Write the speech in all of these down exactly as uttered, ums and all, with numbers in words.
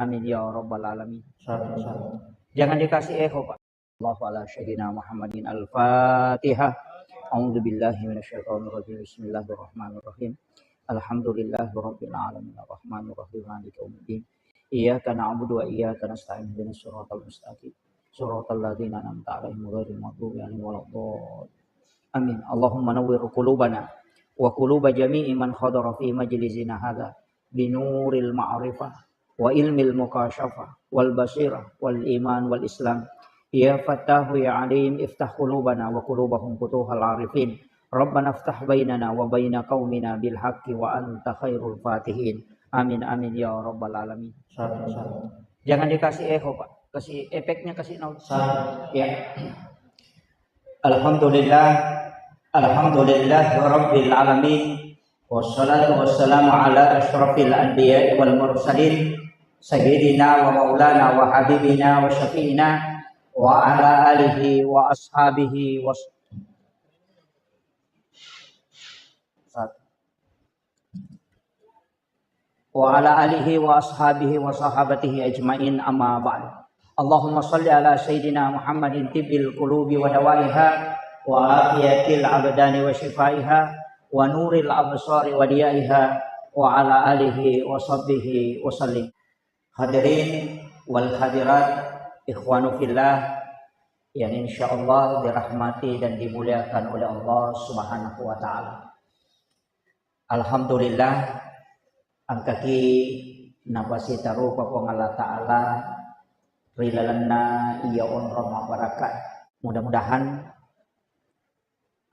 Amin ya rabbal alamin. Satu, satu. Jangan dikasih echo, Pak. Allahu ala sayyidina Muhammadin al-Fatihah. A'udzu billahi minasyaitonir rajim. Bismillahirrahmanirrahim. Alhamdulillahi rabbil alamin. Arrahmanirrahim. Maliki yaumiddin. Iyyaka na'budu wa iyyaka nasta'in. Ihdinas siratal mustaqim. Siratal ladzina an'amta 'alaihim ghairil maghdubi 'alaihim waladdallin. Amin. Allahumma nawwir qulubana wa quluba jami'i man hadara fi majlisina hadza binuril ma'rifah wa ilmil mukasyafah wal basirah wal iman wal islam. Ya Fattahu ya Alim, iftah qulubana wa qulubahum futuhal arifin. Rabbana iftah bainana wa baina qaumina bil haqqi wa anta khairul fatihin. Amin, amin ya rabbal alamin. Satu, satu. Jangan dikasih echo, Pak. Kasih efeknya, kasih nol. Satu. Ya. Alhamdulillah. Alhamdulillah rabbil alamin. Wassalatu wassalamu ala asyrafil anbiya'i wal mursalin, sayyidina wa maulana wa habibina wa syafi'ina wa ala alihi wa ashabihi wa s-, wa ala alihi wa ashabihi wa sahabatihi ajma'in, amma ba'du. Allahumma salli ala sayyidina Muhammadin tibbil qulubi wa dawaiha wa afiyatil abdani wa shifaiha wa nuril absari wa diyaiha wa ala alihi wa sahbihi wa sallim. Hadirin wal hadirat, ikhwanu fillah yang insyaallah dirahmati dan dimuliakan oleh Allah Subhanahu wa taala. Alhamdulillah, engkaki napasitarupa Puang Allah Ta'ala ri lalenna iya onrong mabbarakka. Mudah-mudahan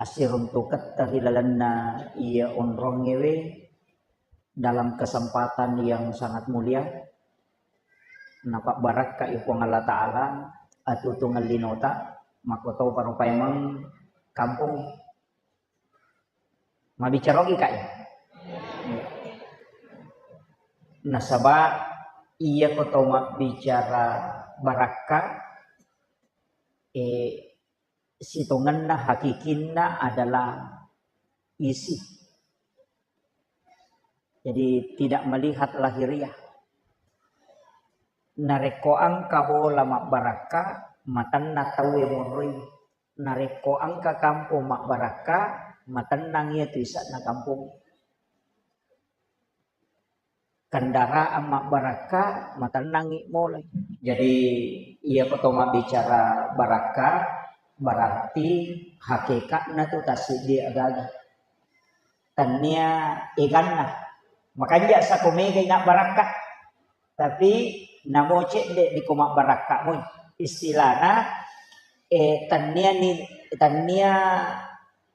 assiruntuketta ri lalenna iya onrongngewe dalam kesempatan yang sangat mulia, napabbarakkai Puang Allah Ta'ala atutungeng linota, makkotopa rupaimeng kampong. Mabbicara ogi, Kak, ya? Nasaba iya ko to mabbicara barakka, eh, sitongenna hakikinna adalah isi. Jadi tidak melihat lahiriah. Narekko engka bola mabbarakka, matenna tauwe monroi. Narekko engka kampong mabbarakka, matennang iya tu ise'na kampong. Kendaraan mabbarakka, matennangngi molai. Jadi, iya ko to mabbicara barakka, berarti hakekatna tu tassiddi agaga. Tennia eganna. Makanja sako megai na barakka. Tapi namo cedde di ko mabbarakka moi. Istilahna, eh, tennia ni, tennia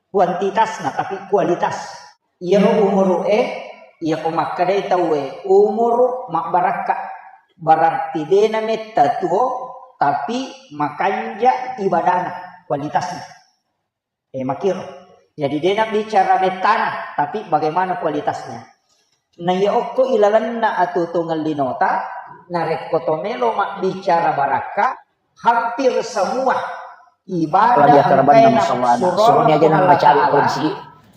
kuantitasna, tapi kualitas. Iyaro umuru'e, iya ko makkedai tauwe, umuru mabbarakka. Berarti de nametta tuo, tapi makanja ibadana, kualitasna. Eh, makiro. Jadi de nabicara mettana, tapi bagaimana kualitasnya. Na iya okko ilalenna atutungeng linota, narekko to melo mabbicara barakka, hampir semua ibadah engkae nafsuroro Puang Allah Ta'ala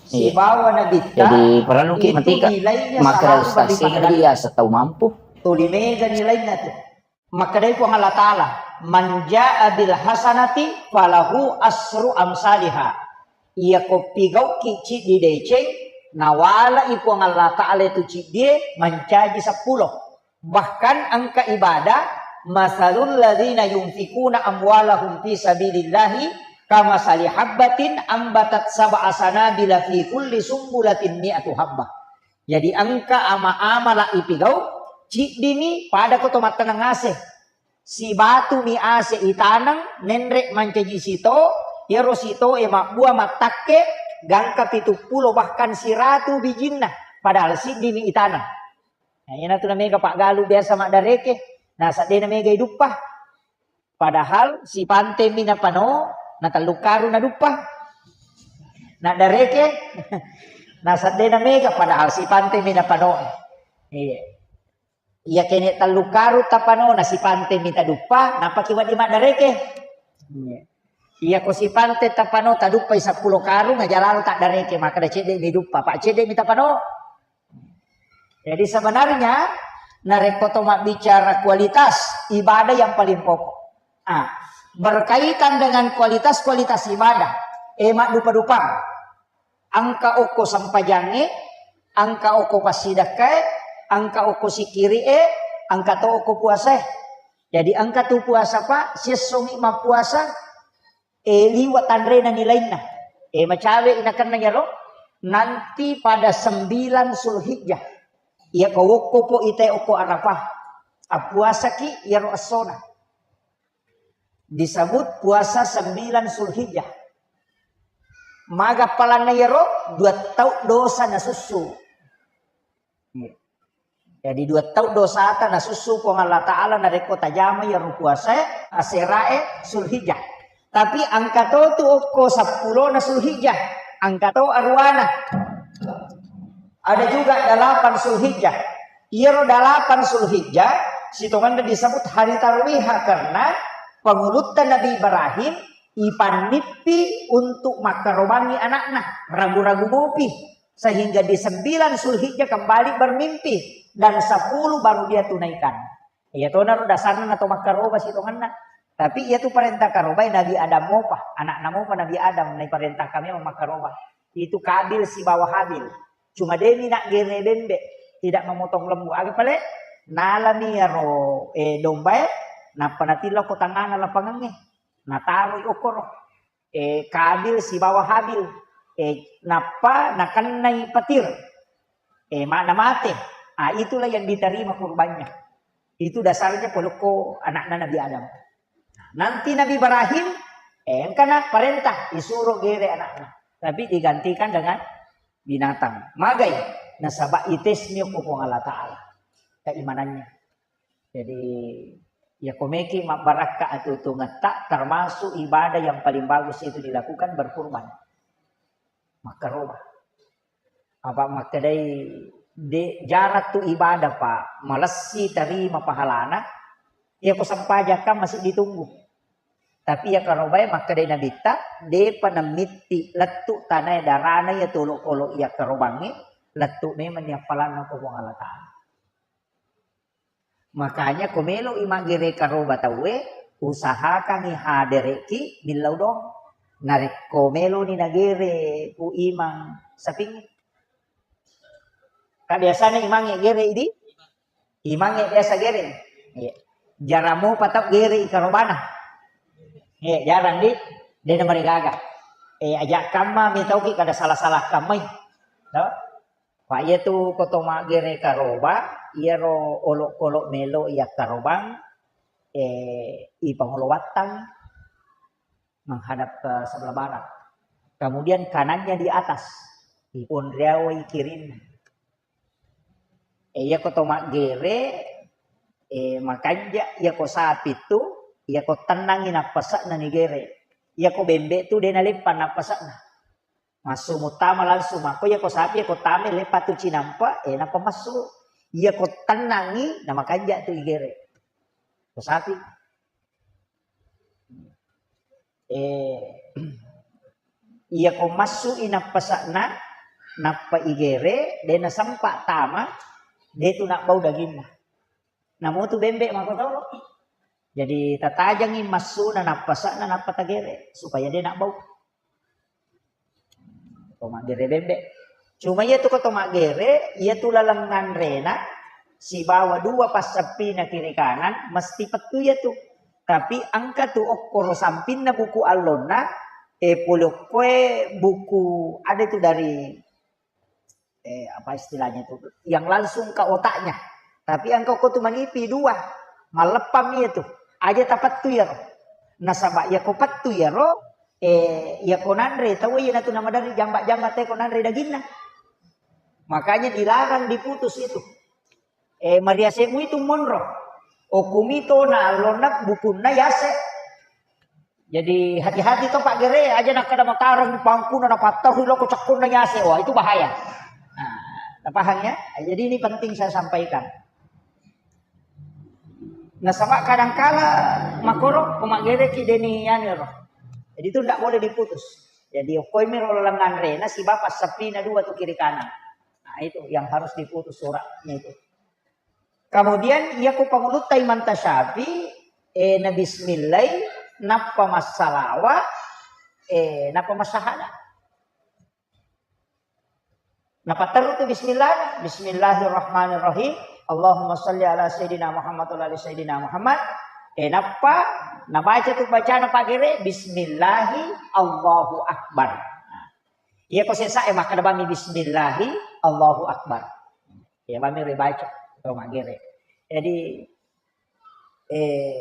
sibawa Nabitta, jadi parelluki itu matika nilainya makkeda selalu ustaz berlipat ganda. Iya setau mampu. Tuli mega nilainna tu. Makkedai Puang Allah Ta'ala, "Man jaa bil hasanati falahu asru amsaliha." Iya ko pigauki ciddi deceng, nawalai Puang Allah Ta'ala itu ciddie mancaji seppulo. Bahkan engka ibadah, "Masalul ladzina yunfikuna amwalahum fi sabilillahi kamasali habbatin ambatat sab'a sanabila fi kulli sumbulatin mi'atu habbah." Jadi engka ama-amala ipigau, ciddimi pada ko to mattaneng ase. Sibatumi ase itaneng, nenre mancaji sito, iyaro sitoe mabbua mattakke, gangka pitu pulo bahkan siratu bijinna, padahal siddimi itaneng. Nah, iyanatu namega paggalu biasa maddareke, nasaba de namega iduppa. Padahal sipantemi napano, na tellu karung naduppa. Naddareke, nasaba de namega, padahal sipantemi napano. Iya. Iya kene tellu karung tapano, na sipantemi taduppa, napaki wedding maddareke. Iya. Iya ko sipante tapano, taduppai seppulo karung, aja lalo taddareke, makkeda cedde mi duppa, pa cedde mi tapano. Jadi sebenarnya Narekko to mabbicara kualitas ibadah yang paling pokok. Ah, berkaitan dengan kualitas-kualitas ibadah. Eh, maddupa-dupang. Engka okko sempajangnge, engka okko passidakkae, engka okko sikiri'e, engka to okko puasae. Jadi engka tu puasa, Pak, siessongi mappuasa, eh, liwa tanrena nilainna. Eh, macawe inakenna yaro, nanti pada sembilan Zulhijjah. Iya ko wokko po ite okko Arafah. Appuasaki yaro essona. Disebut puasa sembilan Zulhijjah. Maga palanna yaro, dua tau dosa nasussu. Iya. Jadi dua tau dosata nasussu Puang Allah Ta'ala narekko tajama yaro puasae, aserae Zulhijjah. Tapi engka to tu okko seppulona Zulhijjah, engka to aruwana. Ada juga delapan Zulhijjah. Iyaro delapan Zulhijjah, sitongenna disebut hari tarwiha karena pangulutta Nabi Ibrahim ipannippi untuk makkarobangi anakna, ragu-ragu mopi. Sehingga di sembilan Zulhijjah kembali bermimpi dan sepuluh baru dia tunaikan. Iya tonaro dasarna nato makkaroba sitongenna. Tapi iya tu parenta karobai Nabi Adam mopa, anakna mopa Nabi Adam naiparentahkan memang makkaroba. Itu Kabil sibawa Habil. Cuma demi nak gere bembe, tidak memotong lembu. Aga pale? Nalami iyaro, eh, dombae, nappa natillo ko tangngana lapangengnge. Nataroi okkoro. Eh, Kabil sibawa Habil. Eh, nappa nakennai petir. Eh, ma-, namate. Ah, itulah yang diterima kurbannya. Itu dasarnya polokko anakna Nabi Adam. Nanti Nabi Ibrahim, eh, engkana parentah, disuruh gere anakna. Tapi digantikan dengan binatang. Magai, nasaba itesmi ko Puang Allah Ta'ala. Keimanannya. Jadi, ya komeki mabbarakka atutungetta, termasuk ibadah yang paling bagus itu dilakukan berkurban. Makkaroba. Apa makkedai, de, jarak tu ibadah, Pak, malessi tarima pahalana, ya ko sempajakkan masih ditunggu. Tapi ya karobai makkedai Nabitta, depa namitti lettu tanae darana ya tolo-kolo ya karobangnge, lettu memang ni appalanna ko Puang Allah Ta'ala. Makanya ko melo'i maggere karoba tauwe, usahakangngi hadereki millau doang. Narekko meloni nagere Pu Imang sapingnge. Ka biasana imangnge gere idi? Imangnge biasa gere. Iya. Jarang mopa tau gere i karobana. Iya, jarang di. Dena marigaga. Eh, aja kamma mitauki kada salah-salah kammai. No? Pak, iyatu ko to maggere karoba, iyaro olokolo melo iya karobang, eh, ipangolo wattang menghadap ke sebelah barat. Kemudian kanannya di atas, iponriawai kirinna. Eh, iya ko to maggere, eh, makanja iya ko sapi tu, iya ko tennangi nappase'na nigere. Iya ko bembe tu de naleppa nappase'na. Massu muttama langsung, makko iya ko sapi, iya ko tame, leppa tu cinampa, eh, nappa massu. Iya ko tennangi, na makanja tu igere. Ko sapi. Eh, iya ko massu i nappase'na, nappa igere, de nasempa tama, de tu nabbau daginna. Namo tu bembe makkotoro. Jadi tatajangi massuna nappase'na nappa tagere supaya de nabbau. To maggere bembe. Cuma iya tu ko to maggere, iya tu laleng nganrena sibawa dua passeppina kiri kanan mesti pettu iya tu. Tapi engka tu okkoro sampinna buku allonna, eh, pole okkoe buku ada tu dari eh, apa istilahnya itu, yang langsung ke otaknya. Tapi engka ko tu manipi dua, malleppang iya tu. Aja tapettu iyaro. Nasaba iya ko pettu iyaro, eh, iya ko nanre tau iya natu namaderri jamba-jamba te ko nanre daginna. Makanya dilarang diputus itu. Eh, mariasemu itu monro. Okumi to na allonna bukunna yase. Jadi hati-hati to Pak Gere, aja nakkeda matareng pangkuna napattarui loko cakkonna nyase. Wah, itu bahaya. Nah, paham ya? Jadi ini penting saya sampaikan. Nasaba kadangkala makoro ko maggereki deni anu ro. Jadi itu ndak boleh diputus. Jadi okkoimi ro lenganrena sibawa seppina dua tu kiri kanan. Nah, itu yang harus diputus suratnya itu. Kemudian iya ko pangulutta Imam Tasyafi, eh, na bismillah, nappa massalawa, eh, nappa massahada. Napatteru tu bismillah, Bismillahirrahmanirrahim. Allahumma salli ala Sayyidina Muhammad wa ala ali Sayyidina Muhammad. Eh, nappa nabaca tu bacana pagere, Bismillahi Allahu Akbar. Nah, iya ko sesa e makkeda bami Bismillahi Allahu Akbar. Iya bami ribaca atau magere. Jadi, eh,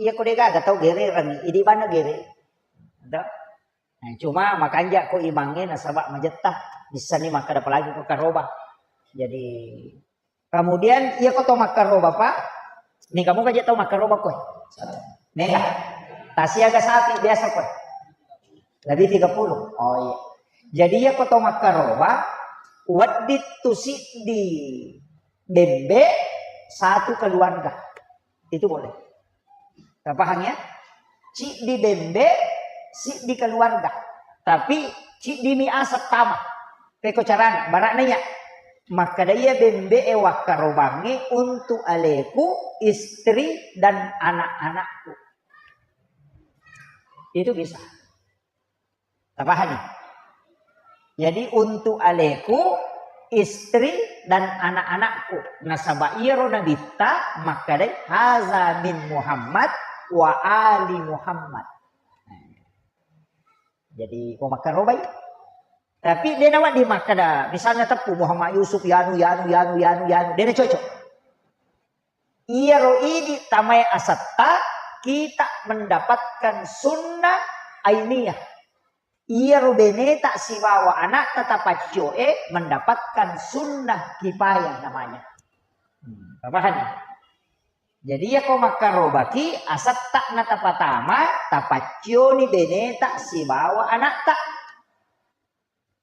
iya ko degaga tau gere rang, idi bana gere. Dah. Eh, cuma makanja ko imangnge nasaba majetta, bissani makkeda apalagi ko karoba. Jadi, kemudian iya ko to makkaroba, Pak. Ni kamu kaje tau makkaroba ko. Mega. Tasiaga sapi biasa ko. Lebih tiga puluh. Oh iya. Jadi iya ko to makkaroba, wedding tu siddi bembe satu keluarga. Itu boleh. Kita paham ya? Ciddi bembe, siddi keluarga. Tapi ciddi mi aseng tama. Peko carana, bara'na iya. Makkeda iya bembe e wakkarobangnge untuk aleku, istri, dan anak-anakku. Itu bisa. Tapahani? Jadi untuk aleku, istri, dan anak-anakku. Nasaba iyaro nabitta makkedai, "Haza min Muhammad wa ali Muhammad." Jadi ko makkarobai. Tapi de nawedding makkeda, misalnya teppu Muhammad Yusuf, yanu, yanu, yanu, yanu, yanu. De nacocok. Iyaro idi tamae asetta, kita mendapatkan sunnah ainiyah. Iyaro beneta sibawa anakta tapaccio e mendapatkan sunnah kifayah namanya. Hmm, paham ya? Jadi iya ko makkarobaki asetta na tapatama, tapaccioni beneta sibawa anakta.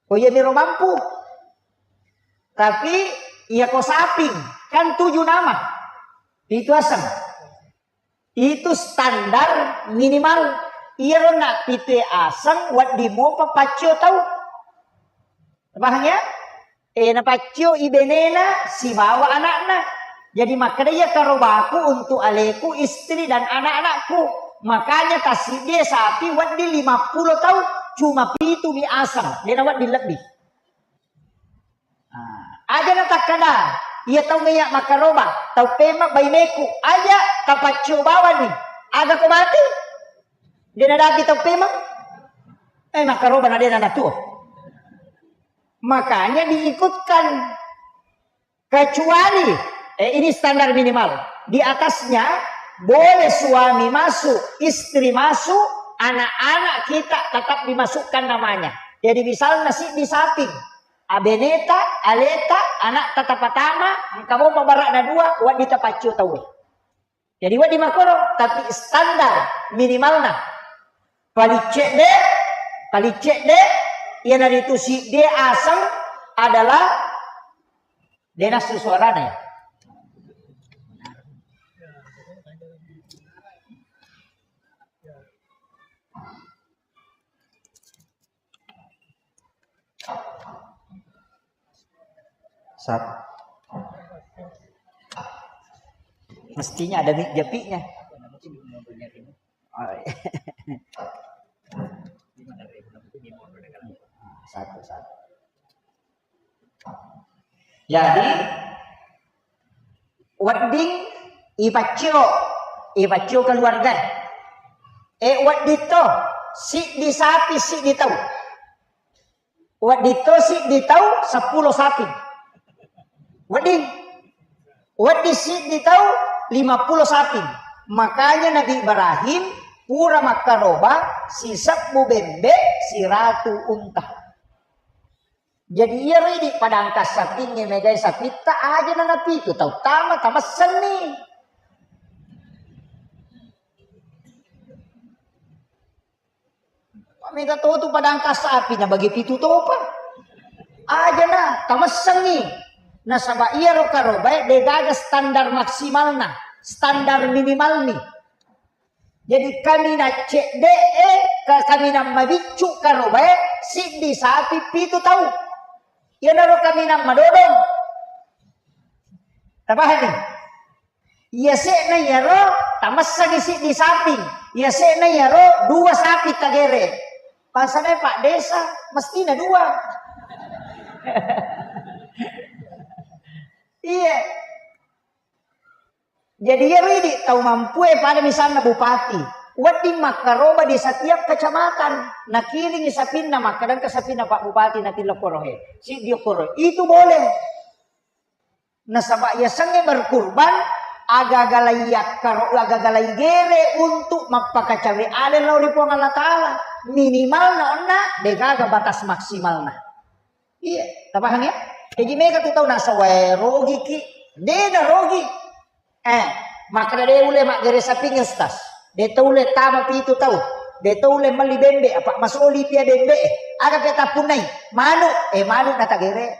Ko iya miro mampu. Tapi iya ko saping, kan tujuh nama. Pitu aseng. Itu standar minimal. Iyaro na pitu aseng wedding mopa paccio tau. Paham ya? Eh, napaccio i benena sibawa anakna. Jadi makkeda iya karobaku untuk aleku, istri dan anak-anakku. Makanya tasiddi sapi wedding lima puluh tau, cuma pitu mi aseng, de nawedding lebbi. Ah, aja natakkeda, iya tau meya makkaroba, tau pema baineku, aja tapaccio bawani. Aga ko mati? De nadaki tau pema? Eh, makkaroba na de nanatuo. Makanya diikutkan. Kecuali, eh, ini standar minimal. Di atasnya boleh suami masuk, istri masuk, anak-anak kita tetap dimasukkan namanya. Jadi misalnya siddi saping, abeneta, aleta, anak tata patama, engka mo mabara'na dua, wedding tapaccio tau. Jadi wedding makkoro, tapi standar minimalna. Paling cedde, paling cedde, iyanaritu siddi aseng adalah de nassu suarana ya. Sat. Mestinya ada mi-, japinya. Oh, iya. Satu, satu. Jadi, wedding ipaccio, ipaccio keluarga. Eh, wedding to, siddi sapi, siddi tau. Wedding to siddi tau, seppulo sapi. Wedding. Wedding siddi tau, lima puluh sapi. Makanya Nabi Ibrahim pura makkaroba sisebbu bembe, siratu unta. Jadi iyaro idi padangka sapingnge megai sapitta aja nanapitu tau tama tamessenni. Mega to tu padangka sapi na bagi pitu topa. Aja na tamessenni. Nasaba iyaro karobae degaga standar maksimalna, standar minimalni. Jadi kaminang cedde'e, ka-, kaminang mabiccu karobae, siddi sapi pitu tau. Iyanaro kaminang madodong. Tapahami? Iya se'na iyaro, tamessangi siddi sapi. Iya se'na iyaro, dua sapi tagere. Bangsana Pak Desa, mestina dua. Iya. Jadi iyaro idi tau mampue pada misalna bupati. Wedding makkaroba di setiap kecamatan. Nakiringi sapinna, makkadangka sapinna Pak Bupati natillo korohe. Siddi koro. Itu boleh. Nasaba yasengnge berkurban, agaga laiyakkaro, agaga laigere untuk mappakacawe ale lao ri Puang Allah Ta'ala. Minimal na onna degaga batas maksimalna. Iya, tapahang ya? Jadi mega tu tau nasawae rogi ki, de na rogi. Eh, makkada de ule maggere saping Ustaz. De to ule tama pitu tau. De to ule melli bembe, apa masoli pia bembe. Aga pe tapunai? Manu, eh manu na tagere.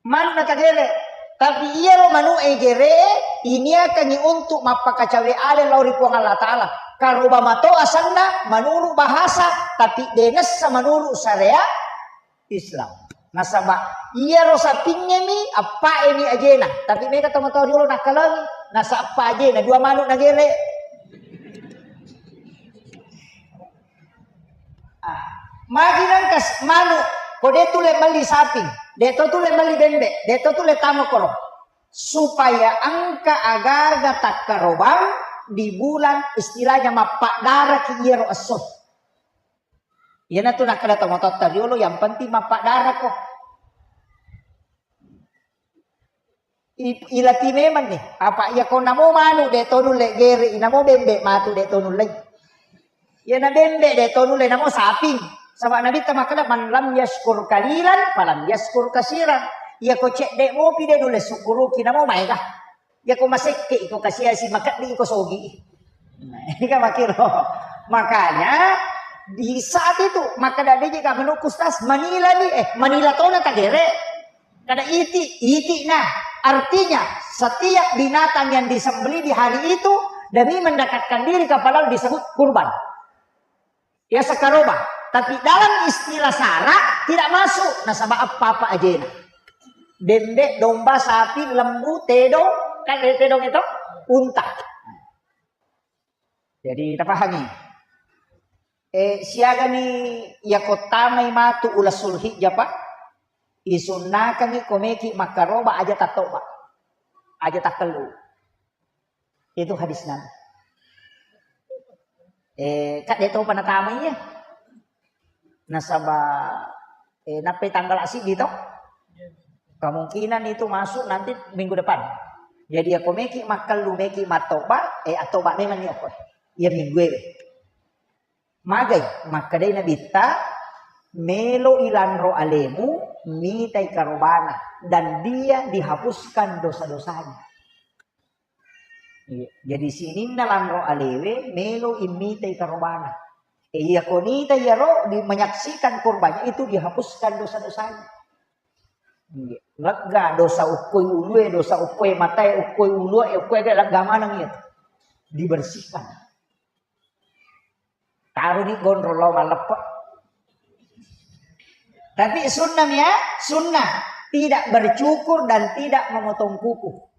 Manu na tagere. Tapi iyaro manu e gere, iniakangi untuk mappakacawe ale lao ri Puang Allah Ta'ala. Karoba mato asanna menurut bahasa, tapi denessa menurut syariat Islam. Nasaba iyaro sapingngemi, appaemi ajena. Tapi mega tomatoa riolo nakkalangi, nasa appa ajena, dua manu nagere. Ah, magi nangka s-, manu, ko de tule melli sapi, de to tule melli bembe, de to tule tamo koro. Supaya engka agaga takkarobang di bulan istilahnya mappaddaraki iyaro esso. Iyanatu nakkeda tomatoatta riolo, yang penting mappaddarako. I-, ilati memang nih. Apa iya ko namo manu de to nulle gere, inamo bembe matu de to nulle. Iya na bembe de to nulle, namo saping. Saba Nabitta makkeda, "Man lam yaskur kalilan, falam yaskur kasiran." Iya ko cedde mopi de nulle sukkuruki, namo maega. Iya ko masekke iko kasiasi, makeddi iko sogi. Nah, ini kan makiro. Makanya di saat itu, maka dade ka menurutku Ustaz, manila ni, eh, manila tona tagere. Kada iti, iti nah. Artinya, setiap binatang yang disembelih di hari itu demi mendekatkan diri kepada Allah disebut kurban. Ya sekaroba. Tapi dalam istilah sara tidak masuk. Nasaba apa-apa ajena. Bembe, domba, sapi, lembu, tedong, kan ada tedong itu, unta. Jadi kita pahami. Eh, siaga ni ya kota mai matu ulas Sulhijjah, Pak? Isunnakangi komeki makkaroba aja tattoba. Aja takkellu. Itu hadis Nabi. Eh, kak de topa natama iya. Nasaba, eh, nappai tanggal siddi to. Kemungkinan itu masuk nanti minggu depan. Jadi ya komeki makkellu, meki mattoba, eh, attoba memang ni okko. Iya minggu e. Magai, makkedai Nabitta, "Melo ilanro alemu, mitai karobana, dan dia dihapuskan dosa-dosanya." Iya. Jadi sininna lanro alewe, melo immitai karobana. E, iya konita iyaro di-, menyaksikan kurbannya itu dihapuskan dosa-dosanya. Iya. Lega dosa ukkoi ulue, dosa ukkoi matae, ukkoi ulue, ukkoi lega maneng iya. Dibersihkan. Taroni gondrong lao malleppe. Tapi sunnah ya, sunnah. Tidak bercukur dan tidak memotong kuku.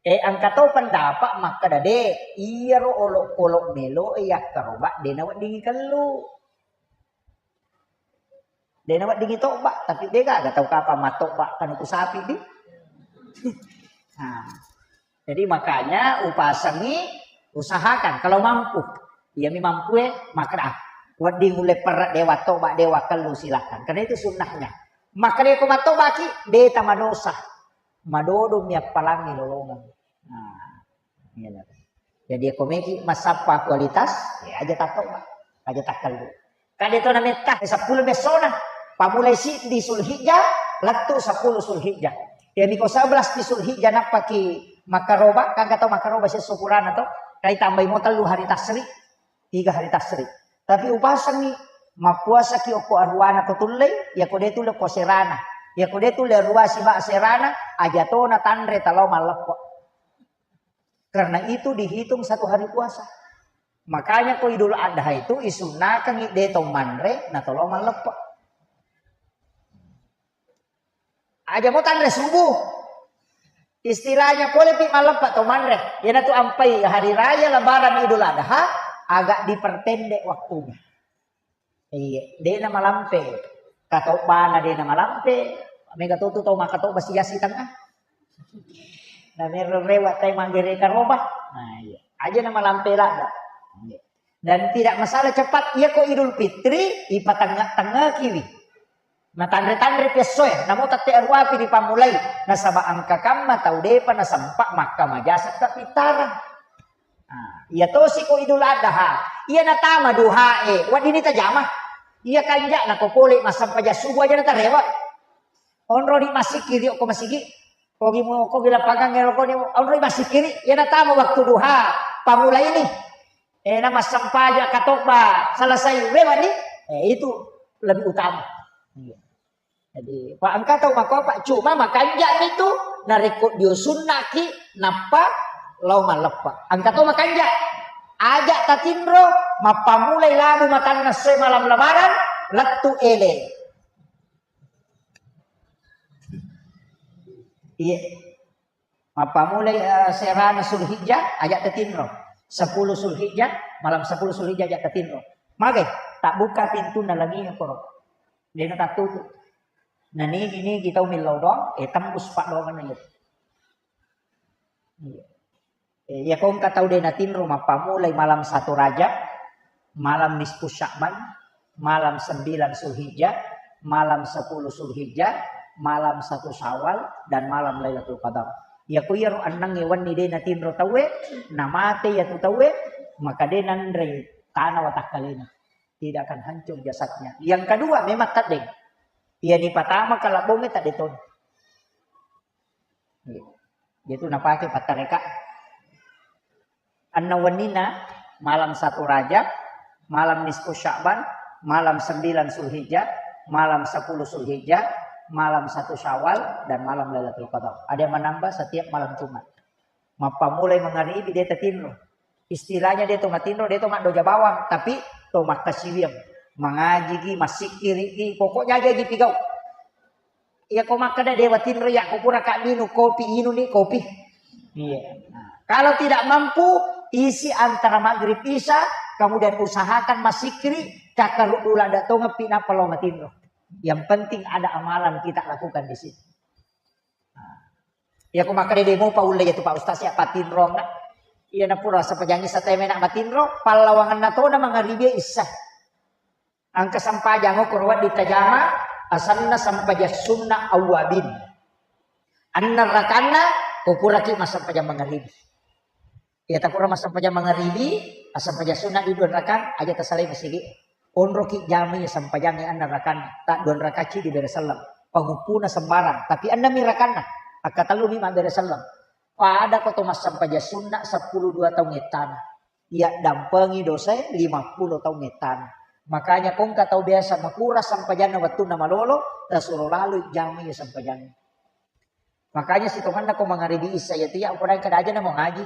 Eh, engka to pendapat makkeda de, iyaro olokolo melo e yakkaroba de naweddingi kellu. De naweddingi toba, tapi de gaga tau kapang mattoba kan ku sapi di. Nah, jadi makanya upasengi, usahakan kalau mampu. Iyami mampu e, makkeda, "Ah, wedding ulle perre dewa toba, dewa kellu, silakan." Karena itu sunnahnya. Makkeda ko mattobaki, de tamadosa. Madodo mi appalangi lolongeng. Nah, iya. Jadi ko meki massappa kualitas, ya aja tattoba, aja takkellu. Kade to nametta, eh, seppulo messona. Pamulai siddi Sulhijjah, lettu seppulo Sulhijjah. Jadi ko sebelas di Sulhijjah nappaki makkaroba, kan kata makkaroba sesso purana to, kai tambai mo tellu hari tasri, tiga hari tasri. Tapi upasengi, mappuasaki okko aruana ko tullei, ya ko de tulle ko serana. Ya ko de tulle arua siba serana, aja tona tanre talao malleppo. Karena itu dihitung satu hari puasa. Makanya ko Idul Adha itu isunnakangi de to manre na tolo malleppe. Aja mo tanre subuh. Istilahnya pole pi malleppa to manre. Iyanatu ampai hari raya lebaran Idul Adha agak diperpendek waktunya. Iya, de' na malampe. Katobbana de' na malampe. Mega totu tau makkatobba siassi tengah. Na mero rewa tai manggere karoba. Nah, iya. Aja na malampe ladda. Iya. Dan tidak masalah cepat. Iya ko Idul Fitri, ipatengah-tengah kiwi. Natanre-tanre pi essoe, namo tette aruapi dipammulai. Nasaba engka kamma tau de'pa nasempa makkamaja setta pittareng. Nah, iya tosi ko Idul Adha. Iya natama duhae, weddinni tajama. Iya kanja'na ko pole massempajang subuh aja natarewa. Onroni massikkiri ko masigi. Kogi mo, kogi lapangan ngero koni, onroni massikkiri. Iya natama waktu duha, pammulai ni. Eh, na massempajang katobba selesai rewa ni. Eh, itu lebih utama. Iya. Jadi, pa engka tau makkua, Pak, cuma makanja' mitu narekko dio sunnaki nappa lao malleppa. Engka tau makanja'. Aja' tatinro, mappammulai labu matanna essoe malam lebaran, lettu ele. Iya. Mappammulai, eh, serana Zulhijjah, aja' tatinro. Sepuluh Zulhijjah, malam sepuluh Zulhijjah aja' tatinro. Magai, tabbuka pintunna langie koro. De' natattutu. Na nigi-nigi tau millau doang, eh, tembus paddoangenna iya. Iya. Eh, iya ko engka tau de' natinro mappammulai malam satu Rajab, malam nisfu Sya'ban, malam sembilan Zulhijjah, malam sepuluh Zulhijjah, malam satu Syawal, dan malam Lailatul Qadar. Iya ko iyaro ennengnge wenni de' natinro tauwe, namate iyatu tauwe, maka de' nanrei tana watakkalena. Tidak akan hancur jasadnya. Yang kedua, memang teddeng. Iya nipatama kalabbongnge tedde toni. Iya. Itu napake pattareka. Enneng wenninna, malam satu Rajab, malam nisfu Sya'ban, malam sembilan Zulhijjah, malam sepuluh Zulhijjah, malam satu Syawal, dan malam Lailatul Qadar. Ada yang menambah setiap malam Jumat. Mappammulai mangaribi de' tatinro. Istilahnya de' to matinro, de' to maddoja bawang, tapi to makkasiwiang. Mangajiki, massikkiriki, pokoknya aja-aja pigau. Iya ko makkeda de' watinro, iya ko pura ka minung kopi, inung ni kopi. Iya. Nah, kalau tidak mampu, isi antara maghrib isya, kemudian usahakan massikkiri, kakkaruddu ladda tongeng pi nappa lao matinro. Yang penting ada amalan kita lakukan di situ. Nah, iya ko makkeda de' mopa ulle iyatu Pak Ustaz ya patinronna. Iya na pura sempajangi sateme na matinro, pallawangenna tona mangaribi isya. Engka sempajang okoro wedding tajama, asenna sempajang sunna awwabin. Enneng rakanna, ko puraki massempajang mangaribi. Iya tapura massempajang mangaribi, assempajang sunna di dua rakang, aja tasalai masigi. Onroki jamai sempajangnge enneng rakanna, ta dua rakacci dibere selleng. Panguppuna sembarang, tapi ennengmi rakanna, akkatellumi mabbere selleng. Pada ko to massempajang sunna seppulo dua taung ettana. Yaddampengi dosae lima pulo taung ettana. Makanya ko engka tau biasa makurang sempajanna wettunna malolo, tasuro laloi jamai sempajangnge. Makanya sitongenna ko mangaribi isya iya tiya, upada kada aja na mangaji.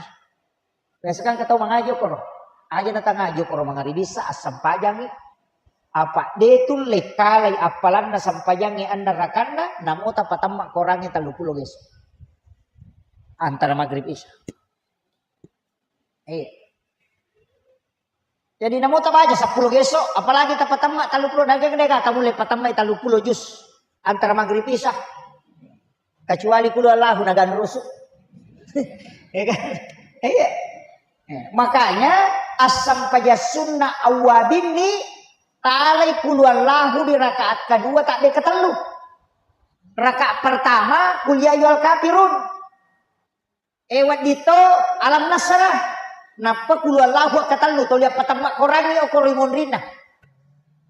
Biasa kan engka tau mangaji okoro. Aja na tangaji okoro mangaribi isya, assempajangi. Apa de' tulle kalai appalanna sempajangnge enneng rakanna, namo tapatemma korangnge tellu pulo geso. Antara maghrib isya. Eh. Jadi namo tabaca seppulo geso, apalagi tapatemma tellu pulo, naga-, naga tamulle patemma tellu pulo juz antara maghrib isya. Kecuali kulu Allahu naganrusu. Ya kan? Iya. Eh, makanya assempaja sunna awwabin ni talai kulu Allahu di rakaat kedua tadde ketellu. Rakaat pertama kul ya ayyuhal kafirun. Eh, wedding to alam nasrah. Nappa kulu Allahu akkatellu, toli appatemma korangngi okoro ri monrinna.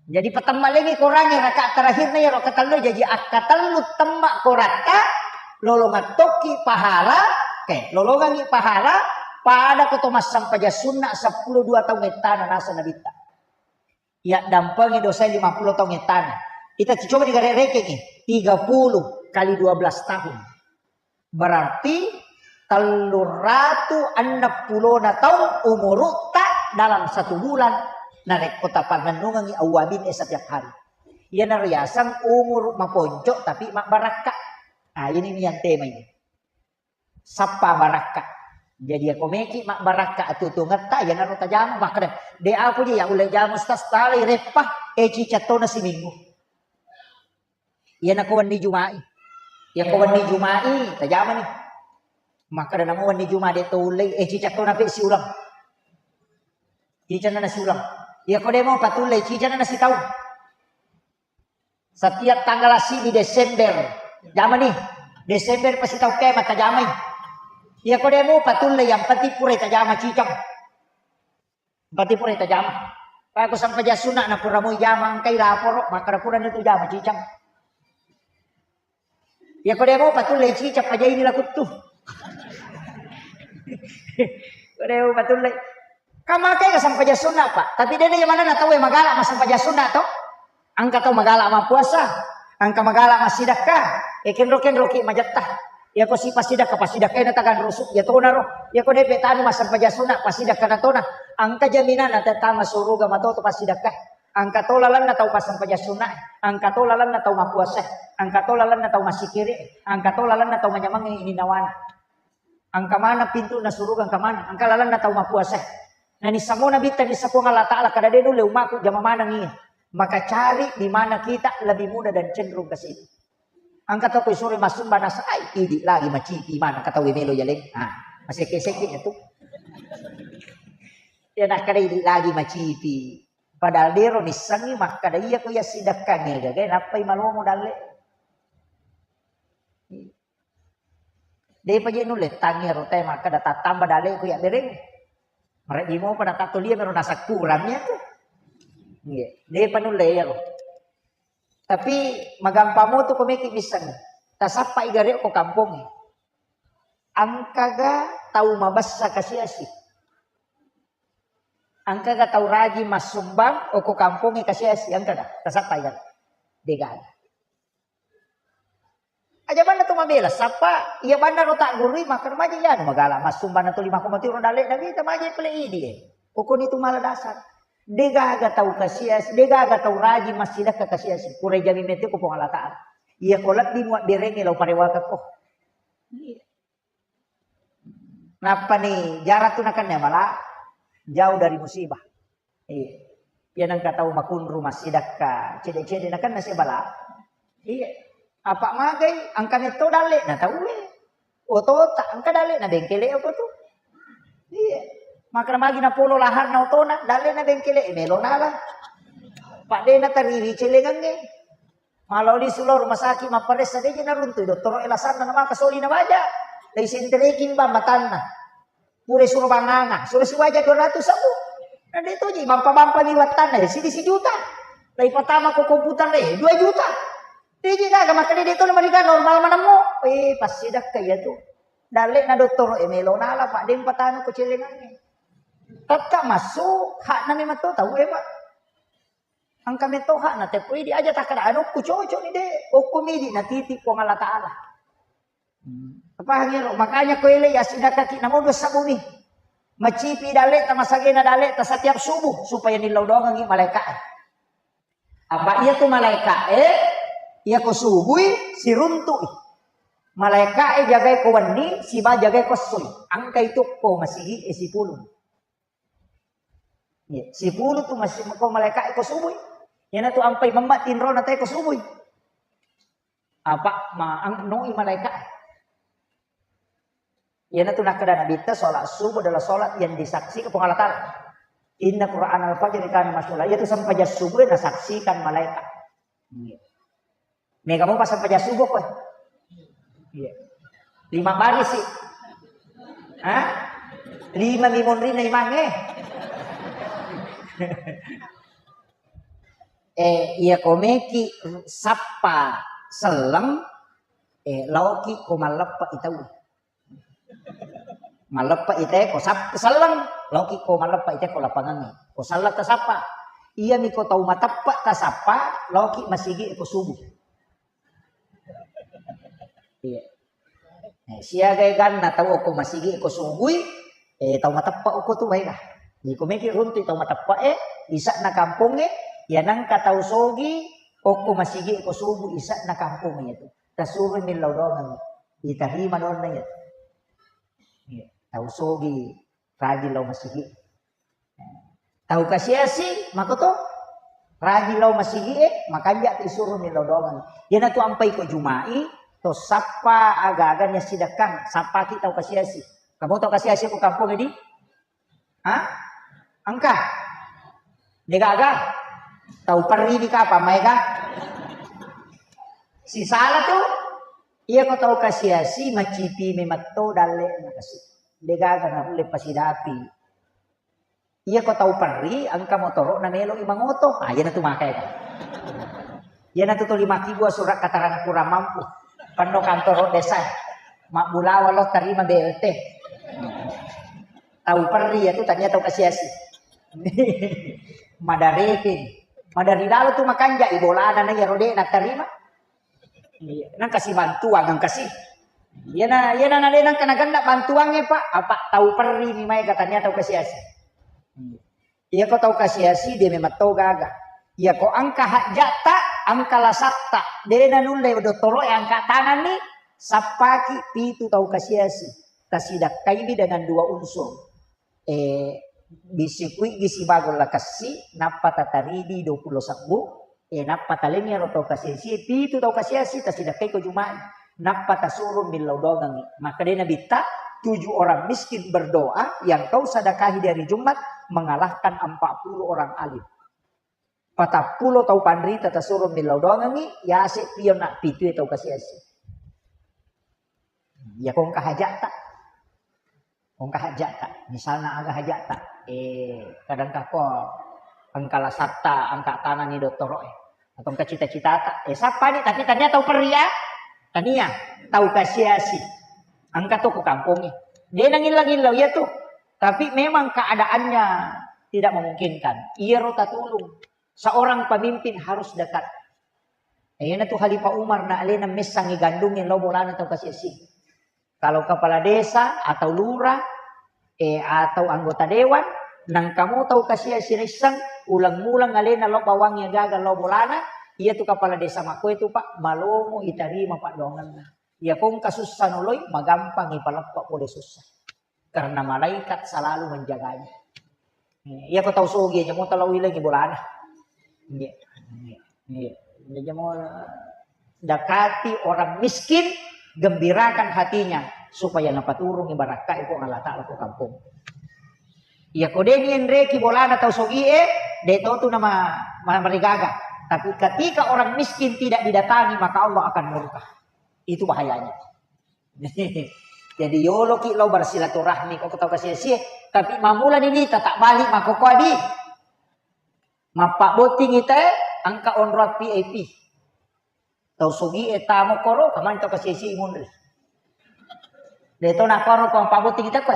Jadi patemma lengi korangngi rakaat terakhirna iyaro akkatellu, jaji akkatellu temma koratta, lolongeng tokki pahala, eh, lolongengngi pahala, pada ko to massempaja sunna seppulo dua taung ettana naseng Nabitta. Yaddampengi dosae lima pulo taung ettana. Kita coba digarerekengi, tiga puluh kali dua belas tahun. Berarti telluratu enneng pulona taung umurutta dalam satu bulan. Narekko tapannennungengi awwabin e setiap hari. Iyana riaseng umuru maponco tapi mabbarakka. Ah, ini yang tema ini. Sappa barakka. Jadi, iyako meki mabbarakka atuo-tuongetta, iyanaro tajama, makkeda, "De' apa je iya ulle jama, Ustaz, talai reppa, eh, ciceng tona siminggu." Iyanako wenni Juma'i. Iyako wenni Juma'i, tajamani. Makkeda namo wenni Juma' de' to ullei, eh, ciceng tona pe siuleng. Ciceng na siuleng. Iyako de' mo patullei, ciceng na sitaung. Setiap tanggal siddi Desember, jamani. Desember pasti tau ke mata jamai. Iyako de' mo patulle, yang penting pura tajama ciceng. Berarti pura tajama. Pako sampajang sunna na pura mo jama, engkai laporo, makkeda pura nitu jama ciceng. Iyako de' mo patulle ciceng, pajaini lakuttu. Ko de' mo patulle. Kamakai ka sampajang sunna, Pak. Tapi de' na jamanna tau e magala ma sampajang sunna to. Engka tau magala mappuasa, engka magala massidakka. E, kenro-kenroki majetta. Iyako si passidakka, passidakka na taganrusu, iya tonaro. Iyako de' pe tanu massempajang sunna, passidakka na tona. Engka jaminanna tette masuruga mato to passidakka. Engka to lalenna tau massempajang sunna, engka to lalenna tau mappuasa, engka to lalenna tau massikiri, engka to lalenna tau manyamengngi ininnawana. Engka maneng pintunna suruga, engka maneng, engka lalenna tau mappuasa. Nani samo Nabitta, nissa Puang Allah Ta'ala, kada de' nulle ummaku jama maneng iya. Maka cari di mana kita lebih mudah dan cenderung ke situ. Engka tau ko isuro massumba nasai, idi lagi macipi mana katawe melo jaleng. Ah, maseke-seke ya tu. Ya nakkeda idi lagi macipi. Padahal de' ro nissengi makkeda iya ko iya sidakkangnge gaga nappai malomo dalle. De'pa je nulle tangnge ro te makkeda tattamba dalle ko iya bereng. Marebbi mopa natattolia mero nasakkurang ya tu. Iya, de'pa nulle iyaro. Tapi magampang mo tu ko meki missengi. Tasappai gare' ko kampongnge. Engkaga tau mabessa kasiasi? Engkaga tau rajin massumbang okko kampongnge kasiasi? Engkaga? Tasappai gare'? De'gaga. Aja banna tu mabela, sappa iya banna ro taggurui, makkeda maja iyanu magala massumbang na tuli makko mati ro dalle na wita maja pale idi e. Okko ni tu mala dasar. De'gaga tau kasiasi, de'gaga tau rajin massidakka kasiasi. Pura jami mete ko Puang Allah Ta'ala. Iya ko lebbi muabberengnge lao parewakakko. Iya. Nappani jarang tu nakenna bala, jauh dari musibah. Iya. Iya nengka tau makunru massidakka, cede-cede nakenna sia bala. Iya. Apa magai, engka metto dalle na tau e. Otota, engka dalle na bengkele apa tu. Iya. Maka magi na polo laharna otona, dalle na bengkele, melo nala. Pak de na tariwi celengangnge. Maloli sulo rumah sakit mapparessa, deje naruntui dottoro e lasanna, namaka soli na baja. Lei sentereki bang matanna. Pura suro banganga, suro sibaja dua ratus sabu. Na de toji bampa-bampa mi wattanna, sidi sijuta. Lei patama ko komputer e, dua juta. Deje gaga makkeda de to na mariga normal manemmo. Eh, passidakka iya tu. Dalle na dottoro e melo nala, Pak, de patama ko celengangnge. Tetta massu hakna memang to tau e, Pak. Engka metto hakna teppo idi aja takkeda anukku cocok ni de, okko midi natiti Puang Allah Ta'ala. Hmm. Apa hangiro? Makanya ko ele ya sidakaki namo dua sabuni. Macipi dalle ta, masagena dalle ta setiap subuh supaya nillau doangi malaika e. Apa iya tu malaika e, iya ko subui siruntui. Malaika e jagai ko wenni, siba jagai ko essoi. Engka itu ko masigi e sipulung. Iya, sipulu tu masih ko malaika ko subui. Iyana tu ampai memma tinro na ko subui. Apa ma ang noi malaika. Iyana tu nakkeda Nabitta, sholat subuh adalah sholat yang disaksikan Puang Allah Ta'ala. Inna Quran al-fajr kana masyhula. Iya tu sempajang subuh nasaksikan malaika. Iya. Mega mopa sempajang subuh koe. Iya. Lima baris sih. Hah? Lima mi monrinna imangnge. Eh, iya ko meki sappa selleng, eh, laoki ko malleppa itau. Malleppa ite ko sap-, selleng, laoki ko malleppa ite ko lapangangnge. Ko selleng tasappa. Iyami ko tau mateppa tasappa, laoki masigi ko subuh. Iya. Eh, siaga ganna tau ko masigi ko subui, eh, tau mateppa ko tu baega. Iko meki runtu tau mateppa e, isa'na kampongnge, ya nangka tau sogi, okko masigi ko subuh isa'na kampongnge itu. Tasuro millau doangi. Itarima donna iya. Iya. Tau sogi rajin lao masigi. Tau kasiasi, makoto rajin lao masigi e, makanja tu isuro millau doangeng. Iyanatu ampai ko Juma'i, to sappa aga-aga niassidekkang, sappaki tau kasiasi. Kamu tau kasiasi ko kampung di? Ha? Engka? Degaga? Tau perri di kapa maega? Sisala tu, iya ko tau kasiasi, macipi memetto dalle na kasi. Degaga na ulle pasidapi. Iya ko tau perri, engka motoro na melo i mangoto. Ah, iyanatu maka ya. Iyanatu tuli makkibua surat keterangan kurang mampu. Penno kantoro desa. Mabbulawa lo terima B L T. Tau perri ya tu tania tau kasiasi. Madareke. Madari lalo tu makanja i bolana na iya rode na terima. Iya, nang kasi bantuang, nang kasi. Iyana, iyana na de nang kana ganda bantuangnge, Pak. Apa tau perri ni mai katanya tau kasiasi. Iya ko tau kasiasi de memang tau gaga. Iya ko engka hajjatta, engka lasatta, de nanulle dottoro e angka tanganni, sappaki pitu tau kasiasi. Tasidakkaiwi dengan dua unsur. Eh, bisikuigi sibago lakessi, nappa tataridi dua pulo sebbu, eh, nappa talenni ero tau kasiasi, pitu tau kasiasi, tasidakkai ko Juma'i, nappa tasuro millau doangengi. Makkedai Nabitta, tujuh orang miskin berdoa yang kau sedekahi di hari Jumat mengalahkan empat puluh orang alim. Patappulo tau panrita tasuro millau doangengi, yase pion na pitue tau kasiasi. Iya ko engka hajata. Ko engka hajata. Misalna aga hajata. Eh, kadang kako engka lasatta, angka tanani dottoro e. Atau engka cita-citata. Eh, sappani, tapi tania tau perria. Tania tau kasiasi. Engka to ko kampongi. De nangillau-illau iya tu. Tapi memang keadaannya tidak memungkinkan. Iyaro tatulung. Seorang pemimpin harus dekat. Iyana tu Khalifah Umar na alena messangi gandungi lao bolana tau kasiasi. Kalau kepala desa atau lurah, eh, atau anggota dewan, nang kamu tau kasiasi risseng, ulang-ulang alena lao bawangi gaga lao bolana, iya tu kepala desa makko itu, Pak, malomo itarima paddoangenna. Iya kongka sussa noloi, magampang ipaleppa pole sussa. Karena malaikat selalu menjaganya. Iya ko tau sogi aja mo tau lao ilengi bolana. Iya. Iya. Iya. Jadi mo dekati orang miskin, gembirakan hatinya supaya napaturungi barakka Puang Allah Taala ko kampung. Iya ko deni enreki bolana tau sogi e, de to tu nama marigaga. Tapi ketika orang miskin tidak didatangi, maka Allah akan murka. Itu bahayanya. Jadi yoloki lao bersilaturahmi ko tau kasiasi, tapi mamula ni wita tak balik mako ko adi. Mappabbotting ita e, engka onrong V I P. Tau sogi e tamo koro, kamani tau kasiasi munri. De to nakoro ko mappabbotting ita ko.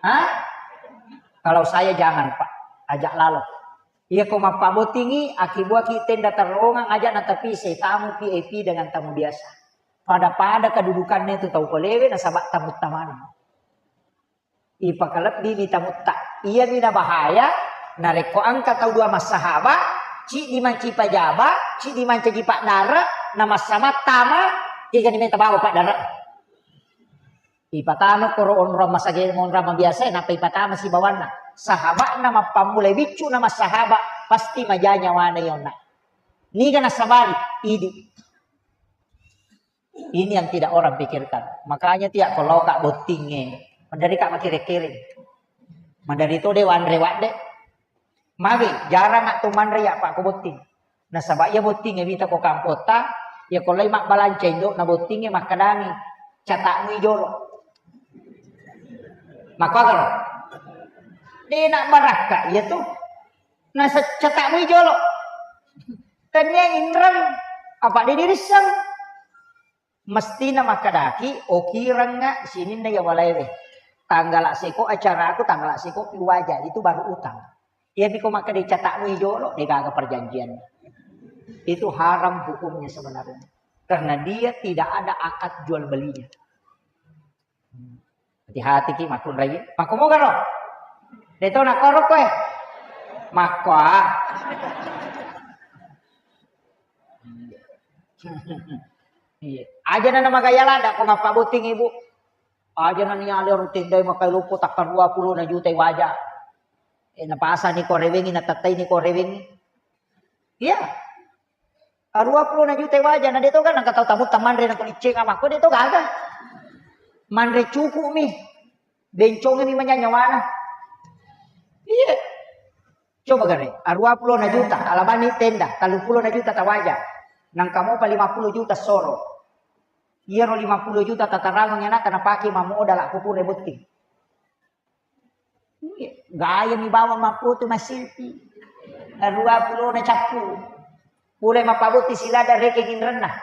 Hah? Kalau saya jangan, Pak, ajak lalo. Iya ko mappabbottingi, akibuaki tenda terowongan aja natapisai tamu V I P dengan tamu biasa. Pada-pada kedudukannya itu tau kolewe nasaba tamu tamana. Ipakalebbi mi tamutta. Iya mi na bahaya, narekko engka tau dua massahaba, ciddi mancaji pajaba, ciddi mancaji paddare, na massamattama, kegani meta bawa paddare. Ipatama koro onrong masage, onrong mabiasa, nappa ipatama sibawanna. Sahaba'na mappammulai biccu na massahaba, pasti maja nyawana yonna. Niga nasabari, idi. Ini yang tidak orang pikirkan. Makanya tiak ko loka bottinge, mandari ka makere-kere. Mandari to de wanre wadde. Magi, jarang atau manre ya Pak ko botting. Nasaba iya botting e wita ko kampota, iya ko lai mabbalanca indo na botting e makkadangi, catakmu i jolo. Makkuagaro? De na barakka iya tu. Nasa catakmu i jolo. Tania inreng apa de dirisseng. Mestina makkadaki, okirengnga sininna iya walaewe. Tanggala seko acaraku, tanggala seko pi waja, itu baru utang. Iya piko makkeda catakmu i jolo, de gaga perjanjian. Itu haram hukumnya sebenarnya. Karena dia tidak ada akad jual belinya. Hati-hati ki makkunrai. Makko moga ro? De to nakoro koe. Makko ah. Iya. Aja na magaya lada ko mappabbotting ibu. Aja nani ale ro tendai makai loppo takka dua puluh na juta waja. Eh, napasani ko rewengi, natattai ni ko rewengi. Iya. Arua puluh na juta waja, na de to kan nangka tau tamu tamanre na kulicceng ama ko de to gaga. Manre cukup mi. Bencong mi manya nyawana. Iya. Coba gare, arua puluh na juta, alabani tenda, telluppulo na juta tawaja. Nangka mopa lima puluh juta soro. Iyaro lima puluh juta tatarangang anakta napake mammodala ko pura botting. Gaya mi bawang mappotu massilpi. Arua puluh na cappu. Pura mapabotti silada rekeng inrenna.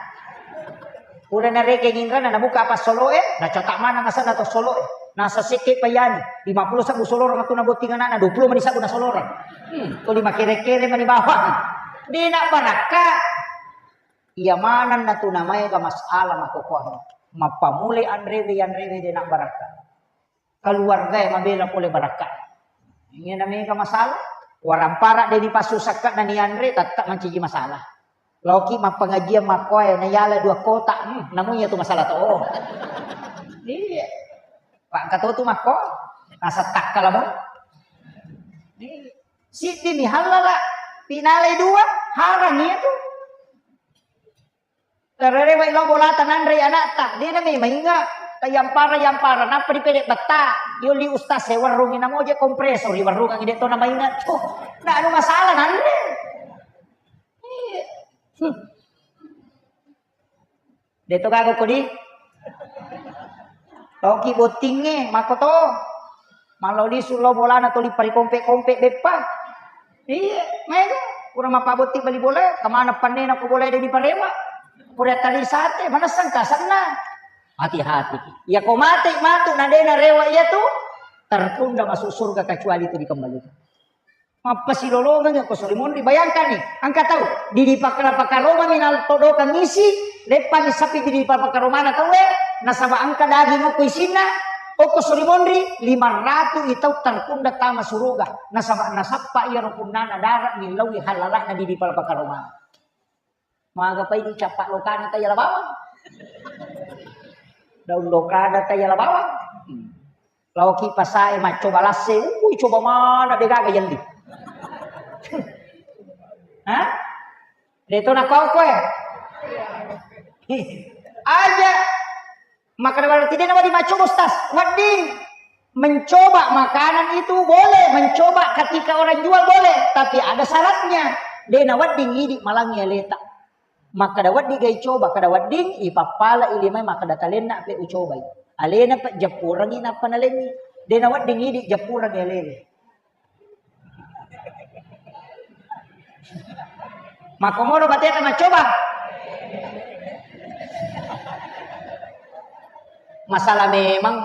Pura na rekeng inrenna, nabuka apa soloe, nacota mana ngasana to soloe. Nasa sekke payani, lima puluh sabbu solorang tu nabotting anakna, dua puluh mani sabbu na solorang. Hmm, tuli makere-kere mani bawang. Dena barakka. Iya maneng na tu namaega masalah makokohna. Mappamulai anrewe, anrewe dena barakka. Keluarga yang mabela pole barakka. Ini na mega masalah. Warampara de dipassusakka na nianre, tetap manciji masalah. Loki mappengajian makkoe, na yala dua kota. Hmm, namunya tu masalah to. Iya. Pak Kato tu makko, nasa takkala mo. Iya. Siddi mi halala, pinalai dua, harang iya tu. Tarerewai lao bolata nanrei anakta, dena memang inga, tayampara-yampara, nappa dipede betta, yolli ustaz e warrungi namoje kompresor, iwarrungangi de to namainga, tuh, na anu masalah nanre. Iya. Hmm. De to gaga kodi. Toki bottingnge, mako to. Mallo lisu lo bolana tuli parikompe-kompe beppa. Iya, maega. Pura mappabotti bali bola, kemana pannena ko bola de diparewa. Pura tali sate, mana sangka senna. Hati-hati. Ya ko mate matu na dena rewa iya tu, tertunda masuk surga kecuali itu dikembalikan. Mappasilolongeng ko sori monri. Bayangkan nih, engka tau di, di pakala-pakala Roma minal todokang isi, leppani sapi di, di pakala Romana tau e, nasaba engka daging okko isinna, okko sori monri, lima ratu i tau tertunda tama suruga, nasaba nasappa iya rukunnana dara millaui halalana di, di pakala Romana. Magapai dicappa lokana tayala bawang. Daun lokana tayala bawang. Hmm. Laoki pasae maccoba lasse, ui coba mana de gaga yelli. Hah? De to nakau koe. Aja. Maka berarti de nawedding maccoba, Ustaz. Wedding. Mencoba makanan itu boleh, mencoba ketika orang jual boleh, tapi ada syaratnya. De nawedding idi malangi aleta. Makkada wedding gai coba, kada wedding ipappala ilimai makkada talenna pe ucobai. Alena pe jappurengi nappa nalengi. De nawedding idi jappurengi alele. Makkomodo bateta maccoba. Masalah memang.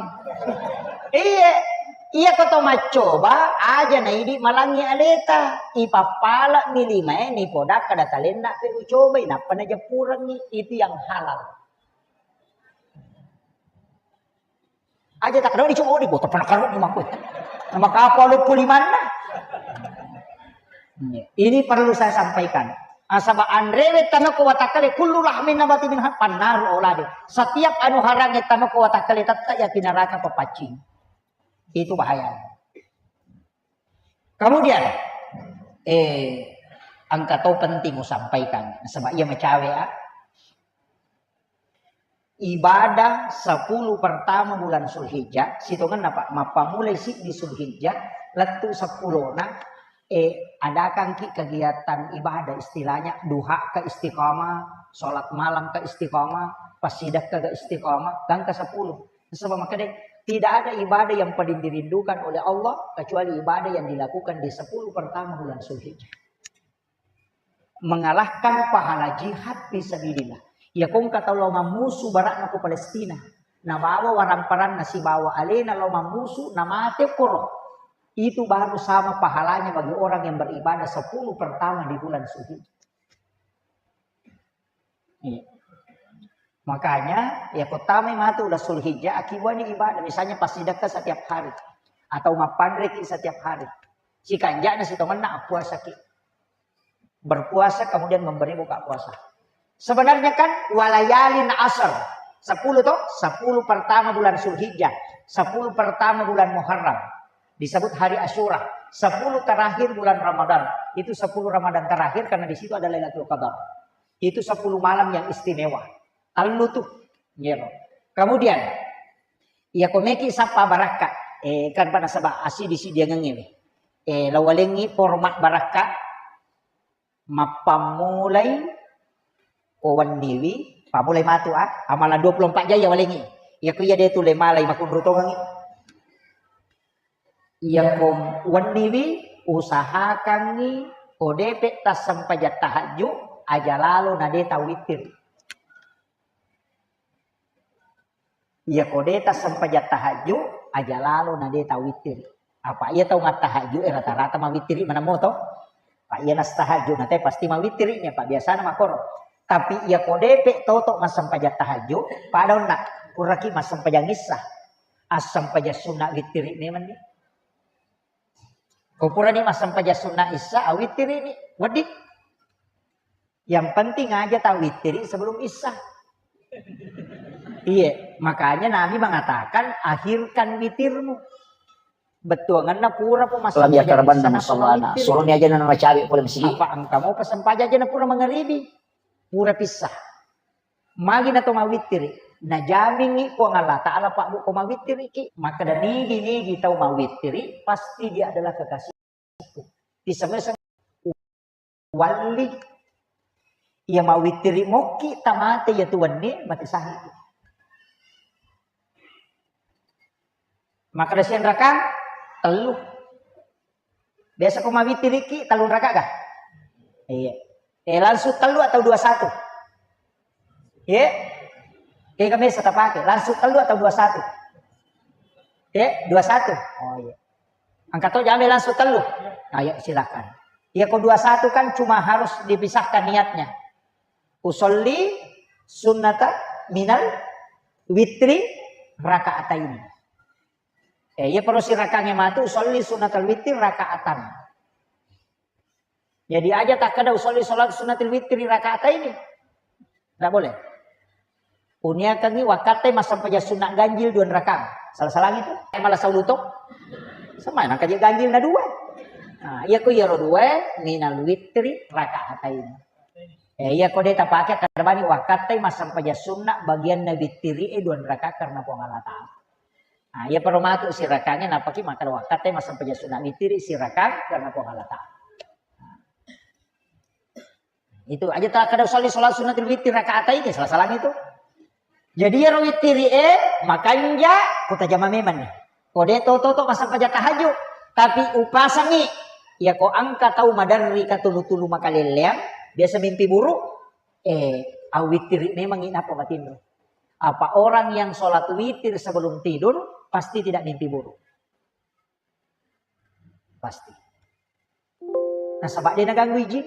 Iya, iya ko to maccoba, aja na idi malangi aleta. Ipappala mi limae ni poda kada talenna pe ucobai, nappa najappurengi. Itu yang halal. Aja tak ada dicoba di botol pernah kalau di makku. Nama kapal luppu limanna. Ini perlu saya sampaikan. Asaba anrewe tanoko watakkale kullu lahmin nabati minha pannaru aulade. Setiap anu harange tanoko watakkale tetta ya neraka pepaccing. Itu bahaya. Kemudian eh engka to penting usampaikan. Nasaba iya macawe ah. Ibadah sepuluh pertama bulan Zulhijjah, sitongenna Pak, mappamulai siddi Zulhijjah, lettu seppulona, eh, adakangki kegiatan ibadah, istilahnya duha ke istiqamah, sholat malam ke istiqamah, pasidakka ke istiqamah, dan ke sepuluh. Sebab makanya tidak ada ibadah yang paling dirindukan oleh Allah kecuali ibadah yang dilakukan di sepuluh pertama bulan Zulhijjah. Mengalahkan pahala jihad fi sabilillah. Iya kongka tau lao mammusu barakna ko Palestina. Nabawa waramparanna sibawa alena lao mammusu, namate koro. Itu baru sama pahalanya bagi orang yang beribadah sepuluh pertama di bulan Zulhijjah. Iya. Makanya, ya kottamai matu ulang Zulhijjah, akibuani ibadah. Misalnya pas sedekah setiap hari. Atau mappanreki setiap hari. Sikanjana sitongenna puasaki. Berpuasa kemudian memberi buka puasa. Sebenarnya kan walayalin asar. Sepuluh toh, sepuluh pertama bulan Zulhijjah, sepuluh pertama bulan Muharram, disebut hari Asyura, sepuluh terakhir bulan Ramadan, itu sepuluh Ramadan terakhir karena di situ ada Lailatul Qadar. Itu sepuluh malam yang istimewa. Tellu tuh. Iya. Kemudian, iya komeki sappa barakka. Eh, kan pada sabab asi di sidiangengnge. Eh, lawalengi format barakka. Mappammulai ko wenniwi, pammulai matu, ah, amalan dua puluh empat jam ya walengi. Iya ko iya de tu le malai makunru tongengi. Iya ko wenniwi, usahakangi ko depe tassempajang tahajju, aja lalo na de tau witir. Iya ko de tassempajang tahajju, aja lalo na de tau witir. Apa iya tau mattahajju e rata-rata mawittiri maneng moto. Pak iya nastahajju na te pasti mawittiri nya, Pak, biasana makoro. Tapi iya ko depe toto massempajang tahajju, pada onna kuraki massempajang issa. Assempajang sunna wittiri memang ni. Ko purani massempajang sunna issa, awittiri ni. Wedding. Yang penting aja tau wittiri sebelum issa. Iya, makanya Nabi mengatakan akhirkan witirmu. Bettuanganna pura po Lam massempajang yakarbanna issa na musallana. Suroni aja na macawe pole masigi. Apa engka mo pasempajang aja na pura mangaribi. Pura pissa. Magi na to mawittiri. Najamingi Puang Allah Ta'ala pabbu ko mawittiri ki. Maka dan nigi-nigi tau mawittiri pasti dia adalah kekasih. Disemeseng walli. Iya mawittiri mokki tamate iya tu wenni mate sahidi. Maka siang rakang tellu. Biasa ko mawittiri ki tellu raka ga? Iya. Eh, langsung tellu atau dua satu? Iya. Kayak biasa tapake. Langsung tellu atau dua satu? Iya, dua satu. Oh iya. Angkat to jame langsung tellu. Ayo silakan. Iya ko dua satu kan cuma harus dipisahkan niatnya. Usolli sunnata minal witri rakaataini. Eh, iya poro sirakangnge matu usolli sunnatal witri rakaatan. Jadi aja takkeda usolli salat sunnatil witri rakaataini. Ndak boleh. Uniakangi wakkatte massempajang sunna ganjil dua rakang. Salah-salah itu. Eh, malah sauluto. Sama nang kaje ganjil na dua. Nah, iya ko iyaro dua minal witri rakaataini. Eh, iya ko de tapake karbani wakkatte massempajang sunna bagianna witiri e dua raka karena Puang Allah Ta'ala. Nah, iya poro matu sirakangnge napaki makkeda wakkatte massempajang sunna witiri sirakang karena Puang Allah Ta'ala. Itu aja takkeda usolli salat sunnatil witri rakaataini, salah-salah itu. Jadi iyaro witiri e makanja ko tajama memang ni. Ko de toto massempajang tahajju, tapi upasangi iya ko engka tau maderri katulu-tulu makalelleang, biasa mimpi buruk, eh, awitiri memang inapa matinro. Apa orang yang sholat witir sebelum tidur pasti tidak mimpi buruk. Pasti. Nasaba de naganggu iji.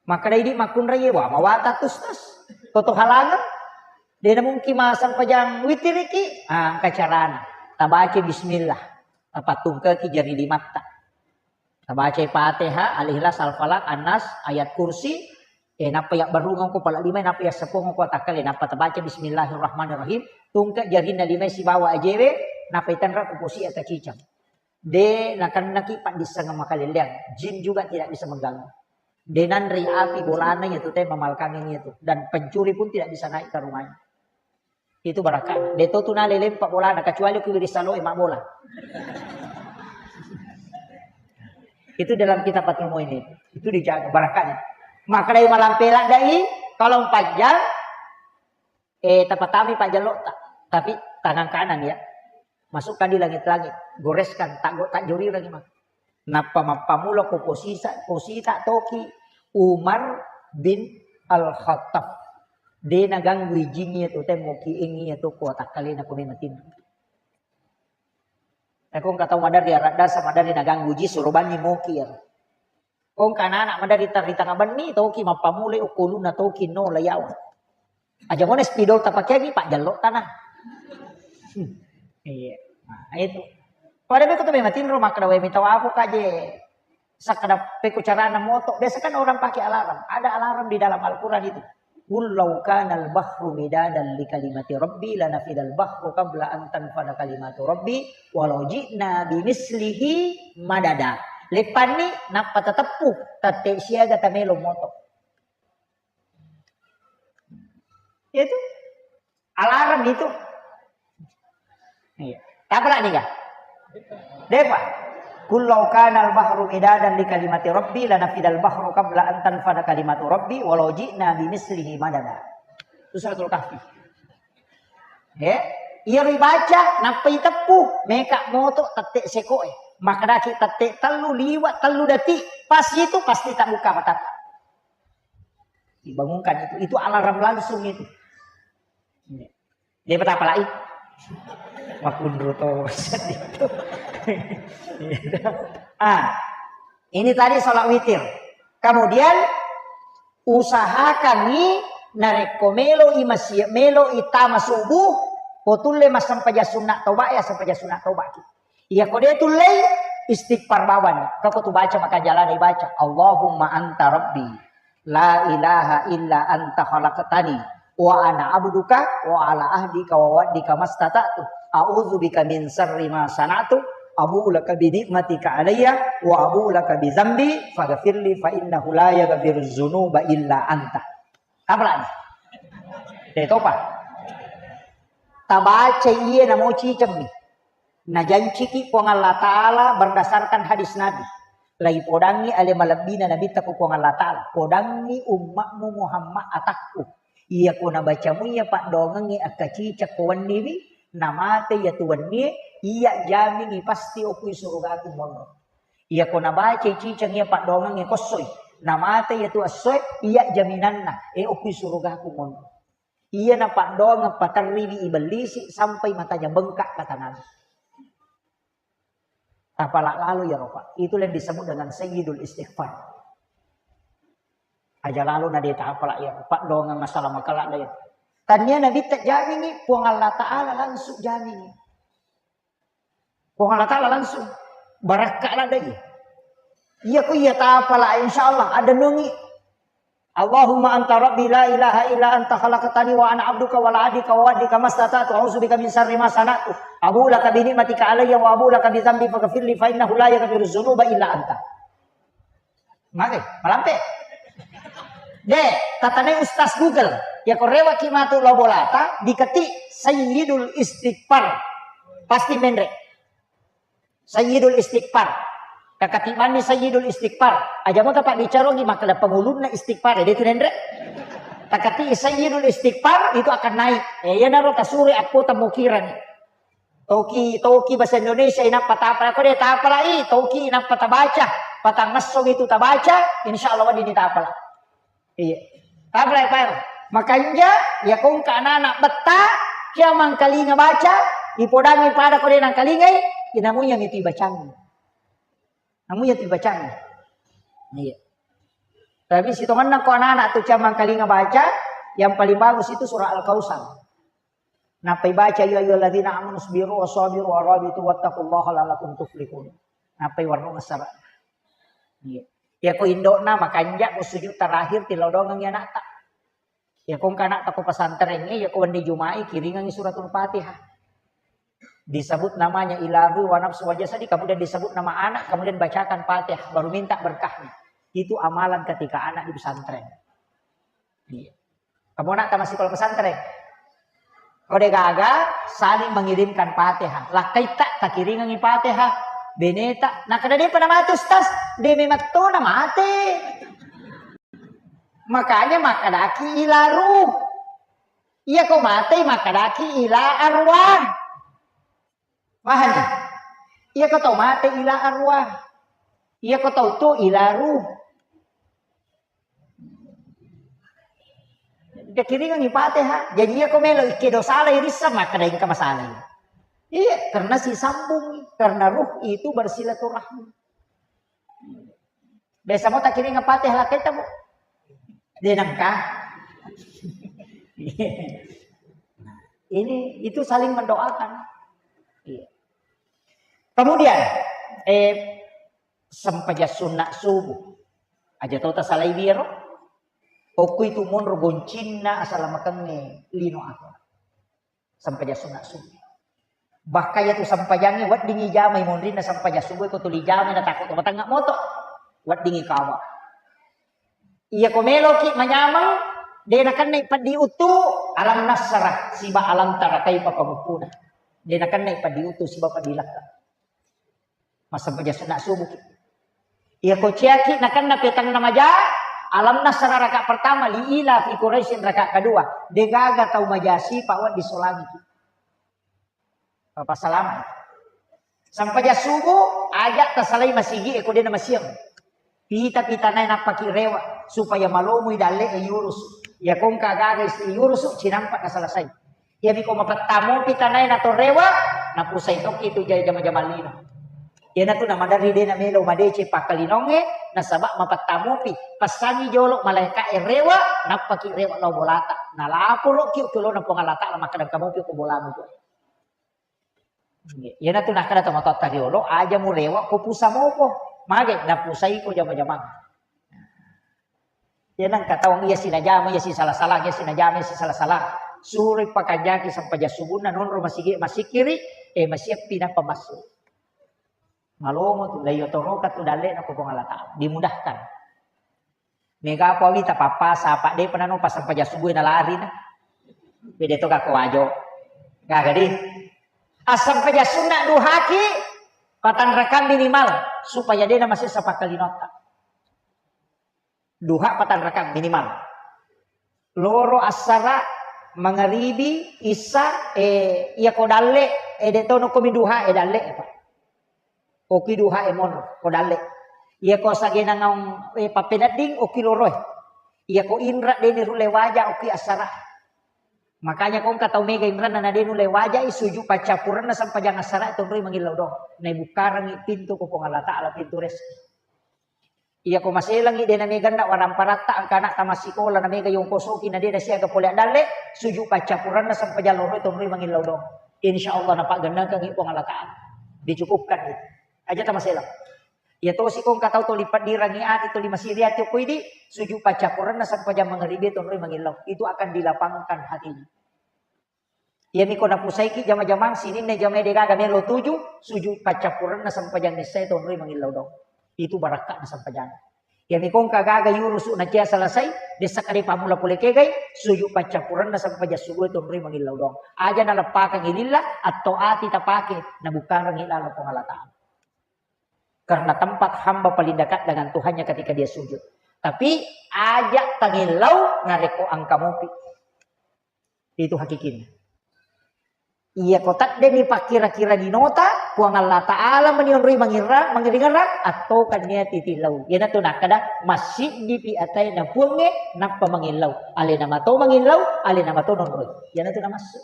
Makkeda idi makkunrai, wa mawata tustas. Toto halangeng. De namungkin massempajang witiriki. Ah, engka carana. Tabaca bismillah. Tapattungkeki jari limatta. Tabacai Fatihah, Al-Ikhlas, Al-Falaq, An-Nas, ayat kursi, eh, nappa yabbarungeng ko pala lima, nappa yasseppuang ko takkale, nappa tabaca bismillahirrahmanirrahim, tungke jarinna lima sibawa ajewe, nappa itenra ko posi ataciceng. De nakennaki paddissengeng makalelleang, jin juga tidak bisa mengganggu. De nanrei api bolana iyatu te mamalkangeng iyatu, dan pencuri pun tidak bisa naik ke rumahnya. Itu barakka. De to tu nale lempa bolana, kecuali ku wiri saloe mabbola. Itu dalam kitab Fathul Muin itu. Itu dijaga barakanya. Maka dari malam pelak dari, kalau panjang, eh, tapatami panjang lo, ta-, tapi tangan kanan ya. Masukkan di langit-langit, goreskan, tak, tak jori lagi mah. Nappa mappammula ko posisa, posita toki Umar bin Al-Khattab. De naganggu ijingngi tu temmo ki engi tu ko takkalena ko mematin. Eko engka tau maderri aradda sa maderri naganggu ji suro banni moki ya. Ko engka anak-anak maderri tar-, ri tanga benni toki mappammula okkoluna toki no layawa. Aja mone spidol tapakeangi, Pak, jallo tanah. Hmm. Iya. Nah, itu. Pada beko tu memang tinro makkeda wae mitau aku kaje. Sakkeda peko carana moto. Biasa kan orang pakai alarm. Ada alarm di dalam Al-Quran itu. Qul law kanal bahru midadan li kalimati rabbi lanafidal bahru qabla an tanfada kalimatu rabbi walau ji'na bimitslihi madada. Leppanni nappa tateppu, tette siaga tamelo moto. Itu alarm itu. Iya. Tapalani ga? Depa. Qul law kanal bahru midadan li kalimati rabbi lanafidal bahru qabla an tanfada kalimatu rabbi walau ji'na bimitslihi madada. Itu suratul Kahfi. Eh, iya ribaca, nappa iteppu, meka moto tette sekoe. Makadaki tette tellu liwa tellu detik, pas itu pasti tabuka mata. Dibangunkan itu, itu alarm langsung itu. Iya. Dia betapa lagi? Makunru to. Ah, ini tadi sholat witir. Kemudian usahakangi narekko melo i masjid, melo i tama subuh, ko tulle massempajang sunna toba ya, sempajang sunna toba ki. Iya ko de tullei, istighfar bawani. Kako tu baca maka jalana ibaca, Allahumma anta rabbi. La ilaha illa anta khalaqtani wa ana abduka wa ala ahdika wa wa'dika mastata'tu. A'udzu bika min syarri ma sana'tu. Abu'u laka bi ni'matika alayya wa abu'u laka bi dzambi faghfirli fa innahu la yaghfiru dzunuba illa anta. Apa lagi? Detopa. Tabaca iye namo cicemmi. Najanciki Puang Allah Ta'ala berdasarkan hadis Nabi. Laipodangngi ale malebbina Nabitta ku Puang Allah Ta'ala. Podangngi ummakmu Muhammad atakku. Iya ko nabacamu iya paddoangengnge akkaciceng ko wenniwi, namate iya tu wennie, iya jamingi pasti okui surugaku monro. Iya ko nabacai ciceng iya paddoangengnge kossoi, namate iya tu essoe, iya jaminanna, e okui surugaku monro. Iya na paddoangeng paterriwi ibellisi sampai matanya bengkak kata Nabi. Tapala lalo iyaro, Pak. Itu yang disebut dengan sayyidul istighfar. Aja lalo na de tapala iyaro, paddoangeng masalah makala da iyaro. Tania Nabitta jamingi, Puang Allah Ta'ala langsung jamingi. Puang Allah Ta'ala langsung barakka ladai. Iya ko iya tapala, insya Allah ada nungi. Allahumma anta rabbi la ilaha illa anta khalaqtani wa ana abduka wa ala ahdika wa wa'dika mastata'tu a'udzu bika min syarri ma sana'tu. Abu'u laka bi ni'matika alayya wa abu'u laka bi dzambi faghfirli fa innahu la yaghfiru dzunuba illa anta. Mage, malampe. De, tatanai Ustaz Google. Ya ko rewaki matu lao bolata, diketik Sayyidul Istighfar. Pasti menre. Sayyidul Istighfar. Kakatimanni Sayyidul Istighfar. Aja mo tapa bicarongi makkeda pangulunna istighfar, ya, de tu nenre. Takati Sayyidul Istighfar itu akan naik. Eh, iyanaro tasure akko tamukirani. Toki, toki bahasa Indonesia inappa tapala, ko de tapalai, toki inappa tabaca, patang esso itu tabaca, insya Allah wedding tapala. Iya. Tapalai, Pak. Makanja, ya kongka anak-anak betta, kia mangkalinga baca, ipodangi pada ko de nangkalingai, inamunya itu ibacangi. Namunya itu ibacangi. Iya. Tapi sitongenna ko anak-anak tu kia mangkalinga baca, yang paling bagus itu surah Al-Kausar. Nappai baca, "Ya ayyuhalladzina amanu isbiru wa sabiru wa rabitu wattaqullaha la'allakum tuflihun." Nappai warnung essara. Iya. Ya ko indokna makanja ko sujud terakhir tilodongengi anakta. Ya ko engka anakta ko pesantren, ya ko wenni Juma'i kiringengi suratul Fatihah. Disebut namanya ila ruhi wa nafsi wa jasadi, kemudian disebut nama anak, kemudian bacakan Fatihah, baru minta berkahnya. Itu amalan ketika anak di pesantren. Iya. Kamu nak masih kalau pesantren. Kau de gaga saling mengirimkan Fatihah. Lakkaita takiringengi Fatihah. Beneta. Nah, kada depa namate Ustaz. De memang to namate. Makanya makkadaki ila ruh. Iya ko mate makkadaki ila arwah. Paham? Iya ko tau mate ila arwah. Iya ko tau tu ila ruh. Dikiringengi Fatihah. Jadi iya ko melo ikkedo salah irissa makkeda engka masalah. Iya, karena si sambung, karena ruh itu bersilaturahmi. Biasa mo takiringa Fatihah lakkaita, Bu? De nengka. Ini, itu saling mendoakan. Iya. Kemudian, eh, sempajang sunna subuh. Aja to tasalai wiro. Okko itu monro goncinna asalamakengngé lino akhirat. Sempajang sunna subuh. Bahkan iyatu sempajangnge weddingngi jamai monrinna sempajang subuh, ko tuli jamai na takko to matengnga moto. Weddingngi kawa. Iya ko meloki manyameng, de nakennai peddi uttu, alam nasyrah siba alam tara kaifa pamukkuna. De nakennai peddi uttu siba peddi lakka. Massempajang sunna subuh ki. Iya ko ciaki nakenna petang na maja, alam nasyrah raka pertama, li ila fi Quraisyin raka kedua. De gaga tau maja sipa wedding solangi ki. Papa salama. Sempajang subuh, aja tasalai masigi e ko de na masiang. Pita-pita nae nappaki rewa supaya malomoi dalle e yurus. Iya ko engka gaga isi yurus cinampa na selesai. Iyami ko mapettamopi tanae nato rewa, napusai tokki tu jama-jama lino. Iyanatu namaderri de namelo madeceng pakkalinongnge, nasaba mapettamopi. Passangi jolo malaeka'e rewa, nappaki rewa lao bolata. Nalaporoki okko lona Puang Allah Ta'ala makkeda engka mopi ko bolamu tu. Iyanatu nakkeda tomatoatta riolo, aja murewa ko pusa mopo. Mage napusai ko jama-jama. Iya nengka taung iya sinajama, iya sisala-sala, iya sinajama, iya sisala-sala. Suroi pakanjaki sempajang subunna nonro masigi, masikiri, eh, masiappi nappa massu. Malomo tu, laiyotoroka tu dalle na ko Puang Allah Ta'ala. Dimudahkan. Mega apa wita papa sapa de penano pas sempajang subuh na lari na. Bede to kako wajo. Gaga di. Assempajang sunna duhaki patang rakang minimal supaya de na masessa pakkalinotta. Duha patang rakang minimal. Loro assara, mangaribi, issa, eh, iya ko dalle, eh, de tono komi duha, eh, dalle, eh, Pak. Oki duha, eh, monro, ko dalle. Iya ko sagenangaung, eh, pappenedding, oki loro, eh. Iya ko inra, de ni rulle waja, oki assara. Makanya ko engka tau mega inranna na de nulle wajai, sujud paccappurenna sempajang assara tonroi mangillau dong. Naibukkarangi pintu ko Puang Allah Ta'ala, pintu rezeki. Iya ko maselangi de na mega nda waramparatta engka anakta massikola na mega yongkosoki na de na siaga pole addalle, sujud paccappurenna sempajang loroi tonroi mangillau dong. Insya Allah napaggennengkangi Puang Allah Ta'ala. Dicukupkan itu. Aja tamaselang. Iya tosi ko engka tau toli paddirangi ati, toli masiri ati okko idi, sujud paccappurenna sempajang mangaribi tonroi mangillau. Itu akan dilapangkan hatinya. Iyami ko napusaiki jama-jamang sininna jamae de gaga melo tuju, sujud paccappurenna sempajang issae tonroi mangillau dong. Itu barakka'na sempajang. Iyami ko engka gaga yurusu na cia selesai, dessa kade pammula pole kegai, sujud paccappurenna sempajang subuh tonroi mangillau dong. Aja naleppakangi lilla, atau ati tapake, nabukkarangi laleng Puang Allah Ta'ala. Karena tempat hamba paling dekat dengan Tuhannya ketika dia sujud. Tapi aja tangillau narekko engka mopi. Itu hakikinna. Iya ko taddengi pakkira-kira linota, Puang Allah Ta'ala meni onroi mangirra, mangiringerra, attokannia titillau. Iyanatu nakkeda, massiddipi ataena Puangnge, nappa mangillau. Alena mato mangillau, alena mato nonroi. Iyanatu namassu.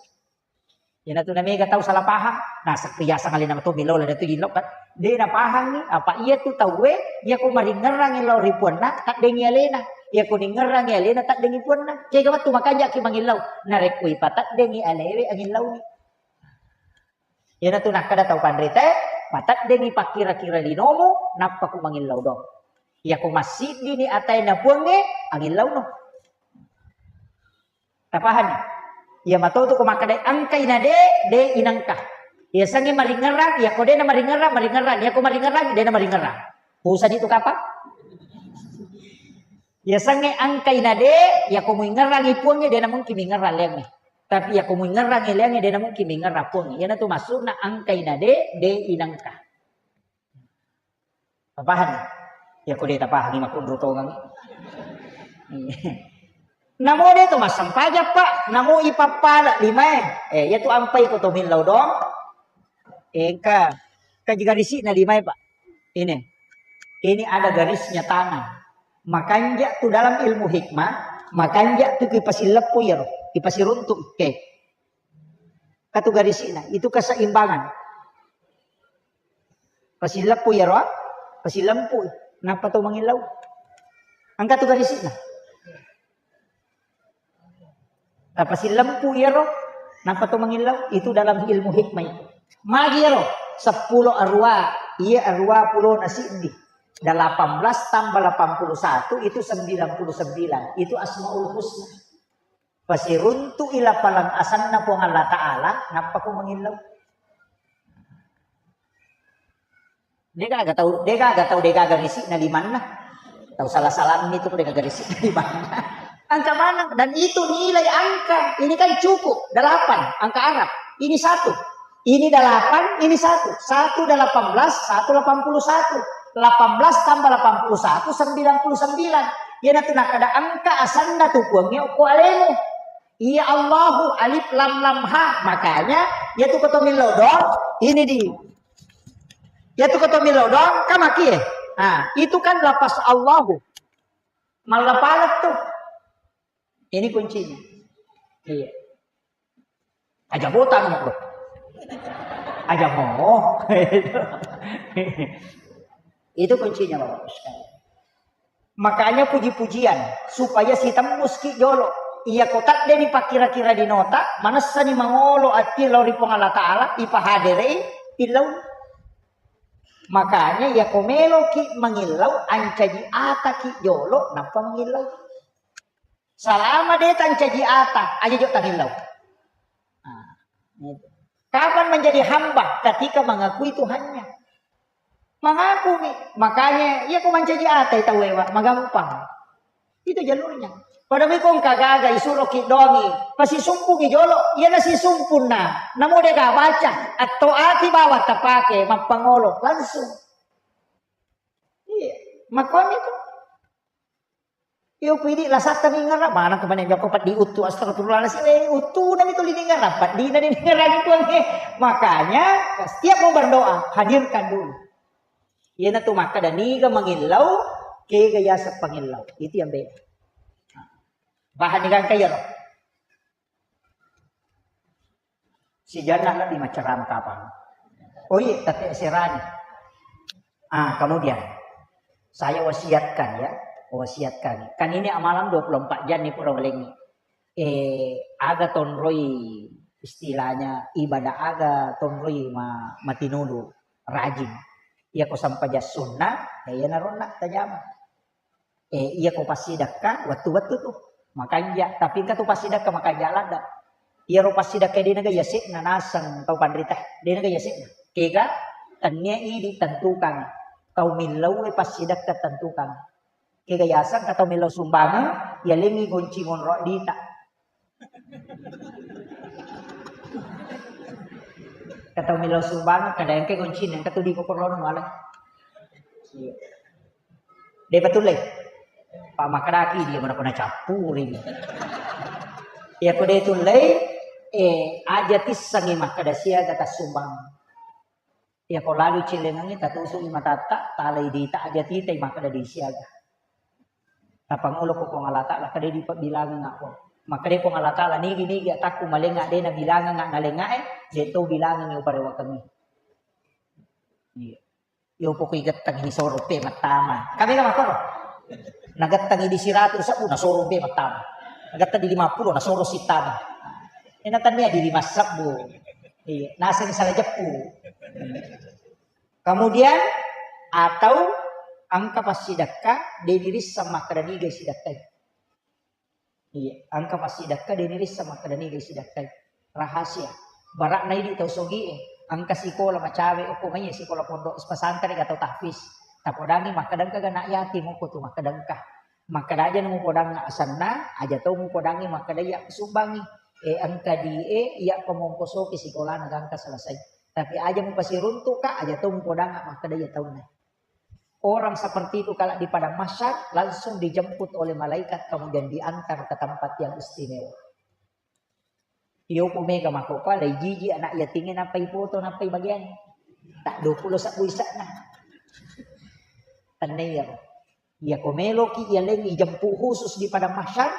Iyanatu namega tau salah paham. Nah, sakriasang alena mato millau lada tu jillau kan. De napahangi, apa iya tu tauwe, iya ko maringerrangi lao ri puanna, taddengi alena. Iya ko ningerrangi alena, taddengi puanna. Kega wettu makanjaki mangillau. Narekko ipataddengi alewe, angillauwi. Iyanatu nakkeda tau panrita, pataddengi pakkira-kira linomu, nappa ku mangillau dong. Iya ko massiddini ataena Puangnge, angillauno. Tapahani? Iya matotu ko makkeda engkai na de, de inengka. Iya sangi maringerrang, iya ko de na maringerrang, maringerrang. Iya ko maringerrang, de na maringerrang. Pusani tu kapang? Iya sangi engkai na de, iya ko muingerrangi Puangnge, de na mungkin mingerrang leangnge. Tapi iya ko muingerrangi leangnge, de na mungkin mingerrang Puangnge. Iyanatu maksudna engkai na de, de inengka. Tapahani? Iya ko de tapahangi makkunru tongang. Namo de to massempajang, Pak, namo ipappala limae. Eh, iya tu ampai ko to millau dong. Eh, engka, engka garisi'na limae, Pak. Ini. Ini ada garisnya tangan. Makanja tu dalam ilmu hikmah, makanja tu kipasilleppu iyaro, kipasiruntu. Oke. Katu garisi'na, itu keseimbangan. Pasileppu iyaro, pasilempu, nappa to mangillau. Engka tu garisi'na. Nah, pasilempu iyaro, nappa to mangillau. Itu dalam ilmu hikmah itu. Magi iyaro, seppulo arwa, iya arwa pulona siddi. Delapan belas tambah delapan puluh satu itu sembilan puluh sembilan. Itu Asmaul Husna. Pasiruntu'i lapaleng asanna Puang Allah Ta'ala, nappako mangillau. Degaga tau, degaga tau, degaga risi'na limanna. Tau salah-salammi tu degaga risi'na limanna. Angka maneng, dan itu nilai angka. Ini kan cukup, delapan, angka Arab. Ini satu. Ini delapan, ini satu. Satu delapan belas, satu delapan puluh satu. Delapan belas tambah delapan puluh satu, sembilan puluh sembilan. Iyanatu nakkeda engka asanna tu Puangnge okko alemu. Iya Allahu, alif lam lam ha. Makanya, iya tu koto millau doang, ini di. Iya tu koto millau doang, kamaki eh. Nah, itu kan lapas Allahu. Mallapalek tuh. Ini kuncinya. Iya. Aja botang, Bro. Aja mo. Itu kuncinya, Bapak Ibu sekalian. Makanya puji-pujian, supaya sitembus ki jolo. Iya ko tadde ni pakkira-kira dinota, manessani mangolo ati lao ri Puang Allah Ta'ala, ipahaderei, illau. Makanya iya ko melo ki mangillau, ancaji ata ki jolo, nappa mangillau. Salama de tancaji ata, aja jo tangillau. Nah, itu. Kapan menjadi hamba? Ketika mengakui Tuhannya. Mengakui. Makanya, iya ko mancaji ata tau ewa, magampang. Itu jalurnya. Pada miko engka gaga isuro ki doangi, pasi sumpungi jolo, iya nasi sumpunna. Namo de ga baca, atau ati bawa tapake, mappangolo, langsung. Iya, makanya itu. Iyo pidi lasatta ningerang, mana kemana joko peddi uttu, astagfirullahaladzim, eh, uttu nami tuli ningerang, peddi na ningerang itu eh. Makanya setiap mau berdoa, hadirkan dulu. Iya na tu makkeda niga mangillau, kega yaseng pangillau. Itu yang beda. Paham ni kan kaya roh. Sijanna lebbi maccarama kapang. Oh iya, tette serani. Ah, kemudian saya wasiatkan ya, wasiatkan. Kan ini amalan dua puluh empat jam nih pura walengi. Eh, aga tonroi istilahnya ibadah aga tonroi ma, matinulu rajin. Iya ko sampajang sunna, eh, iya naronna tajama. Eh, iya ko passidekka, wettu-wettu tu. Makanja, tapi engka tu passidekka makanja ladda. Iyaro passidekka de naga yase'na naseng tau panrita, de naga yase'na. Kega, tennia idi tentukan. Tau millau passidekka tentukan. Kega yaseng ka tau millau sumbangeng, yalengi gonci monro dita. Kata melo sumbang, kada engka goncina, engka tu di kokorono mala. Iya. De patulle. Pak makadaki dia mana pernah campuri. Ya ko de tulle, eh, aja tissangi makkada siaga tasumbang. Iya ko lalu cilengengngi tatusu'i matatta, talai dita aja titai makkada disiaga. Tapangolo ko Puang Allah Ta'ala, kada dipabilangeng ako. Makkada Puang Allah Ta'ala, nigi-nigi atakku malenga de nabilangeng nalengae, de to bilangeng uparewakengngi. Iya. Yo pokoi gettang ini soro pe mattama. Kami kan makkoro. Nagettang di siratu sebbu, nasoro pe mattama. Nagettang di lima puluh, nasoro sittama. Ena tania di lima sebbu. Iya, naseng salah jeppu. Kemudian, atau engka passidekka, de dirisseng makkada niga sidekkai. Iya, engka passidekka, de dirisseng makkada niga sidekkai. Rahasia. Bara'na idi tau sogie, engka sikola macawe, okko maiya sikola pondok pesantren atau tahfiz. Tapodangi makkada engka ga anak yatim, okko tu makkada engka. Makkada aja namupodangnga asenna, aja tau mupodangngi makkada iya sumbangi. Eh, engka di e, iya pamongkosoki sikolana gangka selesai. Tapi aja mupasiruntuka, aja tau mupodangnga makkada iya taunna. Orang seperti itu kalau di padang mahsyar langsung dijemput oleh malaikat kemudian diantar ke tempat yang istimewa. Iyo ko mega mako pa, lai jiji anak yatingnge nappai foto, nappai bagian. Tak dua puluh sebbu isakna. Tandai ya. Iya ko meloki iya leng ijemput khusus di padang mahsyar,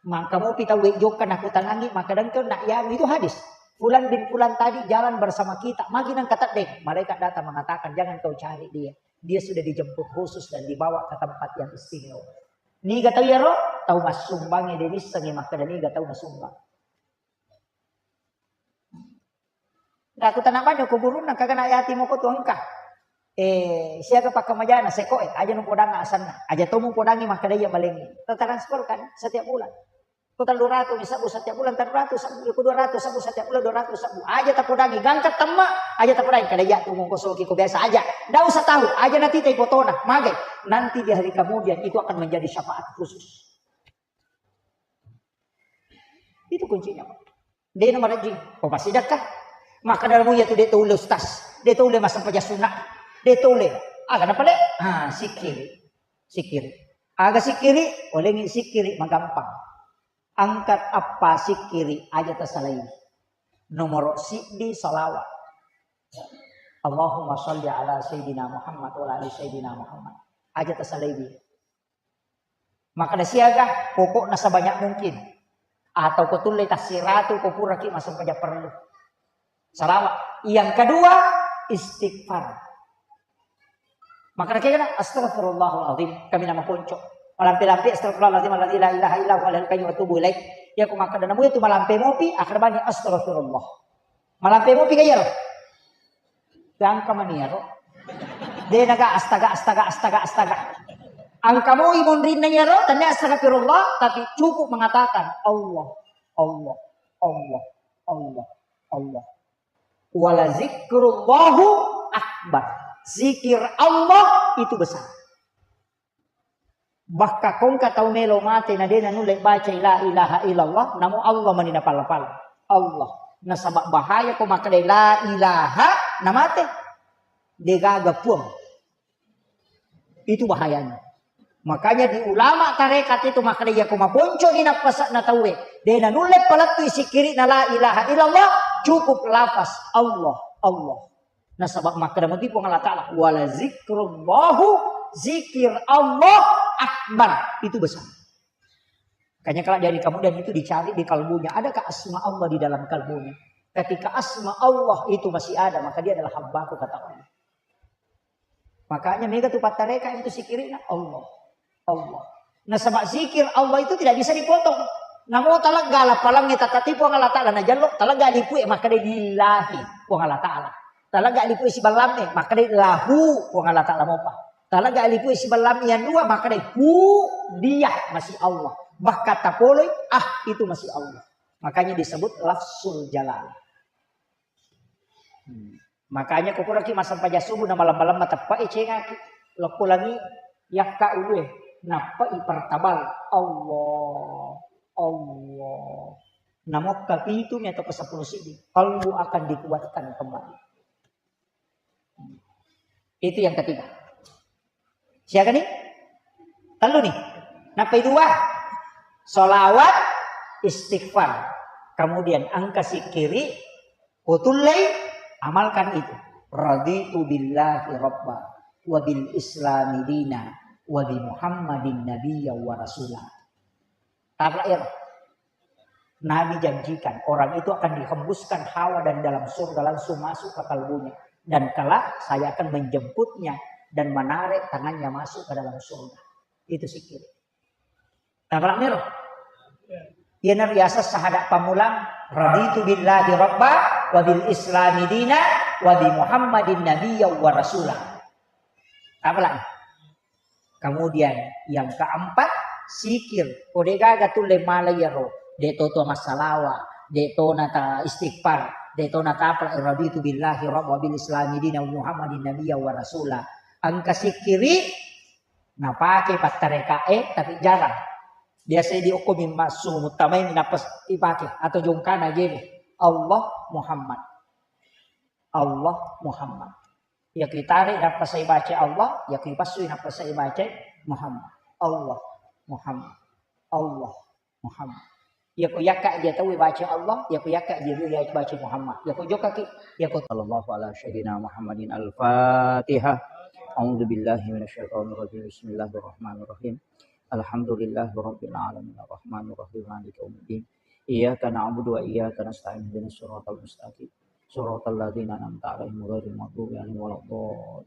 maka mopi tau jokka nakutanangi, maka dengke nak ya itu hadis. Fulan bin Fulan tadi jalan bersama kita, magi nang katedde, malaikat datang mengatakan, "Jangan kau cari dia. Dia sudah dijemput khusus dan dibawa ke tempat yang istimewa." Niga tau iyaro? Tau massumbangnge de nissengngi makkeda niga tau nasumbang. Aku tanah banyak kuburunna kagana yati moko tu engka. Eh, siaga pakkamajana, sekoe, aja nupodangnga asenna. Aja to mupodangngi makkeda iya malengngi. Tertransfer kan setiap bulan. Ko tellu ratu mi sebbu setiap bulan, tellu ratu sebbu, ko dua ratu sebbu setiap bulan, dua ratu sebbu. Aja tapodangngi, gangka temma, aja tapodangngi. Kada iya tu mongko soki ko biasa aja. Ndak usah tahu, aja nanti tai fotona, magai. Nanti di hari kemudian itu akan menjadi syafaat khusus. Itu kuncinya, Pak. De' namarejjing, oh, pasti dakka. Maka dalam iya tu de' tau le ustaz, de' tau le massempajang sunna, de' tau le. Aga napale? Ah, sikiri. Sikiri. Aga sikiri? Olengi sikiri magampang. Angkat apa sikiri aja tasalai. Nomor siddi salawat. Allahumma salli ala Sayyidina Muhammad wa ala ali Sayyidina Muhammad. Aja tasalai. Makkeda siaga, pokokna sebanyak mungkin. Atau ko tulle tassiratu ko puraki massempajang parellu. Salawat. Yang kedua, istighfar. Makkeda kegana, astagfirullahaladzim, kami nama konco. Malampe-lampe astagfirullahaladzim alladzi la ilaha illa huwa al hayyul qayyum wa atubu ilaih. Ya ko makkeda namu itu malampe mopi, akhir bani astagfirullah. Malampe mopi ga iyaro? Gangka mani iyaro. De' naga astaga, astaga, astaga, astaga. Angka moi monrinna iyaro, tania astagfirullah, tapi cukup mengatakan Allah, Allah, Allah, Allah, Allah. Wala zikrullahu akbar. Zikir Allah itu besar. Bakka kongka tau melo mate na de' nanulle bacai la ilaha illallah, namo Allah mani napala-pala. Allah. Nasaba bahaya ko makkeda la ilaha namate. De' gaga puang. Itu bahayanya. Makanya di ulama tarekat itu makkeda iya ko maponco ni nappasa'na tauwe. De' nanulle palettui sikiri'na la ilaha illallah, cukup lafaz Allah, Allah. Nasaba makkeda mati Puang Allah Ta'ala, "Wala zikrullahu, zikir Allah akbar." Itu besar. Makanya kalau dari kemudian itu dicari di kalbunya, adakah asma Allah di dalam kalbunya? Ketika asma Allah itu masih ada, maka dia adalah hambaku, kata Allah. Makanya mega tu pattareka itu sikiri'na Allah. Allah. Nasaba zikir Allah itu tidak bisa dipotong. Namo talegga lappalangnge tatati Puang Allah Ta'ala najallo, talegga lipue makkeda lillahi Puang Allah Ta'ala. Talegga lipue siballamme makkeda lahu Puang Allah Ta'ala mopa. Talegga lipue siballamme yang dua makkeda hu, dia masih Allah. Bahkan tapoloi ah itu masih Allah. Makanya disebut lafzul jalal. Hmm. Makanya ko puraki massempajang subuh na malam-malam mateppe'i cengaki. Lokko langi yakka ulue. Nappai pertabal. Allah. Allah. Namokka pitu mi atau ke sepuluh sidi. Kalbu akan dikuatkan kembali. Itu yang ketiga. Siaga ni? Tellu ni. Nappai dua. Salawat, istighfar. Kemudian angka sikiri, kutullei, amalkan itu. Raditu billahi rabba, wa bil islami dina, wa bi Muhammadin nabiyya wa rasula. Terakhir, Nabi janjikan orang itu akan dihembuskan hawa dan dalam surga langsung masuk ke kalbunya. Dan kelak saya akan menjemputnya dan menarik tangannya masuk ke dalam surga. Itu sikiri. Nah, kalau mero. Iya, na biasa sahada pamulang, "Raditu billahi rabba, wa bil islami dina, wa bi Muhammadin nabiyya wa rasula." Apa lagi? Kemudian yang keempat, sikir. Ko de gaga tulle mala iyaro, de to to massalawa, de to nata istighfar, de to nata apa, "Raditu billahi rabba, wa bil islami dina, wa Muhammadin nabiyya wa rasula." Engka sikiri, napake pattarekae, tapi jarang. Biasa di okko mi massu muttamai, nappa ipake atau jongkana gini. Allah Muhammad. Allah Muhammad. Iya ku itare nappa sai baca Allah, iya ku ipassui nappa sai baca Muhammad. Allah Muhammad. Allah Muhammad. Iya ku yakka dia tahu baca Allah, iya ku yakka dia dulu ya baca Muhammad. Iya ku jokaki, iya ku sallallahu ala sayyidina Muhammadin al-Fatihah. A'udzu billahi minasyaitonir rajim. Bismillahirrahmanirrahim. Alhamdulillahirabbil alamin. Arrahmanirrahim. Maliki yaumiddin. Iyyaka na'budu wa iyyaka nasta'in. Ihdinas siratal mustaqim. Siratal ladzina an'amta 'alaihim ghairil maghdubi 'alaihim waladdallin.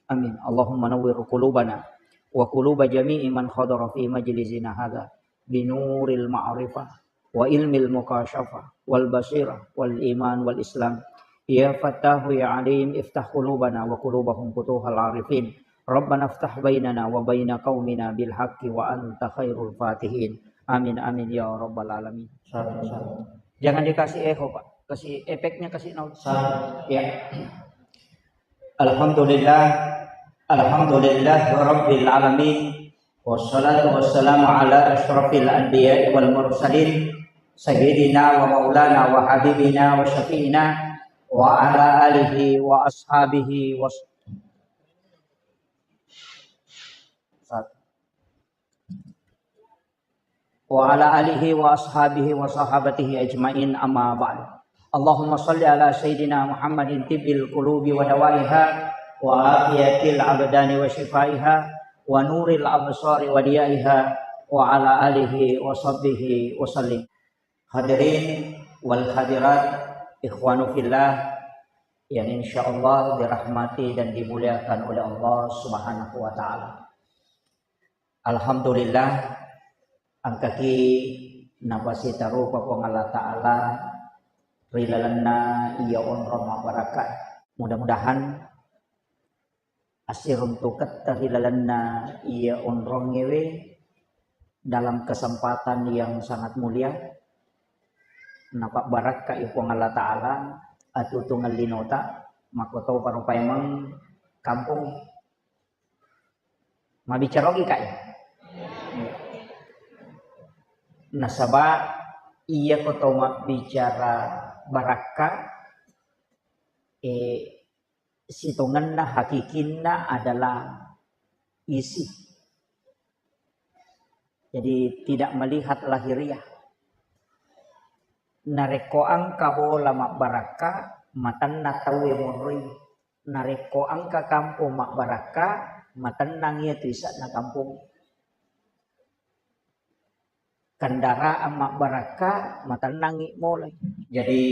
Amin. Allahumma nawwir qulubana wa quluba jami'i man hadara fi majlisina hadza binuril ma'rifah wa ilmil mukasyafah wal basirah wal iman wal islam يا فتاح يا عليم، افتح قلوبنا وقلوبهم فتوح العارفين. ربنا افتح بيننا وبين قومنا بالحق وأنت خير الفاتحين. آمين، آمين يا رب العالمين. Satu, satu. Jangan dikasih echo, Pak. Kasih efeknya, kasih nol. Satu. Ya. Alhamdulillah. Alhamdulillah Rabbil Alamin. Wassalatu wassalamu ala asyrafil anbiya'i wal mursalin, sayyidina wa maulana wa habibina wa syafi'ina wa ala alihi wa ashabihi wa s-, wa ala alihi wa ashabihi wa sahabatihi ajma'in, amma ba'd. Allahumma salli ala sayyidina Muhammadin tibbil qulubi wa dawaiha wa afiyatil abdani wa shifaiha wa nuril absari wa diyaiha wa ala alihi wa sahbihi wa sallim. Hadirin wal hadirat, ikhwanu fillah yang insyaallah dirahmati dan dimuliakan oleh Allah Subhanahu wa taala. Alhamdulillah, engkaki napasitarupa Puang Allah Ta'ala ri lalenna iya onrong mabbarakka. Mudah-mudahan assiruntuketta ri lalenna iya onrongngewe dalam kesempatan yang sangat mulia, napabbarakkai Puang Allah Ta'ala atuo-tuongeng linota, makkotoparo paimeng kampong. Mabbicara ogi, Kak, ya? Nasaba iyako to mabbicara barakka, eh, sitongenna hakikinna adalah isi. Jadi tidak melihat lahiriah. Narekko engka bola mabbarakka, matenna tauwe monroi. Narekko engka kampong mabbarakka, matennang iyatu ise'na kampong. Kendaraan mabbarakka, matennangngi molai. Jadi,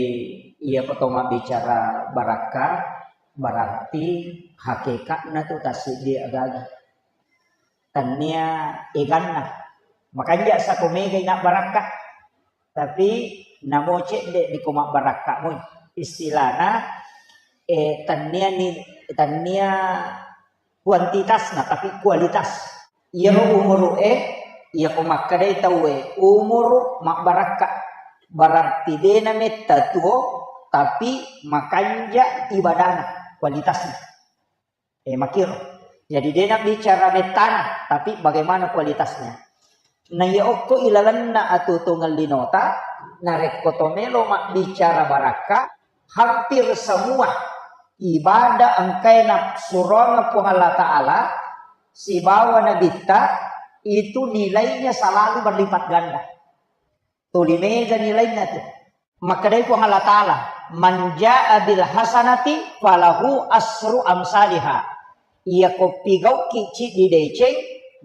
iyako to mabbicara barakka, berarti hakekatna tu tassiddi agaga. Tennia eganna. Makanja sako megai na barakka. Tapi namo cedde di ko mabbarakka moi. Istilahna, eh, tennia ni, tennia kuantitasna, tapi kualitas. Iyaro umuru'e, iyako makkedai tauwe, umuru mabbarakka. Berarti de nametta tuo, tapi makanja ibadana, kualitasna. Eh, makiro. Jadi, de nabbicara mettana, tapi bagaimana kualitasnya. Na iya okko ilalenna atuo-tuongeng linota, narekko to melo mabbicara barakka, hampir semua ibadah engkae nasuroang Puang Allah Ta'ala sibawa Nabitta, itu nilainya selalu berlipat ganda. Tuli mega nilainna tu. Makkedai Puang Allah Ta'ala, "Man jaa bil hasanati falahu asru amsaliha." Iyako pigauki ciddi deceng,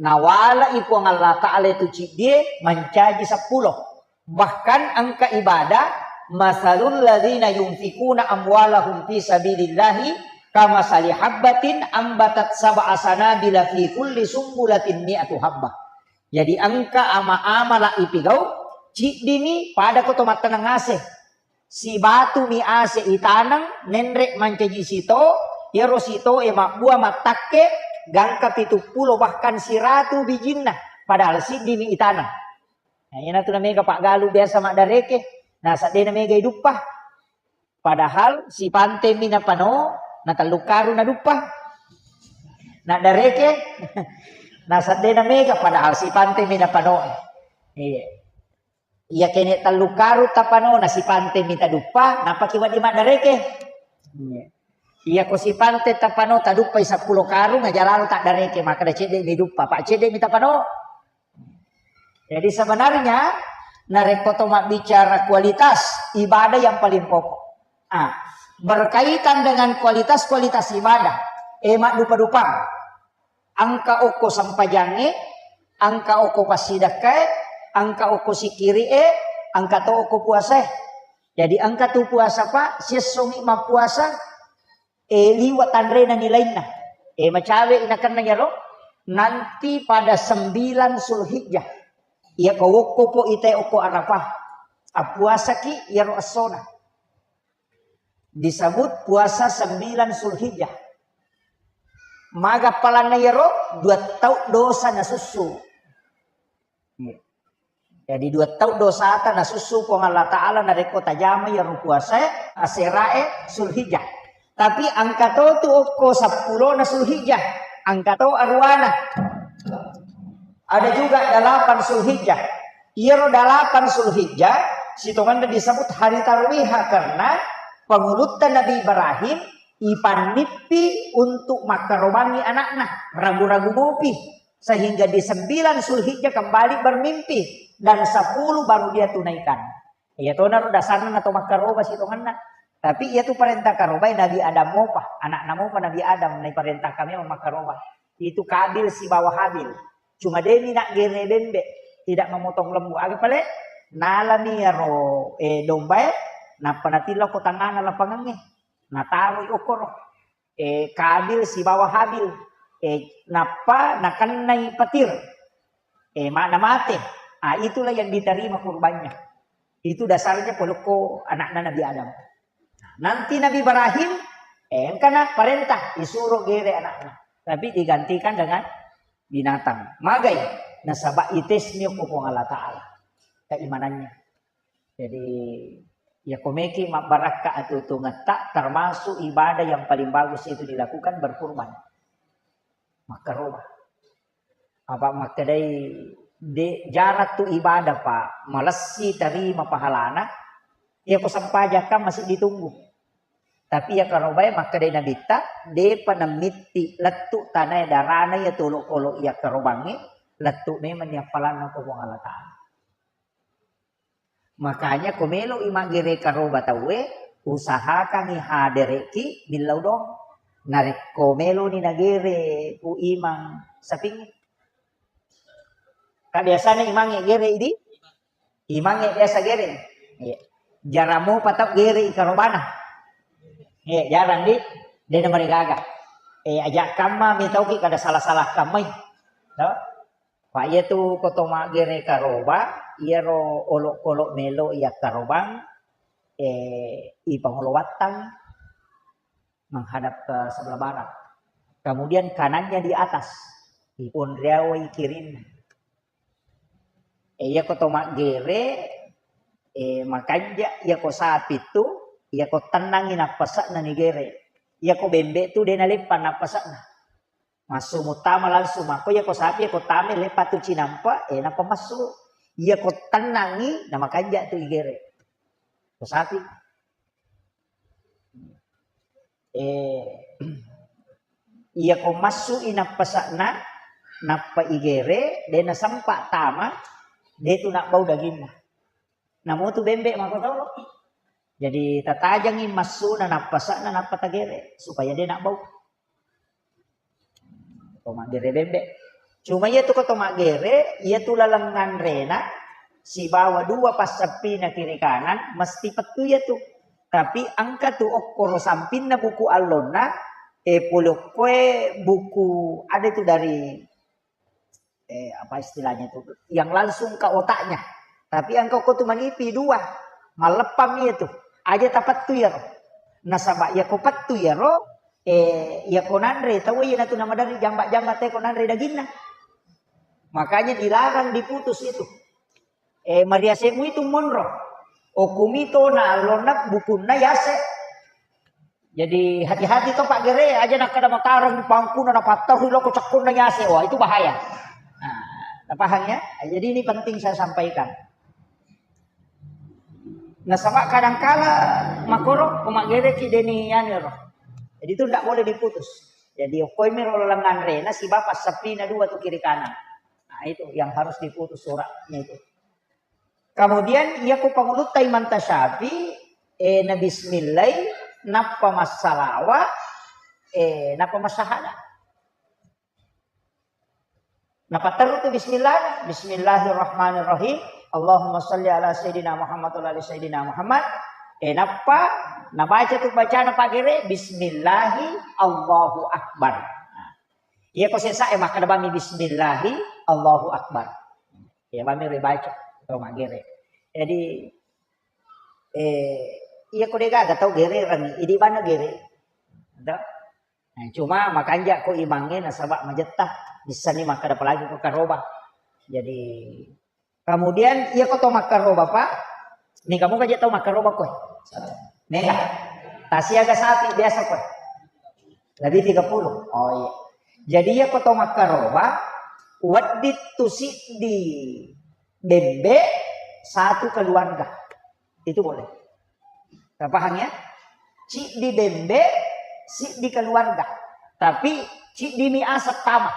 nawalai Puang Allah Ta'ala itu ciddie mancaji seppulo. Bahkan engka ibadah, "Masalul ladzina yunfikuna amwalahum fi sabilillahi kamasali habbatin ambatat sab'a sanabila fi kulli sumbulatin mi'atu habbah." Jadi engka ama-amala ipigau, ciddimi pada ko to mattaneng ase. Sibatumi ase itaneng, nenre mancaji sito, iyaro sitoe mabbua mattakke, gangka pitu pulo bahkan siratu bijinna, padahal siddimi itaneng. Nah, iyanatu namega paggalu biasa maddareke, nasaba de namega iduppa. Padahal sipantemi napano, na tellu karung naduppa. Naddareke, nasaba de namega, padahal sipantemi napano. Iya. Iya kene tellu karung tapano, na sipantemi taduppa, napaki wedding maddareke. Iya. Iya ko sipante tapano, taduppai seppulo karung, aja lalo taddareke, makkeda cedde mi duppa, pa cedde mi tapano. Jadi sebenarnya, narekko to mabbicara kualitas ibadah yang paling pokok. Ah, berkaitan dengan kualitas-kualitas ibadah, eh, maddupa-dupang. Engka okko sempajangnge, engka okko passidakkae, engka okko sikiri'e, engka to okko puasae. Jadi engka tu puasa, Pak, siessongi mappuasa, eh, liwa tanrena nilainna. Eh, macawe inakenna yaro, nanti pada sembilan Zulhijjah. Iya ko wokko po ite okko Arafah. Appuasaki yaro essona. Disebut puasa sembilan Zulhijjah. Maga appalanna iyaro? Dua tau dosa nasussu. Iya. Jadi dua tau dosata nasussu Puang Allah Ta'ala narekko tajama iyaro puasae, aserae Zulhijjah. Tapi engka to tu okko seppulona Zulhijjah, engka to aruwana. Ada juga delapan Zulhijjah. Iyaro delapan Zulhijjah sitongenna disebut hari tarwiha karena pangulutta Nabi Ibrahim ipannippi untuk makkarobangi anakna, ragu-ragu mopi. Sehingga di sembilan Zulhijjah kembali bermimpi dan sepuluh baru dia tunaikan. Iya tonaro dasarna nato makkaroba sitongenna. Tapi iya tu parenta karobai Nabi Adam mopa, anakna mopa Nabi Adam naiparentahkan memang makkaroba. Itu Kabil sibawa Habil. Cuma demi nak gere bembe, tidak memotong lembu. Aga pale? Nalami iyaro, eh, dombae, nappa natillau ko tangngana lapangangnge. Nataroi okkoro. Eh, Kabil sibawa Habil. Eh, nappa nakennai petir. Eh, ma-, namate. Ah, itulah yang diterima kurbannya. Itu dasarnya polokko anakna Nabi Adam. Nanti Nabi Ibrahim, eh, engkana parentah, disuro gere anakna. Tapi digantikan dengan binatang. Magai, nasaba itesmi ko Puang Allah Ta'ala. Keimanannya. Jadi, ya komeki mabbarakka atuo-tuongetta, termasuk ibadah yang paling bagus itu dilakukan berkurban. Makkaroba. Apa makkedai, de, jarang tu ibadah, Pak, malessi tarima pahalana, iya ko sempajakkan masih ditunggu. Tapi iya karobae makkedai Nabitta, depa namitti lettu tanae darana iya tolo-kolo iya karobangnge, lettu memang ni appalanna ko Puang Allah Ta'ala. Makanya ko melo'i maggere karoba tauwe, usahakangngi hadere'ki millau doang. Narekko meloni nagere Pu Imang sapingnge. Ka biasana Imangnge gere idi? Imangnge biasa gere. Iya. Jarang mopa tau gere i karobana. Iya, jarang di. Dena marigaga. Eh, aja kamma mitauki kada salah-salah kammai. No? Pa iyatu ko to maggere karoba, iyaro olokolo melo iya karobang, eh, ipangolo wattang menghadap ke sebelah barat. Kemudian kanannya di atas, iponriawai kirinna. Eh, iya ko to maggere, eh, makanja iya ko sapi tu, iya ko tennangi nappase'na nigere. Iya ko bembe tu dena leppa nappase'na. Massu muttama langsung, makko iya ko sapi, iya ko tame, leppa tu cinampa, eh, nappa massu. Iya ko tennangi, na makanja tu igere. Ko sapi. Eh, iya ko massu i nappase'na, nappa igere, de nasempa tama, de tu nabbau daginna. Namo tu bembe makko toro. Jadi tatajangi massuna nappase'na nappa tagere supaya de nabbau. To maggere bembe. Cuma iya tu ko to maggere, iya tu laleng nganrena sibawa dua passeppina kiri kanan mesti pettu iya tu. Tapi engka tu okkoro sampinna buku allonna, eh, pole okkoe buku ada tu dari eh, apa istilahnya itu, yang langsung ke otaknya. Tapi engka ko tu manipi dua, malleppang iya tu. Aja tapettu iyaro. Nasaba iya ko pettu iyaro, eh, iya ko nanre tau iya natu namaderri jamba-jamba te ko nanre daginna. Makanya dilarang diputus itu. Eh, mariase mu itu monro. Okumi to na allonna bukunna yase. Jadi hati-hati to Pak Gere, aja nakkeda matareng pangkuna napatterru loko cekkonna yase. Wah, itu bahaya. Nah, paham ya? Jadi ini penting saya sampaikan. Nasaba kadangkala makoro ko maggere ki deni anu ro. Jadi itu ndak boleh diputus. Jadi okoi mi ro laleng anrena siba passeppina dua tu kiri kanan. Nah, itu yang harus diputus suratnya itu. Kemudian iya ko pangulutta Imam Tasyafi, eh, na bismillai, nappa massalawa, eh, nappa massahada. Napatteru tu bismillah, bismillahirrahmanirrahim. Allahumma salli ala sayyidina Muhammad wa ala ali sayyidina Muhammad. Eh, nappa nabaca tu bacana Pak Gere, bismillahi Allahu Akbar. Nah, iya ko sesa e makkeda bami bismillahi Allahu Akbar. Iya bami ribaca to maggere. Jadi, eh, Iya ko degaga tau gerereng, idi bana gere. Dah. Nah, cuma makanja ko imangnge nasaba majetta, bissani makkada apalagi ko karoba. Jadi kemudian iya ko to makkaroba, Pak. Nih kamu kaja tau makkaroba ko. Mega. Tasiaga sapi biasa ko. Lebih tiga puluh. Oh iya. Jadi iya ko to makkaroba, wedding tu siddi bembe satu keluarga. Itu boleh. Paham ya? Siddi bembe, siddi keluarga. Tapi siddi mi asap tama.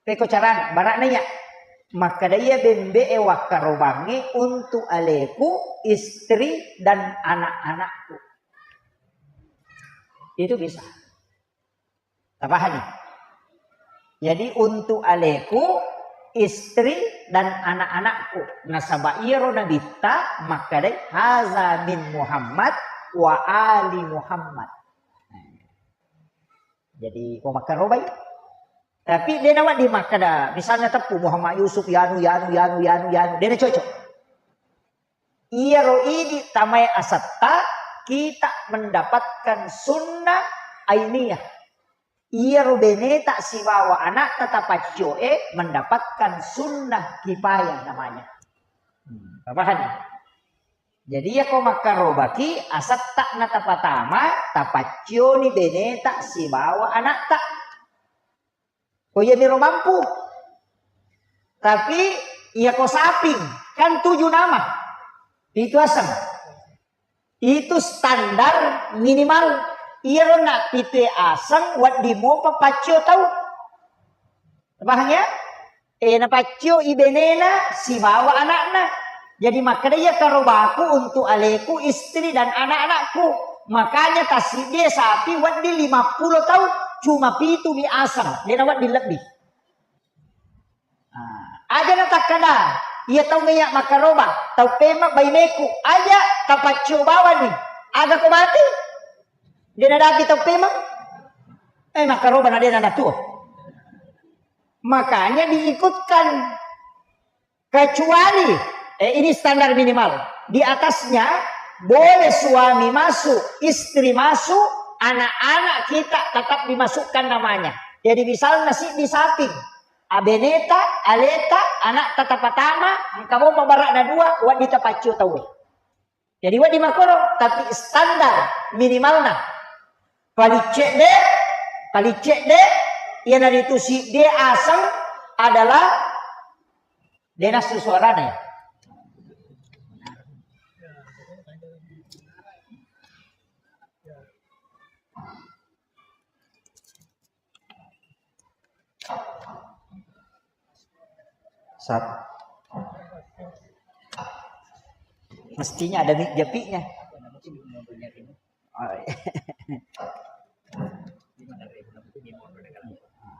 Peko carana, barana ya. Makkada iya bembe e wakkarobangnge untuk aleku, istri dan anak-anakku. Itu bisa. Tapahani? Jadi untuk aleku, istri dan anak-anakku. Nasaba iyaro nabitta makkedai haza min Muhammad wa ali Muhammad. Jadi ko makkarobai. Tapi de nawedding makkeda misalnya teppu Muhammad Yusuf yanu yanu yanu yanu yanu yanu. De na cocok. Iyaro idi tamae asetta, kita mendapatkan sunnah ainiyah. Iyaro beneta sibawa anakta tapaccio e mendapatkan sunnah kifayah namanya. Hmm, paham ya? Jadi iya ko makkarobaki asetta na tapatama, tapaccioni beneta sibawa anakta. Ko iya miro mampu. Tapi iya ko saping, kan tujuh nama. Pitu aseng. Itu standar minimal. Iyaro na pitu aseng wedding mopa paccio tau. Paham ya? E, napaccio i benena sibawa anakna. Jadi makkeda iya karobaku untuk aleku, istri dan anak-anakku. Makanya tasiddi sapi wedding lima puluh tau, cuma pitu mi aseng, de nawedding lebbi. Ah, aja na takkada, iya tau ngeya makkaroba, tau pema baineku, aja tapaccio bawani. Aga ko mati? De nadapi tau pema? Eh, makkaroba na de na natuo. Makanya diikutkan. Kecuali, eh, ini standar minimal. Di atasnya boleh suami masuk, istri masuk, anak-anak kita tetap dimasukkan namanya. Jadi misalnya siddi saping, abeneta, aleta, anak tatapatama, engka mo mabara'na dua, wedding tapaccio tau. Jadi wedding makkoro, tapi standar minimalna. Paling cedde, paling cedde, iyanaritu siddi aseng adalah de nassu suarana ya. Sat. Mestinya ada mi-, japinya. Oh, iya.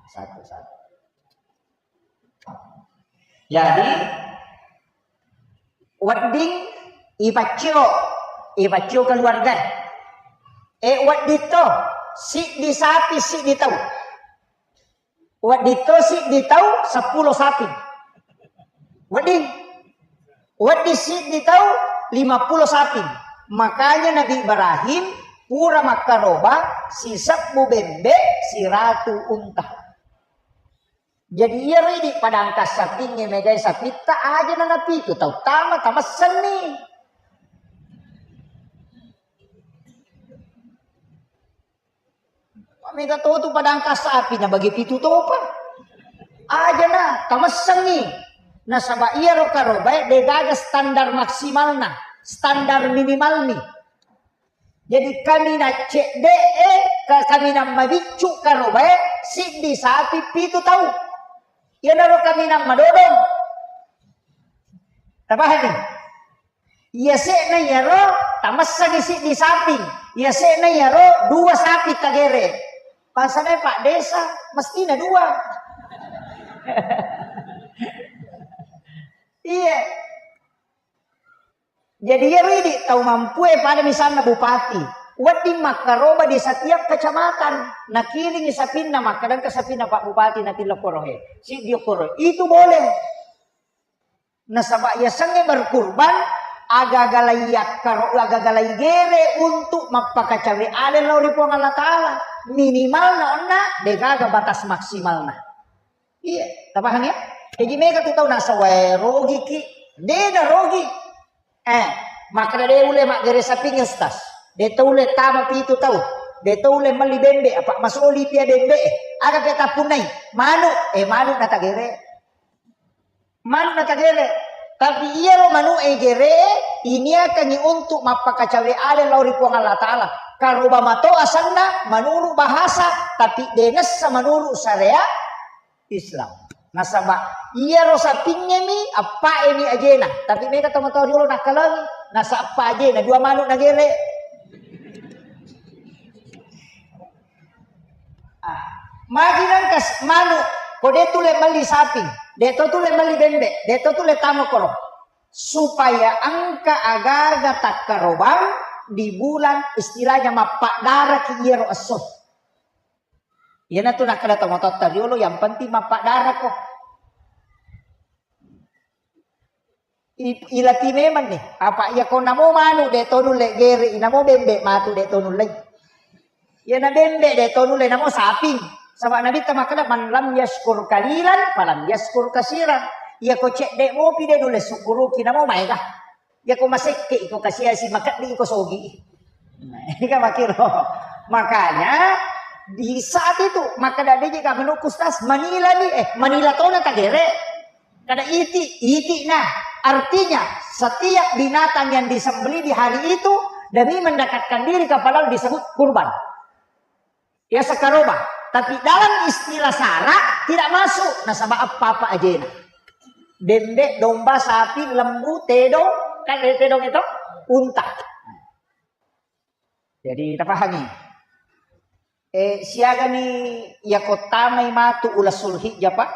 Satu, satu. Jadi, wedding ipaccio, ipaccio keluarga. E, wedding to, siddi sapi, siddi tau. Wedding to siddi tau, seppulo sapi. Wedding. Wedding siddi tau, lima puluh sapi. Makanya Nabi Ibrahim pura makkaroba sisebbu bembe, siratu unta. Jadi iyaro idi padangka sapingnge megai sapitta aja na napitu tau tama tamessenni. Mega to tu padangka sapi na bagi pitu topa. Aja na tamessenni. Nasaba iyaro karobae degaga standar maksimalna, standar minimalni. Jadi kaminang cedde'e, ka-, kaminang mabiccu karobae, siddi sapi pitu tau. Iyanaro kaminang madodong. Tapahami? Iyase'na iyaro, tamessangi siddi sapi. Iyase'na iyaro, dua sapi tagere. Bangsana Pak Desa, mestina dua. Iya. Jadi iyaro idi tau mampue pada misalna bupati, wedding makkaroba di setiap kecamatan, nakiringi sapinna makkadangka sapinna Pak Bupati natilla korohe, siddi koro. Itu boleh. Nasaba yasengnge berkurban, Aga-aga lai yakkaro, aga-aga lai gere untuk mappakacawe ale lao ri Puang Allah Ta'ala. Minimalna onna, degaga batas maksimalna. Iya, tapahang ya? Jadi mega tu tau nasawae rogi ki, de na rogi. Eh, makkeda de ulle maggere saping, Ustaz. De to ulle tama pitu tau. De to ulle melli bembe, apa masoli pia bembe. Aga pia tappunnai? Manu, eh manu na tagere. Manu na tagere. Tapi iyaro manu e gere, iniakangi untuk mappakacawe ale lao ri Puang Allah Ta'ala. Karoba mato asanna menurut bahasa, tapi denessa menurut syariat Islam. Nasaba iyaro sapingngemi, appaemi ajena. Tapi mega tomatoa riolo nakkalangi, nasappa ajena, dua manu nagere. Ah, magi nangka s-, manu, ko de tule melli saping, de to tule melli bembe, de to tule tama koro. Supaya engka agaga takkarobang di bulan istilahnya mappaddaraki iyaro esso. Iyanatu nakkeda tomatoatta riolo, yang penting mappaddarako. I-, ilati memang nih. Apa iya ko namo manu de to nulle gere, inamo bembe matu de to nulle. Iya na bembe de to nulle, namo saping. Saba Nabitta makkeda, "Man lam yaskur kalilan, falam yaskur kasiran." Iya ko cedde mopi de nulle sukkuruki, namo maega. Iya ko masekke iko kasiasi, makeddi iko sogi. Nah, ini kan makkiro. Makanya di saat itu, maka dade jika menurutku, Ustaz, manila nih, eh, manila tona tagere. Kada iti, iti nah. Artinya, setiap binatang yang disembelih di hari itu demi mendekatkan diri kepada Allah disebut kurban. Ya sekaroba. Tapi dalam istilah sara tidak masuk nasaba apa-apa ajena. Bembe, domba, sapi, lembu, tedong, kan ada tedong itu, unta. Jadi tapahami. Eh, siagani iya ko tamai matu ula Sulhijjah, Pak?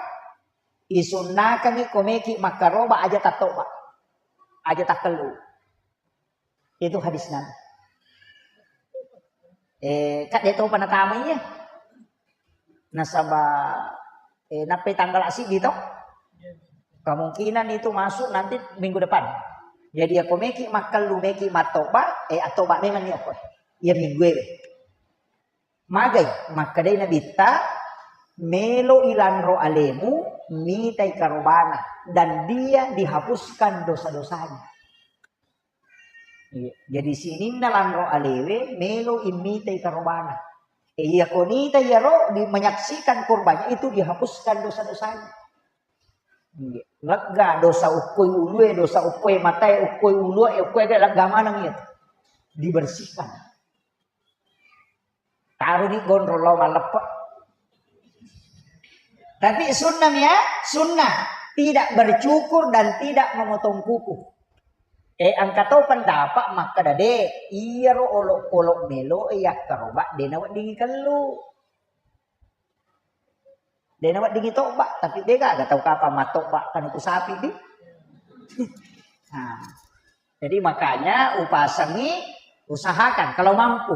Isunnakangi ko meki makkaroba aja tattoba. Aja takkellu. Itu hadis Nabi. Eh, kak de topa natamai iya. Nasaba, eh, nappai tanggal siddi to. Kemungkinan itu masuk nanti minggu depan. Jadi iya ko meki makkellu, meki mattoba, eh, attoba memang ni okko. Iya minggu e. Magai, makkedai Nabitta, melo ilanro alemu, mitai karobana, dan dia dihapuskan dosa-dosanya. Iya. Jadi sininna lanro alewe, melo immitai karobana. E, iya konita iyaro di-, menyaksikan kurbannya itu dihapuskan dosa-dosanya. Iya. Lega dosa ukkoi ulue, dosa ukkoi matae, ukkoi ulue, ukkoi lega maneng iya. Dibersihkan. Taroni gondrong lao malleppe. Tapi sunnah ya, sunnah. Tidak bercukur dan tidak memotong kuku. Eh, engka to pendapat makkeda de, iyaro olokolo melo e yakkaroba de naweddingi kellu. De naweddingi toba, tapi de gaga tau kapang mattoba kanuku sapi di. Nah, jadi makanya upasengi, usahakan kalau mampu.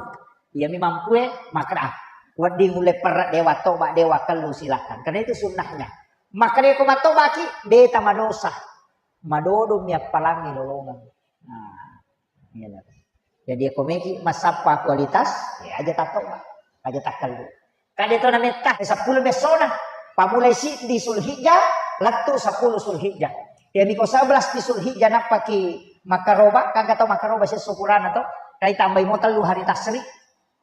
Iyami mampu e, makkeda, "Ah, wedding ulle perre dewa toba dewa kellu, silakan." Karena itu sunnahnya. Makkeda ko mattobaki, de tamadosa. Madodong mi appalangi lolongeng. Nah, iya. Jadi ko meki massappa kualitas, ya aja tattoba, aja takkellu. Kade to nametta, seppulo bessona. Pamulai siddi Sulhijjah, lettu seppulo Sulhijjah. Jadi ko sebelas di Sulhijjah nappaki makkaroba, kagga to makkaroba sesso purana to, kai tambai mo tellu hari tasri,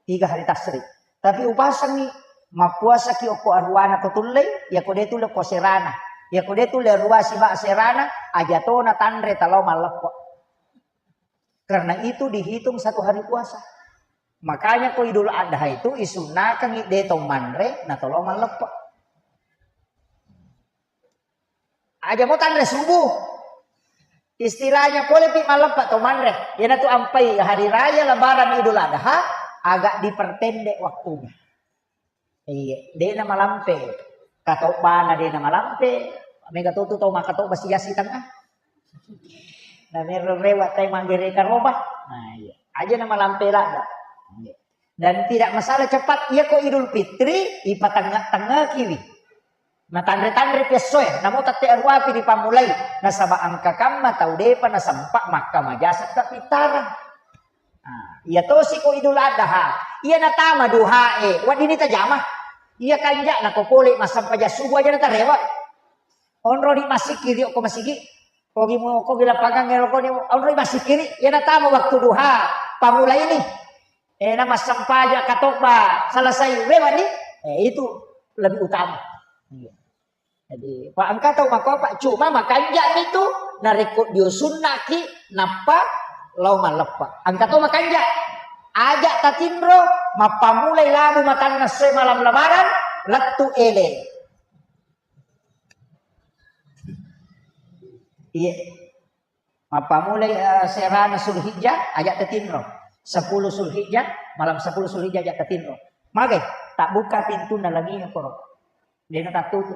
tiga hari tasri. Tapi upasengi, mappuasaki okko aruwana ko tullei, ya ko de tulle ko serana. Ya ko de tulle arua siba serana, aja tona tanre talao malleppo. Karena itu dihitung satu hari puasa. Makanya ko Idul Adha itu isunnakangi de to manre na tolo malleppo. Aja mo tanre subuh. Istilahnya pole pi malleppo to manre. Iyanatu ampai hari raya Lebaran Idul Adha agak diperpendek waktunya. Iya, dena malampe. Katobana dena malampe. Mega totu tau makatoba siasi tengah. Na mero rewa tai manggere karoba. Nah, iya. Aja na malampe ladda. Iya. Dan tidak masalah cepat. Iya ko Idul Fitri, ipatengah-tengah kiwi. Natanre-tanre pi essoe, namo tette aruapi ripammulai, nasaba engka kamma tau depa nasempa makkamajaseng kapittareng. Nah, iya tosi ko Idul Adha, iya natama duhae, weddinni tajama. Iya kanja'na ko pole massempajang subuh aja natarewa. Onroni massikkiri ko masigi. Kogi mu, kogi lapangang elo koni, onroni massikkiri, iya natama waktu duha, pammulaini. Eh, na massempajang katobba selesai, wewani. Eh, itu lebih utama. Iya. Jadi, pa engka tau makkopa, cuma makanja'mi tu narekko dio sunnaki nappa lao malleppa. Engka tau makanja. Aja tatinro, mappammulai labu matanna se malam lebaran, lettu ele. Iya. Mappammulai, eh, serana Zulhijjah, aja tatinro. Sepuluh Zulhijjah, malam sepuluh Zulhijjah aja tatinro. Magai, tabbuka pintunna langi koro. Dena tattutu.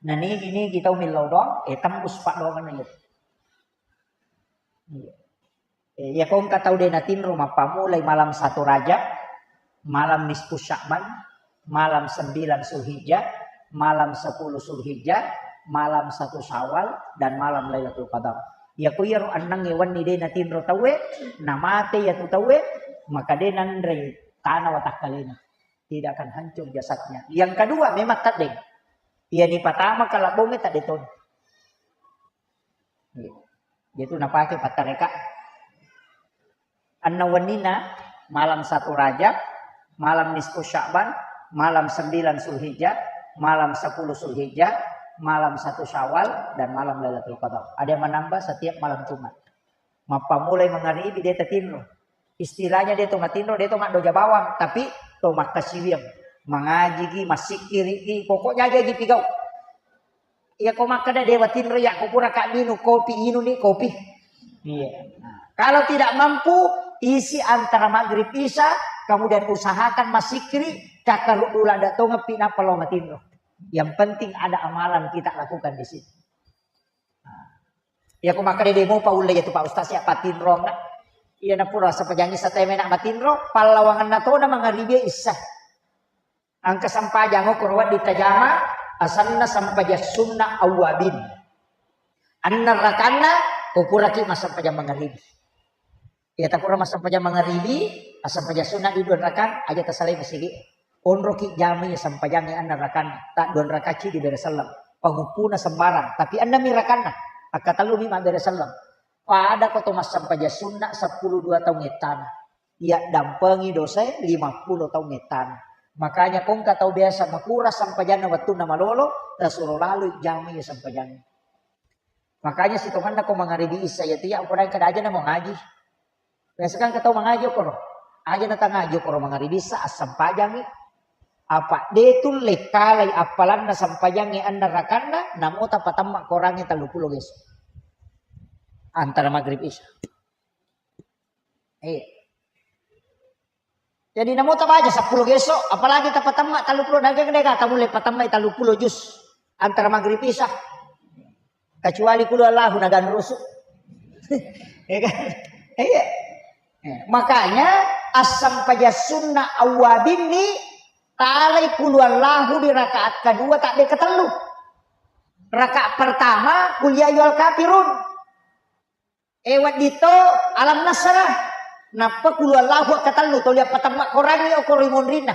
Na nigi-nigi tau millau doang, eh, tembus paddoangenna iya. Iya. Eh, iya ko engka tau de natinro mappammulai malam satu Rajab, malam nisfu Sya'ban, malam sembilan Zulhijjah, malam sepuluh Zulhijjah, malam satu Syawal, dan malam Lailatul Qadar. Iya ko iyaro ennengnge wenni de natinro tauwe, namate iya tu tauwe, maka de nanrei tana watakkalena. Tidak akan hancur jasadnya. Yang kedua, memang teddeng. Iya ni patama kalabbongnge tedde toni. Iya. Itu napake pattareka. Anna wenninna malam satu Rajab, malam nisfu Sya'ban, malam sembilan Zulhijjah, malam sepuluh Zulhijjah, malam satu Syawal, dan malam Lailatul Qadar. Ada yang menambah setiap malam Jumat. Mappammulai mangaribi de tatinro. Istilahnya de to matinro, de to maddoja bawang, tapi to makkasiwiang. Mangajigi, massikkiriki, pokoknya aja ji pigau. Iya ko makkeda dewa tinro ya ko pura ka minum kopi, inung ni kopi. Iya. Nah, kalau tidak mampu, isi antara maghrib isya, kemudian usahakan massikkiri, cakkaruddu ladda tongepi nappa lao matinro. Yang penting ada amalan kita lakukan di situ. Nah, iya ko makkeda demo pa ulle ya tu Pak Ustaz ya patinro na. Iya na pura sepajangi sateme nak matinro, pallawangan na tona mangaribi isya. Engka sempajang okoro wedding tajama, asenna sempajang sunna awwabin. Enneng rakanna, ko puraki massempajang mangaribi. Iya, tapura massempajang mangaribi, assempajang sunna di dua rakang, aja tasalai masigi. Onroki jamai sempajangnge enneng rakanna, ta dua rakang cidi bere selleng. Panguppuna sembarang, tapi ennengmi rakanna, akkatellumi mabbere selleng. Pada ko to massempajang sunna seppulo dua taung ettana. Iya dampengi dosae lima puluh taung ettana. Makanya ko engka tau biasa makura sempajanna wettunna malolo, tasuro laloi jamai sempajangnge. Makanya sitongenna ko mangaribi isya iya tu iya upodangi kada aja namo ngaji. Biasa kan engka tau mangaji okoro. Aja na tangaji okoro mangaribi isya assempajangngi. Apa de tulle kalai appalanna sempajangnge enneng rakanna, namo tapatemma korangnge tellu pulo geso. Antara maghrib isya. Iya. Jadi namo tabaca seppulo geso, apalagi tapatemma tellu pulo, naga dega tamulle patemmai tellu pulo juz antara maghrib isya. Kecuali qul huwallahu naganrusu. Ya kan? Iya. Eh, makanya assempaja sunna awwabin ni talai qul huwallahu di rakaat kedua tak de ketellu. Rakaat pertama qul ya ayyuhal kafirun. Eh, wedding to alam nasrah. Nappa qul huwallahu akkatellu, toli appatemma korangngi okoro ri monrinna.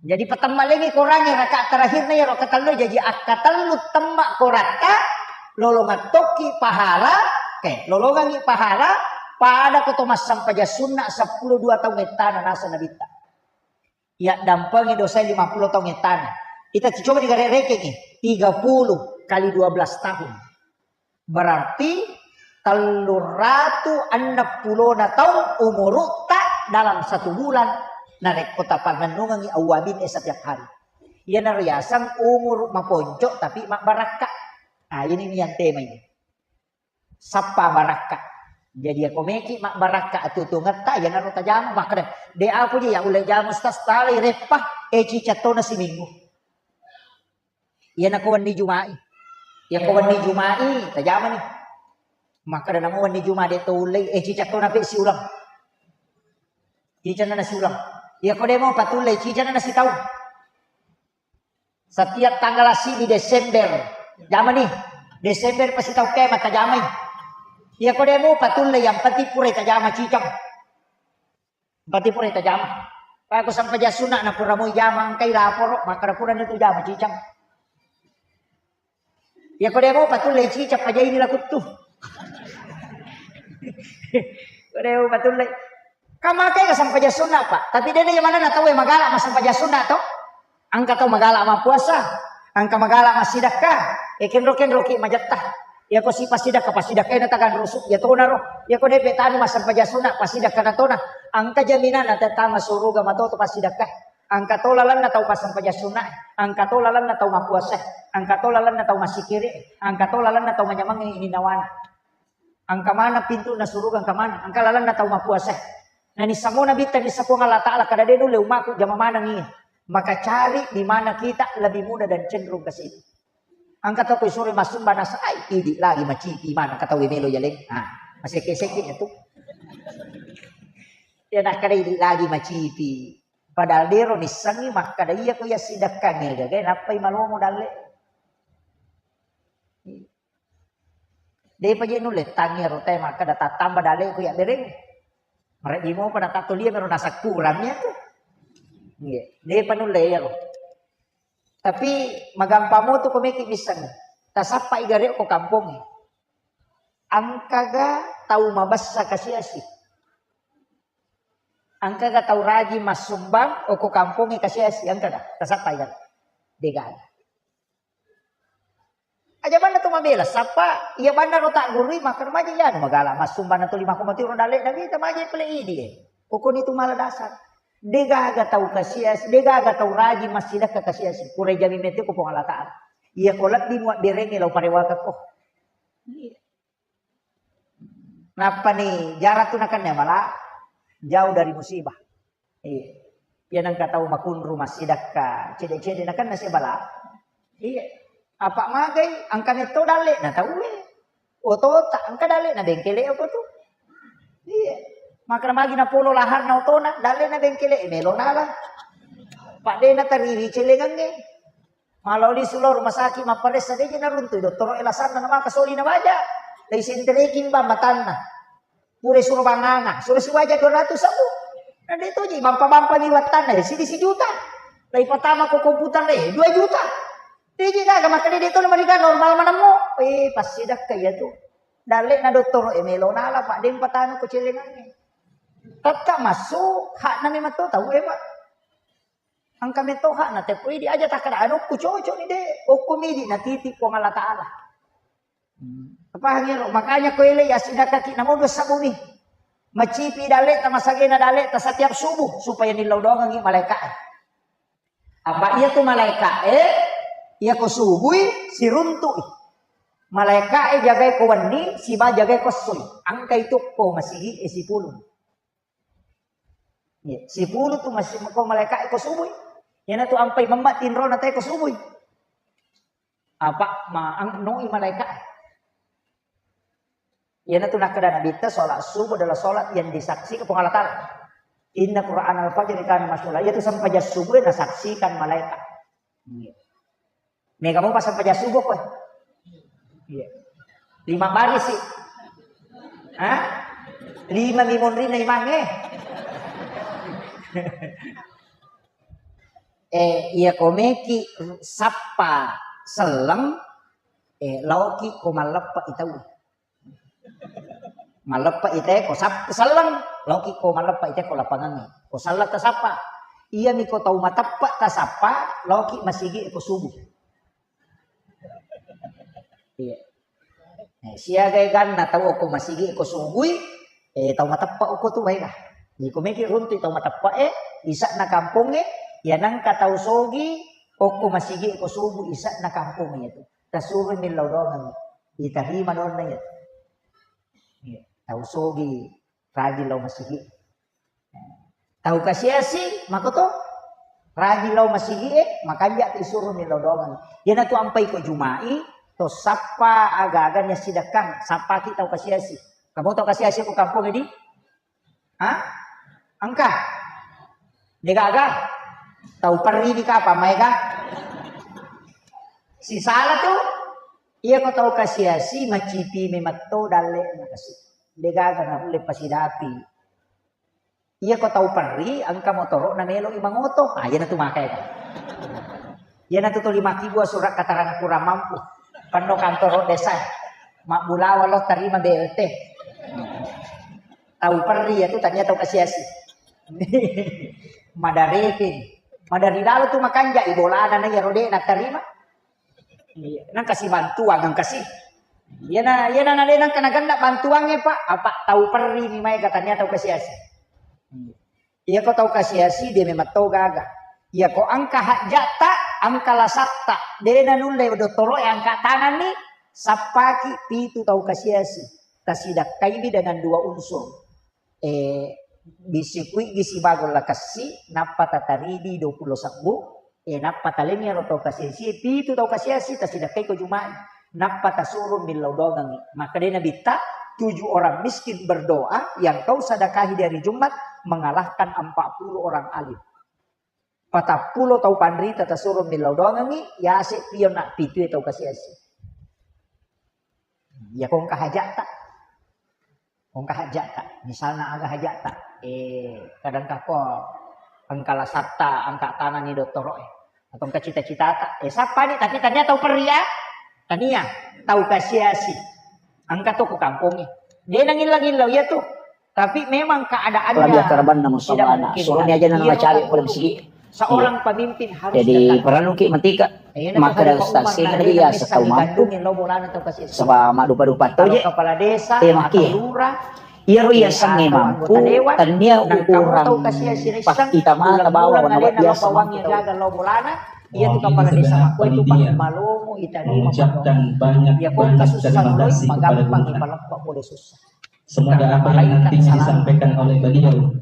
Jadi patemma lengi korangngi rakaat terakhirna iyaro akkatellu, jadi akkatellu temma koratta, lolongeng tokki pahala, eh, lolongengngi pahala, pada ko to massempaja sunna seppulo dua taung ettana nasa nabitta. Yaddampengi dosae lima puluh taung ettana. Kita coba digare-, rekengi, tiga puluh kali dua belas tahun. Berarti telluratu enneng pulona taung umurutta dalam satu bulan. Narekko tapannennungengi awwabin e setiap hari. Iyanaro yaseng umuru maponco tapi mabbarakka. Ah, ini nian tema ini. Sappa barakka. Jadi, yako meki mabbarakka atuo-tuongetta, iyanaro tajama makkeda, de apa je ya ulle jama Ustaz, talai reppa, eh, ciceng tona siminggu. Iyanako wenni Juma'i. Yako wenni Juma'i, tajamani. Makkeda namo wenni Juma de to ullei, eh, ciceng tona pe siuleng. Ciceng na siuleng. Yako de mo patullei, ciceng na sitaung. Setiap tanggal sidi Desember, jamani. Desember pasti tau kema tajamai. Iya ko demo patulle yang penting pura tajama cicang. Berarti pura tajama. Pako sampajang sunna na pura moi jama engkai laporo, makkada pura nitu jama cicang. Iya ko demo patulle cicang pajaini lakuttu. Ko demo patulle. Kamakai ka sampajang sunna, Pak. Tapi dede jamanna tau magala ma sampajang sunna to. Engka tau magala mappuasa, engka magala massidakka, e kenro-kenroki majetta. Iyako si passidakka, passidakka ena taganrusu, iya tonaro. Iyako depe tanu massempajang sunna, passidakka na tona. Engka jaminanna tama suruga matoto passidakka. Engka to lalenna tau massempajang sunna, engka to lalenna tau mappuasa, engka to lalenna tau massikiri, engka to lalenna tau manyameng ini nawana. Engka maneng pintunna suruga, engka maneng, engka lalenna tau mappuasa. Nani samona bitta ni Puang Allah Ta'ala kada de nulle umaku jama maneng iya. Maka cari di mana kita lebih mudah dan cenderung ke situ. Engka to ko isuro massumba nasai, idi lagi macipi mana katawi melo yaleng. Ah, maseke-seke itu. Ya nakkada idi lagi macipi. Padahal dero nissengi makkada iya ko iya sidakkange gaga nappai malomo dalle. Depa je nulle tangi ro te makkada tattamba dalle ko iya bereng. Mareddi mopa na tattolia mero nasakkurannya tu. Iya, depa nulle iya ro. Tapi magampang mo tu ko meki misseng. Tasappa igare ko kampongnge. Engkaga tau mabessa kasiasi? Engkaga tau rajin massumbang okko kampongnge kasiasi? Engkaga? Tasappa igare? Degaga. Aja banna tu mabela, sappa iya banna ro taggurui, maka remaja iya nu magala massumbang na tuli mako mati ro dalle na wita maja pale idi e. Pokoknya itu malah dasar. Degaga tau kasiasi, degaga tau rajin massidakka kasiasi. Pura jami mete ko Puang Allah Ta'ala. Iya ko lebbi muat berengi lau parewaka ko. Iya. Nappa ni jarang tu nakenna mala jauh dari musibah. Iya. Iya nengka tau makunru massidakka cede-cede nakenna sebala. Iya. Apa magai angka metto dalle na tau e. Otota engka dalle na bengkele apa tu. Iya. Makna magi na polo laharna otona dalle na bengkele e melo nala. Pak de na tariwi celengange. Maloli sulo rumah sakit mapparessa deje naruntui dottoro e lasanna namaka soli na baja. Dai sentereki mbang matanna. Pura suro banganga, suro sibaja dua ratus sabu. Na de toji bampa-bampa ni wattanna e sidi sijuta. Dai patama ko komputer e dua juta. Deje gaga makkeda de to na mariga normal manammo. Eh passidakka iya tu. Dalle na dottoro e melo nala pak de patanu ko celengange. Tetta massu hakna memang to tau e pak. Engka metto hakna teppo idi aja takkada anukku cocok ni de okko midi na titi Puang Allah Ta'ala. Pahang ero makanya ko ele ya sidakaki namo dua sabuni. Macipi dalle ta masagena dalle ta setiap subuh supaya nillau doangengi malaika e. Apa iya tu malaika e iya ko subui siruntui. Malaika e jagai ko wenni siba jagai ko essoi. Engka itu ko masigi e sipulung. Iya, sipulu tu masih ko malaika e ko subui. Iyana tu ampai memma tinrona te ko subui. Apa ma ang noi malaika e. Iyana tu nakkeda Nabitta salat subuh adalah salat yang disaksikan Puang Allah Ta'ala. Inna Quran al-fajr kana masyhula. Iya tu sempajang subuh nasaksikan malaika. Iya. Mega mopa sempajang subuh koe. Iya. Lima baris sih. Hah? Lima mimonrina imange. Eh, iya komeki sappa selleng, eh, laoki ko malleppa itau. Malleppa ite ko sap-, selleng, laoki ko malleppa ite ko lapangangnge. Ko selleng tasappa. Iyami ko tau mateppa tasappa, laoki masigi ko subuh. Iya. Eh, siaga ganna tau okko masigi ko subui, eh, tau mateppa okko tu baega. Jadi ko meki runtu tau mateppa e, isakna kampongnge, ya nangka tau sogi okko masigi ko subuh isakna kampongnge itu. Tasuro millau doang. Ditarima donna iya. Iya, tau sogi rajin lao masigi. Tau kasiasi makoto rajin lao masigi e, makanja tu isuro millau doang. Iyanatu ampai ko Juma'i, to sappa aga-aga nasidakkang, sappaki tau kasiasi. Kamu tau kasiasi ko kampung di? Ha? Engka? Degaga? Tau perri di kapa maega? Sisala tu, iya ko tau kasiasi macipi memetto dalle na kasi. Degaga na ulle pasidapi. Iya ko tau perri, engka motoro na melo i mangoto. Ah, iya na tu makai. Iya na tu tuli makkibua surat keterangan kurang mampu. Penno kantoro desa. Mabbulawa lo terima B L T. Tau perri ya tu tania tau kasiasi. Madareke. Madari lalo tu makanja i bolana na iya rode na terima. Iya, nang kasi bantuan, nang kasi. Iya na, iya na, na de nang kena genda bantuannya, Pak. Apa tau perri ni mai katanya tau kasiasi. Iya ko tau kasiasi, dia memang tau gaga. Iya ko angka hajjatta, angka lasatta, de na nulle dottoro e angka tangan ni, sappaki pitu tau kasiasi. Tasidakkaimi dengan dua unsur. Eh, bisi kuigi sibago lakassi, nappa tataridi dua puluh sebbu, eh, nappa talenni ero tau kasiasi, pitu tau kasiasi, tasidakkai ko Jumat, nappa tasuru millau dongangi. Maka dena bitta, tujuh orang miskin berdoa yang kau sedekahi di hari Jumat mengalahkan empat puluh orang alim. Patappulo tau panrita tasuru millau dongangi, yase pio na pitu tau kasiasi. Ya kongka hajata. Engka hajata, misalna aga hajata, eh, kadang kako engka lasatta, angka tanganni dottoro e, atau engka cita-citata, eh, sappani, tapi tania tau perria, tania tau kasiasi, engka to ku kampongnge, de nangillau-illau iya tu, tapi memang keadaannya tidak mungkin. Suroni aja nang macari, suroni aja nang macari polisi. Seorang pemimpin harus. Jadi perlu ki matika. Makkeda Ustaz, sehingga dia setau mampu. Saba maddupa-dupa tau je. Kepala desa atau lurah. Iyaro iya sange mampu, tania ukurang pasti tama tabawa wana wajja semampu. Iya tu kepala desa makku itu Pak Malomo itani mengucapkan banyak-banyak terima kasih kepada guru. Magampang ipaleppa boleh susah. Semoga apa yang nantinya disampaikan oleh beliau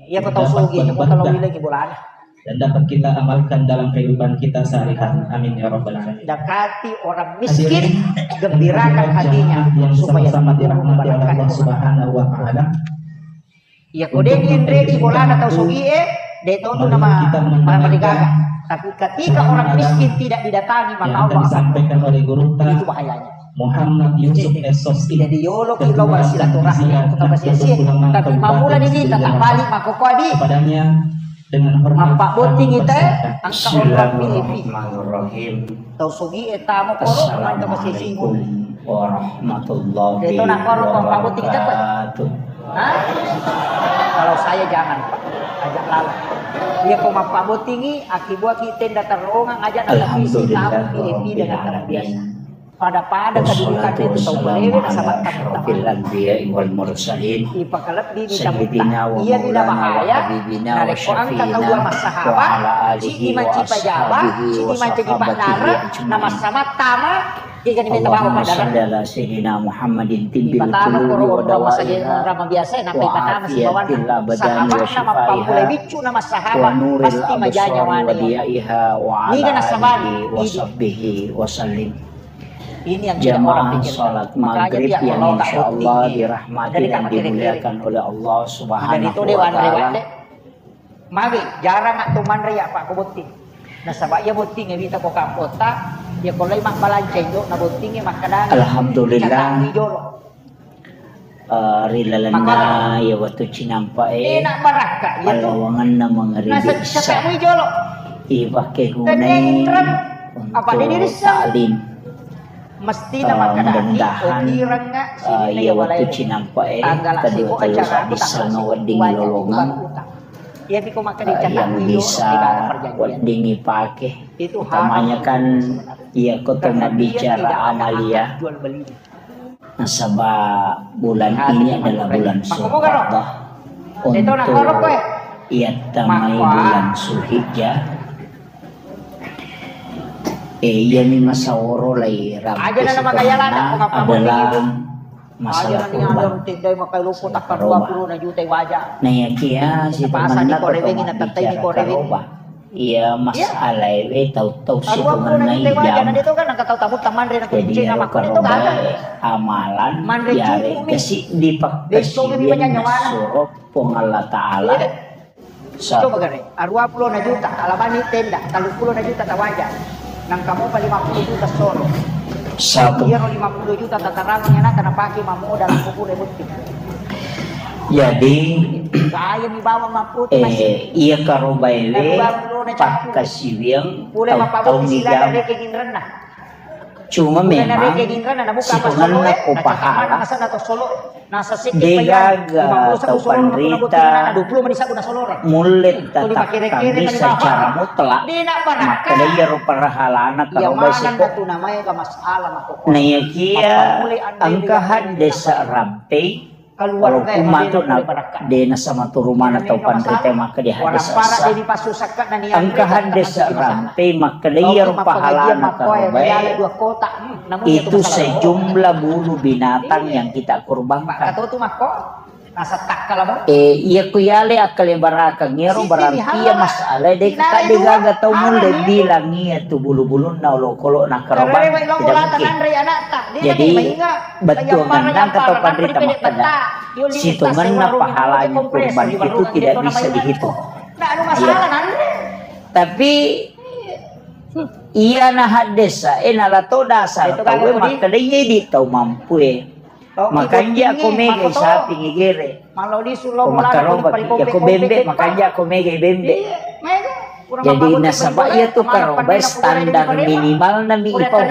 dapat bermanfaat dan dapat kita amalkan dalam kehidupan kita sehari-hari. Amin ya rabbal alamin. Dekati orang miskin, gembirakan hatinya supaya sama-sama dirahmati oleh Allah Subhanahu wa taala. Iya ko de enreki bolana tau sogi e, de tau tu nama marigaga. Tapi ketika orang miskin tidak didatangi, maka Allah akan, itu bahayanya. Muhammad Yusuf Esos. Jadi yolo ki lo bersilaturahmi, aku tambah sia-sia. Tapi mamula ini tetap balik mako ko adi. Mappa botting ita, angka orang V I P. Tau sogi e tamo koro, mantap masih singgung. Assalamualaikum warahmatullahi wabarakatuh. Itu nak koro kau mappa botting kita, Pak. Hah? Kalau saya jangan, Pak. Ajak lalu. Iya ko mappa bottingi, aki buah ki tenda terowongan, ajak nak visi tamu V I P dengan tamu biasa. Pada-pada kedudukan itu tau belewe na sabatta-batta. Ipakalebbi ni tamu. Iya ni na bahaya. Narekko angka tau dua massahaba, sidi manci pajaba, sidi mancaji pannara, na massamattama, kegani meta bawa pannara. Allahumma shalli ala sayyidina Muhammadin tibbil qulubi wa dawaiha wa afiyatil abdani wa shifaiha wa nuril absari wa diyaiha wa ala alihi wa sahbihi wa sallim. Ini yang tidak orang pikirkan. Jamaah salat maghrib yang insya Allah dirahmati dan dimuliakan oleh Allah Subhanahu wa taala. Magi jarang atau manre ya Pak ko botting. Nasaba iya botting e wita ko kampota, ya ko lai mabbalanca indo na botting e makkadani. Alhamdulillah. Catangi jolo. Eh, ri lalenna iya wettu cinampa e, enak barakka iya tu. Pallawangenna mangaribi isya. Nasaccatangi jolo. Ipakegunai untuk taklim. Mestina makkadani, mudah-mudahan iya wettu cinampa e kedua tellu saddi sanga wedding lolongeng. Yang bisa wedding ipake. Utamanya kan iya ko to mabbicara amalia. Nasaba bulan ini adalah bulan Zulqa'dah untuk iyattamai bulan Zulhijjah. Eh, iyami masaoro lai rabu adalah masalah kurban. Nah, iya kia si temanna ko to mabbicara karoba. Iya, masalah ewe tau-tau si temanna ijama. Jadi ero karoba e amalan yaregga si dipakkasiwiang nasuro Puang Allah Ta'ala. Coba gare, dua puluh na juta, alabani tenda, tellu puluh na juta tawaja. Nangka mopa lima puluh juta solo. Sapu. Iyaro lima puluh juta tatarangi anakta napake mammodal ko pura botting. Jadi, kaya mi bawang mapputi eh, masih. Iya karobaewe pakkasiwiang tau-tau mi jama. Cuma memang sitongenna ko pahala, degaga tau panrita mulle tatakkangngi secara mutlak. Makkeda iyaro pahalana karoba siko. Naiyakia engka haddese rampei, walaupun matu na de nasamatu rumana tau panrita makkeda haddese essa. Engka haddese rampei makkeda iyaro pahalana karobae itu sejumlah bulu binatang yang kita kurbankan. Eh, iya ku yale akkalebarakang iyaro berarti iya masalah de ka degaga tau mulle bilang iya tu bulu-bulunna olokolo na karoba. Tidak mungkin. Jadi, bettuangenna engka tau panrita makkeda, sitongenna pahalanya kurban itu tidak bisa dihitung. Iya. Tapi, iya na haddese, eh, nala to dasar tau, eh, makkeda iya di tau mampu, eh. Makanja ko mega sapi ngegere. Ko makkaroba ki, iya ko bembe, makanja ko mega bembe. Jadi nasaba iya tu karoba standar minimal na mi ipau.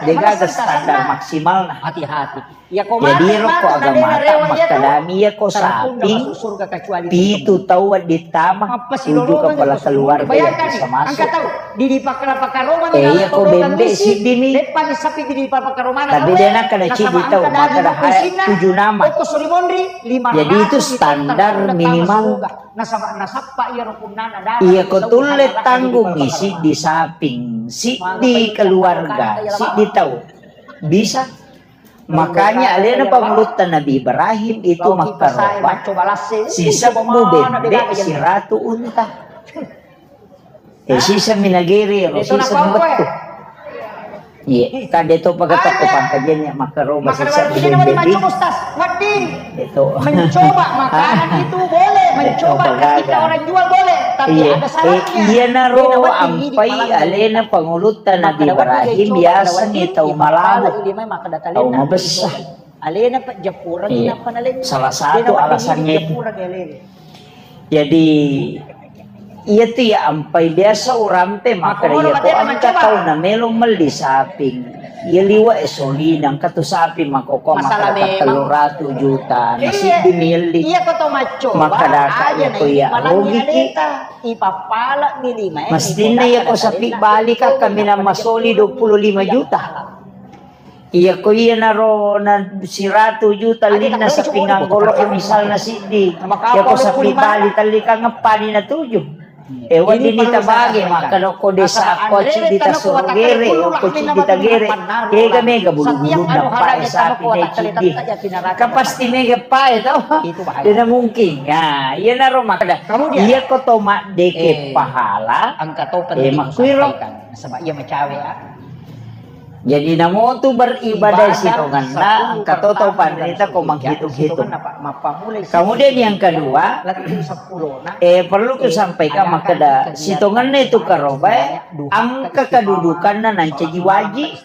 Degaga standar maksimal na. Hati-hati. Jadi ro ko agamata makkedami iya ko sapi pitu tau wedding tama, tuju kepala keluarga yang bisa masuk. Eh, iya ko bembe siddi mi. Tapi de nakkeda ciddi tau makkeda hai tuju nama. Jadi itu standar minimal. Iya ko tulle tanggungi siddi saping, siddi keluarga, siddi tau. Bisa. Makanya alena pangulutta Nabi Ibrahim itu makkaroba sisebbu bembe siratu unta. Eh, siseng mi nagere ro, siseng mi wettu. Iya, kan de to pagatokko pangkajiannya makkaroba siseng mi bembe. De to. Mencoba makanan itu boleh, mencoba ketika orang jual boleh, tapi ada syaratnya. Iya naro ampai alena pangulutta Nabi Ibrahim biasa ni tau malabo, tau mabessa. Alena pejjappureng nappa naleng. Salah satu alasannya itu. Jadi, iya tu ya ampai biasa urampe makkeda iya ko engka tau na melo melli saping. Iya liwa e solina engka tu sapi makkokko makkeda tellu ratu juta. Na siddi melli. Iya ko to maccoba. Makkeda ka iya ko iya rugi ki. Ipappala mi lima e. Mestinna iya ko sapi bali ka kaminang masoli dua puluh lima juta. Iya ko iyanaro na siratu juta linna sapi nganggolo e misalna siddi. Iya ko sapi bali tellikang eppani na tuju. E weddinni tabage makkeda ko desa ko ciddi tasuro gere, ko ciddi tagere. Kega mega bulu-bulunna pae sapi na ciddi. Ka pasti mega pae to. De na mungkin. Ya, iyanaro makkeda. Iya ko to maddeke pahala. Engka to penting makkuiro. Nasaba iya macawe, ah. Jadi, namo tu beribadah sitongenna, engka to tau panrita ko menghitung-hitung. Kemudian yang kedua, eh, perlu kusampaikan makkeda, sitongenna itu karobae, engka kedudukanna nancaji waji.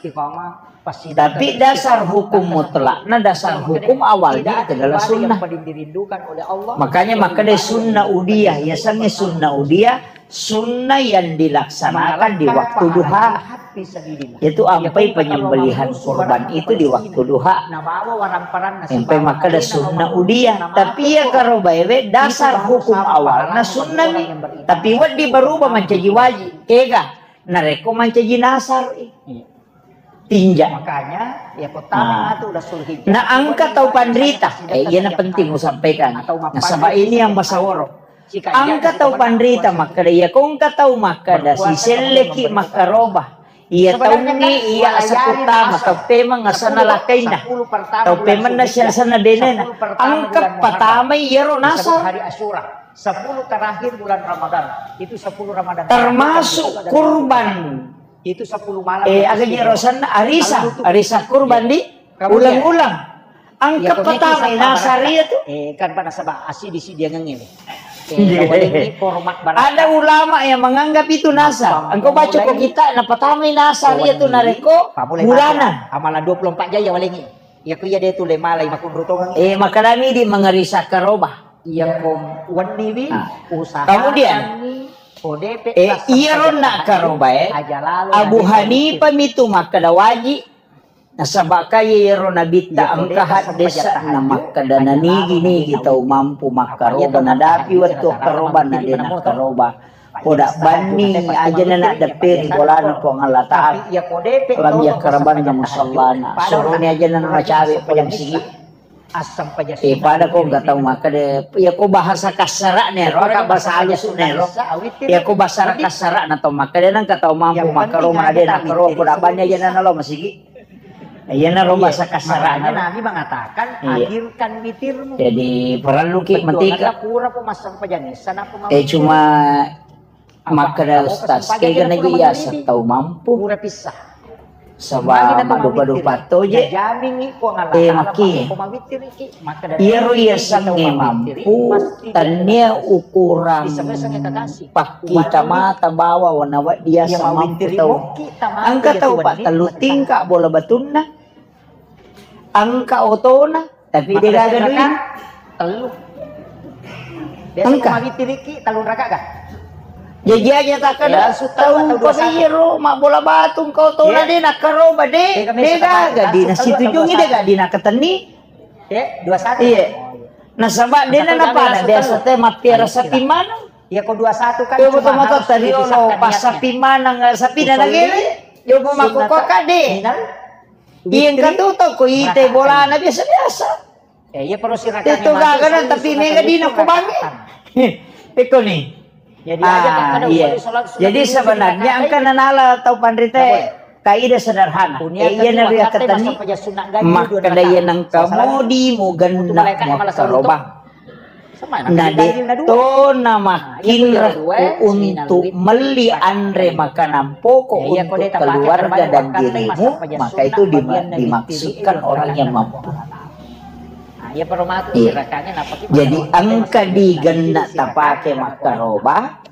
Tapi dasar hukum mutlakna, dasar hukum awalnya itu adalah sunnah. Makanya makkeda sunnah udiyah, yasengnge sunnah udiyah, sunnah yang dilaksanakan di waktu duha. Itu ampai penyembelihan kurban itu di waktu duha. Ampai makkeda sunnah udiyah. Tapi iya karobaewe dasar hukum awalna sunnah mi. Tapi wedding berubah mancaji wajib. Ega, narekko mancaji nasar. Tinja. Makanya, ya, kota na engka tau panrita. Eh, iyana penting usampaikan. Nasaba ini yang masaworo. Engka tau panrita makkeda, iya ko engka tau makkeda, siselleki makkaroba. Iya taungngi, iya asakutama, tau pemeng asanna lakkainna. Tau pemenna siasanna benena. Engka patamai iyaro nasar. Sepuluh terakhir bulan Ramadan. Itu sepuluh Ramadan. Termasuk kurban. Itu sepuluh malam. Eh, aga je rosanna arisa, arisa kurban di ulang-ulang. Angka pertama nasar iya tu. Eh, kan pada sebab asi di si dia ngengel. Ada ulama yang menganggap itu nasar. Engkau baca ko kita, napatamai nasar iya tu narekko bulanan. Amalan dua puluh empat jam ya walengi. Iya ko iya de tu le malai makunru tongang. Eh, makadami di mengeri sakkaroba. Iya ko wenni wi, usaha. Kemudian, eh, iya ronna karoba, eh, Abu Hanifah mitu makkada waji. Nasaba ka iyaro nabitta engka haddesa na makkada nanigi-nigi tau mampu makkaroba nadapi wettu karoba na de nakkaroba. Poda banni ajana naddepperi bolana Puang Allah Ta'ala. Lam yakkarabanna musallana. Soroni ajana namacawe pojang sigi. Eh, pada ko engka tau makkada, iya ko bahasa kasara'na ero, ka bahasa halusna ero. Iya ko bahasa kasara'na tau makkada, nengka tau mampu makkaroba na de nakkaroba, poda banni ajana nalo masigi. Iyanaro bahasa kasarana. Makanya Nabi mengatakan, iya, akhirkan witirmu. Jadi, perlu ki matika. Pura po masang pajangi, sana po. Eh, cuma makkada Ustaz, kega nagi iya setau mampu. Pura pisah. Saba madupa-dupa toje. Eh, maki. Iyaro iya sange mampu, tania ukurang pakkita mata bawa wana waddi iya mampu tau. Engka tau pa tellu tingka bola batunna. Engka otona, tapi de gaga duina. Tellu. Engka. Tellu raka ga? Jaji aja takkada tau pa iyaro mabbola batu engka otona de nakkaroba de. De gaga dina situjungi de gaga dina ketenni. Iya. Nasaba de na napada biasa te mappiara sapi maneng. Iya ko dua satu kan. Iya, betul, betul, tadi lo pas sapi maneng, sapi na nagele. Yo mako kade. Iya, engka tu tau ko ite bolana biasa-biasa. Eh, iya, perlu sirakang. Itu gaga na, tapi mega dina ko bangi. Iko ni. Jadi sebenarnya engka nanala tau panrita. Kaidah sederhana. Eh, iya na riakatani. Makkada iya nengka modi mugenna muakkaroba. Na de to na makkinrakku untuk melli anre makanan pokok untuk keluarga dan dirimu, maka itu dima-, dimaksudkan orang yang mampu. Iya. Jadi engka digenna tapake makkaroba,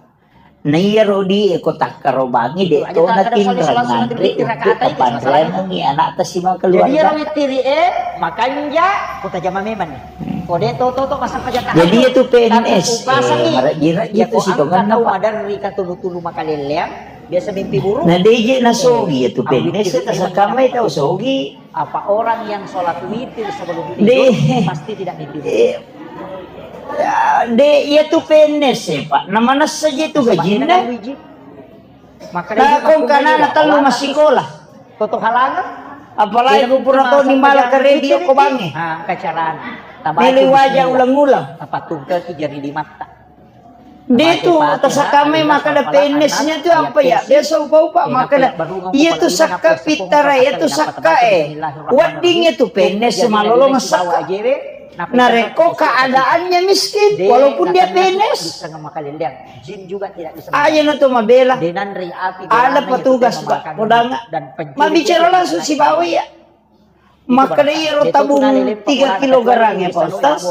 na iyaro di e ko takkarobangi de to na tinreng nganre untuk tapanreangengi anakta simang keluarga. Jadi iyaro wittiri e makanja ko tajama memang ni. Ko de to to to masang pajata. Jadi itu P N S, eh, marajji-rajji itu sitonganna, Pak. Maderri katulu-tulu makalelleang, biasa mimpi buruk. Na de je na sogi itu P N S, tasakamai tau sogi. Apa orang yang sholat witir sebelum tidur pasti tidak mimpi buruk? Eh, ya, de, iya tu P N S, eh, Pak. Na manessa je tu gajinna. Nah, kong kanana tellu massikola. Toto halangan. Apalagi ku pura toni mala karedi ko bange. Ah, kacarana. Mele waja ulang-ulang. Apa tungke ki jari limatta. De tu, tasakamai makkada P N S-nya tu apa ya? Biasa upa-upa makkada, iya tu sakka pittara, iya tu sakka e. Wedding iya tu P N S malolong sakka. Narekko keadaannya miskin, walaupun dia P N S. Aja na tu mabela. Ada petugas, Pak, podanga. Mabicara langsung sibawa iya. Makkeda iyaro tabung tiga kilogram ya, Pak Ustaz,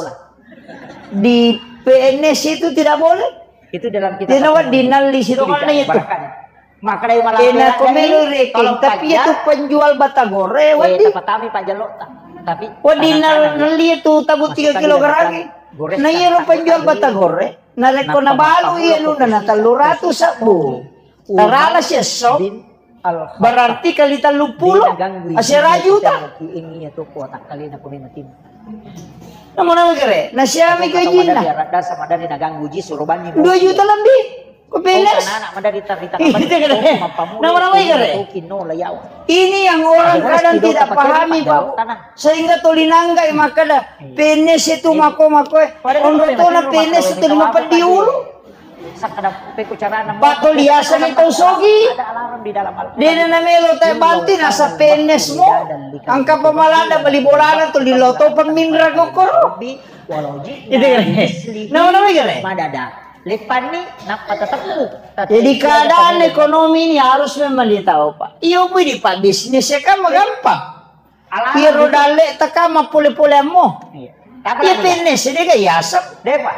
di P N S itu tidak boleh. Itu dalam kitab. Tidak wedding nalli sitonganna itu. Kena ko melo rekeng, tapi itu penjual batagore, wedding. Wedding nalli itu tabung tiga kilogram. Nah, iyaro penjual batagore, narekko nabalu iya nuna na tellu ratus sabbu. Tarala siesso. Berarti kali telluppulo, asera juta. Nama-nama gare, nasiami gajinna. Dua juta lebih. Ko P N S. Nama-nama gare. Ini yang orang kadang tidak pahami, Pak. Sehingga tuli nanggai makkada, P N S itu mako-mako, eh. Onrotona P N S itu lima peddi ulu. Patoliaseng tau sogi. Dena namelo tae bantu nasa P N S mo. Engka pamalada bali bolana tu lilo to pemminra gokkoro. Itu kan. Nama-nama gare. Madada. Leppanni nappa teteppu. Jadi keadaan ekonomi ini harus memang ditahu, Pak. Iyo pun di Pak bisnis ya kan gampang. Iyaro dalle teka mappole-poleammo. Iya. Iya P N S de ga yaseng. De, Pak.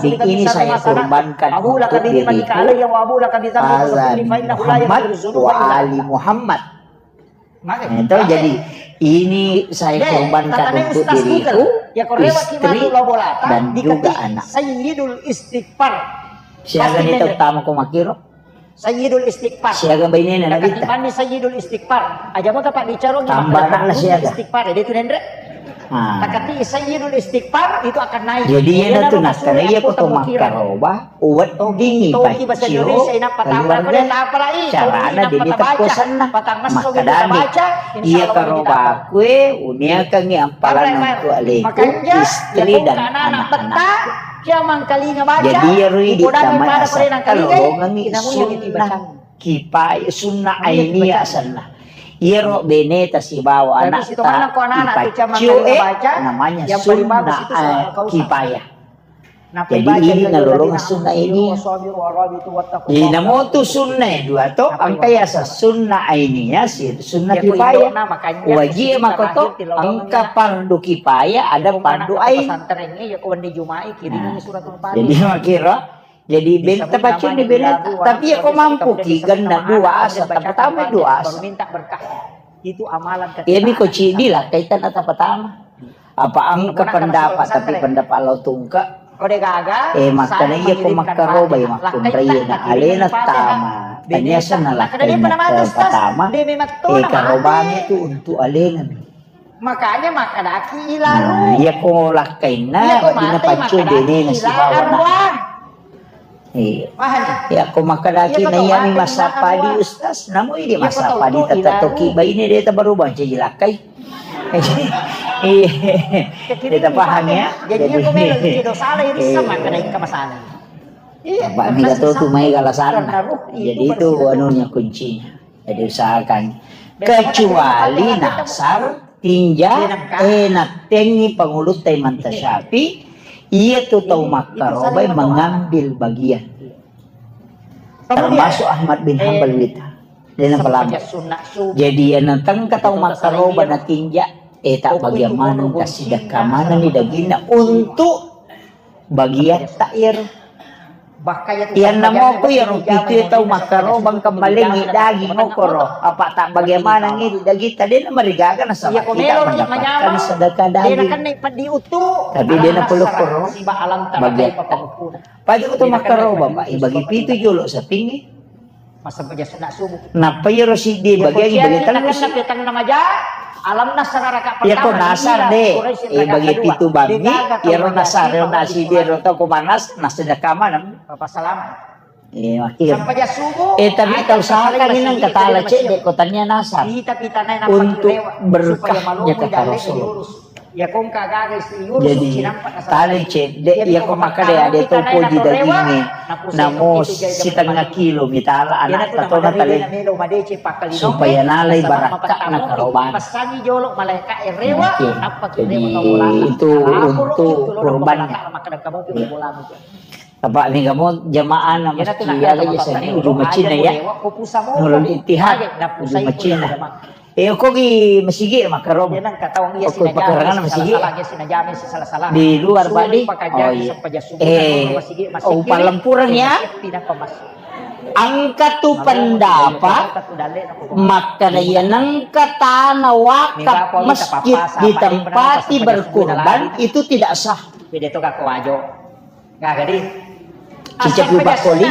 kambing ini saya kurbankan untuk diriku, Azan Muhammad wa Ali Muhammad. Nah, itu jadi, ini saya kurbankan untuk diriku, istri, dan juga anak. Sayyidul Istighfar. Siaga ni terutama ko makkiro? Sayyidul Istighfar. Siaga bainena Nabitta? Sayyidul Istighfar. Aja maka Pak bicara tambah anak lah siaga. Istighfar, jadi itu nendre. Ah. Takati Sayyidul Istighfar itu akan naik. Jadi, iya, iya, tu nakkareia ko to makkaroba, uweddingngi paccio keluarga, carana deni terkuasanna. Makkedani, iya karobaku e, uniakangngi ampalanna untuk aleku, istri dan anak-anak. Jadi, iyaro idi tama nasakka lolongengngi sunnah kifayah, sunnah ainiyah asenna. Iyaro beneta sibawa anatta ipaccio e namanya sunnah kifayah. Jadi, idi nalolongeng sunnah ainiyah. Inamo tu sunnah e dua to, engka yaseng sunnah ainiyah, si sunnah kifayah. Wajib e makoto, engka fardu kifayah, ada fardu ain. Jadi, makkiro, jadi, benta paccinni beneta. Tapi iya ko mampuki genna dua asa, tapatama dua asa. Iya mi ko ciddi lakkai tana tapatama. Apa engka pendapat, tapi pendapat lao tungke. Eh, makkeda iya ko makkarobai makkunraie na alena tama. Tania senna lakkainna tapatama. Eh, karobana tu untuk alena mi. Makanya makkedaki ilalu. Nah, iya ko lakkainna, iya ko weddinna paccio benena sibawa na. Iya. Iya ko makkedaki na iya mi massapadi, Ustaz, namo idi massapadi, tetap toki baine de tabaru banca jilakkai. Iya. Kita paham ya. Jadi, iya ko melo dosa lah ini sama kena ikka masalah. Iya. Apa mi gato tu mai galasanna. Jadi itu anunya kuncinya. Jadi usahakan. Kecuali nasar, tinja, eh, nattengngi pangulutta Imam Syafi'i, iya tu tau makkarobai mengambil bagian. Termasuk Ahmad bin Hanbal kita. Dia nampak lama. Jadi, iya natengka tau makkaroba natinja, eh, tak bagian mana, tak sidakka mana ni dagingna untuk bagiatta iyaro. Iyanna moko iyaro pitu tau makkarobang kembalengngi daging okoro, apa tak bagaimana ngiri daging tadi na marigaga nasaba kita mendapatkan sedekah daging. Tapi dia na perlu koro bagiatta. Pada ko to makkaroba, Pak, ibagi pitu jolo sapingngi. Massempajang sunna subuh. Nappa iyaro siddi bagiangngi bagi tellus. Nakenna petang namaja, alamna sararaka pertama. Iyako nasar de, eh, bagi pitu bammi, iyaro nasar, iyaro nasar siddi, iyaro tau ko manas, nassedekah maneng. Bapak salama. Eh, akhir. Sempajang subuh, eh, tapi tau sahakang nengka tala cedde ko tania nasar. Untuk berkahnya kata Rasul. Jadi, tali cedde, iya ko makkeda ade to poji dagingnge, namo sitengnga kilo mitala anakta tona tale, supaya nalai barakka'na karobana. Oke. Jadi, itu untuk kurbannya. Apa mega mo jamaah na masjid aga biasanya uju macina ya. Nurul Ittihad uju macina. Eh, ko gi masigi makkaroba. Ko pakarangan masigi. Di luar, Pak, di? Oh, iya. Eh, oh, palempureng ya. Angka tu pendapat makkeda iya nengka tanah wakaf masjid ditempati berkurban itu tidak sah. Gaga di. Cicak lubak koli.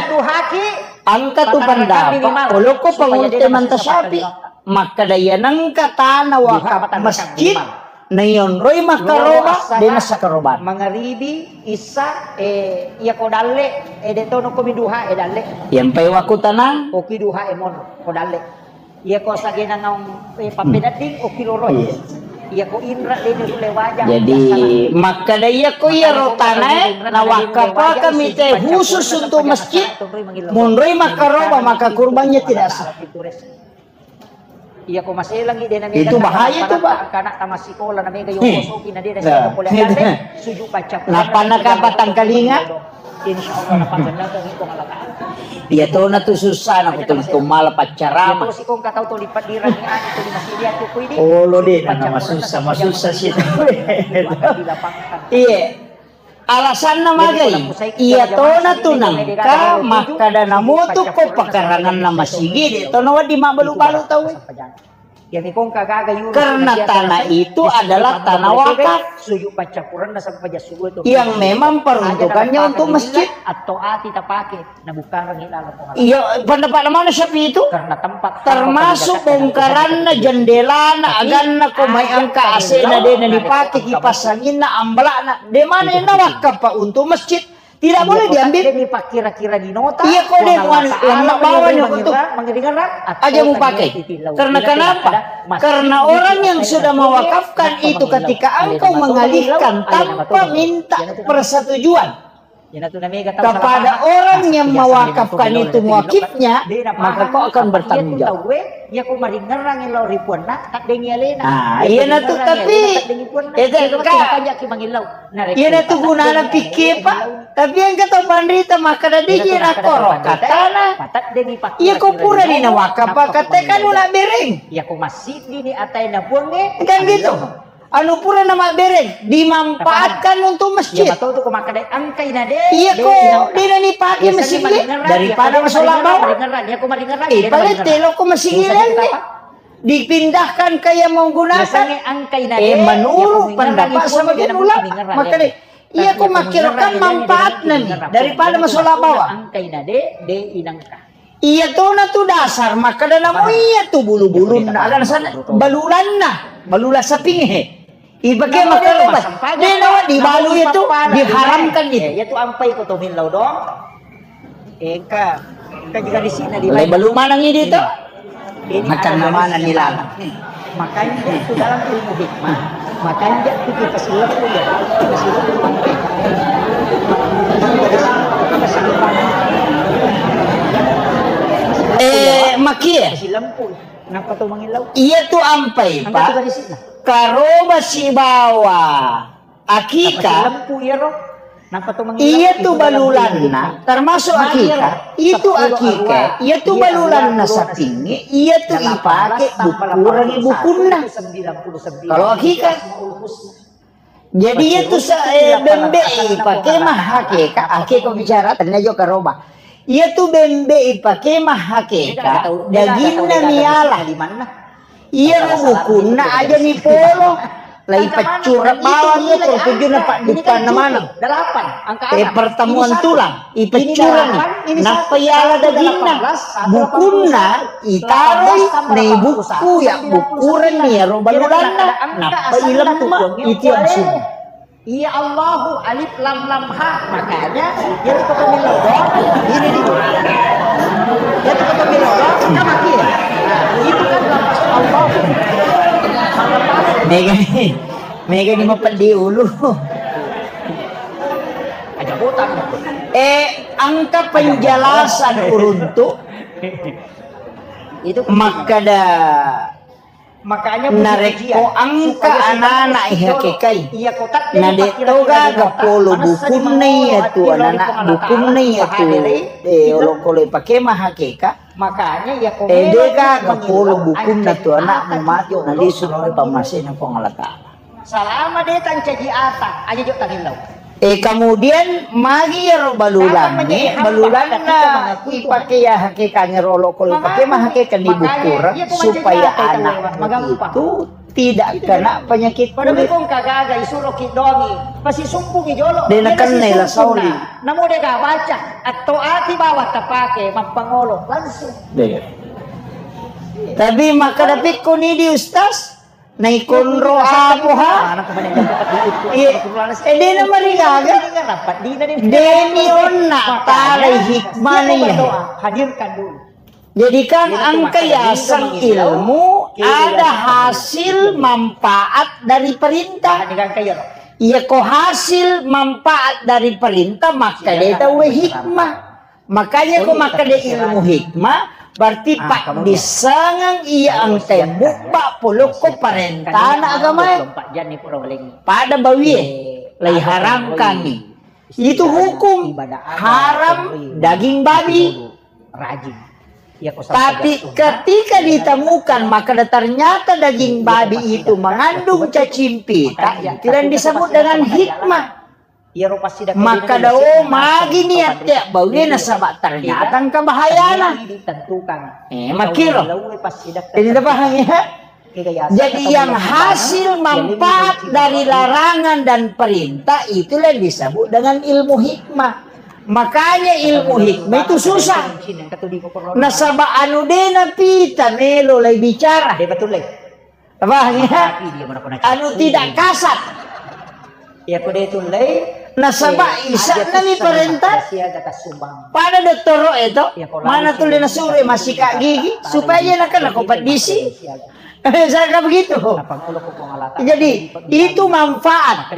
Angka tu pendapat, oloko pangulte manta Syafi'i. Makkeda iya nengka tanah wakaf masjid, naionroi makkaroba, de nasa karoba. Mangaribi, isa, eh, iya ko dalle, eh, de tono ko mi duha, eh, dalle. Yang pai waktu tanang. Oki duha, eh, mon, ko dalle. Iya ko sagena naung, eh, pappedadding, oki loroi. Iya. Iya ko inra dene rulle waja. Jadi, makkeda iya ko iyaro tanae, nawakafakang mite khusus untuk masjid, monroi makkaroba, maka kurbannya tidak sah. Iya ko maselangi dena. Itu bahaya itu, Pak. Anak tamat sekolah, na mega yo kosoki, na dena sujud baca. Nappa nakapa tangkalinga? Insya Allah, nappa tenang, Puang Allah Ta'ala. Iya tona tu susah na kutu mala paccarama. Iya to, sikong katau to lipat dirang ni anu to di masih lihat tu kui di. Oh, lo de na masussa, masussa sih. Iya. Alasanna magai. Iya tona tu nangka makkeda namutu ko pakaranganna masigi de tona waddi mabalu-balu tau. Karena tanah itu adalah tanah wakaf yang memang peruntukannya untuk masjid. Iya, pendapat mana Syafi'i itu? Termasuk bongkaranna, jendelana, aganna, ko mai angka asena dena dipake, kipas anginna, ambalakna, de mana yang nawakaf, Pak, untuk masjid? Tidak boleh diambil. Iya, kau deh, Puang Allah Ta'ala, lemah bawahnya untuk aja mau pakai. Karena kenapa? Karena orang yang sudah mewakafkan itu, ketika engkau mengalihkan tanpa minta persetujuan kepada orang yang mewakafkan itu, muakifnya, maka kau akan bertanggung jawab. Iya, kau maringerang yang lau ribuan nak, tak dengi alena. Ah, iya, nah, tuh, tapi, eh, Kak, iya, nah, tuh, gunana pikir, Pak. Tapi engka tau panrita makkeda, "Digi nakoro katana." Iya, ko purani nawakaf, Pak, kate kan ula bereng. Iya, ko massiddi ni ataena Puangnge. Kan gitu. Anu pura namabbereng, dimanfaatkan untuk masjid. Iya, ko dena nipake masjid daripada masola bawang. Eh, pale telo ko masjid lainnya. Dipindahkan ke yang menggunakan. Eh, menurut pendapat sebagian ulama, makkeda, iya, ko makkiro kan manfaatna ni daripada masola bawang. Iya tona tu dasar makkeda namo iya tu bulu-bulunna, agana sana balulanna, balula sapingnge. Ipake makkeda, de nawa dibalu itu diharamkan itu. Iya tu ampai ko to millau dong. Engka, engka juga di sini di balu manang ini to. Makan mana ni lama. Makanja itu dalam ilmu hikmah. Makanja itu kita silaku ya. Kita silaku. Eh, makie. Silaku. Napa tu mangilau? Iya tu ampai, Pak. Karoba sibawa akika. Iya tu balulanna, termasuk akika. Itu akika. Iya tu balulanna sapingnge. Iya tu ipake bukurangi bukunna. Kalau akika. Jadi iya tu sa-, eh, bembe ipake mah akika. Akika bicara tanya jo karoba. Iya tu bembe ipake mah akika. Daginna miala. Iya bukunna aja ni polo. Laipeccureng bawang iyako tujunna padduppanna maneng. Eh, pertemuan tulang, ipeccurengngi. Nappa iala dagingna. Bukunna itaroi, naibukku, yabbukkurenni iyaro balulanna. Nappa ilemma, itiang sunna. Iya Allahu alif lam lam ha. Makanya, jadi kata Milo doang. Ini di. Jadi kata Milo doang, kita mati. Nah, itu kan lafaz Allah. Mega ni, mega ni mapeddi ulu. Aja botak. Eh, engka penjelasan uruntu. Itu makkada. Makanya narekko engka anana ihakekai, na de' toga gapolo bukunna iyatu anana, bukunna iyatu, eh, olokolo ipake mahakeka. Makanya iya ko eh, de' gaga polo bukunna tu anakmu matu nalisu ri pammasena Puang Allah Ta'ala. Salama de' tancaji ata, aja jo tagillau. Eh, kemudian magi iyaro balulangnge, balulanna ipake iya hakekangngero olokolo ipake mahakeka ni bukkureng supaya anakmu itu tidak kena penyakit kulit. Pada mekong kagaga isuroki doangi, pasisumpungi jolo. De' nakenna la sauli. Namo de' gabaca, atau ati bawang tapake mappangolo langsung. Tapi makkada pekkoni di Ustaz, naikonro apoha. Iya. Eh, de' namarigaga. De' ni onna talai hikmana iya. Hadirkan dulu. Jadi kan engka yaseng ilmu ada hasil manfaat dari perintah. Iya ko hasil manfaat dari perintah, makkada tauwe hikmah. Makanya ko makkada ilmu hikmah, berarti paddissengeng iya engka mubba polokko parentana agamae. Pada bawie, laiharamkangngi. Itu hukum haram daging babi. Tapi ketika ditemukan, makkada ternyata daging babi itu mengandung cacing pita, itu yang disebut dengan hikmah. Makkada, oh, magi niat ya bawie nasaba ternyata engka bahayana. Eh, makkiro. Jadi tapahang ya? Jadi yang hasil manfaat dari larangan dan perintah itulah disebut dengan ilmu hikmah. Makanya ilmu hikmah itu susah. Nasaba anu de' napita melo lai bicara. Apa ya? Anu tidak kasat. Nasaba isa'na mi parentah. Pada dottoro e to, mana tuli nasuro massika gigi supaya nakana ko paddisi. Misalkan begitu. Jadi, itu manfaat.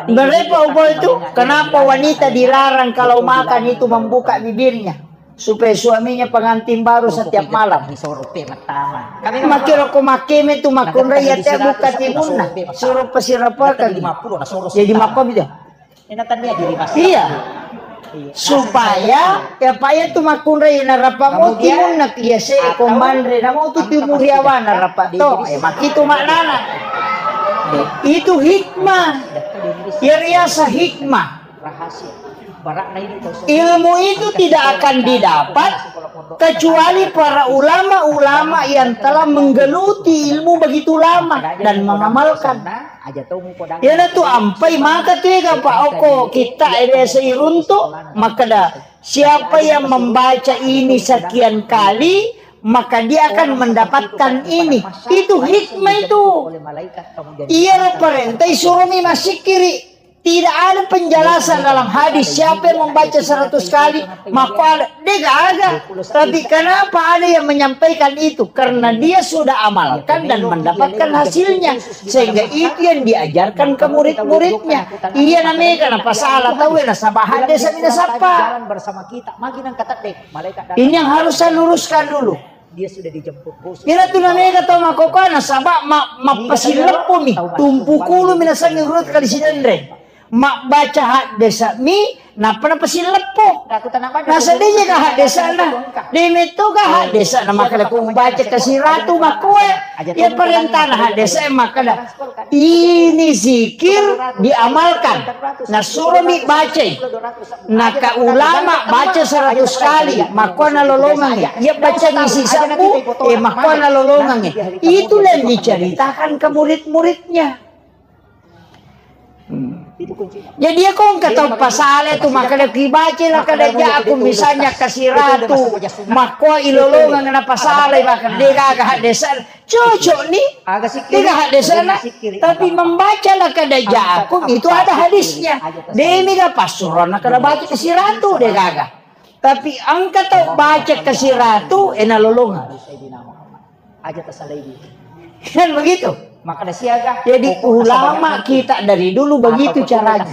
Berapa ubo itu? Kenapa wanita dilarang kalau makan itu membuka bibirnya? Supaya suaminya pengantin baru setiap malam. Makkiro ko makkeme tu makkunrai ya te buka timunna. Suro pasirapakang. Jadi mappa itu. Iya. Supaya ya paya tu makkunrai narapamo timunna piase ko manre namo tu timuriawa narapa to. Eh, makitu maknana. Itu hikmah. Ya riasa hikmah. Ilmu itu tidak akan didapat kecuali para ulama-ulama yang telah menggeluti ilmu begitu lama dan mengamalkan. Iyanatu ampai maka tu ega pa oko kita ede seiruntu makkeda, siapa yang membaca ini sekian kali, maka dia akan mendapatkan ini. Itu hikmah itu. Iyaro parenta isuromi massikkiri. Tidak ada penjelasan dalam hadis siapa yang membaca seratus kali, maka ada. Dega ada. Tapi kenapa ada yang menyampaikan itu? Karena dia sudah amalkan dan mendapatkan hasilnya. Sehingga itu yang diajarkan ke murid-muridnya. Iya namanya kenapa salah tahu ya nasaba hadis ini sapa. Ini yang harus saya luruskan dulu. Iyana tu namega tau makkokkoe nasaba ma-, mappasileppomi, tumpukulumi nasengnge urut kali sidenreng. Mabbaca haddese'mi, nappa napasileppo. Naseddejeka haddesa'na. De mettoga haddese'na makkeda ku baca kasiratu makkoe. Iya parentana haddese'e makkeda, ini zikir diamalkan. Nasuromi bacai. Naka ulama baca seratus kali, makkuana lolongangngi. Iya baca ngisi sabbu, eh, makkuana lolongangngi. Itulah yang diceritakan ke murid-muridnya. Jadi, iya ko engka tau pasala tu, makkeda, "Kibaca la kada jaku, misalnya kasiratu, makko ilolongeng na pasala, makkeda, de gaga haddesa." Cocok ni, de gaga haddesa na. Tapi membaca la kada jaku itu ada hadisnya. De mega passuroanna kada baca kasiratu, de gaga. Tapi engka tau baca kasiratu, ena lolongeng. Aja tasalai dia. Kan begitu? Maka ada siaga. Jadi, pokoknya ulama sabar kita dari dulu begitu caranya.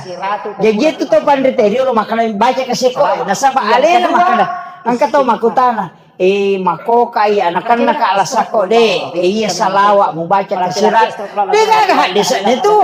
Jadi itu to pandita dulu makanya baca ke seko. Nasaba alena makanya angka to makutana. Eh, makoka iya anak-anak ka alasako de. Eh, iya salawa mubaca kasiratu. De gaga hadisnya tu.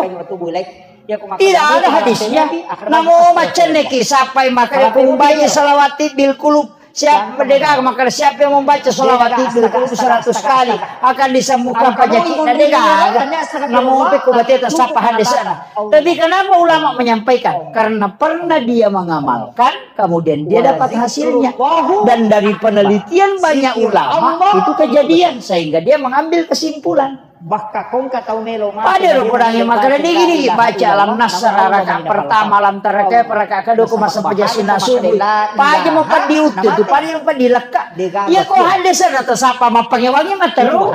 Tidak ada hadisnya. Namo macenne ki sapai makanya kumbaca salawat bil kulub. Siapa, de gaga, maka siapa yang membaca salawat itu seratus kali akan disembuhkan penyakitnya, de gaga. Namo pe ko bateta sapa hadisna. Tapi kenapa ulama menyampaikan? Karena pernah dia mengamalkan, kemudian dia dapat hasilnya. Dan dari penelitian banyak ulama itu kejadian sehingga dia mengambil kesimpulan. Bakka kongka tau melo mate. Pada ro kodangi makkeda nigi-nigi baca alam nasrah rakaat pertama, alam tara kaifa rakaat kedua, ko masa paja sunna subuh. Paja mo paddi uttu tu, paja mo paddi lekka. Iya ko hadisna tasapa mappangewangi matteru.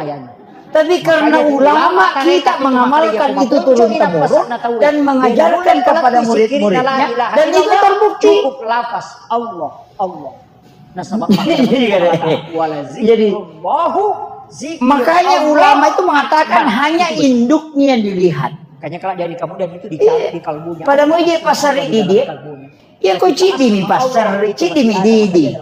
Tapi karena ulama kita mengamalkan itu turun temurun dan mengajarkan kepada murid-muridnya, dan itu terbukti. Cukup lafaz Allah, Allah. Nasaba makna wala zikrullahu zikir. Jadi, makanya ulama itu mengatakan hanya induknya dilihat. Makanya kalau dari kamu dan itu dicari di kalbunya. Pada mau je pasar di dia. Ya ko cidi mi pasar, cidi mi didi.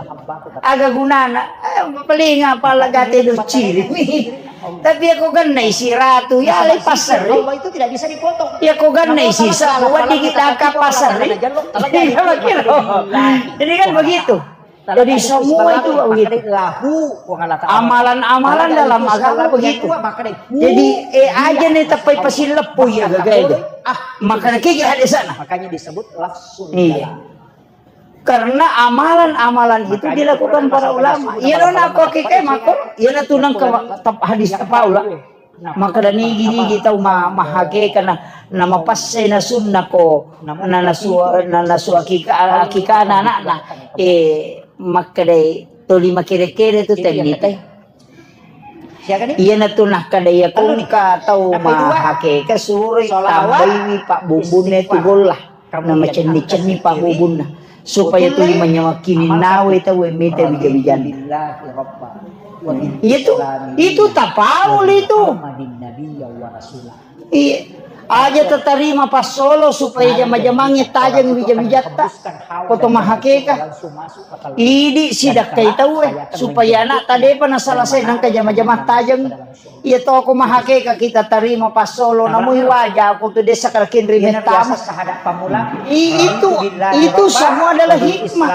Aga gunana, eh, paling apa lagate do ciri mi. Tapi ya ko ganna isi ratu, ya le pasar. Allah itu tidak bisa dipotong. Ya ko ganna isi sabu dikit angka pasar. Iya, begitu. Jadi kan begitu. Jadi semua itu begitu. Amalan-amalan dalam agama begitu. Jadi, eh, aja nih tepai pasilleppu ya gaga itu. Makanya kiki ada sana. Makanya disebut lafzul kalam. Iya. Karena amalan-amalan itu dilakukan para ulama. Iya, nona aku kike mako, iya, na tunang ke hadis apa ulah. Makkeda nigi-nigi tau ma-, mahakeka na, na mapasse na sunna ko, na nasua, na nasua akika, akikana anakna. Eh, makkeda toli makere-kere tu tenni tai. Iyanatu nakkeda iya kongka tau mahakeka suroi tambaiwi pabbubunna tu golla. Na macenni-cenni pabbubunna supaya tuli manyawakkini nawe tau mita wija-wijanna. Itu, itu tapaul itu. Iya. Aja tatarima passolo supaya jama-jamangnge tajeng wija-wijatta. Koto mahakeka. Idi sidakkai tauwe supaya anakta depa nasalasai nangka jama-jamang tajeng. Iya toko mahakeka kita tarima passolo namui waja ko tu desa karakin rimettama. I-, itu, itu semua adalah hikmah.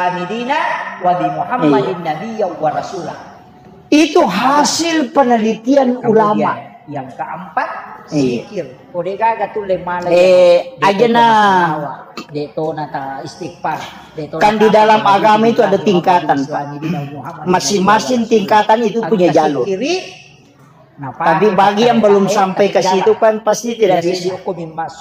Itu hasil penelitian ulama. Yang keempat, zikir. Ko degaga tulle mala. Eh, ajana. De tona ta istighfar. Kan di dalam agama itu ada tingkatan, Pak. Masing-masing tingkatan itu punya jalur. Tapi bagi yang belum sampai ke situ kan pasti tidak bisa.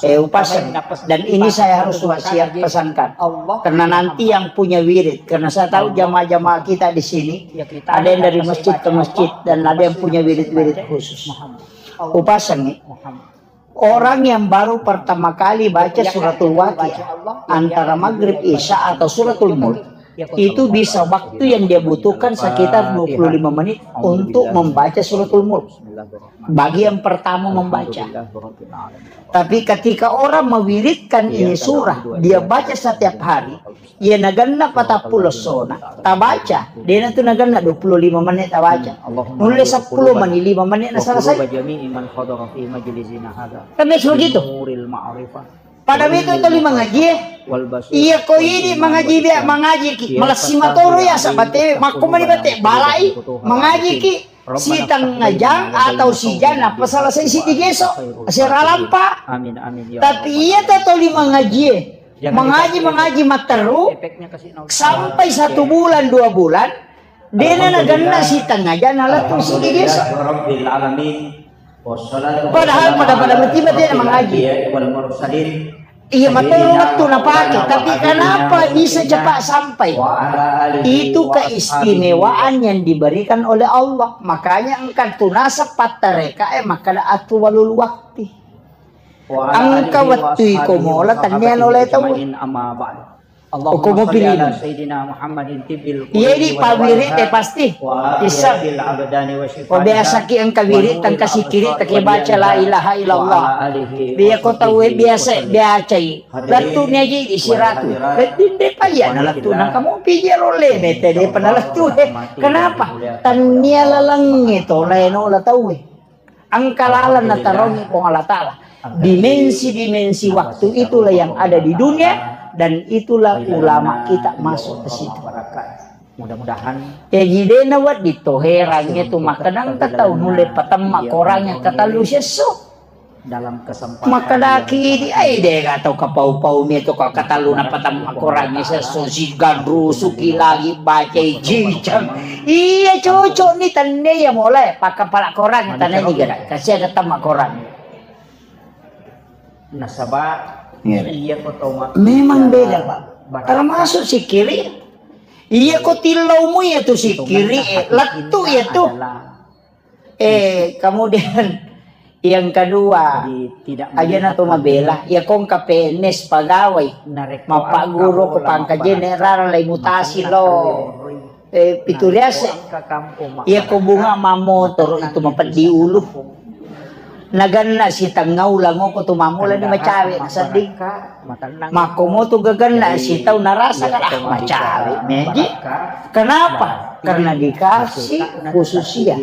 Eh, upasan. Dan ini saya harus wasiat pesankan. Karena nanti yang punya wirid, karena saya tahu jamaah-jamaah kita di sini, ada yang dari masjid ke masjid dan ada yang punya wirid-wirid khusus. Upasan nih. Orang yang baru pertama kali baca suratul Waqiah antara maghrib, isya atau suratul Mulk, itu bisa waktu yang dia butuhkan sekitar dua puluh lima menit untuk membaca suratul Mulk. Bagi yang pertama membaca. Tapi ketika orang mewiridkan ini surah, dia baca setiap hari, iya naganna patappulo essona, tabaca. Dena tu naganna dua puluh lima menit tabaca. Nulle seppulo menit, lima menit na selesai. Tapi begitu. Pada itu tuli mangaji, eh. Iya ko idi mangaji, bia mangaji ki. Malessi matoro ya sabate, makko mani bate balai mangaji ki. Sitengnga jang atau sijang nappa selesai siddi geso. Sera lampa. Tapi iya to tuli mangaji, eh. Mangaji, mangaji matteru sampai satu bulan, dua bulan, dena naganna sitengnga jang nalettu siddi geso. Padahal pada-pada mutiba tena mangaji. Iya, matoro wettu napake, tapi kenapa bisa cepat sampai? Itu keistimewaan yang diberikan oleh Allah. Makanya engka tu nasab pattareka e makkeda atu walul wakti. Engka wettu iko mola tennia nolai tau. Okko mopi lino. Iya di pawiri te pasti. Bisa. Ko biasa ki engka wiri tengka sikiri teke baca la ilaha illallah. Biya ko tau biasa biacai. Lettu ni aji di siratu. Ledding de paya na lettu na kamu pije role mete de pernah lettu he. Kenapa? Tania lalangnge to laino la tau he. Engka laleng natarongi Puang Allah Ta'ala. Dimensi-dimensi waktu itulah yang ada di dunia, dan itulah ulama kita masuk ke situ. Mudah-mudahan. Jadi dena wedding to herangnge tu makkeda engka tau nulle patemma Korangnge katellu siesso. Makkedaki di ai de ga tau kapau-pau mi tu katellu napatemma Korangnge siesso, sigadru suki lagi bacai jijang. Iya, cocok ni tenne ya mulai pakai pala Korang tenne ni gada. Kasih ada temma Korang. Nasaba iya ko tau ma-, memang beda, Pak. Termasuk sikiri. Iya ko tillau mu ya tu sikiri, eh, lettu ya tu. Eh, kemudian yang kedua, aja na to mabela, ya ko engka P N S pagawai, mappaguru ko pangkajene rara lai mutasi lo. Eh, pitu riase. Iya ko bunga mamotoro itu mapeddi ulu. Naganna sitengnga ulangoko tu mamula ni macawe nasedding. Makkomo tu gaganna sitau narasa kan, ah, macawe meji. Kenapa? Karena dikasih khususia.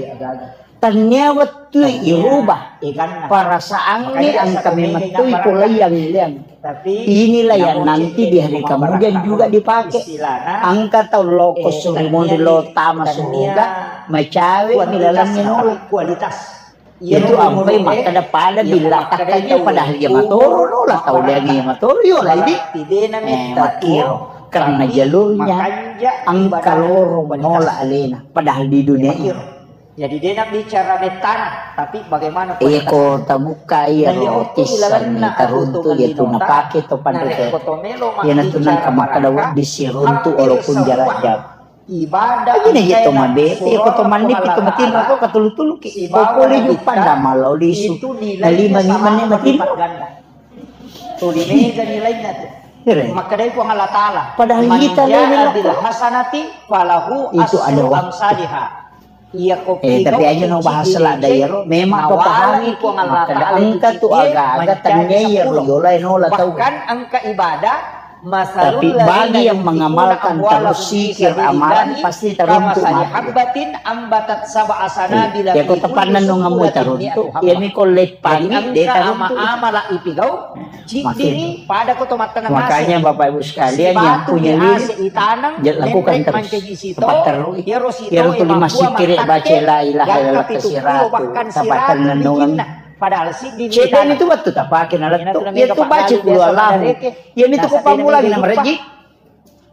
Tania wettu irubah perasaangnge engka memang tu ipolaiang liang. Inilah yang nanti di hari kemudian juga dipakai. Engka tau loko suri mondi lo tama suruga, macawe mi lalangnge nolo. Itu ampai makkeda pada bila takkaje padahal iya matoro lo la tau liangnge iya matoro yo la idi. Eh, makkiro karena jalurnya engka loro mola alena padahal di dunia ini. Jadi dena bicara metana, tapi bagaimana kualitas. Iya ko tabuka iya ro tissanni taruntu iya tu napake to panrite. Iya na tu nangka makkeda wedding siruntu walaupun jarak jauh. Ibadah. Agina iya to mabete iya ko to mannipi to matinro to katulu-tuluki. Ko pole jupanda malao lisu. Na lima-lima ni matinro. Tuli mega nilainna tu. Makkedai Puang Allah Ta'ala, padahal kita lele bil hasanati falahu itu ada asru waktu amsaliha. Iya ko eh, tapi aja no bahas lah dairo. Memang ko pahami Puang Allah Ta'ala engka tu aga-aga tanya iya ro yola eno la tau. Bahkan engka ibadah. Tapi bagi yang mengamalkan terus zikir amalan pasti teruntuk mati. Habbatin ambatat sab'a sanabila. Ya ko tepanna nung amui teruntuk. Ya mi ko leppani de teruntuk. Amala ipigau. Makanya Bapak Ibu sekalian yang punya lirik, lakukan terus. Tepat terus. Ya Rasul lima zikir baca la ilaha illallah kasiratu. Tepat tenang. Padahal siddi. Cedde itu waktu tapake na lettu. Iya tu baca kulu Allahu. Iya mitu ko pammulani na marejji.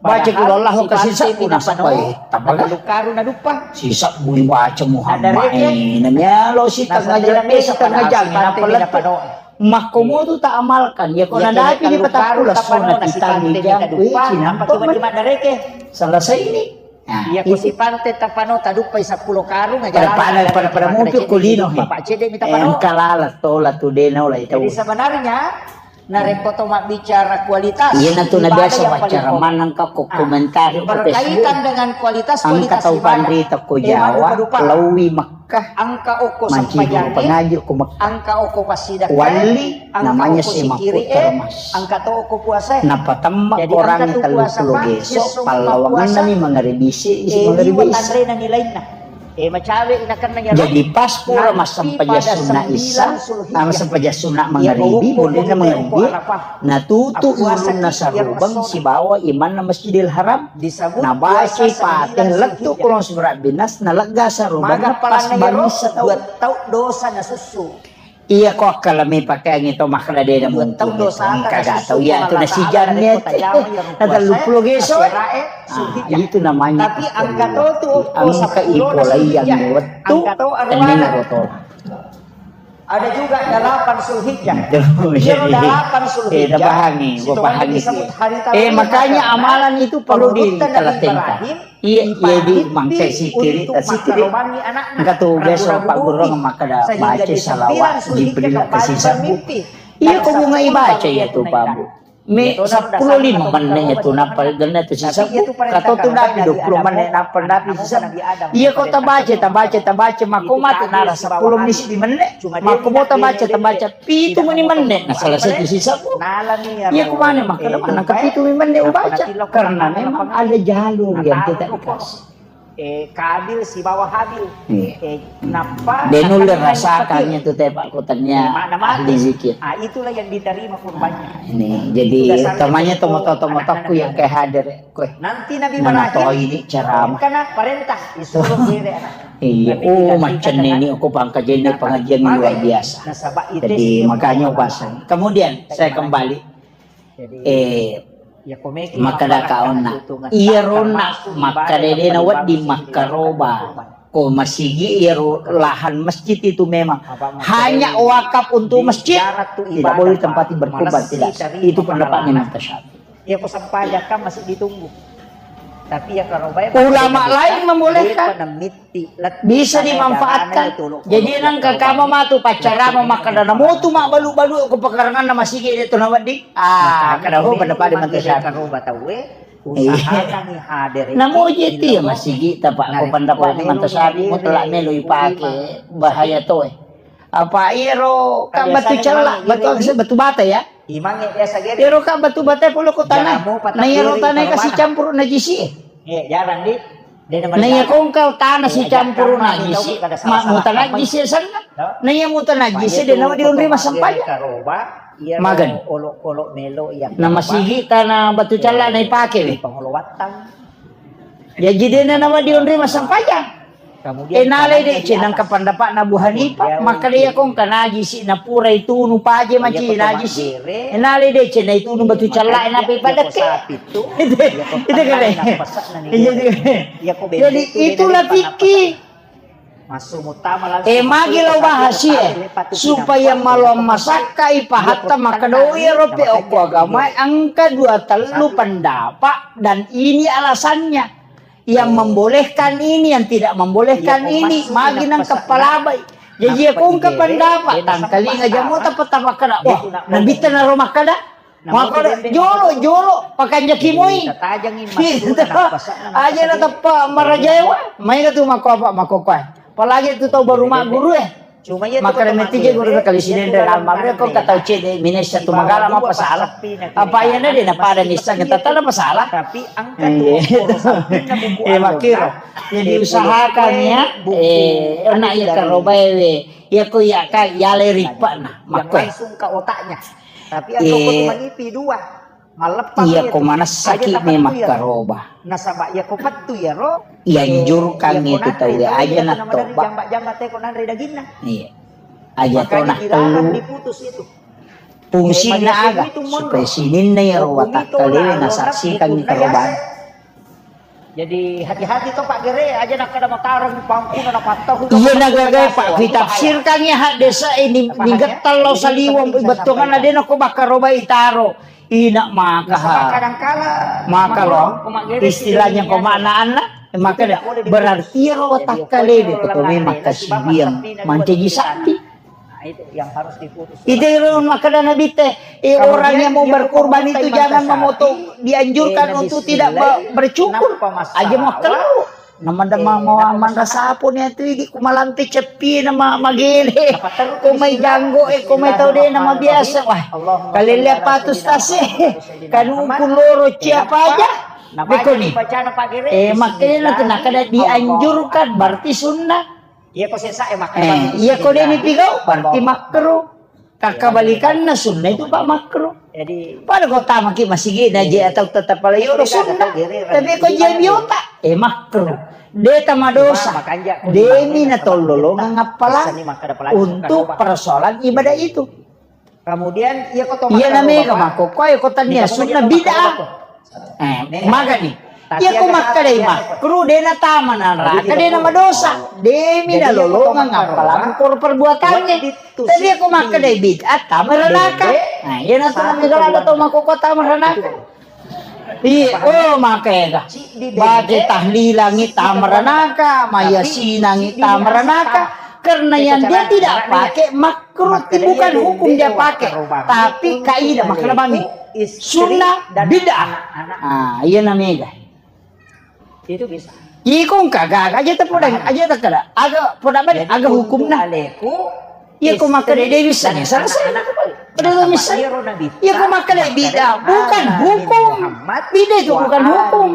Baca kulu Allahu ka sisa puna sapai. Tapaga. Lukaru na duppa. Sisa bui baca Muhammad. Eh, na mialo si tengah jam, eh, si tengah jam, napa lettu. Makkomo tu tak amalkan. Ya ko na dapi ni patakku la sona kita ni jam. Wih, cinampa tu. Selesai ini. Nah, iya ko sipante tapano taduppai seppulo karung aja. Pada pada pada pada mupi ko lino he. Bapak cedde mi tapano. Engka lala tola tu dena ola itau. Jadi sebenarnya narekko to mabbicara kualitas. Iya na tu na biasa bacara maneng ka ko komentar ko berkaitan dengan kualitas. Engka tau panrita ko Jawa laui Mekkah. Engka okko sempajangnge, pengaji ko Mekkah. Engka okko passidakkae. Walli namanya Sema Putra Mas. Engka to ko puasae. Napatemma Korangnge tellu pulo geso, pallawangenna mi mangaribi isi, isi mangaribi isi. Tanrena nilainna. Eh, macawe inakenna ya. Jadi pas pura massempajang sunna Isa, ah, massempajang sunna mangaribi, bolehna mangaribi. Natutu irunna sarubang sibawa imanna Masjidil Haram. Nabacai Fatihah lettu kulon surat binas, nalegga sarubang pas bangsa tau. Dua tau dosa nasussu. Iya ko akkalami pakeangngi to makkeda de na mungkin itu engka ga tau iya tu nasijanni itu. Na tellu pulo geso. Ah, itu namanya. Tapi engka to tu engka ipolaiangngi wettu tenning roto. Ada juga delapan Zulhijjah. Iya, delapan Zulhijjah. Eh, tapahangi, gua pahangi. Disebut hari tarwiyah. Eh, makanya amalan itu perlu dilatihkan. Iya, iya, di mangkai sikiri, sikiri. Engka tu biasa Pak Guru makkeda baca salawat Jibril ke sisa. Iya, kau bunga ibaca ya tu, Pak Bu. Me seppulo lima menne tu nappa genna tu sisa. Kato tu napi dua puluh menne nappa napi sisa. Iya, kau tabaca, tabaca, tabaca, mako mate nara seppulo misi di menne. Mako mo tabaca, tabaca pitu meni menne. Nah, salah satu sisa. Iya, ku mana makkeda mana ke pitu meni menne ubaca. Karena memang ada jalur yang kita dikasih. Eh, Kabil sibawa Habil. Iya. Eh, nappa de nulle rasakan itu teh, Pak, kutanya ahli zikir. Ah, itulah yang diterima kurbannya. Ini jadi tamanya tomoto-tomotoku yang kayak hadir, kue. Nanti Nabi Ibrahim ini ceramah. Karena perintah disuruh diri anak. Iya, oh, macam ini aku pangkajian pengajian luar biasa. Jadi makanya pasang. Kemudian saya kembali. Eh, makkeda kaonna, iyarona makkeda de nawedding makkaroba ko masigi, iyaro lahan masjid itu memang hanya wakaf untuk masjid, tidak boleh ditempati berkurban, tidak. Itu pendapatnya Imam Syafi'i. Iya, ko sempajang kan masih ditunggu. Tapi ya kalau bayar ulama lain membolehkan. Bisa dimanfaatkan. Jadi nang kakama matu paccarama makkeda namo tu mabbalu-balu ko pekaranganna masigi de tu nawedding. Ah, kada ho pada pada mantu syarat. Usahakan hadir. Namo je tu ya masigi tapa ko pendapat ni mantu syarat mutlak melo ipake bahaya to eh. Apa iyaro ka batu cella, batu akse, batu bata ya? Imangnge biasa gere. Iyaro ka batu bata pole ko tanah. Na iyaro tanah ka sicampur najisi. Eh, jarang di. Na iya kongkal tanah sicampur najisi. Ma muta najisi senna. Na iya muta najisi de nawa dionri massempajang. Magan. Olo-olo melo iya. Na masigi tanah batu cella na ipake we. Pangolo wattang. Jaji de na nawa dionri massempajang. Eh, nalai deceng nangka pendapatna Abu Hanifah, makkeda iya kongka najisi na pura itunu paje maci najisi. Eh, nalai deceng na itunu batu cella e nappa ipadekke. Itu, itu kale. Jadi itulah fikih. Eh, magi lo bahas eh, supaya malo masakka ipahatta makkeda iyaro pe okko agama engka dua tellu pendapat dan ini alasannya. Yang membolehkan ini, yang tidak membolehkan ini, magi nang kepalabai. Jadi ya kongka pendapat, tangkalinga jamota pertama kada. Wah, nabitta naro makkada. Makkada jolo, jolo, pakanjaki moi. Aja na teppa marajaewa, mai tu makko apa, makko apa. Apalagi tu tau baru magguru eh. Cuma iya, makkeda metti je guru kali sini dari almarhum ko katau cede minessa tu magala mapasala. Apa iya na de na pada nisseng tata na pasala. Tapi angka tu eh makkiro. Jadi usahakan ya eh na iya karobae we. Iya ko iya ka yale ripana. Makko langsung ke otaknya. Tapi aku eh, manipi dua. Iya ko manessaki memang karoba. Nasaba iya ko pettu iyaro. Ianjurkan itu tau aja na toba. Jamba-jamba teko nanre daginna. Iya. Aja to na telu. Fungsinna aga supaya sininna iyaro watakkalewe nasaksikan karoba. Jadi hati-hati to Pak Gere, aja nakkeda matareng pangkuna napattahu. Iya nagagai Pak, fitafsirkan ya hak desa ini ninggettal lo saliwang bettuangan ada nako bakkaroba itaro. Ina maka ha. Maka lo istilahnya ko makna anna maka berarti ro watakkalewe ko to memang kasiwiang mancaji sabbi. Nah, itu yang harus diputus. Itu ro makkeda Nabi te, eh, orang yang mau berkurban itu jangan memotong, dianjurkan untuk tidak bercukur. Aja mau kelu. Namanda mau manrasa apa nih itu ini ku malampe cepi nama magele. Ko mai janggo eh ko mai tau de nama biasa. Wah. Kalele apa tu stase. Kanu kuloro siapa aja. Beko nih. Eh makanya tu nakada dianjurkan berarti sunnah. Iya ko sesa e makka. Eh, iya ko de ni pigau berarti makruh. Kakkabalikanna sunna itu pak makruh. Jadi pada kau tamaki masigi na je atau tetap pala yo sunna. Tapi ko je biota eh makruh. De tama dosa. Demi na tololongan appalang untuk persoalan ibadah itu. Kemudian iya ko iya namanya mako kau ko tania sunna bid'ah. Eh, magani. Iya ko makkedai makruh, de' natama naraka, de' namadosa. De' mi nalolongeng apalagi koro perbuatangnge. Tapi iya ko makkedai bid'ah, tama ranaka. Nah, iya natu mega ladde' tau makkokkoe tama ranaka. Iya, oh, makega. Baca tahlilangngi tama ranaka, mayasinangngi tama ranaka. Karena yang dia tidak pakai makruh, bukan hukum dia pakai, tapi kaidah makna bami. Sunnah bid'ah. Ah, iya namega. Itu bisa. Iko engka gaga aja tepodang, aja takkeda. Aga poda balik, aga hukumna. Iya ko makkeda de' bisa, selesai. Pada to bisa. Iya ko makkeda bid'ah, bukan hukum. Bid'ah itu bukan hukum.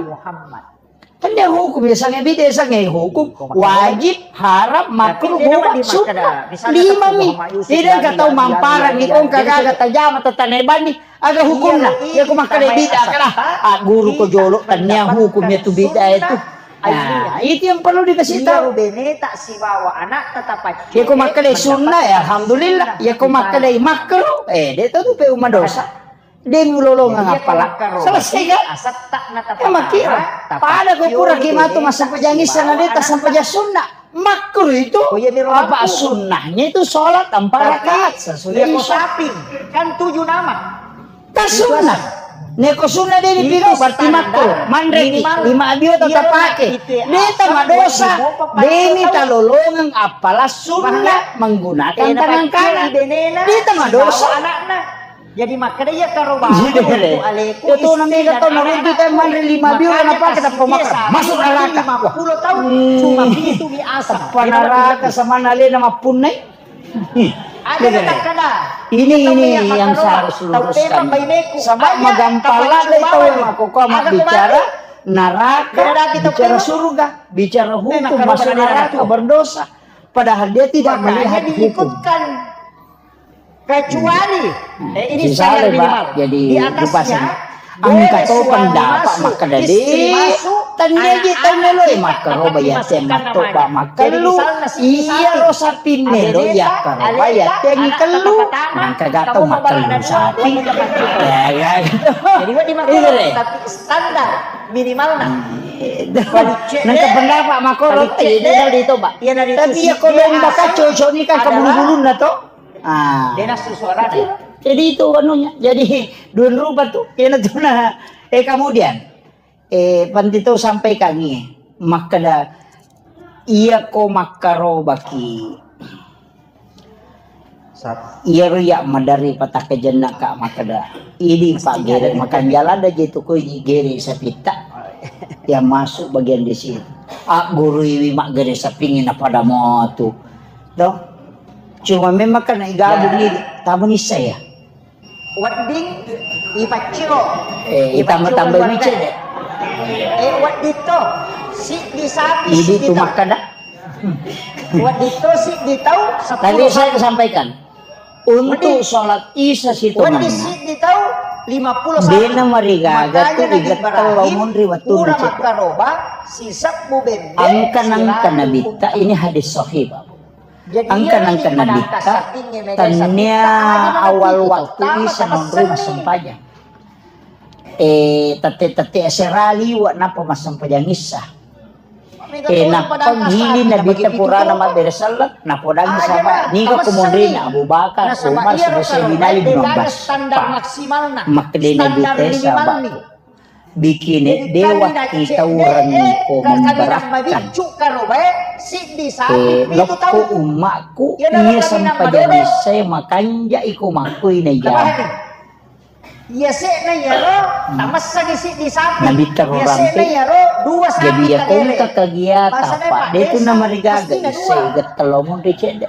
Kan dia hukum, ya sange bid'ah, sange hukum. Wajib, haram, makruh, mubah, sunnah. Lima mi. Tidak kata mamparang ni, oh, kagak tajama, tetane bani. Aga hukumna? Iya ko makkeda bid'ah kala. Ah, guru ko jolo tania hukum itu bid'ah itu. Nah, itu yang perlu dikasih tahu. Beneta sibawa anak tetap. Iya ko makkeda sunnah, ya alhamdulillah. Iya ko makkeda makruh, eh, de' to tu pe umadosa. De' mulolongeng apala. Selesai kan? Ya makkira. Pada ko pura ki matu massempajang isya na de' tassempajang sunnah. Makruh itu. Apa sunnahnya itu sholat empat rakaat sesudah isya. Kan tujuh nama. Kan sunnah. Neko sunnah de' dipigau berarti makruh. Manre ki, lima abio tetap pakai. De' tamadosa. De' mi talolongeng apala sunnah menggunakan tangan kanan. De' tamadosa. Jadi makkeda iya karo bawang untuk aleku. Itu nang mega tau naruntu te manre lima biu na pake tappa makan. Masuk neraka. Lima puluh tahun cuma pitu mi asam. Tappa neraka samanna alena mappunnai. Ada kata-kata. Ini, ini yang saya harus luruskan. Sebab magampang ladde tau yang aku kau bicara neraka, bicara surga, bicara hukum, masuk neraka, berdosa. Padahal dia tidak melihat hukum. Kecuali, eh, ini standar minimal. Jadi di atasnya, engka to pendapat makkeda de', tennia je tau meloi makkaroba ya te matto ba makkellu. Iya ro sapi melo ya karoba ya te mikellu. Nangka gato makkellu sapi. Ya, ya, gitu. Jadi wedding makkellu, tapi standar minimalna. Nangka pendapat makkoro, iya, dia tau ditoba. Tapi ya ko domba kacocok ni kan kebulu-bulunna to. Ah. Dia nasu suaranya. Jadi itu anunya. Jadi dua rupa tu. Kena tu nah. Eh, kemudian, eh, panti tu sampaikan ni. Makkeda, iya ko makkarobaki. Iyaro iya madari patakkajenna ka makkeda. Idi pa gere makan jalan da je tu ko idi gere sapitta. Yang masuk bagian di situ. Ah, guru iwi maggere sapingi na pada motu. Do. Cuma memang kan igabung ini, tamu ni saya. Wedding ipacciro. Eh, itambah-tambah micin ya. Eh, wedding to. Siddi sapi, idi tu makkeda. Wedding to siddi tau. Tadi saya sampaikan. Untuk sholat isya situ wedding siddi tau lima puluh satu. Dena marigaga tu iga tello monri wettu. Angka nangka nabitta ini hadis sahih, Bapak. Engka nangka nabitta, tennia awal waktu isa naonroi massempajang. Eh, tette-tette asera liwa nappa massempajang issa. Eh, nappa gili nabitta purana mabbere selleng, napodangi saba, niga ko monrina Abu Bakar, Umar, sibawa Sayyidina Ali bin Abbas. Makkeda nabitta saba. Bikine dewa kitaurengngi ko memberatkan. Eh, lokko ummakku, iya sempajang isya makanja iko makkui na ijama. Iya se'na iyaro, tamessani siddi sapi. Nabitta ro rampe. Jadi iya kongka kegiatan, Pak, de tu namarigaga isya gettello monri cedde.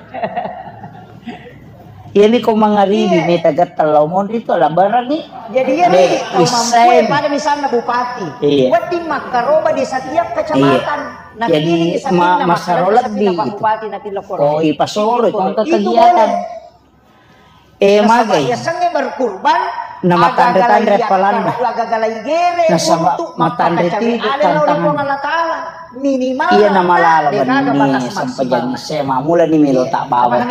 Iyami ko mangaribi meta gettello monri tu ala barangi. Jadi iya ni tau mampu pada misalna bupati. Iya. Wedding makkaroba di setiap kecamatan. Iya. Jadi masaro lebbi itu. Ko ipasoro ko engka kegiatan. Eh, magai. Yasengnge berkurban. Na matanre-tanre palanna. Nasaba matanre tiga tantangan. Minimal. Iya namalala benni sampajang isya mamulani melo tak bawa.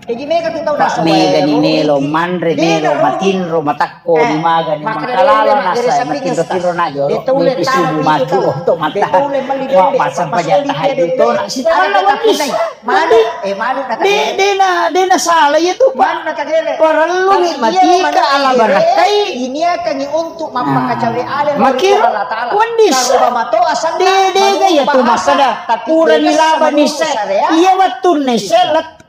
Jaji mega tu tau Pa' nasaba mega ni ero melo manre, melo matinro, matakko, eh, ni maga ni mangkalala nasa, matinro-tinro na jolo, de' tau le subuh matu untuk mata. Wa pasang pajak tahai itu nak sita mana wandis. Manu, eh, manu na de', de' na, de' na salah iya tu, Pak. Manu na kagere. Parellu ni matika ala barakkai. Ini akan untuk mampakacawe ale makir Allah Ta'ala. Wandis. De', de' ga iya tu makkada. Pura ni laba ni se. Iya wettunna se.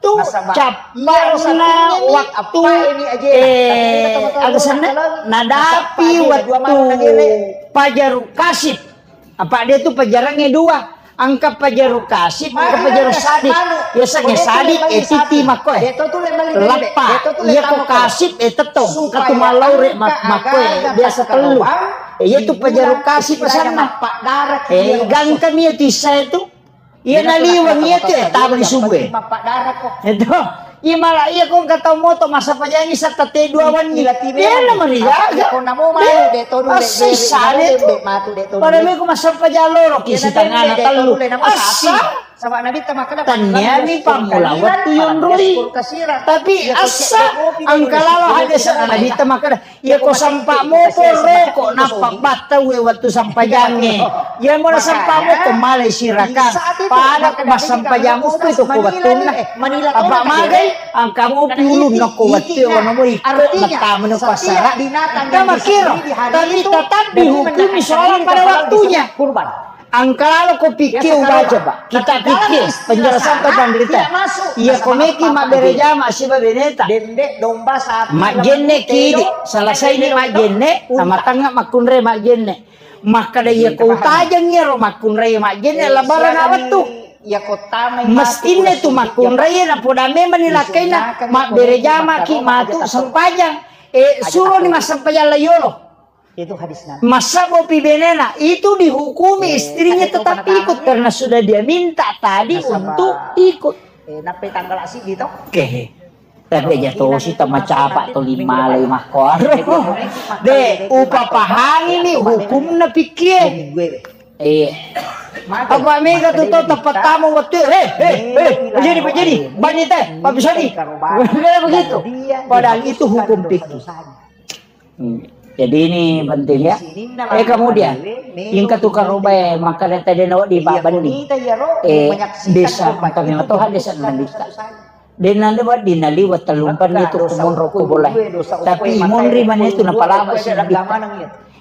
Tu cappanna waktu, eh, aga senna? Nadapi waktu Pajaru Kasip. Apa dia tu pajarangnge dua? Engka Pajaru Kasip, engka Pajaru Sadik. Biasanya Sadik, eh, titi makkoe. Lappa, iya ko Kasip, eh, tettong. Katu malaure makkoe. Biasa tellu. Eh, iya tu Pajaru Kasip pesanna. Eh, gangkami iya tu isa itu. Iya, naliweng iya tu, eh, tama di subuh, eh. Itu. Iya, malah iya ko engka tau moto massappajangi satta te dua wenni. Iya, na mariaga. Assi sare tu. Pada meko massappaja loro ki sitangana tellu. Assi. Tanniani pammula wettu yonroi. Tapi assa engka lalo hadis Nabitta makkada, Iya ko sampa mopo roko nappa battau e wettu sampajangnge. Iya mo na sampa mopo malai siraka. Pada ko massampajang uku itu ko wettunna. Apa magai angka mopi ulunna ko wettu e wano mo ikko mattama no pasara. Kamakiro, tapi tetap dihukumi sholat pada waktunya. Engka lalo ko pikir ubaca, Pak. Kita pikir penjelasan tentang derita. Iya ko meki mabbere jama siba beneta. Majjenne ki idi, selesai ni majjenne, tamatangnga makkunrai majjenne. Makkada iya ko utajeng iyaro makkunrai majjenne, labarang awettu. Mestinna tu makkunrai na poda memang ni lakkaina mabbere jama ki matu sempajang. Eh, suro ni massempajang la yolo. Itu hadis Nabi. Massabbopi benena, itu dihukumi istrinya tetap ikut karena sudah dia minta tadi untuk ikut. Eh, nappai tanggal siddi to? Oke. Tapi aja tosi tamacapa to lima lagi makkoaro. De, upapahangi ni hukumna pikkie. Iya. Apa mega tu tau tepat tamu waktu, eh, eh, eh, pajadi, pajadi, bani teh, pabisani. Begitu. Padahal itu hukum pikkie. Hmm. Jadi ini penting ya. Eh, kemudian, ingka tu karobae, maka data dena wadi babanni. Eh, desa, maka memang Tuhan desa nandita. Dena de wadi naliwa telumpan itu kumonro ko boleh. Tapi imonri mana itu napalaba si nandita.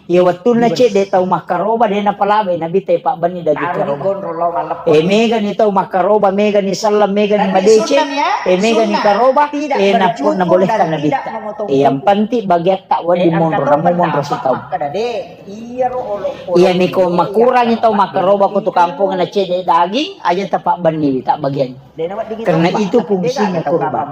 Iya, wettunna cedde tau makkaroba, de napalabai, Nabitta pabbanni daging karoba. Eh, megani tau makkaroba, megani selleng, megani madeceng, eh, megani karoba, eh, nabolehkan Nabitta. Eh, yang penting bagiatta wedding monro, namu monro sitau. Iya, miko makurangi tau makkaroba ko tu kampong na cedde daging, aja tapabbanni, tak bagian. Karena itu fungsinya kurban.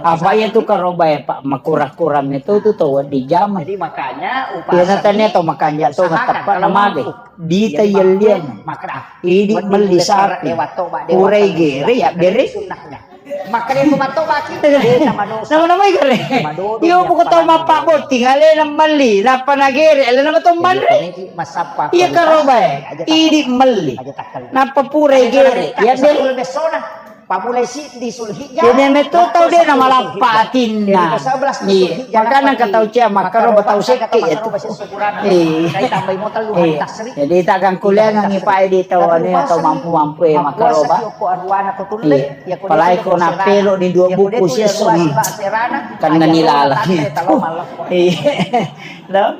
Apa iya tu karoba ya, Pak? Makurang-kurang itu tu tau di zaman. Jadi makanya upasa tanya tau makanja tau tepat nama ge. Di tayelian. Idi melli sapi. Urai gere ya bere. Makanya itu matok baki. Nama-nama gere. Iyo buku tau mappa botting alena melli. Napa na gere alena tau manre. Iya karoba ya. Idi melli. Napa purai gere ya bere. Pammulai siddi Zulhijjah. Jadi meto tau de namalappa atinna. Iya. Makana engka tau cia makkaro ba tau sekke itu. Iya. Iya. Jadi tagang kuliah ngipai di tau anu atau mampu-mampu e makkaro ba. Iya. Apalagi ko napelo di dua buku siesso ni. Kan nanilalang itu. Iya. No?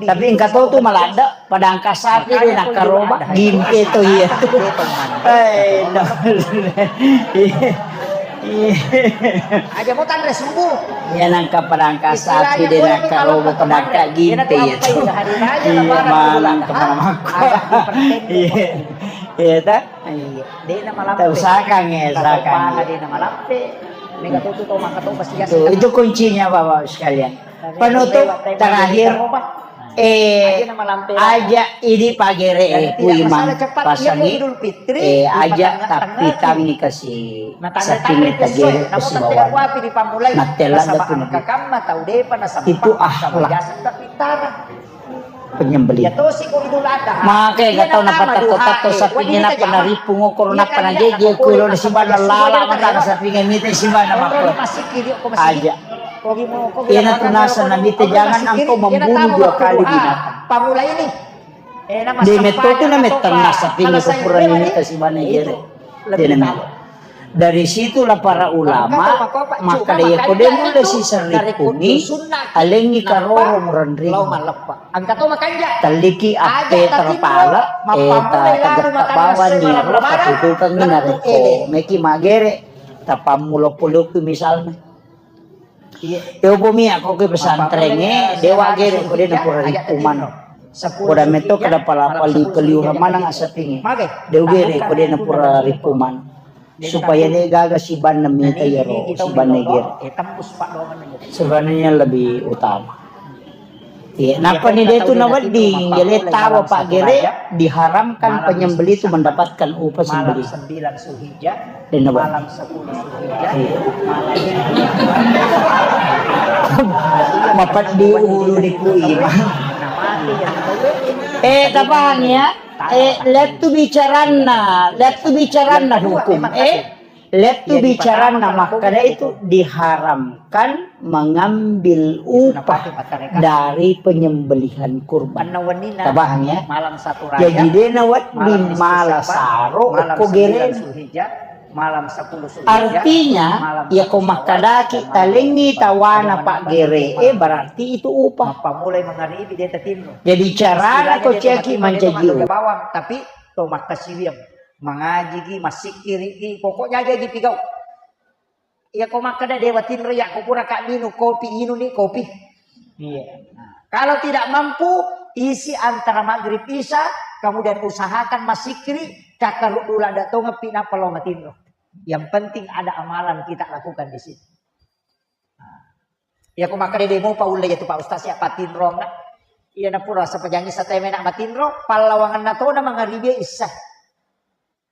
Tapi engka to tu maladde. Padangka sapi de nakkaroba, gimpe to iya tu. Eh, no. Iya. Aja mau tanre subuh. Iya nangka padangka sapi de nakkaroba, padangka gimpe iya tu. Iya, manang kemana makko. Iya. Iya, ta? Iya. De na malampe. Usahakan ya, usahakan. Mega to pala de na malampe. Mega to tu to maka to pasti. Itu kuncinya, Bapak sekalian. Penutup terakhir, eh, aja idi pagere, eh, kuimang pasangi, eh, aja tapi tangi kasi, saking tagere kasi bawang. Natella da pun itu akhlak. Penyembelih. Iya tosi ko Idul Adha. Maka iya gatau napattatto-tatto sapingnge nappa narippu ngokoro nappa najeje kulo na sibanna lala mata sapingnge mita sibanna makko. Aja. Iya na tunasa namita jangan engkau membunuh dua kali binatang. Pamula ini. De metto tu na metta nasa pingnge ko purani mita sibanna gere. Dena melo. Dari situlah para ulama makkeda, iya ko de mulle siseng rippungi, alengngi karoro murenring. Telliki appe terpala, eh, ta-, tagetta bawang niro patutukengngi narekko meki magere, tapammulo-pulokki misalna. Iya. Iya, upomi ako ke pesantren e, dewa gere ko de napura rippu maneng. Koda metto kada pala pali keliurang maneng asapingnge. De ugere ko de napura rippu maneng. Supaya de gaga sibanna mita iyaro, sibanna gere. Sebenarnya lebih utama. Iya, nappa ni de tu nawedding, jadi tawa paggere, diharamkan penyembelih itu mendapatkan upah sembelih. Dena, Pak. Iya. Mapeddi ulu di kui, Pak. Eh, tapahang ya? Eh, lettu bicaranna, lettu bicaranna hukum. Eh, lettu bicaranna makkeda itu diharamkan mengambil upah dari penyembelihan kurban. Tapahang ya? Jadi dena wedding mala saro okko gere. Artinya, iya ko makkedaki talengngi tawana paggere e, berarti itu upah. Jadi carana ko ciaki mancaji upah. Tapi to makkasiwiang, mangajiki, massikkiriki, pokoknya aja dipigau. Iya ko makkeda dewa tinro, iya ko pura ka minum kopi, inuni kopi. Iya. Kalau tidak mampu, isi antara maghrib isya, kemudian usahakan massikkiri, kakkaruddu ladda tongepi nappa lao matinro. Yang penting ada amalan kita lakukan di situ. Iya ko makkeda de mopa ulle iya tu Pak Ustaz ya patinronna. Iya na pura sempajangi sateme nak matinro, pallawanganna tona mangaribi isya.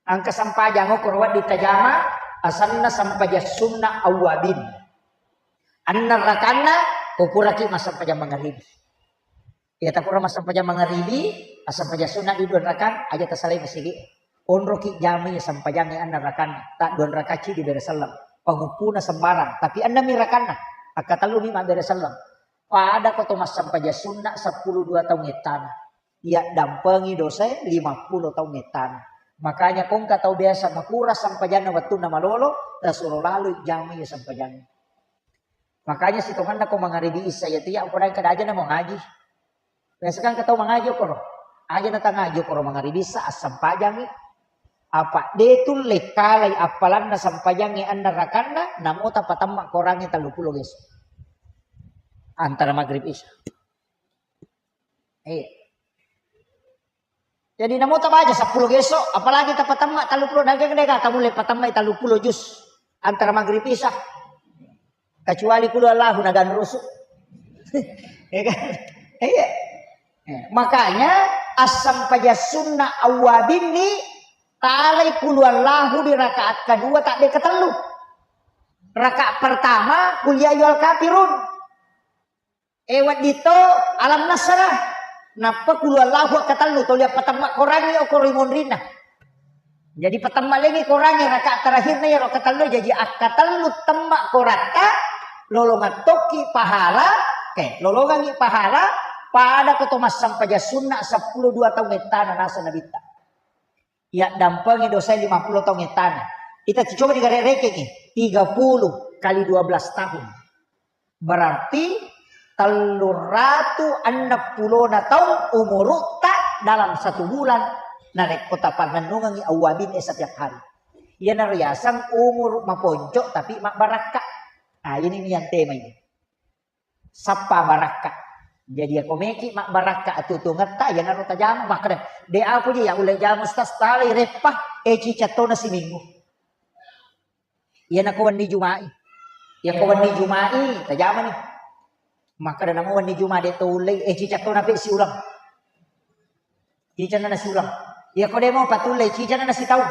Engka sempajang okoro wedding tajama, asenna sempajang sunna awwabin. Enneng rakanna, ko puraki massempajang mangaribi. Iya tapura massempajang mangaribi, assempajang sunna di dua rakang, aja tasalai masigi. Onroki jamai sempajangnge enneng rakanna, ta dua rakacci dibere selleng. Panguppuna sembarang, tapi ennengmi rakanna, akkatellumi mabbere selleng. Pada ko to massempajang sunna seppulo dua taung ettana. Yaddampengi dosae lima puluh taung ettana. Makanya ko engka tau biasa makura sempajanna wettunna malolo, tasuro laloi jamai sempajanna. Makanya sitongenna ko mangaribi isya iya tu iya, ko naengka aja na mangaji. Biasa kan engka tau mangaji okoro. Aja na tangaji okoro mangaribi isya, assempajangi. Apa de tulle kalai appalanna sempajangnge enneng rakanna, namo tapatemma korangnge tellu pulo geso. Antara maghrib isya. Iya. Jadi namo tabaca seppulo geso, apalagi tapatemma tellu pulo, naga de ka tamulle patemmai tellu pulo juz antara maghrib isya. Kecuali kulu Allahu naganrusu. Ya kan? Iya. Eh, makanya assempaja sunna awwabinni talai kulu Allahu di rakaat kedua tak de ketellu. Rakaat pertama kul ya ayyuhal kafirun. Eh, wedding to alam nasrah. Nappa kulu Allahu akkatellu, toli appatemma korangngi okoro ri monrinna. Jadi patemma lengi korangngi rakaat terakhirna iyaro akkatellu, jadi akkatellu temma koratta, lolongang tokki pahala, eh, lolongangngi pahala, pada ko to massempaja sunna seppulo dua taung ettana naseng Nabitta. Yaddampengi dosae lima puluh taung ettana. Ita coba digare-, rekengi, tiga puluh kali dua belas tahun. Berarti telluratu enneng pulona taung umurutta dalam satu bulan. Narekko tapannennungengi awwabinne setiap hari. Iyanaro yaseng umuru maponco tapi mabbarakka. Nah, ini nih yang tema ini. Sappa barakka. Jadi, ako meki mabbarakka atuo-tuongetta, iyanaro tajama, makkeda, "De, apa je ya ulle jama, Ustaz, talai reppa, eh, ciceng tona siminggu." Iyanako wenni Juma'i. Iyako wenni Juma'i, tajamani. Makkeda namo wenni Juma de to ullei, eh, ciceng tona pe siuleng. Ciceng na siuleng. Iyako de mo patullei, ciceng na sitaung.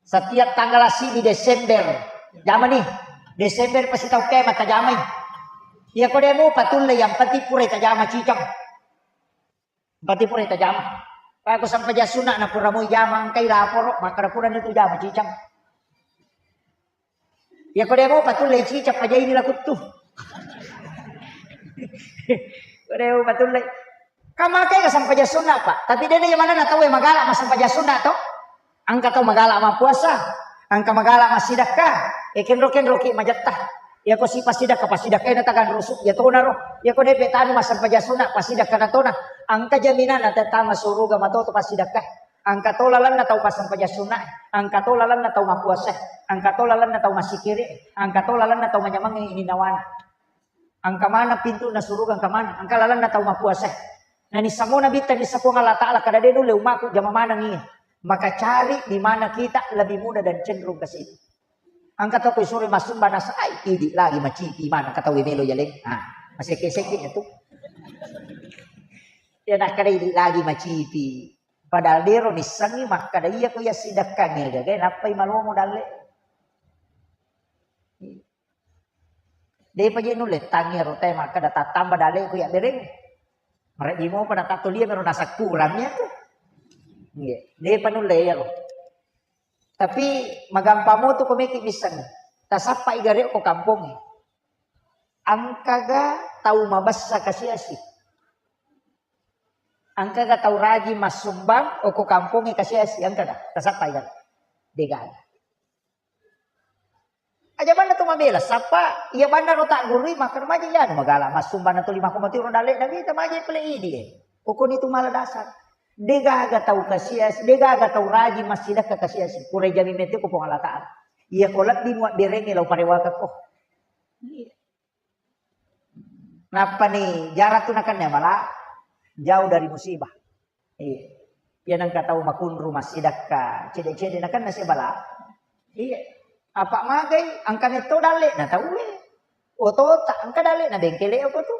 Setiap tanggal sibbi Desember, jamani. Desember pasti tau kema tajamai. Iya ko demo patulle, yang penting pura tajama ciceng. Berarti pura tajama. Pako sampajang sunna na pura moi jama engkai laporo, makkada pura nitu jama cicang. Iya ko demo patulle cicang pajaini lakuttu. Ko demo patulle. Kamakai ka sampajang sunna, Pak. Tapi dede manenna tau e magala ma sampajang sunna to. Engka tau magala mappuasa, engka magala massidakka, e kenro-kenroki majetta. Iyako si passidakka, passidakka ena taganrusu, iya tonaro. Iyako depe tanu massempajang sunna, passidakka na tona. Engka jaminanna tettama suruga mato to passidakka. Engka to lalenna tau massempajang sunna, engka to lalenna tau mappuasa, engka to lalenna tau massikiri, engka to lalenna tau manyamengngi ininnawana. Engka maneng pintunna suruga, engka maneng, engka lalenna tau mappuasa. Nani samona bitta nissa Puang Allah Ta'ala kada de nulle umaku jama maneng iya. Maka cari di mana kita lebih mudah dan cenderung ke situ. Engka toko isuro massumba nasai, idi lagi macipi mana katawe melo yaleng. Ah, maseke-seke ya tu. Ya nakkada idi lagi macipi. Padahal dero nissengi makkada iya ko iya sidakkang ya gaga nappai malomo dalle. Depa je nulle tangi ro te makkada tattamba dale ku ya bereng. Mareji mopa na tattolia mero nasakkurang ya tu. Iya, depa nulle ya ro. Tapi magampang mo tu ko meki misseng. Tasappa igare ko kampong. Angkaga tau mabessa kasiasi. Angkaga tau rajin massumbang oko kampongnge kasiasi, angkaga? Tasappa igare. Degaga. Aja banna tu mabela, sappa iya banna ro taggurui, makkeda maja iyanu magala massumbang na tuli makko matiro dalle na mita maja pale idi e. Pokoni tu mala dasar. Degaga tau kasiasi, degaga tau rajin massidakka kasiasi. Pura jami mete ko Puang Allah Ta'ala. Iya ko lebbi muabberengngi lao parewaka ko. Iya. Nappani jarang tu nakenna mala jauh dari musibah. Iya. Iya nengka tau makunru massidakka cede-cede nakenna sebala. Iya. Apa magai angka metto dalle na tau e. Otota angka dalle na bengkele apa tu.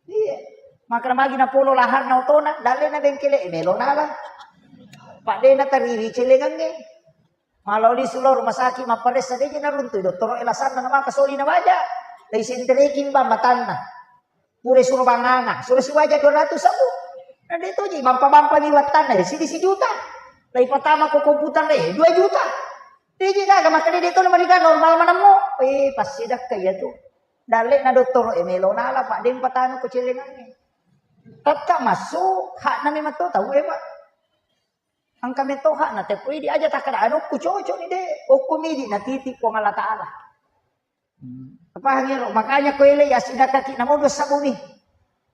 Iya. Makna magi na polo laharna otona dalle na bengkele e melo nala. Pak de na tariwi celengangnge. Malao lisu lao rumah sakit mapparessa deje naruntui dottoro e lasanna namaka soli nabaja. Lei sentereki mbang matanna. Pura suro banganga, suro sibaja dua ratus sabu. Na de toji mampa-mampa mi wattanna de sidi sijuta. Lei patama ko komputer de dua juta. Deje gaga makkeda de to na mariga normal manemmo. Eh, passidakka iya tu. Dalle na dottoro e melo nala pak de patama ko celengangnge. Tetta massu hakna memang to tau e pak. Engka metto hakna teppo idi aja takkeda anukku cocok ni de. Okko midi natiti Puang Allah Ta'ala. Hmm. Apa hangero? Makanya ko ele ya sidakaki namo dua sabuni.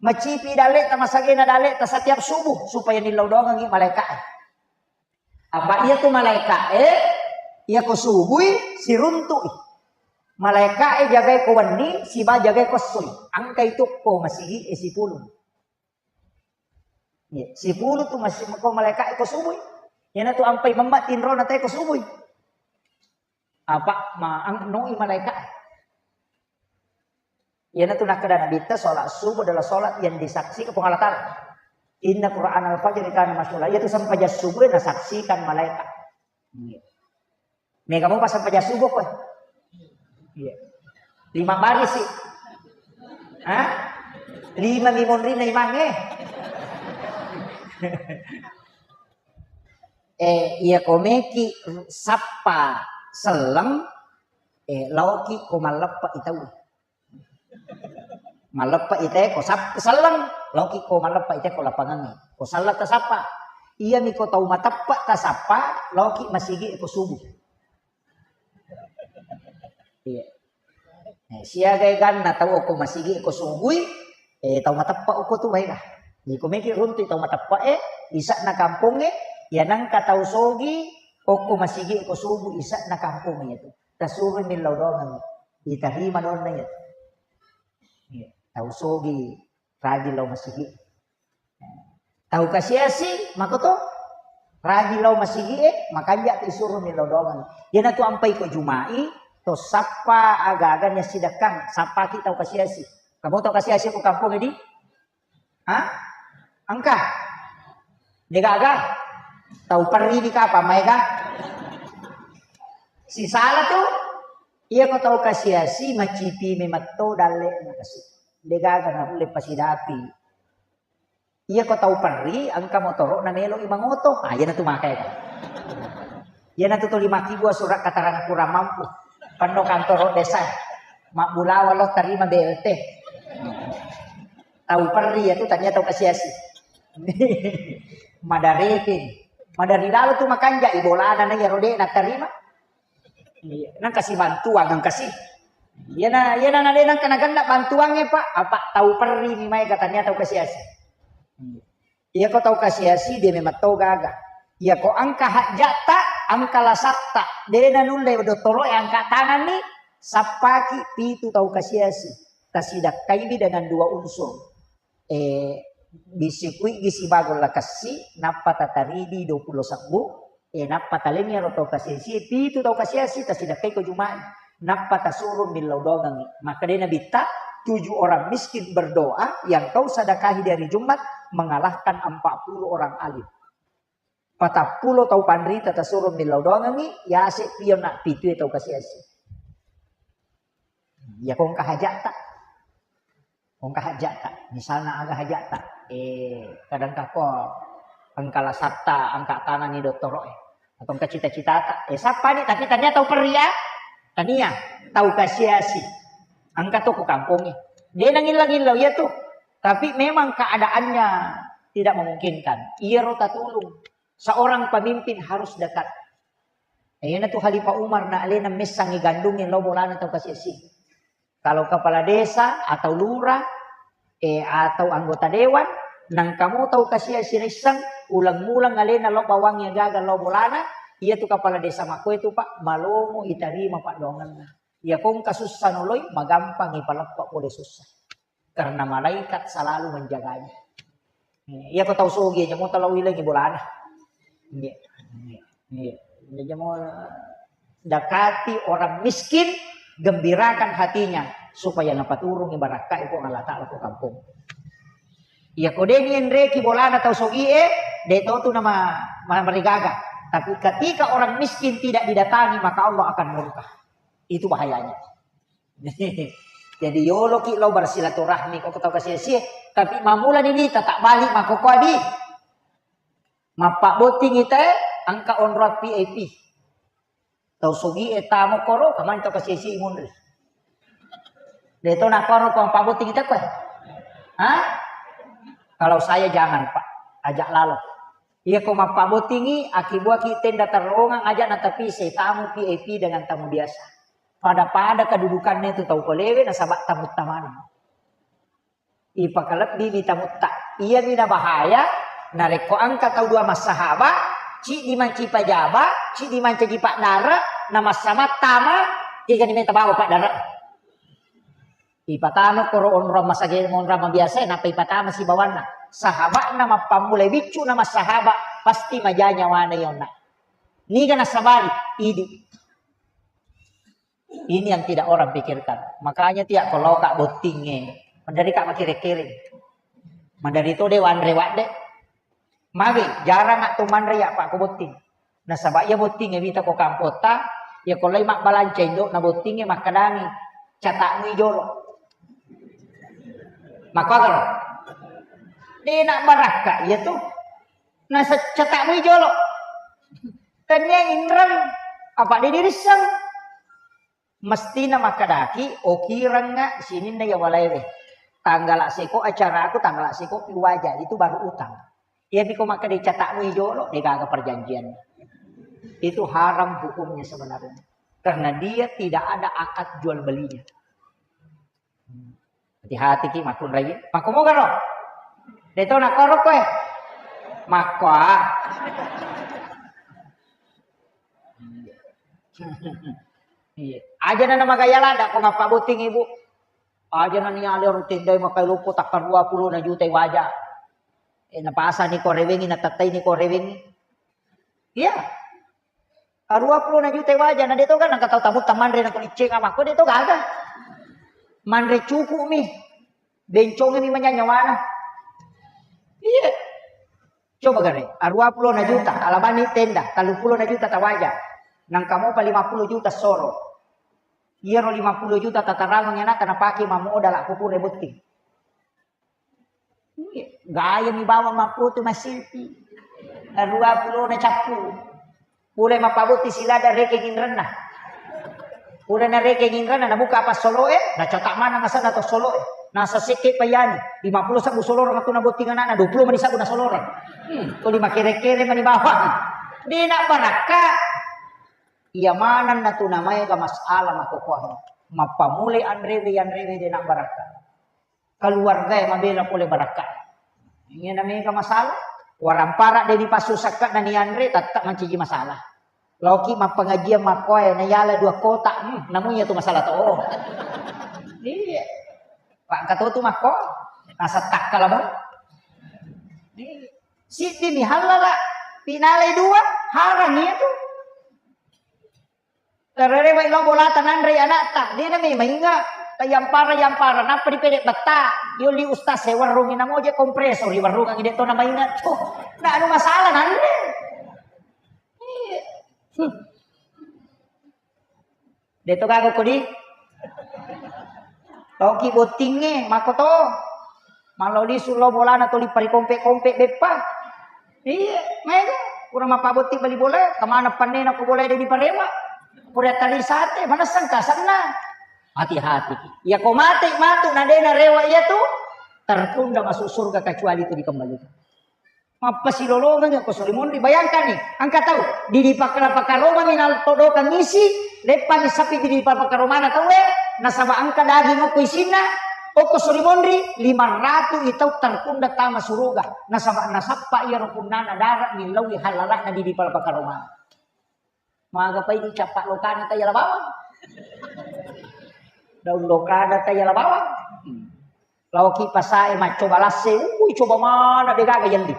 Macipi dalle ta masagena dalle ta setiap subuh supaya nillau doangengi malaika e. Apa iya tu malaika e iya ko subui siruntui. Malaika e jagai ko wenni siba jagai ko essoi. Angka itu ko masigi e sipulung. Iya, sipulu tu masih ko malaika e ko subui. Iyana tu ampai memma tinrona te ko subui. Apa ma ang noi malaika e. Iyana tu nakkeda Nabitta sholat subuh adalah sholat yang disaksikan Puang Allah Ta'ala. Inna Quran al-fajr kana masyhula. Iya tu sempajang subuh nasaksikan malaika. Iya. Mega mopa sempajang subuh koe. Iya. Lima baris sih. Hah? Lima mi monrinna imangnge. Eh, iya ko meki sappa selleng, eh, laoki ko malleppa itau. Malleppa ite ko sap-, selleng, laoki ko malleppa ite ko lapangangnge. Ko selleng tasappa. Iyami ko tau mateppa tasappa, laoki masigi ko subuh. Iya. Eh, siaga ganna tau okko masigi ko subui, eh, tau mateppa okko tu baega. Jadi ko meki runtu tau mateppa e, isa'na kampongnge, iya nangka tau sogi okko masigi ko subuh isa'na kampongnge itu. Tasuro millau doangengngi. Itarima donna iya. Iya, tau sogi rajin lao masigi. Tau kasiasi makoto rajin lao masigi e, makanja tu isuro millau doangengngi. Iyana tu ampai ko Juma'i, to sappa aga-aga niassidakkang, sappaki tau kasiasi. Kamu tau kasiasi ko kampong di? Ha? Engka? Degaga? Tau perri di kapang maega? Sisala tu, iya ko tau kasiasi macipi memetto dalle na kasi. Degaga na ulle pasidapi. Iya ko tau perri, engka motoro na melo i mangoto. Ah, iya natu makai kan. Iya natu tuli makkibua surat keterangan kurang mampu. Penno kantoro desa. Mabbulawa lo terima B L T. Tau perri ya tu tania tau kasiasi. Madareke. Madari lalo tu makanja i bolana na iya rode na terima. Iya, nang kasi bantuan, nang kasi. Iya na, iya na, na, nang kena ganda bantuan e, Pak. Apa tau perri ni mai katanya tau kasiasi. Iya ko tau kasiasi, dia memang tau gaga. Iya ko angka hajjatta, angka lasatta, de na nulle dottoro e angka tangan ni, sappaki pitu tau kasiasi. Tasidakkai mi dengan dua unsur. Eh, bisikuigi sibago lakessi, nappa tataridi dua pulo sebbu, eh, nappa talenni ero tau kasiasi, pitu tau kasiasi, tasidakkai ko Jumat, nappa tasuro millau dongangi. Maka dena bitta, tujuh orang miskin berdoa yang kau sadakahi di hari Jumat mengalahkan empat puluh orang alim. Patappulo tau panrita tasuro millau dongangi, yase pion na pitu tau kasiasi. Iya ko engka hajatta. Engka hajatta. Misalna aga hajatta. Eh, kadang kako engka lasatta, angka tanani dottoro e. Atau engka cita-citata. Eh, sappani, tapi tania tau perri ya. Tania tau kasiasi. Engka to ko kampongi. De nangillau-illau iya tu. Tapi memang keadaannya tidak memungkinkan. Iyaro tatulung. Seorang pemimpin harus dekat. Iyana tu Khalifah Umar na alena messangi gandungi lo bolana tau kasiasi. Kalau kepala desa atau lurah, eh, atau anggota dewan, nang kamu tau kasiasi rissang, ulang-ulang alena lo bawangi gaga lo bolana, iya tu kepala desa makko itu, Pak, malomo itarima paddoangenna. Iya ko engka sussa noloi, magampang ipaleppa pole sussa. Karena malaikat selalu menjaganya. Iya ko tau sogi aja mau tau ilengi bolana. Iya. Iya. Jadi mau dekati orang miskin, gembirakan hatinya supaya napaturungi barakka iko Allah Ta'ala ko kampung. Iya ko deni enreki bolana tau sogi e, de to tu nama marigaga. Tapi ketika orang miskin tidak didatangi, maka Allah akan murka. Itu bahayanya. Jadi yoloki lo bersilaturahmi ko tau kasiasi, tapi mamula ni wita tak balik mako ko adi. Mappabbotting ita e, angka onrong V I P. Tau sogi e tamo koro, kamani tau kasiasi munri. De to nakoro ko mappabbotting ita ko. Hah? Kalau saya jangan, Pak. Ajak lalo. Iya ko mappabbottingi, akibuaki tenda terowongan, ajak natapi se tamu V I P dengan tamu biasa. Pada-pada kedudukannya itu tau kolewe nasaba tamu tamana. Ipakalebbi mi tamutta. Iya mi nabahaya, narekko engka tau dua massahaba, ciddi manci pajaba, ciddi mancaji paddara, na massamattama, kegani meta bawa paddara. Ipatama koro onrong masage monrong mabiasa, nappa ipatama sibawanna. Sahaba'na mappammulai biccu na massahaba, pasti maja nyawana yonna. Niga nasabari, idi. Ini yang tidak orang pikirkan. Makanya tiak ko loka bottingnge, mandari ka makere-kere. Mandari to de wanre wadde. Magi jarang atau manre ya Pak ko botting. Nasaba iya bottingnge wita ko kampotta, ya ko lai mabbalanca indo na bottingnge makkadangi, catakmu jolo. Makkuagaro? De nak barakka iya tu. Nasaba catakmu jolo. Tania inreng apa de dirisseng. Mestina makkadaki, okirengnga sininna iya walaewe. Tanggala seko acaraku, tanggala seko pi waja, itu baru utang. Iya piko makkeda catakmu jolo, degaga perjanjian. Itu haram hukumnya sebenarnya. Karena dia tidak ada akad jual belinya. Hati-hati ki makkunrai. Makko moga ro? De to nakko ro koe. Makko ah. Iya. Aja na magaya lada ko mappabbotting ibu. Aja na niale ro tendai makai loppo takka dua puluh na juta waja. Eh, napasani ko rewengi, natattai ni ko rewengi. Iya. Arua puluh na juta waja, na de to kan nangka tau tamu tamanre na kulicceng amakko de to gaga. Manre cukup mi. Bencong mi manyanya wana. Iya. Coba gare, arua puluh na juta, alabani tenda, talu puluh na juta tawaja. Nangka mopa lima puluh juta soro. Iyaro lima puluh juta tatarangang anakta napake mamodala kupure botting. Iya. Gaya mi bawang mapputu massipi. Arua pulona cappu. Pura mappabotti silada rekeng inrenna. Pura narekeng inrenna, nabuka apa soloe, nacotak mana masana to soloe. Nasa sekke payani, lima puluh sabbu soloreng tu nabotting anakna, dua puluh mani sabbu nasoloreng. Hmm, tuli makere-kere mani bawang. Dena barakka. Iya manenna tu namaega masalah makokohe. Mappamulai anrewe, anrewe dena barakka. Keluarga e mabela pole barakka. Iya namega masalah. Warampara de dipassusakka na nianre, tetap mancaji masalah. Laoki mappengajian makkoe, nayala dua kotak, hmm, namunya tu masalah to. Iya. Pak engka to tu makko, nasa takkala mo. Iya. Siddi mi halala, pinalai dua, harang iya tu. Tarerewai lao bolata nanrei anakta, dena memang inga, tayampara-yampara, nappa dipede betta, yolli ustaz e warrungi namoje kompresor, iwarrungangi de to namainga, tuh, na anu masalah nanre. Iya. Hmm. De to gaga kodi. Laoki bottingnge, makko to. Mallo lisu lao bolana toli parikompe-kompe beppa. Iya, maega. Pura mappabotti bali bola, kemana pannena ko bola de diparewa. Pura tali sate, manessang kasanna. Hati-hati. Iya ko mate matu na de narewa iya tu, tertunda masuk surga kecuali itu dikembalikan. Mappasilolongeng ko sori monri. Bayangkan ni, engka tau didi pakala-pakaroma minal todokang isi, leppani sapi didi pakakaromana tau e, nasaba engka daging okko isinna, okko sori monri, lima ratu i tau tertunda tama suruga, nasaba nasappa iyaro punnana dara millaui halalana didi pakakaromana. Maga pai dicappa lokana tayala bawang. Daun lokana tayala bawang. Hmm. Laoki pasae maccoba lasse, ui coba mana de gaga yelli.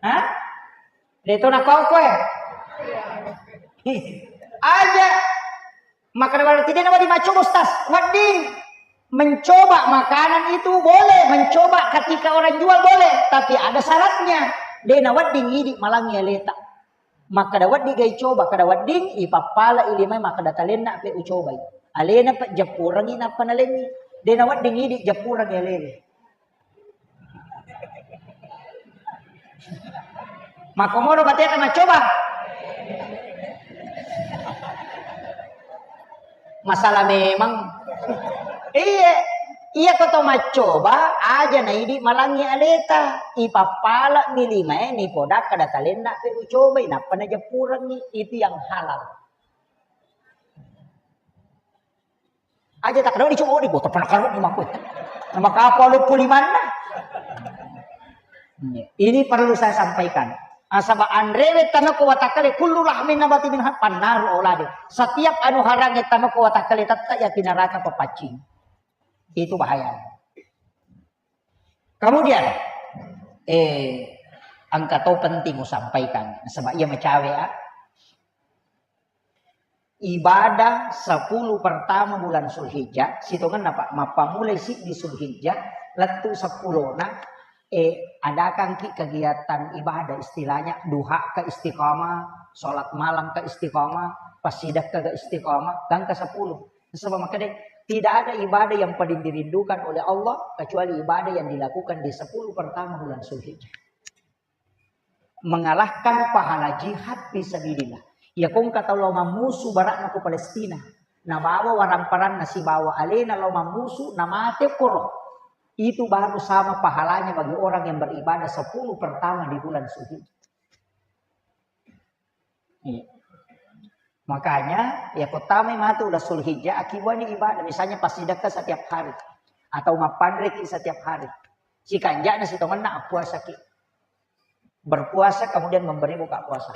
Hah? De to nakau koe. Aja. Maka berarti de nawedding maccoba, Ustaz. Wedding. Mencoba makanan itu boleh, mencoba ketika orang jual boleh, tapi ada syaratnya. De nawedding idi malangi aleta. Makkada wedding gai coba, kada wedding ipappala ilimai makkada talenna pe ucobai. Alena pe jappurengi nappa nalengi. De nawedding idi jappurengi alele. Makkomono bateta maccoba. Masalah memang. Iya, iya ko to maccoba, aja na idi malangi aleta. Ipappala mi limae ni poda kada talenna pe ucobai, nappa najeppurengi. Itu yang halal. Aja tak kenal dicoba di botol pernah karung di makku. Nama kapal luppu limanna. Ini perlu saya sampaikan. Asaba anrewe tanoko watakale kullu lahmin nabati minha pannaru aulade. Setiap anu harange tanoko watakale tetta ya neraka pepaccing. Itu bahaya. Kemudian, eh, engka to penting usampaikan. Nasaba iya macawe, ah. Ibadah sepuluh pertama bulan Zulhijjah, sitongenna, Pak, mappamulai siddi Zulhijjah, lettu seppulona, eh, adakangki kegiatan ibadah, istilahnya duha ke istiqamah, sholat malam ke istiqamah, passidekka ke istiqamah, gangka sepuluh. Sebab makanya tidak ada ibadah yang paling dirindukan oleh Allah kecuali ibadah yang dilakukan di sepuluh pertama bulan Zulhijjah. Mengalahkan pahala jihad fi sabilillah. Iya kongka tau lao mammusu barakna ko Palestina. Nabawa waramparanna sibawa alena lao mammusu, namate koro. Itu baru sama pahalanya bagi orang yang beribadah sepuluh pertama di bulan Zulhijjah. Iya. Makanya, ya kottamai matu udah Zulhijjah, akibuani ibadah. Misalnya pas sedekah setiap hari. Atau mappanreki setiap hari. Sikanjana sitongenna puasaki. Berpuasa kemudian memberi buka puasa.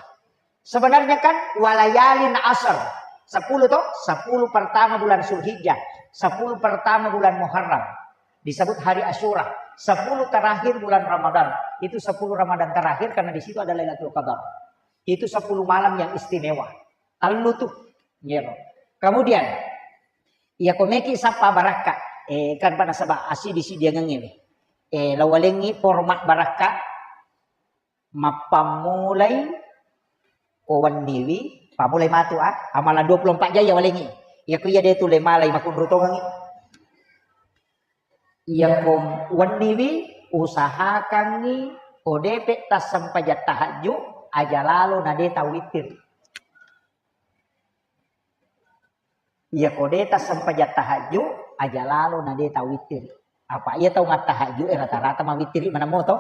Sebenarnya kan walayalin asar. Sepuluh toh? Sepuluh pertama bulan Zulhijjah. Sepuluh pertama bulan Muharram. Disebut hari Asyura. Sepuluh terakhir bulan Ramadan. Itu sepuluh Ramadan terakhir karena di situ ada Lailatul Qadar. Itu sepuluh malam yang istimewa. Tellu tuh. Iya, no. Kemudian, iya komeki sappa barakka. Eh, kan pada sebab asi di sidiangan ini. Eh, lawalengi format barakka. Mappammulai ko wenniwi, pammulai matu, ah, amalan dua puluh empat jam ya walengi. Iya ku iya de tu le malai makunru tongengi. Iyako wenniwi, usahakangngi ko depe tassempajang tahajju, aja lalo na de tau wittiri. Iyako de tassempajang tahajju, aja lalo na de tau wittiri. Apa iya tau mattahajju e rata-rata mawittiri maneng moto.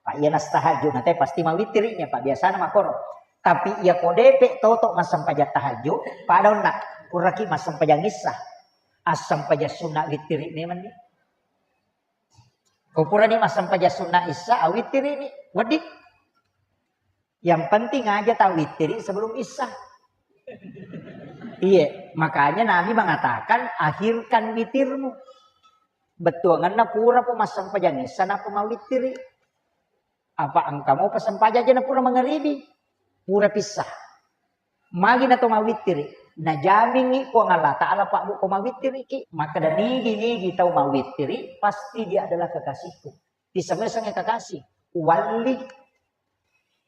Pak iya nastahajju na te pasti mawittiri nya, Pak, biasana makoro. Tapi iyako depe toto massempajang tahajju, pada onna puraki massempajang issa. Assempajang sunna wittiri memang ni. Ko purani massempajang sunna issa, awittiri ni, wedding. Yang penting aja tau wittiri sebelum issa. Iya, makanya Nabi mengatakan, "Akhirkan witirmu." Bettuanganna pura po massempajang issa, nappa mawittiri. Apa engka mo pasempajang aja na pura mangaribi, pura pissa. Magi na to mawittiri? Najamingngi Puang Allah Ta'ala, Pak, Bu, ko mawittiriki. Makkeda nigi-nigi tau mawittiri, pasti dia adalah kekasihku. Disengeng-sengeng kekasih. Walli.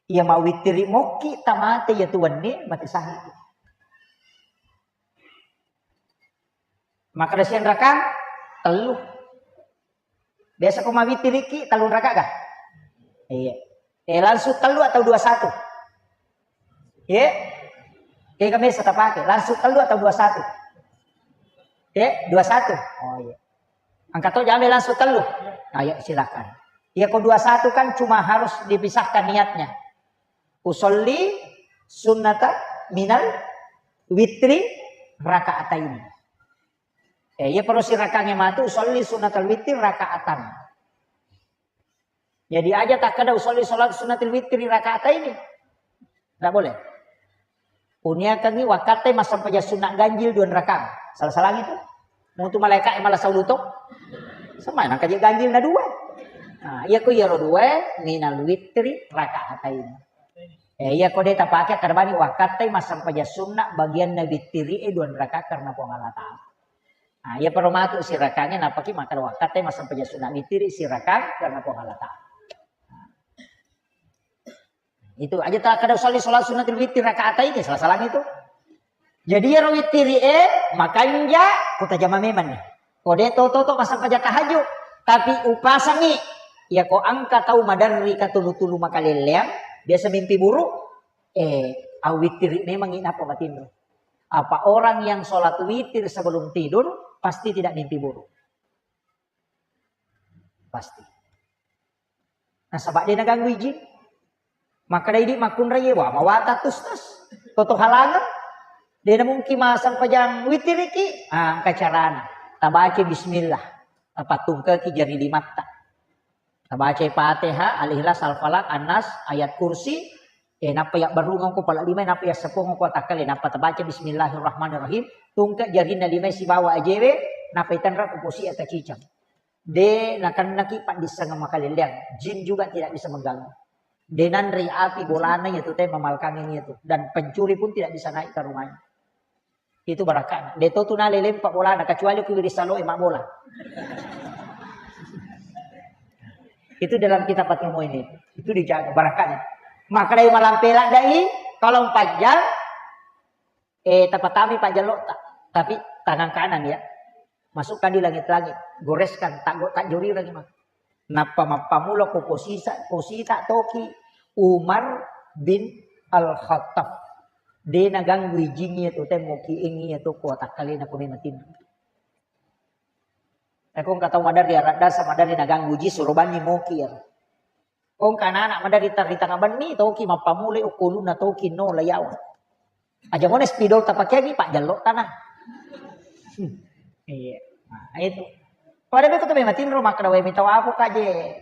Iya mawittiri mokki, tamate iya tu wenni, mate sahidi. Makkeda siang rakang, tellu. Biasa ko mawittiriki, tellung raka ga? Iya. Eh, langsung tellu atau dua satu? Iya. Kega mesa tapake, langsung tellu atau dua satu? Iya, dua satu. Oh iya. Angka to jame langsung tellu. Ayo silakan. Iya ko dua satu kan cuma harus dipisahkan niatnya. Usolli sunnata minal witri rakaataini. Eh, iya pura sirakangnge matu, usolli sunnatal witri rakaatan. Jadi aja takkeda usolli salat sunnatil witri rakaataini. Nggak boleh. Uniakangngi wakkatte massempajang sunna ganjil dua rakang. Salah-salangi tu. Mutu malaika e malah sauluto. Semai nangka je ganjil na dua. Nah, iya ko iyaro dua minal witri rakaataini. Eh, iya ko de tapake, akkeda bani wakkatte massempajang sunna bagianna witiri e dua raka karena Puang Allah Ta'ala. Nah, iya pura matu sirakangnge, nappaki makkeda wakkatte massempajang sunna witiri sirakang karena Puang Allah Ta'ala. Itu aja takkeda usolli salat sunnatil witri rakaataini, salah-salangi tu. Jadi iyaro witiri e makanja, kutajama memang ni. Ko de to toto massempajang tahajud, tapi upasangi. Iya ko engka tau maderri katulu-tulu makalelleang, biasa mimpi buruk, eh, awittiri memangngi nappa matinro. Apa orang yang sholat witir sebelum tidur pasti tidak mimpi buruk. Pasti. Nasaba de naganggu jin. Makkeda idi makkunrai, wah, mawata tustas. Toto halangeng. De namungkin massempajang witiriki. Ah, engka carana. Tabaca bismillah. Tapattungkeki jari limatta. Tabaca Fatihah, Al-Ikhlas, Al-Falaq, An-Nas, Ayat Kursi. Eh, nappa yabbarungeng ko pala lima, nappa yasseppuang ko takkale, nappa tabaca Bismillahirrahmanirrahim. Tungke jarinna lima sibawa ajewe, nappa itanra ko posi atacicang. De nakennaki paddissengeng makalelleang, jin juga tidak bisa mengganggu. De nanrei api bolana iyatu te mamalkangengngi iyatu, dan pencuri pun tidak bisa naik ke rumahnya. Itu barakana. De to tu nale lempa bolana, kecuali ku wiring saloe mabbola. Itu dalam kitab Fathul Muin itu. Itu dijaga barakana. Makkedai malampe laddai, kalau empat jam, eh, tapatami pajjallotta. Tapi tangan kanan ya. Masukkan di langit-langit. Goreskan, tak, tak jori lagi, Mak. Nappa mappammula ko posisa, posita toki Umar bin Al-Khattab. De naganggu jin iyatu temmo ki engi iyatu ko takkalena ko matinro. Eko engka tau maderri aradda sa maderri naganggu jin, suro banni moki iyaro. Ko engka anak maderri tarri tanga benni toki mappammula okkoluna toki no layawa. Aja mone spidol tapakeangngi pajjallo tana. Hmm. Iya. Nah, itu. Pada beko tu memang tinro makkeda wae mitau aku kaje.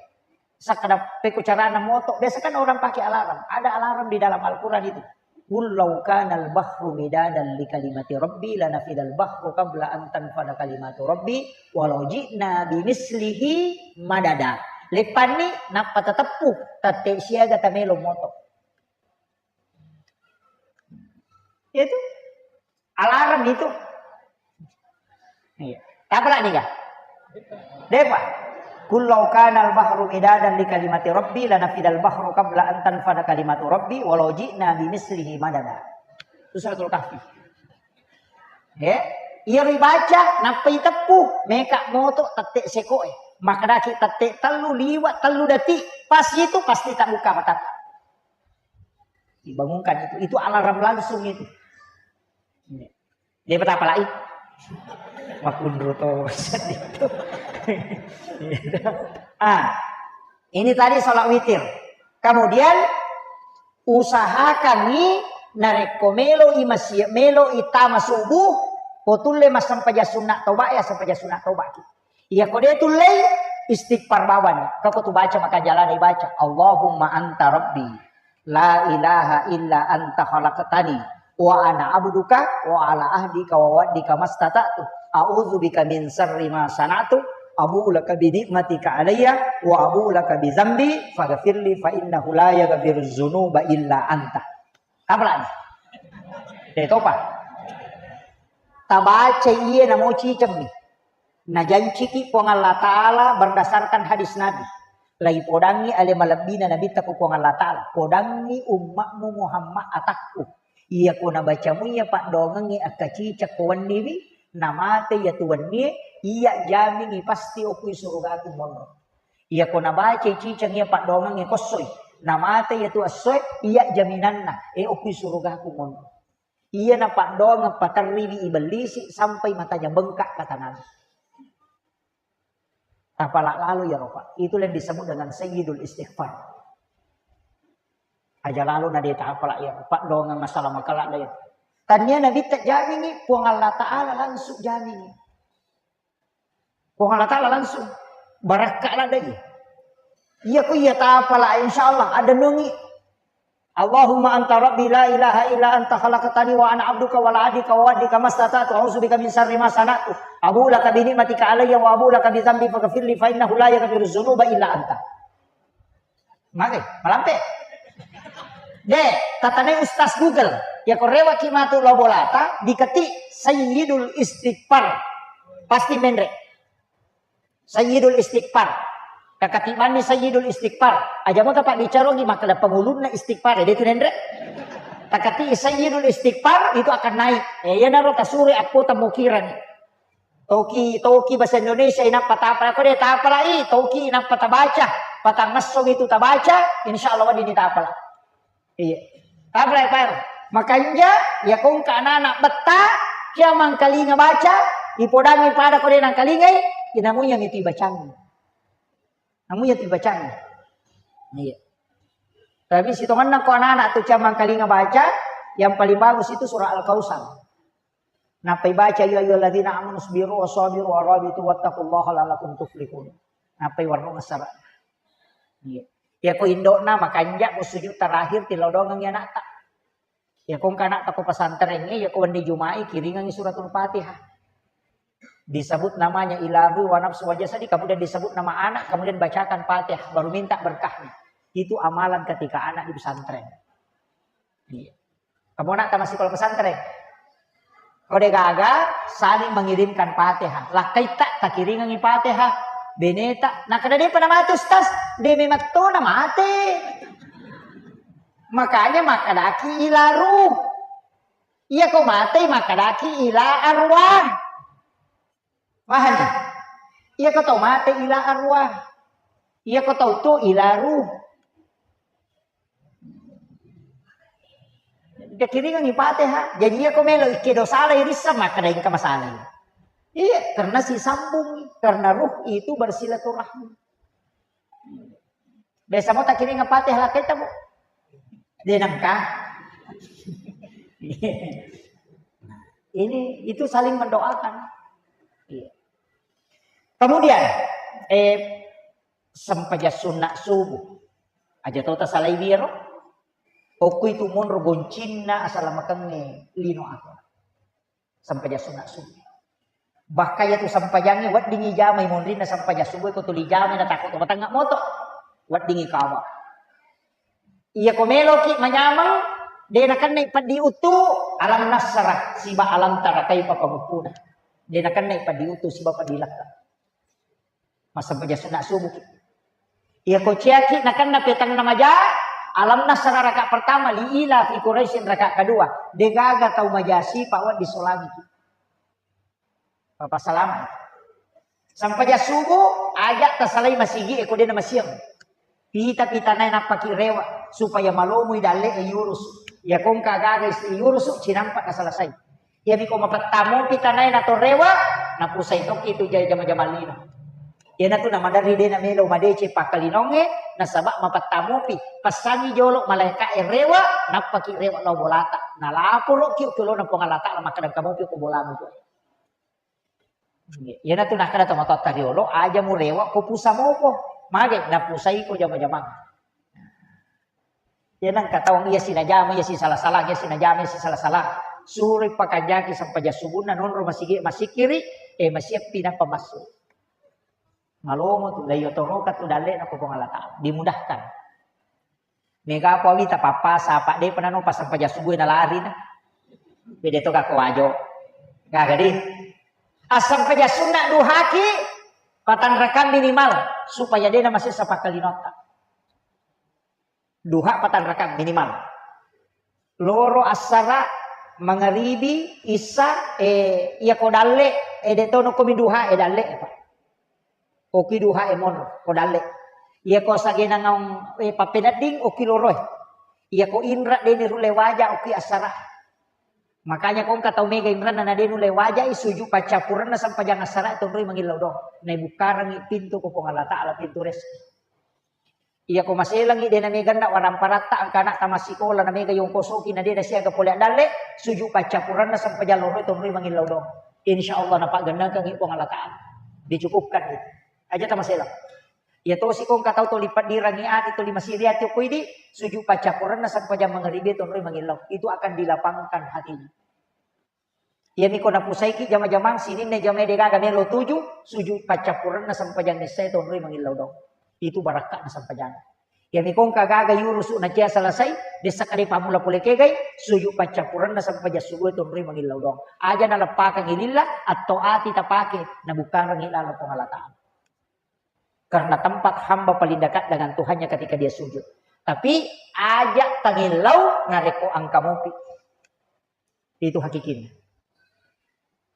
Sakkeda pekko carana moto. Biasa kan orang pakai alarm. Ada alarm di dalam Al-Quran itu. Qul law kana al-bahru midadan li kalimati rabbi lanafidal bahru qabla an tanfada kalimatu rabbi walau ji'na bimislihi madada. Leppanni nappa tateppu, tette siaga tamelo moto. Itu alarm itu. Iya. Apa lagi kah? Depa. Qul law kana al-bahru midadan li kalimati rabbi lanafidal bahru qabla an tanfada kalimatu rabbi walau ji'na bimislihi madada. Itu suratul kahfi. Ya. Iyaro ibaca, nappa iteppu, meka moto tette sekoe. Makkedaki tette tellu liwa tellu detik, pas itu pasti tabbuka matata. Dibangunkan itu, itu alarm langsung itu. Dia betapa lagi. Makunru to itu. Ah, ini tadi sholat witir. Kemudian usahakangngi narekko melo i masjid, melo i tama subuh, potulle massempajang sunna toba ya, sempajang sunna toba ki. Iya ko de tullei, istighfar bawani. Kako tu baca maka jalani baca, Allahumma anta rabbi, la ilaha illa anta khalaqtani, wa ana abduka, wa ala ahdika wa wa'dika mastata'tu, a'udzu bika min syarri ma sana'tu, abu'u laka bi ni'matika alayya, wa abu'u laka bi dzambi, faghfirli fa innahu la yaghfiru dzunuba illa anta. Apa lagi? Detopa. Tabaca iye namo cicemmi. Najanciki Puang Allah Ta'ala berdasarkan hadis Nabi. Laipodangngi ale malebbina Nabitta ku Puang Allah Ta'ala. Podangngi ummatmu Muhammad atakku. Iya ko nabacamu iya paddoangengnge akkaciceng ko wenniwi, namate iya tu wennie, iya jamingi pasti okui surugaku monro. Iya ko nabacai ciceng iya paddoangengnge kossoi, namate iya tu essoe, iya jaminanna, e okui surugaku monro. Iya napaddoangeng paterriwi ibellisi sampai matanya bengkak kata Nabi. Tapala lalo iyaro, Pak. Itulah yang disebut dengan sayyidul istighfar. Aja lalo na de tapala iya, Pak, dongang masalah makala de. Tania Nabi tak jamingi, Puang Allah Ta'ala langsung jamingi. Puang Allah Ta'ala langsung barakka lade. Iya ko iya tapala, insya Allah ada nungi. Allahumma anta rabbi la ilaha illa anta khalaqtani wa ana abduka wa ala ahdika wa wa'dika mastata'tu, a'udzu bika min syarri ma sana'tu, abu'u laka bi ni'matika alayya wa abu'u laka bi dzambi faghfirli fa innahu la yaghfiru dzunuba illa anta. Mage, malampe. De, tatanai Ustaz Google. Ya ko rewaki matu lo bolata, diketik Sayyidul Istighfar. Pasti menre. Sayyidul Istighfar. Kakati manni Sayyidul Istighfar. Aja mo tapak bicarogi makkeda pengulunna istighfar. Jadi itu nendre. Takati Sayyidul Istighfar itu akan naik. Eh, iya naro tasure appo tamo kirani. Toki, toki bahasa Indonesia inappa tapala. Ko de tapala i, toki inappa tabaca. Patang esso itu tabaca, insya Allah wadini tapala. Iya. Apa ya, Pak? Makanja, ya kongka anak-anak betta, kia mangkalinga baca, ipodangi pada ko de nangkalingai, inamunya mitu ibacangi. Namunya tu ibacangi. Iya. Tapi sitonganna ko anak-anak tu kia mangkalinga baca, yang paling bagus itu surah Al-Kausar. Nappai baca, "Ya ayyuhalladzina amanu isbiru wa sabiru wa rabitu wattaqullaha la'allakum tuflihun." Nappai warnung asara. Iya. Ya ko indokna makanja ko sujud terakhir tilodongengi anakta. Ya ko engka anakta ko pesantren, ya ko wenni Juma'i kiringengi suratul Fatihah. Disebut namanya ila ruhi wa nafsi wa jasadi, kemudian disebut nama anak, kemudian bacakan Fatihah, baru minta berkahnya. Itu amalan ketika anak di pesantren. Iya. Kamu nak tamat sekolah pesantren. Kau de gaga, saling mengirimkan Fatihah. Lakkaita takiringangi Fatihah. Beneta, nakada de pada mati Ustaz, de memang to na mati. Makanya makadaki ila ruh. Iya ko mati makadaki ila arwah. Paham? Iya ko tau mati ila arwah. Iya ko tau tu ila ruh. Dikiringangi Fatihah. Jadi iya ko melo ikkedo salai rissa, maka daeng ka masalai. Iya, karena sisambung, karena ruh itu bersilaturahmi. Biasa mo takiringa Fatihah lakkaita, Bu. De nengka. Ini itu saling mendoakan. Iya. Kemudian, eh, sempajang sunna subuh. Aja to tasalai biaro. Okko itu monro goncinna asalamakengnge lino akhirat. Sempajang sunna subuh. Bahkan ya tu sempajangnge weddingi jamai monrinna sempajang subuh ko tuli jamai na takut to matengnga moto. Weddingi kawa. Iya ko meloki manyameng, de nakennai peddi uttu, alam nasrah siba alam tara kaifa pamukkuna. De nakennai peddi uttu siba peddi lakka. Massempajang sunna subuh ki. Iya ko ciaki nakenna petang na maja, alam nasrah raka pertama, li ila fi Quraisyin raka kedua. De gaga tau maja sipa wedding solangiki. Apa salama? Sampajang subuh, aja tasalai masigi e ko dena masiang. Pita-pita nae nappaki rewa, supaya malomui dalle e yurusu. Iya kongka gaga isi yurusu, cinampa nasalasai. Iyami ko mapettamopi tanae nato rewa, napusai tokki tu jai jama-jama lino. Iyanatu namaderri de namelo madeceng pakkalinongnge, nasaba mapettamopi. Passangi jolo malaeka e rewa, nappaki rewa lao bolata. Nalaporoki okki olona Puang Allah Taala makkeda engka mopi ko bolamu ko. Iyanatu nakkeda tomatoatta riolo, aja murewa ko pusa mopo. Mage napusai ko jama-jamang. Iya nengka taung iya sinajama, iya sisala-sala, iya sinajama, iya sisala-sala. Suroi pakanjaki sampajang subunna nonro masigi masikiri, eh, masiappi nappa massu. Malomo tu, laiyotoroka tu dalle na Puang Allah Taala. Dimudahkan. Mega apa wita papasa, apa de penano pas sampajang subuh na lari na. Bede to kako wajo. Gaga di. Asam paja sunna duhaki, patanrakang minimal, supaya dena masessa pakkalinota. Duha patanrakang minimal. Loro assara, mangaribi, isa, eh, iya ko dalle, eh, de tono ko mi duha, eh, dalle, eh, Pak. Oki duha e monro, ko dalle. Iya ko sagena ngaung, eh, pappedadding, oki loroe. Iya ko inra deni rulle waja, oki assara. Makanya ko engka tau mega inranna na denu le waja, i sujud paccappurenna sampajang assara tonroi mangillau dong. Nai bukkarangi pintu ko Puang Allah Taala, pintu rezeki. Iya ko maselangi dena mega nda waramparatta angka anak tamassikola na mega yongkosoki na dena siaga pole dalle, sujud paccappurenna sampajang loroi tonroi mangillau dong. Insya Allah napaggennakangi Puang Allah Taala. Dicukupkan itu. Aja tamaselang. Iya tosi ko engka tau toli paddirangi ati, toli masiri ati okko idi, sujud paccappurenna sampajang mangaribi tonroi mangillau. Itu akan dilapangkan hatinya. Iya miko napusaiki jama-jamang sininna jamae degaga melo tuju, sujud paccappurenna sampajang issae tonroi mangillau dong. Itu barakka'na sampajang. Iya miko engka gaga yurusu na cia selesai, dessa kade pamula pole kegai, sujud paccappurenna sampajang subuh tonroi mangillau dong. Aja naleppakangi lilla, atto ati tapake, nabukkarangi laleng Puang Allah Taala. Karena tempat hamba paling dekat dengan Tuhannya ketika dia sujud. Tapi aja tangillau narekko engka mopi. Itu hakikinna.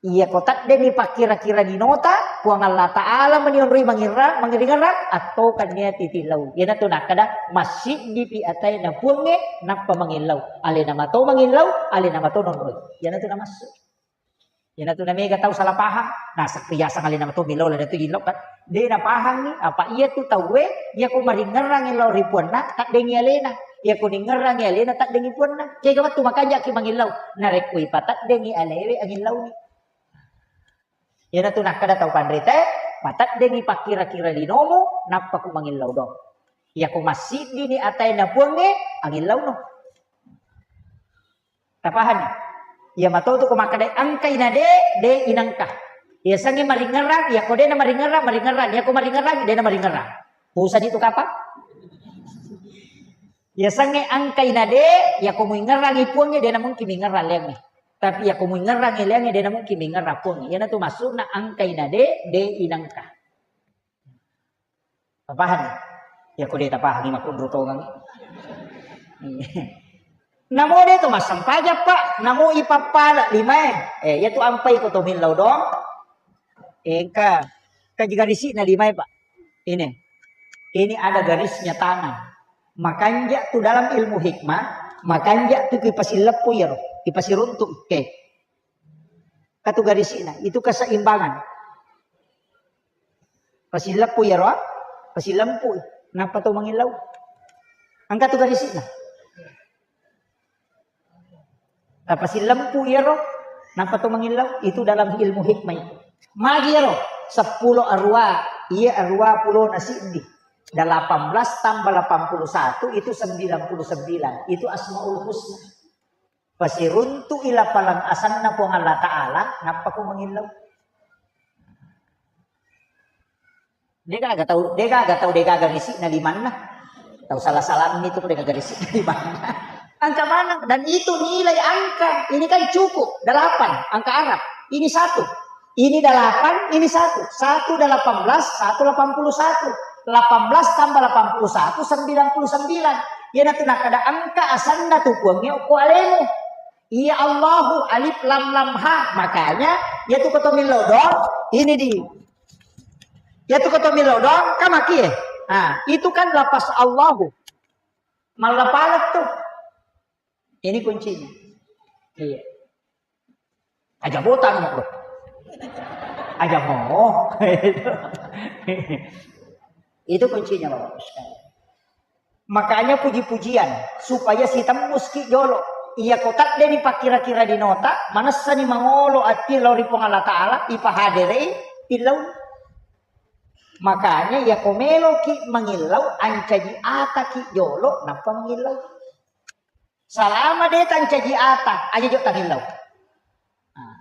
Iya ko taddengi pakkira-kira ninota, Puang Allah Taala menionroi mangirra, mangiringerang, attokan nia titillau. Iyanatu nakkeda, massiddipi ataena Puangnge, nappa mangillau. Alena mato mangillau, alena mato nonroi. Iyanatu namassu. Iyanatu namega tau salah paham. Nah, sakriasang alena mato millau lada tu jillau kan. De napahangi, apa iya tu tauwe, iya ko maringerrangi lao ri puanna, taddengi alena. Iya ko ningerrangi alena, taddengi puanna. Kega wettu makanjaki mangillau. Narekko ipataddengi alewe, angillauwi. Iyanatu nakkeda tau panrita, pataddengi pakkira-kira linomu, nappa ku mangillau dong. Iya ko massiddini ataena Puangnge, angillauno. Tapahanni? Iya matotu ko makkeda engkai na de, de inengka. Iya sangi maringerrang, iya ko de na maringerrang, maringerrang. Iya ko maringerrang, de na maringerrang. Pusani tu kapang? Iya sangi engkai na de, iya ko muingerrangi Puangnge, de na mungkin mingerrang leangnge. Tapi iya ko muingerrangi leangnge, de na mungkin mingerrang Puangnge. Iyanatu maksudna engkai na de, de inengka. Tapahanni? Iya ko de tapahanni makkunru tongang. Namo de tu massempajang, Pak. Namo ipappala limae. Eh, iya tu ampai ko to millau dong. Engka. Kaji garisi'na limae, Pak. Ini. Ini ada garisnya tangan. Makanja tu dalam ilmu hikmah, makanja tu kipasilleppu iyaro. Kipasiruntu. Oke. Katu garisi'na, itu keseimbangan. Pasileppu iyaro, pasilempu. Nappa to mangillau. Engka tu garisi'na. Tapasilempu iyaro, nappa to mangillau. Itu dalam ilmu hikmah itu. Magi iyaro, seppulo arwa, iya arwa pulona siddi. Delapan belas tambah delapan puluh satu itu sembilan puluh sembilan. Itu Asmaul Husna. Pasiruntu'i lapaleng asenna Puang Allah Ta'ala, nappa ko mangillau. Degaga tau, degaga tau, degaga risi'na limanna. Tau salah-salammi tu degaga risi'na limanna. Engka maneng, dan itu nilai angka. Ini kan cukup, delapan, angka Arab. Ini satu. Ini delapan, ini satu. Satu delapan belas, satu delapan puluh satu. Delapan belas tambah delapan puluh satu, sembilan puluh sembilan. Iyanatu nakkeda engka asenna tu Puangnge okko alemu. Iya Allahu alif lam lam ha. Makanya Iya tu koto millau doang, ini di. Iya tu koto millau doang, kan maki eh. Nah, itu kan lafaz Allahu. Mallapaleng tu. Ini kuncinya. Iya. Aja botang, bro. Aja mau. Itu kuncinya, Bapak Ibu sekalian. Makanya puji-pujian supaya sitembus ki jolo. Iya ko tadde ni pakkira-kira dinota, manessani mangolo ati lao ri Puang Allah Taala, ipahaderei, pillau. Makanya iya ko melo ki mangillau, ancaji ata ki jolo, nappa mangillau. Salama de tancaji ata, aja jo tangillau. Nah,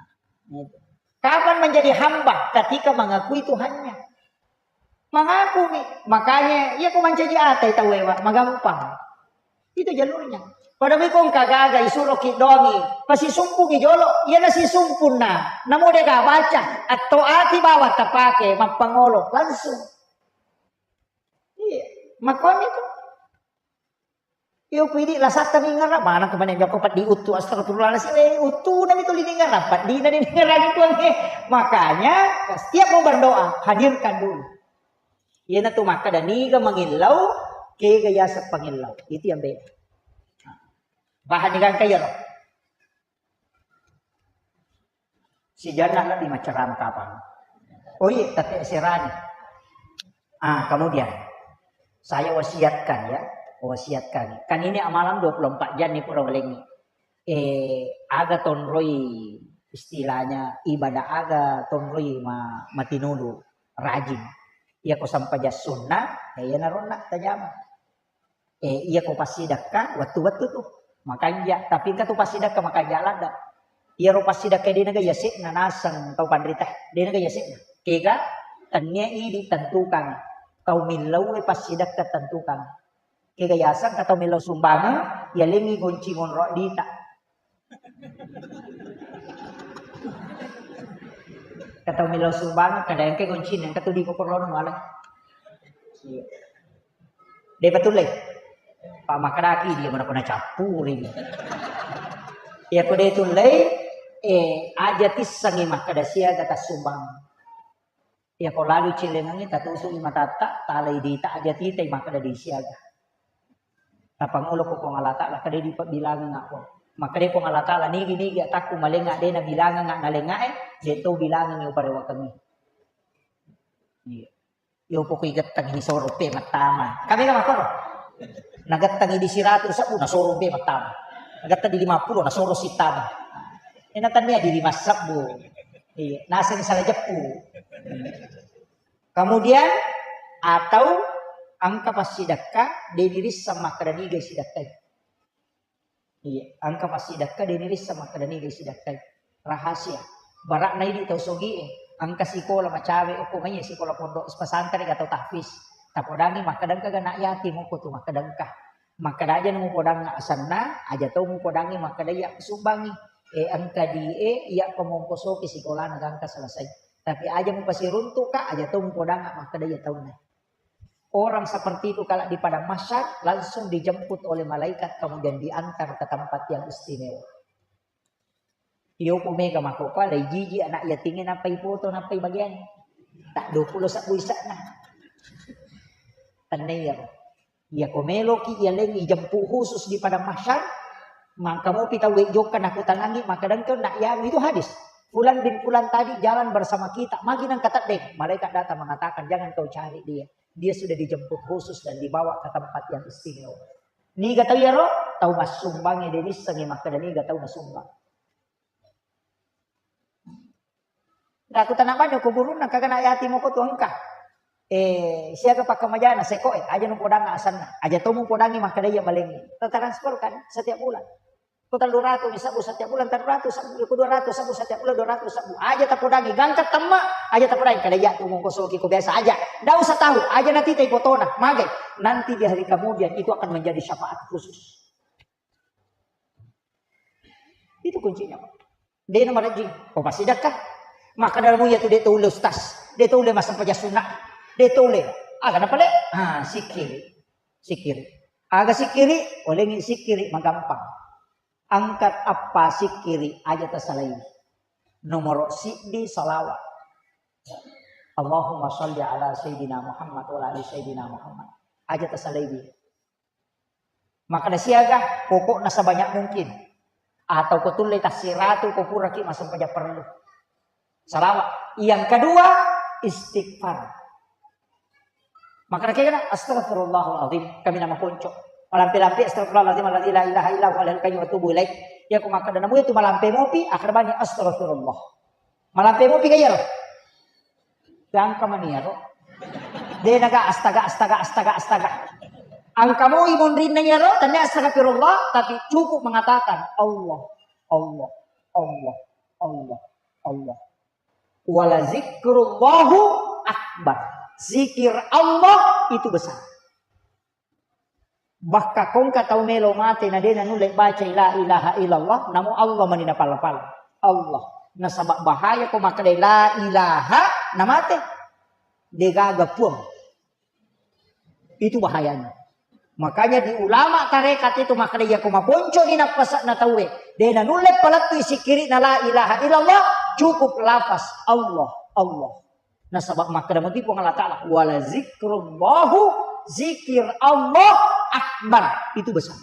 itu. Kapan menjadi hamba? Ketika mengakui Tuhannya. Mengaku mi. Makanya, iya ko mancaji ata tau ewa, magampang. Itu jalurnya. Pada mi kong kagaga isuro ki doangi, pasti sumpungi jolo, iya nasi sumpunna. Namo dega baca, atau ati bawa tapake, mappangolo, langsung. Iya, makoni tu. Iyo pidi lasatta mingara, mana kemana joko peddi uttu, astagfirullahaladzim, eh, uttu nami tuli mingara, peddi nani mingara itu eh. Makanya setiap mau berdoa, hadirkan dulu. Iya na tu maka dan niga mangillau, kega yasa pangillau. Itu yang beda. Paham ni kan kaya roh. Sijanna lebih macerama kapang. Oh iya, tapi serani. Ah, kemudian saya wasiatkan ya, wasiatkan. Kan ini amalan dua puluh empat jam nih pura welengi. Eh, aga tonroi istilahnya ibadah aga tonroi ma, matinulu rajin. Iya ko sampaja sunna, eh, iya naronna tajama. Eh, iya ko passidakka, wettu-wettu tu. Makanja, tapi engka tu passidakka makanja ladda. Iyaro passidakka de naga yasekna naseng tau panrita, de naga yasekna. Kega, tennia idi tentukan. Tau millau passidakka tentukan. Kega yaseng ka tau millau sumbangeng, yalengi gonci monro dita. Ka tau millau sumbangeng, kada engka goncina, engka tu di kokorona male. Iya. De betul le. Pak makadaki dia mana pernah campuri. Ya ko de tullei, eh, aja tissengi makkada siaga tassumbang. Iya ko lalu cilengengngi tatusu'i matatta, talai dita aja titai makkeda disiaga. Tapangolo ko Puang Allah Ta'ala, kede dipabbilangeng ako. Makkeda Puang Allah Ta'ala, nigi-nigi atakku malenga de nabilangeng nalengae, de to bilangengngi uparewakengngi. Iya. Yo pokoi gettang ini soro pe mattama. Kami kan makoro. Nagettang di siratu sebbu nasoro pe mattama. Nagettang di lima puluh nasoro sittama. Ena tania di lima sebbu. Iya, naseng salah jeppu. Kemudian atau engka passidekka de nirisseng makkeda niga sidekkai. Iya, engka passidekka de nirisseng makkeda niga sidekkai. Rahasia. Bara'na idi tau sogie, engka sikola macawe okko maiye sikola pondok pesantren atau tahfiz. Tapodangi makkeda engka ga anak yatim okko tu makkeda engka. Makkeda aja mupodangnga asenna, aja to mupodangngi makkeda iya sumbangi. Eh, engka di e, iya pamongkosoki sikolana gangka selesai. Tapi aja mupasiruntuka, aja to mupodangnga makkeda iya taunna. Orang seperti itu kalau di padang mahsyar langsung dijemput oleh malaikat kemudian diantar ke tempat yang istimewa. Iyo ku mega makkokkoe, lai jiji anak yatingnge nappai foto, nappai bagian. Tak dua puluh sebbu isakna. Tennai iyaro. Iya ko meloki iyalengi jemput khusus di padang mahsyar, maka mopi tau jokka nakutanangi, maka dengke nak yanu itu hadis. Fulan bin Fulan tadi jalan bersama kita, magi nang katedde, malaikat datang mengatakan, "Jangan kau cari dia. Dia sudah dijemput khusus dan dibawa ke tempat yang istimewa." Niga tau iyaro? Tau massumbangnge de nissengngi makkeda niga tau nasumbang. Aku tanah banyak kuburunna kagana yati moko tu engka. Eh, siaga pakkamajana seko e, aja nu podang asanna. Aja to mupodangi makkeda iya malengi. Transfer kan setiap bulan. Ko tellu ratu ni sebbu setiap bulan, tellu ratu sebbu, ko dua ratu sebbu setiap bulan, dua ratu sebbu. Aja tapodangi, gangka temma, aja tapodangi. Kada iya tu mongko soki ko biasa aja. Ndak usah tahu, aja nanti tai fotona, magai. Nanti di hari kemudian itu akan menjadi syafaat khusus. Itu kuncinya, Pak. De na marejjing, oh, pasti dakka. Maka dalam iya tu de tole ustaz, de tole massempajang sunna, de tole. Aga napale? Ah, sikiri. Sikiri. Aga sikiri? Olengi sikiri magampang. Angkat apa sikiri aja tasalai. Nomoro siddi salawat. Allahumma salli ala Sayyidina Muhammad wa ala ali Sayyidina Muhammad. Aja tasalaiwi. Makkeda siaga, pokokna sebanyak mungkin. Atau ko tulle tassiratu ko puraki massempajang parellu. Salawat. Yang kedua, istighfar. Makkeda kegana, "Astaghfirullahal azim." Kami nama konco. Malampe-lampe, "Astaghfirullahal azim alladzi la ilaha illa huwal hayyul qayyum wa atubu ilaih." Ya, ko makkeda namu itu malampe mopi, akkeda bani, "Astaghfirullah." Malampe mopi ga iyaro? Gangka mani iyaro. De naga astaga, astaga, astaga, astaga. Angka moi monrinna iyaro, tania astagfirullah, tapi cukup mengatakan, "Allah, Allah, Allah, Allah, Allah." Wala zikrullahu akbar. Zikir Allah itu besar. Bakka kongka tau melo mate na de nanulle baca la ilaha illallah, namo Allah mani napala-pala. Allah. Nasaba bahaya ko makkeda la ilaha namate. Degaga puang. Itu bahayanya. Makanya di ulama tarekat itu makkeda iya ko maponco ni nappasakna tauwe. De nanulle palettu sikkiri na la ilaha illallah, cukup lafaz Allah, Allah. Nasaba makkeda muti Puang Allah Ta'ala, "Wala zikrullahu, zikir Allah akbar." Itu besar.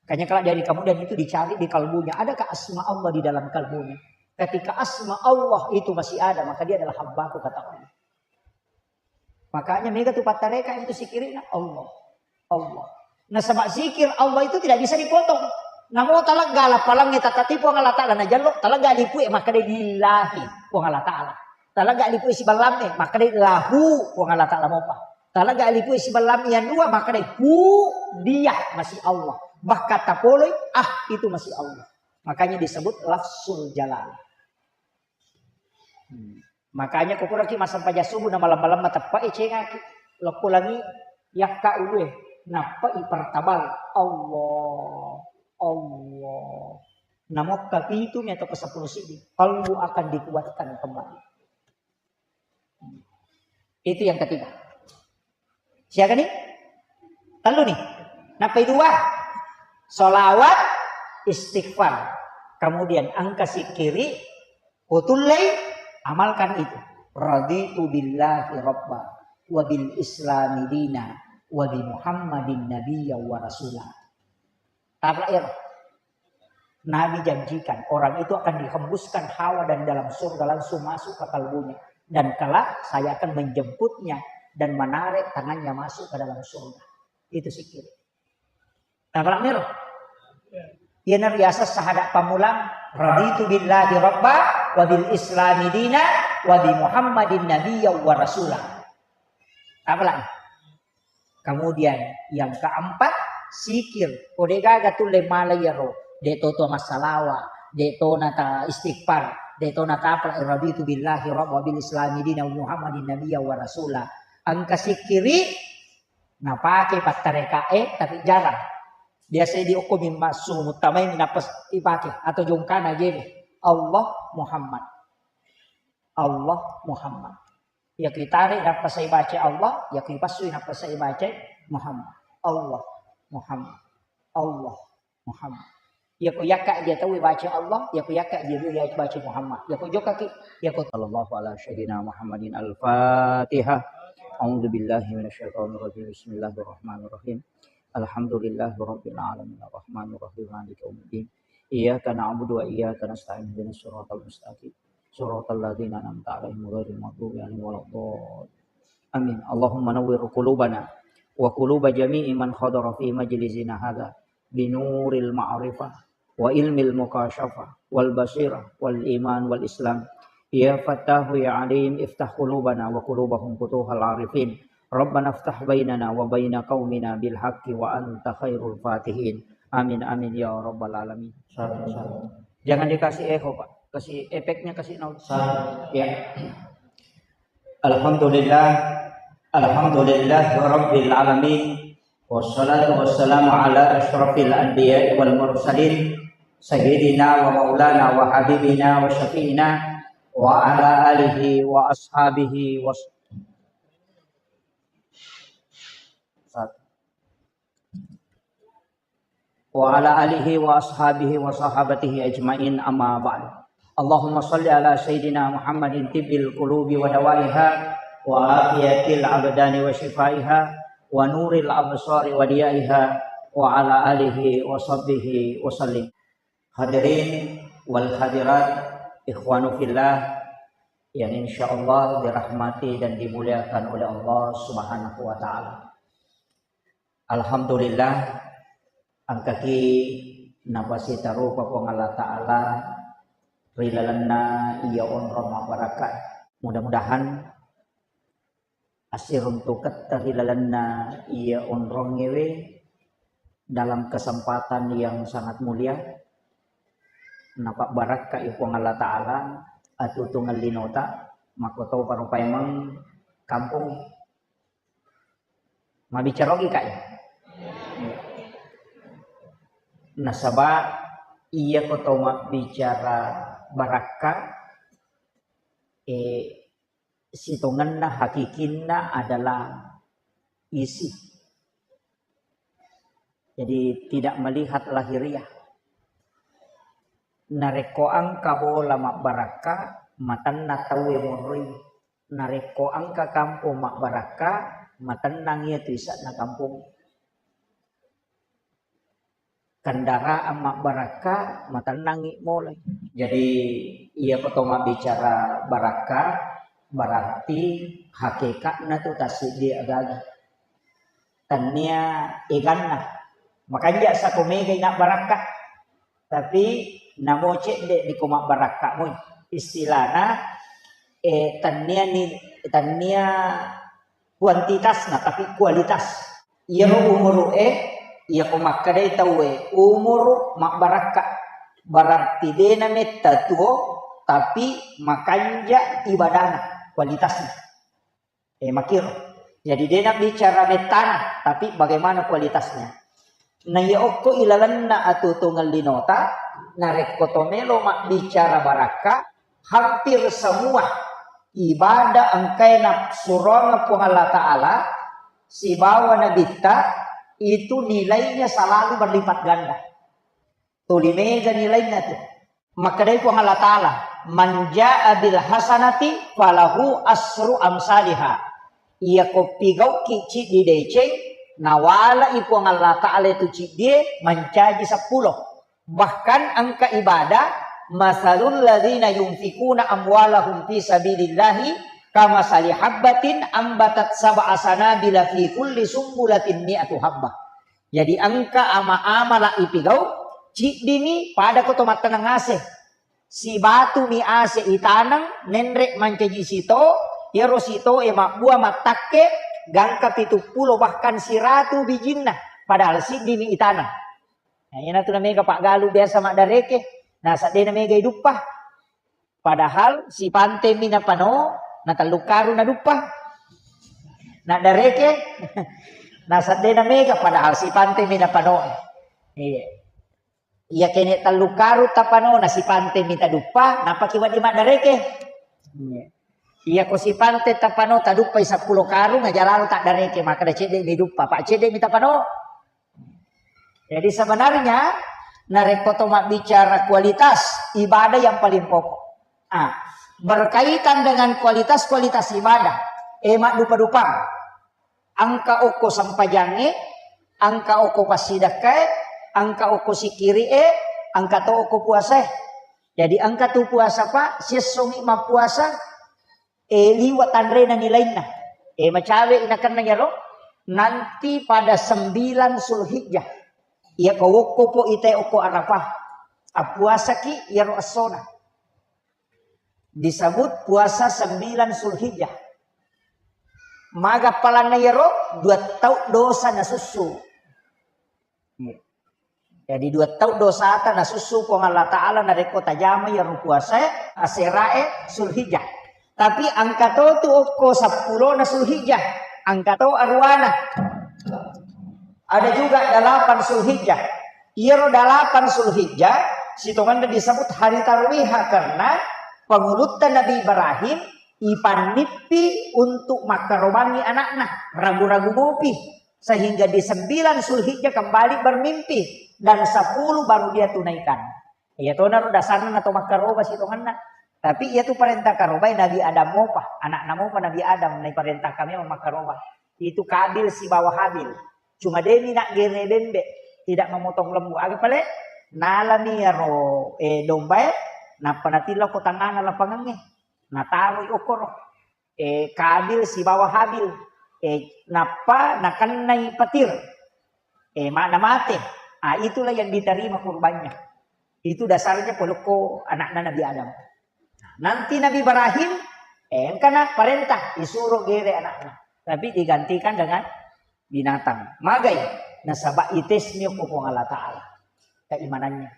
Makanya kalau dari kemudian itu dicari di kalbunya, adakah asma Allah di dalam kalbunya? Ketika asma Allah itu masih ada, maka dia adalah hambaku, kata Allah. Makanya mega tu pattareka itu sikkirina Allah. Allah. Nasaba zikir Allah itu tidak bisa dipotong. Namo talegga lapalangnge tatati Puang Allah Ta'ala najallo, talegga lipue makkeda lillahi Puang Allah Ta'ala. Talegga lipue siballamme makkeda lahu Puang Allah Ta'ala mopa. Talegga lipue siballamme yang dua makkeda hu dia masih Allah. Bahkan tapoloi ah itu masih Allah. Makanya disebut lafzul jalal. Hmm. Makanya ko puraki massempajang subuh na malemma-lemma teppai cengaki. Lokko langi yakka ulue. Nappai pertabal. Allah. Allah. Namokka pitu mi atau ke sepuluh sidi. Kalbu akan dikuatkan kembali. Itu yang ketiga. Siaga nih? Tellu nih. Nappai dua. Salawat, istighfar. Kemudian angka sikkiri, kutullei, amalkan itu. Raditu billahi rabba, wa bil islami dina, wa bi Muhammadin nabiyya wa rasula. Tabrak ya. Nabi janjikan, orang itu akan dihembuskan hawa dari dalam surga, langsung masuk ke kalbunya. Dan kelak saya akan menjemputnya dan menarik tangannya masuk ke dalam surga. Itu zikir. Tabrak miro. Iya, na riaseng sahada pamulang, "Raditu billahi rabba, wa bil islami dina, wa bi Muhammadin nabiyya wa rasula." Tabrak. Kemudian yang keempat, zikir. Ko degaga tulle mala iyaro, de to to massalawa, de to nata istighfar, de to nata apa, "Raditu billahi rabba, bil islami dina, wa Muhammadin nabiyya wa rasula." Engka sikkiri napake pattarekae, tapi jarang. Biasa di okko mimma sumu tamai minappa ipake atau jongkana gede. Allah Muhammad. Allah Muhammad. Iya ku itare nappa sai baca Allah, iya ku ipassui nappa sai baca Muhammad. Allah, Muhammad. Allah, Muhammad. Iya ku yakka dia tahu baca Allah, iya ku yakka dia dulu ya baca Muhammad. Iya ku jokaki, iya ku sallallahu ala sayyidina Muhammadin al-Fatihah. A'udzu billahi minasyaitonir rajim. Bismillahirrahmanirrahim. Alhamdulillahi rabbil alamin. Arrahmanirrahim. Maliki yaumiddin. Iyyaka na'budu wa iyyaka nasta'in. Ihdinas siratal mustaqim. Siratal ladzina an'amta 'alaihim ghairil maghdubi 'alaihim waladdallin. Amin. Allahumma nawwir qulubana wa quluba jami'i man hadara fi majlisina hadza binuril ma'rifah wa ilmil mukasyafah wal basirah wal iman wal islam. Ya Fattahu ya Alim, iftah qulubana wa qulubahum futuhal arifin. Rabbana iftah bainana wa baina qaumina bil haqqi wa anta khairul fatihin. Amin, amin, ya rabbal alamin. Jangan dikasih echo, Pak. Kasih efeknya, kasih nol. Ya. Alhamdulillah. Alhamdulillah rabbil alamin. Wassalatu wassalamu ala asyrafil anbiya'i wal mursalin, sayyidina wa maulana wa habibina wa syafi'ina wa ala alihi wa ashabihi wa s-, wa ala alihi wa ashabihi wa sahabatihi ajmain, amma ba'du. Allahumma salli ala sayyidina Muhammadin tibbil qulubi wa dawaiha wa afiyatil abdani wa shifaiha wa nuril absari wa diyaiha wa ala alihi wa sahbihi wa sallim. Hadirin wal hadirat, ikhwanu fillah yang insyaallah dirahmati dan dimuliakan oleh Allah Subhanahu wa taala. Alhamdulillah, engkaki napasitarupa Puang Allah Ta'ala ri lalenna iya onrong mabbarakka. Mudah-mudahan assiruntuketta ri lalenna iya onrongngewe dalam kesempatan yang sangat mulia, napabbarakkai Puang Allah Ta'ala atutungeng linota, makkotoparo paimeng kampong. Mabbicara ogi, Kak, ya? Nasaba iyako to mabbicara barakka, eh, sitongenna hakikinna adalah isi. Jadi tidak melihat lahiriah. Narekko engka bola mabbarakka, matenna tauwe monroi. Narekko engka kampong mabbarakka, matennang iyatu ise'na kampong. Kendaraan mabbarakka, matennangngi molai. Jadi, iyako to mabbicara barakka, berarti hakekatna tu tassiddi agaga. Tennia eganna. Makanja sako megai na barakka. Tapi namo cedde niko mabbarakka moi. Istilahna, eh, tennia ni, tennia kuantitasna, tapi kualitas. Iyaro umuru'e, iyako makkedai tauwe, umuru mabbarakka. Berarti de nametta tuo, tapi makanja ibadana, kualitasna. Eh, makiro. Jadi, de nabbicara mettana, tapi bagaimana kualitasnya. Na iya okko ilalenna atutungeng linota, narekko to melo mabbicara barakka, hampir semua ibadah engkae nasuroang Puang Allah Ta'ala sibawa Nabitta, itu nilainya selalu berlipat ganda. Tuli mega nilainna tu. Makkedai Puang Allah Ta'ala, "Man jaa bil hasanati falahu asru amsaliha." Iyako pigauki ciddi deceng, nawalai Puang Allah Ta'ala itu ciddie mancaji seppulo. Bahkan engka ibadah, "Masalul ladzina yunfikuna amwalahum fi sabilillahi kamasali habbatin ambatat sab'a sanabila fi kulli sumbulatin mi'atu habbah." Jadi engka ama-, amala ipigau, ciddimi pada ko to matteneng ase. Sibatumi ase itaneng, nenre mancaji sito, iyaro sitoe mabbua mattakke, gangka pitu pulo bahkan siratu bijinna, padahal siddimi itaneng. Nah, iyanatu namega paggalu biasa maddareke, nasaba de namega iduppa. Padahal sipantemi napano, na tellu karung naduppa. Naddareke, nasaba de namega, padahal sipantemi napano. Iya. Iya kene tellu karung tapano, na sipantemi taduppa, napaki wedding maddareke. Iya. Iyako sipante tapano taduppai seppulo karung, aja lalo taddareke, makkeda cedde mi duppa, pa cedde mi tapano. Jadi sebenarnya narekko to mabbicara kualitas ibadah yang paling pokok. Ah, berkaitan dengan kualitas-kualitas ibadah, eh, maddupa-dupang. Engka okko sempajangnge, engka okko passidekkae, engka okko sikiri'e, engka to okko puasae. Jadi engka tu puasa, Pak, siessongi mappuasa, eh, liwa tanrena nilainna. Eh, macawe inakenna iyaro, nanti pada sembilan Zulhijjah. Iyako wokkopo ite okko Arafah. Appuasaki iyaro essona. Disebut puasa sembilan Zulhijjah. Maga palanna iyaro, dua tau dosa nasussu. Jadi dua tau dosata nasussu Puang Allah Ta'ala narekko tajama iyaro puasae, aserae Zulhijjah. Tapi engka to tu okko seppulona Zulhijjah, engka to aruwana. Ada juga delapan Zulhijjah. Iyaro delapan Zulhijjah sitongenna disebut hari tarwiha karena pangulutta Nabi Ibrahim ipannippi untuk makkarobangi anakna, ragu-ragu mopi. Sehingga di sembilan Zulhijjah kembali bermimpi dan sepuluh baru dia tunaikan. Iya tonaro dasarna nato makkaroba sitongenna. Tapi iya tu parenta karobai Nabi Adam mopa, anakna mopa Nabi Adam naiparentahkan memang makkaroba. Itu Kabil sibawa Habil. Cuma demi nak gere bembe, tidak memotong lembu. Aga pale? Nalami iyaro, eh, dombae, nappa natillo ko tangngana lapangengnge. Nataroi okkoro. Eh, Kabil sibawa Habil. Eh, nappa nakennai petir. Eh, ma-, namate. Ah, itulah yang diterima kurbannya. Itu dasarnya polokko anakna Nabi Adam. Nanti Nabi Ibrahim, eh, engkana parentah, disuruh gere anakna. Tapi digantikan dengan binatang. Magai, nasaba itesnya ko Puang Allah Ta'ala. Keimanannya.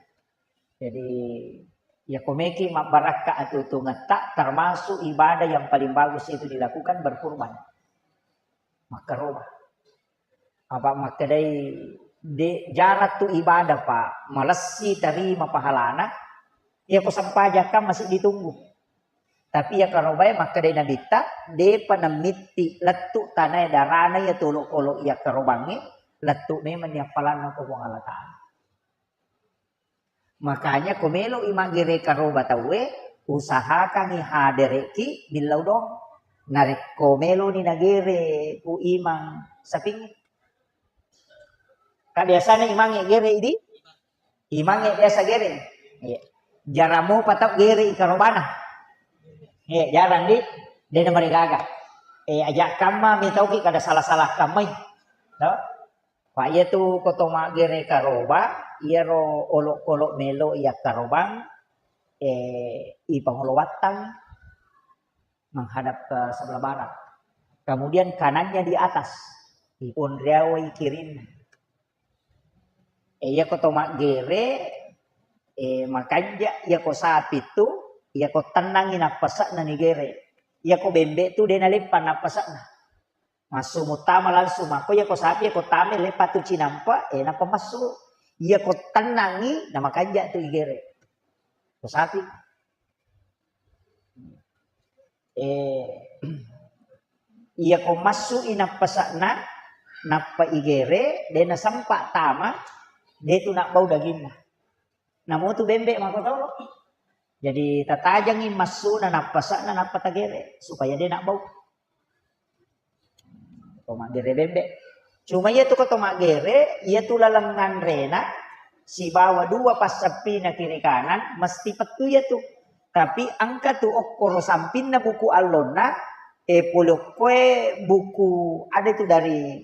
Jadi, ya komeki mabbarakka atutungetta termasuk ibadah yang paling bagus itu dilakukan berkurban. Makkaroba. Apa makkedai, de, jarang tu ibadah, Pak, malessi tarima pahalana, iya ko sempajakkan masih ditunggu. Tapi iya karobae makkedai Nabitta, depa namitti lettu tanae darana iya tolo-kolo iya karobangnge, lettu memang ni appalanna ko Puang Allah Ta'ala. Makanya ko melo i maggere karoba tauwe, usahakangi hadereki millau dong. Narekko melo ni nagere ku imang saping. Ka biasanya imangnge gere idi, imangnge biasa gere. Iya. Jarang mopa tau gere i karobana. Iya, jarang di, dena marigaga. Eh, aja kamma mitauki kada salah-salah kammai. No? Pa iyatu ko to maggere karoba, iyaro olok-olok melo iya karobang, eh, ipangolo wattang menghadap ke sebelah barat. Kemudian kanannya di atas, diponriawai kirinna. Eh, iya ko to maggere, eh, makanja iya ko sapi tu, iya ko tennangi nappase'na nigere. Iya ko bembe tu de naleppa nappase'na. Massu muttama langsung, makko iya ko sapi, iya ko tame, le patu cinampa, eh, nappa massu. Iya ko tennangi, na makanja tu igere. Ko sapi. Eh, iya ko massu i nappase'na, nappa igere, de nasempa tama, de tu nabbau daginna. Namo tu bembe mako tolo. Jadi tatajangi massuna nappase'na nappa tagere supaya de nabbau. Ko maggere bembe. Cuma iya tu ko to maggere, iya tu laleng nganrena sibawa dua passeppina kiri kanan mesti pettu iya tu. Tapi engka tu okkoro sampinna buku allonna, eh, pole okkoe buku ada tu dari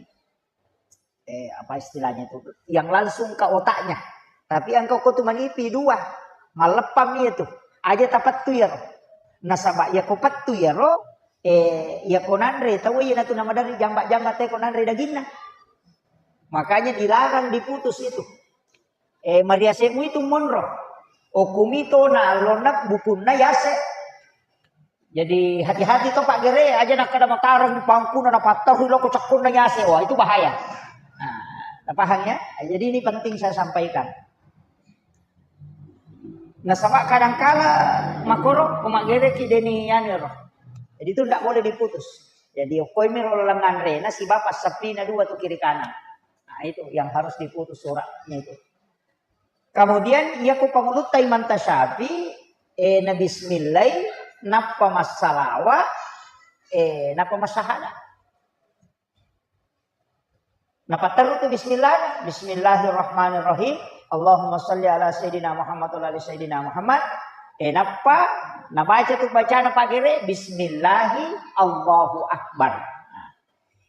eh, apa istilahnya itu, yang langsung ke otaknya. Tapi engka ko tu manipi dua, malleppang iya tu. Aja tapettu iyaro. Nasaba iya ko pettu iyaro, eh, iya ko nanre, tau iya natu namaderri jamba-jamba te ko nanre daginna. Makanya dilarang diputus itu. Eh, mariasemu itu monro. Okumi tona allonna bukunna yase. Jadi hati-hati to Pak Gere, aja nakkeda matareng pangkuna napatterru loko cekkunna yase. Wah, itu bahaya. Nah, paham ya? Jadi ini penting saya sampaikan. Nasaba kadangkala makoro ko maggereki deni anu ro. Jadi itu ndak boleh diputus. Jadi okkoimi ro lenganrena siba passeppina dua tu kiri kanan. Nah, itu yang harus diputus suratnya itu. Kemudian iya ko pangulutta Imam Tasyafi, eh, na bismillai, nappa massalawa, eh, nappa massahada. Napatteru tu bismillah, bismillahirrahmanirrahim. Allahumma salli ala sayyidina Muhammad wa ala ali sayyidina Muhammad. Eh, nappa nabaca tu bacana Pak Gere, bismillahi Allahu Akbar. Nah,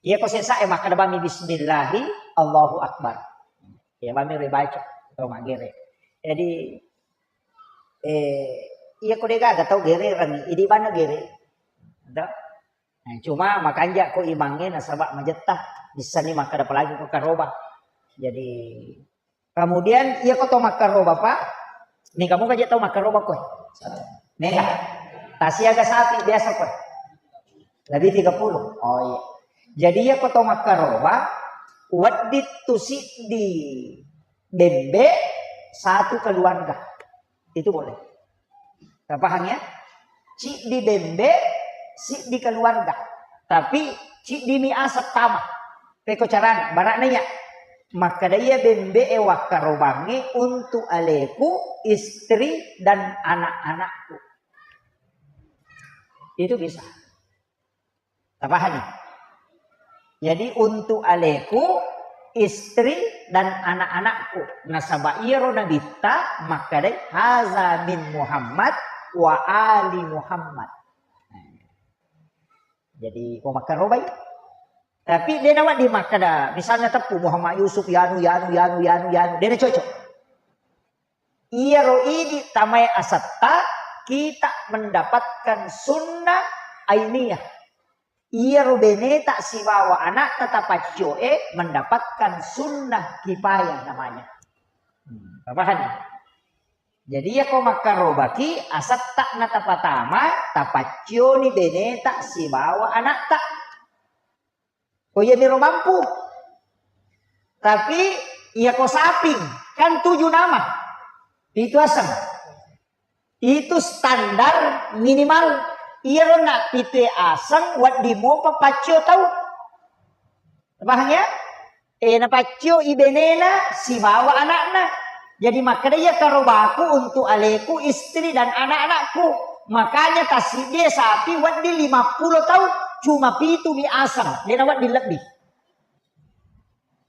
iya ko sesa e makkeda bami bismillahi Allahu Akbar. Iya bami ribaca to maggere. Jadi, eh, iya ko degaga tau gere rangi, idi bana gere. Nah, cuma makanja ko imangnge nasaba majetta, bissani makkeda apalagi ko karoba. Jadi, kemudian iya ko to makkaroba, Pak, ni kamu kaje tau makkaroba koe. Mega. Tasiaga sapi biasa koe. Lebih tiga puluh. Oh iya. Jadi iya ko to makkaroba, wedding tu siddi bembe satu keluarga. Itu boleh. Nah, paham ya? Ciddi bembe, siddi keluarga. Tapi ciddi mi asap tama. Peko carana, barana ya. Makkeda iya bembe'e wakkarobangnge untuk aleku, istri, dan anak-anakku. Itu bisa. Tapahami? Jadi untuk aleku, istri, dan anak-anakku. Nasaba iyaro nabitta makkedai, "Haza min Muhammad wa ali Muhammad." Jadi ko makkarobai. Tapi de nawedding makkeda, misalnya teppu Muhammad Yusuf, yanu, yanu, yanu, yanu, yanu. De nacocok. Iyaro idi tamae asetta, kita mendapatkan sunnah ainiyah. Iyaro beneta sibawa anakta tapaccio e mendapatkan sunnah kifayah namanya. Hmm, paham? Jadi iya ko makkarobaki, asetta na tapatama, tapaccioni beneta sibawa anakta. Ko iyaniro mampu. Tapi iya ko saping, kan tuju nama. Pitu aseng. Itu standar minimal. Iyaro na pitu aseng, wedding mopa paccio tau. Paham ya? Eh, napaccio i benena sibawa anakna. Jadi makkeda iya karobaku untuk aleku, istri dan anak-anakku. Makanya tasiddi sapi wedding lima puluh tau, cuma pitu mi aseng, de nawedding lebbi.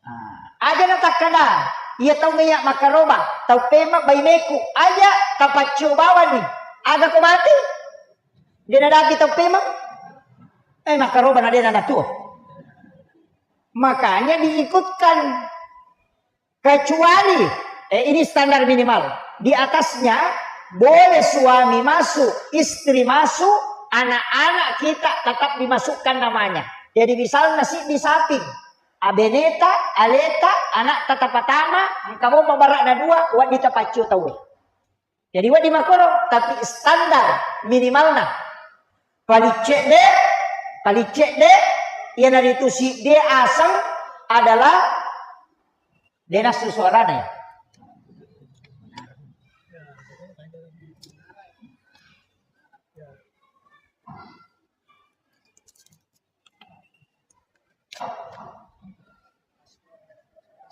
Ah, aja natakkada, iya tau meya makkaroba, tau pema baineku, aja tapaccio bawani. Aga ko mati? De nadapi tau pema? Eh, makkaroba na de nanatuo. Makanya diikutkan. Kecuali, eh, ini standar minimal. Di atasnya boleh suami masuk, istri masuk, anak-anak kita tetap dimasukkan namanya. Jadi misalnya siddi saping, abeneta, aleta, anak tatapatama, engka mo mabarakna dua, wedding tapaccio tau. Jadi wedding makkoro, tapi standar minimalna. Paling cedde, paling cedde, iyanaritu siddi aseng adalah de nassu suarana ya.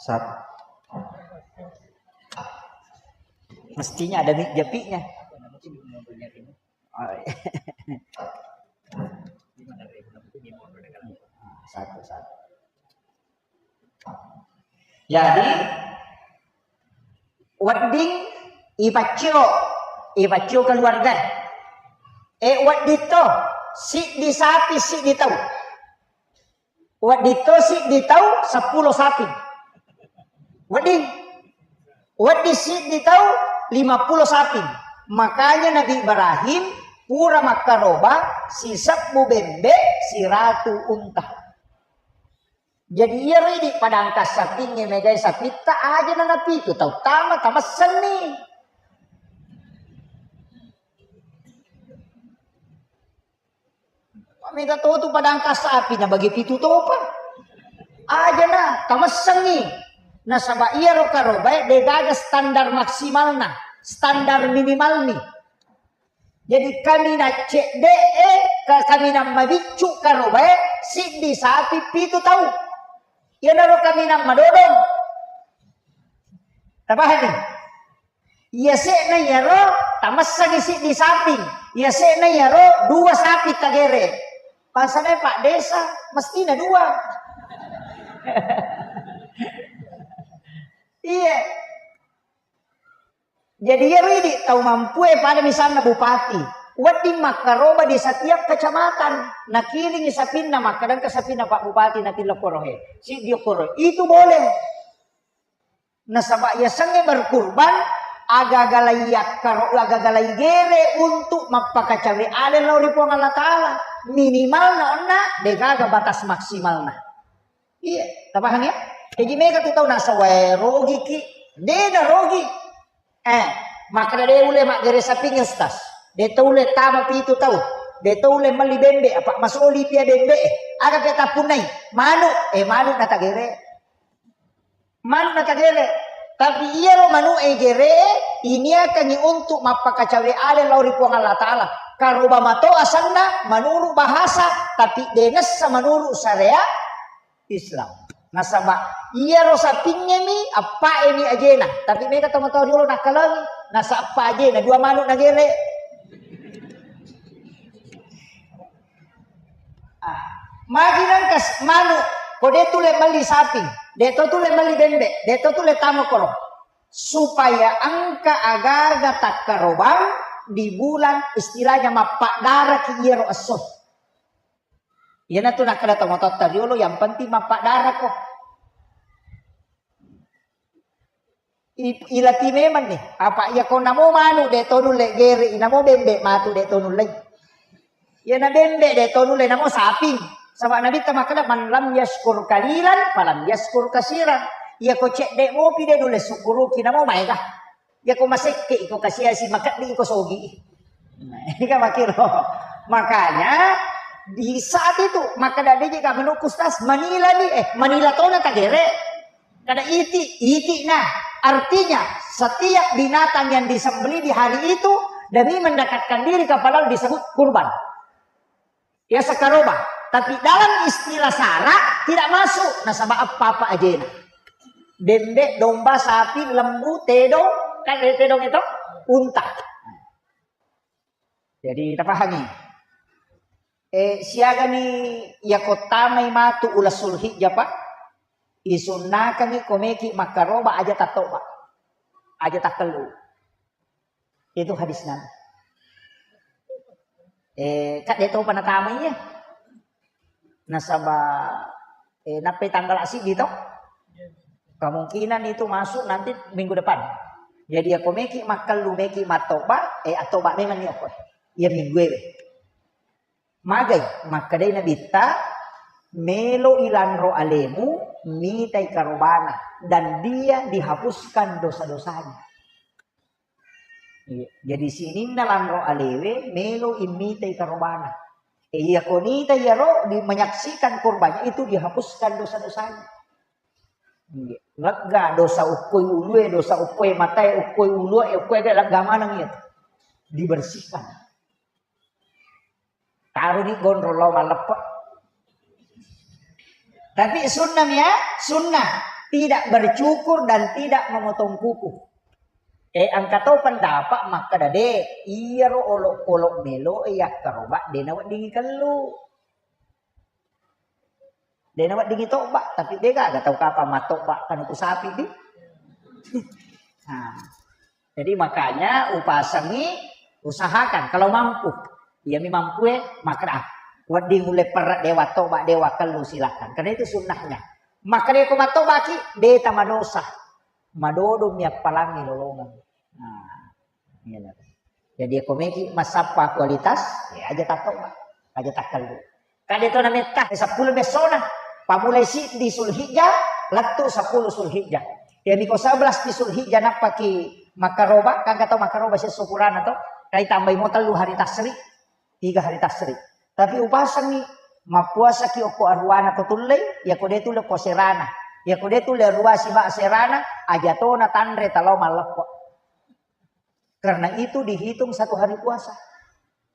Satu. Mestinya ada mi-, japinya. Oh, iya. Satu, satu. Jadi, wedding ipaccio, ipaccio keluarga. Eh, wedding to, siddi sapi, siddi tau. Wedding to siddi tau, seppulo sapi. Wedding. Wedding siddi tau, lima puluh sapi. Makanya Nabi Ibrahim pura makkaroba sisebbu bembe, siratu unta. Jadi iyaro idi padangka sapingnge megai sapitta aja nanapitu tau tama tamessenni. Mega to tu padangka sapi na bagi pitu topa. Aja na tamessenni. Nasaba iyaro karobae degaga standar maksimalna, standar minimalni. Jadi kaminang cedde'e, ka-, kaminang mabiccu karobae, siddi sapi pitu tau. Iyanaro kaminang madodong. Tapahami? Iyase'na iyaro, tamessangi siddi sapi. Iyase'na iyaro, dua sapi tagere. Bangsana Pak Desa, mestina dua. Iya. Jadi iyaro idi tau mampue pada misalna bupati, wedding makkaroba di setiap kecamatan, nakiringi sapinna, makkadangka sapinna Pak Bupati natillo korohe, siddi koro, itu boleh. Nasaba yasengnge berkurban, agaga laiyakkaro, agaga laigere untuk mappakacawe ale lao ri Puang Allah Taala. Minimalna onna degaga batas maksimalna. Iya, tapahang ya? Jadi mega tu tau nasawae rogi ki, de na rogi. Eh, makkeda de ule maggere saping, Ustaz. De tau ule tama pitu tau. De tau ule melli bembe, apa masoli pia bembe. Aga pe tapunai? Manu, eh manu na tagere. Manu na tagere. Tapi iyaro manu e gere, iniakangi untuk mappakacawe ale lao ri Puang Allah Taala. Karoba mato asanna menurut bahasa, tapi de nessa menurut syariat Islam. Nasaba iyaro sapingngemi, appaemi ajena. Tapi mega tomatoa riolo nakkalangi, nasappa ajena, dua manu nagere. Ah, magi nangka s-, manu, ko de tule melli saping, de to tule melli bembe, de to tule tamo koro. Supaya engka agaga takkarobang di bulan istilahnya mappaddaraki iyaro esso. Iyanatu nakkeda tomatoatta riolo, yang penting mappaddarako. I-, ilati memang nih. Apa iya ko namo manu de to nulle gere, inamo bembe matu de to nulle. Iya na bembe de to nulle, namo saping. Saba Nabitta makkeda, "Man lam yaskur kalilan, falam yaskur kasiran." Iya ko cedde mopi de nulle sukkuruki, namo maega. Iya ko masekke iko kasiasi, makeddi iko sogi. Nah, ini kan makiro. Makanya di saat itu, maka dadi jika menurut Ustaz, manila nih, eh, manila tona tagere. Kada iti, iti nah. Artinya, setiap binatang yang disembelih di hari itu demi mendekatkan diri kepada Allah disebut kurban. Ya sekaroba. Tapi dalam istilah sara tidak masuk. Nasaba apa-apa ajena. Bembe, domba, sapi, lembu, tedong, kan ada tedong itu, unta. Jadi kita pahami. Eh, siaga ni ya kota mai matu ulas Sulhijjah, Pak? Isunnakani komeki makkaroba aja tattoba. Aja takkellu. Itu hadis Nabi. Eh, kak de topa natama iya. Nasaba, eh, nappai tanggal siddi to. Kemungkinan itu masuk nanti minggu depan. Jadi ya komeki makkellu, meki mattoba, eh, attoba memang ni okko. Iya minggu ewe. Magai, makkedai Nabitta, "Melo ilanro alemu, mitai karobana, dan dia dihapuskan dosa-dosanya." Iya. Jadi sininna lanro alewe, melo immitai karobana. E, iya konita iyaro di-, menyaksikan korbannya itu dihapuskan dosa-dosanya. Iya. Lega dosa ukkoi ulue, dosa ukkoi matae, ukkoi ulue, ukkoi lega maneng iya. Dibersihkan. Taruh di gondrong lao malleppe. Tapi sunnah ya, sunnah. Tidak bercukur dan tidak memotong kuku. Eh, engka to pendapat makkeda de, iyaro olok-olok melo e yakkaroba de naweddingi kellu. De naweddingi toba, tapi de gaga tau kapang mattoba kanuku sapi di. Nah, jadi makanya upasengi, usahakan kalau mampu. Iyami mampu e, makkeda, "Ah, wedding ulle perre dewa toba, dewa kellu, silakan." Karena itu sunnahnya. Makkeda ko mattobaki, de tamadosa. Madodo mi appalangi lolongeng. Nah, iya. Jadi ko meki massappa kualitas, ya aja tattoba, aja takkellu. Kade to nametta, eh, seppulo messona. Pamulai siddi Sulhijjah, lettu seppulo Sulhijjah. Jadi ko sebelas di Sulhijjah nappaki makkaroba, kangka to makkaroba sesso purana to, kai tambai mo tellu hari tasri, tiga hari tasri. Tapi upasengi, mappuasaki okko aruana ko tullei, ya ko de tulle ko serana. Ya ko de tulle arua siba serana, aja tona tanre talao malleppo. Karena itu dihitung satu hari puasa.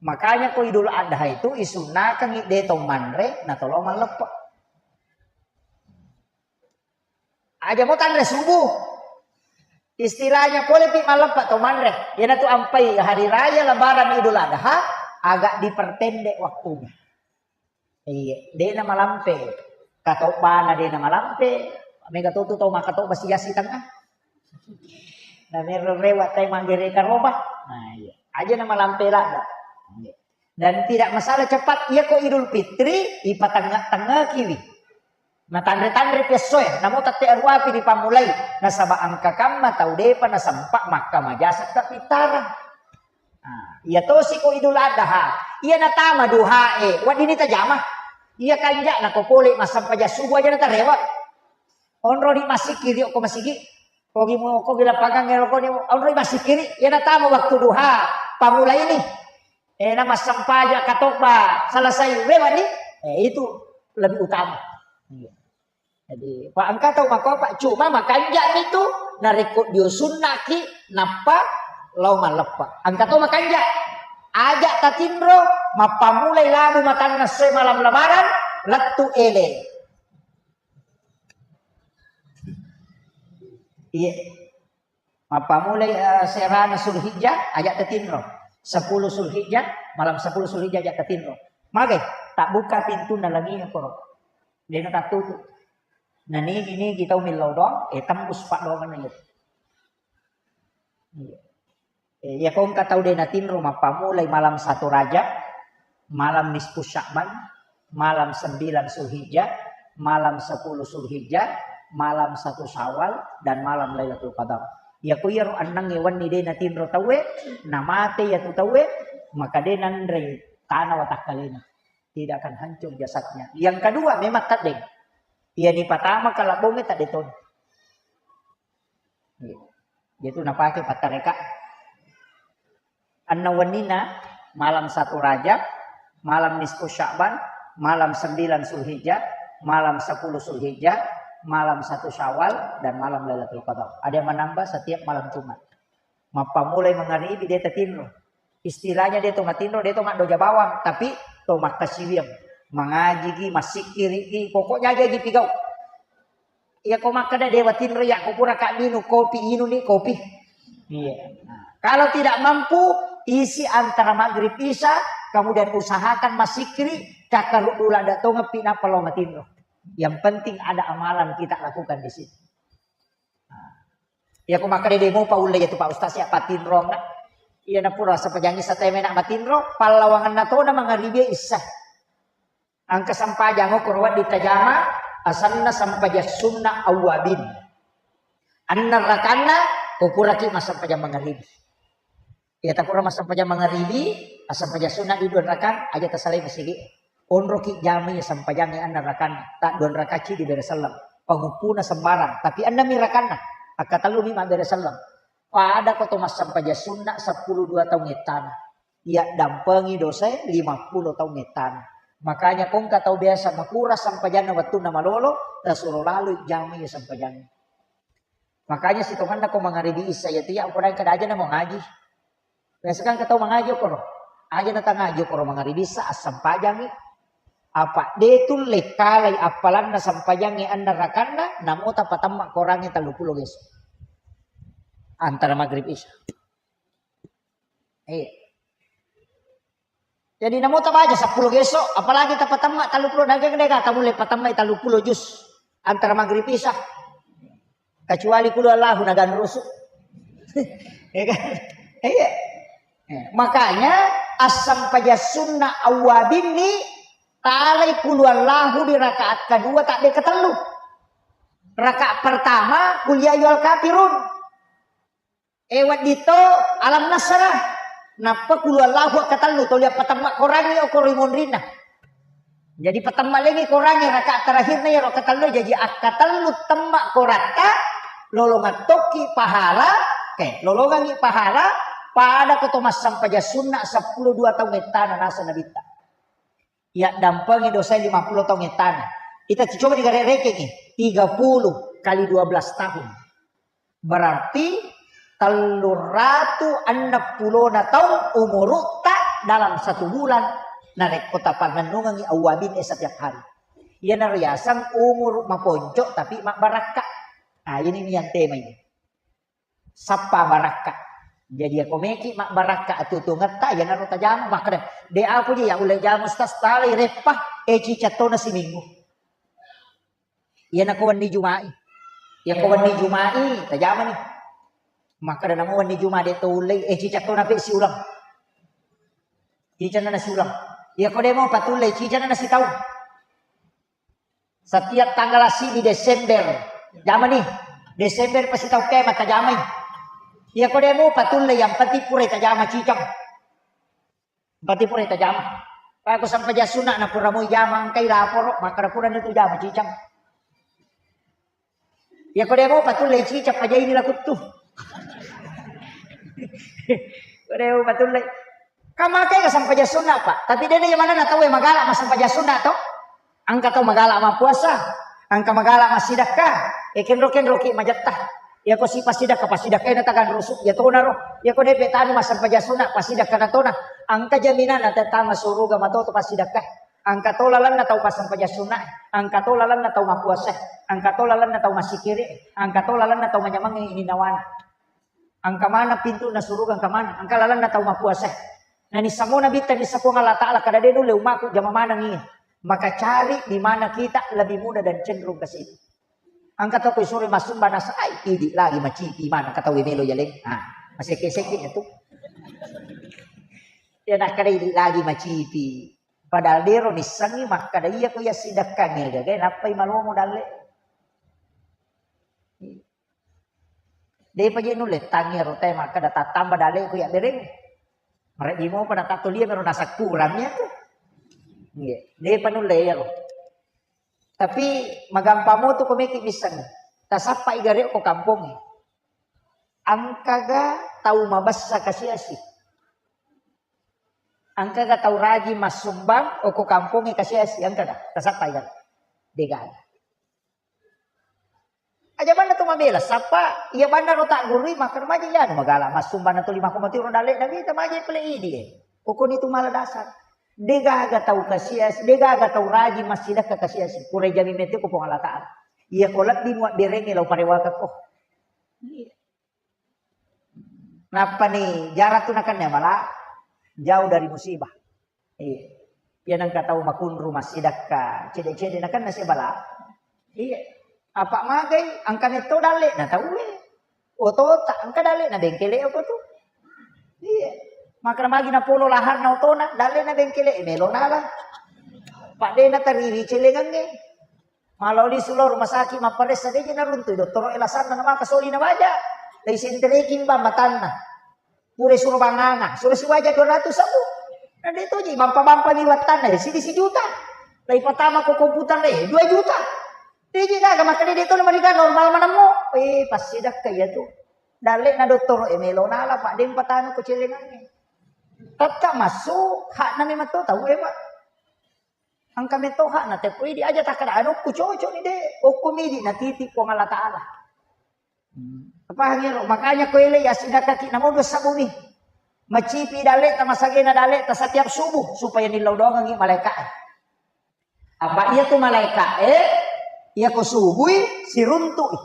Makanya ko Idul Adha itu isunnakangi de to manre na tolo malleppe. Aja mo tanre subuh. Istilahnya pole pi malleppe to manre. Iyanatu ampai hari raya lebaran Idul Adha agak diperpendek waktunya. Iya, de na malampe. Katobana de na malampe. Mega totu tau makatoba siasi tengah. Na mero rewa tai manggere karoba. Nah, iya. Aja na malampe ladda. Iya. Dan tidak masalah cepat. Iya ko Idul Fitri, ipatengah-tengah kiwi. Na tanre-tanre piassoe, namo tette aruapi dipammulai. Nasaba engka kamma tau depa nasempa makka majasa kapitara. Nah, iya tosi ko Idul Adha. Iya natama duhae, weddini tajama. Iya kanja'na ko pole massempajang subuh aja natarewa. Onroni massikkiri okko masigi. Kogi mo, kogi lapangan ngero koni, onroni massikkiri. Iya natama waktu duha. Pamulaini. Eh, na massempajang katobba selesai rewani. Eh, itu lebih utama. Iya. Jadi, pa engka tau makopa, cuma makanja'mi tu, narekko dio sunnaki, nappa lao malleppa. Engka tau makanja, aja tatinro, mappamulai labu matanna soe malam lebaran, lettu ele. Iya. Mappamulai, eh, serana Sulhijjah, aja' tatinro. Sepuluh Sulhijjah, malam sepuluh Sulhijjah aja' tatinro. Magai, tabbuka pintunna langi' koro. De'na tattutu. Nanigi-nigi tau millau doang, eh, tembus paddoangenna iya. Iya. Eh, iya, ko engka tau de' natinro mappamulai malam satu Rajab, malam nisfu Sya'ban, malam sembilan Zulhijjah, malam sepuluh Zulhijjah, malam satu Syawal, dan malam Lailatul Qadar. Iya, ko iyaro ennengnge wenni de' natinro tauwe, namate iyatu tauwe, maka de' nanrei tana watakkalena. Tidak akan hancur jasadnya. Yang kedua, memang tadde. Iya, ni patama kalabbongnge tadde toni. Iya. Itu napake pattareka. Enneng wenninna, malam satu Rajab, malam nisfu Sya'ban, malam sembilan Zulhijjah, malam sepuluh Zulhijjah, malam satu Syawal, dan malam Lailatul Qadar. Ada yang menambah setiap malam Jumat. Mappamulai mangaribi de' tatinro. Istilahnya de' to matinro, de' to maddoja bawang, tapi to makkasiwiang. Mangajiki, massikkiriki, pokoknya aja-aja pigau. Iya, ko makkeda de' watinro, iya, ko pura ka minung kopi, inunni kopi. Iya. Nah, kalau tidak mampu, isi antara maghrib isya, kemudian usahakan massikkiri, kakkaruddu ladda' tongeppi nappa lao matinro. Yang penting ada amalan kita lakukan di situ. Nah, iya, ko makkeda de' mopa ulle iyatu Pak Ustaz ya patinronna. Iya, napura sempajangi sateme nak matinro, pallawangenna tona mangaribi isya. Engka sempajang okoro wedding tajama, asenna sempajang sunna awwabin. Enneng rakanna, ko puraki massempajang mangaribi. Iya, tapura massempajang mangaribi, assempajang sunna di dua rakang, aja tasalai masigi. Onroki jamai sempajangnge enneng rakanna, ta dua rakacci dibere selleng. Panguppuna sembarang, tapi ennengmi rakanna, akkatellumi mabbere selleng. Pada ko to massempajang sunna seppulo dua taung ettana. Iya dampengi dosae lima puluh taung ettana. Makanya ko engka tau biasa makura sempajanna wettunna malolo, tasuro laloi jamai sempajangnge. Makanya sitongenna ko mangaribi isya iya tiya, upoda kada aja namo ngaji. Biasa kan engka tau mangaji okoro. Aja natangaji okoro mangaribi isya, assempajangi. Apa de' tulle kalai appalanna sempajangnge enneng rakanna, namo tapatemma korangnge tellu pulo geso. Antara maghrib isya. Eh. Jadi namo tabaca seppulo geso, apalagi tapatemma tellu pulo, naga-, naga kamu le patemma tellu pulo juz antara maghrib isya. Kecuali kulu Allahu naganrusu. Ya kan? Iya. Eh, makanya assempaja sunna awwabinni talai kulu Allahu di rakaat kedua, tak de ketellu. Rakaat pertama, kul ya ayyuhal kafirun. Eh, wedding to alam nasrah. Nappa kulu Allahu akkatellu, toli appatemma korangngi okoro ri monrinna. Jadi patemma lengi korangngi rakaat terakhirna iyaro akkatellu, jadi akkatellu temma koratta, lolongeng tokki pahala, eh, lolongengngi pahala, pada ko to massempaja sunna seppulo dua taung ettana naseng Nabitta. Iya dampengi dosa lima puluh taung ettana. Kita coba digare-, rekengi, tiga puluh kali dua belas tahun. Berarti telluratu enneng pulona taung umurutta dalam satu bulan. Narekko tapannennungengi awwabin e setiap hari. Iyanaro yaseng umuru maponco tapi mabbarakka. Nah, ini yang tema ini. Sappa barakka. Jadi, ako meki mabbarakka atuo-tuongetta, iyanaro tajama, makkeda, "De' aku je ya ulle jama, Ustaz, talai reppa, eh, ciceng tona siminggu." Iyanako wenni Juma'i. Iyako wenni Juma'i, tajamani. Makkeda namo wenni Juma' de' to ullei, eh, ciceng tona pe siuleng. Ciceng na siuleng. Iyako de' mo patullei, ciceng na sitaung. Setiap tanggal sidi Desember, jamani. Desember pasti tau kema tajamai. Iyako de' mupa tulle, yang penting pura tajama ciceng. Yang penting pura tajama. Aku sampai jasunna na pura moi jama, engkai laporo, makkeda pura tu jama ciceng. Iyako de' mupa tulle ciceng, pajaini lakuttu. Ko de' mupa tulle. Kan makkeda sampaja sunna, Pak. Tapi de' na jamanna tau e magala massampaja sunna to. Engka tau magala mappuasa, engka magala massidakka. E, kenro-kenroki majetta. Iyako si passidakka, passidakka na taganrusu, iya tonaro. Iyako de' pe tanu massampaja sunna, passidakka na tona. Engka jaminanna tettama suruga mato to passidakka. Engka to lalenna tau massempajang sunnae, engka to lalenna tau mappuasae, engka to lalenna tau massikiri'e, engka to lalenna tau manyamengngi ininnawana. Engka maneng pintunna suruga, engka maneng, engka lalenna tau mappuasae. Nanissamo Nabitta, nissa Puang Allah Ta'ala, kada de nulle ummaku jama maneng iya. Maka cari di mana kita lebih mudah dan cenderung ke situ. Engka to ko isuro massumba nasai, idi lagi macipi maneng, engka tau melo jaleng. Ah, masekke-sekke tu. Ya nakkeda idi lagi macipi. Padahal dero nissengngi makkeda iya ko iya sidekkangnge gaga nappai malomo dalle. Depa je nulle tangnge ro te makkeda tattamba dalle ko iya bereng. Marebbi mopa natattolia mero nasakkurang ya tu. Nggih, depa nulle iyaro. Tapi magampang mo tu ko meki misseng. Tasappai gare ko kampongnge. Engkaga tau mabessa kasiasi? Engkaga tau rajin massumbang okko kampongnge kasiasi? Engkaga? Tasappai gare? Degaga. Aja banna tu mabela, sapa iya banna ro taggurui makkeda maja iyanu magala massumbang na tuli makko mati ro dalle na wita maja pale idi e. Okoni tu mala dasar. Degaga tau kasiasi, degaga tau rajin massidekka kasiasi. Pura jami mete ko Puang Allah Ta'ala. Iya ko lebbi muabberengngi lao parewaka ko. Iya. Nappani jarang tu nakenna bala, jauh dari musibah. Iya. Iya nengka tau makunru massidekka, cede-cede nakenna si bala. Iya. Apa magai engka metto dalle na tau e. Otota engka dalle na bengkele apa tu. Iya. Maka magi na polo lahanna otona, dalle na bengkele e melo nala. Pak de na tariwi celengangnge. Malao lisu lao rumah sakit mapparessa deje naruntui dottoro e lasanna namaka soli nabaja. Laisentereki bang matanna. Pura suro banganga, suro sibaja dua ratus sabu. Na de toji bampa-bampa mi wattanna de sidi sijuta. Lai patama ko komputer de dua juta. Deje gaga makkeda de to na mariga normal manammo. Eh, passidakka iya tu. Dalle na dottoro e melo nala pak de patama ko celengangnge. Tetta massu hakna memang to tau e pak. Engka metto hakna teppo idi aja takkeda anukku cocok ni de, okko midi natiti Puang Allah Ta'ala. Pahang ero, makanya ko ele ya sidakaki namo dua sabuni. Macipi dalle ta masagena dalle ta setiap subuh supaya nillau doangengi malaika e. Apa iya tu malaika e, iya ko subui siruntui.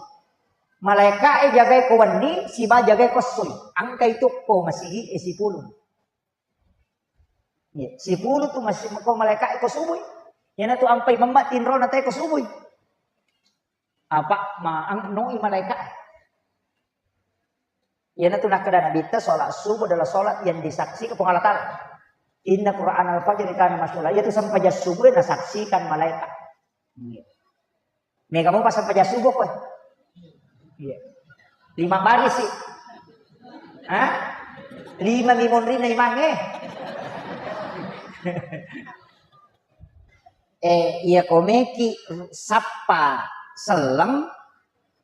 Malaika e jagai ko wenni, siba jagai ko essoi. Engka itu ko masigi e sipulung. Iya, sipulu tu masih ko malaika e ko subui. Iyana tu ampai memma tinrona te ko subui. Apa ma ang noi malaika e. Iyana tu nakkeda Nabitta, sholat subuh adalah sholat yang disaksikan Puang Allah Ta'ala. Inna Quran al-fajr kana masyhula. Iya tu sempajang subuh nasaksikan malaika. Iya. Mega mopa sempajang subuh koe. Iya. Lima baris sih. Hah? Lima mi monrinna imangnge. Eh, iya ko meki sappa selleng,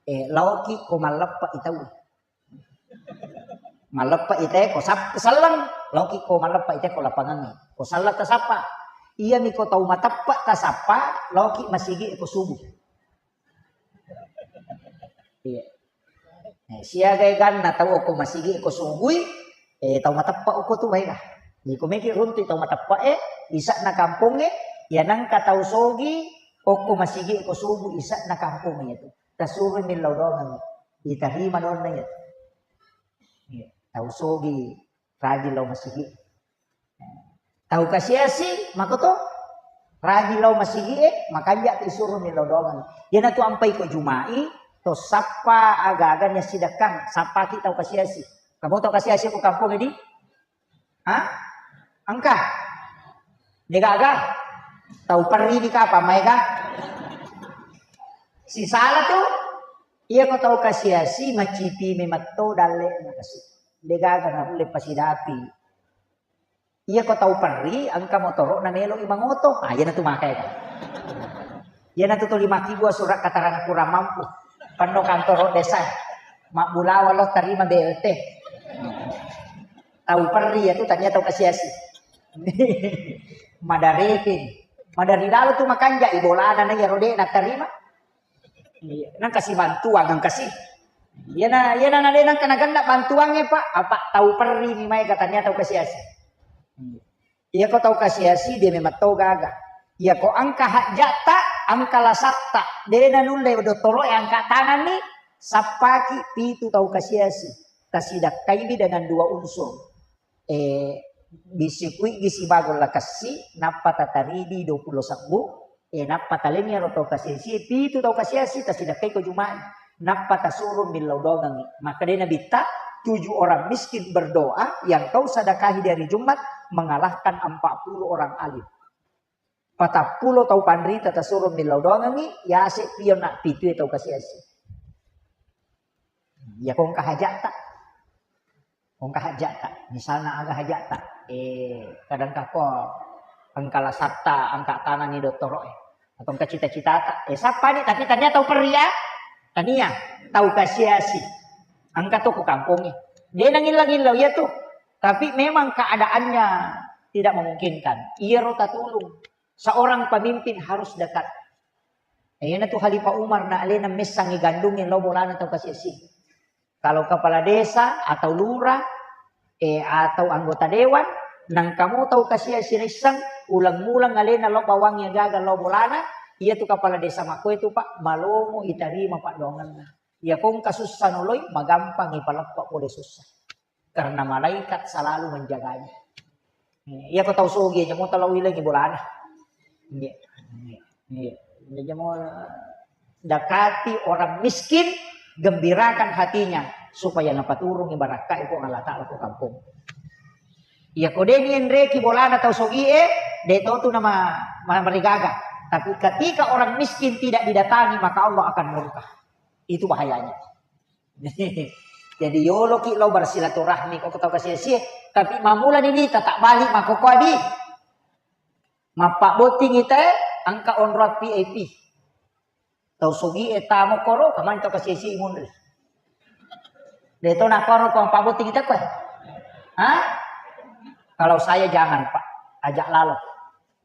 eh, laoki ko malleppa itau. Malleppa ite ko sap-, selleng, laoki ko malleppa ite ko lapangangnge. Ko selleng tasappa. Iyami ko tau mateppa tasappa, laoki masigi ko subuh. Iya. Eh, siaga ganna tau ko masigi ko subui, eh, tau mateppa ko tu baega. Jadi ko meki runtu tau mateppa e, isa'na kampongnge, ya nangka tau sogi, okko masigi ko subuh isa'na kampongnge itu. Tasuro millau doangengngi. Itarima donna iya. Iya. Tau sogi rajin lao masigi. Tau kasiasi makoto rajin lao masigi e, makanja tu isuro millau doangengngi. Iyana tu ampai ko Juma'i, to sappa aga-aga ni sidakkang, sappaki tau kasiasi. Kamu tau kasiasi ko kampong di? Hah? Engka? Degaga? Tau perri di kapa maega? Sisala tu? Iya ko tau kasiasi macipi memetto dalle na kasi. Degaga na ulle pasidapi. Iya ko tau perri engka motoro na melo i mangoto. Ah, iyana tu maka ega. Iyana tu tuli makkibua surat keterangan kurang mampu. Penno kantoro desa. Mabbulawa lo terima B L T. Tau perri ya tu tania tau kasiasi. Madareke. Madari lalo tu makanja i bolana na iya rode na terima. Iya, nang kasi bantuang nang kasi. Iyana, iyana na de nang kana ganda bantuangnge, Pak. Apa tau perri ni mai katanya tau kasiasi. Iya. Iya ko tau kasiasi de memang tau gaga. Iyako engka hajjatta, engka lasatta, de nanulle dottoro'e angka tanganni, sappaki pitu tau kasiasi, tasidakkaiwi dengan dua unsur. Eh, bisikuigi sibawa golla kessi, nappa tataridi dua pulo sebbu, eh, nappa talengngi ero tau kasiasi, pitu tau kasiasi, tasidakkai ko Jumat, nappa tasuro millau dongengngi. Makkedai Nabitta, tujuh orang miskin berdoa yang kau sedekahi di hari Jumat mengalahkan empat puluh orang alim. Patappulo tau panrita tasuro millau doangengngi, yase pion na pitue tau kasiasi. Iya ko engka hajata. Engka hajata. Misalna aga hajata. Eh, kadang kako engka lasatta, angka tangangi dottoro'e. Atau engka cita-citata. Eh, sappani, tapi tania tau perria. Tania, tau kasiasi. Engka to ko kampongi. Dia nangillau-ngillau, iya tuh. Tapi memang keadaannya tidak memungkinkan. Iya ro tatulung. Seorang pemimpin harus dekat. Iyana tu Khalifah Umar na alena messangi gandungnge lao bolana tau kasiasi. Kalau kepala desa atau lurah, eh, atau anggota dewan, nangkamo tau kasiasi rissang, ulang-ulang alena lao bawangi gaga lao bolana, iya tu kepala desa makko itu, Pak, malomo itarima paddoangenna. Iya kongka sussa noloi, magampang ipaleppa pole sussa. Karena malaikat selalu menjaganya. Iya ko tau sogi aja mo tau ilengi bolana. Iya. Iya. Iya. Jadi mau dekati orang miskin, gembirakan hatinya supaya napaturungi barakka iko Allah Ta'ala ko kampung. Iya ko deni enreki bolana tau sogi e, de totu nama marigaga. Tapi ketika orang miskin tidak didatangi, maka Allah akan murka. Itu bahayanya. Jadi yoloki lao bersilaturahmi ko tau kasiasi, tapi mamula ni wita tak balik mako ko adi. Mappabotting ita engka onrong V I P. Tau sogi e tamo koro, kamani tau kasiasi munri. De to na koro ko mappabotting ita ko. Hah? Kalau saya jangan, Pak. Ajak lalo.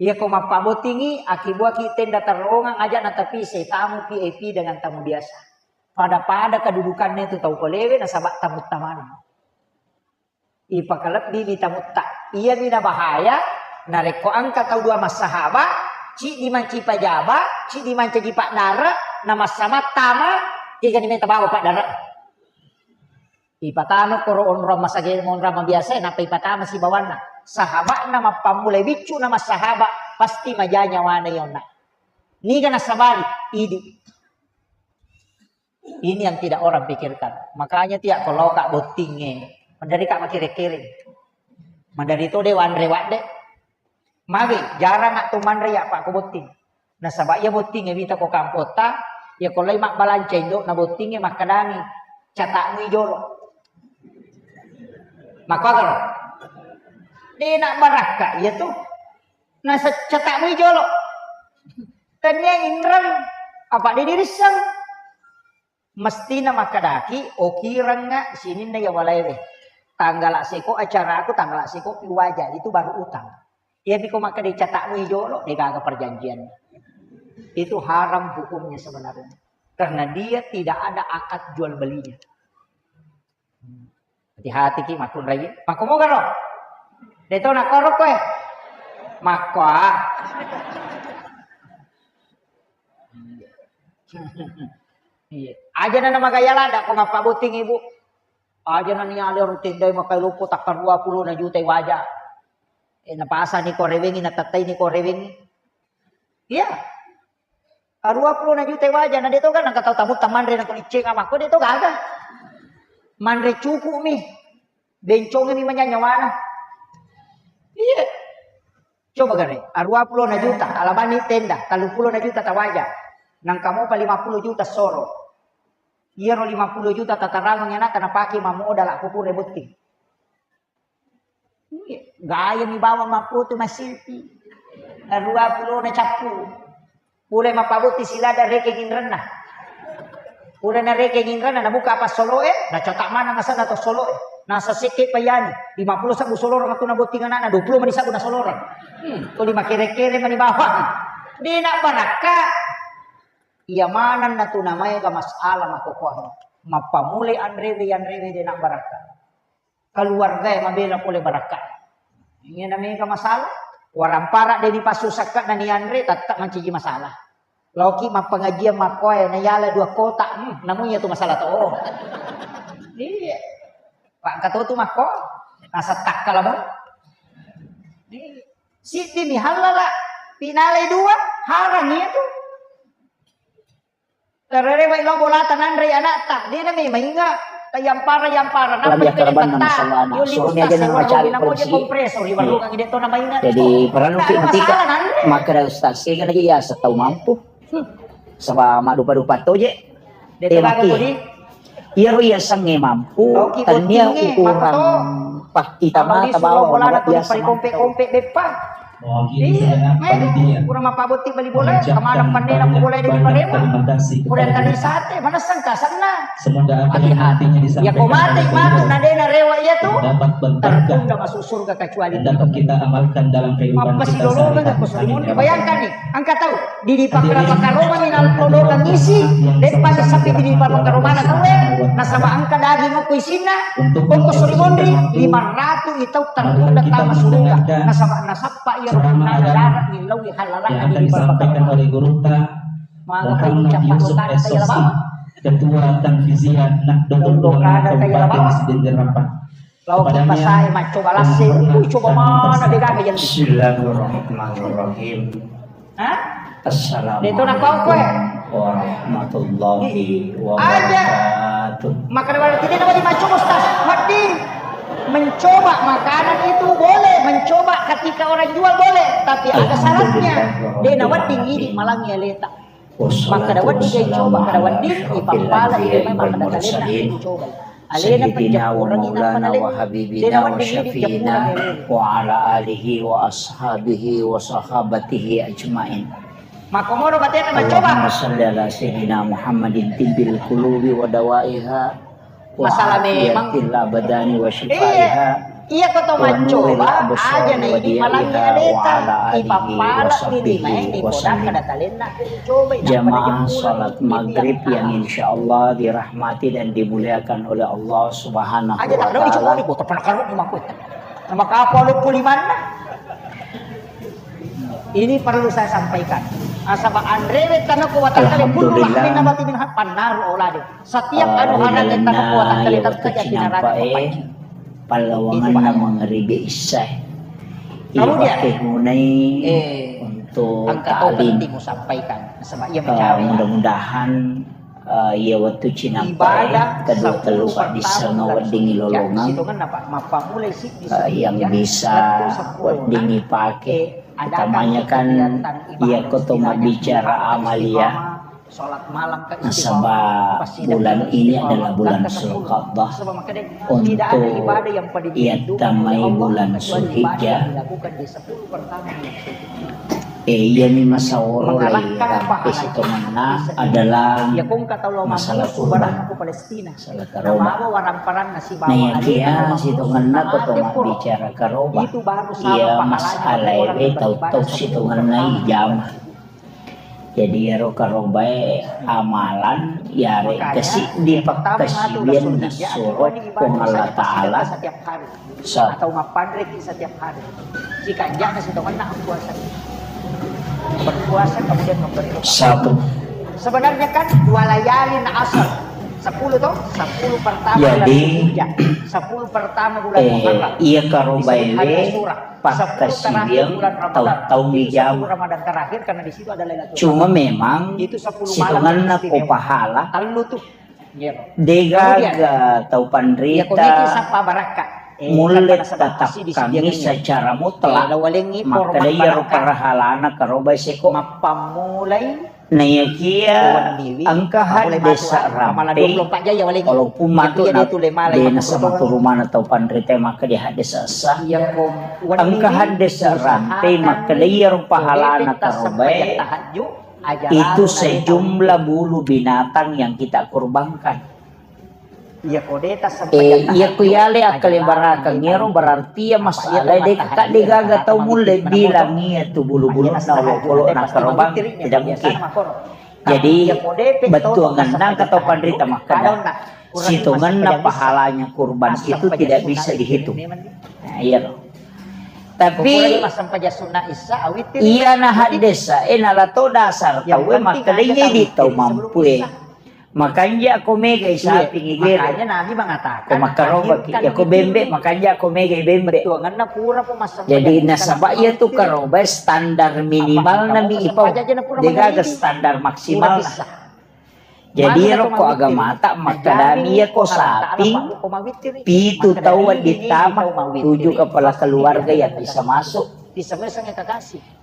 Iya ko mappabottingi, akibuaki tenda terowongan aja na tapi saya tamu V I P dengan tamu biasa. Pada-pada kedudukannya itu tau kolewe nasaba tamu tamana. Ipakalebbi mi tamutta. Iya mi na bahaya, narekko engka tau dua massahaba, ciddi manci pajaba, ciddi mancaji paddara, na massamattama, kegani meta bawa paddara. Ipatama koro onrong masage, onrong mabiasa, nappa ipatama sibawanna. Sahabatna mappammulai biccu na massahaba, pasti maja nyawana yonna. Niga nasabari, idi. Ini yang tidak orang pikirkan. Makanya tiak ko loka bottingnge, mandari ka makere-kere. Mandari to de wanre wadde. Magi, jarang atau manre ya Pak ko botting. Nasaba iya bottingnge wita ko kampota, ya ko lai mabbalanca indo na bottingnge makkadangi, catakmu jolo. Maka kalau de nak barakka iya tuh. Nasa catakmu jolo. Tania inrang apa de dirissang. Mestina makkadaki, okirengnga sininna iya walaewe. Tanggala seko acaraku, tanggala seko pi waja, itu baru utang. Iya piko makkeda catakmu jolo, de gaga perjanjian. Itu haram hukumnya sebenarnya. Karena dia tidak ada akad jual belinya. Hati-hati ki makkunrai. Makko moga ro? De to nakko ro koe. Makko ah. Iya. Aja na magaya lada ko mappabotting ibu. Aja na niale ro tendai makai loppo takka dua puluh na juta waja. Eh, napasani ko rewengi, natattai ni ko rewengi. Iya. Arua puluh na juta waja, na de to kan nangka tau tamutta manre na kulicceng amakko de to gaga. Manre cukup mi. Bencongi mi manya nyawana. Iya. Coba gare, arua puluh na juta, alabani tenda, tellu puluh na juta tawaja. Nangka mopa lima puluh juta soro. Iyaro lima puluh juta tatarangang anakta napake mammodala ko pura botting. Gaya mi bawang mappoto massilpi. Arua pulona cappu. Pura mappabotti silada rekeng inrenna. Pura narekeng inrenna, nabuka apa soloe, nacatak maneng asenna to soloe. Nasa sekke payani, lima puluh sabbu soloreng atu nabotting anakna, dua puluh mani sabbu nasoloreng. Hmm, tuli makere-kere mani bawang. De na barakka. Iya maneng natu namaega masalah makkokoe. Mappamulai anrewe, anrewe de na barakka. Keluarga e mabela pole barakka. Iya na mega masalah. Warampara de' dipassu sakka' na nianre, tette' mancaji masalah. Laoki mappangajian makkoe, na yala dua kota, hmm, namu iya tu masalah to. Iya. Pak engka to tu makko, nasa takkala bang. Iya. Siddi mi halala, pinalai dua, harang iya tu. Tararewai lao bolata nanrei ana'ta, de' na memang inga, tayampara-yampara, nappa Lebih di karaban nama petta, sawana. Yoli Suruh ni aja ustaz, nama cari warung polisi. Kompresor, di warung angin de' to nama inga. Jadi, perlu Nah, kita masalah nanrei. Maka ada ustaz, sehingga lagi ya, setau mampu. Hmm. Sama mak dupa-dupa toje. De' Eh, to gaga maki. Kodi. Iyaro yasengnge mampu, Oki, tannia bottingnge, ukurang makoto. Pakkita Kalau mata isu bawang, lo bola mara na tuli biasa pari kompe-kompe beppa. Mewakili Iya, segenap eh, panitia. Kurang mappabotti bali bola, Mengucapkan kemana pandena banyak, bola di banyak Palembang. Terima kasih kepada Udah tadi kita. Sate, mana sangka sana. Semoga apa yang nantinya disampaikan Iya, kau mati, oleh mati, beliau nadena rewa iya tu. Dapat berberkah. Tertunda masuk surga kecuali Dan dapat kita amalkan dalam kehidupan Apa kita sih dolo sehari-hari. Bayangkan nih, angka tau. Didi pakkaromani nalpodokang isi, deppa sappi didi pakkaromana tauwe, nasaba engka daging okko isinna, okko sorimonri, lima ratu i tau tertunda tama surga, nasaba nasappa iya rukunna darat ni lawi halala didi pakkaromana. Maka Muhammad Yusuf S O C, Ketua Tanfiziyah Nahdlatul Ulama Kabupaten Sidin Jerapah. Lao ki pasae maccoba lasse, ui, coba mana de gaga yang Bismillahirrahmanirrahim. Hah? Assalamualaikum warahmatullahi wabarakatuh. Maka berarti dia namanya maccoba, Ustaz. Wedding mencoba makanan itu boleh, mencoba ketika orang jual boleh, tapi ada syaratnya. Dia na wedding ini malang ya letak. Makkeda wedding coba, makkeda wedding ipappala, iya memang makkeda talenna coba. Alena Sayyidina wa Maulana wa Habibina wa Syafi'ina wa ala alihi wa ashabihi wa sahabatihi ajmain. Makkomono batena mencoba. Allahumma salli ala Sayyidina Muhammadin tibbil qulubi wa dawaiha. Masalah memang. Iya, iya, kau tahu mencoba aja na ini malamnya ada tak ipappala ini main di podang kada talenna coba. Jamaah salat maghrib yang insya Allah dirahmati dan dimuliakan oleh Allah Subhanahu wa Taala. Aja tak ada dicoba, kau tak pernah karu rumahku. Nama kapal lu pulimanna? Ini perlu saya sampaikan. Nasaba anrewe tanah kuwatangkale kullu rahmin nabati minha pannaru aulade. Setiap anu haram yang tanah kuwatangkale terjadi neraka. Pallawanganna mangaribi isya. Kemudian, untuk angka tau ta'lim. Penting ku sampaikan. Nasaba iya mencari. Mudah-mudahan Eh, iya wettu cinampa e, kedua tellu paddisseng weddingngi lolongeng, eh, yang bisa weddingngi pake, utamanya kan iya ko to mabbicara amalia, nasaba bulan ini adalah bulan Zulqa'dah. Untuk iya tamai bulan Zulhijjah, Eh, iyami masaworo lai rappe sitongenna adalah masalah kurban, masalah karoba. Naiyakiya sitongenna ko to mabbicara karoba, iya masalae we tau-tau sitongenna ijama. Jadi iyaro karobae amalan, iyarega siddi pakkasiwianna suro Puang Allah Ta'ala. Sa- atau mappanreki setiap hari. Sikanjana sitongenna puasa. Berpuasa kemudian memberi upah. Sabu. Sebenarnya kan dua layalin asar. Sepuluh toh? Sepuluh pertama bulan Zulhijjah. Sepuluh pertama bulan Muharram. Iya karobae we pakkasiwiang tau-tau ijama. Ramadan terakhir karena di situ ada Lailatul Qadar. Cuma memang sitongenna ko pahala. Tellu tuh. Degaga tau panrita mulle tatakkangi secara mutlak, makkeda iyaro parahalana karoba seko. Naiyakiya engka haddesa rampei, walaupun matu na dena sama turumana tau panrita makkeda haddesa essa. Engka haddesa rampei makkeda iyaro pahalana karobae. Itu sejumlah bulu binatang yang kita kurbankan. Eh, iya ku yale akkalebarakeng iyaro berarti iya masala de ka de gaga tau mulle bilang iya tu bulu-bulunna olokolo na karobang, tidak mungkin. Jadi bettuangenna engka tau panrita makkeda sitongenna pahalanya kurban itu tidak bisa dihitung. Nah, iya loh. Tapi pura massempajang sunna isya, awitir. Iya na haddesa, eh, nala to dasar tau, eh, makkeda iya di tau mampu, eh. Makanja ko mega isapingi gere. Makanya Nabi mengatakan, ko makkaroba ki, ya ko bembe, makanja ko mega bembe. Tuanganna pura po massempajang. Jadi nasaba iya tu karoba standar minimal na mi ipau. Degaga standar maksimal. Jadi ero ko agamata makkedami iya ko saping pitu tau wedding tama, tujuh kepala keluarga yang bisa masuk.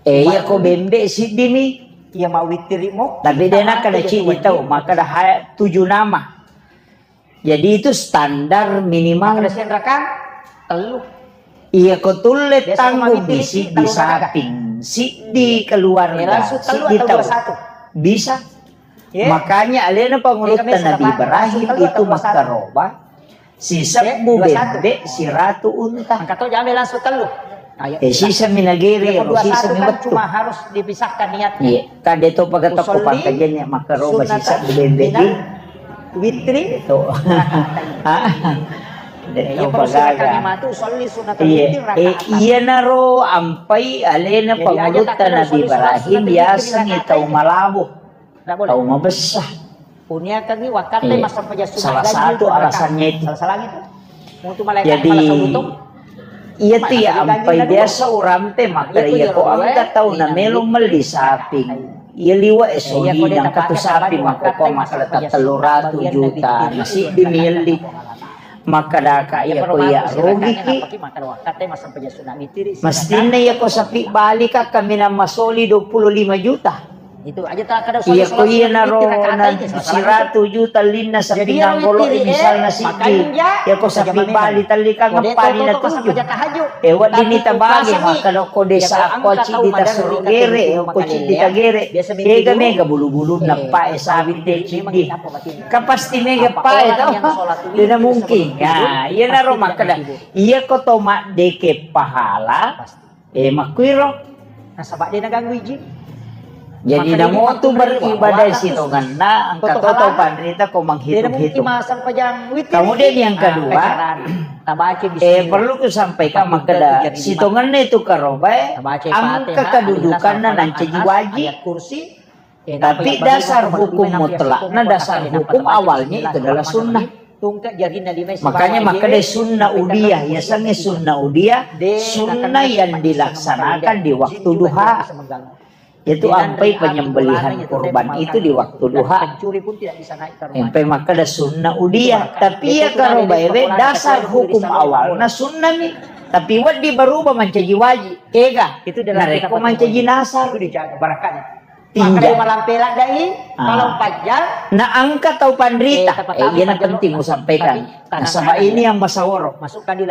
Eh, iya ko bembe siddi mi. Iya mawitiri mo. Tapi de nakkeda ciddi tau, makkeda ha-, tujuh nama. Jadi itu standar minimal. Makkeda senrakang tellu. Iya ko tulle tanggung di siddi saping, siddi keluarga, siddi tau. Bisa. Makanya alena pangulutta Nabi Ibrahim itu makkaroba sisebbu bembe siratu unta. Angka to jame langsung tellu. Eh, sisa minagere, sisa kan miwettu. Cuma harus dipisahkan niatnya. Iya, kan de to pagatokko pangkajennya makkaroba sisebbu bembe di witri. To. Hah? De to pagaga. Iya, eh, iyanaro ampai alena pangulutta Nabi Ibrahim biasa ni tau malabo. Tau mabessa. Salah satu alasannya itu. Jadi, iya tu ya ampai biasa urampe makkeda iya ko engka tau na melo melli saping. Iya liwa e soli nangka tu sapi makkoko makkeda tellu ratu juta na siddi melli. Makkedaka iya ko iya rogiki. Mestinna iya ko sapi bali ka kaminang masoli dua puluh lima juta. Iya ko iyanaro na siratu juta linna sapi nanggolo misalna siddi. Iya ko sapi bali telli ka ngeppa ni na tuju. Eh, wedding ni tabage makkeda ko desa ko ciddi tasuro gere, ko ciddi tagere. Ega mega bulu-bulunna pa e sapi te ciddi. Ka pasti mega pae tau. Dena mungkin. Ya, iyanaro makkeda. Iya ko to maddeke pahala. Eh, makkuiro. Nasaba de naganggu iji. Jadi namo tu beribadah sitongenna engka to tau panrita ko menghitung-hitung. Kemudian yang kedua, eh, perlu ku sampaikan makkeda sitongenna itu karobae engka kedudukanna nancaji wajib. Tapi dasar hukum mutlakna, dasar hukum awalnya itu adalah sunnah. Makanya makkeda sunnah udiyah, yasengnge sunnah udiyah, sunnah yang dilaksanakan di waktu duha. Itu ampai penyembelihan kurban itu di waktu duha. Ampai makkeda sunnah udiyah, tapi iya karobaewe dasar hukum awalna sunnah mi. Tapi wedding berubah mancaji wajib. Ega, narekko mancaji nasar. Itu dijaga barakatnya. Tinja. Maka dia malampe ladai, ah, kalau panjang, na engka tau panrita. Eh, iya na penting usampaikan. Nasaba ini yang masaworo.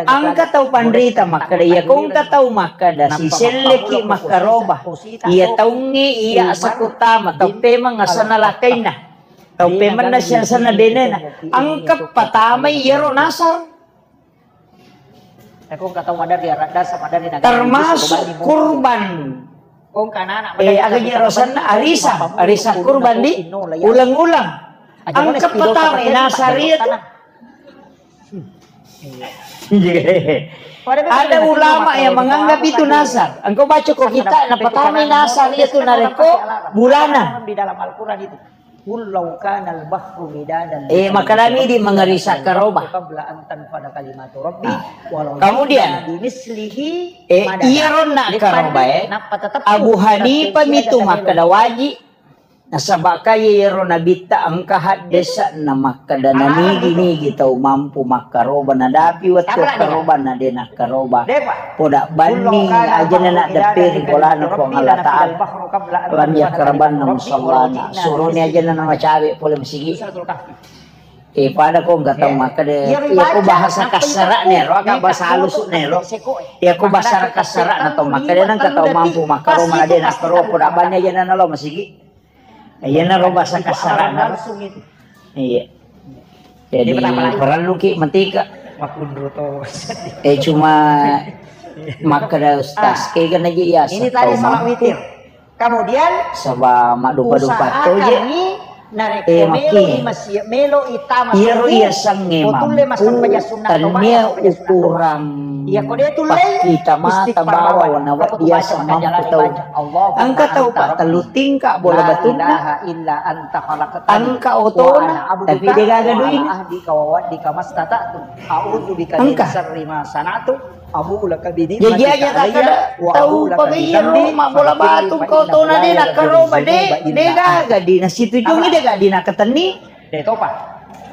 Engka tau panrita makkeda, iya ko engka tau makkeda siselleki makkaroba. Iya taungnge iya asakutama, tau pemeng asenna lakainna. Tau pemenna siasenna benena. Engka patamai iyaro nasar. Termasuk kurban. Eh, aga je rosanna arisan, arisan kurban di ulang-ulang. Engka patama nasar iya tu. Ada ulama yang menganggap itu nasar. Engkau baca ko kita, na patama nasar iya tu narekko bulanan. Di dalam Al-Quran itu. Qul law kanal bahru midadan li kalimati rabbi lanafidal bahru qabla an tanfada kalimatu rabbi walau ji'na bimislihi madada. Kemudian, eh, iyaro na karobae, Abu Hanifah mitu makkeda waji, nasaba kaya iyaro nabitta engka haddesa na makkeda na nigi-nigi tau mampu makkaroba, nadapi wettu karoba na de na karoba. Poda banni ajana na depperi bolana Puang Allah Ta'ala. Lam yakkarbanna musallana. Suroni ajana na macawe pole masigi. Eh, pada ko engka tau makkeda, iya ko bahasa kasara'na ero, aga bahasa halusna ero. Iya ko bahasa kasara'na tau makkeda, nang engka tau mampu makkaro, mana de nakkaro, poda banni ajana na lo masigi. Iyanaro bahasa kasarana. Iya. Jadi parelluki matika. Makkunru to. Eh, cuma makkeda ustaz, kega naji iya. Ini tadi salat witir. Kemudian saba madupa-dupa to je. Narekko eh, melo i masi-, melo i tama iyaro iya sange mampu, tannia ukurang pakkita mata bawa na waddi asa mampu tau. Engka tau pa tellu tingka bola batunna. Engka otona, tapi de gaga duina. Engka. Jaji aja takkeda tau pagaiya ro mabbola batu engka otona de nakkaroba, de, de gaga di nasitujungi, de gaga di nakatenni. De topa.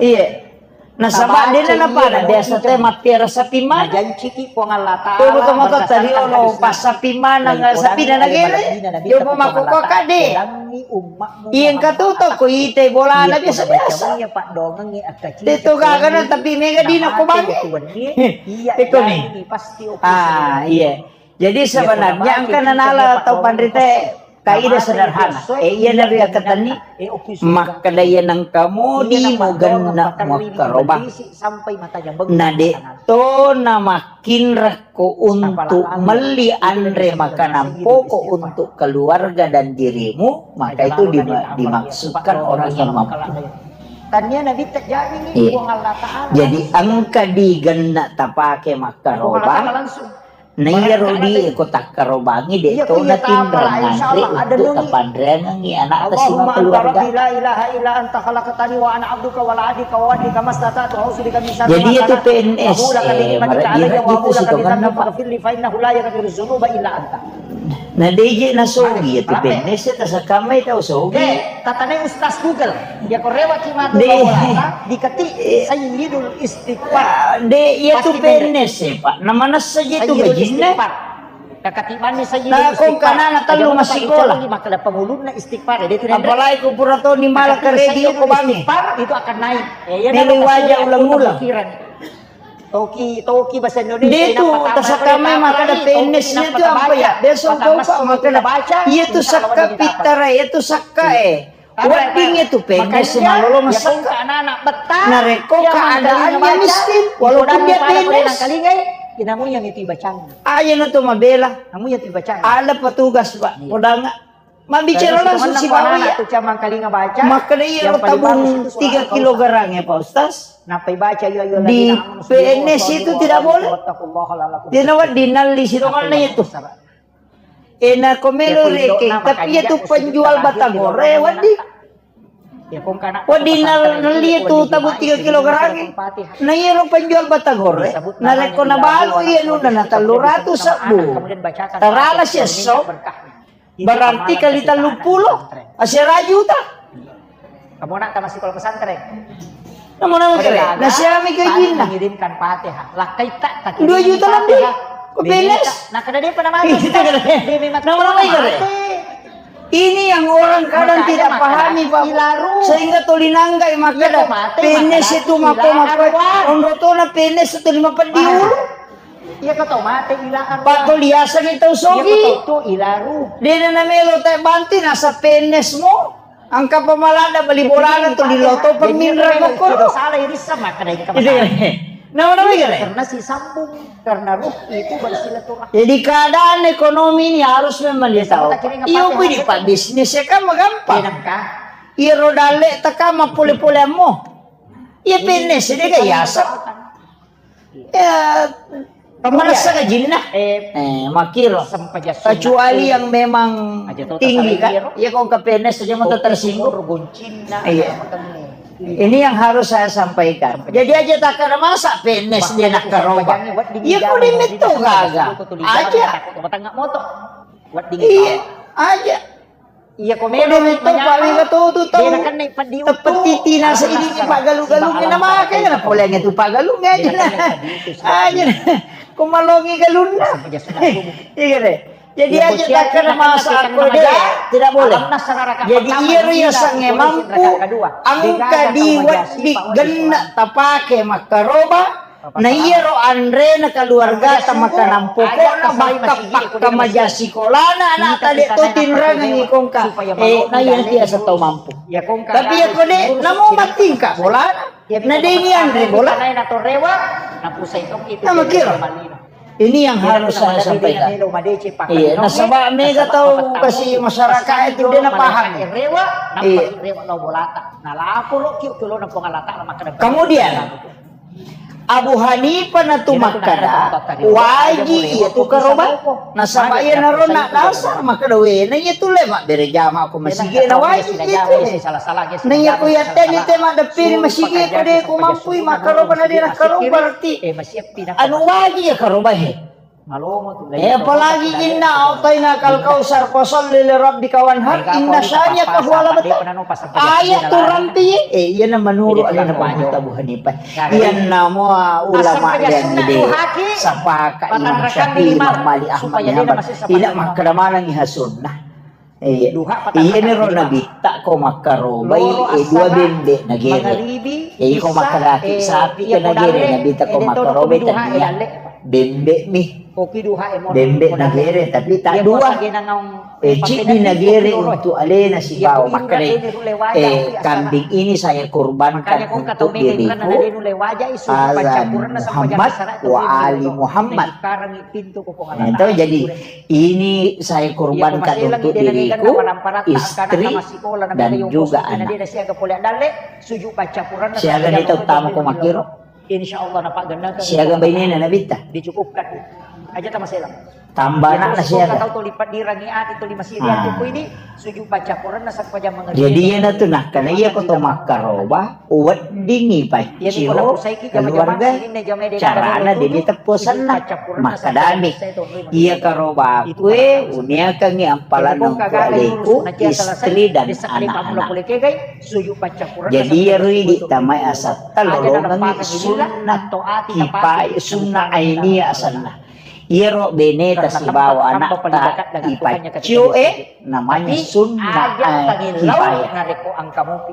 Iya. Nasaba de na napada biasa te mappiara sapi maneng. Najanciki Puang Allah Taala. Tubu to maka tadi ono passapi maneng, sapi na nagere. Yo mako kade. Iya, engka tu to ko ite bolana biasa-biasa. Tetto gagana, tapi mega dina ko bangi. Iko ni. Ah, iya. Jadi sebenarnya engka nanala tau panrita kaida sederhana. Eh, iya, nabi akatani makkeda iya nengka modi mugenna muakkaroba. Na de to na makkinra ko untuk melli anre makanan pokok untuk keluarga dan dirimu, maka itu dima-, dimaksudkan orang yang mampu. Tania Nabi terjadi nih, iya. Puang Allah Ta'ala. Jadi engka digenna tapake makkaroba. Puang Allah Ta'ala langsung. Na iyaro di ko takkarobangi de to na tinreng anre untuk tapanreangengi anak tasi keluarga. Rabbi la ilaha illa anta khalaqtani wa ana abduka wa la adika wa wadika mastata'tu a'udzu bika min syarri ma sana'tu. Jadi itu P N S, eh, marajira gitu sih, kan, Pak? Fa innahu la yaghfiru dzunuba illa anta. Na deje na sogi ya tu P N S, tasakamai tau sogi. De, tatane Ustaz Google. Ya ko rewa ki matu bolata, diketi Sayyidul Istighfar. De, iya tu P N S, Pak. Na manessa je tu gajinna. Kakati manni Sayyidul Istighfar. Na kong kanana tellu masikola. Maka pangulunna istighfar. Apalagi ko pura to ni mala karedi ko bangi. Itu akan naik. Meli waja ulang-ulang. Toki, toki bahasa Indonesia. De tu tasakamai maka ada P N S-nya tu apa ya? Besok kau pak maka ada. Iya tu sakka pitara, iya tu sakka eh. Wedding itu P N S malolo masakka. Narekko keadaannya miskin, walaupun dia P N S. Aja na tu mabela. Ada petugas pak, podanga. Mabbicara langsung sibawa iya. Makkeda iya ro tabung tiga kilogram ya, Pak Ustaz. Di P N S itu tidak boleh. Dia nawa dinalli sidonganna itu. Eh, na ko melo rekeng, tapi iya tu penjual batagore, waddi. Waddi nal-, nalli itu tabung tiga kilogram. Na iya ro penjual batagore. Narekko nabalu iya nuna na tellu ratus sabbu. Tarala siesso. Berarti kali telluppulo, asera juta. Kamu nak tamat sekolah pesantren. Nama-nama kere. Nasiami gajinna. Mengirimkan Fatihah. Lakkai tak, tak dua juta lebih. Ko P N S. Nah, kada dia pernah masuk. Nama-nama kere. Ini yang orang kadang tidak pahami, Pak. Sehingga tolinangga makkeda P N S itu mako-mako. Onrotona P N S itu lima peddi ulu. Iya, kau tahu mate ilahan. Pak, kau liasang itu sogi. Iya, kau tahu ilaru. Dia na melo tak bantu nasa P N S mo. Angka pemalada beli bolana tu di loto peminra kau. Salah irisa maka dari. Nama-nama kere. Karena si sambung, karena ruh itu bersilaturahmi. Jadi keadaan ekonomi ini harus memang ditahu. Iya, pui di pak bisnis ya kan gampang. Iya, roda le takama pole-pole mo. Iya, P N S dia gak yasa. Ya, merasa gajinna. Eh, makiro. Kecuali yang memang tinggi, kan? Iya, kok ke P N S aja mau tersinggung. Iya. Ini yang harus saya sampaikan. Jadi aja tak ada masa P N S dia nak keroba. Iya, kok di meto gaga. Aja. Iya, aja. Iya, ko melo metto paling katutu tau. Tepetiti nasa ini pagalu-galu na make na poleng itu pagalu aja na. Aja na. Ko malongi galunna. Iya deh. Jadi aja takkan masa aku deh. Tidak boleh. Jadi iya ro iya sange mampu angka di waddi genna tapake makkaroba. Na iyaro anrena keluargata makanan pokokna bakka-bakka maja sikolana anakta de to tinrangengi kongka. Eh, na iya tiasa tau mampu. Tapi iya ko de namo mattingka bolana. Na de ni anre bola. Na makiro. Ini yang harus saya sampaikan. Iya, nasaba mega tau kasi masyarakat itu dia na paham. Iya. Kemudian Abu Hanifah natu makkada, waji iya tu karoba. Nasaba iya naro na dasar makkada wena iya tu le mabbere jama ko masigi na waji iya tu. Na iya ko iya teni te maddeppiri masigi ko de ko mampui makkaroba na de na karoba berarti anu waji iya karoba he. Eh, apalagi inna a'tainakal kautsar, fasalli li rabbika wanhar, inna syani'aka huwal abtar. Ayat tu rampi, eh, iyana menurut alena Abu Hanifah. Iyanna mua ulama yang ide, sapaka Imam Syafi'i, Imam Malik, Ahmad bin Hanbal. Ina makkada maneng iha sunnah. Eh, iyaniro nabitta ko makkarobai, eh, dua bembe nagere. Eh, iko makkadaki sapi ke nagere, nabitta ko makkarobai tania bembe mi. Bembe nagere, tapi tak dua. Eh, ciddi nagere untuk alena sibawa makkada, eh, kambing ini saya kurbankan untuk diriku, ala Muhammad wa ali Muhammad. Nah, itu jadi ini saya kurbankan untuk diriku, istri, dan juga anak. Siaga ni tau tamu ko makkiro? Insya Allah na paggenna. Siaga bainena nabitta? Dicukupkan. Aja tamaselang. Tambah anak na siaga. Tau tuli paddirangi ati tuli masiri ati ko ini sujud baca Quran na sampajang mengerti. Jadi iya na tu nakkana iya ko to makkaroba, weddingi pacciro keluarga, carana dede teppo senna. Makkadami, iya karobaku e, uniakangi ampalan nengku aleku, istri dan anak-anak. Jadi iyaro idi tamai asatta lolongengi sunnah kifayah, sunnah ainiyah asenna. Iyaro beneta sibawa anakta ipaccio e namanya sunnah kifayah.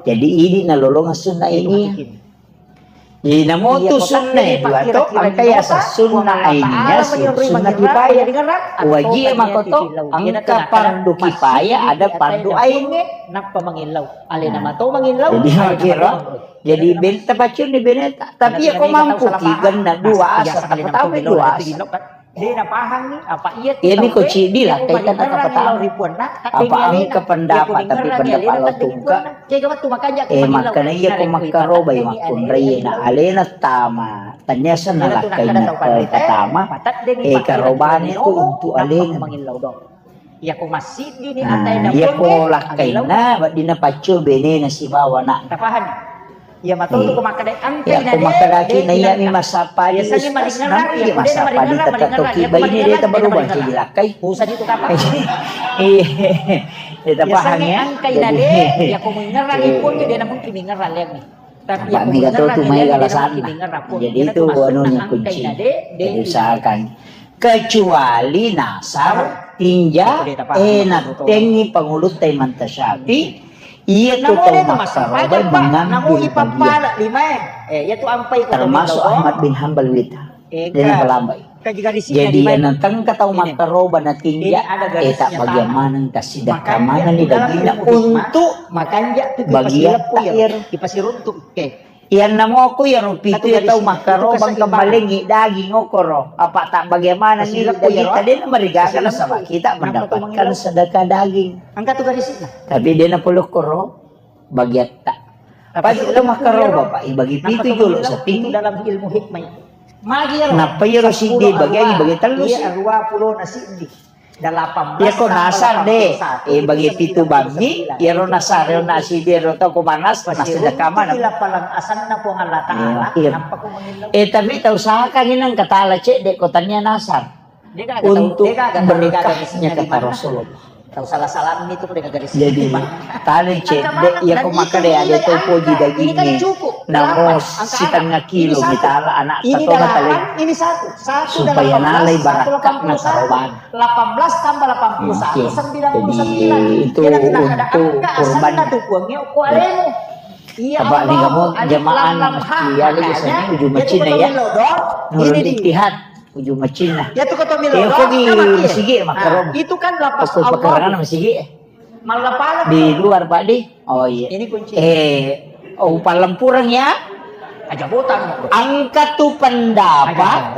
Jadi idi nalolongeng sunnah ainiyah. Jadi namo tu sunna dua to, engka yaseng sunna ainiyah, sunna kifayah. Wajib makoto, engka fardu kifayah, ada fardu ain. Nappa mangillau. Alena mato mangillau. Jadi makkiro, jadi benta pacunni beneta. Tapi ya ko mampu ki genna dua asa, tapi dua asa. De napahangi apa iya tu. Iyami ko cidi lakkai tana kapatang. Apa angka pendapat tapi pendapat lo tungka. Eh, makkana iya ko makkarobai makkunrai na alena tama. Tania sana lakkai na, eh, katama. Eh, karobane tu untuk alena. Iya ko masidi ni. Nah, iya ko lakkaina weddinna paccio benena sibawa na. Tapahang. Iya matu tu ko makkeda engkai na de, ko makkeda ki na iya mi massapadi, nampi massapadi tetta toki baine de tabarubang ki lakkai. Iya, de tapahang ya. Engkai na de, iya ko mengerang ipun de na mungkin mengerang lemi. Tapi apa mi gatau tu mai galasanna. Jadi itu anunya kunci. Jadi usahakan. Kecuali nasar, tinja, eh, nattengi pangulutta Imam Tasyafi, iya tu tau makkarobai mengambil bagian. Termasuk Ahmad bin Hanbal wita. Dia napalambai. Jadi iya natengka tau makkaroba na tinja, eh, tak bagian maneng, tak sidakka maneng ni dagingna untuk bagian takir. Iyanna moko iyaro pitu iya tau makkarobang kembalengngi daging okoro. Apa tak bagaimana ni daging tadi marigaga nasaba kita mendapatkan sedekah daging. Tapi de napolokoro bagiatta. Tapi lo makkaroba, Pak, ibagi pitu jolo sapingi. Dalam ilmu hikmah itu. Nappa iyaro siddi bagiangi bagi tellu si. Iya ko nasar de, eh, bagi pitu bammi, iyaro nasar, iyaro nasi de, iyaro tau ko manas, nasi de kamana. Eh, tapi tau saka nginang katala cedde ko tania nasar. Untuk berkahnya kata Rasulullah. Tau salah-salah itu. Jadi, tale cedde, iya ko makkeda ada tau poji dagingnya. Namo setengah kilo mitala anak tatona tale. Supaya nalai barakatna karobana. Delapan belas tambah delapan puluh satu, sembilan puluh sembilan. Jadi, itu untuk kurban. Apa ni kamu jamaah anak masjid ya, di sana ujung macina ya. Nurul Ittihad, ujung macina. Ya, itu kata Milo. Itu kan lapas Allah. Masigi. Di luar, Pak, di. Oh, iya. Ini kunci. Eh, oh, palempureng ya. Aja botang. Engka tu pendapat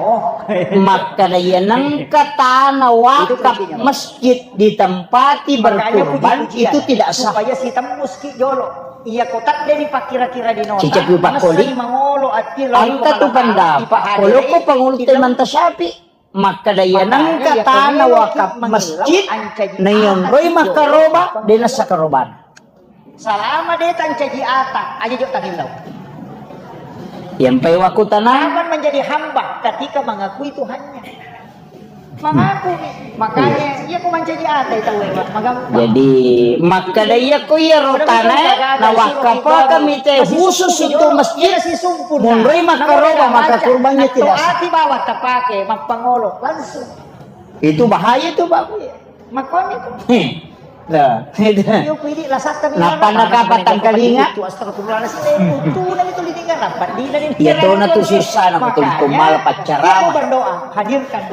makkeda iya nengka tanah wakaf masjid ditempati berkurban itu tidak sah. Supaya si tembus ki jolo. Iya, ko tadde ni pakkira-kira di nota. Cicak yu pakkoli. Mangolo ati. Engka tu pendapat, kalau ko pengulu temanta Syafi'i. Makkeda iya nengka tanah wakaf masjid, naionroi makkaroba, de nassa karobana. Salama de tancaji ata, aja jo tangillau. Yang pai waktu tanah. Kapan menjadi hamba ketika mengakui Tuhannya? Mengaku nih. Makanya iya ko mancaji ata itu, magang. Jadi makkeda iya ko iya ro tanah na wakaf kami te khusus untuk masjid, monroi makkaroba, maka kurbannya tidak sah. Ati bawa tapake mappangolo langsung. Itu bahaya itu, Pak. Makanya itu. Nah, itu. Iya, pilih lah satu. Nappa nakapa tangkalinga? Itu astagfirullahaladzim. Itu nami tuh didingar apa? Iya, tona tuh susah, nak betul itu malah pacaran. Berdoa, hadirkan.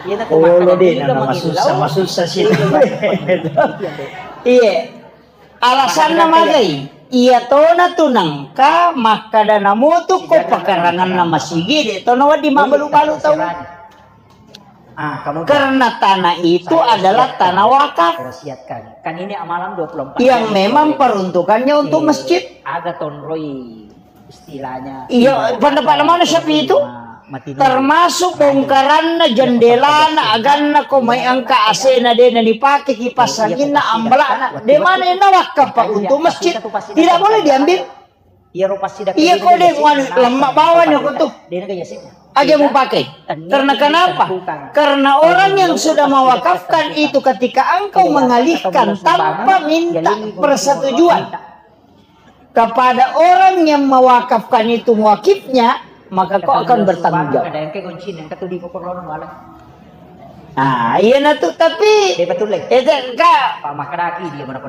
Iya, nak. Oh, lo deh, nama susah, susah sih. Iya. Alasanna magai, iya tona tu nengka makkeda namutu ko pakaranganna masigi, de tona wedding mabbalu-balu tau. Karena tanah itu adalah tanah wakaf yang memang peruntukannya untuk masjid. Aga tonroi istilahnya. Iya, pendapat mana siapa itu? Termasuk bongkaranna, jendelana, aganna, ko mai engka asena de na dipake, kipas anginna, ambalana, de mana yang nawakaf, Pak, untuk masjid? Tidak boleh diambil. Iya, ko de muan lemma bawahnya ko tu. Aja mu pakai. Karena kenapa? Karena orang yang sudah mewakafkan itu, ketika engkau mengalihkan tanpa minta persetujuan, kepada orang yang mewakafkan itu muakifnya, maka kau akan bertanggung jawab. Ah, iya na tu, tapi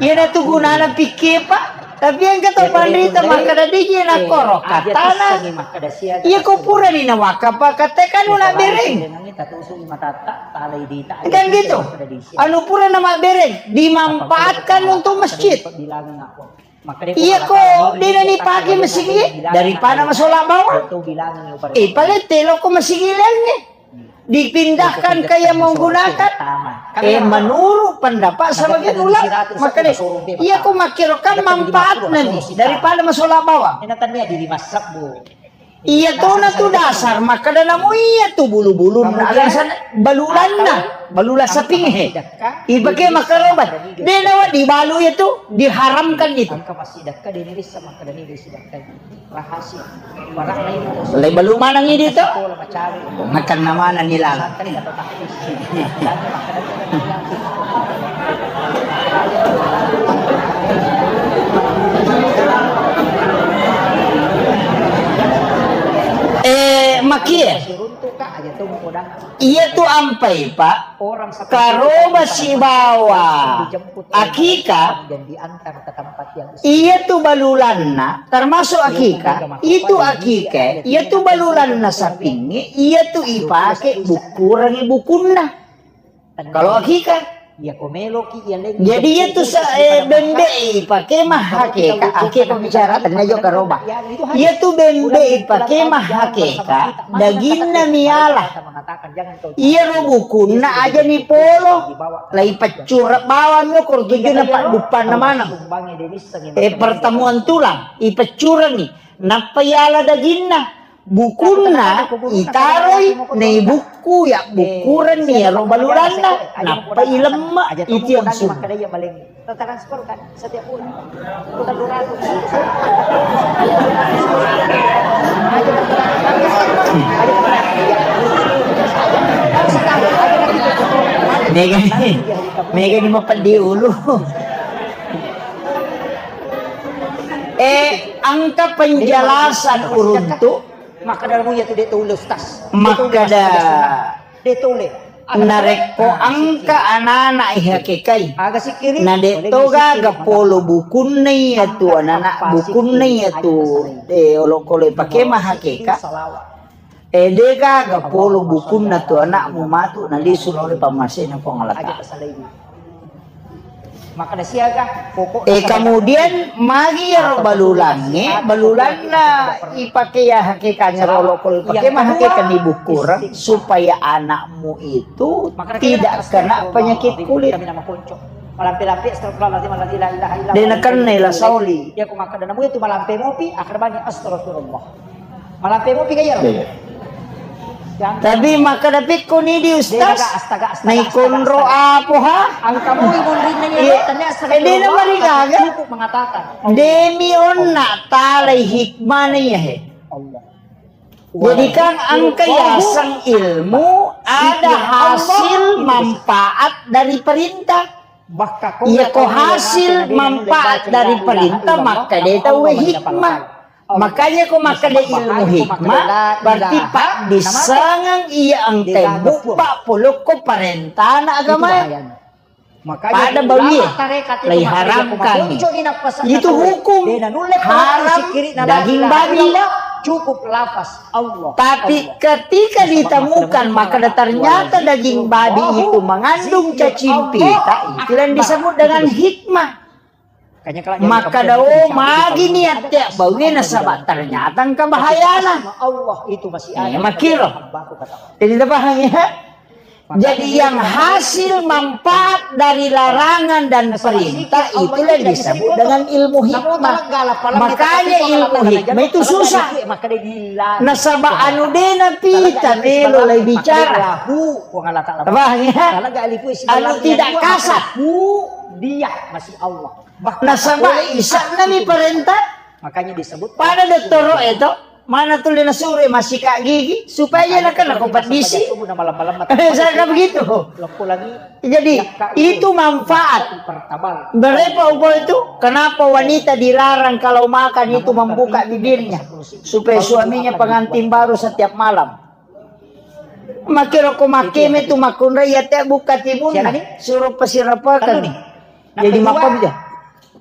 iya na tu gunana pikir, Pak. Tapi yang kata pandita makkeda digi na koro katana. Iya ko pura ni na wakaf, Pak, kata kan una bereng. Kan gitu. Anu pura na mabbereng dimanfaatkan untuk masjid. Iya ko, de na dipake masigi daripada masola bawang. Eh, paling telo ko masigi lainnya. Dipindahkan ke yang menggunakan. Eh, menurut pendapat sebagian ulama, maka de, iya ko makkiro kan manfaatna ni daripada masola bawang. Iya tona tu dasar, makkeda namo iya tu bulu-bulunna. Alasan balulanna, balula saping he. Ipake makkaroba. De nawa dibalu iya tu, diharamkan itu. Engka massidakka de nirissa makkeda ni de sidakka. Rahasia. Lai balu maneng idi tu. Makan na maneng ilang. Eh, makie. Iya tu ampai, Pak. Karoba sibawa akika. Iya tu balulanna, termasuk akika. Itu akika, iya tu balulanna sapingnge, iya tu ipake bukkurengi bukunna. Kalau akikah? Jadi iya tu sa-, eh, bembe ipake mahakeka, akeka bicara tenna jo karoba. Iya tu bembe ipake mahakeka, daginna miala. Iya ro bukunna aja ni polo, lai peccureng bawang lo kor tujunna padduppanna maneng. Eh, pertemuan tulang, ipeccurengi. Nappa iala daginna, bukunna itaroi nei bukku, ya bukkurenni iyaro balulanna, nappa ilemme itiang summu. Mega ni, mega ni mapeddi ulu. Eh, engka penjelasan uruntu. Makkeda mu iya tu de tole, Ustaz. Makkeda narekko engka anana ihakekai, na de to gaga polo bukunna iya tu anana, bukunna iya tu, eh, olokolo ipake mahakeka. Eh, de gaga polo bukunna tu anakmu matu nalisu lao ri pammasena Puang Allah Taala. Makkeda siaga pokok. Eh, kemudian magi iyaro balulangnge, balulanna ipake ya hakekanya rolo kol pake ma hakeka ni bukkureng supaya anakmu itu tidak kena penyakit kulit. Malampe-lampe astagfirullahaladzim alladzi la ilaha illa huwa. Dena kenne la sauli. Ya ko makkeda namu itu malampe mopi, akhir bani astagfirullah. Malampe mopi ga iyaro? Iya. Tapi makkeda pekko ni di ustaz. Astaga, astaga, astaga, naikonro apoha? Angka mui monrinna ni. Iya. Tanya astaga. Eh, dena marigaga. Cukup mengatakan. Demi onna talai hikmana iya he. Allah. Jadi kan engka yaseng ilmu ada hasil manfaat dari perintah. Iya ko hasil manfaat dari perintah, maka de tau hikmah. Makanya ko makkeda ilmu hikmah, berarti paddissengeng iya engka buppa polokko parentana agama. Pada bawie, laiharamkan itu hukum haram daging babi. Cukup lafaz Allah. Tapi ketika ditemukan makkeda ternyata daging babi itu mengandung cacing pita, itu yang disebut dengan hikmah. Makkeda, oh, magi niatte bawie nasaba ternyata engka bahayana. Allah itu masih ada. Makkiro. Jadi tapahang ya? Jadi yang hasil manfaat dari larangan dan perintah itulah disebut dengan ilmu hikmah. Makanya ilmu hikmah itu susah. Nasaba anu de napita melo lai bicara. Pahang ya? Anu tidak kasar. Dia masih Allah. Nasaba isa'na mi parenta. Makanya disebut pada dottoro e to, mana tuli nasuro massika gigi supaya nakena ko paddisi. Saka begitu. Jadi itu manfaat. Berepa upo itu, kenapa wanita dilarang kalau makan itu membuka bibirnya supaya suaminya pengantin baru setiap malam. Makkiro ko makkeme tu makkunrai ya te buka timunna, suro pasirapakan. Jadi makkeda.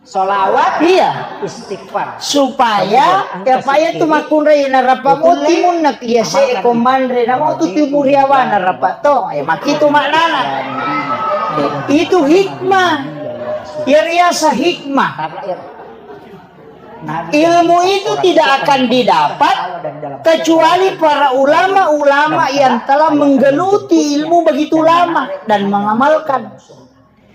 Solawat, iya, istighfar. Supaya ya paya tu makkunrai narapa mo timunna kiase ko manre namo tu timuriawa narapa to. Eh, makitu maknana. Itu hikmah. Ya riasa hikmah. Ilmu itu tidak akan didapat kecuali para ulama-ulama yang telah menggeluti ilmu begitu lama dan mengamalkan.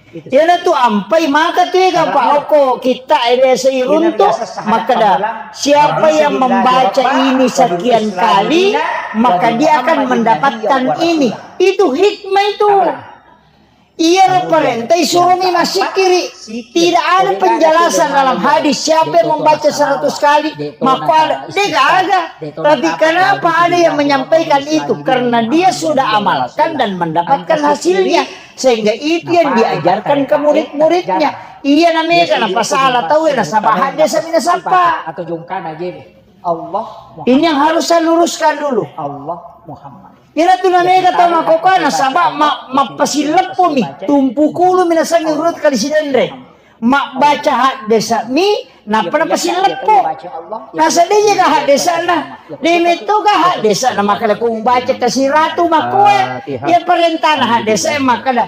Iyanatu ampai maka tu ega pa okko kitta e biasa iruntu makkeda, siapa yang membaca ini sekian kali maka dia akan mendapatkan ini. Itu hikmah itu. Iyaro parenta isuromi massikkiri. Tidak ada penjelasan dalam hadis siapa yang membaca seratus kali maka ada. Degaga. Tapi kenapa ada yang menyampaikan itu? Karena dia sudah amalkan dan mendapatkan hasilnya. Sehingga itu yang diajarkan ke murid-muridnya. Iya namanya kenapa salah tahu ya nasaba hadis mina sapa. Atau jongkana aja. Allah Muhammad. Ini yang harus saya luruskan dulu. Allah Muhammad. Iyana tu namega tau makkokkoe nasaba ma-, mappasilleppomi, tumpukulu mi nasengnge urut kali sidenreng. Mabbaca haddese'mi, nappa napasileppo. Nasaba de' ga haddese'na. De' metto ga haddese'na makkeda ko mubaca kasiratu makkoe. Iya parentana haddese'e makkeda,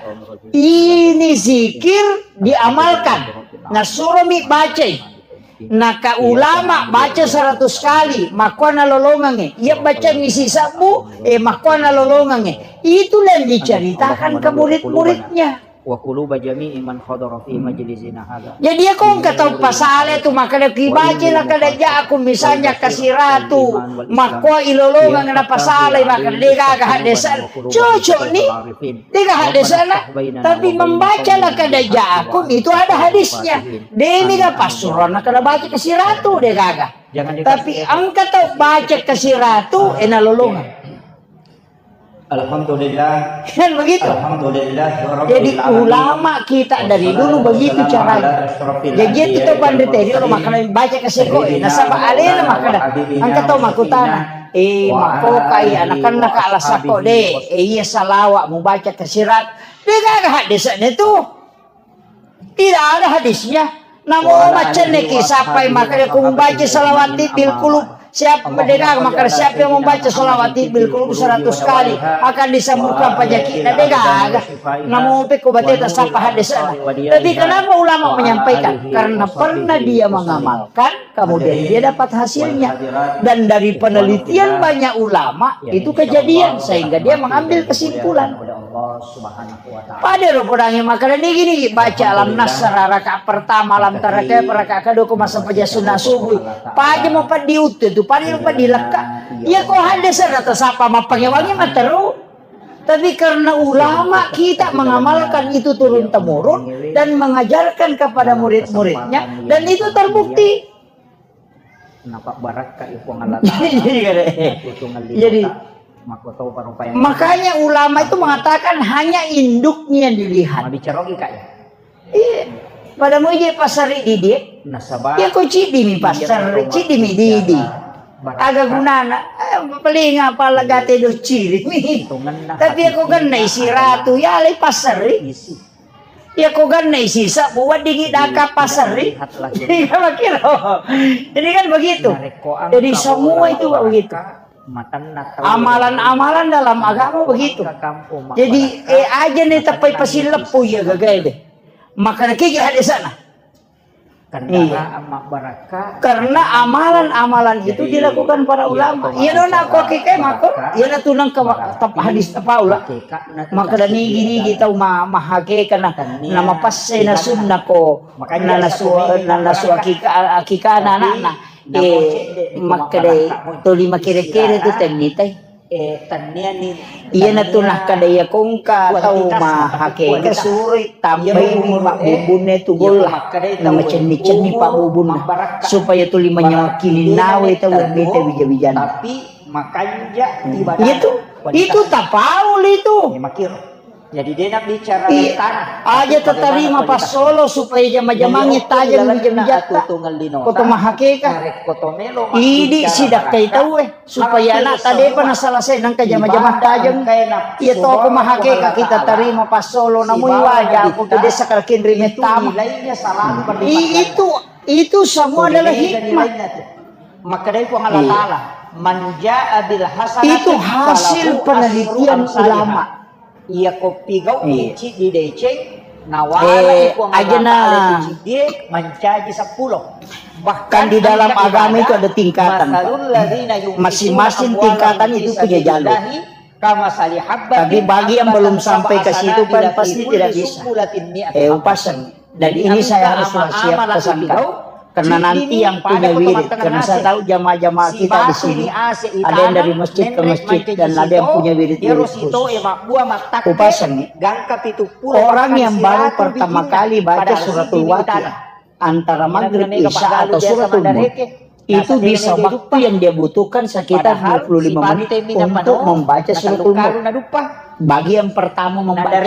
ini zikir diamalkan. Nasuromi bacai. Naka ulama baca seratus kali, makkuana lolongengnge. Iya bacangngi sisebbu, eh, makkuana lolongengnge. Itulah yang diceritakan ke murid-muridnya. Wa quluba jami'i man hadara fi majlisina hadza. Jadi, iya ko engka tau pasala tu makkeda ki baca la kada jaku misalnya kasiratu, makkua ilolongeng na pasala makkeda de' gaga haddese'na. Cocok ni. De' gaga haddese'na, tapi membaca la kada jaku itu ada hadisnya. De' mega passuroanna kada baca kasiratu de' gaga. Tapi engka tau baca kasiratu, eh, nalolongeng. Alhamdulillah. Kan begitu. Alhamdulillah. Jadi ulama kita dari dulu begitu caranya. Jadi itu tau panrita ri olo makkeda baca kaseko, eh, nasaba alena makkeda. Engka tau makkutana. Eh, makkokai anakanna ka alasakko de'. Eh, iya salawa mubaca kasiratu. De' gaga haddese'na tu. Tidak ada hadisnya. Namo macenne ki sappai makkeda ko mubaca salawat bil qulub. Siapa, degaga makkeda, siapa yang membaca sholawat tibbil qulub seratus kali akan disembuhkan penyakitnya, degaga. Namo pekko bateta sapa hadisna. Tapi kenapa ulama menyampaikan? Karena pernah dia mengamalkan, kemudian dia dapat hasilnya. Dan dari penelitian banyak ulama, itu kejadian, sehingga dia mengambil kesimpulan. Pada ro podangi makkeda nigi-nigi, baca Alam Nasrah rakaat pertama, Alam Tara Kaifa rakaat kedua, ko massempajang sunnah subuh. Paja mo paddiuttu tu, paja mo paddilekka. Iya, ko hadisna tasapa mappangewangi matteru. Tapi karena ulama kita mengamalkan itu turun temurun dan mengajarkan kepada murid-muridnya, dan itu terbukti. Napabbarakkai Puang Allah Taala. Jadi, jadi, makanya ulama itu mengatakan hanya induknya dilihat. Mabicara lagi, Kak, ya? Iya. Pada muji pasar di dia. Nasaba, ya, ko cidi mi pasar, cidi mi didi. Aga gunana? Eh, paling apa lagate do ciri mi. Tapi aku kan isi ratu, ya, le pasar. Iya, ko gannai sisa, buat dingin daka pasar, ri. Iya, makiro. Jadi kan begitu. Jadi semua itu begitu. Amalan-amalan dalam agama begitu. Jadi, eh, aja nih tepai pasileppu ya gagai deh. Maka kiki ada sana. Iya. Karena amalan-amalan itu dilakukan para ulama. Iya, nona ko kike mako, iya, na tunang ke wa-, tap-, hadis tapaula. Maka dan ini gini kita ma-, mahakeka na, nama passe na sunnah ko. Na nasu, na nasu akika, akika na anak na. Eh, maka dai toli makere-kere tu tennitai. Eh, tenniani. Iyana tu nakkeda iya kongka tau mahakeka suroi tambai mabbubunna tu golla. Namacenni-cenni pabbubunna supaya tuli manyawa kininnawe tau mete wija-wijana. Tapi makanja ibadah. Iya tu. Itu tapaul itu. Iya, makiro. Jadi, de' nabicara. Iya. Aja tatarima passolo supaya jama-jamangnge tajeng mija-mijatta. Ko to mahakeka. Idi sidakkai tauwe supaya anakta de'pa nasalasai nangka jama-jamang tajeng. Iya to ko mahakeka kita tarima passolo namui waja ko tu desa kalkinri mettama. I-, itu, itu semua adalah hikmah. Makkedai Puang Allah Taala, "Man jaa bil hasanati falahu asyru amsaliha." Itu hasil penelitian ulama. Iya, ko pigau ciddi deceng, nawala i Puang Allah Taala itu ciddie mancaji seppulo. Bahkan kan di dalam agama itu ada tingkatan, Pak. Masing-masing tingkatan itu punya jalur. Tapi bagi yang belum sampai ke situ kan pasti tidak bisa. Eh, upasang. Dan ini saya harus wasiat pesankan. Karena nanti yang punya wirid, karena saya tahu jamaah-jamaah kita di sini, ada yang dari masjid ke masjid dan ada yang punya wirid-wirid khusus. Upasang, orang yang baru pertama kali baca suratul Waqiah antara maghrib, isya atau suratul Mulk, itu bisa waktu yang dia butuhkan sekitar dua puluh lima menit untuk membaca suratul Mulk. Bagi yang pertama membaca.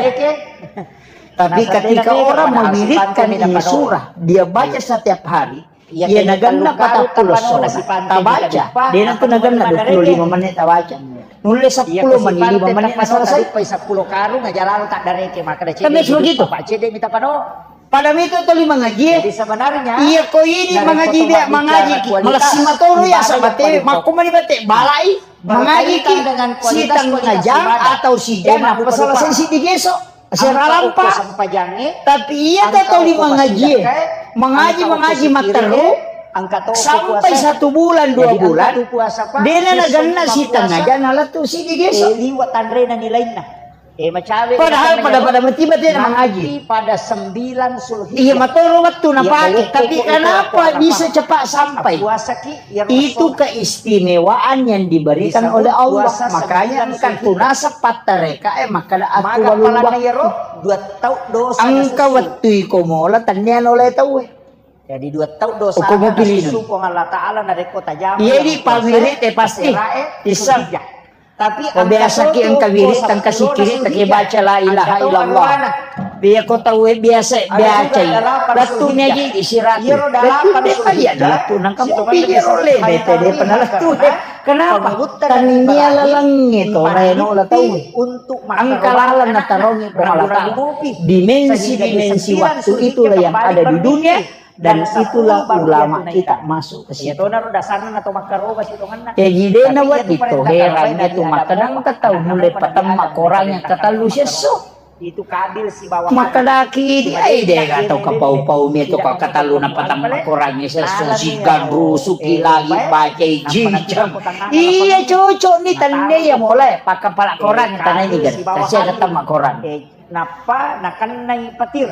Tapi ketika orang mewiridkan ini surah, dia baca setiap hari, iya, naganna patappulo surah tabaca, de' natu naganna dua puluh lima menit tabaca. Nulle seppulo menit, lima menit selesai. Seppulo karung aja lalu tak dareke, maka ada. Kan begitu. Pak Cede minta pano. Pada itu tuli mangaji. Jadi sebenarnya, iya, ko ini mangaji dia mangaji ki. Malassi matoro ya sabate, makko mani bate balai. Mangaji ki sitang jam atau sijam apa selesai siddi geso. Seralampa. Tapi iya tau lima ngaji. Mangaji, mangaji matteru sampai satu bulan, dua bulan. De' na naganna sitang jam nalettu siddi geso. Liwa tanrena nilainna. Eh, macawe. Padahal pada-pada matiba te mangaji. Pada sembilan Zulhijjah. Iya, matoro wettu napake. Tapi kenapa bisa cepat sampai? Itu keistimewaan yang diberikan oleh Allah. Makanya engka tunasa pattareka, eh, makkeda atualul waktu. Engka wettu iko mola tennia nolai tauwe. Jadi dua tau dosa. Ko mupilih. Puang Allah Taala narekko tajama. Iya, di pawiri te pasti. Iseng. Tapi ko biasa ki engka wirid, engka sikirid, engka baca la ilaha illallah. Biasa ko tau biasa baca. Lettu ni aja di sirat. Lettu de' pa iya lettu nangka mopi iyaro le bete de' pa nalettu. Kenapa? Tania lalengnge to reno la tau. Engka laleng natarongi Puang Allah Taala. Dimensi-dimensi waktu itulah yang ada di dunia. Dan itulah ulama kita masuk ke situ. Iya, tonaro dasarna nato makkaroba sitongenna. Jadi, dena wati to heran itu makkedang engka tau nulle patemma Korang yang ketellu siesso. Itu Kabil sibawa Makkedaki di ai de atau kapau-pau mi itu kau ketellu na patemma Korang siesso, sigan rusuki lagi baca jijang. Iya, cocok ni tande ya mulai pakai pala Korang tanah ini kan. Kasih ada temma Korang. Nappa nakennai petir.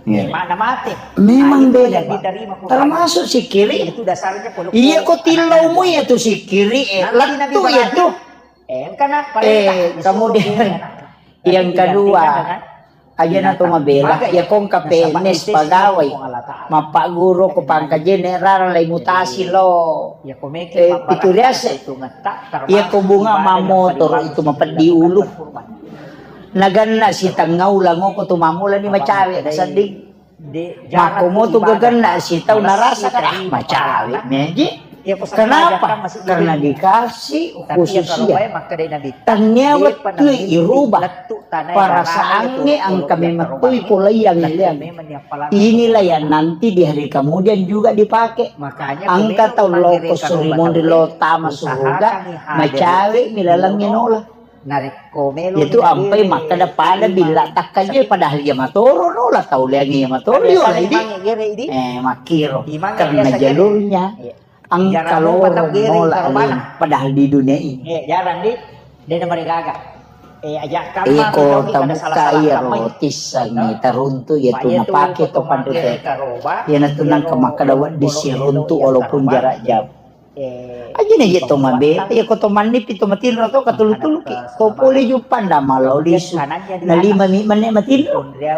Iya. Mana mate. Memang beda, Pak. Termasuk sikiri. Itu dasarnya polo-polo. Iya, ko tillau mu ya tu sikiri, eh, lettu ya tu. Eh, engka na, eh, kemudian yang kedua, aja na to mabela, ya kong K P N S pegawai. Mappaguru ko pangkajene rara lai mutasi lo. Eh, pitu riase. Iya, ko bunga mamotor itu mapeddi ulu. Naganna sitengnga uleng ko tu mammulani macawe sedding. Makkomo tu gaganna sitau narasa kan, ah, macawe meji. Kenapa? Karena dikasih khususia. Tania wettu irubah perasaannya engka memettui polaiang. Inilah yang nanti di hari kemudian juga dipakai. Engka tau loko surimonri lo tama suruga, macawe mi laleng nola. Narekko melo itu ampai makkeda pada billa takkaje, padahal iya matoro no la tau leangi iya matoro yo la idi. Eh, makkiro karena jalurnya engka loro no la alena, padahal di dunia ini. Eh, jarang di dena marigaga. Eh, aja iko tabuka iya ro tissangi taruntu iya tu napake to panrite. Iya na tu nangka makkeda wedding siruntu walaupun jarak jauh. Eh, aja na je to mabe, ya ko to manni pi to matinro to katulu-tulu ki. Ko pole jupanda malo lisu. Na lima mi menne matinro. Ya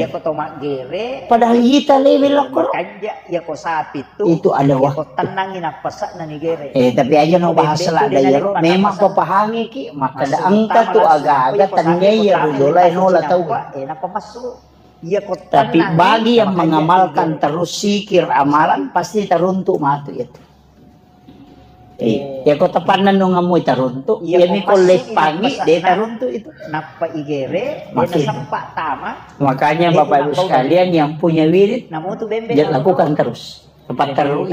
ko to maggere. Padahal ita lewe lokko. Kanja ya ko sapi tu. Itu ada waktu. Tenangi napasakna ni gere. Eh, tapi aja no bahas lah da yero. Memang ko pahangi ki, maka da engka tu aga-aga tanya ya rujolai no la tau. Eh, napa masuk? Tapi bagi yang mengamalkan terus zikir amalan, pasti teruntuk matu itu. Eh, ya ko tepanna nungamu teruntuk, ya mi ko leppangi de teruntuk itu. Nappa igere, makin. Makanya Bapak Ibu sekalian yang punya wirid, lakukan terus. Tepat terus.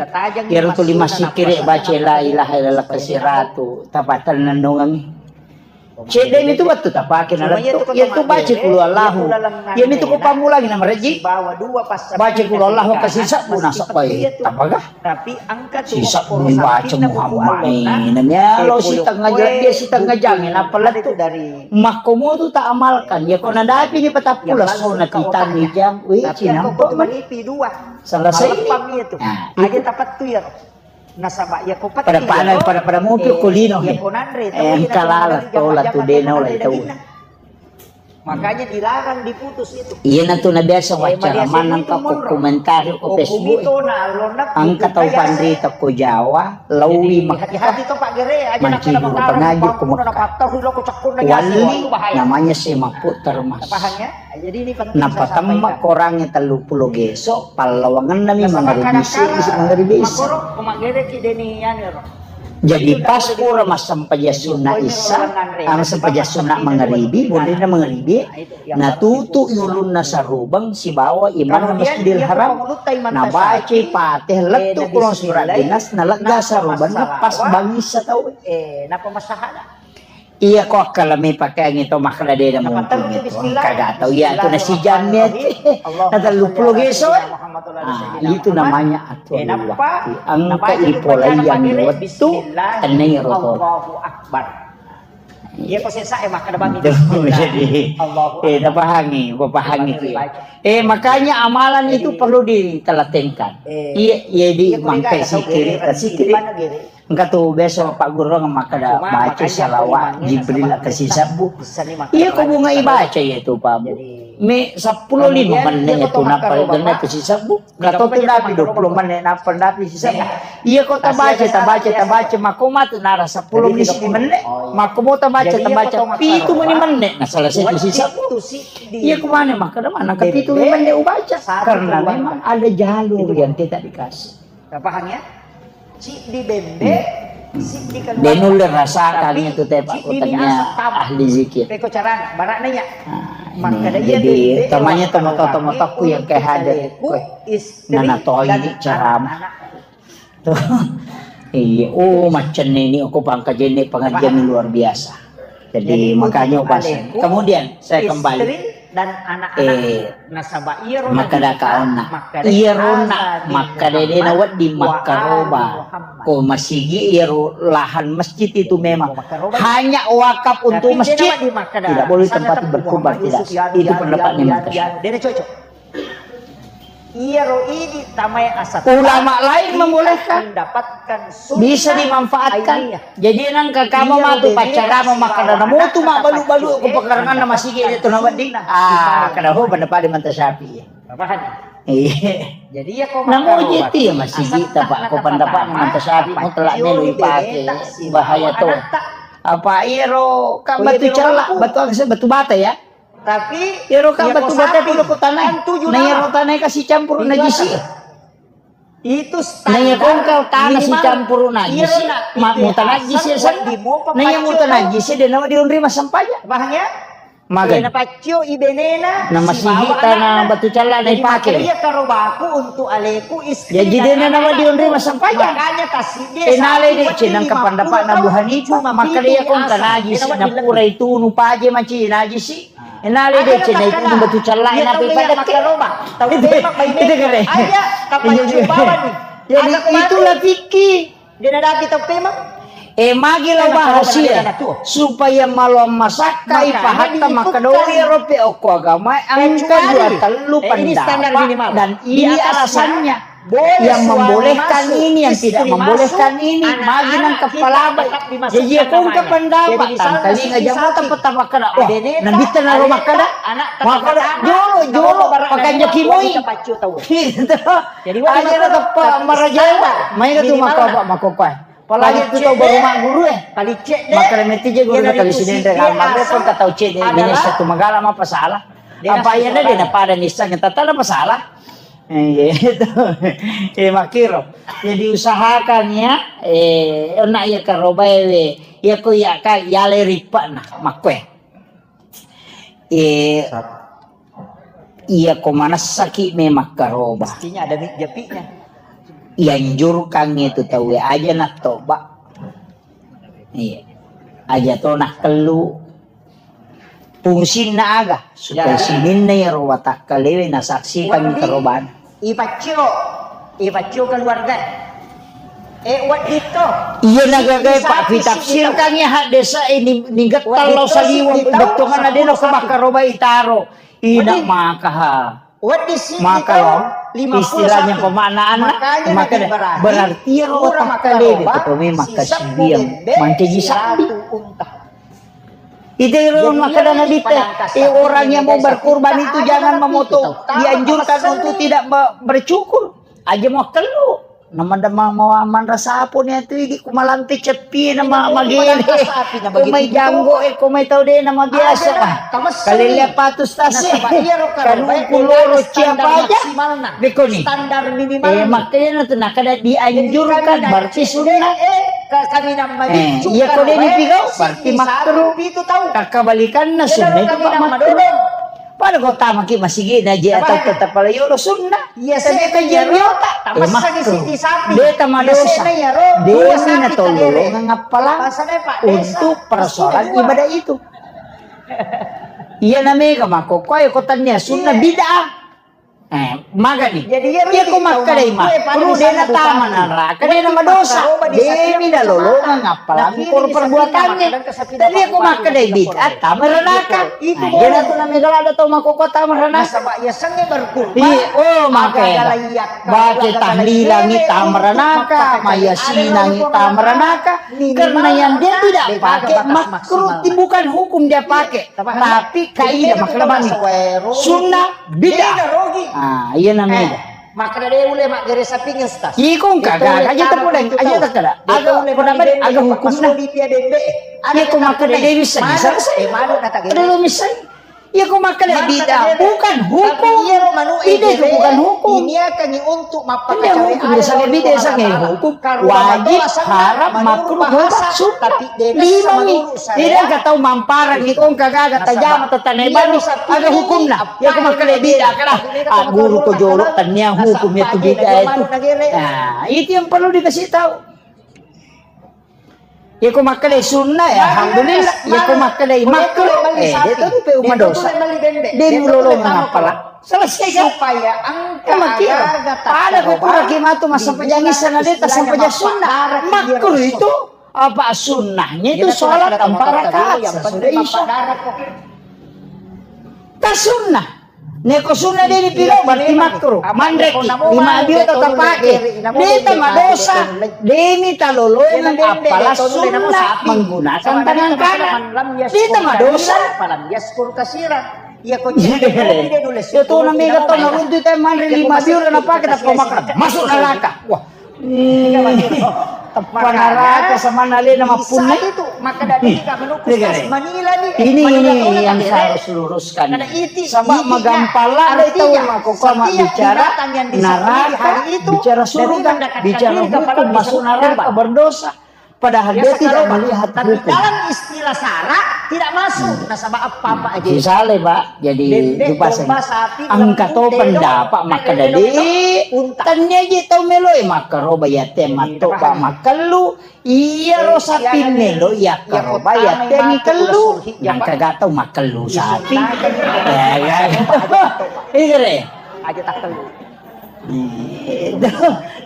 Iya tu lima sikire baca la ilaha illallah kasiratu, tepat tenang nungangi. Cedde mi tu wettu tapake na lettu. Iya tu baca kulu Allahu. Iya mi tu ko pammulangi na mareji. Baca kulu Allahu kasi sabbu nasabbai. Tapagah? Si sabbu baca Muhammad. Nami alo si tengah jalan dia si tengah jalan apa lettu. Makkomo tu tak amalkan. Ya ko nadapi ni patappulo sona titani jang. Wih, cinampak mani. Selesai. Aja tapattu ya. Nasaba iya ko pada pada pada pada mupi ko lino he. Engka lala tola tu dena ola tau. Makanya dilarang diputus itu. Iya na tu na biasa wacara manang ka ko komentari ko Facebook. Engka tau panrita ko Jawa, lawi Makkah. Mancing ko pengaji ko Makkah. Wali namanya si Maputar Mas. Napatemma korangnge telluppulo geso, pallawangenna mi mangaribi isi, isi mangaribi isi. Jadi pas pura massempajang sunna isya, anu sempajang sunna mangaribi, bonrina mangaribi, natutu ulunna sarubeng sibawa imamna Masjidil Haram, nabacai Fatihah lettu kulon surat dinas, nalegga sarubenna pas bangissa tau. Iya ko akkalami pakeangngi to makkeda de na mungkin itu. Engka ga tau iya tu na sijamnya. Na telluppulo geso. Ah, itu namanya atur waktu. Engka ipolaiang wettu tenai rotoro. Iya ko sesa e makkeda bami. Jadi, eh, tapahangi, ko pahangi tu ya. Eh, makanya amalan itu perlu ditelatenkan. Iya, iya di mangkai sikiri, sikiri. Engka tu biasa Pak Guru makkeda baca salawat Jibril kasi sabbu. Iya ko bunga ibaca iya tu Pak Bu. Mi seppulo lima menne iya tu nappa denne kasi sabbu. Kato tu napi dua puluh menne nappa napi si sabbu. Iya ko tabaca tabaca tabaca makko matu nara seppulo misi menne. Makko mo tabaca tabaca pitu meni menne na selesai tu si sabbu. Iya ko mana makkeda mana ka pitu menne ubaca karena memang ada jalur yang kita dikasih. Paham ya? Siddi bembe, siddi keluarga. De nulle rasakan itu teh Pak, kutanya ahli zikir. Peko carana, barana ya. Nah, Ini, jadi utamanya tomatoa-tomatoaku yang kayak hadir, kue. Nana toi ini ceramah. Tuh. Iya, oh, macam ini aku pangkajenni pengajian luar biasa. Jadi, makanya pas. Kemudian saya kembali. Eh, makkeda kaonna, iyarona makkeda de nawedding makkaroba ko masigi, iyaro lahan masjid itu memang hanya wakaf untuk masjid, tidak boleh tempat berkurban, tidak. Itu pendapatnya Imam Tasyafi'i. Ulama lain membolehkan, bisa dimanfaatkan. Jadi nangka kama matu paccarama makkeda namutu mabbalu-balu ko pekaranganna masigi itu nawedding. Ah, kada ho pendapat Imam Tasyafi'i. Iya. Namu jeti ya masigi tapa ko pendapat Imam Tasyafi'i mutlak melo ipake, bahaya to. Apa iyaro kan batu cella, batu aksa, batu bata ya. Tapi iyaro ka batu bata pole ko tanah. Nah, iyaro tanah kasi campur najisi. Itu standar. Nah, iya kongka tanah si campur najisi. Mutanajisi. Nah, iya mutanajisi de nawa dionri massempajang. Paham ya? Magai. Kena paccio ibenena. Nah, masigi tanah batu cella na ipake. Iya karobaku untuk aleku istri. Jadi de nawa dionri massempajang. Makanya taside. Enale de cenang kapandapat Abu Hanifah. Maka dia kongka najisi. Napura itu nupaje maci najisi. Enale de cedde itu batu cella, ina pe pada ke. Itu kere. Jadi itulah fikih. Eh, magi lo bahas ya, supaya malo masakka ipahatta makkedoi ero pe okko agama engka dua tellu pendapat dan ini alasannya. Yang membolehkan ini, yang tidak membolehkan ini, magi nang kepala baik. Jadi ya kongka pendapat, tangkalinga jamata pertama kena. Oh, nabitta naro makkada, makkada jolo jolo pakanja kimoi. Gitu. Aja na teppa marajawa. Mai tu makko apa makko apa. Apalagi tu tau baru mak guru eh. Makkada meti je guru kali sini dengan makrepon kata ucede ini satu magala apa salah. Apa iya na de na pada nisang tata apa salah. Eh, gitu. Eh, makkiro. Jadi usahakan ya, eh, onna iya karobae we, iya ko iya ka, iya le rippa'na, makkue. Eh, iya ko manessaki memang karoba. Mestinya ada mi-, japinya. Ianjurkan itu tau we, aja na toba. Iya. Aja to nakkellu. Fungsinna aga? Supaya sininna iyaro watakkalewe nasaksikan karobana. Ipaccio, ipaccio keluarga. Eh, wedding to. Iya nagagai Pak, pitafsirkan ya hadesa ini, nigettal lo saliweng bettongan adena ko makkaroba itaro. Ina maka ha. Maka lo, istilahnya pemaknaanna, makanya berarti iyaro watakkalewe to memang kasiwiang mancaji sabbi. Itu ro makkada Nabi te, eh, orang yang mau berkurban itu jangan memotong, dianjurkan untuk tidak me-, bercukur. Aja mau kellu. Nama dama mau manra sapu ni tu idi ku malampe cepi nama magele. Ko mai janggo e, ko mai tau de nama biasa. Kalele patus tase. Kanu kuloro siapa aja. Beko ni. Eh, makanya tu nakada dianjurkan berarti sunnah. Eh, iya ko de ni pigau berarti makruh. Kakabalikanna sunnah itu pak makruh. Pada ko tamaki masigi na je atau tetap pala yolo sunnah. Iya, tapi itu jadi otak. Eh, makruh. Beta madosa. Demi na tololongan appalang untuk persoalan ibadah itu. Iya na mega mako koe ko tania sunnah bid'ah. Eh, magani. Iya ko makkadai makruh dena tama neraka dena madosa. Demi na lolongan appalang kor perbuatannya. Tapi ko makkadai bid'ah tama neraka. Nah, iya na tu na mega ada tau mako ko tama neraka. Iya, oh, makanya. Bake tahlilangi tamaranaka, mayasinangi tamaranaka. Karena yang dia tidak pakai makruh, bukan hukum dia pakai, tapi kaidah makna bani. Sunnah bid'ah. Ah, iya namanya. Makkada de ule maggere saping stas. Iko engka aja tepodeng, aja takkada. Aga pendapat, aga hukumna. Iya ko makkada de bisa, bisa. Ada lo misalnya. Iya, ko makkeda bid'ah bukan hukum. Bid'ah itu bukan hukum. Ini hukum, misalnya bid'ah sange hukum wajib, haram, makruh, mubah, sunnah. Lima mi. Tidak ka tau mamparang ni kong kagaga tajama tatanai bani, aga hukumna. Iya, ko makkeda bid'ah kala. Ah, guru ko jolo tania hukum itu bid'ah itu. Nah, itu yang perlu dikasih tahu. Iya, ko makkeda sunnah, ya alhamdulillah. Iya, ko makkeda makruh, eh, dia tahu pe madosa. Dia mulolo mengapala. Selesai kan? Supaya engka pada ko pura ki matu massempajang isya na de tassempajang sunnah. Makruh itu apa sunnahnya itu sholat empat rakaat sesudah isya. Tasunnah. Neko sunna deni piro berarti makruh. Manreki lima abio tata pake. Deta madosa. Demi talolongan apala sunna menggunakan tangan kanan. Deta madosa. Iya, ko itu namanya kata naruntu itu manre lima abio na pake tappa makan. Masuk neraka. Wah. Teppa neraka sama nalena mappunna itu. Ini, ini yang saya harus luruskan. Sama magampala ada itu mako kama bicara neraka, bicara surga, bicara hukum masuk neraka berdosa. Padahal dia tidak melihat hukum. Dalam istilah sara tidak masuk. Nasaba apa-apa aja. Misalnya, Pak, jadi jupase. Angka to pendapat makkeda de, tania je tau meloi makkaroba ya te matto, Pak, makkellu. Iya ro sapi melo ya karoba ya te mikellu. Nangka gatau makkellu sapi. Ya, ya. Iya re. Aja takkellu.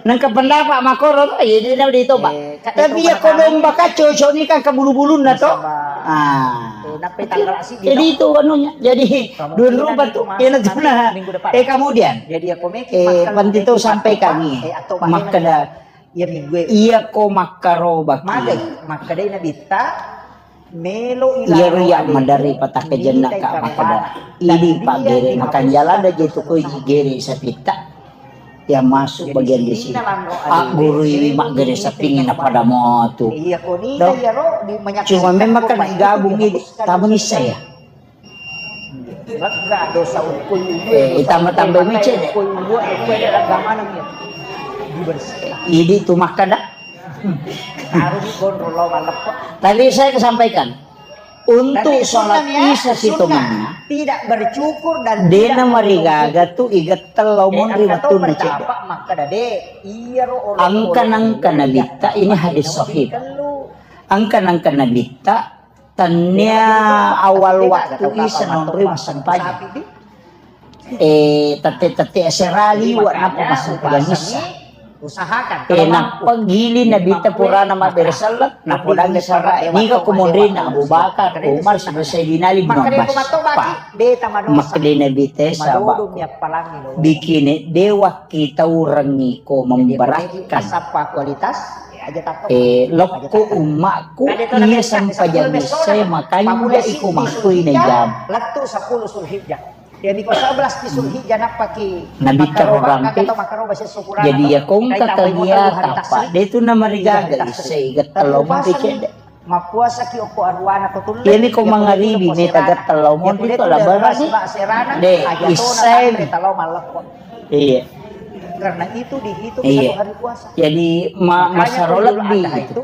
Nangka pendapat makoro to, iya dia udah ditoba. Tapi ya ko domba ka cocok ni kan ke bulu-bulunna to. Ah. Jadi itu anunya. Jadi dua rupa tu. Iya na tuna. Eh, kemudian, eh, panti tu sampaikan ni. Makkeda, iya ko makkarobaki. Makkeda Nabitta. Iyaro iya maderri patakkejennaka makkeda, idi paggere makanjala da je tu ko gere sapitta. Ya masuk bagian di sini. Aggurui maggere sapingi na pada motu. Cuma memang kan digabung ini, tamu ni saya. Lega dosa ukui ulue, eh, dosa tambah-tambah ukui micin. Ukui ulue, ukui ada agamana dia. Dibersihkan. Idi tu makkeda. Harus kontrol lo malepo. Tadi saya kesampaikan, untuk sholat isya sitonganna tidak bercukur dan dena marigaga tu iga tellau monri wattunna cedde. Angka nangka nabitta ini hadis sahih. Angka nangka nabitta Tania awal waktu isya nonroi massempajang. Eh, tette-tette asera liwa nappa massempajang isya. Eh, nappa gili nabitta purana mabbere selleng, napodangi sara. Niga ko monrinna Abu Bakar, Umar, sibawa Sayyidina Ali bin Abbas. Pa. Makkeda nabitta saba. Bikine dewa kita urengi ko memberatkan. Eh, lokko ummakku, iya sempajang isya makanja iko makkui na jam. Lettu sepuluh Zulhijjah. Jadi ko sebelas di Zulhijjah nappaki. Nabitta makaroba, rampe. Jadi ya kongka kalia tapa, de tu namarigaga isya iga tellau monri cedde. Mappuasaki okko aruana ko tulle. Iyani ko mangaribi meta gatta lao monri to labarani. De isai. Iya. Karena itu dihitung satu hari puasa. Jadi ma masaro lebbi itu.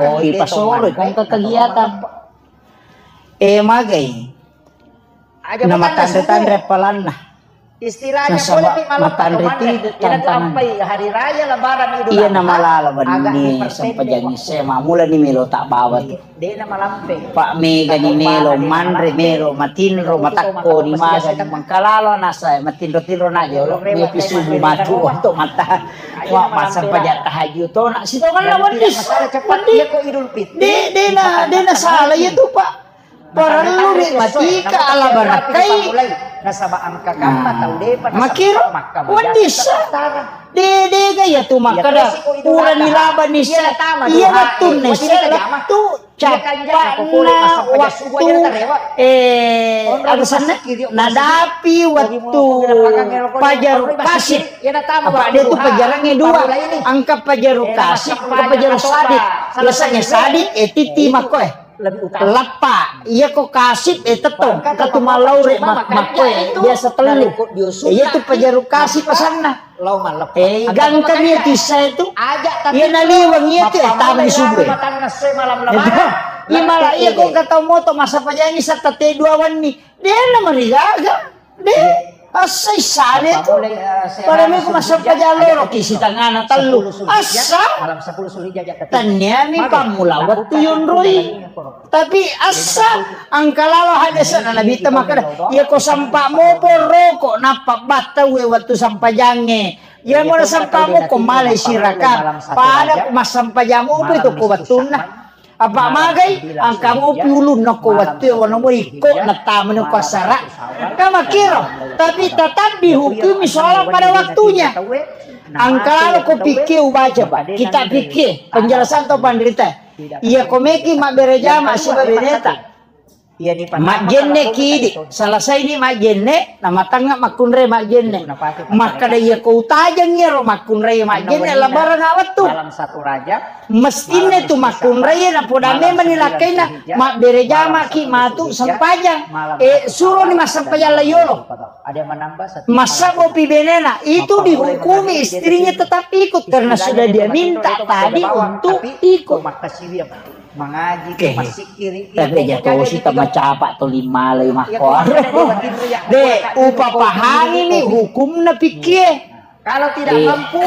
Oh, ipasoro ko engka kegiatan. Eh, magai. Nama tanre-tanre palanna. Istilahnya nasaba boleh matanre ti tantangan. Hari raya lebaran Idul Adha. Iya namalala banni sempajang isya mamulani melo tabbawa tu. Pak mega ni melo manre melo matinro matakko ni maga ni mengkalalo nasa matinro-tinro na jolo mepi subuh matu untuk mata. Wa massempajang tahajud to nak sitongan lawan dis. De de na de na salah itu Pak. Parellu ri matika ala barakkai. Nasaba engka kamma tau depa nasaba makkiro weddissa. De dega iya tu makkeda purani laba nissa. Iya wettunna issella tu cappa'na wettu, eh, aga senna nadapi wettu pajaru kasik. Apa de tu pajarangnge dua, engka pajaru kasik, engka pajaru sadik. Biasanya sadik, eh, titi makko, eh. Lappa, iya ko kasip, eh, tettong, katu mallaure, makkoe, biasa tellu. Eh, iya tu pajaru kasip asanna. Eh, gangka mi tissa itu. Iya naliweng iya tu, eh, tama di subuh. Iya malah, iya ko katau moto masa pajangi satta te dua wenni. Dena marigaga. De, assai sare tu. Pada meko massempajang loro ki sitangana tellu. Assa. Tanniami pammula wettu yonroi. Tapi assa, angka lalo hadesana Nabitta makkeda, iya ko sampa mopo roko nappa battaue wettu sampajangnge. Iya mo nasampa moko male siraka. Pada massampajang mopo itu ko wettunna. Apa magai? Angka mopi ulunna ko wettu e, wano mo ikko nattamani ko assara. Ka makkiro, tapi tetap dihukumi sholat pada waktunya. Angka lalo ko pikke ubaca, Pak. Kita pikke, penjelasan to panrita. Iya ko meki mabbere jama siba beneta. Majjenne ki idi, selesai ni majjenne, namatangnga makkunrai majjenne. Makkeda iya ko utajeng iyaro makkunrai majjenne, labarang awettu. Mestinna tu makkunrai napoda memang ni lakkaina, mabbere jama ki matu sempajang. Eh, suroni massempajang layolo. Massabo pi benena, itu dihukumi istrinya tetap ikut karena sudah dia minta tadi untuk ikut. Tapi jatosi tama capa to lima lagi makko. De, upapahangi ni hukumna pikkie. Kalau tidak mampu,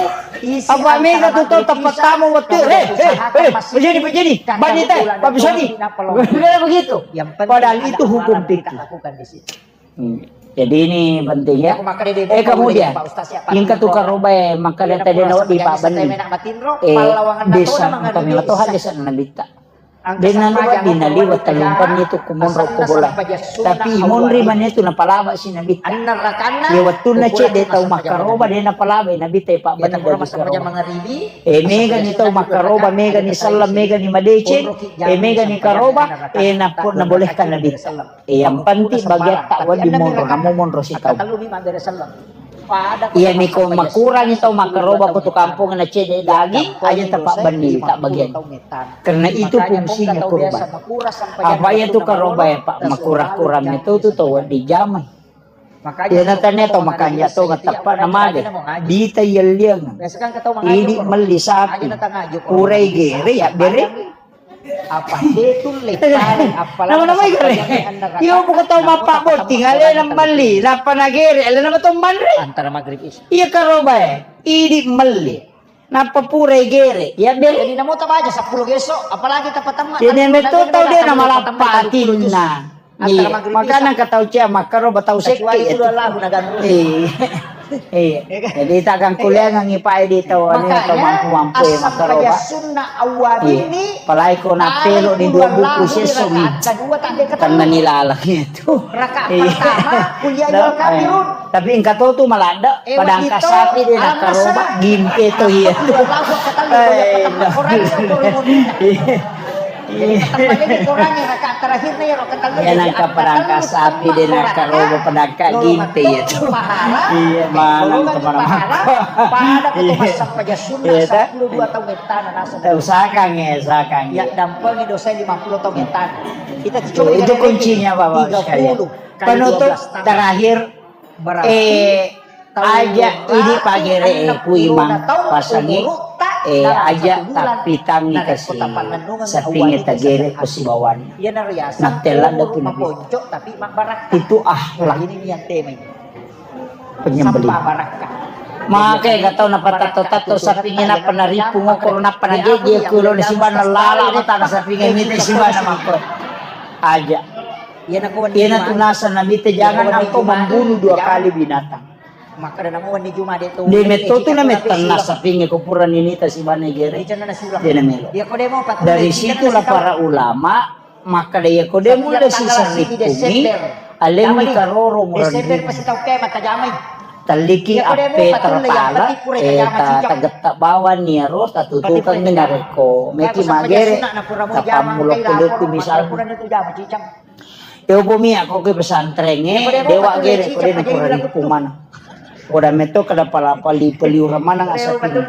apa mega tu tau tepat tamu waktu. Eh, eh, eh, begini, begini. Bani teh, Pak Bisoni. Begitu. Padahal itu hukum fikih. Hmm. Jadi ini penting ya. Eh, kemudian, yang ketukar roba ya, maka dia tadi nawak di Pak Bani. Eh, desa kami atau hadis Nabitta. Dena nawak di naliwa telumpan itu kumonro ko bola. Tapi imonri mana itu napalaba si Nabitta. Ya, waktu na cek dia tahu makaroba, dia napalaba Nabitta, Pak Bani dari karoba. Eh, mega ni tahu makaroba, mega ni salam, mega ni madeceng, eh, mega ni karoba, eh, napo-, nabolehkan Nabitta. Eh, yang penting bagiatta wedding monro, namo monro sitau. Iya, miko makurangi tau makkaroba ko tu kampung na cede daging, aja tapak benni tak bagian. Karena itu fungsinya kurban. Apa ya tu karoba ya, Pak, makurang-kurang itu tu tau wedding jamai. Iya, na tania tau makanja tau ngatappa na mage. Dita yelliang. Idi melli sapi. Purai gere ya bere. Apa de tulle tali, apalagi nama-nama igale. Iya, buka tau mappa botting, ale na melli, nappa nagere, ale nama tau manre. Antara maghrib isya. Iya, karoba e, idi melli. Nappa pura igere. Iya, bere. Jadi namo tabaca seppulo geso, apalagi tapatamma. Jadi yang betul tau dia nama lappa atinna. Iya, makanya engka tau cia makkaro batau sekke itu. Iya. Iya. Jadi takkan kuliah ngangi pae di tau anu, tau mampu-mampu ya makkaro ba. Iya. Apalagi ko nappelo di dua buku sesong. Karena nilalang itu. Rakaat pertama, kuliah yang kafirun. Tapi engka to tu malanda, padangka sapi de nakkaroba, gimpe to iya. Iya. Iya, nangka padangka sapi de nakkaroba, padangka gimpe iya tu. Iya, manang kemana-mana. Iya, ta? Usahakan ya, usahakan ya. Itu kuncinya, Bapak sekalian. Penutup terakhir, eh, aja idi pagere, eh, ku imang pasangi, eh, aja tapi tangi kasi sapinge tagere ko sibawan. Nattella dapun itu akhlak penyembelih. Make gatau napatatto-tatto sapinge nappa naripu ngokoro nappa najeje ku lo sibanna lala matana sapinge mite sibanna makko. Aja. Iyana tu nasa Nabitta, jangan engkau membunuh dua kali binatang. De metto tu na mettenna sapinge ko pura ninita sibanna gere. De na melo. Dari situlah para ulama makkeda, iya ko de mulle siseng rippumi, alemmi karoro murenri. Telliki appe tertala, eh, ta-, tagetta bawang niaro tatutukengngi narekko meki magere, tapammulokko-lokki misalna. Yobo mi ako ke pesantren e, dewa gere ko de na pura rippumana. Koda metto kada pala pali peliura manang asapinge.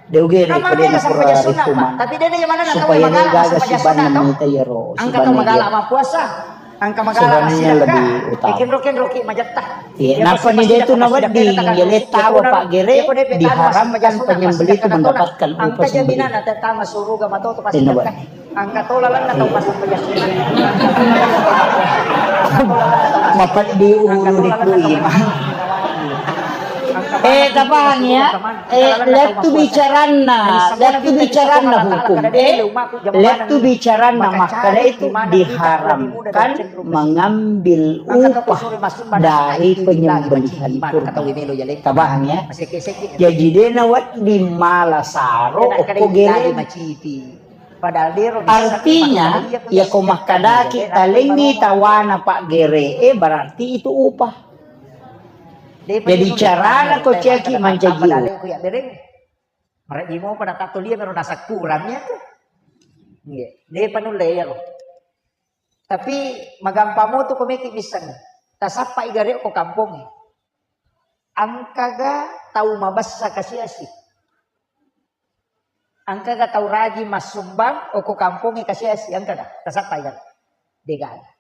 De ugere ko de napura ritumang. Tapi de na jamanna supaya de gaga sibanna mita iyaro, angka to magala mappuasa. Angka magala sebenarnya lebih utama. Kenro-kenroki majatta. Iya, nappa ni de tu nawedding, ya le tau Pak Gere, diharamkan penyembelih itu mendapatkan upah sendiri. Angka jaminanna tama suruga matoto pasti. Angka tola lanna tau pasang pajak. Mapeddi ulu di kui. Eh, tapahang ya? Eh, lettu bicaranna, lettu bicaranna hukum. Eh, lettu bicaranna makkada itu diharamkan mengambil upah dari penyembelihan kurban. Tapahang ya? Jadi de nawedding mala saro okko gere. Artinya, ya ko makkadaki talengngi tawana Pak Gere e, berarti itu upah. Jadi carana ko ceki mancaji upah. Marejimo pada tatulia mero nasakkurannya tu. Nggih. De panulle ya lo. Tapi magampang mo tu ko meki misseng. Tasappai gare ko kampongnge. Engkaga tau mabessa kasiasi? Engkaga tau rajin massumbang okko kampongnge kasiasi? Engkaga? Tasappai gare? Degaga.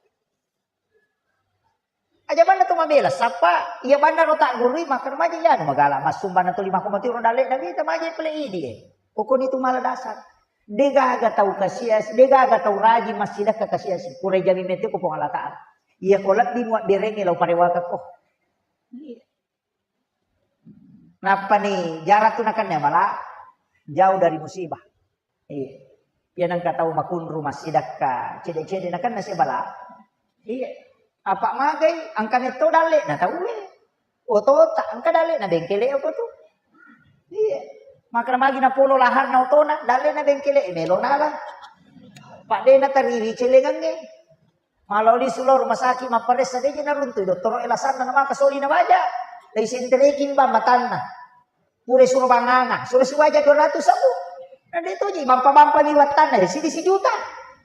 Aja banna tu mabela, sappa iya banna ro taggurui, maka remaja iya anu magala massumbang na tuli makko mati ro dalle na mita maja pale idi e. Pokoni tu mala dasar. Degaga tau kasiasi, degaga tau rajin massidakka kasiasi. Pura jami mete ko Puang Allah Taala. Iya ko lebbi muabberengngi lao parewakakko. Iya. Nappani jarang tu nakenna bala, jauh dari musibah. Iya. Iya nengka tau makunru massidakka cede-cede nakenna si bala. Iya. Apa magai angka metto dalle na tau e. Otota engka dalle na bengkele apa tu. Iya. Makna magi na polo laharna otona dalle na bengkele e melo nala. Pak de na tariwi celengangnge. Maloli sulo rumah sakit mapparessa deje naruntui dottoro e lasanna na maka soli na baja. Dai sentereki mbang matanna. Pura suro banganga, suro sibaja dua ratus sabu. Na de toji mampa-mampa ni wattanna de sidi sijuta.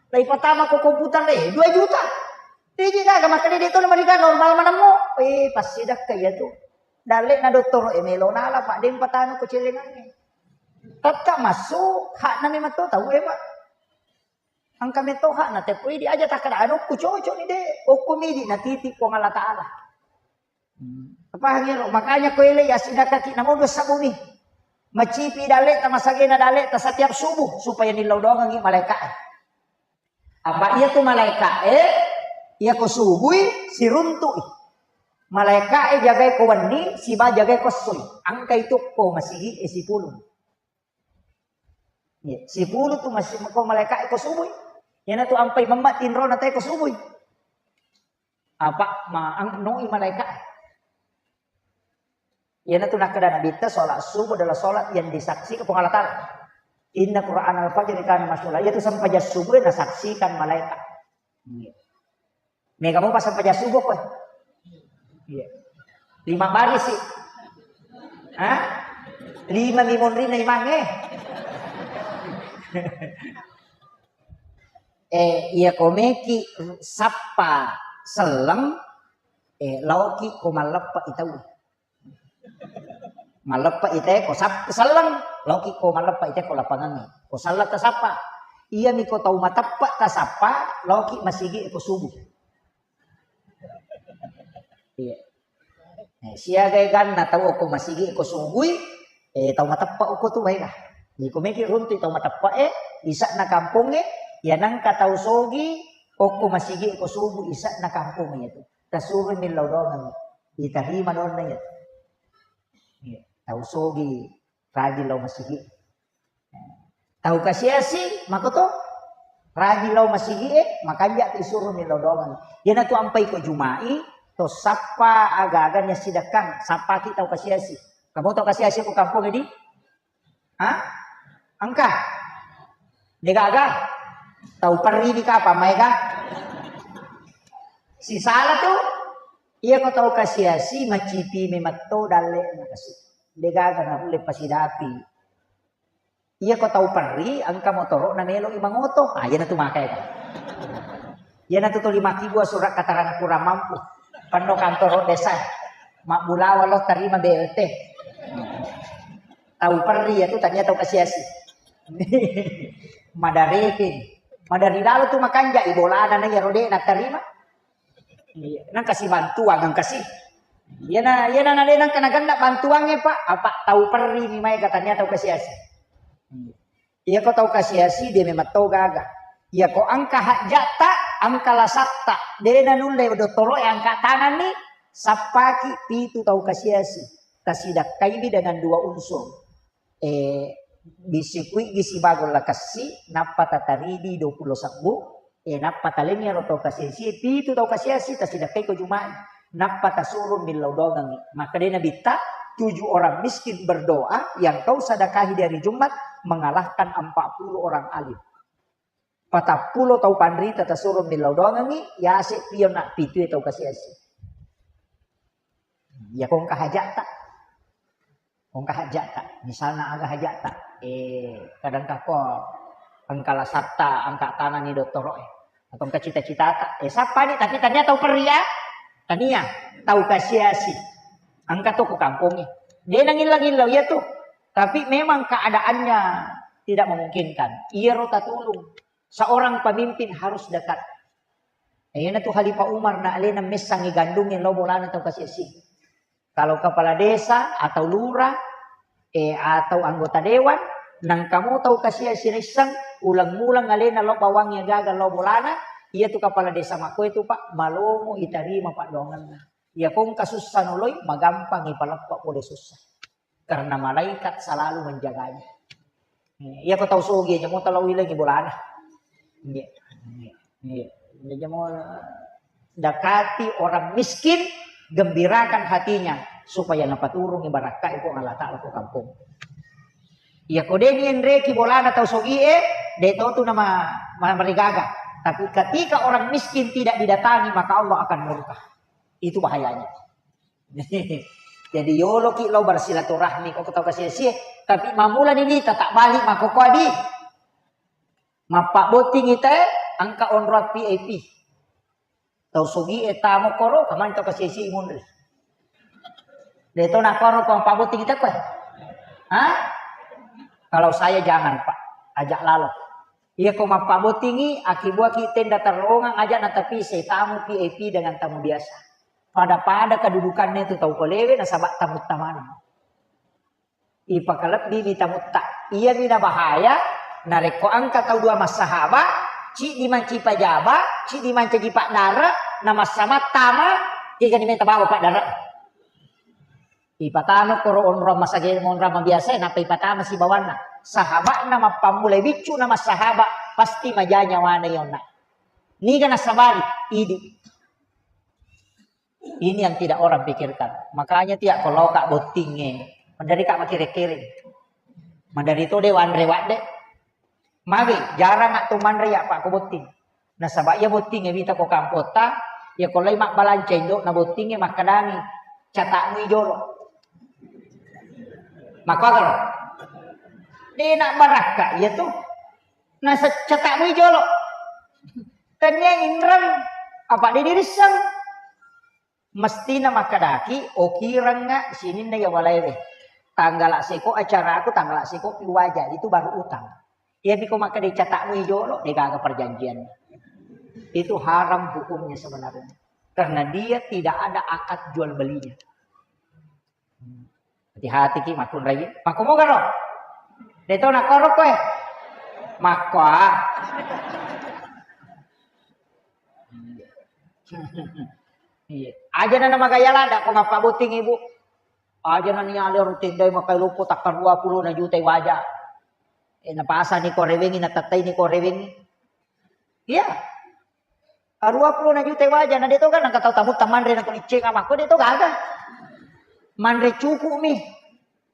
Dai patama ko komputer de dua juta. Deje gaga maka de to na mariga normal manemmo. Eh, passidakka iya tu. Dalle na dottoro e melo nala pak de patama ko celengangnge. Tetta massu hakna memang to tau e pak. Engka metto hakna teppo idi aja takkada anukku cocok ni de, okko midi natiti Puang Allah Taala. Pahang ero, makanya ko ele ya sidakaki namo dua sabuni. Macipi dalle ta masagena dalle ta setiap subuh supaya nillau doangengi malaika e. Apa iya tu malaika e, iya ko subui siruntui. Malaika e jagai ko wenni, siba jagai ko essoi. Angka itu ko masigi e sipulung. Iya, sipulu tu masih ko malaika e ko subui. Iyana tu ampai memma tinro na te ko subui. Apa ma ang noi malaika. Iyana tu nakkeda Nabitta, sholat subuh adalah sholat yang disaksikan Puang Allah Taala. Inna Quran al-fajr kana masyhula. Iya tu sempajang subuh nasaksikan malaika. Iya. Mega mopa sempajang subuh koe. Iya. Lima baris sih. Hah? Lima mi monrinna imangnge. Eh, iya ko meki sappa selleng, eh, laoki ko malleppa itau. Malleppa ite ko sap-, selleng, laoki ko malleppa ite ko lapangangnge. Ko selleng tasappa. Iyami ko tau mateppa tasappa, laoki masigi ko subuh. Iya. Eh, siaga ganna tau ko masigi ko subui, eh, tau mateppa ko tu baega. Jadi ko meki runtu tau mateppa e, isa'na kampongnge, ya nangka tau sogi, ko masigi ko subuh isa'na kampongnge itu. Tasuru millau doangengngi. Itarima donna iya. Iya, tau sogi rajin lao masigi. Tau kasiasi makoto rajin lao masigi e, makanja tu isuru millau doangengngi. Iyana tu ampai ko Jumai, to sappa aga-aga ni assidakkang, sappaki tau kasiasi. Kamu tau kasiasi ko kampong di? Ha? Engka? Degaga? Tau perri di kapang maega? Sisala tu, iya ko tau kasiasi macipi memetto dalle na kasi. Degaga na ulle pasidapi. Iya ko tau perri, engka motoro na melo i mangoto. Ah, iyana tu maka ega. Iyana tu tuli makkibua surat keterangan kurang mampu. Penno kantoro desa. Mabbulawa lo tarima B L T. Tau perri iyatu tania tau kasiasi. Madarekeng. Madari lalo tu makanja i bolana na iyaro de' natarima. Iya, nang kasi bantuang, nang kasi. Iyana, iyana na de' nang kana ganna bantuangnge, Pak. Apa tau perri ni mai katanya tau kasiasi. Iya ko tau kasiasi de' memang tau gaga. Iya ko engka hajjatta, engka lasatta, de' nanulle dottoro'e angka tanganni, sappaki pitu tau kasiasi. Tasidakkaiwi dengan dua unsur. Eh, bisi kuigi sibawa golla kessi, nappa tataridi dua puluh sebbu, eh, nappa talenni ero tau kasiasi, pitu tau kasiasi, tasidakkai ko Juma'i. Nappa tasuro millau doangengngi. Maka dena bitta, tujuh orang miskin berdoa yang kau sedekahi di hari Jumat mengalahkan empat puluh orang alim. Patappulo tau panrita tasuro millau doangengngi, yase pion na pitu tau kasiasi. Ya kongka hajata. Engka hajata, misalna aga hajata, eh, kadang kako engka lasatta, angka tanganni dottoro'e, atau engka cita-citata, eh, sappani, tapi tania tau perri, ya? Tania, tau kasiasi. Engka to ku kampongnge. De' nangillau-illau, iya tu. Tapi memang keadaannya tidak memungkinkan. Iyaro tatulung. Seorang pemimpin harus dekat. Iyana tu Khalifah Umar na alena messangi gandungnge lao bolana tau kasiasi. Kalau kepala desa atau lurah, eh, atau anggota dewan, nang kamu tau kasiasi ressang, uleng-uleng alena lao bawangnge gaga lao bolana, iya tu kepala desa makko itu, Pak, malomo itarima paddoangenna. Iya kongka sussa noloi, magampang ipaleppa pole sussa. Karena malaikat selalu menjaganya. Iya ko tau sogi aja mo tau lao ilengi bolana. Iya. Iya. Iya. Jadi mo dekati orang miskin, gembirakan hatinya supaya napaturungi barakka Puang Allah Ta'ala ko kampung. Iya ko de' ni enreki bolana tau sogi e, de' to tu nama marigaga. Tapi ketika orang miskin tidak didatangi, maka Allah akan murka. Itu bahayanya. Jadi yoloki lao bersilaturahmi ko tau kasiasi, tapi mamula ni tetap balik mako ko adi. Mappabotting ita e, engka onrong V I P. Tau sogi e tamo koro, kamani tau kasiasi munri. De' to nakoro ko mappabotting ita ko. Hah? Kalau saya jangan, Pak. Ajak lalo. Iya ko mappabottingi, akibuaki tenda terowongan, aja natapi saya tamu V I P dengan tamu biasa. Pada-pada kedudukannya itu tau kolewe nasaba tamu tamana. Ipakalebbi mi tamutta. Iya mi nabahaya, narekko engka tau dua massahaba, ciddi manci pajaba, ciddi mancaji paddara, na massamattama, kegani meta bawa paddara. Ipatama koro onrong masage, onrong mabiasa, nappa ipatama sibawanna. Sahaba'na mappammula biccu na massahaba, pasti maja nyawana yonna. Niga nasabari, idi. Ini yang tidak orang pikirkan. Makanya tiak ko loka bottingnge, mandari ka makere-kere. Mandari to de wanre wadde. Magi, jarang atau manre ya Pak ko botting. Nasaba iya bottingnge wita ko kampota, ya ko lai mabbalanca indo na bottingnge makkadangi, catakmu ijolo. Makkuagaro. De nak barakka iya tu. Nasa catakmu ijolo. Tania inreng, apa de dirisseng. Mestina makkadaki, okirengnga sininna iya walaewe. Tanggala seko acaraku, tanggala seko pi waja, itu baru utang. Iya piko makkeda catakmu ijolo, degaga perjanjian. Itu haram hukumnya sebenarnya. Karena dia tidak ada akad jual belinya. Hati-hati ki makkunrai. Makko moga ro? Deto nakoro koe. Makko ah. Iya. Aja na magaya lada ko mappabotting ibu. Aja na niale ro tendai makai loppo takka dua puluh na juta waja. Eh, napasani ko rewengi, natattai ni ko rewengi. Iya. Arua puluh na juta waja, na de to kan nangka tau tamutta manre na kulicceng amakko de to gaga. Manre cukup mi.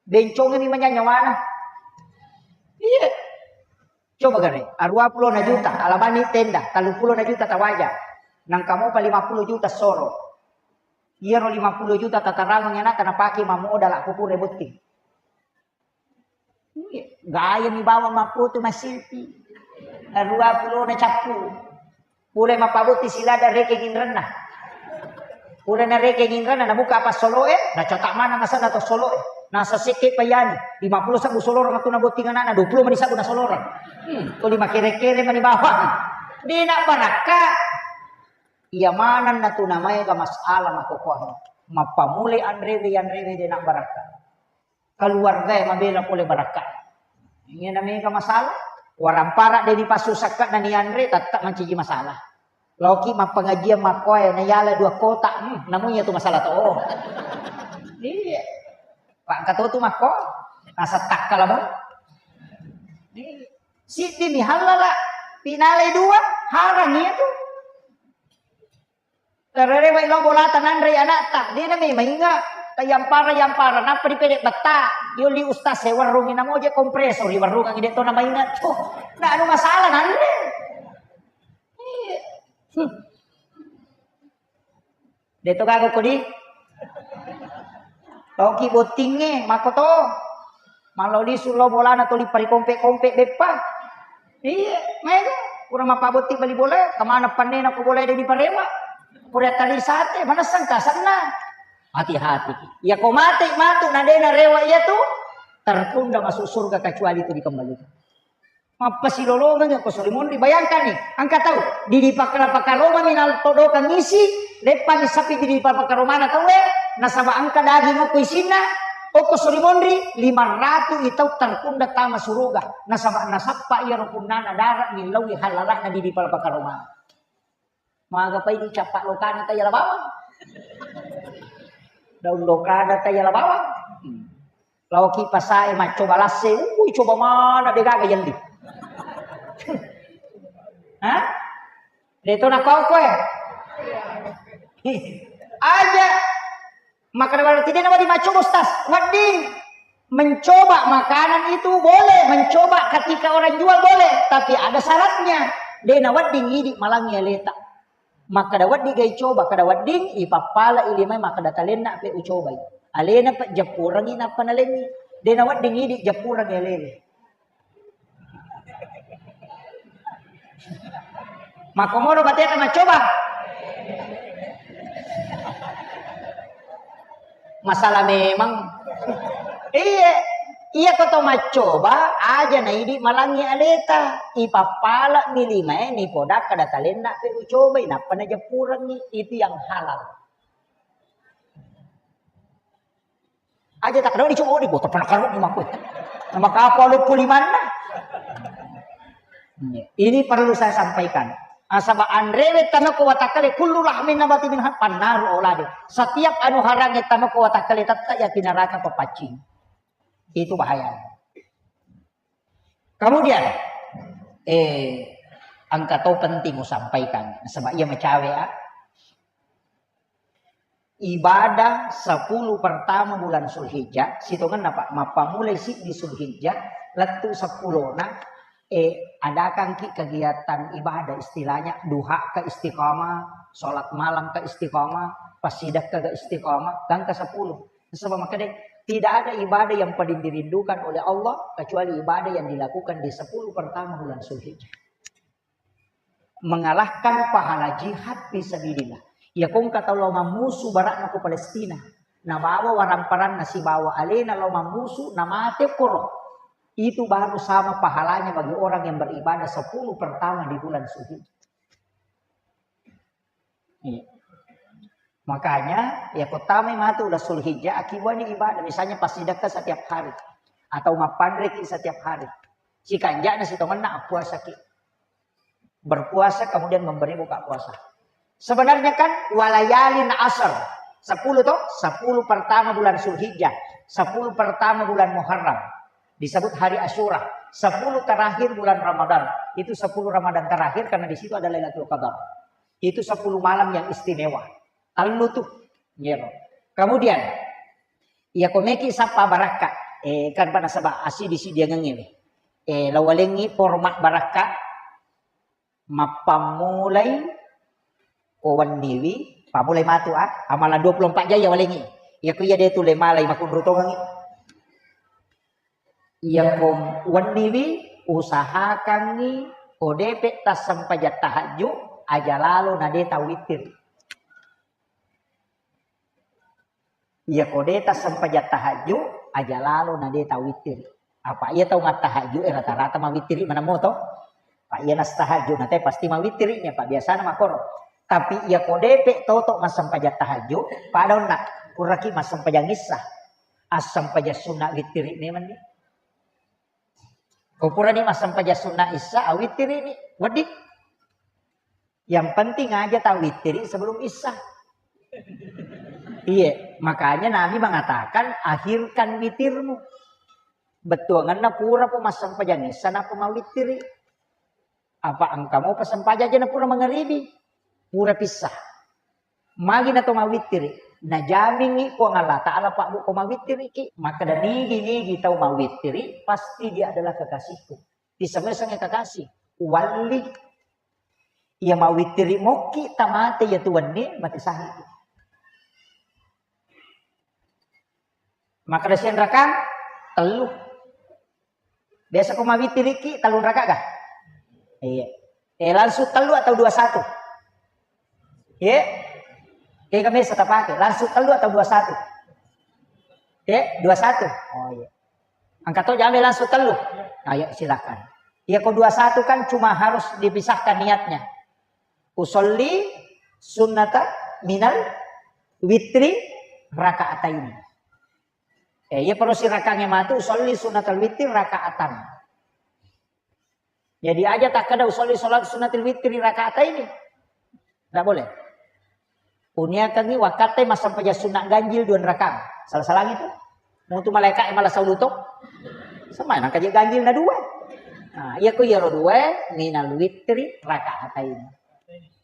Bencong mi manya nyawana. Iya. Coba gare, arua puluh na juta, alabani tenda, tellu puluh na juta tawaja. Nangka mopa lima puluh juta soro. Iyaro lima puluh juta tatarangang anakta napake mammodala ko pura botting. Gaya mi bawang mappoto masselfie. Arua pulona cappu. Pura mappabotting silada rekeng inrenna. Pura narekeng inrenna, nabuka apa soloe, nacatak mana masana to soloe. Nasa sekke payani, lima puluh sabbu soloreng tu nabotting anakna, dua puluh mani sabbu nasoloreng. Hmm, tuli makere-kere mani bawang. Dena barakka. Iya maneng natu namaega masalah makokohna. Mappamulai anrewe, anrewe dena barakka. Keluarga yang mabela pole barakka. Ini namanya masalah. Warampara de dipassusakka na nianre, tetap manciji masalah. Loki mappengajian makkoe, na yala dua kotak, hmm, namunya tu masalah to. Iya. Pak engka to tu makko, nasa takkala mo. Siddi mi halala, pinalai dua, harang iya tu. Tarerewai lao bolata nanrei anakta, dena mi mainga, tayampara-yampara, nappa dipede betta, yolli ustaz e warrungi namoje kompresor, i warrungangi de to na mainga tu. Na anu masalah nanre. Iya. Hmm. De to gaga kodi. Toki bottingnge, makko to. Mallo lisu lo bolana toli parikompe-kompe beppa. Iya, maega. Pura mappabotting bali bola, kemana pannena ko bola de diparewa. Pura tali sate, manessang kasanna. Hati-hati. Ya ko mate matu na de narewa iya tu, tertunda masuk surga kecuali itu dikembalikan. Mappasilolongengngi okko Sorimonri. Bayangkanni, engka tau didi pakala-pakaroma minal todokang isi, leppani sapi didi pakala-pakaromana tauwe, nasaba engka daging okko isinna, okko Sorimonri, lima ratu i tau tertunda tama suruga, nasaba nasappa iyaro punnana dara millauwi halalana didi pakala-pakaromana. Maga pai dicappa lokana tayala bawang. Daun lokana tayala bawang. Hmm. Laoki pasae maccoba lasse, ui coba mana de gaga yelli. Hah? De to nakau koe. Aja. Maka berarti de nawedding maccoba, Ustaz. Wedding. Mencoba makanan itu boleh, mencoba ketika orang jual boleh, tapi ada syaratnya. De nawedding idi malangi aleta. Makkeda wedding gai coba, kada wedding, ipappala ilimai makkeda talenna pe ucobai. Alena pe jeppurengi nappa nalengi. De nawedding idi jeppurengi alele. Makkomodo bateta maccoba. Masalah memang. Iya, iya ko to maccoba, aja na idi malangi aleta. Ipappala mi limae ni poda kada talenna pe ucobai, nappa najeppurengi. Itu yang halal. Aja tak kenal dicoba di botol pernah karung di makku. Nama kapal luppu limanna. Ini perlu saya sampaikan. Nasaba anrewe tama ko watakkale kullu lahmin nabati minha fannaru aulade. Setiap anu harangnge tama ko watakkale tetta ya neraka pepaccing. Itu bahaya. Kemudian eh engka to penting usampaikan. Nasaba iya macawe ah. Ibadah sepuluh pertama bulan Zulhijjah, sitongenna, Pak, mappamulai siddi Zulhijjah, lettu seppulona, eh, adakangki kegiatan ibadah, istilahnya duha ke istiqamah, sholat malam ke istiqamah, passidekka ke istiqamah, gangka sepuluh. Sebab makanya tidak ada ibadah yang paling dirindukan oleh Allah kecuali ibadah yang dilakukan di sepuluh pertama bulan Zulhijjah. Mengalahkan pahala jihad fisabilillah. Iya kongka tau lao mammusu barakna ko Palestina. Nabawa waramparanna sibawa alena lao mammusu, namate koro. Itu baru sama pahalanya bagi orang yang beribadah sepuluh pertama di bulan Zulhijjah. Iya. Makanya, ya kottamai matu ulang Zulhijjah, akibuani ibadah. Misalnya, passidekka setiap hari. Atau mappanreki setiap hari. Sikanjana sitongenna appuasaki. Berpuasa kemudian memberi buka puasa. Sebenarnya kan walayalin asar. Sepuluh toh? Sepuluh pertama bulan Zulhijjah. Sepuluh pertama bulan Muharram. Disebut hari Asyura. Sepuluh terakhir bulan Ramadan. Itu sepuluh Ramadan terakhir karena di situ ada Lailatul Qadar. Itu sepuluh malam yang istimewa. Tellu tuh. Iya. Kemudian, iya komeki sappa barakka. Eh, kan pada sebab asi di sidiangan ini. Eh, lawalengi format barakka. Mappammulai ko wenniwi, pammulai matu ah, amalan dua puluh empat jam ya walengi. Iya ko iya de tu le malai makunru tongengi. Iya ko wenniwi, usahakangi ko depe tassempajang tahajju, aja lalo na de tau witir. Iya ko de tassempajang tahajju, Aja lalo na de tau wittiri. Apa iya tau mattahajju e rata-rata mawittiri maneng moto. Pak iya nastahajju na te pasti mawittiri nya, Pak, biasana makoro. Tapi iya ko depe toto massempajang tahajju, pada onna kuraki massempajang issa. Assempajang sunna wittiri memang ni. Ko purani massempajang sunna issa, awittiri ni. Wedding. Yang penting aja tau wittiri sebelum issa. Iya, makanya Nabi mengatakan, "Akhirkan witirmu." Bettuanganna pura po massempajang issa, nappa mawittiri. Apa engka mo pasempajang aja na pura mangaribi, pura pissa. Magi na to mawittiri, najamingi Puang Allah Ta'ala, Pak, Bu, ko mawittiriki. Makkeda, "Nigi-nigi tau mawittiri, pasti dia adalah kekasihku." Disemesengi kekasih, walli. Iya mawittiri mokki tamate iya tuwenni mate sahidi. Makkeda siang rakang tellu. Biasa ko mawittiriki tellu raka ga? Iya. Eh, langsung tellu atau dua satu? Iya. Kega mesa tapake, langsung tellu atau dua satu? Iya, dua satu. Oh iya. Angka to jame langsung tellu. Ayo silakan. Iya ko dua satu kan cuma harus dipisahkan niatnya. Usolli sunnata minal witri rakaataini. Eh, iya perlu sirakangnge matu, usolli sunnatal witri rakaatan. Jadi aja takkeda usolli salat sunnatil witri rakaataini. Nggak boleh. Uniakangi wakkatte massempajang sunna ganjil dua rakang. Salah-salah itu. Mutu malaika e malah sauluto. Sama nang kaje ganjil na dua. Nah, iya ko iyaro dua minal witri rakaataini.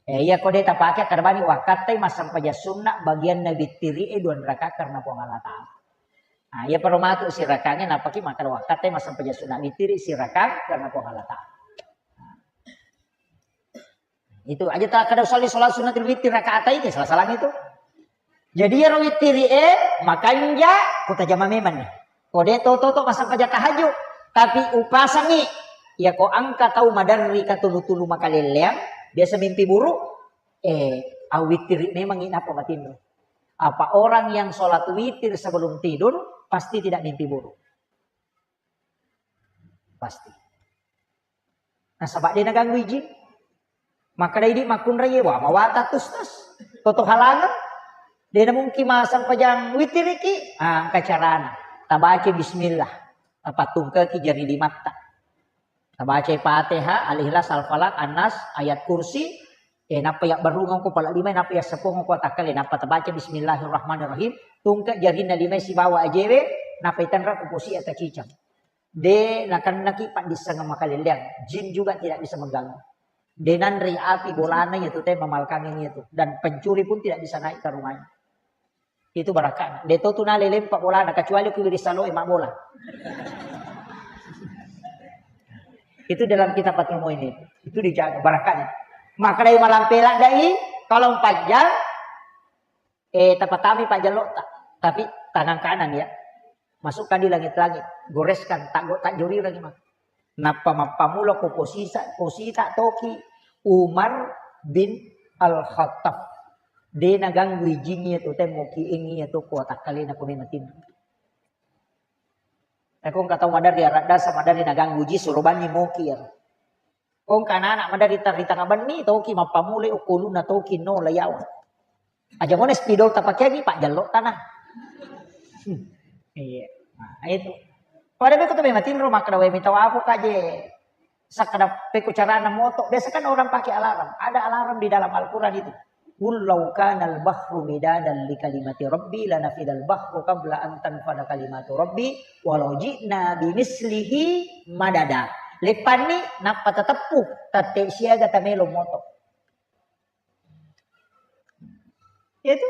Eh, iya ko de tapake karbani wakkatte massempajang sunna bagianna witiri e dua rakaat karena Puang Allah Ta'ala. Nah, iya perlu matu sirakangnge napaki makkeda wakkatte massempajang sunna witiri sirakang karena Puang Allah Ta'ala. Itu aja takkeda usolli salat sunnatil witri rakaataini, salah-salah itu. Jadi iyaro witiri e makanja ko tajama memang ni. Ko de to toto massempajang tahajud, tapi upasangi. Iya ko engka tau maderri katulu-tulu makalelleang, biasa mimpi buruk, eh, awitiri memang i nappa matinro. Apa orang yang sholat witir sebelum tidur pasti tidak mimpi buruk. Pasti. Nasaba de naganggu iji. Makkeda idi makkunrai, wah, mawata tustas. Toto halangeng. De namungkin massempajang witiriki. Ah, engka carana. Tabaca bismillah. Tapattungkeki jari limatta. Tabacai Fatihah, Al-Ikhlas, Al-Falaq, An-Nas, Ayat Kursi, eh, nappa yabbarungeng ko pala lima, nappa yasseppuang ko takkale, nappa tabaca Bismillahirrahmanirrahim, tungke jarinna lima sibawa ajewe, nappa itenra ko posi ataciceng. De nakennaki paddissengeng makalelleang, jin juga tidak bisa mengganggu. De nanrei api bolana iyatu te mamalkangeng iyatu, dan pencuri pun tidak bisa naik ke rumahnya. Itu barakana. De to tu nale lempa bolana, kecuali ku wiri saloe mabbola. Itu dalam kitab Fathul Muin itu. Itu dijaga barakana. Makkedai malampe laddai, kalau empat jam, eh, tapatami pajjallotta. Tapi tangan kanan ya. Masukkan di langit-langit. Goreskan, tak, tak jori lagi, Mak. Nappa mappammula ko posisa, posita toki Umar bin Al-Khattab. De naganggu ijing iyatu temmoki engi iyatu ko takkalena ko matinro. Eko engka tau maderri aradda sa maderri naganggu ji suro banni moki iyaro. Ko engka anak maderri ri tanga benni toki mappammula okkoluna toki no layawa. Aja mone spidol tapakeangi pajjallotta na. Hmm. Iya. Nah, itu. Pada beko tu memang tinro makkeda wae mita wapo kaje. Sakkeda peko carana moto. Biasa kan orang pakai alarm. Ada alarm di dalam Al-Quran itu. Qul law kana al-bahru midadan li kalimati rabbi lanafidal bahru qabla an tanfada kalimatu rabbi walau ji'na bimislihi madada. Leppanni nappa tateppu tette siaga tamelo moto. Itu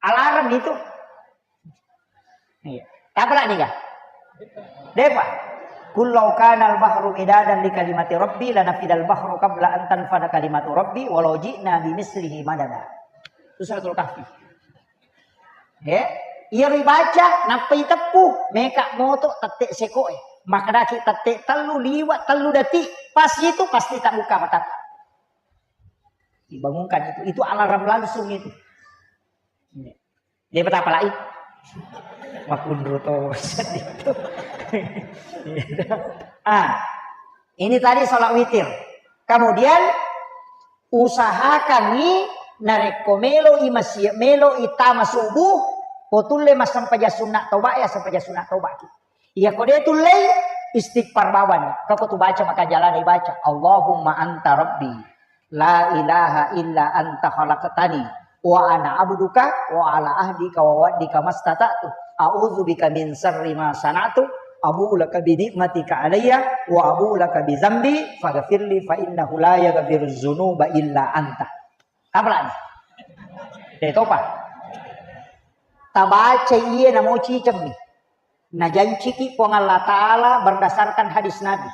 alarm itu. Iya. Tapala ni ga? Depa. Qul law kana al-bahru midadan li kalimati rabbi lanafidal bahru qabla an tanfada kalimatu rabbi walau ji'na bimislihi madada. Itu suratul Kahfi. Eh, iya ribaca, nappa iteppu, meka moto tette sekoe. Makkedaki tette tellu liwa tellu detik. Pas itu pasti tabuka mata. Dibangunkan itu. Itu alarm langsung itu. Iya. Dia betapa lai. Makunru to sedih to. Ah, ini tadi sholat witir. Kemudian usahakangngi narekko melo i masi-, melo i tama subuh, ko tulle massempajang sunna toba ya, sempajang sunna toba ki. Iya ko de tullei, istighfar bawang. Kako tu baca maka jalani baca, "Allahumma anta rabbi, la ilaha illa anta khalaqtani, wa ana abduka, wa ala ahdika wa wa'dika mastata'tu. A'udzu bika min syarri ma sana'tu, abu'u laka bi ni'matika alayya, wa abu'u laka bi dzambi, faghfirli fa innahu la yaghfiruz dzunuba illa anta." Apa lagi? Detopa. Tabaca iye namo cicemmi. Najanciki Puang Allah Ta'ala berdasarkan hadis Nabi.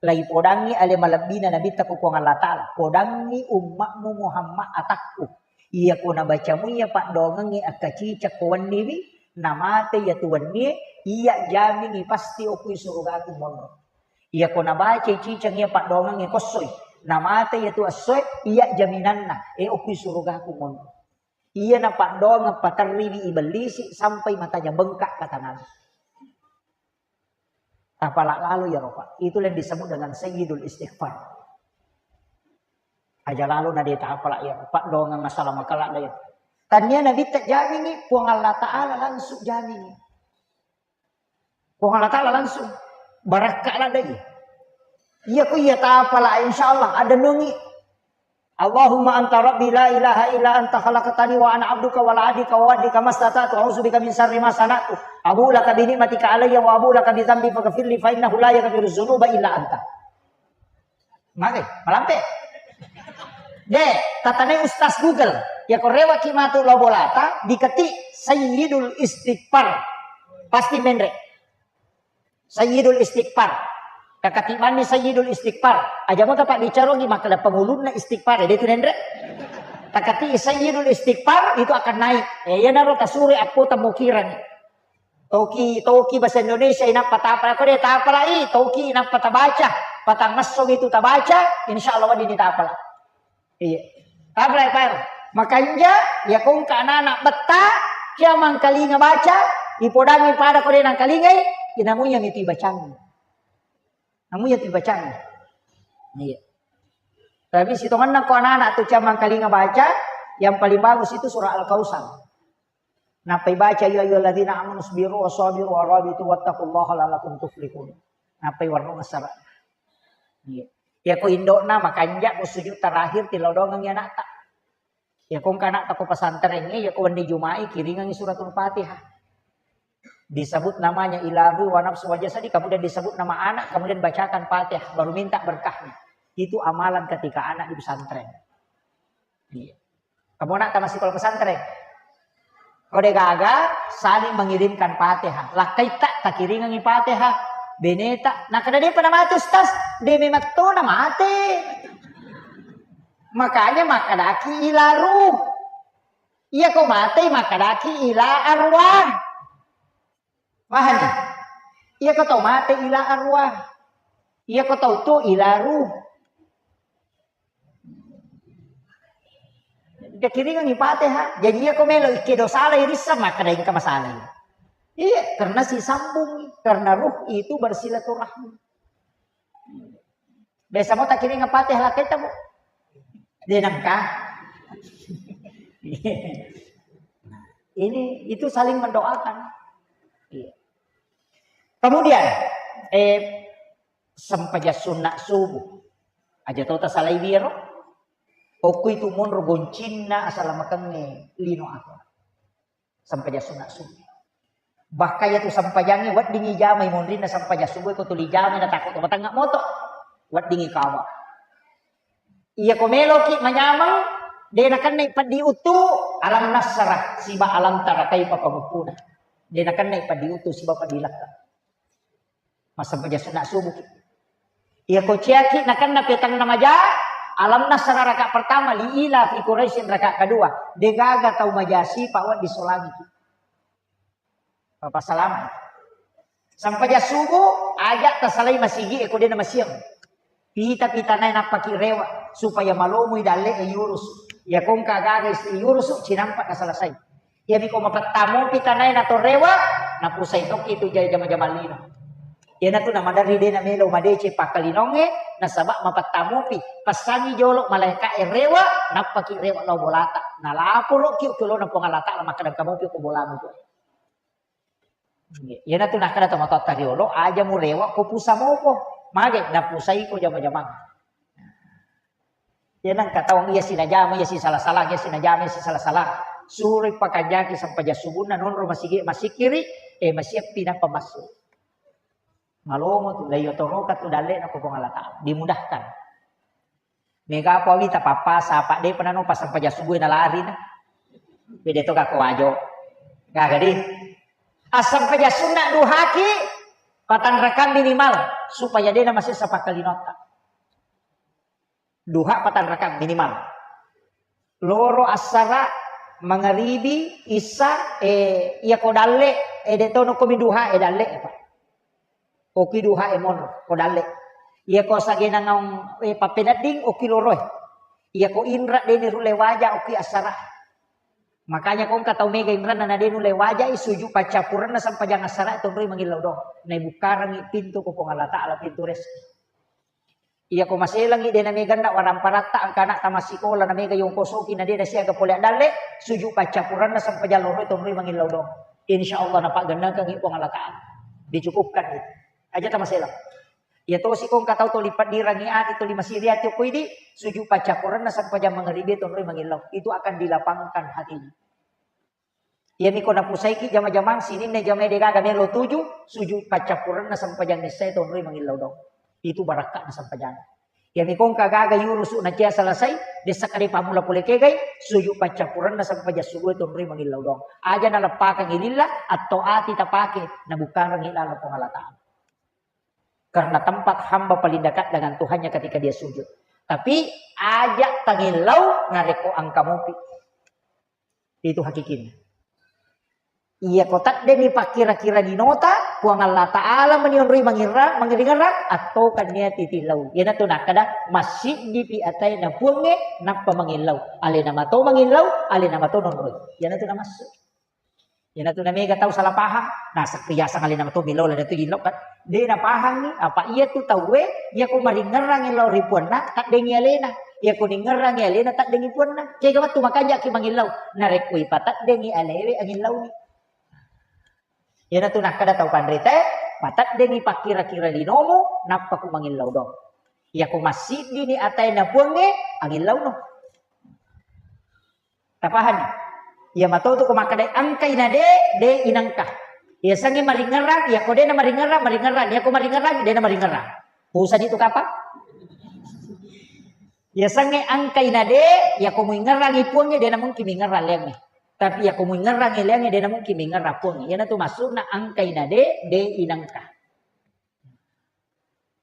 Laipodangngi ale malebbina Nabitta ku Puang Allah Ta'ala. Podangngi ummatmu Muhammad atakku. Iya ko nabacamu iya paddoangengnge akkacicek ko wenniwi, namate iya tu wennie, iya jamingi pasti okui surugaku monro. Iya ko nabacai ciceng iya paddoangengnge kossoi, namate iya tu essoe, iya jaminanna, e okui surugaku monro. Iya napaddoangeng paterriwi ibellisi sampai matanya bengkak kata Nabi. Tapala lalo iyaro, Pak. Itulah yang disebut dengan sayyidul istighfar. Aja lalo na de tapala iyaro, paddoangeng masalah makala de. Tania Nabi tak jamingi, Puang Allah Ta'ala langsung jamingi. Puang Allah Ta'ala langsung barakka ladai. Iya ko iya tapala, insya Allah ada nungi. Allahumma anta rabbi la ilaha illa anta khalaqtani wa ana abduka wa ala ahdika wa wa'dika mastata'tu, a'udzu bika min syarri ma sana'tu, abu'u laka bi ni'matika alayya wa abu'u laka bi dzambi faghfirli fa innahu la yaghfiruz dzunuba illa anta. Mage, malampe. De, tatanai Ustaz Google. Ya ko rewaki matu lao bolata, diketik Sayyidul Istighfar. Pasti menre. Sayyidul Istighfar. Kakati manni Sayyidul Istighfar. Aja mo tapa bicarogi makkeda pengulunna istighfar. Jadi itu nendre. Takati Sayyidul Istighfar itu akan naik. Eh, iya naro tasure appo tamo kirani. Toki, toki bahasa Indonesia inappa tapala, ko de tapalai, toki inappa tabaca, patangngesso itu tabaca, insya Allah wedding ditapala. Iya. Tapalai, Pak. Makanja, ya kongka anak-anak betta, kia mangkalinga baca, ipodangi pada ko de nangkalingai, inamunya mitu ibacangi. Namunya tu ibacangi. Iya. Tapi sitonganna ko anak-anak tu kia mangkalinga baca, yang paling bagus itu surah Al-Kausar. Nappai baca, "Ya ayyuhalladzina amanu isbiru wasabiru warabitu wattaqullaha la'allakum tuflihun." Nappai warnung asara. Iya. Ya ko indokna makanja ko sujud terakhir tilodongengi anakta. Ya ko engka anakta ko pesantrengnge, ya ko wenni Juma'i kiringengi suratul Fatihah. Disebut namanya ila ruhi wa nafsi wa jasadi, kemudian disebut nama anak, kemudian bacakan Fatihah, baru minta berkahnya. Itu amalan ketika anak di pesantren. Iya. Kamu nak tamat sekolah pesantren. Kau de gaga saling mengirimkan Fatihah. Lakkaita takiringangi Fatihah. Beneta. Nah, kada depa namate, Ustaz. De memang to namate. Makanya makkadaki ila ruh. Iya ko mate makkadaki ila arwah. Paham? Iya ko tau mate ila arwah. Iya ko tau tu ila ruh. Dikiringangi Fatihah. Jadi iya ko melo ikkedo salai rissa makkeda engka masalai. Iya, karena sisambung, karena ruh itu bersilaturahmi. Biasa mo takiringa Fatihah lakkaita, Bu. De nengka. Ini, itu saling mendoakan. Iya. Kemudian, eh, sempajang sunna subuh. Aja to tasalai biaro. Okko itu monro goncinna asalamakeng lino aku. Sempajang sunna subuh. Bahkan ya tu sempajangnge weddingi jamai monrinna sempajang subuh ko tuli jamai na takut to matangnga moto. Weddingi kawa. Iya ko meloki manyameng, de nakennai peddi uttu, alam nasrah siba alam tara kaifa pamukkuna. De nakennai peddi uttu siba peddi lakka. Massempajang sunna subuh ki. Iya ko ciaki nakenna petang na maja, alam nasrah raka pertama, li ila fi Quraisyin raka kedua. De gaga tau maja sipa wedding solangi ki. Papa salama. Sempajang subuh, aja tasalai masigi e ko de na masiang. Pita-pita nae nappaki rewa supaya malomui dalle e yurus. Ya kongka gaga isti yurus cinampa na selesai. Iyami ko mapettamopi tanae nato rewe, napusai tokki tu jai jama-jama lino. Iyanatu namaderri de namelo madeceng pakkalinongnge, nasaba mapettamopi. Passangi jolo malaeka'e rewe, nappaki rewe lao bolata. Nalaporoki okko lona Puang Allah Ta'ala makkeda engka mopi ko bolamu tu. Iyanatu nakkeda tomatoatta riolo, aja murewe ko pusa mopo. Mage napusai ko jama-jamang. Iya nengka tau iya sinajama, iya sisala-sala, iya sinajama, iya sisala-sala. Suroi pakanjaki sempajang subunna, nonro masigi, masikiri, eh, masiappi nappa massu. Malomo tu, laiyotoroka tu dalle na Puang Allah Ta'ala. Dimudahkan. Mega apa wita pappasa, apa de penano pas sempajang subuh na lari na. Bede to kako wajo. Gaga di. Assempajang sunna duhaki, patang rakang minimal, supaya de na masessa pakkalinota. Duha patang rakang minimal. Loro assara, mangaribi, issa, eh, iya ko dalle, eh, de tono ko mi duha, eh, dalle, eh, Pak. Oki duha, eh, monro, ko dalle. Iya ko sagena ngaung, eh, pappenedding, oki loro, eh. Iya ko inra de ni rulle waja, oki assara. Makanya ko engka tau mega inranna na de nulle waja, eh, suju paccappurenna sempajang assara, tonroi mangillau dong. Nai bukkarangi pintu ko Puang Allah Ta'ala, pintu rezeki. Iya ko maselangi de na mega na waramparatta, angka anakta massikola na mega yongkosoki na de na siaga pole addalle, suju paccappurenna sempajang loro tonroi mangillau dong. Insya Allah napaggennekengi Puang Allah Ta'ala. Dicukupkan itu. Aja tamaselang. Iya tosi ko engka tau toli paddirangi ati, toli masiri ati okko idi, suju paccappurenna sempajang mangaribi tonroi mangillau. Itu akan dilapangkan hatinya. Iyami ko napusaiki jama-jamang sininna jamae degaga melo tuju, suju paccappurenna sempajang issae tonroi mangillau dong. Itu barakka'na sempajang. Iyami ko engka gaga yurusu na cia selesai, dessa kade pamula pole kegai, suju paccappurenna sempajang subuh tonroi mangillau dong. Aja naleppakangi lilla, atto ati tapake, nabukkarangi laleng Puang Allah Ta'ala. Karena tempat hamba paling dekat dengan Tuhannya ketika dia sujud. Tapi aja tangillau narekko engka mopi. Itu hakikinna. Iya ko taddengi pakkira-kira linota, Puang Allah Ta'ala mani onroi mangira-, mangiringerang, attokannia titillau. Iyanatu nakkeda, massiddipi ataena Puangnge, nappa mangillau. Alena mato mangillau, alena mato nonroi. Iyanatu namassu. Iyanatu namega tau salah paham. Nah, sakriasang alena mato millau lada tu jillau kan. De napahangi, apa iyatu tauwe, iyako maringerrangi lao ri puanna, taddengi alena. Iyako ningerrangi alena, taddengi puanna. Kega wettu makanjaki mangillau. Narekko ipataddengi alewe, angillauni. Iyanatu nakkeda tau panritae, pataddengi pakkira-kira linomu, nappa ku mangillau dong. Iyako massiddini ataena Puangnge, angillauno. Tapahanni? Iya matotu ko makkeda engkai na de, de inengka. Iya sengnge maringerrang, iyako de na maringerrang, maringerrang. Iyako maringerrang, de na maringerrang. Pusani tu kapang? Iya sengnge engkai na de, iyako muingerrangi Puangnge, de na mungkin mingerrang leangnge. Tapi iyako muingerrangi leangnge, de na mungkin mingerrang Puangnge. Iyanatu maksudna engkai na de, de inengka.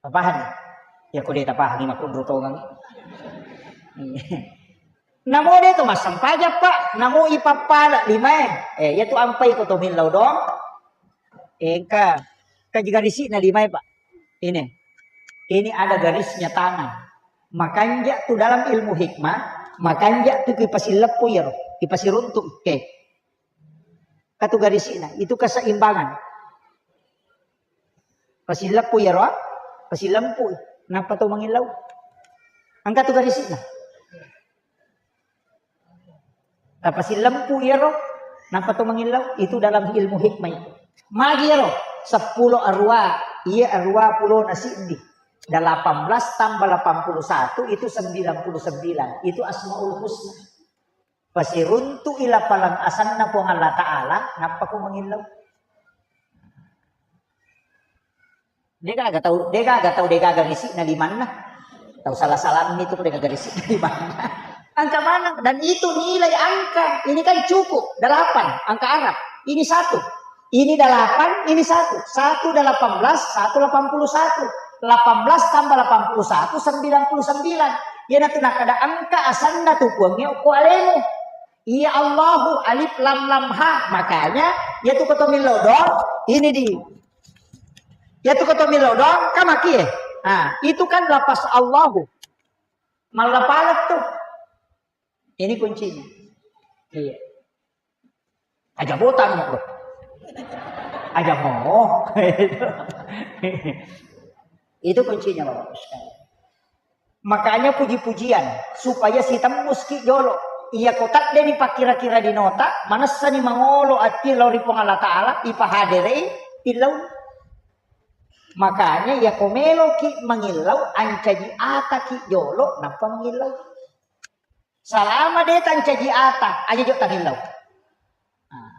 Tapahanni? Iyako de tapahanni, makkunro tongang. Namo de to massempajang, Pak, namo ipappala limae. Eh, iyatu ampai ko to millau dong. Engka. Kaji garisi'na limae, Pak. Ini. Ini ada garisnya tangan. Makanja tu dalam ilmu hikmah, makanja tu kipasilleppu iyaro, kipasiruntu. Oke. Katu garisi'na, itu keseimbangan. Pasileppu iyaro, pasilempu. Nappa to mangillau. Engka tu garisi'na. Tapasilempu iyaro, nappa to mangillau. Itu dalam ilmu hikmah itu. Magi iyaro, seppulo arwa, iya arwa pulona siddi. Delapan belas tambah delapan puluh satu itu sembilan puluh sembilan. Itu Asmaul Husna. Pasiruntu'i lapaleng asenna Puang Allah Ta'ala, nappa ko mangillau. Degaga tau, degaga tau, degaga risi'na limanna. Tau salah-salammi tu degaga risi'na limanna. Angka maneng, dan itu nilai angka. Ini kan cukup, delapan, angka Arab. Ini satu. Ini delapan, ini satu. Satu delapan belas, satu delapan puluh satu. Delapan belas tambah delapan puluh satu, sembilan puluh sembilan. Iyanatu nakkeda engka asenna tu Puangnge okko alemu. Iya Allahu, alif lam lam ha. Makanya, iyatu ko to millau dong, ini di. Iyatu ko to millau dong, kamaki eh. Nah, itu kan lafaz Allahu. Mallapaleng tu. Ini kuncinya. Iya. Aja botang, bro. Aja mau. Itu kuncinya, Bapak Ibu sekalian. Makanya puji-pujian, supaya sitembus ki jolo. Iya ko tadde ni pakkira-kira dinota, manessani mangolo ati lao ri Puang Allah Ta'ala, ipahaderei, tillau. Makanya iya ko melo ki mangillau, ancaji ata ki jolo, nappa mangillau. Salama de tancaji ata, aja jo tangillau. Nah,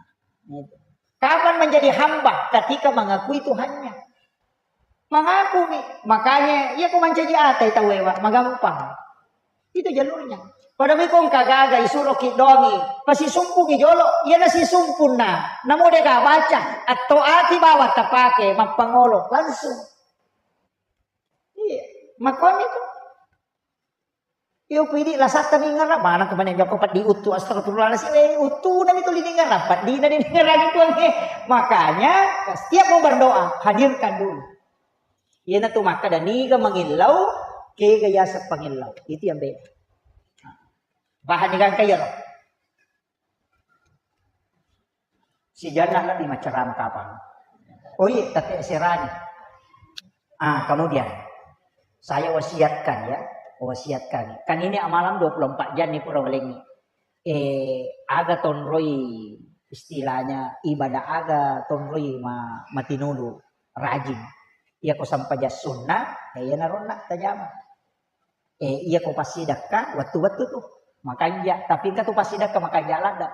itu. Kapan menjadi hamba? Ketika mengakui Tuhannya. Mengaku nih. Makanya, iya ko mancaji ata tau ewa, magampang. Itu jalurnya. Pada miko engka gaga isuro ki doangi, pasisumpungi jolo, iya nasisumpunna. Namo de ga baca, atau ati bawa tapake, mappangolo, langsung. Iya, makanya itu. Iyo pidi lasatta mingara, mana kemana joko peddi uttu, astagfirullahaladzim, eh, uttu nami tuli ningara, peddi na diningara itu, eh. Makanya, setiap mau berdoa, hadirkan dulu. Iyana tu makkada niga mangillau, kega yaseng pangillau. Itu yang beda. Paham ni kan kaya ro? Sijanna lebih macerama kapang. Oh iya, tapi serani. Ah, kemudian saya wasiatkan ya, wasiatkan. Kan ini amalan dua puluh empat jam nih pura welengi. Eh, aga tonroi istilahnya ibadah aga tonroi ma, matinulu rajin. Iya ko sampaja sunnah, eh, iya naronna tajama. Eh, iya ko passidekka, wettu-wettu tu. Makanja, tapi engka tu passidekka makanja ladda.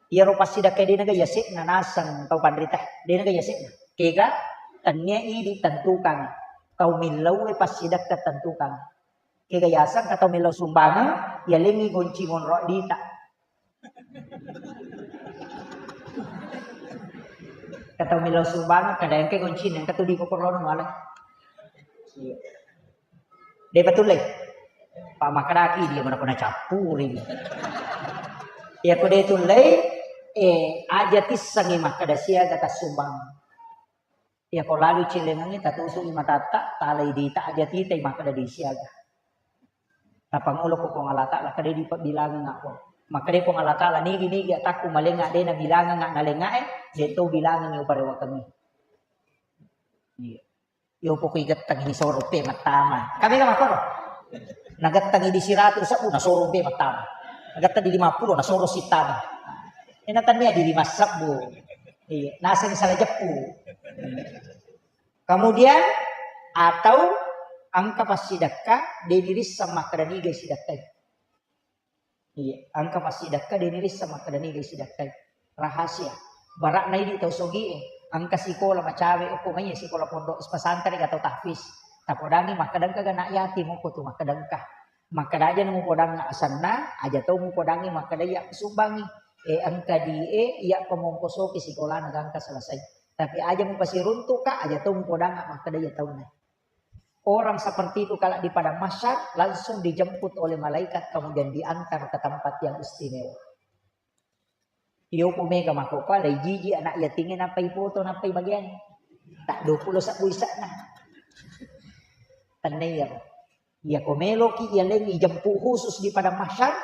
Iya ro passidekka de naga yasekna naseng tau panrita, de naga yasekna. Kega, tennia idi tentukan. Tau millau e passidekka tentukan. Kega yaseng ka tau millau sumbangeng, yalengi gonci monro dita. Katau millau sumbang, kada engka goncina, engka tu di kokorona male. Iya. De betul le. Pak makadaki dia mana kena campuri. Ya ko de tulle, eh, aja tissangi makkada siaga tasumbang. Iya ko lalu cilengangngi tatusu'i matatta, talai dita aja titai makkada disiaga. Tapangolo ko Puang Allah Ta'ala, kada dipabbilangang ko. Makkada Puang Allah Ta'ala, nigi-nigi atakku malenga de nabilangang nalengae, de to bilangang uparewakengngi. Iya. Yo pokoi gettang ini soro pe mattama. Kami kan makoro. Nagettang di siratu sabu nasoro pe mattama. Nagettang di lima puluh nasoro sitama. Ena tania di lima sabu. Iya, naseng salah jeppu. Kemudian atau engka passidekka de nirisseng makkada niga sidekkai. Iya, engka passidekka de nirisseng makkada niga sidekkai. Rahasia. Barakna idi tau sogie, engka sikola macawe okko maiye sikola pondok pesantren atau tahfiz. Tapodangi makkada engka ga anak yatim okko tu makkada engka. Makkada aja na mupodangnga asenna, aja to mupodangngi makkada iya sumbangi. Eh, engka di e, iya pamongkosoki sikolana gangka selesai. Tapi aja mupasiruntuka, aja to mupodangnga makkada iya taunna. Orang seperti itu kalau di padang mahsyar langsung dijemput oleh malaikat kemudian diantar ke tempat yang istimewa. Iyo ko mega mako pa, lai jiji anak yatingnge nappai foto, nappai bagian. Tak dua puluh sabbu isakna. Tennai ya. Iya ko meloki iya leng ijemput khusus di padang mahsyar,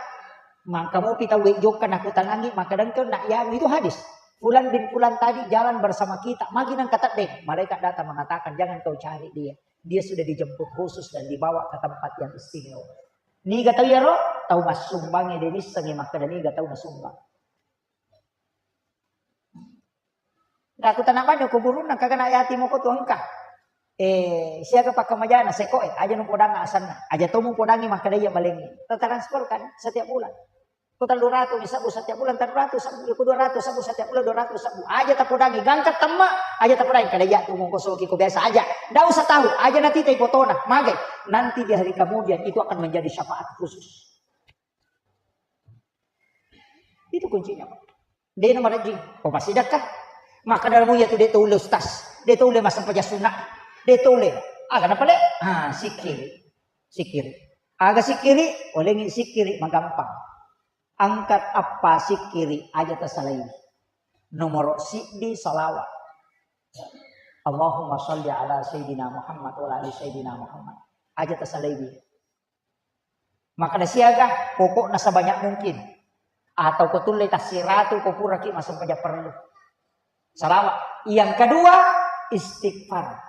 maka mopi tau jokka nakutanangi, maka dengke nak ya itu hadis. Fulan bin Fulan tadi jalan bersama kita, magi nang katadde, malaikat datang mengatakan jangan kau cari dia. Dia sudah dijemput khusus dan dibawa ke tempat yang istimewa. Niga tau yaro? Tau massumbangnge de nissengngi makkada niga tau nasumbang. Aku tanah banyak kuburunna kagana yati moko tu engka. Eh, siaga pakkamajana sekoe, aja nu podang asanna. Aja to mupodangi makkada iya malengi. Transfer kan setiap bulan. Ko tellu ratu mi sabbu setiap bulan, tellu ratu sabbu, ko dua ratu sabbu setiap bulan, dua ratu sabbu. Aja tapodangi, gangka temma, aja tapodangi. Kada iya tu mongkosoki ko biasa aja. Ndak usah tahu, aja nanti tai fotona, magai. Nanti di hari kemudian itu akan menjadi syafaat khusus. Itu kuncinya, Pak. De na marajing, oh pasti dakka. Maka dalam iya tu de tole ustaz, de tole masa paja sunat, de tole. Aga na pale? Ah, sikiri. Sikiri. Aga sikiri, olengi sikiri magampang. Angkat apa sikiri aja tasalai. Nomor siddi salawat. Allahumma salli ala sayyidina Muhammad wa ala ali sayyidina Muhammad. Aja tasalai. Makkada siaga, pokokna sebanyak mungkin. Atau ko tullei tassiratu ko puraki massempajang parellu. Salawat. Yang kedua, istighfar.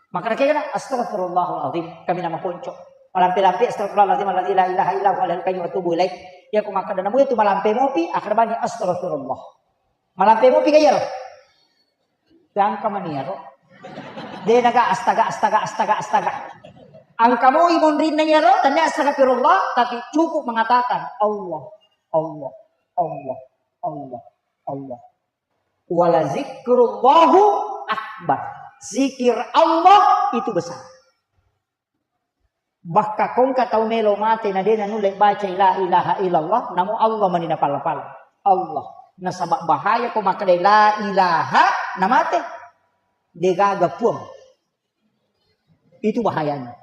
Maka kira astagfirullahaladzim, kami nama ponco. Malampe-lampe astagfirullahaladzim alladzi la ilaha illa huwa alhayyul qayyum wa atubu ilaih. Ya ko makkeda namu itu malampe mopi, akhir bani astagfirullah. Malampe mopi kaya. Gangka mani iyaro. De naga astaga, astaga, astaga, astaga. Angka moi monrinna iyaro, tanya astagfirullah, tapi cukup mengatakan Allah, Allah, Allah, Allah, Allah. Wala zikrullahu akbar. Zikir Allah itu besar. Bakka kongka tau melo mate na de nanulle baca la ilaha illallah, namo Allah mani napala-pala. Allah. Nasaba bahaya ko makkeda la ilaha namate. Degaga puang. Itu bahayanya.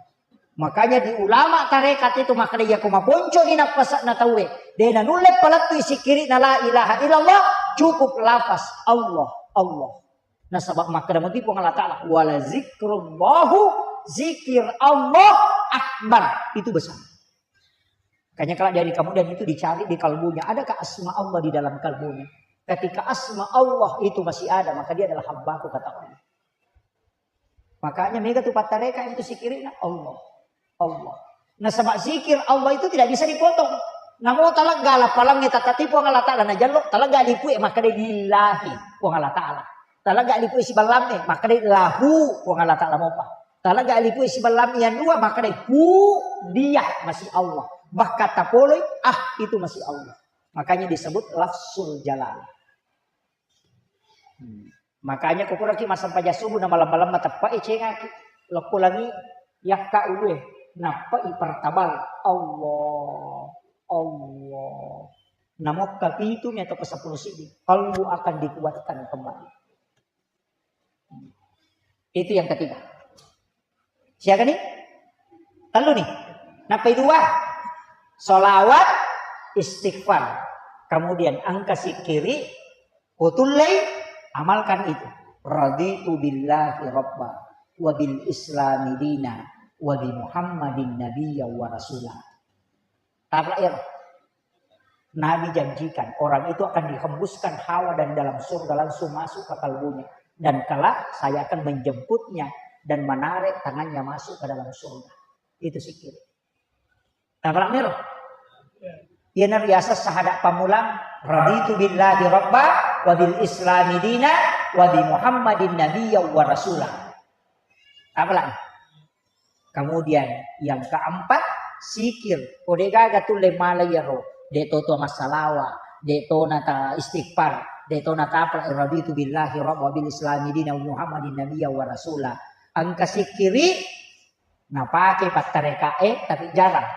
Makanya di ulama tarekat itu makkeda iya ko maponco ni nappasa'na tauwe. De nanulle palettu sikkiri'na la ilaha illallah, cukup lafaz Allah, Allah. Nasaba makkeda muti Puang Allah Ta'ala, wala zikrullahu, zikir Allah akbar. Itu besar. Makanya kalau dari kemudian itu dicari di kalbunya, adakah asma Allah di dalam kalbunya? Ketika asma Allah itu masih ada, maka dia adalah hambaku, kata Allah. Makanya mega tu pattareka itu sikkiri'na Allah. Allah. Nasaba zikir Allah itu tidak bisa dipotong. Namo talegga lapalangnge tatati Puang Allah Ta'ala najallo, talegga lipue makkeda lillahi Puang Allah Ta'ala. Talegga lipue siballamme makkeda lahu Puang Allah Ta'ala mopa. Talegga lipue siballamme yang dua makkeda hu dia masih Allah. Bahkan tapoloi ah itu masih Allah. Makanya disebut lafzul jalalah. Hmm. Makanya kukuraki massempajang subuh na malam-malam mateppa ecengaki. Lokko langi yakka ulue. Nappa ipertabal. Allah. Allah. Namokka pitu mi atau ke sepuluh sidi. Kalbu akan dikuatkan kembali. Itu yang ketiga. Siaga nih? Telu nih. Nappai dua. Salawat, istighfar. Kemudian angka sikkiri, kutullei, amalkan itu. Raditu billahi rabba, wa bil islami dina, wa bi Muhammadin nabiyya wa rasula. Tabrak ya. Nabi janjikan, orang itu akan dihembuskan hawa dari dalam surga, langsung masuk ke kalbunya. Dan kelak saya akan menjemputnya dan menarik tangannya masuk ke dalam surga. Itu zikir. Tabrak miro. Iya, biasa sahada pamulang, raditu billahi rabba, wa bil islami dina, wa bi Muhammadin nabiyya wa rasula. Tabrak. Kemudian yang keempat, zikir. Ko degaga tulle mala iyaro, de to to massalawa, de to nata istighfar, de to nata apa, raditu billahi rabba, bil islami dina, wa Muhammadin nabiyya wa rasula. Angka sikkiri napake pattarekae, tapi jarang.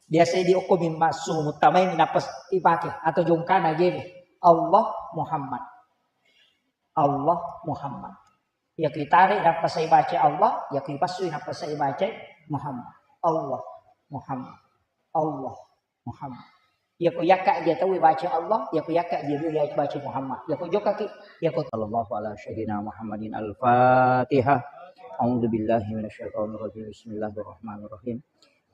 Biasa di okko mimma su muttamaini nappa ipake atau jongkana gini. Allah Muhammad. Allah Muhammad. Iya ku itare nappa sai baca Allah, iya ku ipassui nappa sai baca Muhammad. Allah Muhammad. Allah Muhammad. Iya ku yakka dia tahu baca Allah, iya ku yakka dia dulu ya baca Muhammad. Iya ku jokaki, iya ku sallallahu ala sayyidina Muhammadin al-Fatihah. A'udzu billahi minasyaitonir rajim. Bismillahirrahmanirrahim.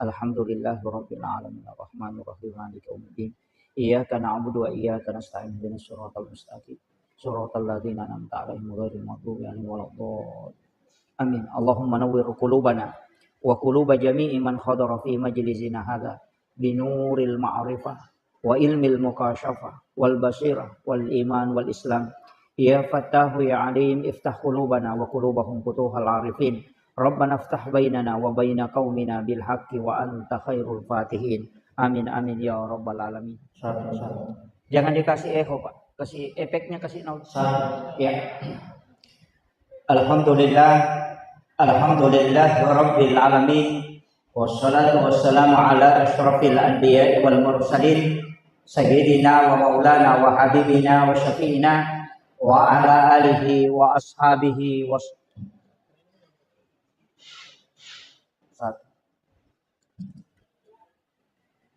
Alhamdulillahirabbil alamin. Arrahmanirrahim. Maliki yaumiddin. Iyyaka na'budu wa iyyaka nasta'in. Ihdinas siratal mustaqim. Siratal ladzina an'amta 'alaihim ghairil maghdubi 'alaihim waladdallin. Amin. Allahumma nawwir qulubana wa quluba jami'i man hadara fi majlisina hadza binuril ma'rifah wa ilmil mukasyafah wal basirah wal iman wal islam. Ya Fattahu ya Alim, iftah qulubana wa qulubahum futuhal arifin. Rabbana iftah bainana wa baina qaumina bil haqqi wa anta khairul fatihin. Amin, amin, ya rabbal alamin. Jangan dikasih echo, Pak. Kasih efeknya, kasih nol. Ya. Alhamdulillah. Alhamdulillah rabbil alamin. Wassalatu wassalamu ala asyrafil anbiya wal mursalin, sayyidina wa maulana wa habibina wa syafi'ina wa ala alihi wa ashabihi wa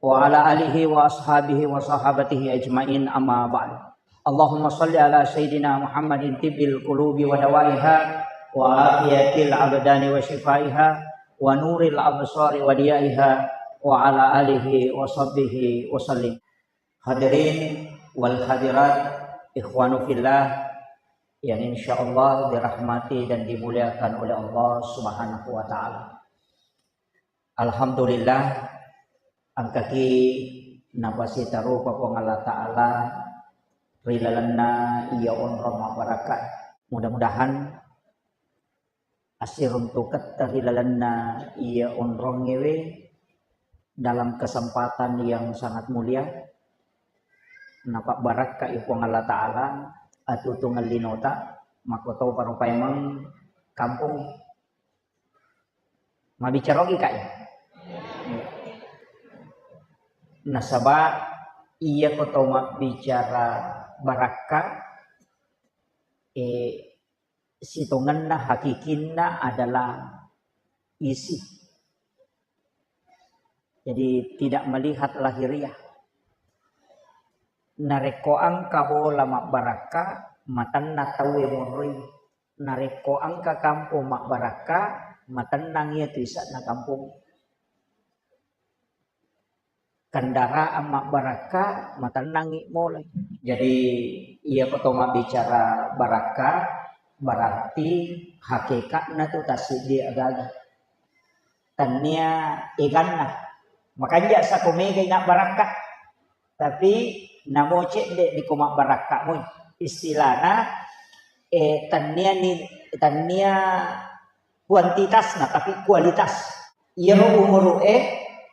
wa ala alihi wa ashabihi wa sahabatihi ajmain, amma ba'du. Allahumma salli ala sayyidina Muhammadin tibbil qulubi wa dawaiha wa afiyatil abdani wa shifaiha wa nuril absari wa diyaiha wa ala alihi wa sahbihi wa sallim. Hadirin wal hadirat, ikhwanu fillah yang insyaallah dirahmati dan dimuliakan oleh Allah Subhanahu wa taala. Alhamdulillah, engkaki napasitarupa Puang Allah Taala ri lalenna iya onrong mabbarakka. Mudah-mudahan assiruntuketta ri lalenna iya onrongngewe dalam kesempatan yang sangat mulia, napabbarakkai Puang Allah Taala atutungeng linota, makkotoparo paimeng kampong. Mabbicara ogi, Kak, ya? Nasaba iya ko to mabbicara barakka, eh, sitongenna hakikinna adalah isi. Jadi tidak melihat lahiriah. Narekko engka bola mabbarakka, matenna tauwe monroi. Narekko engka kampong mabbarakka, matennang iya tu ise'na kampong. Kendaraan mabbarakka, matennangngi molai. Jadi, iya ko to mabbicara barakka, berarti hakekatna tu tassiddi agaga. Tennia eganna. Makanja sako mega ina barakka. Tapi namo cedde di ko mabbarakka moi. Istilahna, eh, tennia ni, tennia kuantitasna, tapi kualitas. Iyaro umuru'e,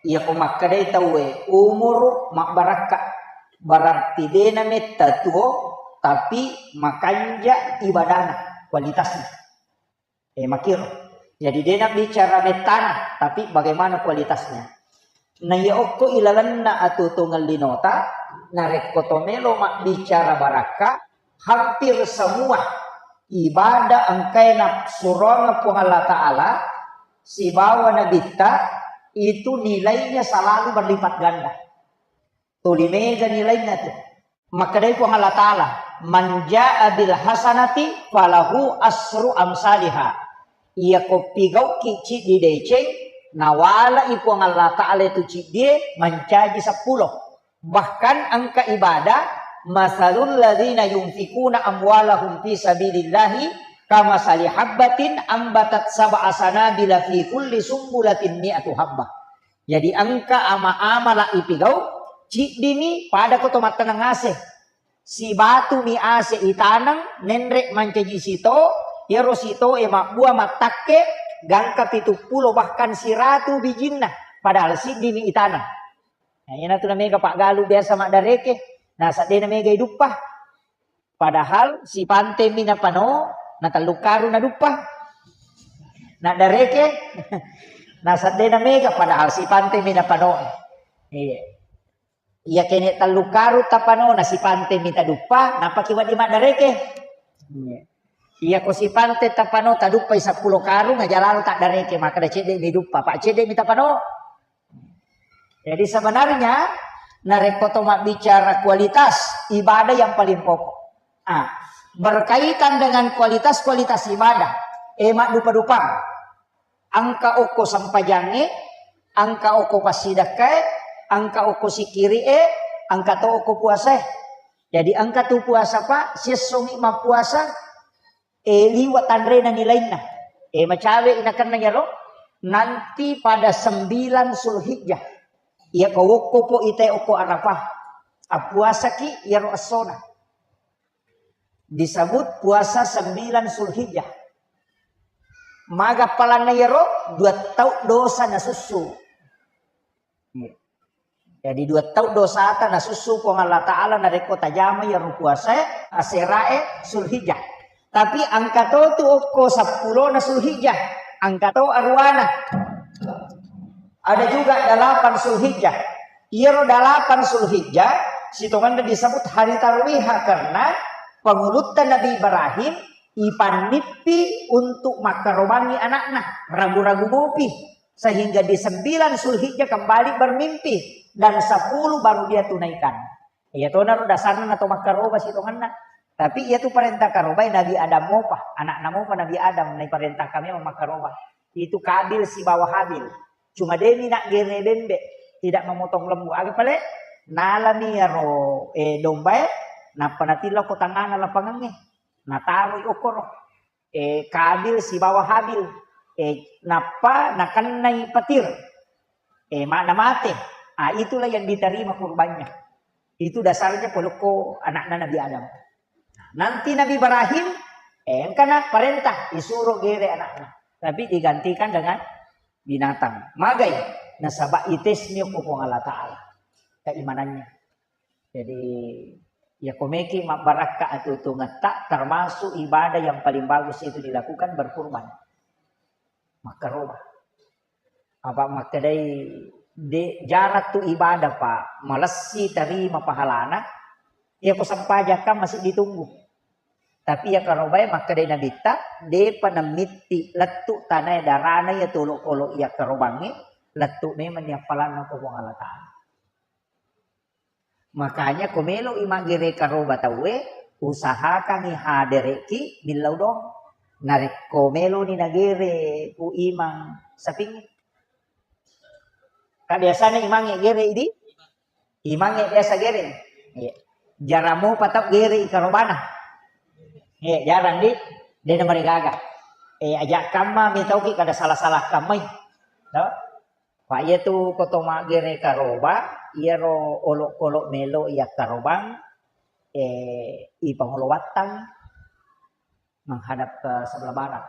iya ko makkedai tauwe, umuru mabbarakka. Berarti dena metta tuo, tapi makanja ibadana, kualitasna. Eh, makiro. Jadi dena bicara mettana, tapi bagaimana kualitasnya. Na iya okko ilalenna atutungeng linota, narekko to melo mabbicara barakka, hampir semua ibadah engkae nasuroang Puang Allah Ta'ala sibawa Nabitta itu nilainya selalu berlipat ganda. Tuli mega nilainna tu. Makkedai Puang Allah Ta'ala, "Man jaa bil hasanati falahu asru amsaliha." Iya ko pigauki ciddi deceng, nawalai Puang Allah Ta'ala itu ciddie mancaji seppulo. Bahkan engka ibadah, "Masalul ladzina yunfikuna amwalahum fi sabilillahi kamasali habbatin ambatat sab'a sanabila fi kulli sumbulatin mi'atu habbah." Jadi engka ama-amala ipigau, ciddimi pada ko to mattaneng ase. Sibatumi ase itaneng, nenre mancaji sito, iyaro sitoe mabbua mattakke, gangka pitu pulo bahkan siratu bijinna, padahal siddimi itaneng. Nah, iyanatu namega paggalu biasa maddareke, nasaba de namega iduppa. Padahal sipantemi napano, na tellu karung naduppa. Naddareke, nasaba de namega, padahal sipantemi napano. Iya. Iya kene tellu karung tapano, na sipantemi taduppa, napaki wedding maddareke. Iya. Iya ko sipante tapano taduppai seppulo karung, aja lalo taddareke, makkeda cedde mi duppa, pa cedde mi tapano. Jadi sebenarnya, narekko to mabbicara kualitas ibadah yang paling pokok. Ah, berkaitan dengan kualitas-kualitas ibadah, eh, maddupa-dupang. Engka okko sempajangnge, engka okko passidakkae, engka okko sikiri'e, engka to okko puasae. Jadi engka tu puasa, Pak, siessongi mappuasa, eh, liwa tanrena nilainna. Eh, macawe inakenna yaro, nanti pada sembilan Zulhijjah. Iya ko wokko po ite okko Arafah. Appuasaki yaro essona. Disebut puasa sembilan Zulhijjah. Maga palanna yaro, dua tau dosa nasussu. Jadi dua tau dosata nasussu Puang Allah Ta'ala narekko tajama iyaro puasae, aserae Zulhijjah. Tapi engka to tu okko seppulona Zulhijjah, engka to aruwana. Ada juga dalapan Zulhijjah. Iyaro dalapan Zulhijjah, sitongenna disebut hari tarwiha karena pangulutta Nabi Ibrahim ipannippi untuk makkarobangi anakna, ragu-ragu mopi. Sehingga di sembilan Zulhijjah kembali bermimpi dan sepuluh baru dia tunaikan. Iya tonaro dasarna nato makkaroba sitongenna. Tapi iya tu parenta karobai Nabi Adam mopa, anakna mopa Nabi Adam, naiparentahkan memang makkaroba. Itu Kabil sibawa Habil. Cuma demi nak gere bembe, tidak memotong lembu. Aga pale? Nalani iyaro, eh, dombae, nappa natillau ko tangngana lapangengnge. Nataroi okkoro. Eh, Kabil sibawa Habil. Eh, nappa nakennai petir. Eh, ma-, namate. Ah, itulah yang diterima kurbannya. Itu dasarnya polokko anakna Nabi Adam. Nanti Nabi Ibrahim, eh, engkana parentah, isuro gere anakna. Tapi digantikan dengan binatang. Magai? Nasaba itesni ko Puang Allah Ta'ala. Keimanannya. Jadi, ya komeki mabbarakka atutungetta, termasuk ibadah yang paling bagus itu dilakukan berkurban. Makkaroba. Apa makkedai, de, jarang tu ibadah, Pak, malessi terima pahalana, ya ko sempajakkan masih ditunggu. Tapi ya karobae makkedai Nabitta, depa namitti lettu tanae darana ya tolo-kolo ya karobangnge, lettu memang ni appalanna ko Puang Allah Ta'ala. Makanya ko melo i maggere karoba tauwe, usahakangi hadereki millau dong. Narekko meloni nagere ku imang sapingnge. Ka biasana imangnge gere idi? Imangnge biasa gere. Iya. Jarang mopa tau gere i karobana. Iya, jarang di. Dena marigaga. Eh, aja kamma mitauki kada salah-salah kammai. No? Pak, iya tu koto maggere karoba, iyaro olok-olok melo iya karobang, eh, ipangolo wattang menghadap ke sebelah barat.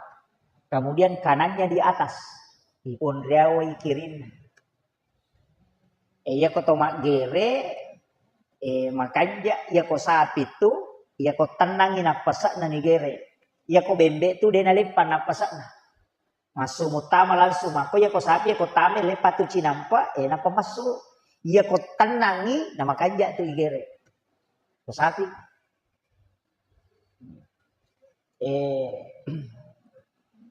Kemudian kanannya di atas, iponriawai kirinna. Eh, iya koto maggere, eh, makanja iya ko sapi tu, iya ko tennangi nappase'na nigere. Iya ko bembe tu de naleppa nappase'na. Massu muttama langsung, makko iya ko sapi, iya ko tame, leppa tu cinampa, eh, nappa massu. Iya ko tennangi, na makanja tu igere. Ko sapi. Eh,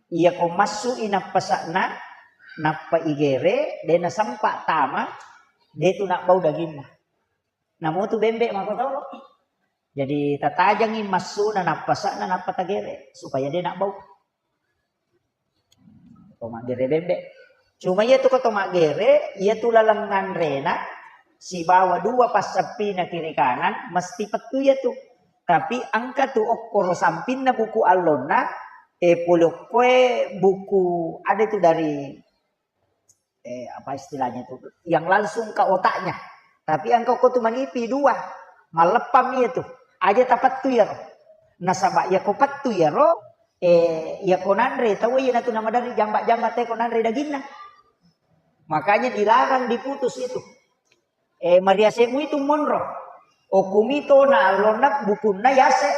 iya ko massu i nappase'na, nappa igere, de nasempa tama, de tu nabbau daginna. Namo tu bembe makotoro. Jadi tatajangi massuna nappase'na, nappa tagere, supaya de nabbau. Ko maggere bembe. Cuma iya tu ko to maggere, iya tu laleng nganrena sibawa dua passeppina kiri kanan mesti pettu iya tu. Tapi engka tu okkoro sampinna buku allonna, eh, pole okkoe buku ada tu dari, eh, apa istilahnya tu, yang langsung ke otaknya. Tapi engka ko tu manipi dua, malleppang iya tu. Aja tapettu iyaro. Nasaba iya ko pettu iyaro, eh, iya ko nanre tau iya natu namaderri jamba-jamba te ko nanre daginna. Makanya dilarang diputus itu. Eh, mariase mu itu monro. Okumi to na allonna bukunna yase.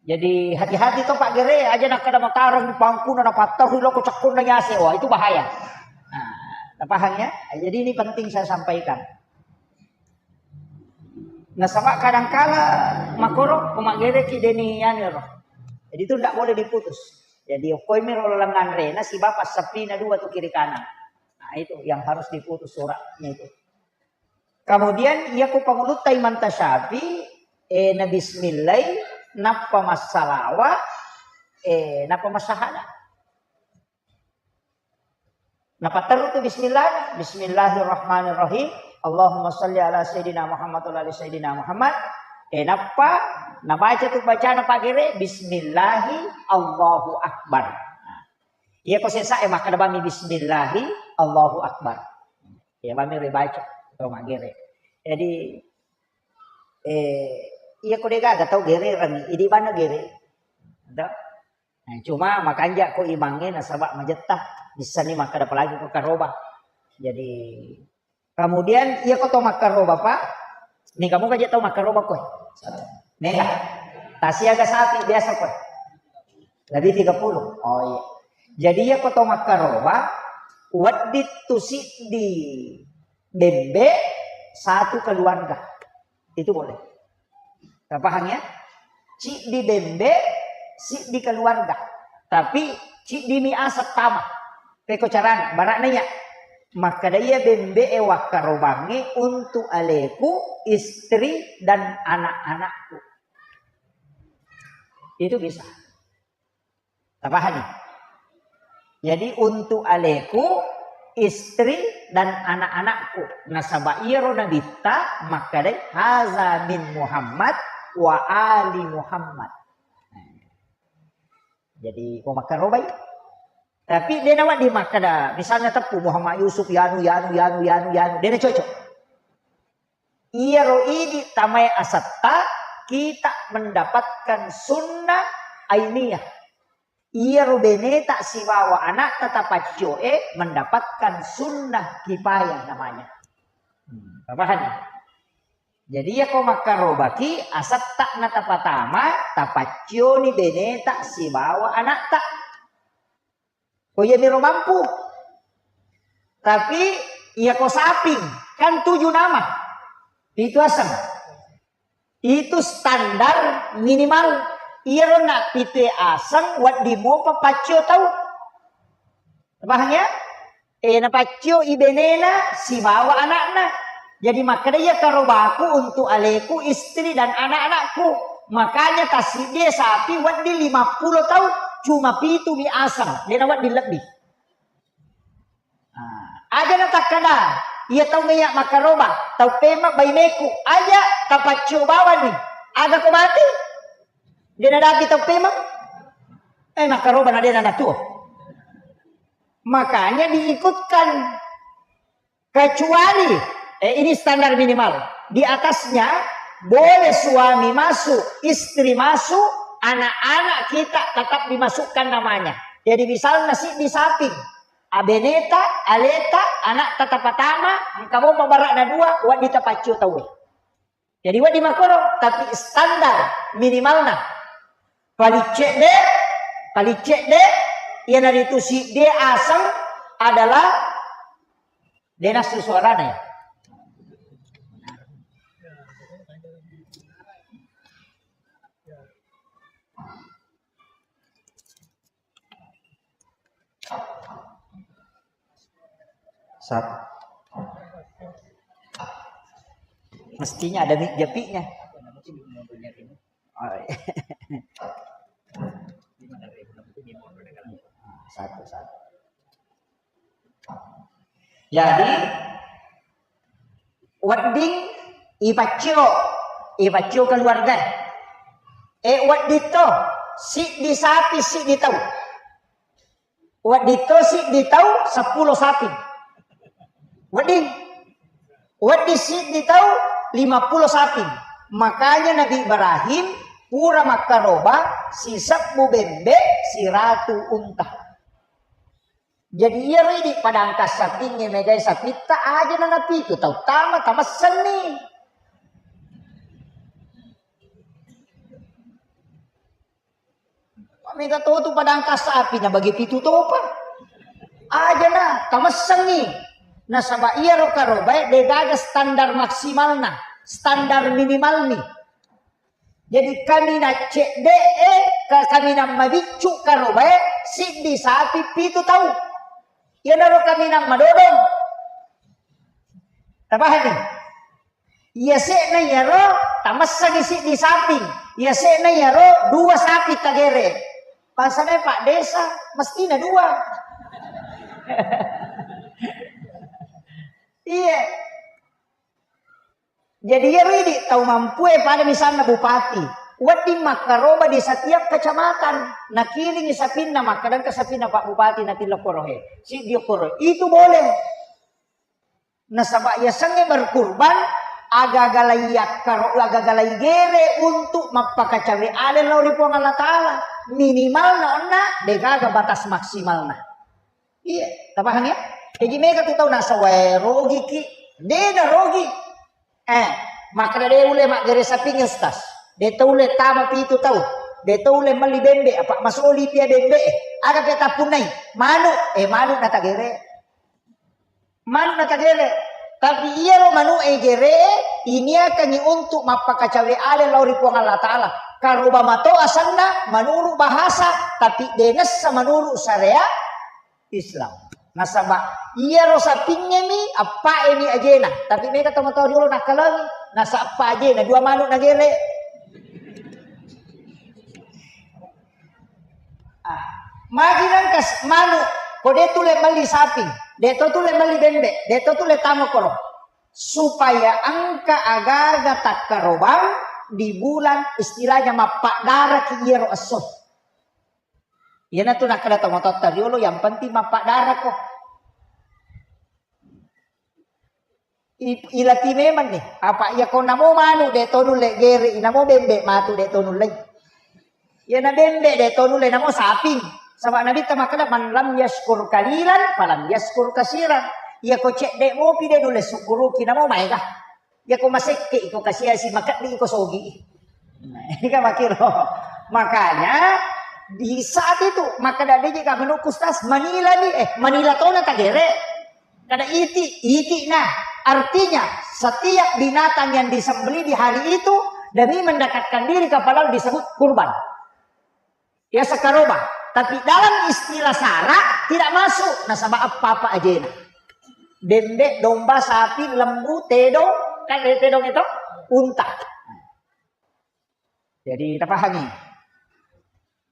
Jadi hati-hati to Pak Gere, aja nakkeda matareng pangkuna napatterru loko cekkunna yase. Wah, itu bahaya. Nah, paham ya? Jadi ini penting saya sampaikan. Nasaba kadangkala makoro ko maggereki deni anu ro. Jadi itu ndak boleh diputus. Jadi okkoimi ro laleng anrena siba passeppina dua tu kiri kanan. Nah, itu yang harus diputus suratnya itu. Kemudian iya ko pangulutta Imam Tasyafi, eh, na bismillai, nappa massalawa, eh, nappa massahada. Napatteru tu bismillah, Bismillahirrahmanirrahim. Allahumma salli ala Sayyidina Muhammad wa ala ali Sayyidina Muhammad. Eh, nappa nabaca tu bacana Pak Gere, Bismillahi Allahu Akbar. Nah, iya ko sesa e makkeda bami Bismillahi Allahu Akbar. Iya bami ribaca to maggere. Jadi, eh, iya ko degaga tau gere rangi, idi bana gere. Nah, cuma makanja ko imangnge nasaba majetta, bissani makkeda apalagi ko karoba. Jadi, kemudian iya ko to makkaroba, Pak. Ni kamu kaje tau makkaroba koe. Mega. Tasiaga sapi biasa koe. Lebih tiga puluh. Oh iya. Jadi iya ko to makkaroba, wedding tu siddi bembe satu keluarga. Itu boleh. Paham ya? Ciddi bembe, siddi keluarga. Tapi ciddi mi asap tama. Peko carana, barana ya. Makkeda iya bembe e wakkarobangnge untuk aleku, istri dan anak-anakku. Itu bisa. Tapahami? Jadi untuk aleku, istri dan anak-anakku. Nasaba iyaro nabitta makkedai, "Haza min Muhammad wa ali Muhammad." Jadi, ko makkarobai. Tapi de nawedding makkeda, misalnya teppu Muhammad Yusuf, yanu, yanu, yanu, yanu, yanu. De nacocok. Iyaro idi tamae asetta, kita mendapatkan sunnah ainiyah. Iyaro beneta sibawa anakta tapaccio e mendapatkan sunnah kifayah namanya. Hmm, paham? Jadi, iyako makkarobaki, asetta na tapatama, tapaccioni beneta sibawa anakta. Ko iyaniro mampu. Tapi, iyako saping, kan tuju nama. Pitu aseng. Itu standar minimal. Iyaro na pitu aseng, wedding mopa paccio tau. Paham ya? Eh, napaccio i benena sibawa anakna. Jadi makkeda, "Iya karobaku untuk aleku, istri dan anak-anakku." Makanya tasiddi sapi wedding lima puluh tau, cuma pitu mi aseng, de nawedding lebbi. Ah, aja natakkeda, "Iya tau meya makkaroba, tau pema baineku." Aja tapaccio bawani. Aga ko mati? De nadapi tau pema? Eh, makkaroba na de nanatuo. Makanya diikutkan. Kecuali, eh, ini standar minimal. Di atasnya boleh suami masuk, istri masuk, anak-anak kita tetap dimasukkan namanya. Jadi misalnya siddi saping, abeneta, aleta, anak tetap pertama, engka mo mabarak na dua, wedding tapaccio tau. Jadi wedding makkoro, tapi standar minimalna. Paling cedde, paling cedde, iyanaritu siddi aseng adalah de nassu suarana ya. Satu. Mestinya ada mi-, japinya. Oh, iya. Satu, satu. Jadi, wedding ipaccio, ipaccio keluarga. Eh, wedding to, siddi sapi, siddi tau. Wedding to siddi tau, seppulo sapi. Wedding. Wedding siddi tau, lima puluh sapi. Makanya Nabi Ibrahim pura makkaroba sisebbu bembe, siratu unta. Jadi iyaro idi padangka sapingnge megai sapitta aja nanapitu tau tama tamessenni. Mega to tu padangka sapi na bagi pitu topa. Aja na tamessenni. Nasaba iyaro karobae degaga standar maksimalna, standar minimalni. Jadi kaminang cedde'e, ka-, kaminang mabiccu karobae, siddi sapi pitu tau. Iyanaro kaminang madodong. Tapahami? Iyase'na iyaro, tamessangi siddi sapi. Iyase'na iyaro, dua sapi tagere. Bangsana Pak Desa, mestina dua. Iya. Jadi iyaro idi tau mampue pada misalna bupati, wedding makkaroba di setiap kecamatan, nakiringi sapinna, makkadangka sapinna Pak Bupati natillo korohe, siddi koro, itu boleh. Nasaba yasengnge berkurban, agaga lai yakkaro-, agaga lai gere untuk mappakacawe ale lao ri Puang Allah Ta'ala, minimal na onna degaga batas maksimalna. Iya, tapahang ya? Jadi mega tu tau nasawae rogi ki, de na rogi. Eh, makkeda de ule maggere sapingnge Ustaz. De tau ule tama pitu tau. De tau ule melli bembe, apa masoli pia bembe. Aga pe tappunnai? Manu, eh manu na tagere. Manu na tagere. Tapi iyaro manu e gere, iniakangi untuk mappakacawe ale lao ri Puang Allah Ta'ala. Karoba mato asanna menurut bahasa, tapi de nessa menurut syariat Islam. Nasaba iyaro sapingngemi, appaemi ajena. Tapi mega tomatoa riolo nakkalangi, nasappa ajena, dua manu nagere. Ah, magi nangka s-, manu, ko de tule melli sapi. De' to tulle melli bembe', de' to tulle tama koro. Supaya engka aga-aga takkarobang di bulan istilahnya mappaddaraki iyaro esso. Iyanatu nakkeda tomatoatta riolo, yang penting mappaddarako. I-, ilati memang nih. Apa iya ko namo manu de' to nulle gere, inamo bembe' matu de' to nulle. Iyana bembe' de' to nulle, namo saping. Saba' Nabitta makkeda, "Man lam yaskur kalilan, falam yaskur kasiran." Iya ko cedde' mopi de' nulle sukkuruki, namo maega. Iya ko masekke' iko kasiasi, makeddi iko sogi. Nah, ini kan makkiro. Makanya di saat itu, makkeda de' je ka menukku stas, manila ni, eh, manila tona tagere. Kada iti, iti nah. Artinya, setiap binatang yang disembelih di hari itu demi mendekatkan diri kepada Allah disebut kurban. Ya, sakaroba. Tapi dalam istilah sara tidak masuk. Nasaba' apa-apa ajena. Bembe', domba, sapi, lembu, tedong, kan ada tedong itu? Unta. Jadi, kita pahami.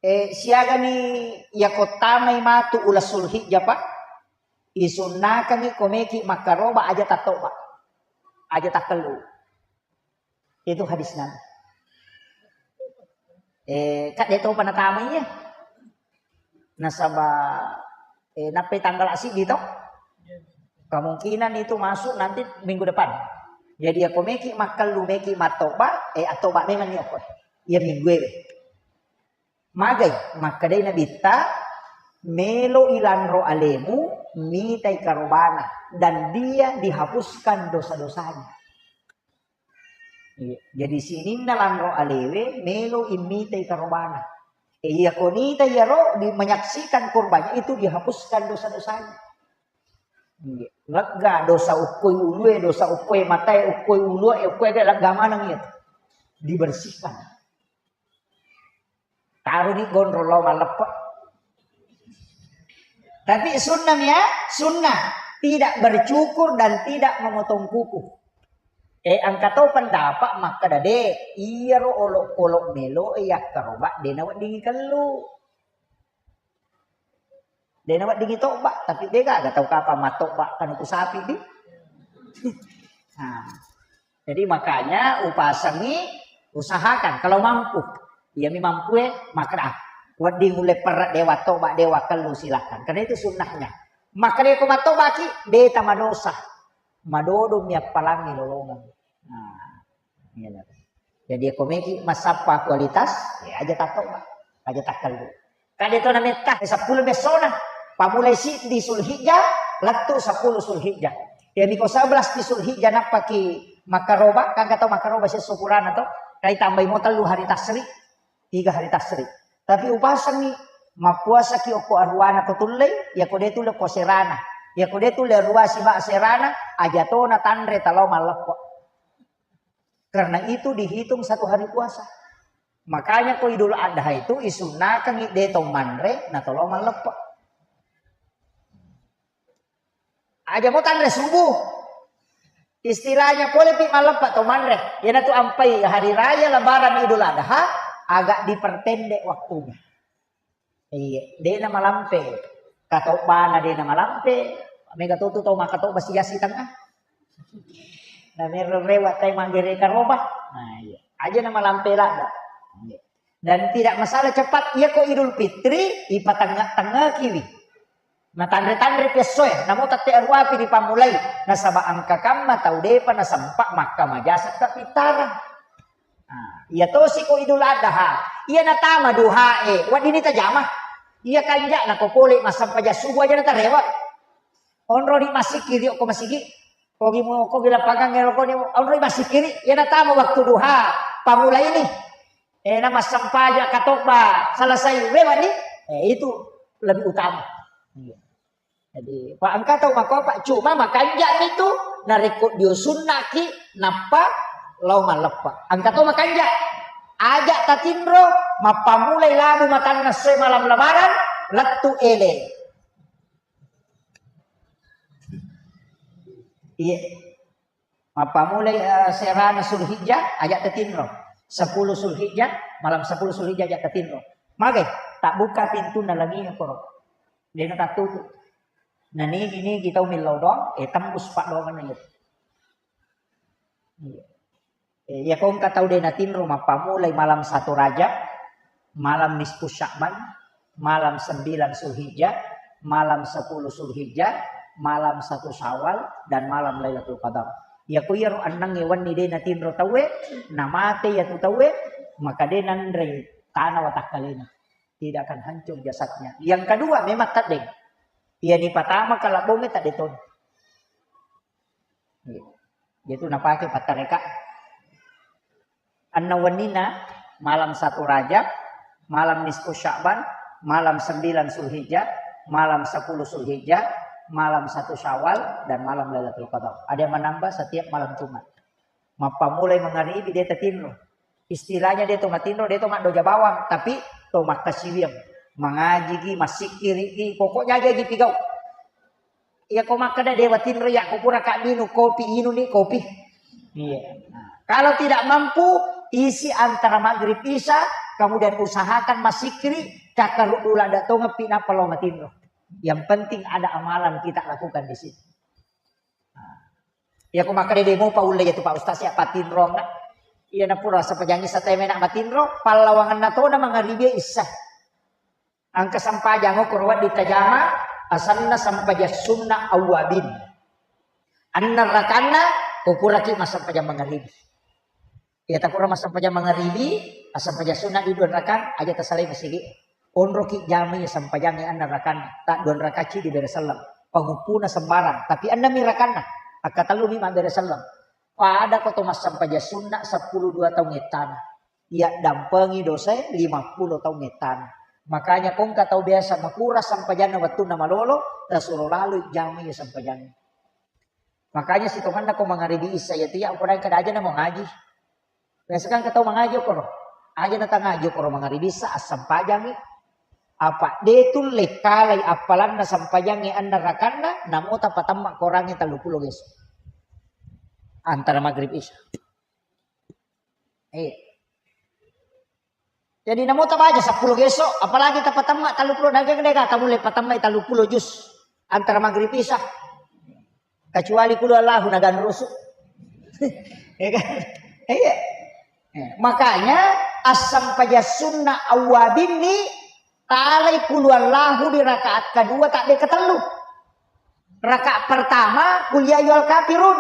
Eh, siagani iya ko tamai matu uleng Sulhijjah, Pak? Isunnakangi ko meki makkaroba aja tattoba. Aja takkellu. Itu hadis Nabi. Eh, kak de' topa natamai ya. Nasaba, eh, nappai tanggal siddi to. Kemungkinan itu masuk nanti minggu depan. Jadi, iya ko meki makkellu, meki mattoba, eh, attoba memang ni okko. Iya minggu e. Magai, makkedai Nabitta, "Melo ilanro alemu, mitai karobana, dan dia dihapuskan dosa-dosanya." Iya. Jadi sininna lanro alewe, melo immitai karobana. E, iya konita iyaro di menyaksikan kurbannya itu dihapuskan dosa-dosanya. Iya. Lega dosa ukkoi ulue, dosa ukkoi matae, ukkoi ulue, ukkoi lega maneng iya. Dibersihkan. Taroni gondrong lao malleppe. Tapi sunnah ya, sunnah. Tidak bercukur dan tidak memotong kuku. Eh, engka to pendapat makkeda de, iyaro olok-olok melo yakkaroba de naweddingi kellu. De naweddingi toba, tapi de gaga tau kapang mattoba kan ku sapi di. Nah, jadi makanya upasengi, usahakan kalau mampu. Iyami mampu e, makkeda, ah, wedding ulle perre dewa toba, dewa kellu, silakan. Karena itu sunnahnya. Makkeda ko mattobaki, de tamadosa. Madodo mi appalangi lolongeng. Nah, iya. Jadi ko meki massappa kualitas, ya aja tattoba, aja takkellu. Kade to nametta, eh, seppulo messona. Pamulai siddi Sulhijjah, lettu seppulo Sulhijjah. Jadi ko sebelas di Sulhijjah nappaki makkaroba, kan kata makkaroba sesso purana to, kai tambai mo tellu hari tasri, tiga hari tasri. Tapi upasengi, mappuasaki okko aruana ko tullei, ya ko de tulle ko serana. Ya ko de tulle arua siba serana, aja tona tanre talao malleppo. Karena itu dihitung satu hari puasa. Makanya ko Idul Adha itu isunnakangi de to manre na tolao malleppa. Aja mo tanre subuh. Istilahnya pole pi malleppa to manre. Iyanatu ampai hari raya Lebaran Idul Adha agak diperpendek waktunya. Iya, de na malampe. Katobbana de na malampe. Mega to tu tau makkatobba siasi tengah. Na mero rewa tai manggere karoba. Nah, iya. Aja na malampe ladda. Iya. Dan tidak masalah cepat. Iya ko Idul Fitri, ipatengah-tengah kiwi. Na tanre-tanre piessoe, namo tette aruapi dipamulai. Nasaba engka kamma tau depa nasempa makka majasa kapitara. Nah, iya tosi ko Idul Adha. Iya natama duhae, weddini tajama. Iya kanja'na ko pole massempajang subuh aja natarewa. Onroni massikkiri okko masigi. Kogi mo, kogi lapangan ngero koni, onroni massikkiri. Iya natama waktu duha, pamulaini. Eh, na massempajang katobba selesai wewani. Eh, itu lebih utama. Iya. Jadi, pa engka tau makkua, Pak, cuma makanja' mitu narekko dio sunnaki nappa lao malleppa. Engka tau makanja'. Aja' tatinro, mappamulai labu matanna essoe malam lebaran, lettu ele. Iya. Mappamulai, eh, serana Sulhijjah, aja' tatinro. Sepuluh Sulhijjah, malam sepuluh Sulhijjah aja' tatinro. Magai, tabbuka pintunna langie koro. Dena tattutu. Nah, nigi-nigi tau millau doang, eh, tembus paddoangenna itu. Iya. Eh, iya, ko engka tau de' natinro, mappamulai malam satu Rajab, malam nisfu Sya'ban, malam sembilan Zulhijjah, malam sepuluh Zulhijjah, malam satu Syawal, dan malam Lailatul Qadar. Iya, ko iyaro ennengnge wenni de' natinro tauwe, namate iyatu tauwe, maka de' nanrei tana watakkalena. Tidak akan hancur jasadnya. Yang kedua, memang teddeng. Iya, ni patama kalabbongnge tedde toni. Iya. Itu napake pattareka. Anna wenninna malam satu Rajab, malam nisfu Sya'ban, malam sembilan Zulhijjah, malam sepuluh Zulhijjah, malam satu Syawal, dan malam Lailatul Qadar. Ada yang menambah setiap malam Jumat. Mappamulai mangaribi de' tatinro. Istilahnya de' to matinro, de' to maddoja bawang, tapi to makkasiwiang. Mangajiki, massikkiriki, pokoknya aja ji pigau. Iya, ko makkeda de' watinro, ya, ko pura ka minum kopi, inung ni kopi. Iya. Nah, kalau tidak mampu, isi antara maghrib isya, kemudian usahakan massikkiri, kakkaruddu ladda tongeppi nappa lao matinro. Yang penting ada amalan kita lakukan di situ. Nah, iya, ko makkeda de' mopa ulle, ya tu Pak Ustaz, ya patinrong. Iya, na pura sempajangi sateme nak matinro, pallawangenna tona mangaribi isya. Engka sampajang okoro wedding tajama, asenna sampajang sunna awwabin. Enneng rakanna, ko puraki massempajang mangaribi. Iya, tapura massempajang mangaribi, assempajang sunna di dua rakang, aja tasalai masigi. Onroki jamai sempajangnge enneng rakanna, ta dua rakacci dibere selleng. Panguppuna sembarang, tapi ennengmi rakanna, akkatellumi mabbere selleng. Pada ko to massempajang sunna seppulo dua taung ettana. Iya dampengi dosae lima puluh taung ettana. Makanya ko engka tau biasa makurang sempajanna wettunna malolo, tasuro laloi jamai sempajangnge. Makanya sitongenna ko mangaribi isya iya tu iya, upada kada aja na mangaji. Biasa kan engka tau mangaji okoro. Aja na tangaji okoro mangaribi isya, assempajangi. Apa de' tulle kalai appalanna sempajangnge enneng rakanna, namo tapatemma korangnge tellu pulo geso. Antara maghrib isya. Eh. Jadi namo tabaca seppulo geso, apalagi tapatemma tellu pulo, naga de' gaga mulle patemma tellu pulo juz antara maghrib isya. Kecuali kulu Allahu naganrusu. Ya kan? Iya. Eh, makanya assempaja sunna awwabinni talai kulu Allahu di rakaat kedua, tak de' ketellu. Rakaat pertama, kul ya ayyuhal kafirun.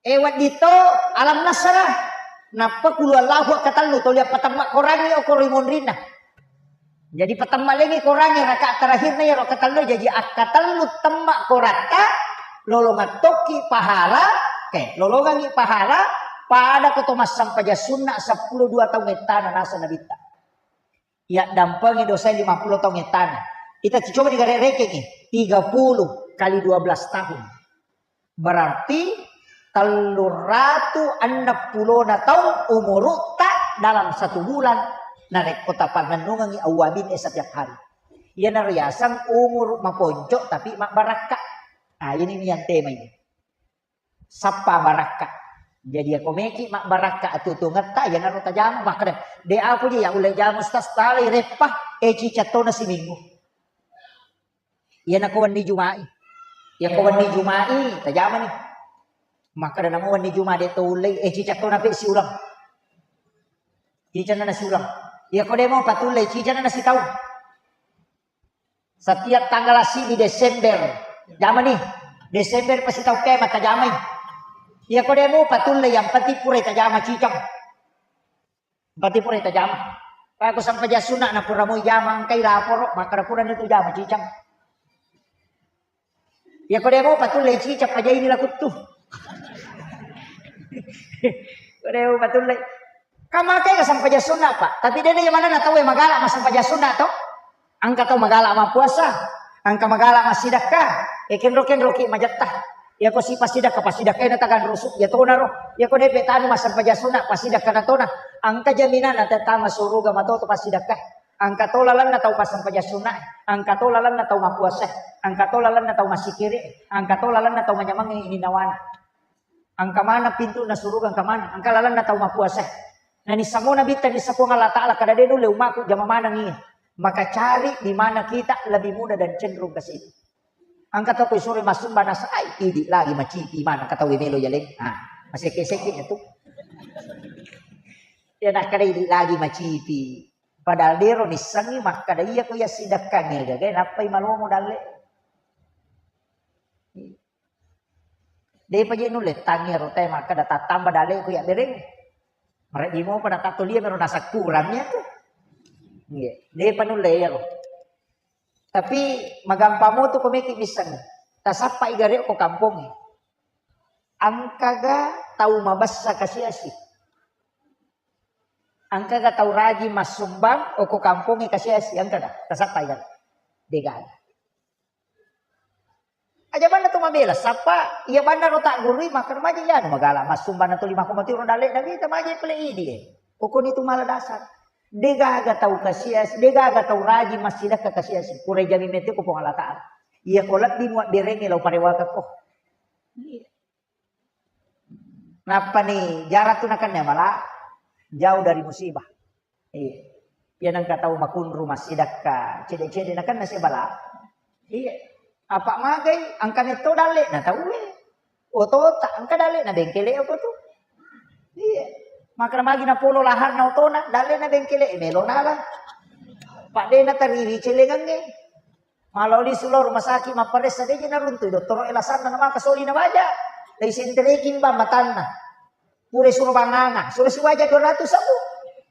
Eh, wedding to alam nasrah. Nappa kulu Allahu akkatellu, toli appatemma korangngi okoro ri monrinna. Jadi patemma lengi korangngi rakaat terakhirna iyaro akkatellu, jadi akkatellu temma koratta, lolongeng tokki pahala, eh, lolongengngi pahala, pada ko to massampaja sunna seppulo dua taung ettana naseng Nabitta. Iya dampengi dosa lima puluh taung ettana. Kita coba digarerekengi, tiga puluh kali dua belas tahun. Berarti telluratu enneng pulona taung umurutta dalam satu bulan. Narekko tapannennungengi awwabin e setiap hari. Iyana riaseng umuru maponco tapi mabbarakka. Nah, ini yang tema ini. Sappa barakka. Jadi, ako meki mabbarakka atuo-tuongetta, iyanaro tajama. Makkeda, de' aku je ya ulle jama Ustaz, talai reppa, eh, ciceng tona siminggu. Iyanako wenni Juma'i. Iyako wenni Juma'i, tajamani. Makkeda namo wenni Juma de' to ullei, eh, ciceng tona pe siuleng. Ciceng na siuleng. Iyako de' mo patullei, ciceng na sitaung. Setiap tanggal sibbi Desember, jamani. Desember pasti tau kema tajamai. Iyako de' mo patullei, yang penting purai tajama ciceng. Yang penting purai tajama. Aku sampaja sunna na pura moi jama, engkai laporo, makkeda pura nitu jama ciceng. Iyako de' mo patullei ciceng, pajaini lakuttu. Ko de' mo patullei. Kan makkeda sampaja sunna, Pak. Tapi de' na jamanna tau e magala massampaja sunna to. Engka tau magala mappuasa, engka magala massidekka. E, kenro-kenroki majetta. Iyako si passidekka, passidekka na taganrusu, iya tonaro. Iyako de' pe tanu massampaja sunna, passidekka na tona. Engka jaminanna tette masuruga matoto passidekka. Engka to lalenna tau passampaja sunna, engka to lalenna tau mappuasa, engka to lalenna tau massikiri, engka to lalenna tau manyamengngi ininnawana. Engka maneng pintunna suruga, engka maneng, engka lalenna tau mappuasa. Nani samo Nabitta, nissa Puang Allah Ta'ala, kada de' nulle ummaku jama maneng iya. Maka cari di mana kita lebih mudah dan cenderung ke situ. Engka tau ko isuro massumba nasai, idi lagi macipi mana engka tau melo jaleng. Ah, maseke-seke tu. Ya nakkeda idi lagi macipi. Padahal dero nissengi makkeda iya ko iya sidekkangnge gaga nappai malomo dalle. Depa je nulle tangnge ro te makkeda tattamba dalle ko iya bereng. Mareji mo pada tattolia mero nasakkurang ya tu. Iya, depa nulle ya ro. Tapi magampang mo tu ko meki misseng. Tasappa igare ko kampongnge. Engkaga tau mabessa kasiasi? Engkaga tau rajin massumbang okko kampongnge kasiasi? Engkaga? Tasappa igare? Degaga. Aja banna tu mabela, sappa iya banna ro taggurui makkeda maja iyanu magala massumbang na tuli makko mati ro dalle na wita maja pale idi e. Okoni tu mala dasar. Degaga tau kasiasi, degaga tau rajin massidakka kasiasi. Pura jami mete ko Puang Allah Taala. Iya ko lebbi muabberengngi lao parewakakko. Iya. Nappani jarang tu nakenna mala jauh dari musibah. Iya. Iya nengka tau makunru massidakka cede-cede nakenna sebala. Iya. Apa magai engka metto dalle na tau e. Otota engka dalle na bengkele apa tu. Iya. Maka magi na polo lahanna otona dalle na bengkele e melo nala. Pak de na tariwi celengangnge. Maloli sulo rumah sakit mapparessa deje naruntui dottoro e lasanna na maka soli na waja. Dai sentereki mbang matanna. Pura suro banganga, suro siwaja dua ratus sabu.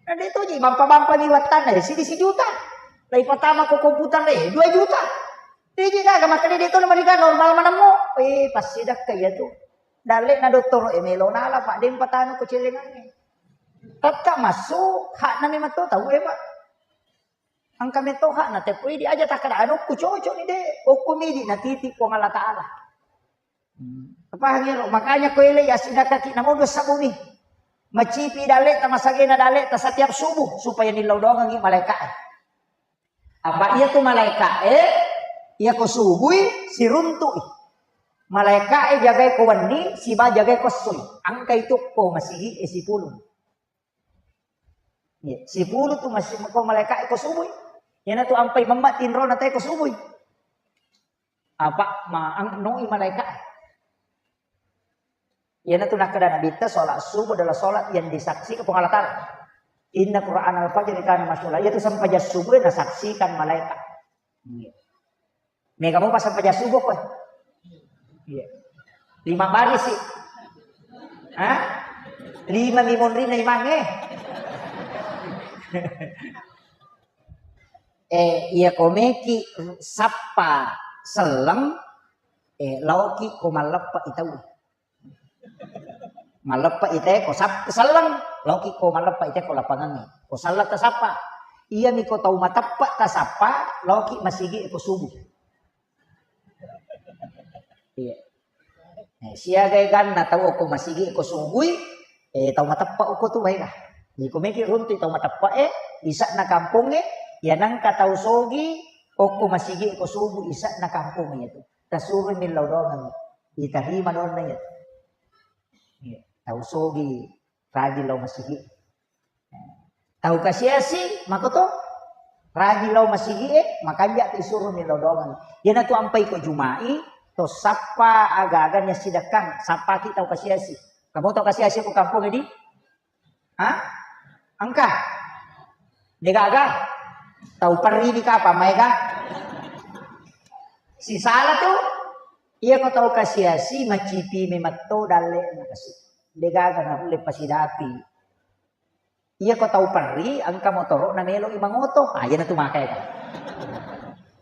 Na de toji mampa-mampa mi wattanna e sidi sijuta. Lai patama ko komputer e dua juta. Deje gaga maka de to na mariga normal manemmo. Eh, passidakka iya tu. Dalle na dottoro e melo nala pak de patama ko celengangnge. Tetta massu hakna memang to tau e pak. Engka metto hakna teppo idi aja takkeda anukku cocok ni de, okko midi na titi Puang Allah Taala. Hmm. Pahang ero, makanya ko ele ya sidakaki na modo sabuni. Macipi dalle ta masagena dalle ta setiap subuh supaya nillau doangengi malaika e. Apa iya tu malaika e, iya ko subui siruntui. Malaika e jagai ko wenni, siba jagai ko essoi. Engka itu ko masigi e sipulung. Iya, sipulu tu masih ko malaika e ko subui. Iyana tu ampai memma tinro na te ko subui. Apa ma ang noi malaika. Iyana tu nakkeda Nabitta sholat subuh adalah sholat yang disaksikan Puang Allah Taala. Inna Quran al-fajr kana masyhula. Iya tu sempajang subuh nasaksikan malaika. Iya. Mega mopa sempajang subuh koe. Iya. Lima baris sih. Hah? Lima mi monrinna imangnge. Eh, iya ko meki sappa selleng, eh, laoki ko malleppa itau. Malleppa ite ko sap-, selleng, laoki ko malleppa ite ko lapangangnge. Ko selleng tasappa. Iyami ko tau mateppa tasappa, laoki masigi ko subuh. Iya. Eh, siaga eganna tau ko masigi ko subui, eh, tau mateppa ko tu baega. Jadi ko meki runtu tau mateppa e, isa'na kampongnge, ya nangka tau sogi, ko masigi ko subuh isa'na kampongnge itu. Tasuro millau doang. Itarima donna iya. Iya, tau sogi rajin lao masigi. Tau kasiasi makoto rajin lao masigi e, makanja tu isuro millau doang. Iyana tu ampai ko Jumai, to sappa aga-aga ni sidakkang, sappaki tau kasiasi. Kamu tau kasiasi ko kampung di? Hah? Engka? Degaga? Tau perri di kapa maega? Sisala tu, iya ko tau kasiasi macipi memetto dalle na kasi. Degaga na ulle pasidapi. Iya ko tau perri engka motoro na melo i mangoto. Ah, iyana tu maka ega.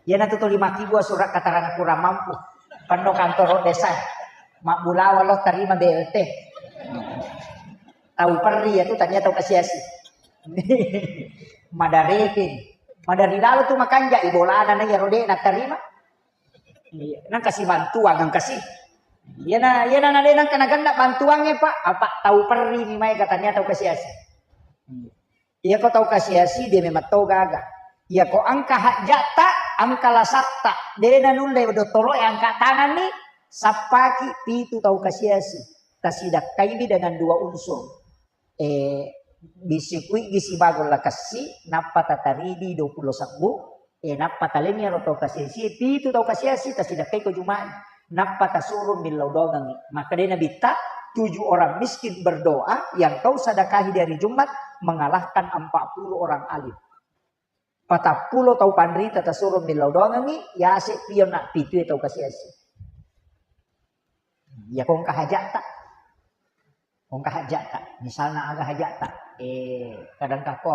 Iyana tu tuli makkibua surat keterangan kurang mampu. Penno kantoro desa. Mabbulawa lo terima B L T. Tau perri ya tu tania tau kasiasi. Madareke. Madari lalo tu makanja i bolana na iyaro de na terima. Iya, nangka si bantuang nangka si. Iyana, iyana na de nangka nagenna bantuangnge, Pak. Apa tau perri ni mai katanya tau kasiasi. Iya ko tau kasiasi de memang tau gaga. Iya ko engka hajjatta, engka lasatta, de nanulle dottoro e angka tanganni, sappaki pitu tau kasiasi. Tasidakkaiwi dengan dua unsur. Eh, bisikuigi sibago lakassi, nappa tataridi dua puluh sebbu, Eh, nappa talengngi ero tau kasiasi, pitu tau kasiasi, tasidakkai ko Juma'i. Nappa tasuro millau doangengngi. Maka dena bitta, tujuh orang miskin berdoa yang kau sedekahi di hari Jumat mengalahkan empat puluh orang alim. Patappulo tau panrita tasuro millau doangengngi, yase pion na pitu tau kasiasi. Ya kongka hajata. Engka hajata, misalna aga hajata, eh, kadang kako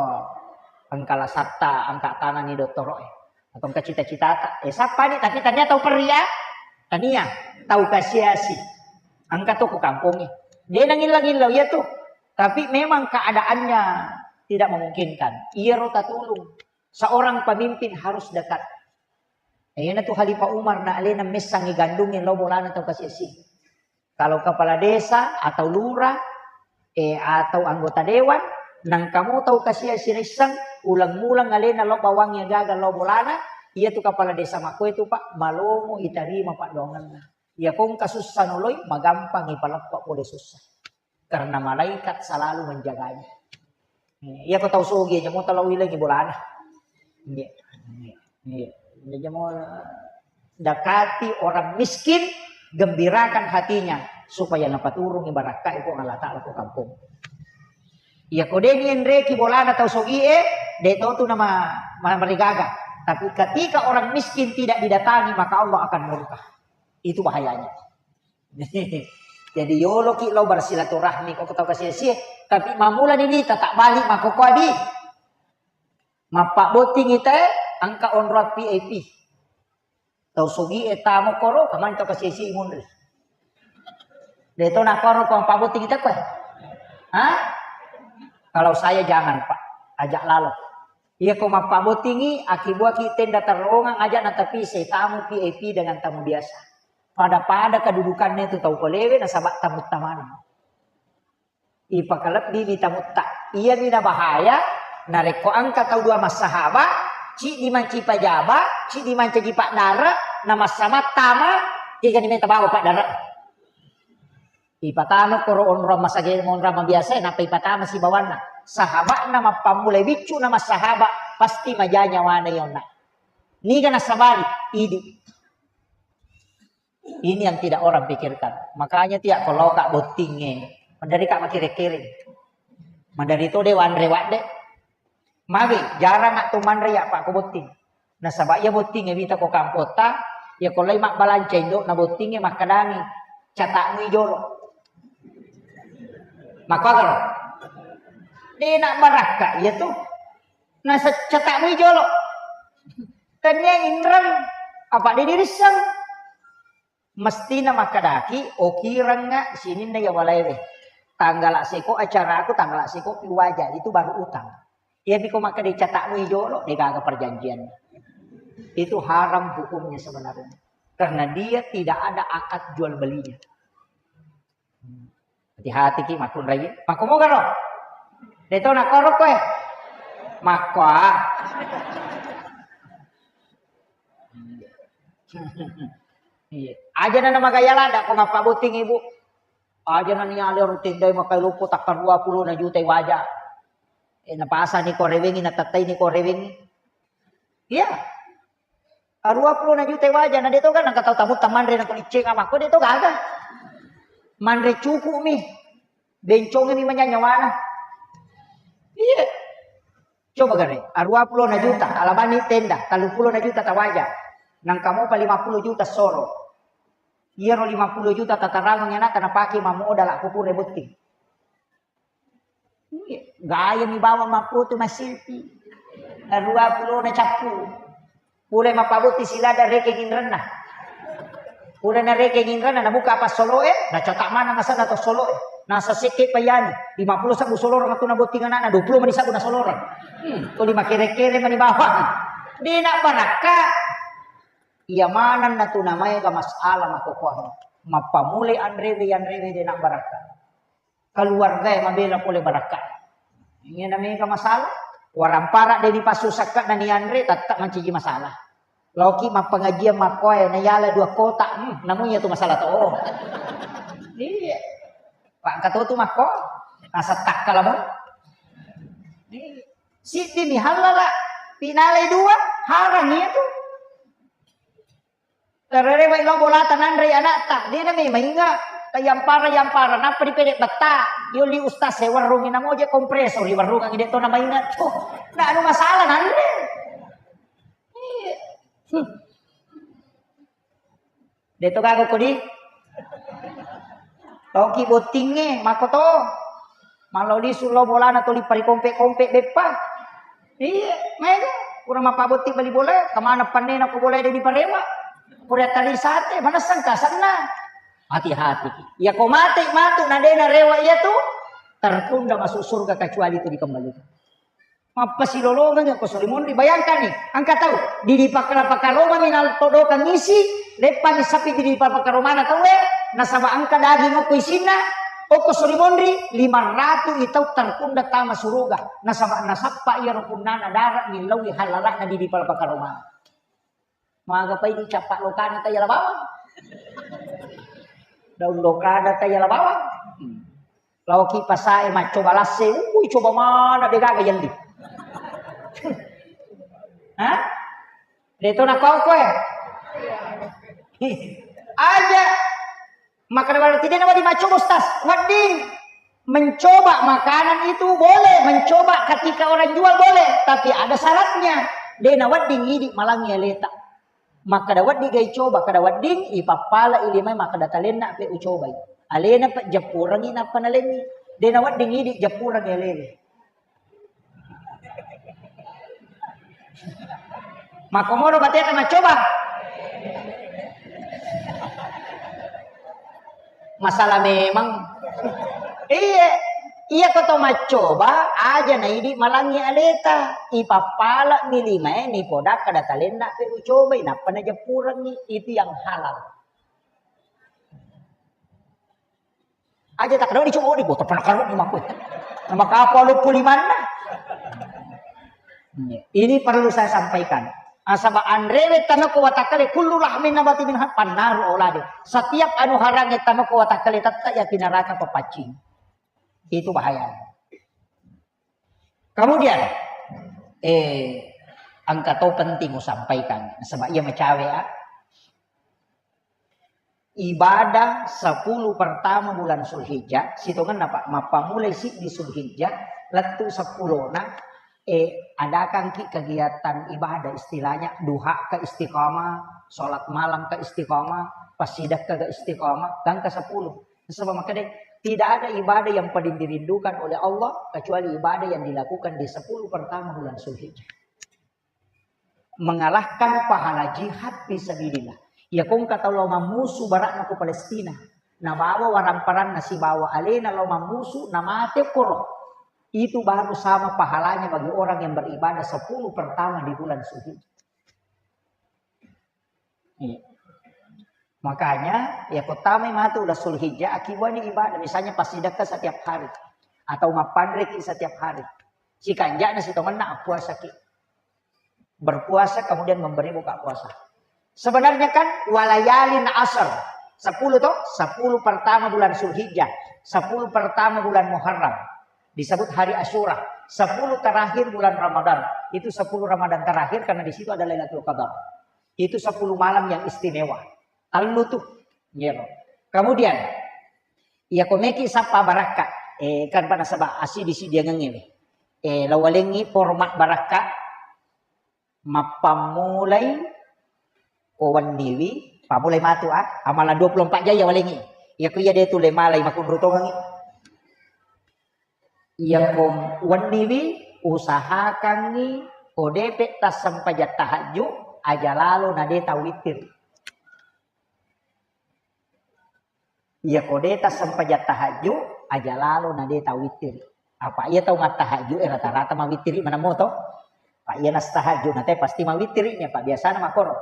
engka lasatta angka tanani dottoro'e, atau engka cita-citata, eh, sappani, tapi tania tau peria, tania tau kasiasi, engka to ko kampongnge, de nangillau-illau iya tu, tapi memang keadaannya tidak memungkinkan, iyaro tatulung, seorang pemimpin harus dekat. Iyana tu Khalifah Umar na alena messangi gandungnge lao bolana tau kasiasi. Kalau kepala desa atau lurah, eh, atau anggota dewan, nangkamo tau kasiasi ressang, uleng-uleng alena lao bawangnge gaga lao bolana, iya tu kepala desa makkoe tu, Pak, malomo itarima paddoangenna. Iya kongka sussa noloi, magampang ipaleppa pole sussa. Karena malaikat selalu menjaganya. Iya ko tau sogi aja mo tau lao ilengi bolana. Iya. Iya. Iya. Jadi mau dekati orang miskin, gembirakan hatinya supaya napaturungi barakka Puang Allah Ta'ala ko kampung. Iya ko deni enreki bolana tau sogi e, de to tu nama marigaga. Tapi ketika orang miskin tidak didatangi, maka Allah akan murka. Itu bahayanya. Jadi yoloki lao bersilaturahmi ko tau kasiasi, tapi mamula ni nita tak balik mako ko adi. Mappabbotting ita engka onroang V I P. Tau sogi e tamo koro, kamani tau kasiasi munri. De to nakoro ko mappabbotting ita koe. Hah? Kalau saya jangan, Pak, ajak lalo. Iya ko mappabbottingi, akibuaki tenda terowongan, aja natapisai tamu V I P dengan tamu biasa. Pada-pada kedudukannya itu tau kolewe nasaba tamu tamana. Ipakalebbi mi tamutta. Iya mi nabahaya, narekko engka tau dua massahaba, ciddi manci pajaba, ciddi mancaji paddara, na massamattama, kegani meta bawa paddara. Ipatama koro onrong masage, onrong mabiasa, nappa ipatama sibawanna. Sahaba'na mappammulai biccu na massahaba, pasti maja nyawana yonna. Niga nasabari, idi. Ini yang tidak orang pikirkan. Makanya tiak ko loka bottingnge, mandari ka makere-kere. Mandari to de wanre wadde. Magi jarang atau manre ya Pak ko botting. Nasaba iya bottingnge wita ko kampota, ya ko lai mabbalanca indo na bottingnge makkadangi, catakmu jolo. Makkuagaro? De nak barakka iya tu. Nasa catakmu jolo. Tania inreng apa de dirisseng. Mestina makkadaki, okirengnga sininna iya walaewe. Tanggala seko acaraku, tanggala seko pi waja, itu baru utang. Iya piko makkeda catakmu jolo, de gaga perjanjian. Itu haram hukumnya sebenarnya. Karena dia tidak ada akad jual belinya. Hati-hati ki makkunrai. Makko moga ro? De to nakko ro koe. Makko ah. Iya. Aja na magaya lada ko mappabbotting ibu. Aja na niale ro tendai makai loppo takka dua puluh na juta waja. Eh, napasani ko rewengi, natattai ni ko rewengi. Iya. Arua puluh na juta waja, na de to kan nangka tau tamu tamanre na kulicceng amakko de to gaga. Manre cukup mi. Bencong mi manya nyawana. Iya. Coba gare, arua puluh na juta, alabani tenda, talu puluh na juta tawaja. Nangka mopa lima puluh juta soro. Iyaro lima puluh juta tatarangang anakta napake mammodala ko pura botting. Iya, gaya mi bawang mappotu massilpi. Arua puluh na cappu. Pura mappabotti silada rekeng inrenna. Pura na rekeng inrenna, nabuka apa soloe, na cata mana masana to soloe. Nasa sekke payani, lima puluh sabbu soloreng tu na botting anakna, dua puluh mani sabbu na soloreng. Hmm, tuli makere-kere mani bawang. Dena barakka. Iya maneng na tu namaega masalah makokoang. Mappamulai anrewe, anrewe dena barakka. Keluarga e mabela pole barakka. Iya na mega masalah. Warampara de dipassu sakka na nianre, tetap manciji masalah. Loki mappengajian makkoe, na yala dua kota, hmm, namu iya tu masalah to. Iya. Pak Kato tu makko, nasa takkala mo. Iya. Siddi mi halala. Pinalai dua, harang iya tu. Tererewai lao bolata nanrei anakta, dena memang inga. Tayampara-yampara, nappa dipede betta. Yoli ustaz, saya warungi namoje kompresor, di warungan ide to nama inga. Oh, ndak anu masalah nanre. Iya. Hmm. De to gaga kodi. Toki bottingnge, mako to. Mallo lisu lo bolana toli parikompe-kompe beppa. Iya, maega. Pura mappabotti bali bola, kemana pannena ko bola de diparewa. Pura tali sate, mana sengka senna. Hati-hati. Ya ko mate matu nadena rewa iya tu, tertunda masuk surga kecuali itu dikembalikan. Mappasilolongeng ko sorimonri. Bayangkan ni, engka tau di, di pakala-pakalomami nal todokang isi, leppani sapi di, di pakalomana tauwe, nasaba engka daging okko isinna, okko sorimonri, lima ratu i tau tertunda tama suruga, nasaba nasappa iyaro punnana dara millauwi halalana di, di pakalomana. Magapai dicappa lokana tayala bawang. Daun lokana tayala bawang. Hmm. Laoki pasae maccoba lasse, ui coba mana de gaga yelli. Hah? De to nakau koe. Aja. Maka berarti de nawedding maccoba, Ustaz. Wedding. Mencoba makanan itu boleh, mencoba ketika orang jual boleh, tapi ada syaratnya. De nawedding idi malangi aleta. Makkada wedding gai coba, kada wedding, ipappala ilimai makkada talenna pe ucobai. Alena pe jappurengi nappa nalengi. De nawedding idi jappurengi alele. Makkomodo bateta maccoba. Masalah memang. Iya, iya ko to maccoba, aja na idi malangi aleta. Ipappala milimae ni poda kada talenna pe ucobai, nappa najappurengi. Itu yang halal. Aja tak kenal dicoba di botol pernah kalau di makku. Nama kapal luppu limanna. Ini perlu saya sampaikan. Asaba anrewe tanoko watakkale kullu lahmin nabati minha pannaru aulade. Setiap anu harange tanoko watakkale tetta ya neraka pepaccing. Itu bahaya. Kemudian, eh, engka to penting usampaikan. Sebab ia macawe, ah. Ibadah sepuluh pertama bulan Zulhijjah, sitongenna, Pak, mappamulai siddi Zulhijjah, lettu seppulona, eh, adakangki kegiatan ibadah, istilahnya duha ke istiqamah, sholat malam ke istiqamah, pasidakka ke istiqamah, gangka sepuluh. Sebab makanya tidak ada ibadah yang paling dirindukan oleh Allah kecuali ibadah yang dilakukan di sepuluh pertama bulan Zulhijjah. Mengalahkan pahala jihad fi sabilillah. Iya kongka tau lao mammusu barakna ko Palestina. Nabawa waramparanna sibawa alena lao mammusu, namate koro. Itu baru sama pahalanya bagi orang yang beribadah sepuluh pertama di bulan Zulhijjah. Iya. Makanya, ya pertama matu udah Zulhijjah, akiwani ibadah. Misalnya pas sedekah setiap hari. Atau mappanreki setiap hari. Sikanjana sitongenna puasaki. Berpuasa kemudian memberi buka puasa. Sebenarnya kan walayalin asar. Sepuluh toh, sepuluh pertama bulan Zulhijjah, sepuluh pertama bulan Muharram. Disebut hari Asyura. Sepuluh terakhir bulan Ramadan. Itu sepuluh Ramadan terakhir karena di situ ada Lailatul Qadar. Itu sepuluh malam yang istimewa. Tellu tuh. Iya, Pak. Kemudian, iya komeki sappa barakka. Eh, kan pada sebab asi di sidiangan ini. Eh, lawalengi format barakka. Mappammulai ko wenniwi, pammulai matu, ah, amalan dua puluh empat jam ya walengi. Iya ko iya de tu le malai makunru tongengi. Iya ko wenniwi, usahakangi ko depe tassempajang tahajju, aja lalo na de tau witir. Iya ko de tassempajang tahajju, aja lalo na de tau wittiri. Apa iya tau mattahajju e rata-rata mawittiri maneng moto. Pak iya nastahajju na te pasti mawittiri nya, Pak, biasana makoro.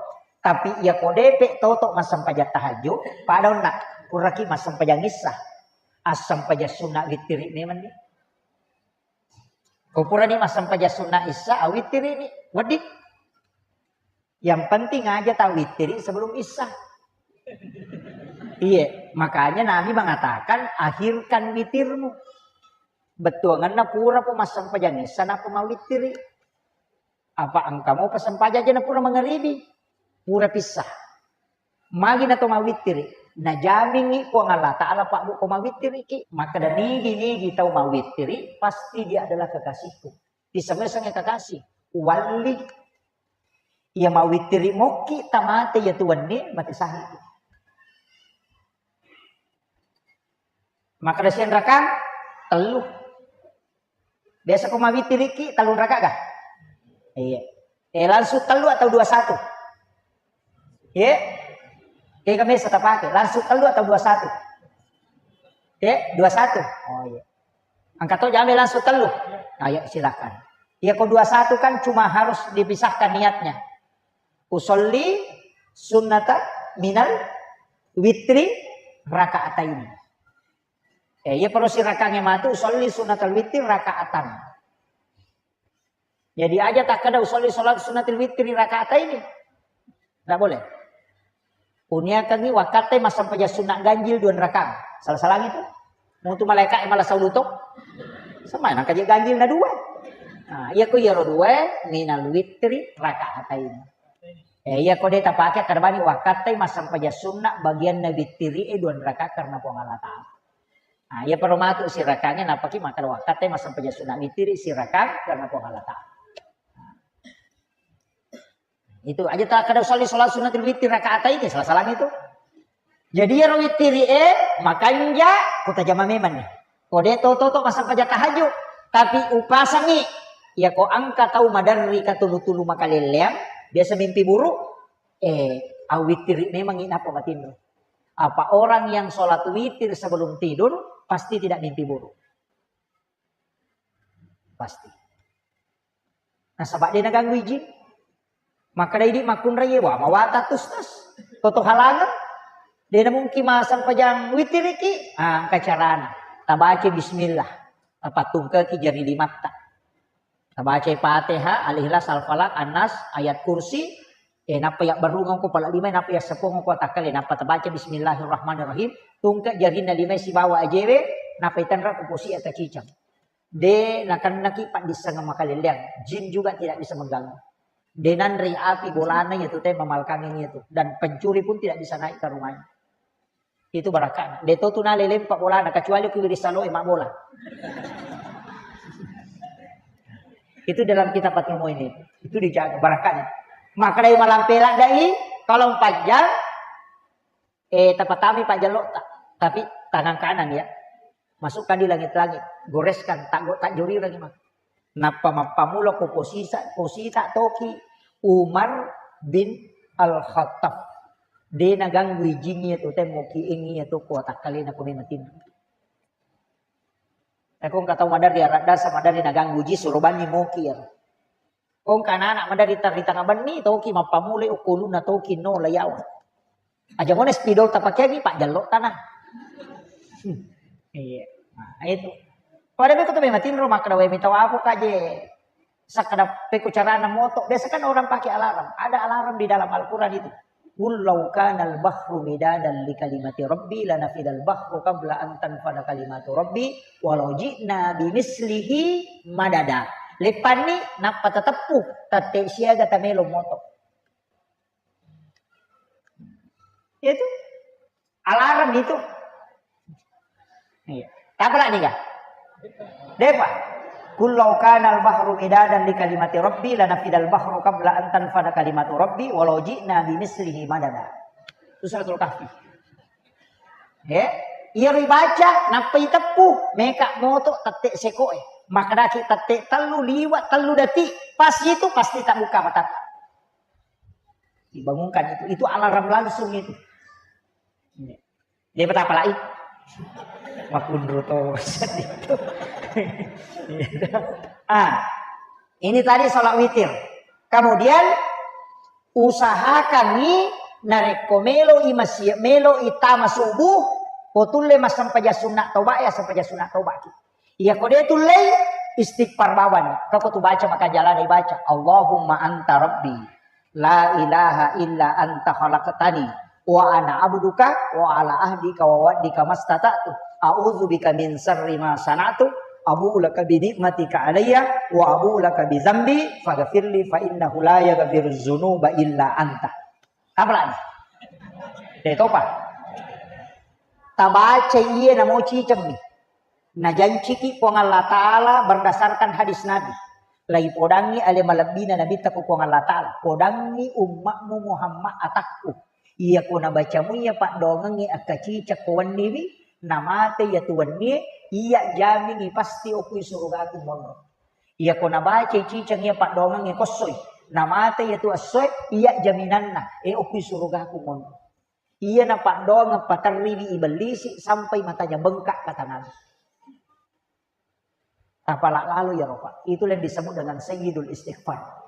Tapi iya ko depe toto massempajang tahajju, pada onna kuraki massempajang issa. Assempajang sunna wittiri memang ni. Ko purani massempajang sunna issa, awittiri ni. Wedding. Yang penting aja tau wittiri sebelum issa. Iya, makanya Nabi mengatakan, "Akhirkan witirmu." Bettuanganna pura pu massempajang issa nappa mawittiri. Apa engka mopa sempajang je na pura mangaribi? Pura pissa. Magi na to mawittiri? Najamingngi Puang Allah Ta'ala, Pak, Bu, ko mawittiriki. Makkeda nigi-nigi tau mawittiri, pasti dia adalah kekasihku. Disemeseng kekasih. Walli. Iya mawittiri mokki, tamate iya tuanni, mate sahidi. Makkeda siang rakang, tellu. Biasa ko mawittiriki, tellung raka ga? Iya. Eh, langsung tellu atau dua satu? Iya. Kega mesa tapake, langsung tellu atau dua satu? Iya, dua satu. Oh, iya. Angkat to jame langsung tellu. Ayo, silakan. Iya, ko dua satu kan cuma harus dipisahkan niatnya. Usolli sunnata minal witri rakaataini. Eh, iya, perlu sirakangnge matu, usolli sunnatal witri rakaatan. Jadi aja takkeda usolli salat sunnatil witri rakaataini. Nggak boleh. Uniakangngi wakkatte massempajang sunna ganjil dua rakang. Salah-salah itu. Mutu malaika e malah sauluto. Sama nangka je ganjil na dua. Nah, iya ko iyaro dua minal witri rakaataini. Eh, iya ko de tapake, karbani wakkatte massempajang sunna bagianna witri e dua raka karena Puang Allah Ta'ala. Nah, iya perlu matu sirakangnge, napaki makkeda wakkatte massempajang sunna witri sirakang karena Puang Allah Ta'ala. Itu aja takkeda usolli salat sunnatil witri rakaataini, salah-salah itu. Jadi iyaro witiri e makanja, kutajama memang nih. Ko de to toto massempajang tahajud, tapi upasangi. Ya ko engka tau maderri katulu-tulu makalelleang, biasa mimpi buruk, eh, awitiri memang inapa matinro. Apa orang yang sholat witir sebelum tidur pasti tidak mimpi buruk? Pasti. Nasaba de naganggu ijin. Makkeda idi makkunrai, wah, mawata tustas. Toto halangeng. De namungkin massempajang witiriki. Ah, engka carana. Tabaca bismillah. Tapattungkeki jari limatta. Tabaca Fatihah, Al-Ikhlas, Al-Falaq, An-Nas, ayat kursi. Eh, nappa yabbarungeng ko pala lima, nappa yasseppuang ko takkale, nappa tabaca bismillahirrahmanirrahim. Tungke jarinna lima sibawa ajewe, nappa itenra ko posi atacicang. De nakennaki paddissengeng makalelleang, jin juga tidak bisa mengganggu. De nanrei api bolana iyatu te mamalkangeng iyatu, dan pencuri pun tidak bisa naik ke rumahnya. Itu barakana. De to tu nalele lempa bolana, kecuali ku wiring saloe mabbola. Itu dalam kitab Fathul Muin itu. Itu dijaga barakana. Makkedai malampe laddai, kalau panjang, eh, tapatami pajjallotta, tapi tangan kanan ya. Masukkan di langit-langit, goreskan, tak tak jori lagi mah. Nappa mappammula ko posisa, posita toki Umar bin Al-Khattab. De naganggu ijingngi tu temmoki engi tu ko takkalena ko memang tinro. Eko engka tau maderri aradda sa maderri naganggu ji, suro banni moki ya. Ko engka anak-anak maderri tarri tanga benni, toki mappammula okkoluna toki no layawa. Aja mone spidol tapakeangi, pajjallo tanah. Hmm. Iya. Nah, itu. Pada beko tu memang tinro makkeda wae mita wapo kaje. Sakkeda pekko carana moto. Biasa kan orang pakai alarm. Ada alarm di dalam Al-Quran itu. Qul law kanal bahru midadan li kalimati rabbi lanafidal bahru qabla an tanfada kalimatu rabbi walau ji'na bimislihi madada. Leppanni nappa tateppu, tette siaga tamelo moto. Itu alarm itu. Iya. Apa lagi ga? Depa. Qul law kanal bahru midadan li kalimati rabbi lanafidal bahru qabla an tanfada kalimatu rabbi walau ji'na bimislihi madada. Itu Suratul Kahfi. Eh, iya ribaca, nappa iteppu, meka moto tette sekoe. Makkedaki tette tellu liwa tellu detik, pas itu pasti tabuka mata. Dibangunkan itu, itu alarm langsung itu. Iya. Dia betapa lagi? Makunru to. Ah, ini tadi sholat witir. Kemudian usahakan ni narekko melo i masjid, melo i tama subuh, ko tulle massempajang sunna toba ya, sempajang sunna toba ki. Iya ko de tullei, istighfar bawani. Kako tu baca maka jalana ibaca, Allahumma anta rabbi, la ilaha illa anta khalaqtani, wa ana abduka, wa ala ahdika wa wa'dika mastata'tu, a'udzu bika min syarri ma sana'tu, Abu laka bi ni'matika alayya wa abu laka bi zambi faghfirli fa innahu la yaghfiru dzunuba illa anta. Apa lagi? Deh topa. Tabaca iye namo cicemmi. Najanciki Puang Allah Ta'ala berdasarkan hadis Nabi. Laipodangngi ale malebbina Nabitta ku Puang Allah Ta'ala. Podangngi ummatmu Muhammad atakku. Iyako nabacamu iya paddoangengnge akkaciceng ko wenniwi, namate iyatu wennie, iya jamingi pasti okui surugaku monro. Iyako nabacai ciceng iya paddoangengnge kossoi, namate iyatu essoe, iya jaminanna, e okui surugaku monro. Iya napaddoangeng paterriwi ibellisi sampai matanya bengkak, kata Nabi. Tapala lalo iyaro, Pak. Itulah yang disebut dengan sayyidul istighfar.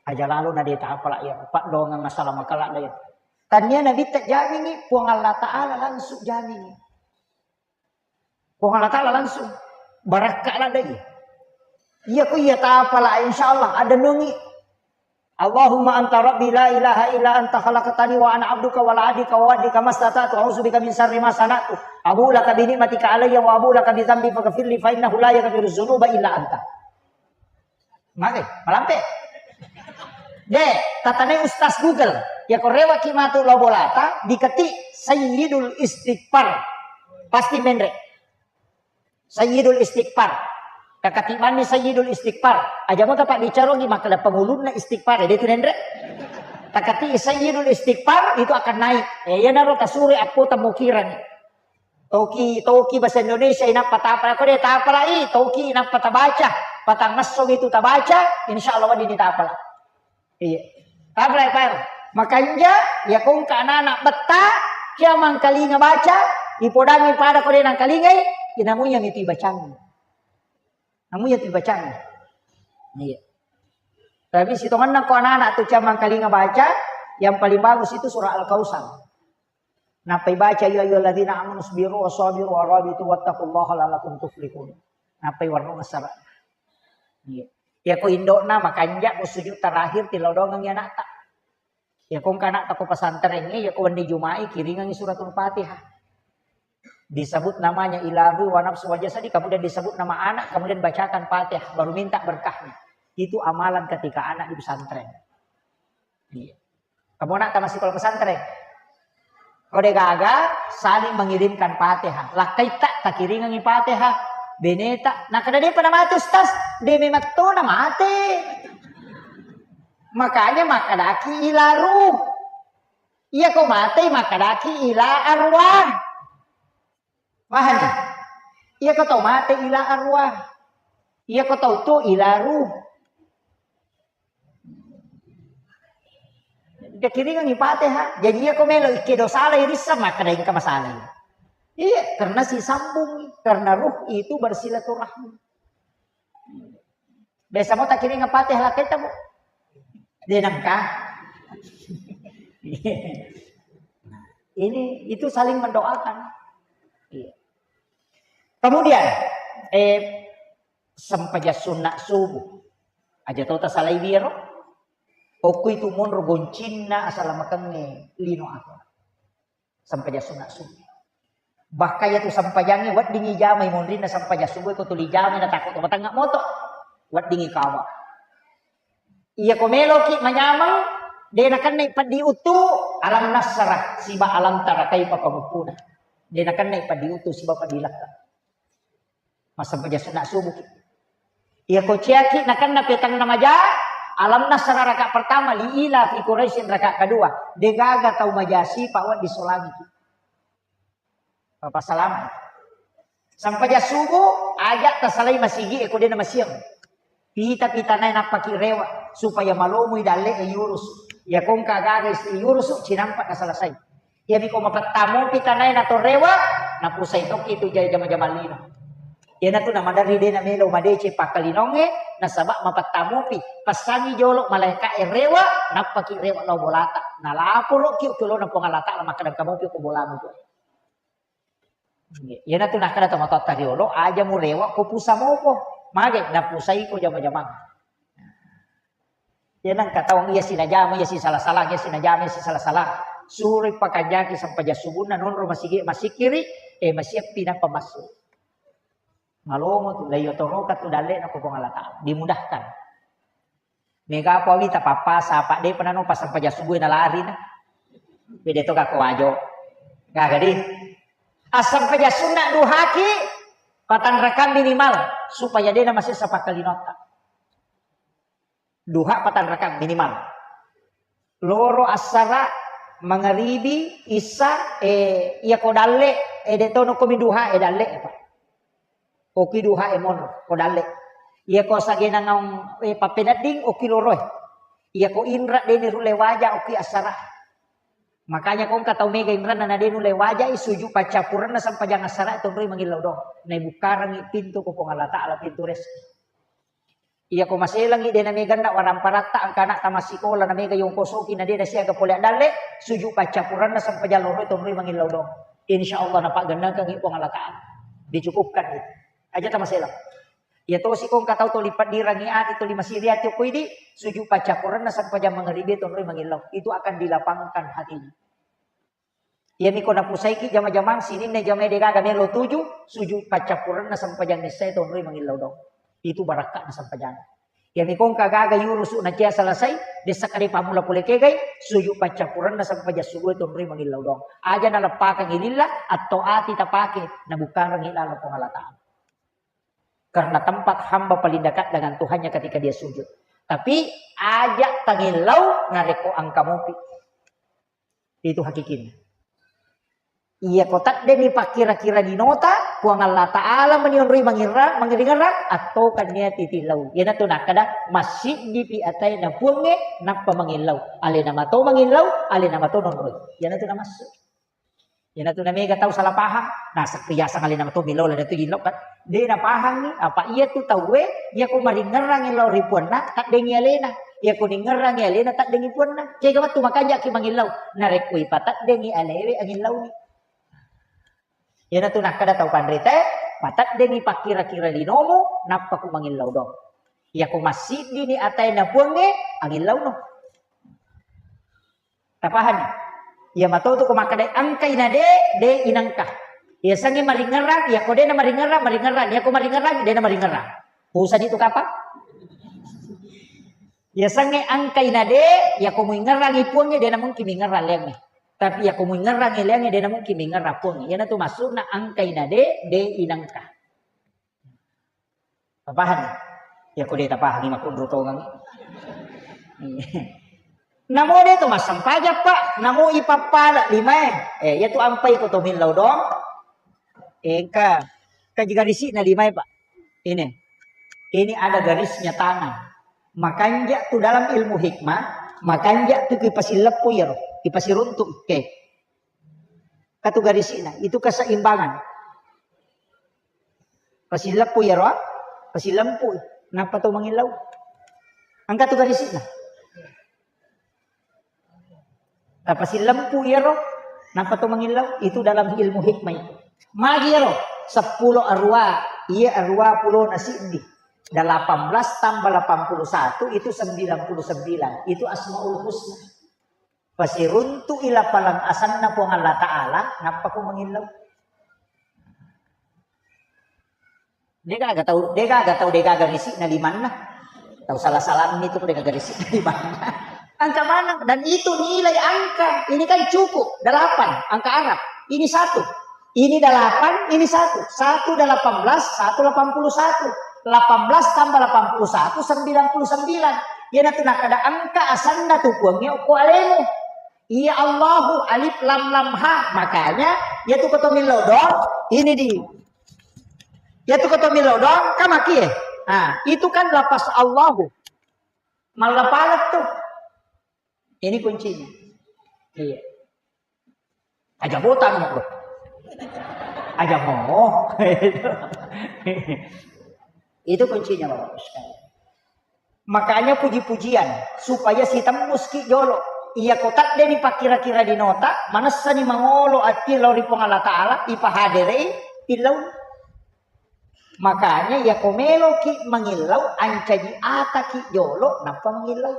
Aja lalo na de tapala iya, Pak, dongang masalah makala de. Tania Nabi tak jamingi, Puang Allah Ta'ala langsung jamingi. Puang Allah Ta'ala langsung barakka la dai. Iya ku iya tapala, insya Allah ada nungi. Allahumma anta rabbi la ilaha illa anta khalaqtani wa ana abduka wa la adika wa wadika mastata'tu a'udzu bika min syarri ma sana'tu. Abu laka bi ni'matika alayya wa abu laka bi dzambi faghfirli fa innahu la yaghfiru dzunuba illa anta. Mage, malampe. De, tatanai Ustaz Google. Ya ko rewaki matu lo bolata, diketi Sayyidul Istighfar. Pasti menre. Sayyidul Istighfar. Kakati manni Sayyidul Istighfar. Aja mo tapa bicarogi makkeda pengulunna istighfar. Jadi itu nendre. Takati Sayyidul Istighfar itu akan naik. Eh, iya naro tasure akko tamukirani. Toki, toki bahasa Indonesia inappa tapala. Ko de tapalai, toki inappa tabaca. Patang esso itu tabaca, insya Allah wedding ditapala. Iya. Apa ya, Pak? Makanja, ya kongka anak-anak betta, kia mangkalinga baca, ipodangi pada ko de nangkalingai, inamunya mitu ibacangi. Namunya tu ibacangi. Iya. Tapi sitonganna ko anak-anak tu kia mangkalinga baca, yang paling bagus itu surah Al-Kautsar. Nappai baca, "Ya ayyuhalladzina amanu isbiru wa sabiru wa rabitu wattaqullaha la'allakum tuflihun." Nappai warnung asara. Iya. Ya ko indokna makanja ko sujud terakhir tilodongang ya anakta. Ya ko engka anakta ko pesantren, ya ko wenni Juma'i kiringangi suratul Fatihah. Disebut namanya ila ruhi wa nafsi wa jasadi, kemudian disebut nama anak, kemudian bacakan Fatihah, baru minta berkahnya. Itu amalan ketika anak di pesantren. Iya. Kamu nak tamat sekolah pesantren. Kau de gaga saling mengirimkan Fatihah. Lakkaita takiringangi Fatihah. Beneta. Nah, kada depa na mate, Ustaz. De memang to na mate. Makanya makadaki ila ruh. Iya ko mate makadaki ila arwah. Paham ya? Iya ko tau mate ila arwah. Iya ko tau tu ila ruh. Dikiringangi Fatihah. Jadi iya ko melo ikke do salai rissa, maka da engka masalah. Iya, karena si sambung, karena ruh itu bersilaturahmi. Biasa mo takiringa Fatihah lakkaita, Bu. De nengka. Ini itu saling mendoakan. Iya. Kemudian, eh, sempajang sunna subuh. Aja to tasalai biaro. Okko itu monro goncinna asalamakengnge lino akhirat. Sempajang sunna subuh. Bahkan ya tu sempajangnge weddingi jamai monrinna sempajang subuh ko tuli jamai na takut to matangnga moto. Weddingi kawa. Iya ko meloki manyameng, de nakennai peddi uttu, alam nasyrah siba alam tara kaifa pamukkuna. De nakennai peddi uttu siba peddi lakka. Massempajang sunna subuh ki. Iya ko ciaki nakenna petang na maja, alam nasyrah raka pertama, li ila fi Quraisyin raka kedua. De gaga tau maja sipa wedding solangi ki. Papa salama. Sempajang subuh, aja tasalai masigi e ko de na masiang. Pita-pita nae nappaki rewa supaya malomui dalle e yurusu. Ya kongka gaga isti yurusu cinampa na selesai. Iyami ko mapettamopi tanae nato rewa, napusai tokki tu jama-jama lino. Iyanatu namaderri de namelo madeceng pakkalinongnge, nasaba mapettamopi. Passangi jolo malaeka'e rewa, nappaki rewa lao bolata. Nalaporoki okkolona Puang Allah Ta'ala makkeda engka mopi ko bolamu tu. Iyanatu nakkeda tomatoatta riolo, aja murewa ko pusa mopo. Mage, napusai ko jama-jama. Iya nengka tawang iya sinajama, iya sisala-sala, iya sinajama, iya sisala-sala. Suroi pakanjaki sempajang subunna, nonro masigi, masikiri, eh, masiappi nappa massu. Malomo tu, la iyotoroka tu dalle'na ko Puang Allah Ta'ala. Dimudahkan. Mega apa wita pappasa, apa de' penano passampajang subuh na lari na. Bede to kako wajo. Gaga di. Assampajang sunna duhaki, patang rakang minimal. Supaya de' na masessa pakkalinotta. Duha patang rakang minimal. Loro, assara, mangaribi, issa, eh, iya ko dalle, eh, de' tono ko mi duha, eh, dalle, eh, Pak. Oki duha, eh, monro, ko dalle. Iya ko sagena ngaung, eh, pappenedding, oki loro, eh. Iya ko inra de' ni rulle waja, oki assara. Makanya ko engka tau mega inranna na de' nulle waja, eh, suju paccappurenna sempajang assara, tonroi mangillau dong. Naibukkarangi pintu ko Puang Allah Ta'ala, pintu rezeki. Iya ko maselangngi de' na mega na waramparatta, engka ana'ta massikola na mega yongkosoki na de' na siaga pole addalle, suju paccappurenna sempajang loro tonroi mangillau dong. Insya Allah napaggennekengngi Puang Allah Ta'ala. Dicukupkan itu. Aja ta maselang. Iya tosi ko engka tau toli paddirangngi ati, toli masiri ati okko idi, suju paccappurenna sempajang mangaribi tonroi mangillau. Itu akan dilapangkan hatinya. Iyami ko napusaiki jama-jamang sininna jamae de' gaga melo tuju, suju paccappurenna sempajang issae tonroi mangillau dong. Itu barakka'na sempajang. Iyami ko engka gaga yurusu na cia selesai, dessa kade pammula pole kegai, suju paccappurenna sempajang subuh tonroi mangillau dong. Aja naleppakangngi lilla, atto ati tapake, nabukkarangngi lalo Puang Allah Ta'ala. Karena tempat hamba paling dekat dengan Tuhannya ketika dia sujud. Tapi aja tangillau narekko engka mopi. Itu hakikinna. Iya ko taddengngi pakkira-kira linota, Puang Allah Ta'ala meni onroi mangirra-, mangiringerang, attokanni ati tillau. Iyanatu nakkeda, massiddipi ataena Puangnge, nappa mangillau. Alena mato mangillau, alena mato nonroi. Iyanatu namassu. Iyanatu namega tau salah paham, naseng riaseng alena mato millau, lada tu jillau kan. De' napahangngi, apa iyatu tauwe, iyako maringngerangngi lao ri puanna, taddengngi alena. Iyako ningngerangngi alena, taddengngi puanna. Kega wettu makanjaki mangillau. Narekko ipataddengngi alewe, angillau ni. Iyanatu nakkeda tau panritae, pataddengngi pakkira-kira linomu, nappa ku mangillau dong. Iyako massiddini ataena Puangnge, angillauno. Tapahanni? Iya matotu ko makkeda engkai na de, de inengka. Iya sangi maringerang, iya ko de na maringerang, maringerang. Iya ko maringerang, de na maringerang. Usani tu kapang? Iya sangi engkai na de, iya ko muingerang i Puangnge, de na mungkin mingerang leangnge. Tapi iya ko muingerang i leangnge, de na mungkin mingerang Puangnge. Iyanatu maksudna engkai na de, de inengka. Tapahanni? Iya ko de tapahanni makkunru tongang. Namo de to massempajang, Pak. Namo ipappala limae. Eh, iya tu ampai ko to millau dong. Eh, engka. Kaji garisi'na limae, Pak. Ini. Ini ada garisnya tangan. Makanja tu dalam ilmu hikmah, makanja tu kipasilleppu iyaro, kipasiruntu. Oke. Katu garisi'na, itu keseimbangan. Pasileppu iyaro, pasilempu. Nappa to mangillau. Engka tu garisi'na. Tapasilempu iyaro, nappa to mangillau. Itu dalam ilmu hikmah itu. Magi iyaro, seppulo arwa, iya arwa pulo na siddi. Delapan belas tambah delapan puluh satu itu sembilan puluh sembilan. Itu Asmaul Husna. Pasiruntu'i lapaleng asanna Puang Allah Ta'ala, nappa ko mangillau. Degaga tau, degaga tau, degaga risi'na limanna. Tau salah-salammi tu degaga risi'na limanna. Angka maneng, dan itu nilai angka. Ini kan cukup, delapan, angka Arab. Ini satu. Ini delapan, ini satu. Satu delapan belas, satu delapan puluh satu. Delapan belas tambah delapan puluh satu, sembilan puluh sembilan. Iyanatu nakkeda engka asanna tu Puangnge okko alemu. Iya Allahu, alif lam lam ha. Makanya, iyatu ko to millau dong, ini di. Iyatu ko to millau dong, kamaki eh. Nah, itu kan lafaz Allahu. Mallapaleng tu. Ini kuncinya. Iya. Aja botang, Bro. Aja ngomong. Itu kuncinya, Bapak Ibu sekalian. Makanya puji-pujian, supaya sitembus ki jolo. Iya ko tadde ni pakkira-kira dinota, manessani mangolo ati lao ri Puang Allah Ta'ala, ipahaderei, illau. Makanya iya ko melo ki mangillau, ancaji ata ki jolo, nappa mangillau.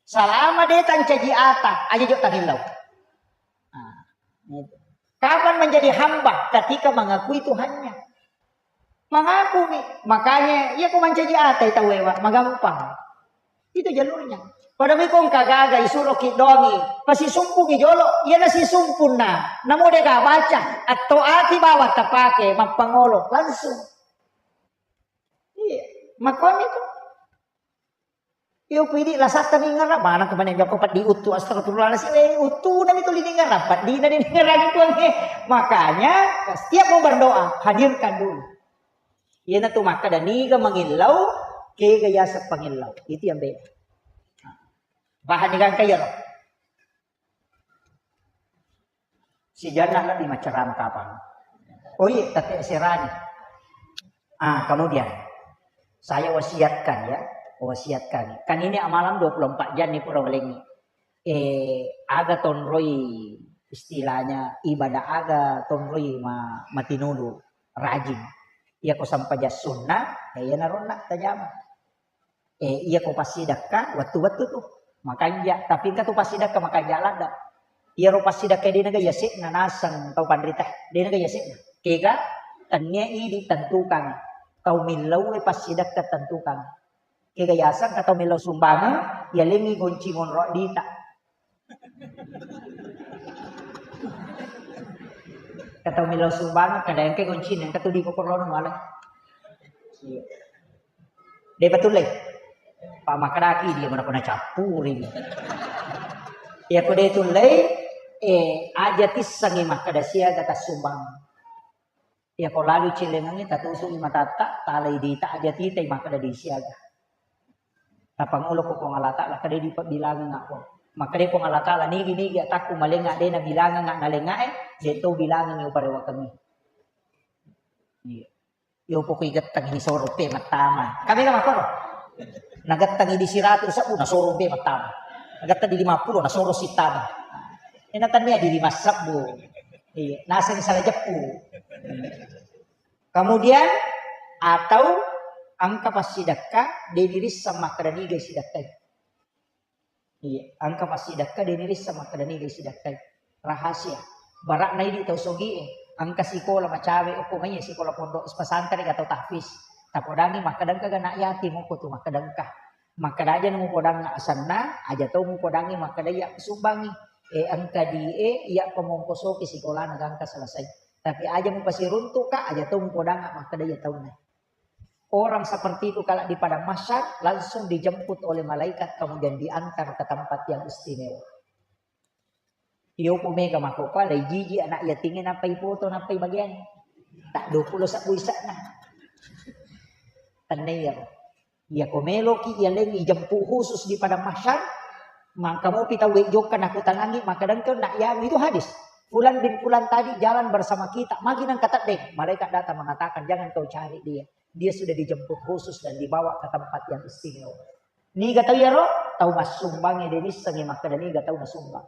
Salama de tancaji ata, aja jo tangillau. Nah, itu. Kapan menjadi hamba? Ketika mengakui Tuhannya. Mangaku mi, makanya iya ko mancaji atai tau ewa, magampang. Itu jalurnya. Pada miko engka gaga isuroki doangi, pasisumpungi jolo, iya nasisumpunna. Namo dega baca, atau ati bawang tapake, mappangolo, langsung. Iya, makoni tu. Iyo pidi lasatta ningerang, mana kemana joko peddi uttu, astagfirullahaladzim, eh, uttu nami tuli ningerang, peddi na ningerang itu, eh. Makanya setiap mau berdoa, hadirkan dulu. Iyanatu makkeda niga mangillau, kega yaseng pangillau. Itu yang beda. Paham ni kan kaya ro? Sijanna lebih macerama kapang. Oh iya, tapi serani. Ah, kemudian saya wasiatkan ya, wasiatkan. Kan ini amalan dua puluh empat jam nih pura welengi. Eh, aga tonroi istilahnya ibadah aga tonroi ma, matinulu rajin. Iya ko sampaja sunnah, eh, iya naronna tajama. Eh, iya ko passidekka, wettu-wettu tu. Makanja, tapi engka tu passidekka makanja ladda. Iyaro passidekka de naga yasekna naseng tau panrita, de naga yasekna. Kega, tennia idi tentukan. Tau millau passidekka tentukan. Kega yaseng ka tau millau sumbangeng, yalengi gonci monro dita. Ka tau millau sumbangeng, kada engka goncina, engka tu di kokorono male. Iya. De betul le. Pak makadaki dia mana pernah campuri. Ya ko de tullei, eh, aja tissengi makkeda siaga tassumbang. Iya ko lalu cilengengngi tatusu'i matatta, talai dita aja titai makkeda disiaga. Tapangolo ko Puang Allah Ta'ala, kada dipabbilangeng ako. Makkeda Puang Allah Ta'ala, nigi-nigi atakku malenga de nabilangeng nalengae, de to bilangengngi uparewakengngi. Iya. Yo pokoi gettang ini soro pe mattama. Kami kan makkoro. Nagettang di siratu sebbu nasoro pe mattama. Nagettang di lima puluh nasoro sittama. Ena tania di lima sebbu. Iya, naseng salah jeppu. Kemudian atau engka passidekka de dirisseng makkeda niga sidekkai. Iya, engka passidekka de dirisseng makkeda niga sidekkai. Rahasia. Barakna idi tau sogie, engka sikola macawe okko maiya sikola pondok pesantren atau tahfiz. Tapodangi makkeda engka ga anak yatim okko tu makkeda engka. Makkeda aja na mupodangnga asenna, aja to mupodangngi makkeda iya sumbangi. Eh, engka di e, iya pamongkosoki sikolana gangka selesai. Tapi aja mupasiruntuka, aja to mupodangnga makkeda iya taunna. Orang seperti itu kalau di padang mahsyar langsung dijemput oleh malaikat kemudian diantar ke tempat yang istimewa. Iyo ko mega makkokkoe, alai jiji anak yatingnge nappai foto, nappai bagian. Tak dua puluh sebbu isakna. Tennai iyaro. Iya ko meloki iyalengngi jemput khusus di padang mahsyar, mangka mopi tau jokka nakutanangngi makkeda engka nak yanu, itu hadis. Fulan bin Fulan tadi jalan bersama kita, magi nengka teddeng, malaikat datang mengatakan, "Jangan kau cari dia. Dia sudah dijemput khusus dan dibawa ke tempat yang istimewa." Niga tau iyaro? Tau massumbangnge de nissengngi makkeda niga tau nasumbang.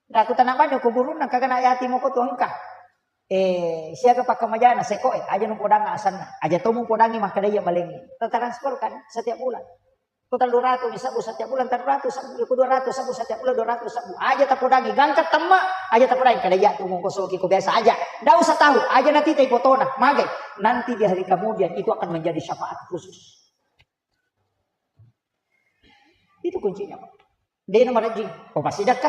Aku tanah banyak kuburunna kagana yati moko tu engka. Eh, siaga pakkamajana seko e, aja nu podang asanna. Aja to mupodangi makkeda iya balengi. Transfer kan setiap bulan. Ko tellu ratu mi sebbu setiap bulan, tellu ratu sebbu, ko dua ratu sebbu setiap bulan, dua ratu sebbu. Aja tapodangi, gangka temma, aja tapodangi. Kada iya tu mongko soki ko biasa aja. Ndak usah tahu, aja nanti tai fotona, magai. Nanti di hari kemudian itu akan menjadi syafaat khusus. Itu kuncinya, Pak. De na marejjing, ko passidekka.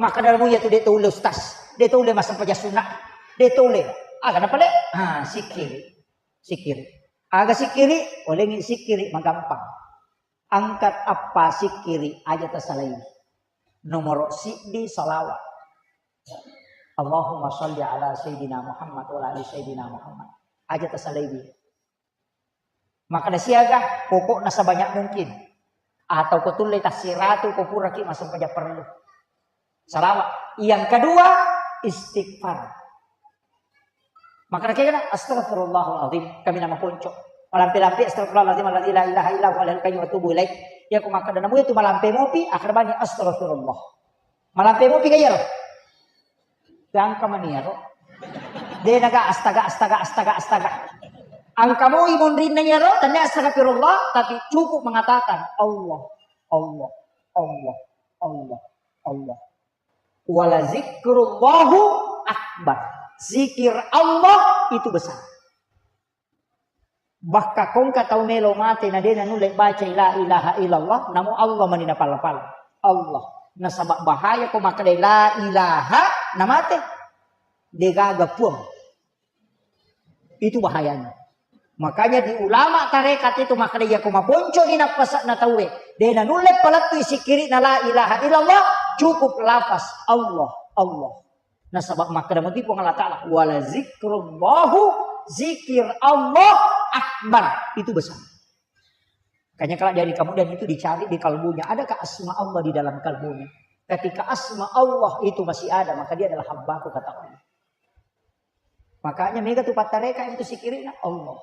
Makkeda mu iya tu de to ulle ustaz, de to ulle massempajang sunna, de to ulle. Aga na pale? Ah, sikkiri. Sikkiri. Aga sikkiri? Olengi sikkiri magampang. Angkat appa sikkiri aja tasalai. Nomoro siddi salawat. Allahumma salli ala sayyidina Muhammad wa ala ali sayyidina Muhammad. Aja tasalai. Makkeda siaga, pokokna sebanyak mungkin. Atau ko tulle tassiratu ko puraki massempajang parellu. Salawat. Yang kedua, istighfar. Makkeda kegana, astagfirullahaladzim. Kami nama ponco. Malampe-lampe astagfirullahaladzim alladzi la ilaha illa huwa alhayyul qayyum wa atubu ilaih. Ya ko makkeda namu itu malampe mopi, akhir bani astagfirullah. Malampe mopi kaya ro. Gangka mani iyaro. De naga astaga, astaga, astaga, astaga. Angka moi monrinna iyaro, tania astagfirullah, tapi cukup mengatakan Allah, Allah, Allah, Allah, Allah. Wala zikrullahu akbar. Zikir Allah itu besar. Bahkan kongka tau melo mate na de nanulle baca la ilaha illallah, namo Allah mani napala-pala. Allah. Nasaba bahaya ko makkeda la ilaha namate. Degaga puang. Itu bahayanya. Makanya di ulama tarekat itu makkeda iya ko maponco di nappasa'na tauwe. De nanulle palettui sikkiri'na la ilaha illallah, cukup lafaz Allah, Allah. Nasaba makkeda muti Puang Allah Ta'ala, "Wala zikrullahu, zikir Allah akbar." Itu besar. Makanya kalau dari kemudian itu dicari di kalbunya, adakah asma Allah di dalam kalbunya? Ketika asma Allah itu masih ada, maka dia adalah hambaku, kata Allah. Makanya mega tu pattareka itu sikkiri'na Allah.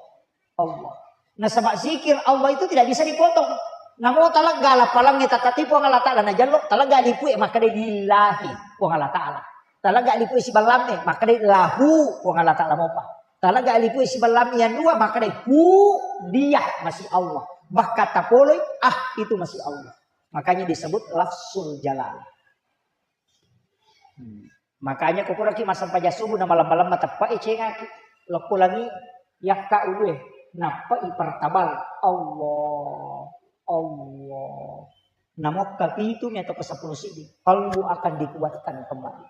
Allah. Nasaba zikir Allah itu tidak bisa dipotong. Namo talegga lappalangnge tatatipu Puang Allah Ta'ala najallo, talegga lipue makkeda lillahi Puang Allah Ta'ala. Talegga lipue siballamme makkeda lahu Puang Allah Ta'ala mopa. Talegga lipue siballamme yang dua makkeda hu dia masih Allah. Bahkan tapoloi ah itu masih Allah. Makanya disebut lafzul jalal. Hmm. Makanya kukuraki massempajang subuh na malam-malam mateppai cengaki. Lokko langi yakka ulue. Nappai pertabal. Allah. Allah. Namokka pitu mi atau ke sepuluh sidi. Kalbu akan dikuatkan kembali.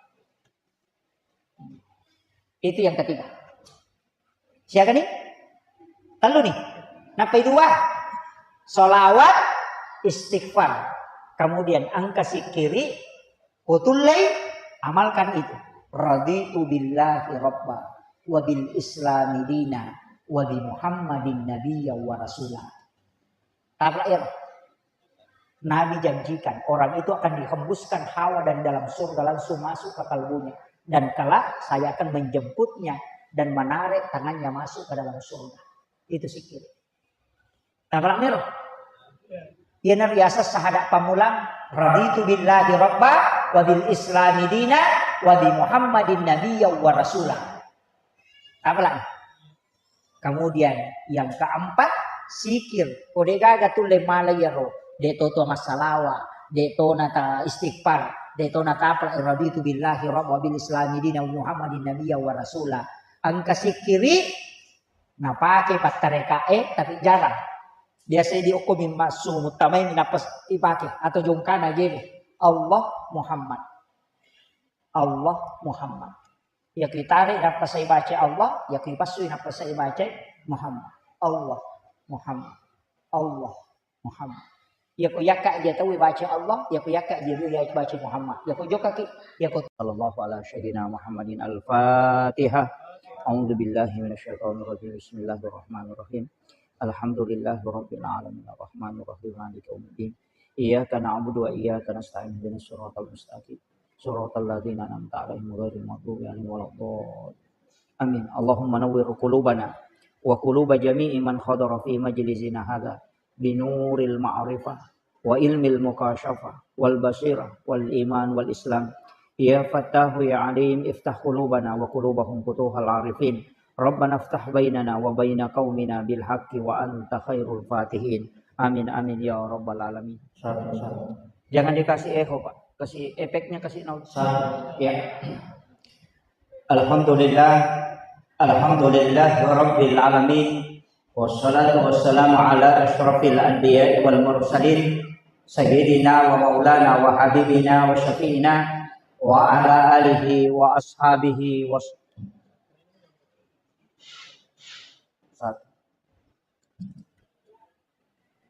Itu yang ketiga. Siaga nih? Telu nih. Nappai dua. Salawat, istighfar. Kemudian angka sikkiri, kutullei, amalkan itu. Raditu billahi rabba, wa bil islami dina, wa bi Muhammadin nabiyya wa rasula. Tabrak ya. Nabi janjikan, orang itu akan dihembuskan hawa dari dalam surga, langsung masuk ke kalbunya. Dan kelak saya akan menjemputnya dan menarik tangannya masuk ke dalam surga. Itu zikir. Tabrak mero. Iya, na riaseng sahada pammulang, "Raditu billahi rabba, wa bil islami dina, wa bi Muhammadin nabiyya wa rasula." Tabrak. Kemudian yang keempat, zikir. Ko de gaga tulle mala iyaro, de to to massalawa, de to na ta istighfar, de to na tapra, "Raditu billahi rabba, bil islami dina, wa Muhammadin nabiyya wa rasula." Engka sikkiri napake pattarekae, tapi jarang. Biasa di okko mimma sumu tamai nappa ipake atau jongkana jene. Allah Muhammad. Allah Muhammad. Iya ku itare nappa sai baca Allah, iya ku ipassui nappa sai baca Muhammad. Allah Muhammad. Allah Muhammad. Iya ku yakka dia tahu baca Allah, iya ku yakka dia dulu baca Muhammad. Iya ku jokaki, iya ku Sallallahu ala sayyidina Muhammadin al-Fatihah. A'udzu billahi minasyaitonir rajim. Bismillahirrahmanirrahim. Alhamdulillahi rabbil alamin. Arrahmanirrahim. Maliki yaumiddin. Iyyaka na'budu wa iyyaka nasta'in. Ihdinas siratal mustaqim. Siratal ladzina an'amta 'alaihim ghairil maghdubi 'alaihim waladdallin. Amin. Allahumma nawwir qulubana wa quluba jami'i man hadara fi majlisina hadza binuril ma'rifah wa ilmil mukasyafah wal basirah wal iman wal islam. Ya Fattahu ya Alim, iftah qulubana wa qulubahum futuhal arifin. Rabbana iftah bainana wa baina qaumina bil haqqi wa anta khairul fatihin. Amin, amin, ya rabbal alamin. Satu, satu. Jangan dikasih echo, Pak. Kasih efeknya, kasih nol. Satu. Ya. Alhamdulillah. Alhamdulillah rabbil alamin. Wassalatu wassalamu ala asyrafil anbiya'i wal mursalin, sayyidina wa maulana wa habibina wa syafi'ina wa ala alihi wa ashabihi wa s-,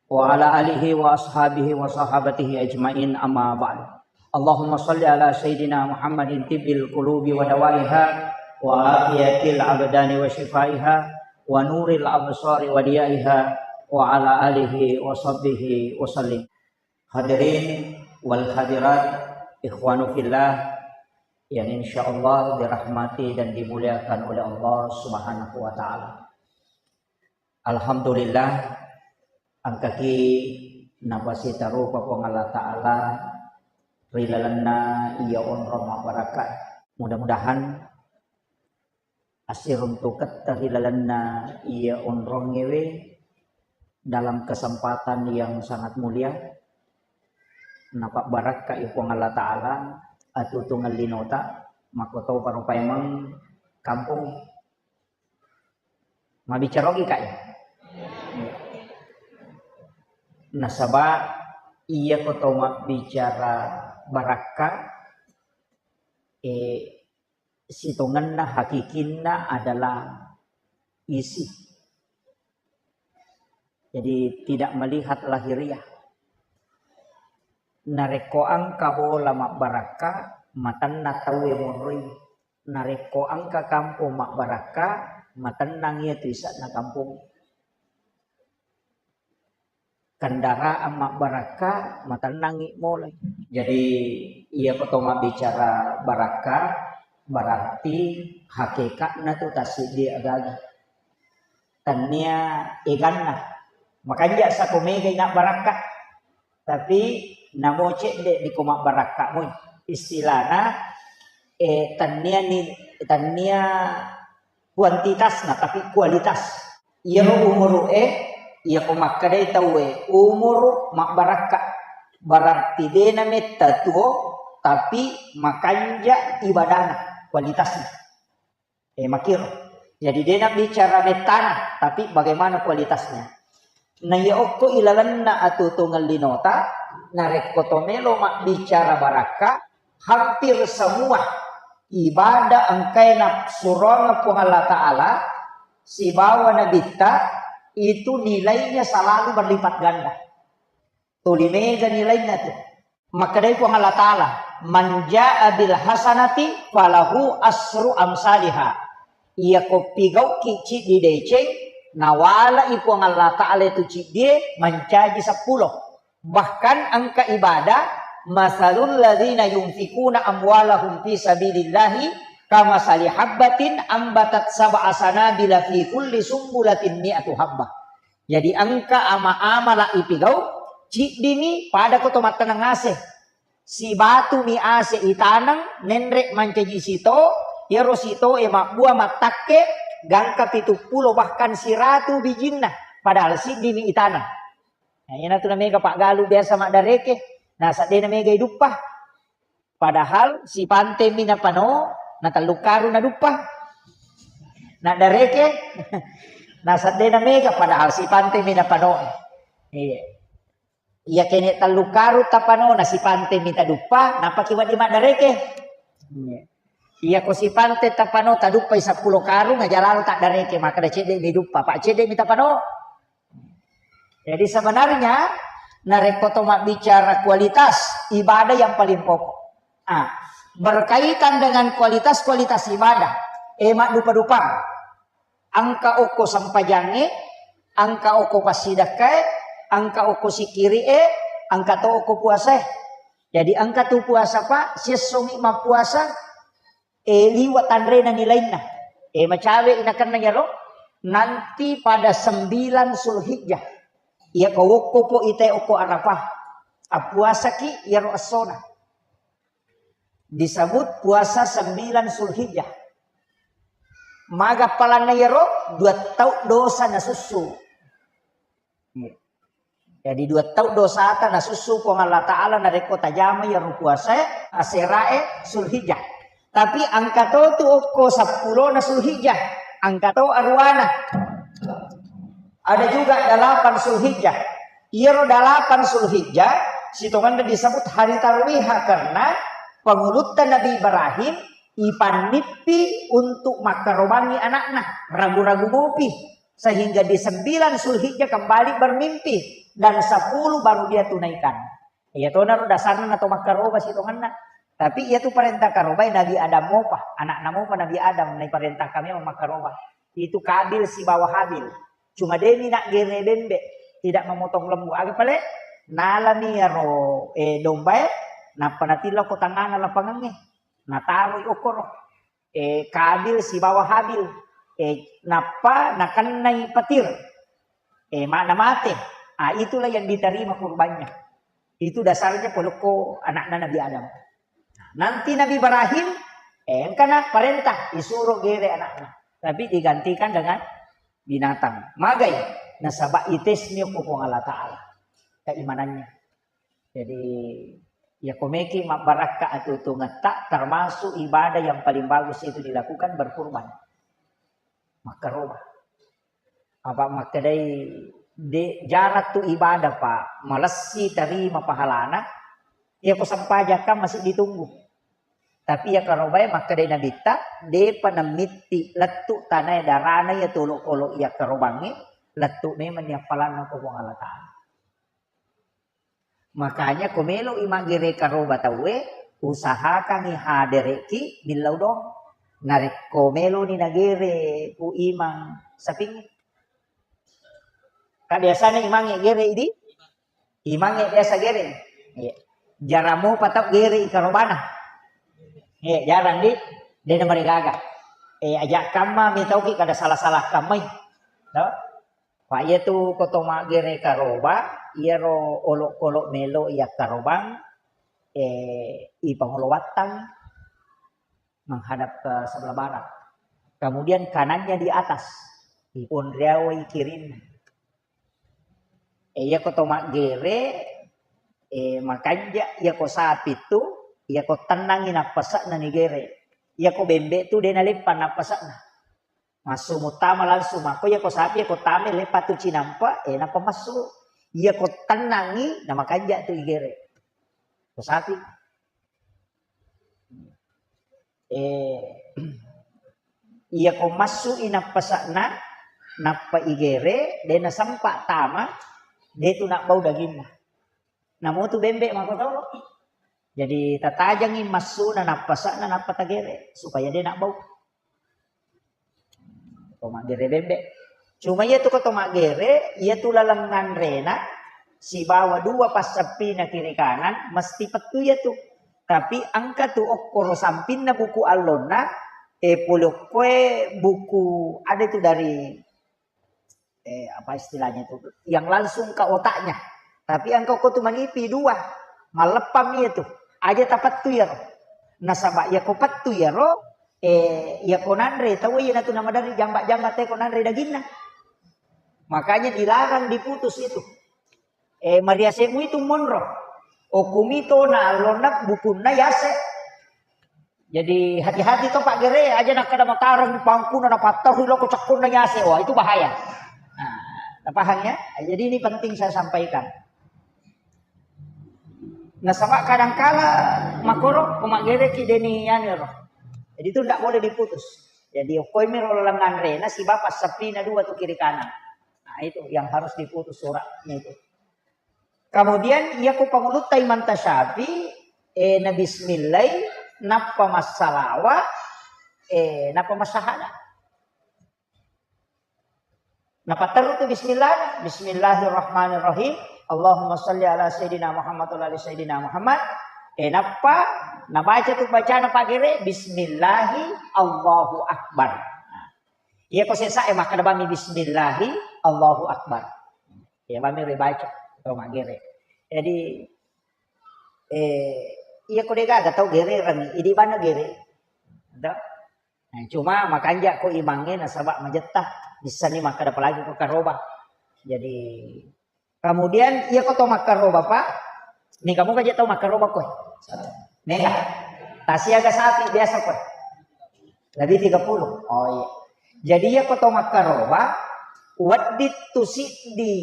wa ala alihi wa ashabihi wa sahabatihi ajma'in, amma ba'd. Allahumma salli ala sayyidina Muhammadin tibbil qulubi wa dawaiha wa afiyatil abdani wa shifaiha wa nuril absari wa diyaiha wa ala alihi wa sahbihi wa sallim. Hadirin wal hadirat, ikhwanu fillah yang insyaallah dirahmati dan dimuliakan oleh Allah Subhanahu wa taala. Alhamdulillah, engkaki napasitarupa Puang Allah Ta'ala ri lalenna iya onrong mabbarakka. Mudah-mudahan assiruntuketta ri lalenna iya onrongngewe dalam kesempatan yang sangat mulia. Napabbarakkai Puang Allah Ta'ala atuotuongeng linota, makkotoparo paimeng kampung. Mabbicara ogi, Kak, ya? Nasaba iya ko to mabbicara barakka, eh, sitongenna hakikinna adalah isi. Jadi tidak melihat lahiriah. Narekko engka bola mabbarakka, matenna tauwe monroi. Narekko engka kampong mabbarakka, matennang iya tu ise'na kampong. Kendaraan mabbarakka, matennangngi molai. Jadi, iya ko to mabbicara barakka, berarti hakekatna tu tassiddi agaga. Tennia eganna. Makanja sako megai na barakka. Tapi namo cedde di ko mabbarakka moi. Istilahna, eh, tennia ni, tennia kuantitasna, tapi kualitas. Iyaro umuru e, iya ko makkedai tauwe, umuru mabbarakka. Berarti de nametta tuo, tapi makanja ibadana, kualitasna. Eh, makiro. Jadi de nabbicara mettana, tapi bagaimana kualitasnya. Na iya okko ilalenna atuo-tuongeng linota, narekko to melo mabbicara barakka, hampir semua ibadah engkae nasuroang Puang Allah Ta'ala sibawa Nabitta itu nilainya selalu berlipat ganda. Tuli mega nilainna tu. Makkedai Puang Allah Ta'ala, "Man jaa bil hasanati falahu asru amsaliha." Iya ko pigauki ciddi deceng, nawalai Puang Allah Ta'ala itu ciddie mancaji seppulo. Bahkan engka ibadah, "Masalul ladzina yunfikuna amwalahum fi sabilillahi kamasali habbatin ambatat sab'a sanabila fi kulli sumbulatin mi'atu habbah." Jadi engka ama-amala ipigau, ciddimi pada ko to mattaneng ase. Sibatumi ase itaneng, nenre mancaji sito, iyaro sito e mabbua mattakke, gangka pitu pulo bahkan siratu bijinna, padahal siddimi itaneng. Nah, iyanatu namega paggalu biasa maddareke, nasaba de namega iduppa. Padahal sipantemi napano, na tellu karung naduppa. Naddareke, nasaba de namega, padahal sipantemi napano. Iya. Iya kene tellu karung tapano, na sipantemi taduppa, napaki wedding maddareke. Iya. Iya ko sipante tapano, taduppai seppulo karung, aja lalo taddareke, makkeda cedde mi duppa, pa cedde mi tapano. Jadi sebenarnya, narekko to mabbicara kualitas ibadah yang paling pokok. Ah, berkaitan dengan kualitas-kualitas ibadah, eh, maddupa-dupang. Engka okko sempajangnge, engka okko passidakkae, engka okko sikiri'e, engka to okko puasae. Jadi engka tu puasa, Pak, siessongi mappuasa, eh, liwa tanrena nilainna. Eh, macawe inakenna yaro, nanti pada sembilan Zulhijjah. Iya ko wokko po ite okko Arafah. Appuasaki yaro essona. Disebut puasa sembilan Zulhijjah. Maga palanna yaro, dua tau dosa nasussu. Jadi dua tau dosata nasussu Puang Allah Ta'ala narekko tajama iyaro puasae, aserae Zulhijjah. Tapi engka to tu okko seppulona Zulhijjah, engka to aruwana. Ada juga dalapan Zulhijjah. Iyaro dalapan Zulhijjah sitongenna disebut hari tarwiha karena pangulutta Nabi Ibrahim ipannippi untuk makkarobangi anakna, ragu-ragu mopi. Sehingga di sembilan Zulhijjah kembali bermimpi dan sepuluh baru dia tunaikan. Iya tonaro dasarna nato makkaroba sitongenna. Tapi iya tu parenta karobai Nabi Adam mopa, anakna mopa Nabi Adam naiparentahkan memang makkaroba. Itu Kabil sibawa Habil. Cuma demi nak gere bembe, tidak memotong lembu. Aga pale? Nalami iyaro, eh, dombae, nappa natillau ko tangngana lapangengnge. Nataroi okkoro. Eh, Kabil sibawa Habil. Eh, nappa nakennai petir. Eh, ma-, namate. Ah, itulah yang diterima kurbannya. Itu dasarnya polokko anakna Nabi Adam. Nanti Nabi Ibrahim, eh, engkana parentah, disuruh gere anakna. Tapi digantikan dengan binatang. Magai, nasaba itesmi ko Puang Allah Ta'ala. Keimanannya. Jadi, Iya komeki mabbarakka atuo-tuongetta, termasuk ibadah yang paling bagus itu dilakukan berkurban. Makkaroba. Apa makkedai de jarang tu ibadah, Pak, malessi tarima pahalana, iya ko sempajakka masih ditunggu. Tapi iya karobae makkedai Nabitta, depa namitti lettu tanae darana iya tolo-kolo iya karobangnge, lettu memang ni appalanna ko Puang Allah Ta'ala. Makanya ko melo'i maggere karoba tauwe, usahakangngi hadere'ki millau doang. Narekko meloni nagere ku imang sapingnge. Ka biasana imangnge gere idi? Imangnge biasa gere. Iya. Jarang mopa tau gere i karobana. Iya, jarang di. Dena marigaga. Eh, aja kamma mitauki kada salah-salah kammai. No? Pak, iya tu ko to maggere karoba, iyaro olok-olok melo iya karobang, eh, ipangolo wattang menghadap ke sebelah barat. Kemudian kanannya di atas, iponriawai kirinna. Eh, iya ko to maggere, eh, makanja iya ko sapi tu, iya ko tennangi nappase'na nigere. Iya ko bembe tu dena leppa nappase'na. Massu muttama langsung, makko iya ko sapi, iya ko tame, leppa tu cinampa, eh, nappa massu. Iya ko tennangi, na makanja tu igere. Ko sapi. Eh, iya ko massu i nappase'na, nappa igere, de nasempa tama, de tu nabbau daginna. Namo tu bembe makotoro. Jadi tatajangi massuna nappase'na, nappa tagere, supaya de nabbau. To maggere bembe. Cuma iya tu ko to maggere, iya tu laleng nganrena sibawa dua passeppina kiri kanan mesti pettu iya tu. Tapi engka tu okkoro sampinna buku allonna, eh, pole okkoe buku ada tu dari, eh, apa istilahnya itu, yang langsung ke otaknya. Tapi engka ko tu manipi dua, malleppang iya tu. Aja tapettu iyaro. Nasaba iya ko pettu iyaro, eh, iya ko nanre tau iya natu namaderri jamba-jamba te ko nanre daginna. Makanya dilarang diputus itu. Eh, mariasemu itu monro. Okumi tona allonna bukunna yase. Jadi hati-hati to Pak Gere, aja nakkeda matareng pangkuna napattaru loko cekkonna yase. Wah, itu bahaya. Nah, paham ya? Jadi ini penting saya sampaikan. Nasaba kadangkala makoro ko maggereki deni anu ro. Jadi itu ndak boleh diputus. Jadi okkoimi ro lenganrena sibawa seppina dua tu kiri kanan. Nah, itu yang harus diputus suratnya itu. Kemudian iya ko pangulutta Imam Syafi'i, eh, na bismillai, nappa massalawa, eh, nappa massahada. Napatteru tu bismillah, Bismillahirrahmanirrahim. Allahumma salli ala Sayyidina Muhammad wa ala ali Sayyidina Muhammad. Eh, nappa nabaca tu bacana Pak Gere, Bismillahi Allahu Akbar. Nah, iya ko sesa e makkeda bami Bismillahi Allahu Akbar. Iya bami ribaca to maggere. Jadi, eh, iya ko degaga tau gere rami, idi bana gere. Dah. Nah, cuma makanja ko imangnge nasaba majetta, bissani makkeda apalagi ko karoba. Jadi, kemudian iya ko to makkaroba, Pak. Ni kamu kaje tau makkaroba koe. Mega. Tasiaga sapi biasa koe. Lebih tiga puluh. Oh iya. Jadi iya ko to makkaroba, wedding tu siddi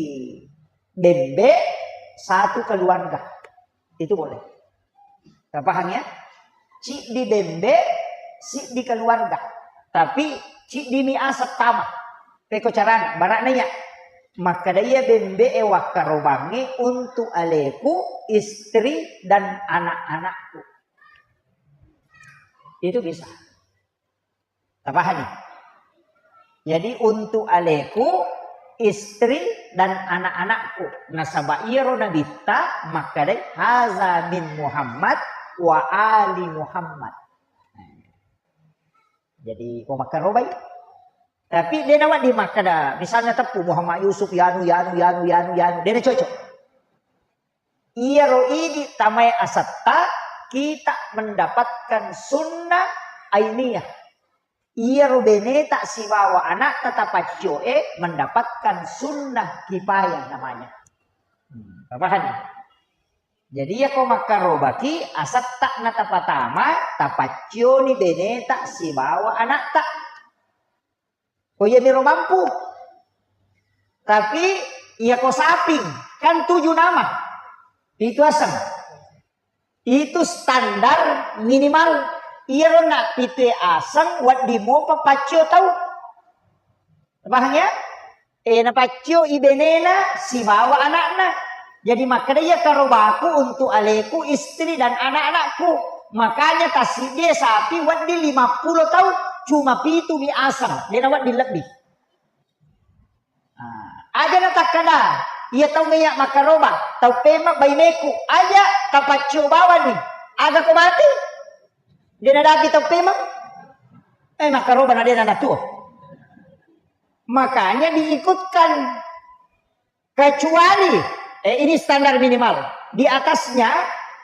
bembe satu keluarga. Itu boleh. Kita paham ya? Siddi bembe, siddi keluarga. Tapi siddi mi asap tama. Peko carana, barakna ya. Makkeda iya bembe e wakkarobangnge untuk aleku, istri dan anak-anakku. Itu bisa. Tapahani? Jadi untuk aleku, istri dan anak-anakku. Nasaba iyaro nabitta makkedai haza min Muhammad wa ali Muhammad. Jadi ko makkarobai. Tapi de nawedding makkeda misalnya teppu Muhammad Yusuf yanu yanu yanu yanu yanu de na cocok. Iyaro idi tamae asetta, kita mendapatkan sunnah ainiyah. Iyaro beneta sibawa anakta tapaccio e mendapatkan sunnah kifayah namanya. Hmm, paham ya? Jadi, iyako makkarobaki, asetta na tapatama, tapaccioni beneta sibawa anakta. Ko iyamiro mampu. Tapi, iyako saping, kan tujuh nama. Pitu aseng. Itu standar minimal. Iyaro na pitu aseng, wedding mopa paccio tau. Paham ya? Eh, napaccio i benena sibawa anakna. Jadi makkeda, iya karobaku untuk aleku, istri dan anak-anakku. Makanya tasiddi sapi wedding lima puluh tau, cuma pitu mi aseng, dena wedding lebbi. Ah, aja na takkeda, iya tau meya makkaroba, tau pema baineku, aja tapaccio bawani. Aga ko mati? Dena daki tau pema? Eh, makkaroba na dena natuo. Makanya diikutkan. Kecuali, eh, ini standar minimal. Di atasnya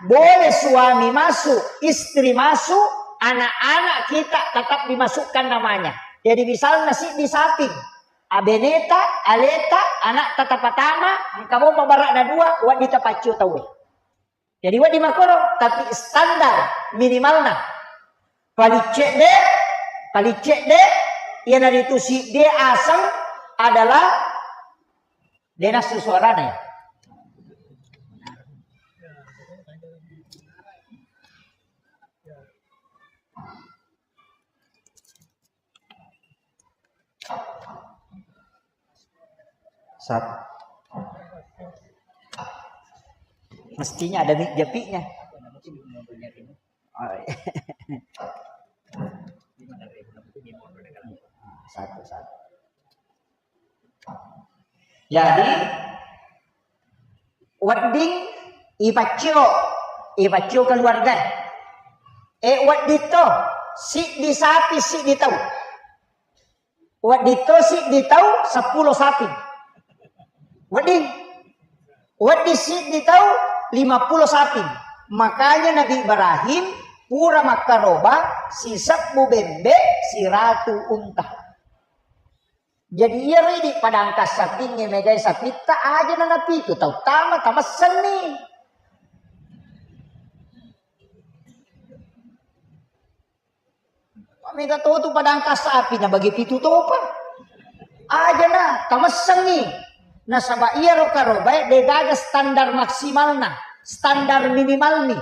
boleh suami masuk, istri masuk, anak-anak kita tetap dimasukkan namanya. Jadi misalnya siddi saping, abeneta, aleta, anak tatapatama, engka mompa barakna dua, wedding tapaccio tauwe. Jadi wedding makkoro, tapi standar minimalna. Paling cedde, paling cedde, iyanaritu siddi aseng adalah denasu suarana ya. Satu. Mestinya ada mi-, japinya. Oh, iya. Satu, satu. Jadi, wedding ipaccio, ipaccio keluarga. Eh, wedding to, siddi sapi, siddi tau. Wedding to siddi tau, seppulo sapi. Wedding, wedding siddi tau, lima puluh sapi. Makanya Nabi Ibrahim pura makkaroba sisebbu bembe, siratu unta. Jadi, iyaro idi padangka sapingnge megai sapitta aja na napitu tau tama, tamessenni. Mega to tu padangka sapi na bagi pitu topa. Aja na, tamessenni. Nasaba iyaro karobae degaga standar maksimalna, standar minimalni.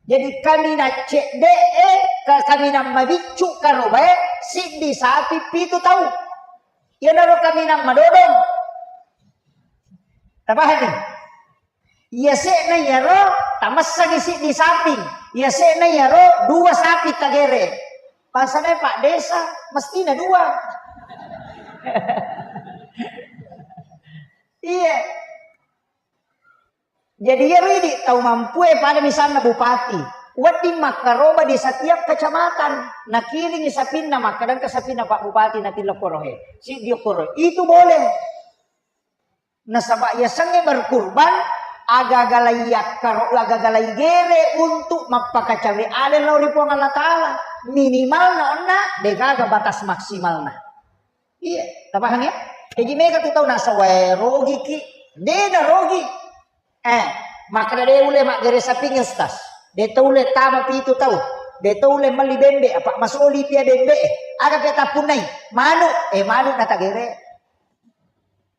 Jadi kaminang cedde'e, ka-, kaminang mabiccu karobae, siddi sapi pitu tau. Iyanaro kaminang madodong. Tapahani? Iyase'na iyaro, tamessangi siddi sapi. Iyase'na iyaro, dua sapi tagere. Bangsana Pak Desa, mestina dua. Iya. Jadi, iyaro idi tau mampue pada misalna bupati, wedding makkaroba di setiap kecamatan, nakiringi sapinna, makkadangka sapinna Pak Bupati, natillo korohe, siddi koro, itu boleh. Nasaba yasengnge berkurban, agaga lai yakkaro-, agaga lai gere untuk mappakacawe ale lao ri Puang Allah Taala. Minimalna onna, degaga batas maksimalna. Iya, tapahang ya? Jaji mega tu tau nasawae rogiki, de narogi. Eh, makkeda de ulle maggere sapingnge, Ustaz. De to ulle tama pitu tau. De to ulle melli bembe, apa masoli pia bembe. Aga pe tappunnai? Manu, eh, manu natagere.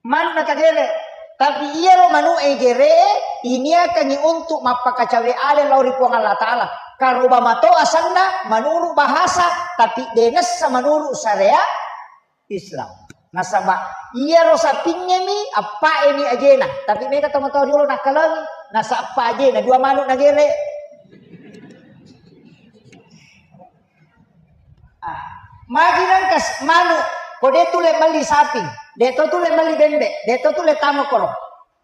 Manu natagere. Tapi iyaro manu e gere, iniakangi untuk mappakacawe ale lao ri Puang Allah Taala. Karoba mato asanna menurut bahasa, tapi de nessa menurut syariat Islam. Nasaba iyaro sapingnge mi, appae mi ajena. Tapi mega tomatoa riolo nakkalangi, nasa appa ajena, dua manu nagere. Ah, magi nangka s-, manu, ko de tulle melli saping, de to tulle melli bembe, de to tulle tama koro.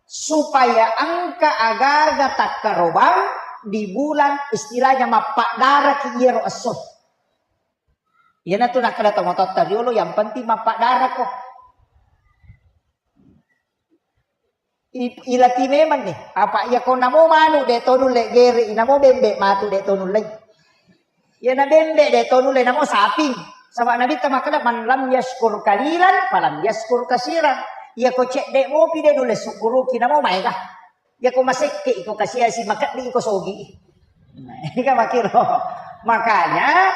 Supaya engka agaga takkarobang di bulan istilahnya mappaddaraki iyaro esso. Iyanatu nakkeda tomatoatta riolo, yang penting mappaddarako. I-, ilati memang nih. Apa iya ko namo manu de to nulle gere, inamo bembe matu de to nulle. Iyana bembe de to nulle, namo saping. Saba Nabitta makkeda, "Man lam yaskur kalilan, falam yaskur kasiran." Iya ko cedde mopi de nulle sukkuruki, namo maega. Iya ko masekke iko kasiasi makeddi iko sogi. Nah, ini kan makiro. Makanya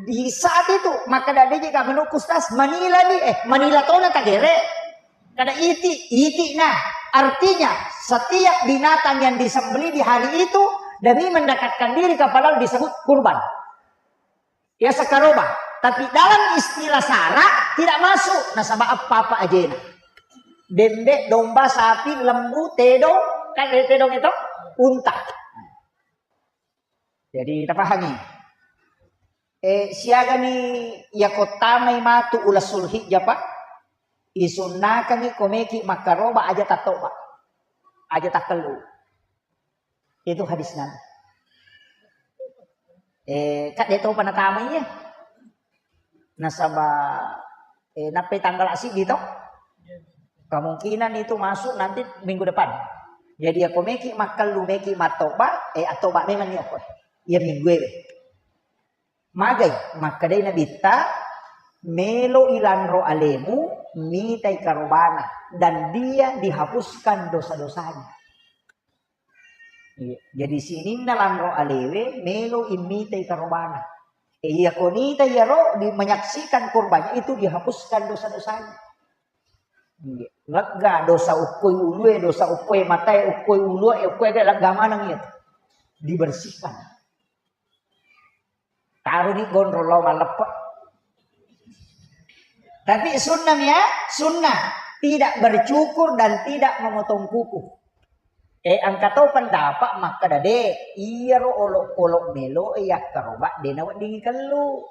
di saat itu maka dade je ka menukku stas manila ni eh manila tona tagere. Kada iti, iti nah. Artinya setiap binatang yang disembelih di hari itu demi mendekatkan diri kepada Allah disebut kurban. Ya sakaroba. Tapi dalam istilah sara tidak masuk nasaba apa-apa ajena. Dembe, domba, sapi, lembu, tedong, kan ada tedong itu unta. Jadi kita pahami. Eh, siaga ni ya kota mai matu ulas Sulhijjah pak. Isunnakangi komeki makkaroba aja tatoba. Aja takkellu. Itu hadis Nabi. Eh, kak dia tahu pernah tamu iya. Nasaba eh, nappai tanggal asik gitu. Kemungkinan itu masuk nanti minggu depan. Jadi ya komeki makkellu meki matoba, eh atoba memang ni apa? Ya minggu ini. Magai, makkedai Nabitta, melo ilanro alemu, mitai karobana, dan dia dihapuskan dosa-dosanya. Iya. Jadi sininna lanro alewe melo immitai karobana. E, iya konita iyaro di menyaksikan korbannya itu dihapuskan dosa-dosanya. Iya. Lega dosa ukkoi ulue, dosa ukkoi matae, ukkoi ulue, ukkoi lega maneng itu. Dibersihkan. Taruni gondrong lao malleppe. Tapi sunnah ya, sunnah. Tidak bercukur dan tidak memotong kuku. Eh, engka to pendapat makkeda de, iyaro olok-olok melo e yakkaroba de naweddingi kellu.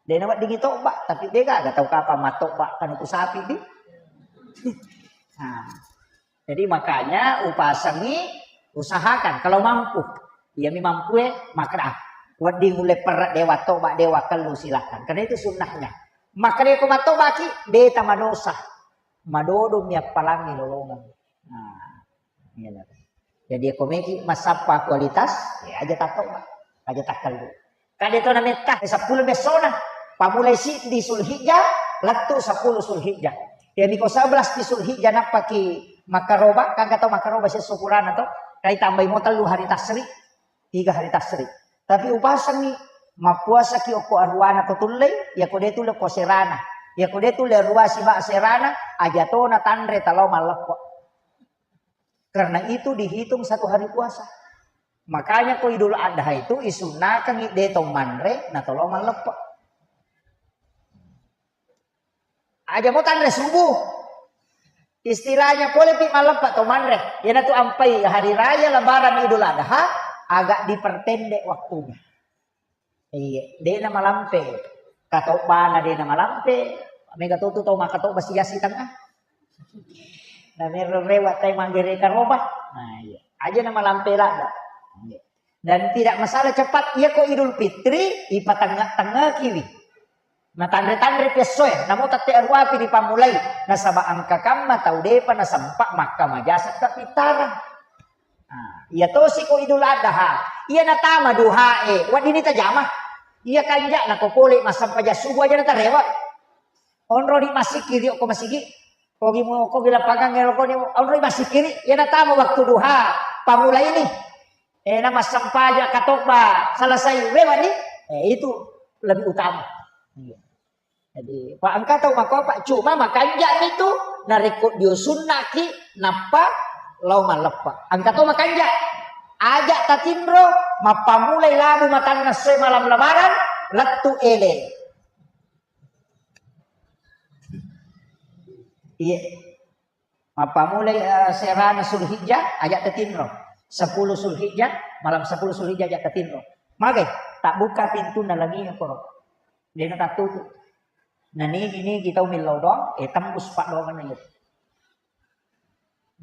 De naweddingi toba, tapi de gaga tau kapang mattoba kanuku sapi di. Nah, jadi makanya upasangi, usahakan kalau mampu. Iyami mampu e, makkeda wedding ulle perre dewa toba dewa kellu silakan. Karena itu sunnahnya. Makkeda ko mattobaki, de tamadosa. Madodong mi appalangi lolongeng. Nah, iya. Jadi ko meki massappa kualitas, ya aja tattoba, aja takkellu. Kade to nametta, eh, seppulo bessona. Pamulai siddi Sulhijjah, lettu seppulo Sulhijjah. Jadi ko sebelas di Sulhijjah nappaki makkaroba, kan kata makkaroba sesso purana to, kai tambai mo tellu hari tasri, tiga hari tasri. Tapi upasangi, mappuasaki okko aruana ko tullei, ya ko de tulle ko serana. Ya ko de tulle arua siba serana, aja tona tanre talao malleppo. Karena itu dihitung satu hari puasa. Makanya ko Idul Adha itu isunnakangi de to manre na tolao malleppo. Aja mo tanre subuh. Istilahnya pole pi malleppo to manre. Iyanatu ampai hari raya lebaran Idul Adha agak diperpendek waktunya. Iya, dena malampe. Katobana dena malampe. Mega totu tau makatoba siasi tengah. Na mero rewa tai manggere karoba. Nah, iya. Aja na malampe ladda. Iya. Dan tidak masalah cepat. Iya ko Idul Fitri, ipatengah-tengah kiwi. Na tanre-tanre pesso e, namo tette aruapi dipammulai. Nasaba engka kamma tau depa nasempa makka majasa kapitara. Nah, iya tosi ko Idul Adha. Iya natama duha e, weddini tajama. Iya kanja'na ko pole massempajang subuh aja natarewa. Onroni massikiri okko masigi. Kogi mo kogi lapangan ero koni onroni massikiri. Iya natama waktu duha. Pamulaini. Eh, na massempajang katoba selesai rewani. Eh, itu lebih utama. Iya. Jadi, pa engka tau makopa, cuma makanja'mi tu, narekko dio sunnaki, nappa lao malleppa. Engka tau makanja', aja' tatinro, mappamulai labu matanna essoe malam lebaran, lettu ele. Iya. Mappamulai, eh, serana Sulhijjah, aja' tatinro. Sepuluh Sulhijjah, malam sepuluh Sulhijjah aja' tatinro. Magai, tabbuka pintunna langi koro. Dena tattutu. Na nigi-nigi tau millau doang, eh, tembus paddoangenna iya.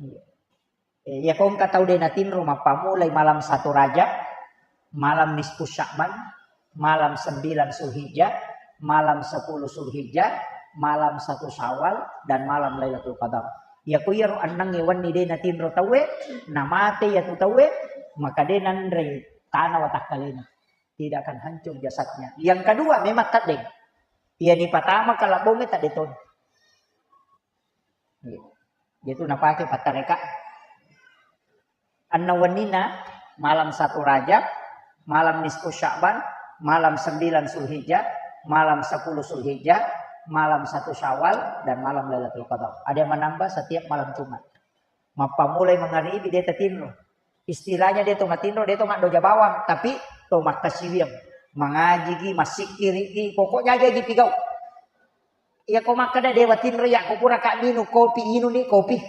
Iya. Eh, iya ko engka tau de natinro mappamulai malam satu Rajab, malam nisfu Sya'ban, malam sembilan Sulhijjah, malam sepuluh Sulhijjah, malam satu Syawal, dan malam Lailatul Qadar. Iya ko iyaro ennengnge wenni de natinro tauwe, namate iyatu tauwe, maka de nanrei tana watakkalena. Tidak akan hancur jasadnya. Yang kedua, memang teddeng. Iya ni patama kalabbongnge tedde toni. Iya. Itu napake pattareka. Anna wenninna malam satu Rajab, malam nisfu Sya'ban, malam sembilan Zulhijjah, malam sepuluh Zulhijjah, malam satu Syawal, dan malam Lailatul Qadar. Ada yang menambah setiap malam Jumat. Mappamulai mangaribi de tatinro. Istilahnya de to matinro, de to maddoja bawang, tapi to makkasiwiang. Mangajigi, massikkiriki, pokoknya aja gi pigau. Iya ko makkeda dewa tinro ya ko pura ka minum kopi, inung ni kopi.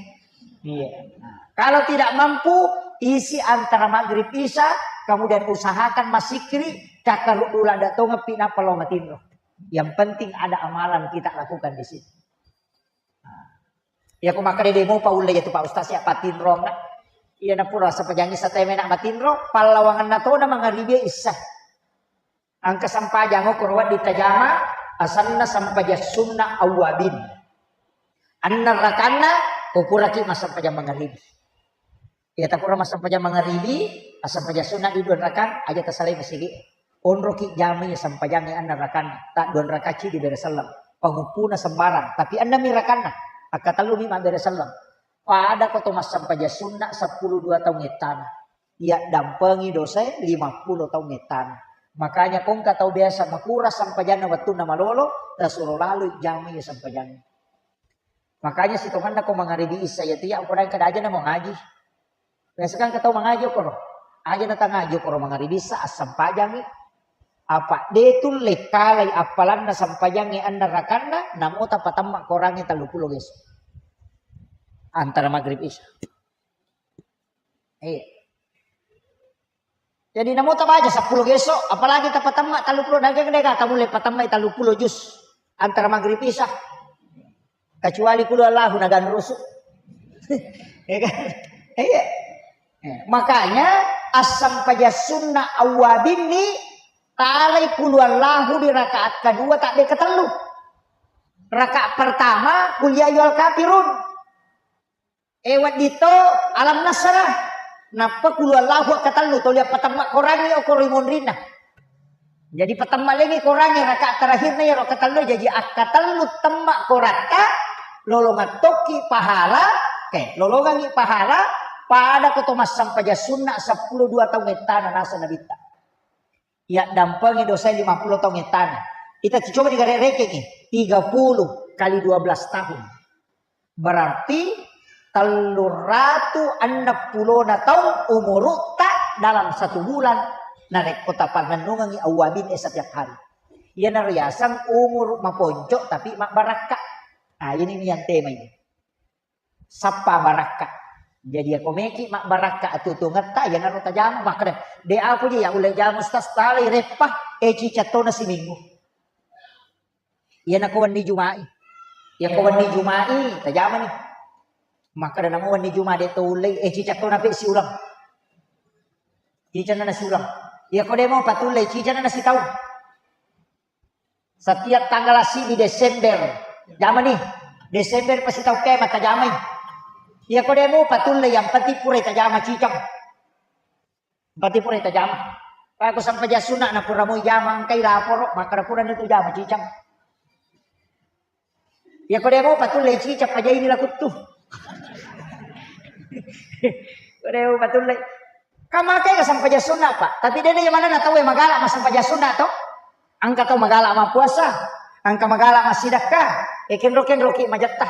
Iya. Nah, kalau tidak mampu, isi antara maghrib isya, kemudian usahakan massikkiri, cakkaruddu ladda tongepi nappa lao matinro. Yang penting ada amalan kita lakukan di situ. Nah, iya ko makkeda de mopa ulle jatu Pak Ustaz ya patinrong. Iya na pura sempajangi sateme nak matinro, pallawangenna tona mangaribi isya. Engka sempajang okoro wedding tajama, asenna sempajang sunna awwabin. Anna rakanna, ko puraki massempajang mangaribi. Iya ta pura massempajang mangaribi, assempajang sunna di dua rakang, aja tasalai masigi. Onroki jamai sempajangnge anna rakanna, ta dua rakacci di bere selleng. Panguppuna sembarang, tapi annami rakanna, akkatellumi mabbere selleng. Pada ko to massempajang sunna seppulo dua taung ettana. Iyaddampengi dosae lima pulo taung ettana. Makanya ko engka tau biasa makurang sempajanna wettunna malolo, tasuro lalo jamai sempajanna. Makanya sitongenna ko mangaribi isya iya tu ya, ukurang kada aja na mangaji. Biasa kan engka tau mangaji okoro. Aja na tangaji okoro mangaribi isya, assempajangi. Apa de tulle kalai appalanna sempajangnge anna rakanna, namo tapatemma korangnge tellu pulo geso. Antara maghrib isya. Iya. Jadi namo tabaca seppulo geso, apalagi tapatemma tellu pulo, naga dega kamulle patemma tellu pulo juz antara maghrib isya. Kecuali kulu Allahu nagan rusu. Ya kan? Iya. Eh, makanya assempaja sunna awwabin ni talai kulu Allahu di rakaat kedua tak de ketellu. Rakaat pertama kul ya ayyuhal kafirun. Eh, wedding to alam nasrah. Nappa kulu Allahu akkatellu, toli appatemma korangngi okoro ri monrinna. Jadi patemma lengi korangngi rakaat terakhirna iyaro akkatellu, jadi akkatellu temma koratta, lolongeng tokki pahala, eh, lolongengngi pahala, pada ko to massempajang sunna seppulo dua taung ettana naseng Nabitta. Iyaddampengi dosae lima pulo taung ettana. Ita coba digare-, rekengi, tiga puluh kali dua belas tahun. Berarti telluratu enneng pulona taung umurutta dalam satu bulan. Narekko tapannennungengi awwabin e setiap hari. Iyanaro yaseng umuru maponco tapi mabbarakka. Ah, ini nih yang tema ini. Sappa barakka. Jadi ako meki mabbarakka atuo-tuongetta, iyanaro tajama. Makkeda, de aku je ya ulle jama Ustaz, talai reppa, eh, ciceng tona siminggu. Iyanako wenni Juma'i. Iyako wenni Juma'i, tajamani. Makkeda namo wenni Juma de to ullei, eh, ciceng tona pe siuleng. Ciceng na siuleng. Iyako de mo patullei, ciceng na sitaung. Setiap tanggal siddi Desember, jamani. Desember pasti tau ke mata jamai. Iyako de mo patullei, yang penting pura tajama ciceng. Berarti pura tajama. Pako sampajang sunna na pura moi jama engkai laporo, makkeda pura ni tu jama ciceng. Iyako de mo patullei ciceng pajaini lakuttu. Ko de mo patullei. Kamakai ka sampajang sunna, Pak. Tapi de na jamanna tau e magala massampajang sunna to. Engka tau magala mappuasa, engka magala massidakka, e kenro-kenroki majetta.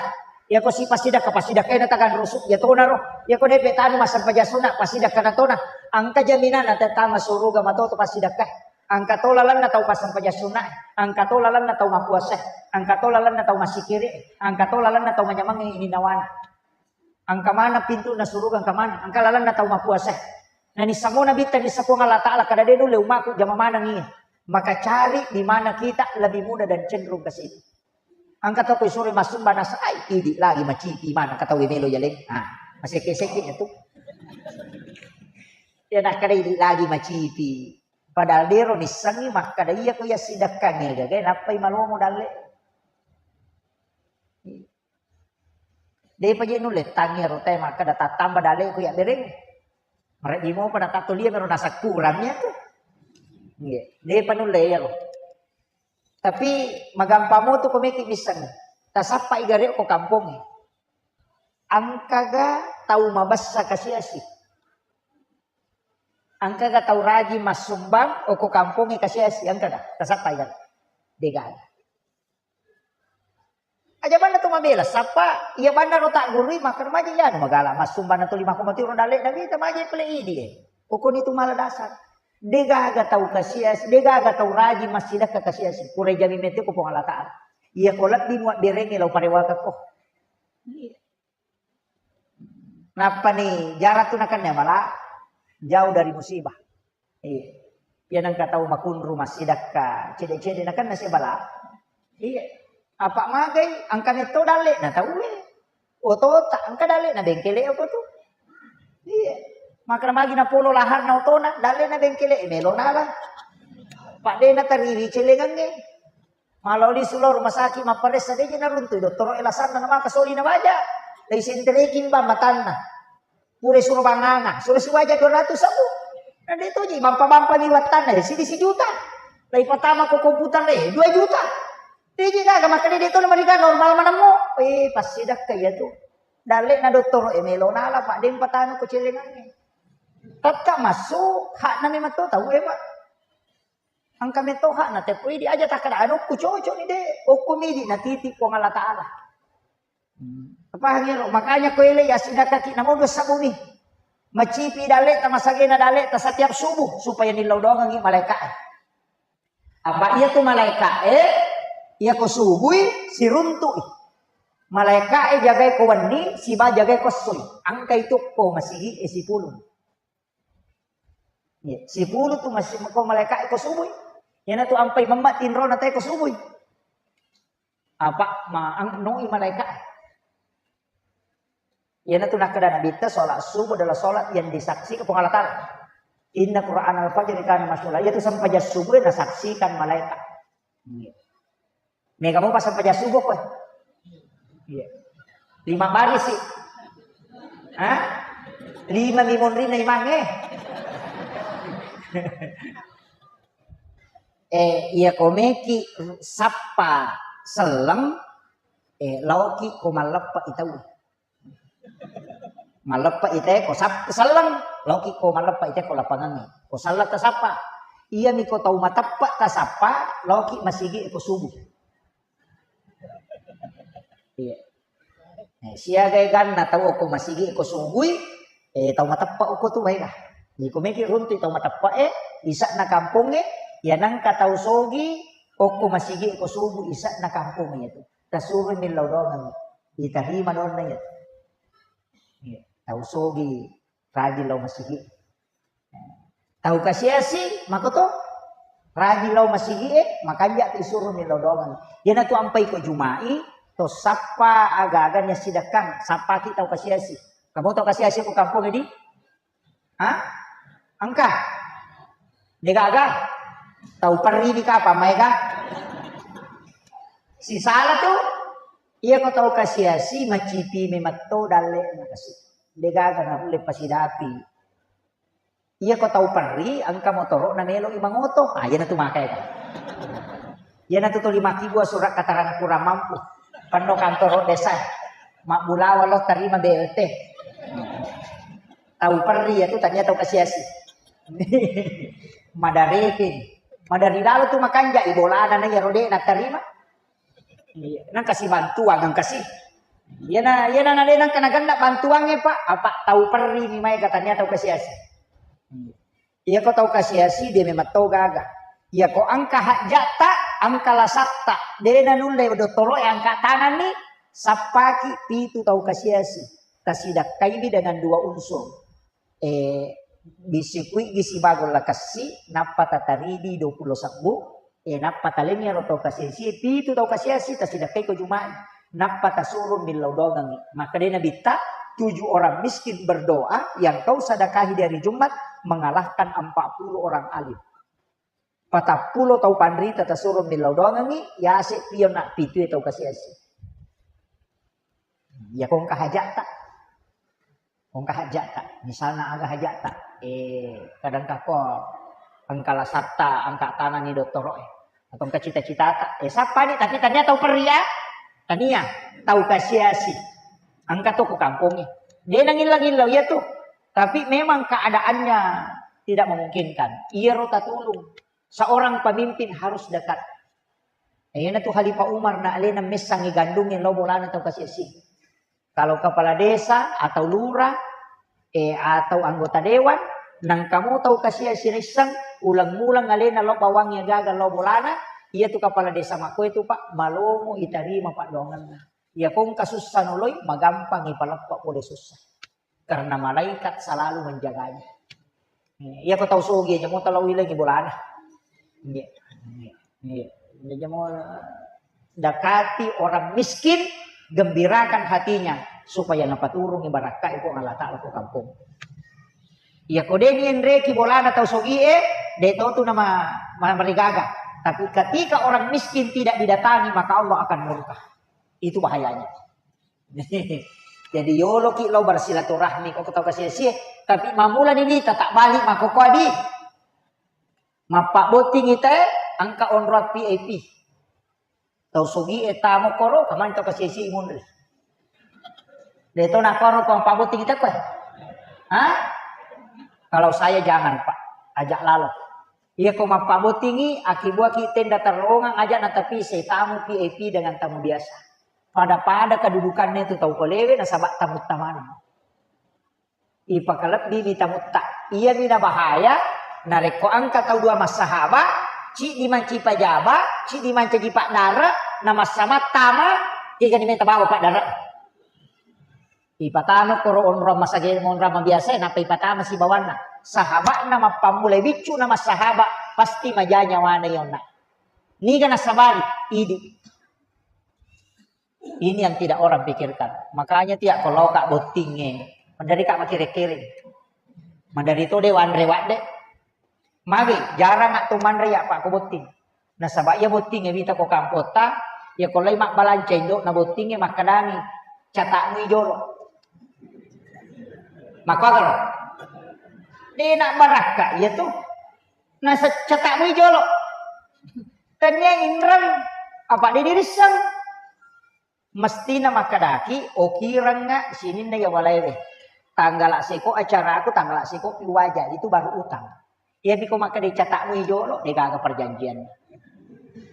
Iyako si passidakka, passidakka na tagan rusu, iya tonaro. Iyako depe tanu massampajang sunna, passidakka na tona. Engka jaminanna tetta masuruga matoto passidakka. Engka to lalenna tau passampajang sunna, engka to lalenna tau mappuasa, engka to lalenna tau massikiri, engka to lalenna tau manyamangi ininnawana. Engka mana pintunna suruga, engka mana, engka lalenna tau mappuasa. Nani samo Nabitta, nissappuang Allah Ta'ala, kada de nulle ummaku jama maneng iya. Maka cari di mana kita lebih mudah dan cenderung ke situ. Engka to ko isuro massumba nasai, idi lagi macipi mana katawe melo yaleng. Ah, maseke-seke ya tu. Ya nakkeda idi lagi macipi. Padahal dero nissengi makkeda iya ko iya sidakkange gaga nappai malomo dalle. Depa je nulle tangi ero te makkeda tattamba dale ku ya bereng. Mareddi mopa na tattolia mero nasakkurang ya tu. Nggih, depa nulle ya lo. Tapi magampang mo tu ko meki misseng. Tasappa igare ko kampongnge. Engkaga tau mabessa kasiasi? Engkaga tau rajin massumbang okko kampongnge kasiasi? Engkaga? Tasappai kan? Degaga. Aja banna tu mabela, sapa iya banna ro tak gurui makkeda maja iya anu magala massumbang na tu lima koma tiro dalle na bita maja pale idi e. Okoni tu mala dasar. Degaga tau kasiasi, degaga tau rajin massidakka kasiasi. Pura jami mete ko Puang Allah Taala. Iya ko lebbi muat berengi lau parewaka ko. Iya. Nappani jarang tu nakenna bala, jauh dari musibah. Iya. Iya nengka tau makunru massidakka cede-cede nakenna sia bala. Iya. Apa magai engka metto dalle na tau e. Otota engka dalle na bengkele apa tu. Iya. Maka magi na polo laharna otona dalle na bengkele e melo nala. Pak de na tariwi celengangnge. Malao lisu lao rumah sakit mapparessa, deje naruntui dottoro e lasanna namaka soli na baja. Lai sentereki mbang matanna. Pura suro banganga, suro siwaja dua ratus sabu. Na de toji mampa-mampa mi wattanna, eh, sidi sijuta. Lai patama ko komputer e dua juta. Deje gaga makkeda de to na mariga normal manammo. Eh, passidakka iya tu. Dalle na dottoro e melo nala pak de patama ko celengangnge. Tetta massu hakna memang to tau e pak. Engka metto hakna teppo idi aja takkeda anukku cocok ni de, okko midi natiti Puang Allah Taala. Hmm. Apa hangiro makanya ko ele ya sidakaki namo dua sabuni. Macipi dalle ta masagena dalle ta setiap subuh supaya nillau doangangi malaika e. Apa iya tu malaika e iya ko subui siruntui. Malaika e jagai ko wenni siba jagai ko essoi. Engka itu ko masigi e sipulung. Iya, sipulu tu masih ko malaika ko subui. Iyana tu ampai memma tinrona te ko subui. Apa ma ang noi malaika. Iyana tu nakkeda Nabitta salat subuh adalah salat yang disaksikan Puang Allah Taala. Inna Quran al-fajr kana masyhura. Iya tu sempajang subuh nasaksikan malaika. Iya. Mega mopa sempajang subuh koe. Iya. Lima baris sih. Hah? Lima mi monrinna imangnge. Eh, iya ko meki sappa selleng, eh, laoki ko malleppa itau. Malleppa ite ko sap-, selleng, laoki ko malleppa ite ko lapangangnge. Ko salla tasappa. Iyami ko tau mateppa tasappa, laoki masigi ko subuh. Iya. Eh, siaga ganna tau ko masigi ko subui, eh, tau mateppa ko tu baega. Iko meki runtu tau mateppa e, isa'na kampongnge, ya nangka tau sogi, okko masigi ko subuh isa'na kampongnge itu. Tasuruni lao doangengngi. Itarima doanna iya. Iya. Tau sogi rajin lao masigi. Tau kasiasi makoto rajin lao masigi e, makanja isuruni lao doangengngi. Iyanatu ampai ko Juma'i, to sappa aga-aga niassidakkang, sappaki tau kasiasi. Kamu tau kasiasi ko kampong di? Hah? Engka? Degaga? Tau perri di kapang maega? Sisala tu? Iya ko tau kasiasi macipi memetto dalle na kasi. Degaga na ulle pasidapi. Iya ko tau perri engka motoro na melo i mangoto. Ah, iya na tu makai kan. Iya na tu tuli makkibua surat keterangan kurang mampu. Penno kantoro desa. Mabbulawa lo terima B L T. Tau perri ya tu tania tau kasiasi. Madareke. Madari lalo tu makanja ibolana na iya rode na terima. Iya, nangka si bantuang nangka si. Iya na, iya na nade nangka naganna bantuangnge, Pak. Apa tau perri ni mai katanya tau kasiasi. Iya. Iya ko tau kasiasi de memang tau gaga. Iya ko angka hajjatta, angka lasatta, de nanulle dottoro e angka tanganni, sappaki pitu tau kasiasi. Tasidakkaimi dengan dua unsur. Eh, bisikui gisi bagol lakassi, nappa tataridi dua pulo sabbu, eh, nappa talengi aro tau kasiasi, pitu tau kasiasi, tasidakkai ko Juma'i, nappa tasuru millau dongangi. Maka de Nabitta, tujuh orang miskin berdoa yang kau sadakahi di hari Jumat mengalahkan empat puluh orang alim. Patappulo tau panrita tasuru millau dongangi, yase pion na pitue tau kasiasi. Ya kongka hajatta. Engka hajjatta, misalna aga hajjatta, eh, kadang kako engka lasatta, angka tanganni dottoro e, atau engka cita-citata, eh, sappani, tapi tania tau perria, tania tau kasiasi. Engka to ko kampongnge. De nangillang-illau iya tu. Tapi memang keadaannya tidak memungkinkan. Iyaro tatulung. Seorang pemimpin harus dekat. Iyana tu Khalifah Umar na alena messangi gandungnge lao bolana tau kasiasi. Kalau kepala desa atau lurah, eh, atau anggota dewan, nang kamu tau kasiasi risseng, uleng-uleng alena lao bawang iya gaga lao bolana, iya tu kepala desa makko itu, Pak, malomo itarima paddoangenna. Iya kongka sussa noloi, magampang ipaleppa pole sussa. Karena malaikat selalu menjaganya. Iya ko tau sogi aja mo tau ilengi bolana. Iya. Iya. Jadi mau dekati orang miskin, gembirakan hatinya supaya napaturungi barakka iko Allah Taala ko kampung. Iya ko deni enreki bolana tau sogi e, de to tu nama marigaga. Tapi ketika orang miskin tidak didatangi, maka Allah akan murka. Itu bahayanya. Jadi yoloki lo bersilaturahmi ko tau kasiasi, tapi mamula ni wita tak balik makoko adi. Mappabbotting ita e, engka onroang V I P. Tau sogi e tamo koro, kamani tau kasiasi munri. De to nakoro ko mappabbotting ita koe. Hah? Kalau saya jangan, Pak. Ajak lalo. Iya ko mappabbottingi, akibuaki tenda terowongan, aja natapi setamu V I P dengan tamu biasa. Pada-pada kedudukannya itu tau kolewe nasaba tamu tamana. Ipakalebbi ni tamutta. Iya mina bahaya, narekko engka tau dua massahaba, cidi manci pajaba, cidi mancaji paddara, na massamattama, kegani meta bawa paddara. Ipatama koro onrong masage onrong mabiasa, nappa ipatama sibawanna. Sahaba'na mappammulai biccu na massahaba, pasti maja nyawana yonna. Niga nasabari, idi. Ini yang tidak orang pikirkan. Makanya tiak ko loka bottingnge, mandari ka makere-kere. Mandari to de wanre wadde. Magi jarang tu manre ya Pak ko botting. Nasaba iya bottingnge wita ko kampota, iya ko lai mabbalanca indo na bottingnge makkadangi, catakmu jolo. Makkuagaro? De nak barakka iya tu. Nasa catakmu jolo. Tania inreng apa de dirisseng. Mestina makkadaki, okirengnga sininna iya walaewe. Tanggala seko acaraku, tanggala seko pi waja, itu baru utang. Iya piko makkeda catakmu jolo, degaga perjanjian.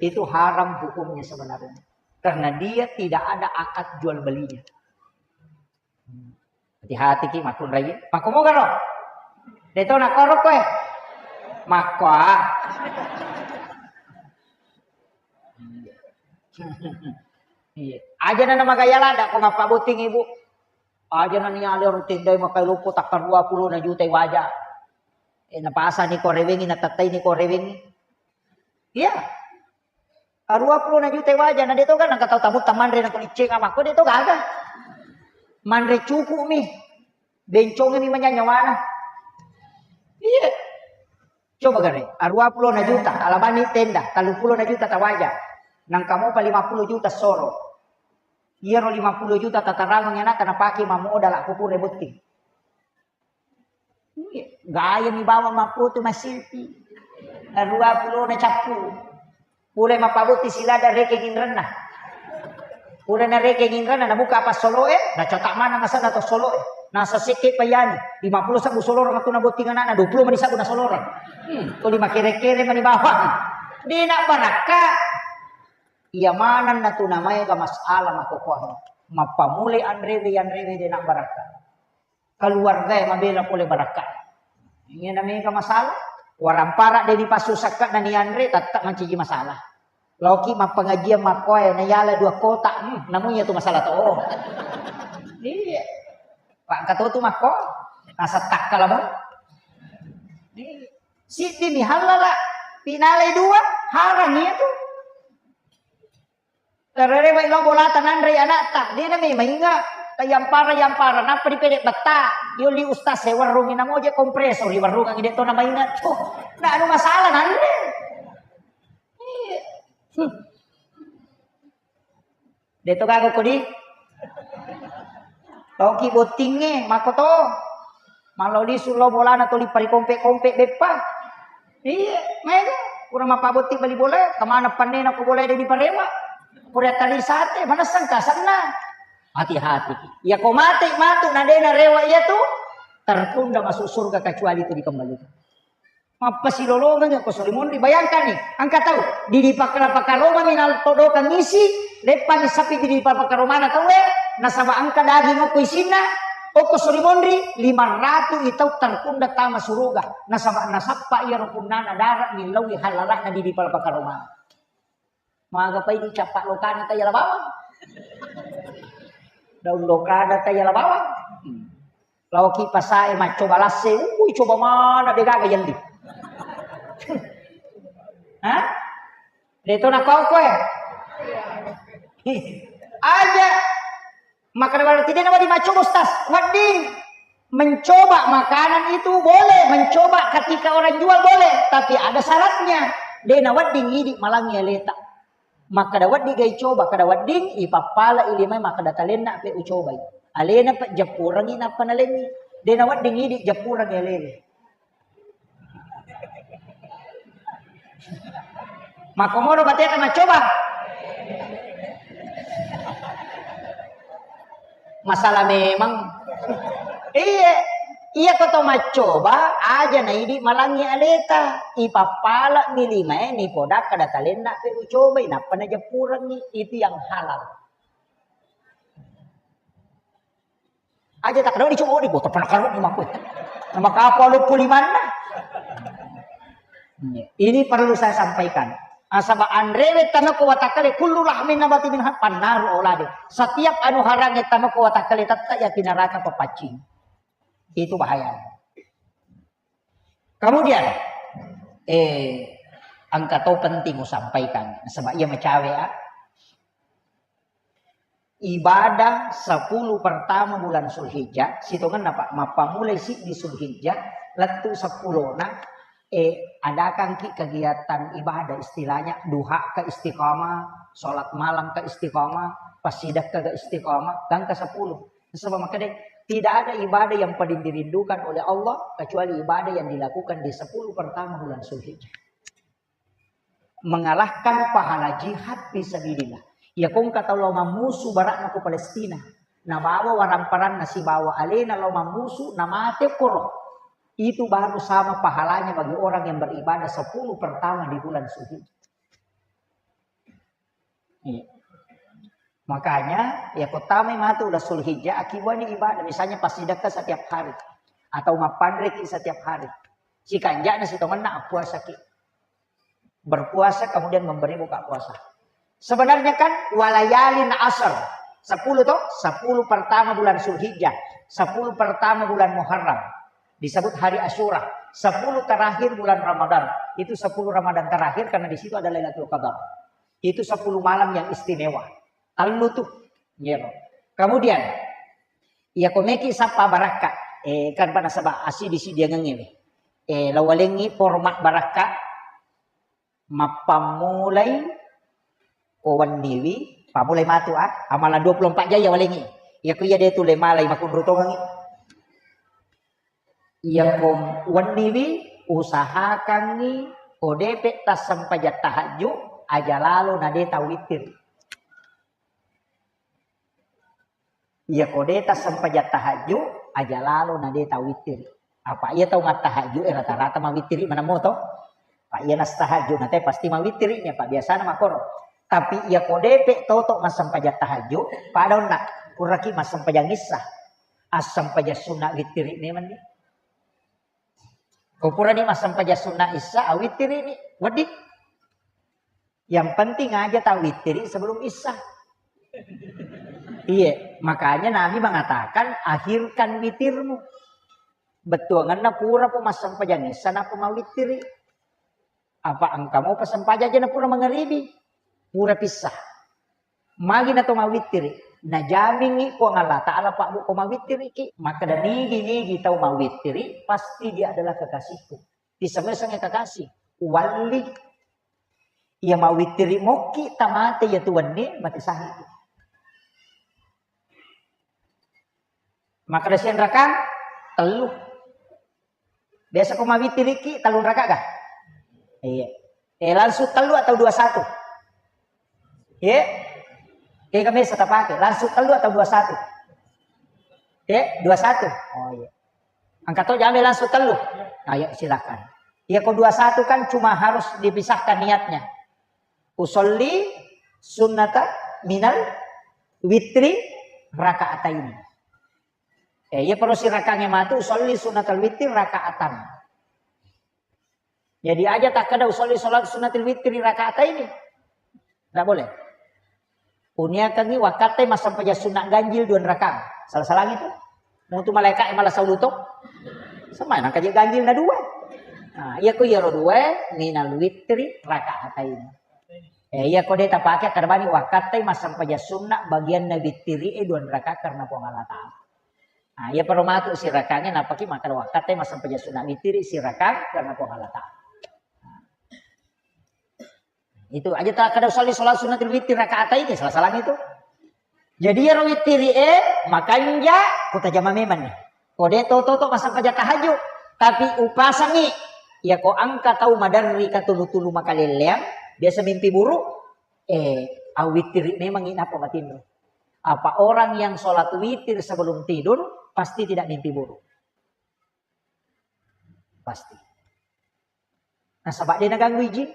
Itu haram hukumnya sebenarnya. Karena dia tidak ada akad jual belinya. Hati-hati ki makkunrai. Makkumoga ro? De to nakoro koe. Makko ah. Iya. Aja na magaya lada ko mappabotting ibu. Aja na niale ro tendai makai loppo takka dua puluh na juta waja. Eh, napasani ko rewengi, natattai ni ko rewengi. Iya. Arua puluh na juta waja, na de to kan engka tau tamutta manre na kulicceng amakko de to gaga. Manre cukup mi. Bencong mi manyanya wana. Iya. Coba gare, arua puluh na juta, alabani tenda, tellu puluh na juta tawaja. Nang kamu pa lima puluh juta soro. Iyaro lima puluh juta tatarangang anakta napake mammodala kupure botting. Gaya mi bawang mappoto massilpi. Arua puluh na cappu. Pura mappabotti silada rekeng inrenna. Pura narekeng inrenna nabuka apa soloe, nacatak maneng asenna to soloe. Nasa sekke payani, lima puluh sabbu soloreng tu nabotting anakna, dua puluh mani sabbu nasoloreng. Hmm, tuli makere-kere mani bawang. De nak barakka. Iya maneng na tu namaega masalah makokoang. Mappamulai anrewe, anrewe de nak barakka. Keluarga yang mabela pole barakka. Ini namanya masalah. Warampara de dipassu sakka na nianre, tetap mancaji masalah. Loki mappengajian makkoe, na yala dua kota, hmm, namunya tu masalah to. Iya. Pak kato tu makko, nasa takkala bang. Iya. Siddi ni halala, pinalai dua, harang iya tu. Tarere mai lo bolata nanre anakta, de na memang inga. Tayampara-yampara, nappa dipede betta. Yo li ustaz e warrungi namoje kompresor, di warrungang de to na mainga. Tuh, na anu masalah nanre. Iya. Hmm. De to gaga kodi. Toki bottingnge, mako to. Mallo lisu lo bolana toli parikompe-kompe beppa. Iya, maega. Pura mappabotti bali bola, kemana pannena ko bola de diparewa. Pura tali sate, mana sengka senna. Hati-hati. Iya ko mate matu na dena rewa iya tu, tertunda masuk surga kecuali itu dikembalikan. Mappasilolongengngi ko sori monri. Bayangkan nih, engka tau di dipakara-pakaroma minal todokang isi, leppani sapi di dipakara-pakaromana tau e, nasaba engka daging okko isinna, okko sori monri, lima ratu itau tertunda tama suruga, nasaba nasappa iya rukunnana dara millaui halalana di dipakara-pakaromana. Magapai dicappa lokana tayala bawang. Daun lokana tayala bawang. Laoki pasae maccoba lasse, ui coba mana de gaga yelli. Hah? De to nakau koe. Aja. Maka berarti de nawedding maccoba, Ustaz. Wedding. Mencoba makanan itu boleh, mencoba ketika orang jual boleh, tapi ada syaratnya. De nawedding idi malangi aleta. Makkeda wedding ga icoba, kada wedding, ipappala ilimai makkeda talenna pe ucobai. Alena pe jappurengngi nappa nalengngi. De nawedding idi jappurengngi alele. Makkomodo bateta maccoba. Masalah memang. Iya, iya ko to maccoba, aja na idi malangi aleta. Ipappala mi limae, nipoda kada talenna pe ucobai, nappa najappurengngi. Itu yang halal. Aja tak kenal dicoba di botol pernah karung di makku. Nama kapal luppu limanna. Ini perlu saya sampaikan. Asaba anrewe tamako watakkale kullu lahmin nabati minha pannaru olade. Setiap anu harange tamako watakkale tetta ya neraka pepaccing. Itu bahaya. Kemudian, eh, engka to penting usampaikan. Sebab ia macawe, ah. Ibadah sepuluh pertama bulan Zulhijjah, sitongenna, Pak, mappamulai siddi Zulhijjah, lettu seppulona, eh, adakangki kegiatan ibadah, istilahnya duha ke istiqamah, sholat malam ke istiqamah, pasidakka ke istiqamah, gangka sepuluh. Sebab makanya tidak ada ibadah yang paling dirindukan oleh Allah kecuali ibadah yang dilakukan di sepuluh pertama bulan Zulhijjah. Mengalahkan pahala jihad fisabilillah. Iya ko engka tau lao mammusu barakna ko Palestina, nabawa waramparanna sibawa alena lao mammusu, namate koro. Itu baru sama pahalanya bagi orang yang beribadah sepuluh pertama di bulan Zulhijjah. Iya. Makanya, ya ko tamai matu udah Zulhijjah, akibuani ibadah, misalnya pasidakka setiap hari atau mappanreki setiap hari. Sikanjana sitongenna puasaki. Berpuasa kemudian memberi buka puasa. Sebenarnya kan walayalin asar. Sepuluh toh, sepuluh pertama bulan Zulhijjah, sepuluh pertama bulan Muharram. Disebut hari Asyura, sepuluh terakhir bulan Ramadan. Itu sepuluh Ramadan terakhir karena di situ ada Lailatul Qadar. Itu sepuluh malam yang istimewa. Tellu tuh. Iya, Pak. Kemudian, iya ko meki sappa barakka. Eh, kan pada sebab asidi-sidiangengnge. Eh, lawalengi format barakka. Mappammulai ko wenniwi, pammulai matu, ah, amalan dua puluh empat jam ya walengi. Iya ko iya de tu le malai makunru tongengi. Iya ko wenniwi, usahakangi ko depe tassempajang tahajju, aja lalo na de tau witir. Iya ko de tassempajang tahajju, aja lalo na de tau witir. Apa iya tau mattahajju, eh, rata-rata mawitiri manamo to. Pak iya nastahajju, na te pasti mawitiri nya, Pak biasana makoro. Tapi iya ko depe toto massempajang tahajju, pada onna, kuraki massempajang issa. Assempajang sunna witiri memang ni. Ko purani massempajang sunna issa, awitiri ni, wedding. Yang penting aja tau witiri sebelum issa. Iya, makanya Nabi mengatakan, "Akhirkan witirmu." Bettuanganna pura po massempajang issa, nappa mawitiri. Apa engka mo pasempajang aja na pura mangaribi, pura pissa. Magi na to mawitiri, najamingi Puang Allah Ta'ala, Pak, bu, ko mawitiri ki. Maka dan nigi-nigi tau mawitiri, pasti dia adalah kekasihku. Disebut kekasih. Wali. Iya mawitiri mokki tamate iya tu wenni mate sahidi. Makkeda siang rakang? Tellu. Biasa ko mawitiriki tellu raka ga? Iya. Eh, langsung tellu atau dua satu? Iya. Kega mesa tapake, langsung tellu atau dua satu? Eh, dua satu. Oh iya. Angka to jame langsung tellu. Ayo silakan. Iya ko dua satu kan cuma harus dipisahkan niatnya. Usolli sunnata minal witri rakaataini. Eh, iya perlu sirakangnge matu usolli sunnatal witri rakaatan. Jadi aja takkeda usolli salat sunnatil witri rakaataini. Tidak boleh. Uniakangi wakattai massempajang sunna ganjil dua rakang. Salah-salah itu. Mutu malaika malah sauluto. Sama nang kaje ganjil na dua. Nah, iya ko iyaro dua minal witri rakaataini. Eh, iya ko de tapake karbani wakattai massempajang sunna bagianna witri e dua rakaat karena Puang Allah Taala. Nah, iya perlu matu sirakangnge napaki makkeda wakattai massempajang sunna witri sirakang karena Puang Allah Taala. Itu aja tak kada usolli salat sunnatil witri rakaataini, salah-salah itu. Jadi iyaro witri e makanja ko tajama memang nih. Ko de to to to massempajang tahajud, tapi upasangi ya ko angka tau maderri katulu-tulu makalelleang, biasa mimpi buruk, eh, awitri memang inapa matinro. Apa orang yang sholat witir sebelum tidur pasti tidak mimpi buruk. Pasti. Nasaba de naganggu ijin.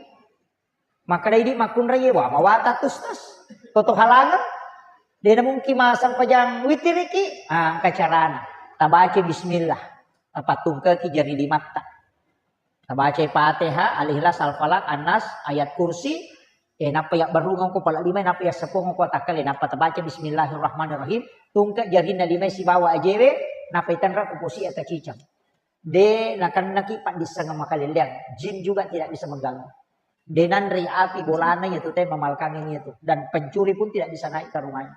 Makkeda idi makkunrai, wah, mawata tustas. Toto halangan. De namungkin massempajang witiriki. Ah, engka carana. Tabaca bismillah. Tapattungkeki jari limatta. Tabacai Fatihah, Al-Ikhlas, Al-Falaq, An-Nas, Ayat Kursi, eh, nappa yabbarungeng ko pala lima, nappa yasseppuang ko takkale, nappa tabaca Bismillahirrahmanirrahim, tungke jarinna lima sibawa ajewe, nappa itanra ko posi akacicang. De nakennaki paddissengeng makalelleang, jin juga tidak bisa mengganggu. De nanrei api bolana iyatu te mamalkangengngi iyatu, dan pencuri pun tidak bisa naik ke rumahnya.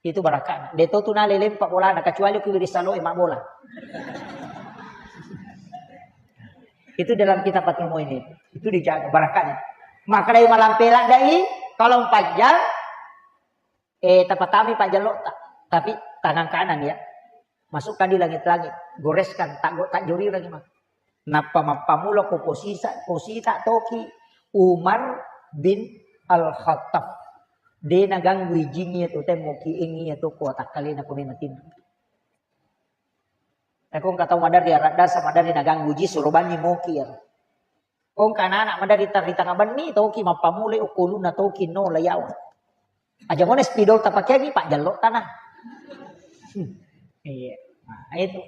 Itu barakana. De to tu nale lempa bolana, kecuali ku wiring saloe mabbola. Itu dalam kitab Fathul Muin itu. Itu dijaga barakana. Makkedai malampe ladde'i, kalau empat jam, eh, tapatami pajjallotta. Tapi tangan kanan ya. Masukkan di langit-langit. Goreskan, tak, tak jori lagi, Mas. Nappa mappammula ko posisa, posita toki Umar bin Al-Khattab. De naganggu ijin iyatu, temmoki engi iyatu ko takkalena ko mematinro. Eko engka tau maderri aradda sa maderri naganggu ji, suro banni moki iyaro. Ko engka anak-anak maderri ri tanga benni, toki mappammula okko ulunna toki no layawa. Aja mone spidol tapakeangi, pajjallo tana. Hmm. Iya. Nah, itu.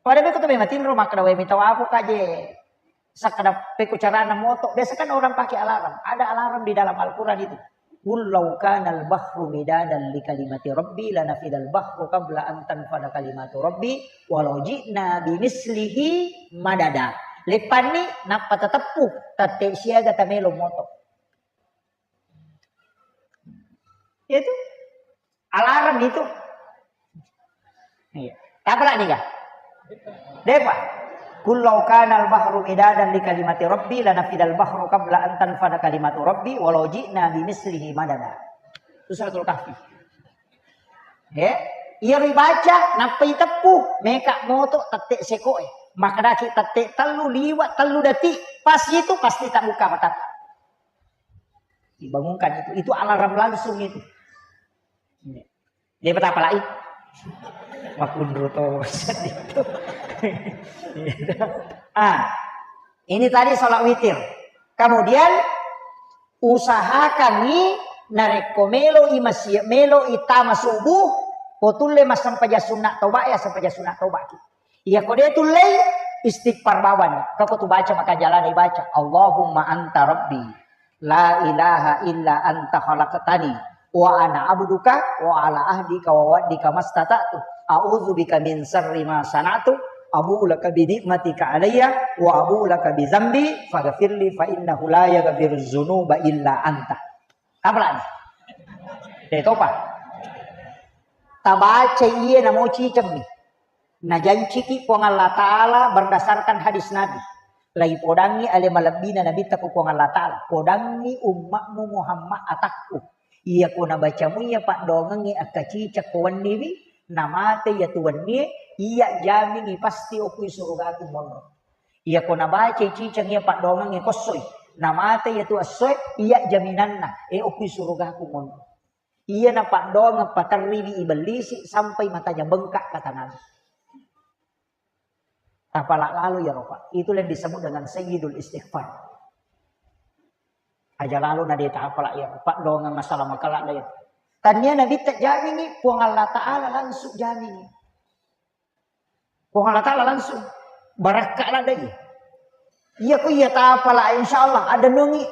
Pada beko tu memang tinro makkeda, "Weh, mitau aku kaje." Sakkeda peko carana moto. Biasa kan orang pakai alarm. Ada alarm di dalam Al-Quran itu. "Qul law kana al-bahru midadan li kalimati rabbi lanafidal bahru qabla an tanfada kalimatu rabbi walau ji'na bimithlihi madada." Leppanni nappa tateppu, tette siaga tamelo moto. Itu alarm itu. Iya. Apa lagi, Kak? Depa. "Qul law kana al-bahru midadan li kalimati rabbi lanafidal bahru qabla an tanfada kalimatu rabbi walau ji'na bimithlihi madada." Itu Suratul Kahfi. Eh, iya ribaca, nappa iteppu, meka moto tette sekoe. Makkedaki tette tellu liwa tellu detik. Pas itu pasti tabuka mata. Dibangunkan itu, itu alarm langsung itu. Iya. Dia betapa lagi? Makunru to. Ah, ini tadi sholat witir. Kemudian usahakan ni narekko melo i masjid, melo i tama subuh, ko tulle massempajang sunna toba ya, sempajang sunna toba ki. Iya ko de tullei, istighfar bawani. Kako tu baca maka jalana ibaca, "Allahumma anta rabbi, la ilaha illa anta khalaqtani, wa ana abduka, wa ala ahdika wa wa'dika mastata'tu, a'udzu bika min syarri ma sana'tu, abu'u laka bi ni'matika alayya, wa abu'u laka bi dzambi, faghfirli fa innahu la yaghfiru dzunuba illa anta." Apa lagi? De topa. Tabaca iye namo cicemmi. Najanciki Puang Allah Ta'ala berdasarkan hadis Nabi. Laipodangngi ale malebbina Nabitta ku Puang Allah Ta'ala. Podangngi ummakmu Muhammad atakku. Iya ko nabacamu iya paddoangengnge akkaciceng ko wenniwi, namate iya tu wennie, iya jamingi pasti okui surugaku monro. Iya ko nabacai ciceng iya paddoangengnge kossoi, namate iya tu essoe, iya jaminanna, e okui surugaku monro. Iya napaddoangeng paterriwi ibellisi sampai matanya bengkak, kata Nabi. Tapala lalo iyaro, Pak. Itulah yang disebut dengan sayyidul istighfar. Aja lalo na de tapala iyaro, paddoangeng masalah makala de. Tania Nabi tak jamingi, Puang Allah Ta'ala langsung jamingi. Puang Allah Ta'ala langsung barakka ladde. Iya ko iya tapala, insya Allah ada nungi.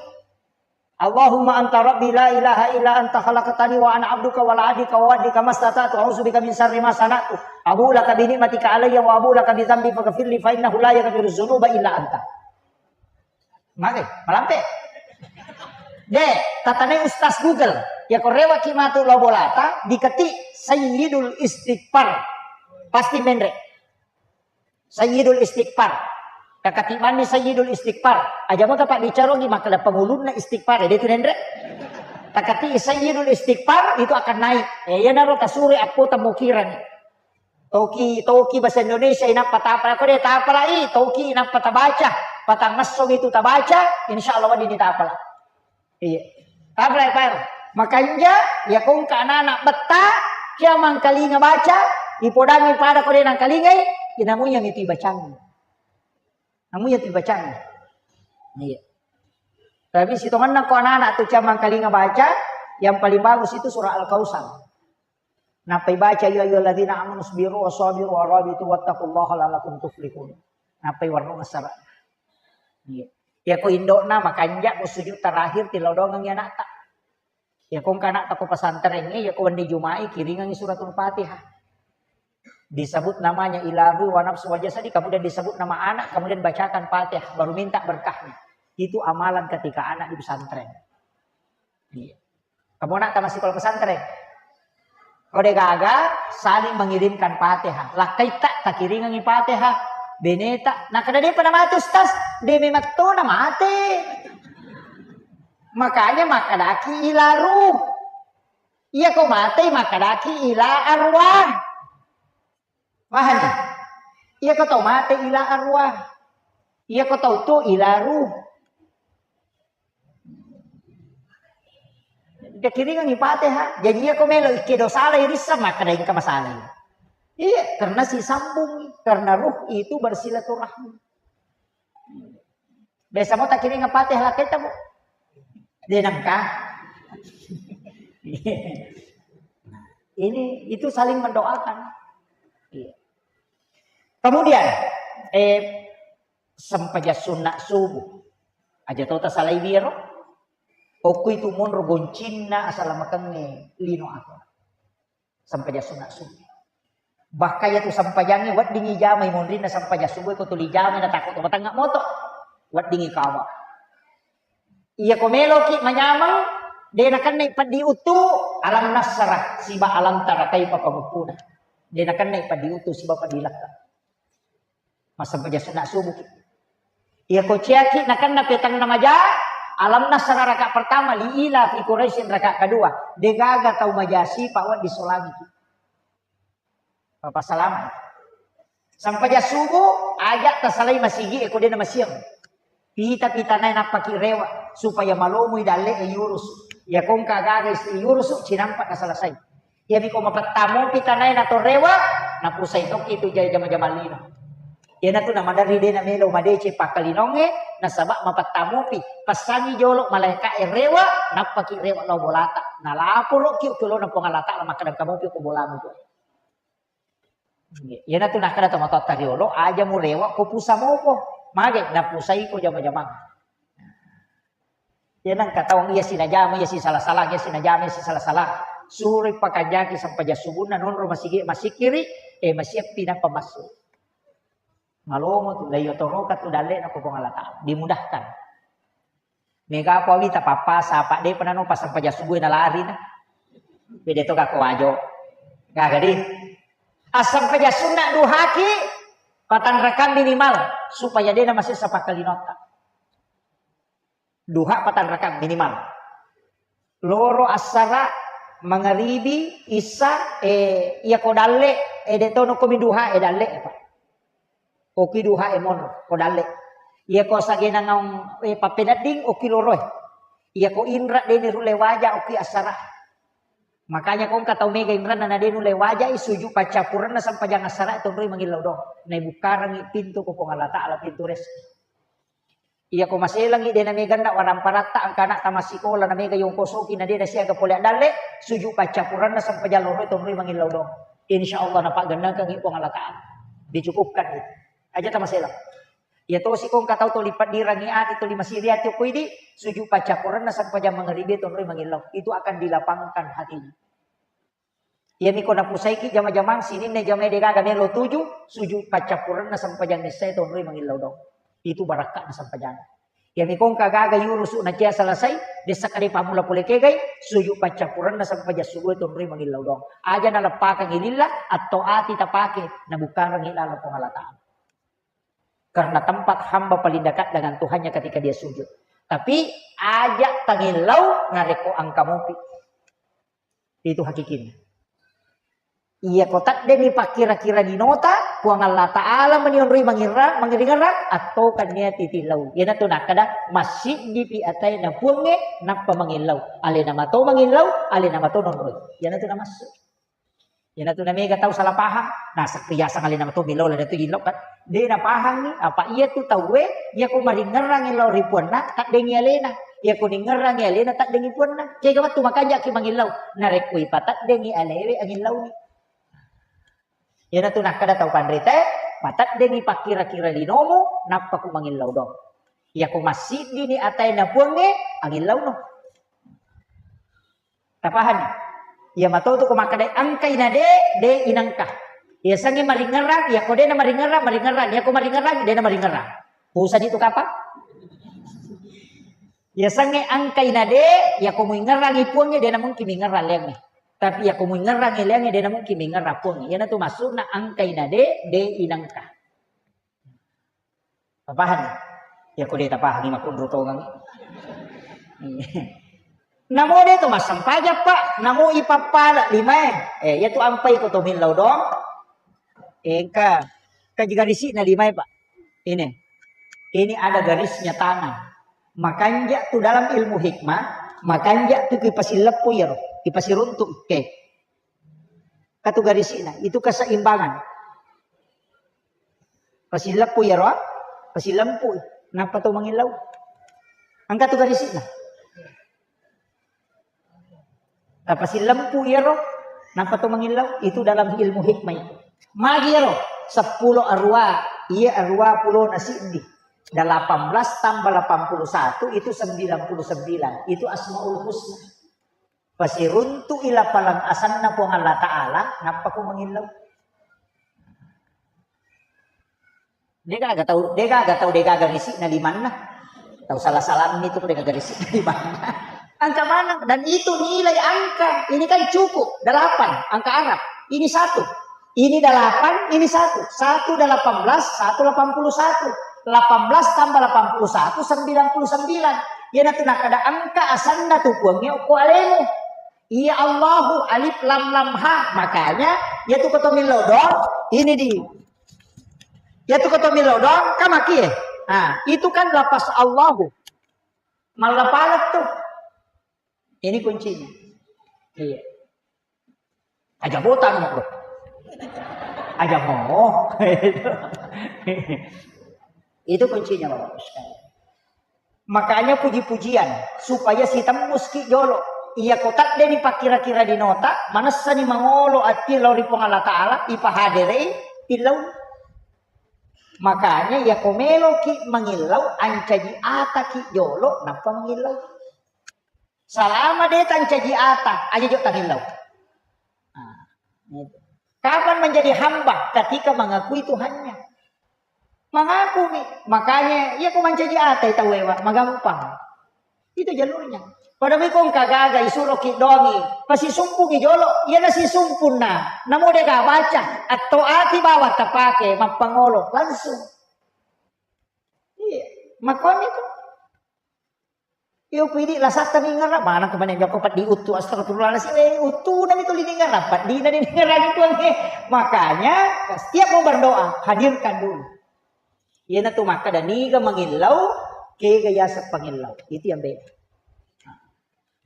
Allahumma anta rabbi la ilaha illa anta khalaqtani wa ana abduka wa la adika wa wadika mastata'tu a'udzu bika min syarri ma sana'tu. Abu laka bi ni'matika alayya wa abu laka bi dzambi faghfirli fa innahu la yaghfiru dzunuba illa anta. Mage, malampe. De, tatanai Ustaz Google. Ya ko rewaki matu lao bolata, diketi Sayyidul Istighfar. Pasti menre. Sayyidul Istighfar. Kakati manni Sayyidul Istighfar. Aja mo tapa bicarongi makkeda pengulunna istighfar, ya, de tu nenre. Takati Sayyidul Istighfar itu akan naik. Eh, iya naro tasure akko temukirang. Toki, toki bahasa Indonesia inappa tapala, ko de tapalai, toki inappa tabaca, patangngesso itu tabaca, insya Allah wedding tapala. Iya. Tapala, Pak. Makanja, ya kongka anak-anak betta, kia mangkalinga baca, ipodangi pada ko de nangkalingai, inamunya itu ibacangi. Namunya itu ibacangi. Iya. Tapi sitonganna ko anak-anak tu kia mangkalinga baca, yang paling bagus itu surah Al-Kausar. Nappai baca, "Ya ayyuhalladzina amanu isbiru wa sabiru wa rabitu wattaqullaha la'allakum tuflihun." Nappai warnung asara. Iya. Ya ko indokna makanja ko sujud terakhir tilodongengi anakta. Ya ko engka anakta ko pesantren, ya ko wenni Juma'i kiringengi suratul Fatihah. Disebut namanya ila ruhi wa nafsi wa jasadi, kemudian disebut nama anak, kemudian bacakan Fatihah, baru minta berkahnya. Itu amalan ketika anak di pesantren. Iya. Kamu anak tamat sekolah pesantren. Kode gaga saling mengirimkan Fatihah. Lakkaita takiringangi Fatihah. Beneta. Nah, kada depa na mate, Ustaz. De memang to na mate. Makanya makkadaki ila ruh. Iya ko mate makkadaki ila arwah. Paham? Iya ko tau mate ila arwah. Iya ko tau tu ila ruh. Dikiringangi Fatihah. Jadi iya ko melo ikkedo salah irissa maka ada engka masalah. Iya, karena si sambung, karena ruh itu bersilaturahmi. Biasa mo takiringa Fatihah lakkaita, Bu. De nengka. Ini itu saling mendoakan. Iya. Kemudian eh sempajang sunna subuh. Aja to tasalai wiro. Okko itu monro goncinna asalamakengngé lino akhirat. Sempajang sunna subuh. Bahkan iya tu sempajangnge weddingngi jamai monrinna sempajang subuh ko tuli jamai na takko to matengnga moto. Weddingngi kawa. Iya ko meloki manyameng, de nakennai peddi uttu, alam nasrah siba alam tara kaifa pamukkuna. De nakennai peddi uttu siba peddi lekka. Massempajang sunna subuh. Iya ko ciaki nakenna petang namaja, alam nasrah raka pertama, li ila fi Quraisyin raka kedua. Degaga tau maja sipa wedding solangi. Bapak salama. Sempajang subuh, aja tasalai masigi e ko de namasiang. Pita-pita nae nappaki rewa supaya malomoi dalle e yurus. Ya kongka gaga istri yurus cinampa na selesai. Iyami ko mapetta mopi tanae nato rewa, napusai tokki tu jama-jama lino. Iyanatu namaderri de namelo madeceng pakkalinongnge, nasaba mapetta mopi. Passangi jolo malaeka e rewa, nappaki rewa lao bolata. Nalaporoki ki olona Puang Allah Taala makkeda engka mopi ko bolamu tu. Iyanatu nakkeda tomatoatta riolo, aja murewa ko pusa mopo. Mage napusai ko jama-jama. Iya nengka taung iya sinajama, iya sisala-sala, iya sinajama, iya sisala-sala. Suroi pakanjaki sempajang subuhna, nonro masigi, masikiri, eh, masiappi nappa massu. Malomo tu, laiyotoroka tu dalle na ko Puang Allah Taala. Dimudahkan. Mega apa wita pappasa, apa de penano pas sempajang subuh na lari na. Beda to kako wajo. Gaga di. Assempajang sunna duhaki, patanrakang minimal, supaya de na masessa pakkalinota. Duha patanrakang minimal. Loro, assara, mangaribi, issa, eh, iya ko dalle, eh, de tono komi duha, eh, dalle, eh, Pak. Oki duha, eh, monro, ko dalle. Iya ko sagenang, eh, pappenedding, oki loro, eh. Iya ko inra, de ni rulle waja, oki assara. Makanya ko engka tau mega inranna na de nulle wajai sujud paccappurenna sempajang assara tonroi mangillau doang. Naibukkarangngi pintu ko Puang Allah Ta'ala, pintu rezeki. Iya ko maselangngi de na mega na waramparatta engka anakta massikola na mega yongkosoki na de na siaga pole addalle, sujud paccappurenna sempajang loroi tonroi mangillau doang. Insya Allah napaggennengkangngi Puang Allah Ta'ala. Dicukupkan itu. Aja tamaselang. Iya tosi ko engka tau toli paddirangngi ati, toli masiri ati okko idi, sujud paccappurenna sempajang mangaribi tonroi mangillau. Itu akan dilapangkan hatinya. Iyami ko napusaiki jama-jamang sininna jamae degaga melo tuju, sujud paccappurenna sempajang issae tonroi mangillau doang. Itu barakka'na sempajang. Iyami ko engka gaga yurusu na cia selesai, dessa kade pammula pole kegai, sujud paccappurenna sempajang subuh tonroi mangillau doang. Aja naleppakangngi lilla, atto ati tapake, nabukkarangngi lalo Puang Allah Ta'ala. Karena tempat hamba paling dekat dengan Tuhannya ketika dia sujud. Tapi aja tangillau narekko engka mopi. Itu hakikinna. Iya ko taddengngi pakkira-kira dinota, Puang Allah Ta'ala meni onroi mangirra-, mangiringerang, atto kannia titillau. Iyanatu nakkada, massiddipi ataena Puangnge, nappa mangillau. Alena mato mangillau, alena mato nonroi. Iyanatu namassu. Iyanatu namega tau salah paham. Nah, sakriasang alena mato millau, alena tu illau kan. De napahangngi, apa iyatu tauwe, iyako maringerrangngi lao ri puanna, taddengngi alena. Iyako ningerrangngi alena, taddengngi puanna. Kega wettu makanjaki mangillau. Narekko ipataddengngi alewe, angillauni. Iyanatu nakkada tau panrita, pataddengngi pakkira-kira linomu, nappa ku mangillau dong. Iyako massiddini ataena Puangnge, angillauno. Tapahani? Iya matotu ko makkeda engkai na de, de inangka. Iya sange maringerrang, iya ko de na maringerrang, maringerrang. Iya ko maringerrang, de na maringerrang. Pusani tu kapang? Iya sange engkai na de, iya ko muingerrangi Puangnge, de na mungkin mingerrang leangnge. Tapi iya ko muingerrangi leangnge, de na mungkin mingerrang Puangnge. Iyanatu maksudna engkai na de, de inangka. Tapahani? Iya ko de tapahangi makunru tongang. Namo de to massempajang, Pak. Namo ipappala limae. Eh, iya tu ampai ko to millau dong. Eh, engka. Kaji garisi na limae, Pak. Ini. Ini ada garisnya tangan. Makanja tu dalam ilmu hikmah, makanja tu kipasilleppu iyaro, kipasilleppu. Oke. Katu garisi'na, itu keseimbangan. Pasileppu iyaro, pasilempu. Nappa to mangillau. Engka tu garisi'na. Tapasilempu iyaro, nappa to mangillau. Itu dalam ilmu hikmah itu. Magi iyaro, seppulo arwa, iya arwa pulona siddi. Delapan belas tambah delapan puluh satu itu sembilan puluh sembilan. Itu Asmaul Husna. Pasiruntu'i lapaleng asenna Puang Allah Ta'ala, nappa ko mangillau. Degaga tau, degaga tau, degaga risi'na limanna. Tau salah-salammi tu degaga risi'na limanna. Angka maneng, dan itu nilai angka. Ini kan cukup, delapan, angka Arab. Ini satu. Ini delapan, ini satu. Satu delapan belas, satu delapan puluh satu. Delapan belas tambah delapan puluh satu, sembilan puluh sembilan. Iyanatu nakkada engka asenna tu Puangnge okko alemu. Iya Allahu, alif lam lam ha. Makanya, iyatu ko to millau dong, ini di. Iyatu ko to millau dong, kamaki eh. Nah, itu kan lapas Allahu. Mallapalek tuh. Ini kuncinya. Iya. Aja botang, Bro. Aja mau. Itu kuncinya, Bapak Ibu sekalian. Makanya puji-pujian, supaya sitembus ki jolo. Iya ko tadde ni pakkira-kira dinota, manessani mangolo ati lao ri Puang Allah Ta'ala, ipahaderei, tillau. Makanya iya ko melo ki mangillau, ancaji ata ki jolo, nappa mangillau. Salama de tancaji ata, aja jo tangillau. Nah, itu. Kapan menjadi hamba? Ketika mengakui Tuhannya. Mengakui. Makanya, iya ko mancaji ata tau ewa, magampang. Itu jalurnya. Pada miko engka gaga isuro ki doangi, pasi sumpungi jolo, iya nasi sumpunna. Namo de ga baca, atau ati bawa tapake, mappangolo, langsung. Iya, makanya itu. Iyo, pidi lasatta ningerang, maneng kemana joko peddi uttu, astagfirullahaladzim, eh, uttu nami tuli ningerang, peddi na ningerang itu, eh. Makanya, setiap mau berdoa, hadirkan dulu. Iya na tu maka dan niga mangillau, kega yaseng pangillau. Itu yang beda.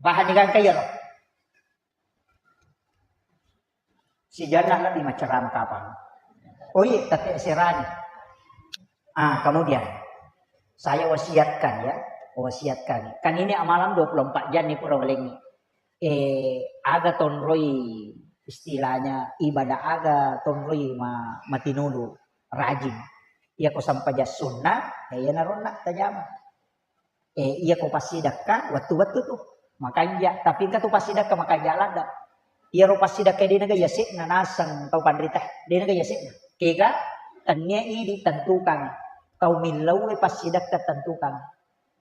Paham ni kan kaya lo? Sijanna lebbi maccarama kapang. Oh iya, tapi serani. Ah, kemudian saya wasiatkan ya, wasiatkan. Kan ini amalam dua puluh empat jam nih pura walengi. Eh, aga tonroi istilahnya ibadah aga tonroi ma, matinulu rajin. Iya ko sampaja sunnah, ya iya naronna tajama. Eh, iya ko passidekka, wettu-wettu tu. Makanja, tapi engka tu passidekka makanja ladda. Iyaro passidekka de naga yase'na naseng tau panrita, de naga yase'na. Kega, tennia idi tentukan. Tau millau passidekka tentukan.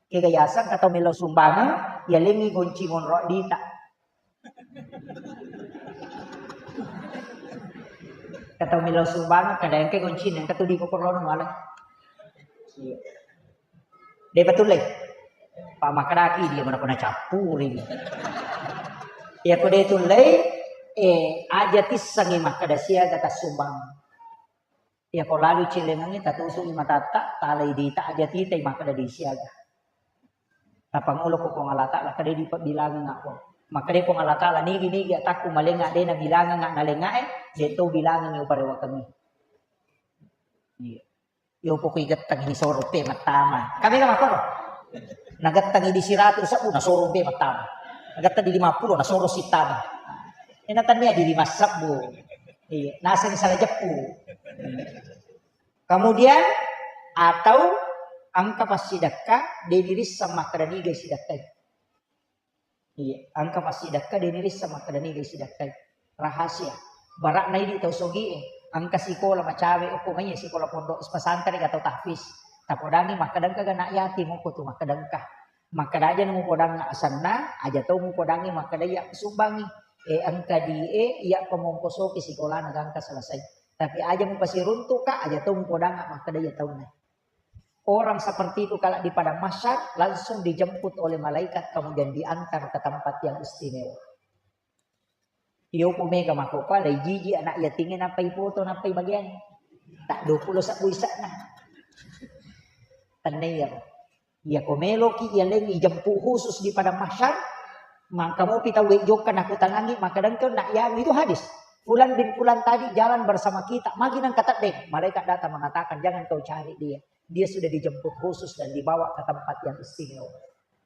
Kega yaseng ka tau millau sumbangeng, yalengi gonci monro dita. Kata millau sumbang, kada engka goncina, engka tu di kokorono malah. Iya. De patulle. Pak makadaki dia mana kena cappuri. Ya ko de tulle, eh, aja tissengi makkada siaga tassumbang. Iya ko lalu cilengengngi tatusu'i matatta, talai dita aja titai makkeda disiaga. Tapangolo ko Puang Allah Ta'ala, kada dipabbilangeng ako. Makkeda Puang Allah Ta'ala, nigi-nigi atakku malenga de nabilangeng nalengae, de to bilangengngi uparewakengngi. Iya. Yo pokok igettengngi soro pe mattama. Kami kan makoro. Nagettengngi di siratu sebbu nasoro pe mattama. Nagetteng di lima puluh nasoro sittama. Ena tania di lima sebbu. Iya, naseng salah jeppu. Kemudian atau engka passidekka de dirisseng makkeda niga sidekkai. Iya, engka passidekka de dirisseng makkeda niga sidekkai. Rahasia. Bara'na idi tau sogie, engka sikola macawe okko maiya sikola pondok pesantren atau tahfiz. Tapodangi makkeda engka ga anak yatim okko tu makkeda engka. Makkeda aja mupodangnga asenna, aja to mupodangngi makkeda iya sumbangi. Eh, engka die, iya pamongkosoki sikolana gangka selesai. Tapi aja mupasiruntuka, aja to mupodangnga makkeda iya taunna. Orang seperti itu kalau di padang mahsyar langsung dijemput oleh malaikat kemudian diantar ke tempat yang istimewa. Iyo ko mega mako pa lai jiji anak yatingnge nappai foto nappai bagian. Tak dua puluh sebbu isakna. Tandai ya. Iya ko meloki iya leng ijempu khusus di padang mahsyar, maka mopi tau jokka nakutanangi maka dengke nak yang itu hadis. Fulan bin Fulan tadi jalan bersama kita, magi nang katedde. Malaikat datang mengatakan jangan kau cari dia. Dia sudah dijemput khusus dan dibawa ke tempat yang istimewa.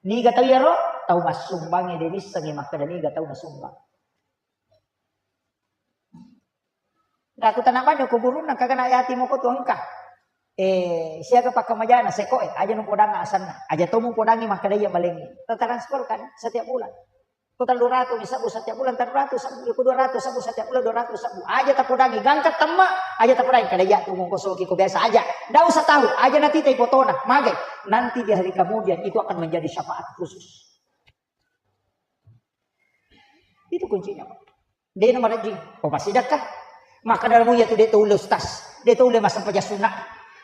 Niga tau iyaro? Tau massumbangnge de nissengngi makkeda niga tau masumbang. Aku tanah banyak kuburunna kagana yati moko tu engka. Eh, siaga pakkamajana seko eh, aja nu podang asanna. Aja tomu podangi makkeda iya malengi. Transfer kan setiap bulan. Ko tellu ratu ni sebbu setiap bulan tellu ratu sebbu, ko dua ratu sebbu setiap bulan dua ratu sebbu. Aja tapodangi gangka temma, aja tapodangi kada iya tu mongko soki ko biasa aja. Ndak usah tahu, aja nanti tai fotona, magai. Nanti di hari kemudian itu akan menjadi syafaat khusus. Itu kuncinya, Pak. De na marajing, ko passidekka. Maka dalam iya tu de tole ustaz, de tole massempajang sunna,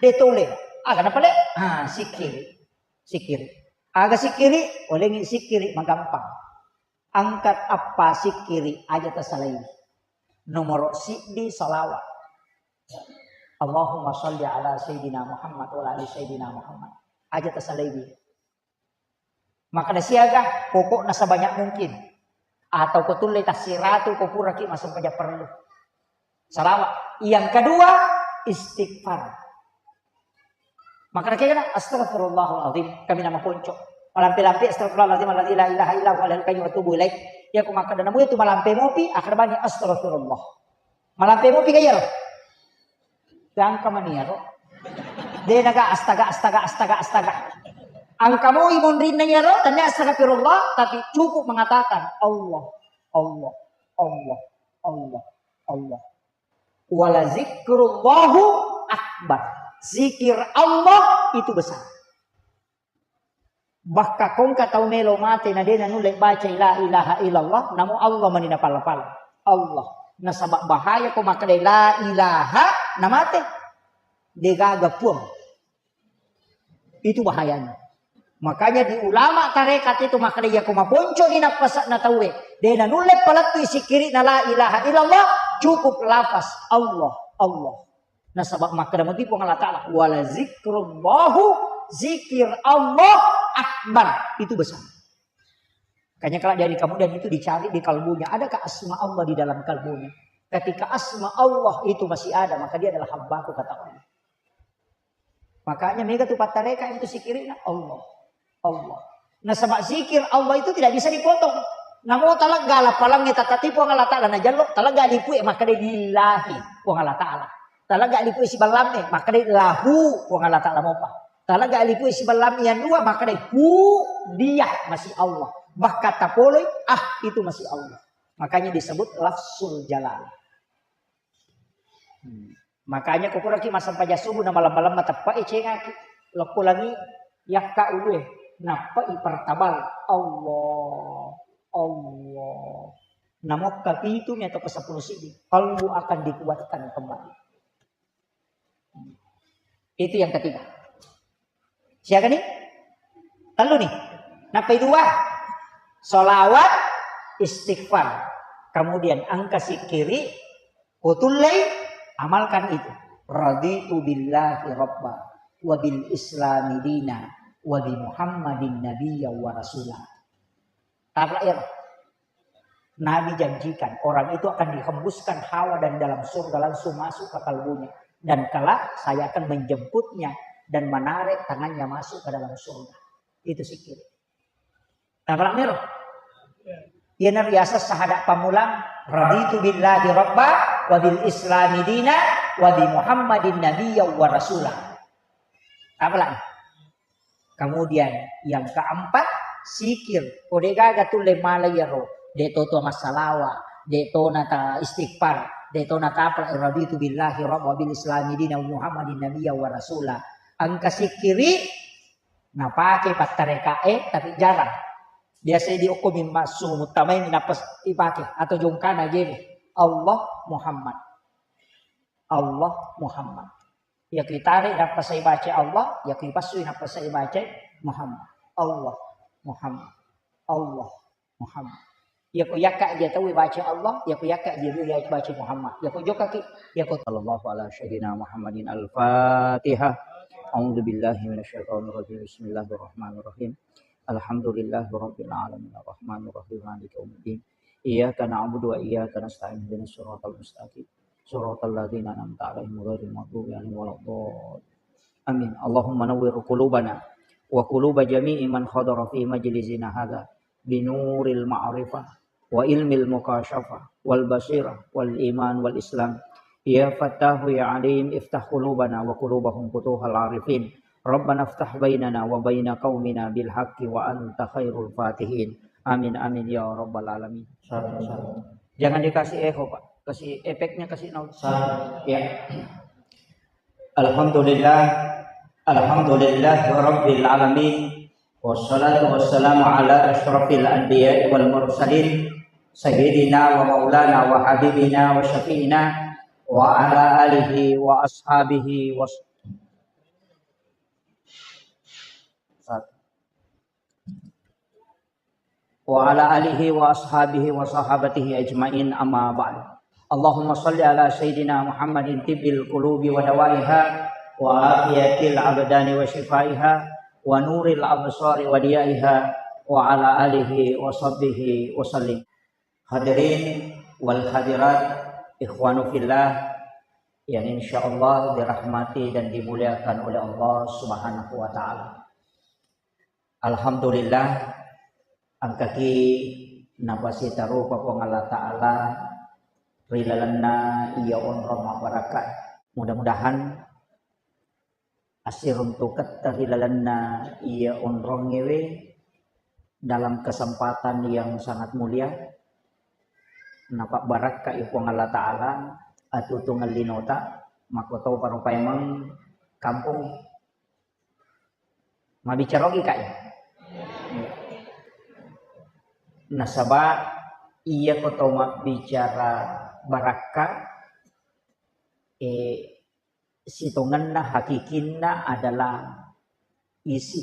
de tole. Aga na pale? Ah, sikiri. Sikiri. Aga sikiri, olengi sikiri magampang. Angkat apa sikiri aja tasalai. Nomor siddi salawat. Allahumma salli ala Sayyidina Muhammad wa ala ali Sayyidina Muhammad. Aja tasalai. Makkeda siaga, pokokna sebanyak mungkin. Atau ko tulle tassiratu ko puraki massempajang parellu. Salawat. Yang kedua, istighfar. Makkeda kegana, astagfirullahaladzim. Kami nama ponco. Malampe-lampe astagfirullahaladzim alladzi la ilaha illa huwa al hayyul qayyum wa atubu ilaih. Ya ko makkeda namu itu malampe mopi, akhir bani astagfirullah. Malampe mopi ga iyaro? Gangka mani iyaro. De naga astaga, astaga, astaga, astaga. Angka moi monrinna iyaro, tania astagfirullah, tapi cukup mengatakan Allah, Allah, Allah, Allah, Allah. Wala zikrullahu akbar. Zikir Allah itu besar. Bahkan kongka tau melo mate na de nanulle baca la ilaha illallah, namo Allah mani napala-pala. Allah. Nasaba bahaya ko makkeda la ilaha namate. Degaga puang. Itu bahayanya. Makanya di ulama tarekat itu makkeda iya ko maponco ni nappasakna tauwe. De nanulle palettui sikirina la ilaha illallah, cukup lafaz Allah, Allah. Nasaba makkeda muti Puang Allah Ta'ala, "Wala zikrullahu, zikir Allah akbar." Itu besar. Makanya kalau dari kemudian itu dicari di kalbunya, adakah asma Allah di dalam kalbunya? Ketika asma Allah itu masih ada, maka dia adalah hambaku, kata Allah. Makanya mega tu pattareka itu sikirina Allah. Allah. Nasaba zikir Allah itu tidak bisa dipotong. Namo talegga lappalangnge takkati Puang Allah Ta'ala najallo, talegga lipue makkeda lillahi Puang Allah Ta'ala. Talegga lipue siballamme makkeda lahu Puang Allah Ta'ala mopa. Talegga lipue siballamme yang dua makkeda hu, dia masih Allah. Bahkan tapoloi ah itu masih Allah. Makanya disebut lafzul jalal. Hmm. Makanya ko puraki massempajang subuh na malam-malam mateppai cengaki. Lokko langi yakka ulue. Nappai pertabal. Allah. Allah. Namokka pitu mi atau ke sepuluh sidi. Kalbu akan dikuatkan kembali. Itu yang ketiga. Siaga nih? Tellu nih. Nappai dua. Salawat, istighfar. Kemudian engka sikkiri, kutullei, amalkan itu. Raditu billahi rabba, wa bil islami dina, wa bi Muhammadin nabiyya wa rasula. Apa ya? Nabi janjikan orang itu akan dihembuskan hawa dan dalam surga langsung masuk ke kalbunya. Dan kelak saya akan menjemputnya dan menarik tangannya masuk ke dalam surga. Itu sikir. Apa mero? Iyana riaseng sahada pamulang, raditu billahi rabba, wa bil islami dina, wa bi Muhammadin nabiyya wa rasula. Apa lagi? Kemudian yang keempat, sikir. Ko de gaga tulle mala iyaro, de to to massalawa, de to nata istighfar, de to nata apa, raditu billahi rabba, wa bil islami dina, wa Muhammadin nabiyya wa rasula. Engka sikiri, napake pattarekae, tapi jarang. Biasa di okko mimma sumu tamai nappas ipake atau jongkana gebe. Allah Muhammad. Allah Muhammad. Iya ku itare nappa sai baca Allah, iya ku ipassui nappa sai baca Muhammad. Allah Muhammad. Allah Muhammad. Iya ku yakka dia tahu baca Allah, iya ku yakka dia dia baca Muhammad. Iya ku jokaki, iya ku sallallahu ala sayyidina Muhammadin al-Fatihah. A'udzu billahi minasyaitonir rajim. Bismillahirrahmanirrahim. Alhamdulillahirabbil alamin. Arrahmanirrahim. Maliki yaumiddin. Iyyaka na'budu wa iyyaka nasta'in. Ihdinas siratal mustaqim. Siratal ladzina an'amta 'alaihim ghairil maghdubi 'alaihim waladdallin. Amin. Allahumma nawwir qulubana wa quluba jami'i man hadara fi majlisina hadza binuril ma'rifah wa ilmil mukasyafah wal basirah wal iman wal islam. Ya Fattahu ya Alim, iftah qulubana wa qulubahum futuhal arifin. Rabbana iftah bainana wa baina qaumina bil haqqi wa anta khairul fatihin. Amin, amin, ya rabbal alamin. Jangan dikasih echo, Pak. Kasih efeknya, kasih nol. Ya. Alhamdulillah. Alhamdulillah rabbil alamin. Wassalatu wassalamu ala asyrafil anbiya'i wal mursalin, sayyidina wa maulana wa habibina wa syafi'ina wa ala alihi wa ashabihi wa s-, wa ala alihi wa ashabihi wa sahabatihi ajma'in, amma ba'du. Allahumma salli ala sayyidina Muhammadin tibbil qulubi wa dawaiha wa afiyatil abdani wa shifaiha wa nuril absari wa diyaiha wa ala alihi wa sahbihi wa sallim. Hadirin wal hadirat, ikhwanu fillah yang insyaallah dirahmati dan dimuliakan oleh Allah Subhanahu wa taala. Alhamdulillah, engkaki napasitarupa Puang Allah Ta'ala ri lalenna iya onrong mabbarakka. Mudah-mudahan assiruntuketta ri lalenna iya onrongngewe dalam kesempatan yang sangat mulia. Napabbarakkai Puang Allah Ta'ala atutungeng linota, makkotoparo paimeng kampong. Mabbicara ogi, Kak, ya? Nasaba iya ko to mabbicara barakka, eh, sitongenna hakikinna adalah isi.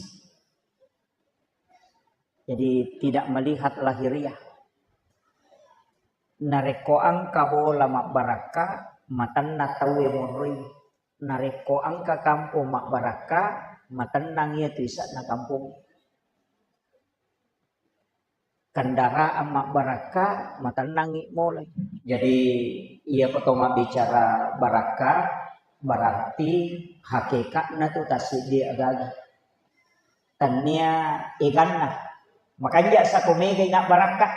Jadi tidak melihat lahiriah. Narekko engka bola mabbarakka, matenna tauwe monroi. Narekko engka kampong mabbarakka, matennang iya tu ise'na kampong. Kendaraan mabbarakka, matennangngi molai. Jadi, iya ko to mabbicara barakka, berarti hakekatna tu tassiddi agaga. Tannia eganna. Makanja sako mega ina barakka.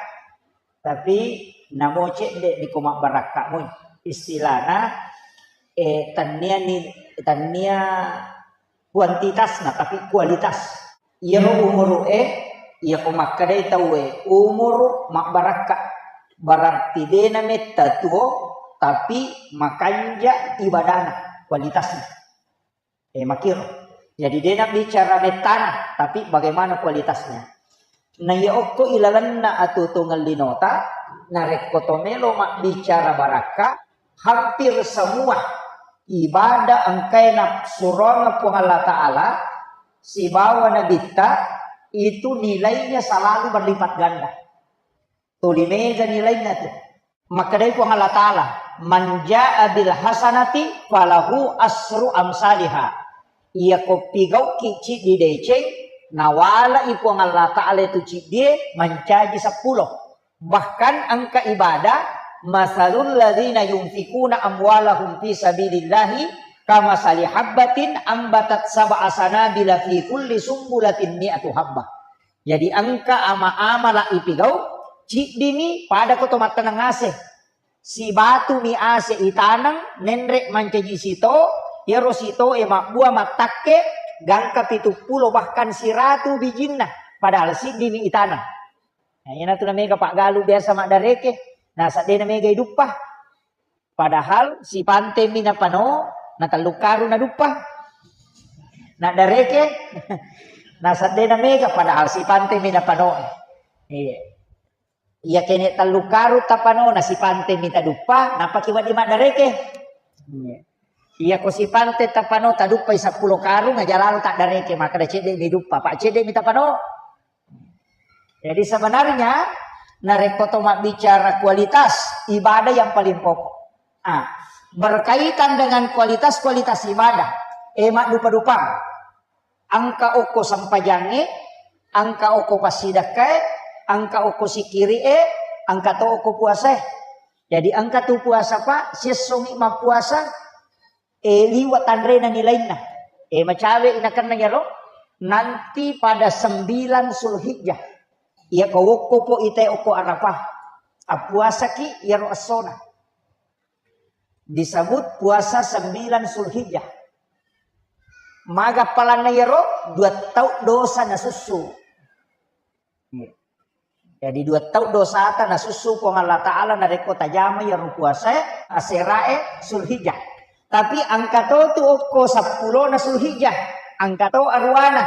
Tapi namo cedde di ko mabbarakka moi. Istilahna, eh, tannia ni, tannia kuantitasna, tapi kualitas. Iyaro umuru'e, iya ko makkedai tauwe, umuru mabbarakka. Berarti de nametta tuo, tapi makanja ibadana, kualitasna. Eh, makiro. Jadi de nabicara mettana, tapi bagaimana kualitasnya. Na iya okko ilalenna atuo-tuongeng linota, narekko to melo mabbicara barakka, hampir semua ibadah engkae nasuroang Puang Allah Ta'ala sibawa Nabitta, itu nilainya selalu berlipat ganda. Tuli mega nilainna tu. Makkedai Puang Allah Ta'ala, "Man jaa bil hasanati falahu asru amsaliha." Iya ko pigauki ciddi deceng, nawalai Puang Allah Ta'ala itu ciddie mancaji seppulo. Bahkan engka ibadah, "Masalul ladzina yunfikuna amwalahum fi sabilillahi kamasali habbatin ambatat sab'a sanabila fi kulli sumbulatin mi'atu habbah." Jadi engka ama-amala ipigau, ciddimi pada ko to mattaneng ase. Sibatumi ase itaneng, nenre mancaji sito, iyaro sitoe mabbua mattakke, gangka pitu pulo bahkan siratu bijinna, padahal siddimi itaneng. Nah, iyanatu namega paggalu biasa maddareke, nasaba de namega iduppa. Padahal sipantemi napano, na tellu karung naduppa. Naddareke, nasaba de namega, padahal sipantemi napano. Iya. Iya kene tellu karung tapano, na sipantemi taduppa, napaki wedding maddareke. Iya. Iya ko sipante tapano, taduppai seppulo karung, aja lalo taddareke, makkeda cedde mi duppa, pa cedde mi tapano. Jadi sebenarnya, narekko to mabbicara kualitas ibadah yang paling pokok. Ah, berkaitan dengan kualitas-kualitas ibadah, eh, maddupa-dupang. Engka okko sempajangnge, engka okko passidakkae, engka okko sikiri'e, engka to okko puasae. Jadi engka tu puasa, Pak, siessongi mappuasa, eh, liwa tanrena nilainna. Eh, macawe inakenna yaro, nanti pada sembilan Zulhijjah. Iya ko wokko po ite okko Arafah. Appuasaki yaro essona. Disebut puasa sembilan Zulhijjah. Maga palanna yaro, dua tau dosa nasussu. Iya. Jadi dua tau dosata nasussu Puang Allah Ta'ala narekko tajama iyaro puasae, aserae Zulhijjah. Tapi engka to tu okko seppulona Zulhijjah, engka to aruwana.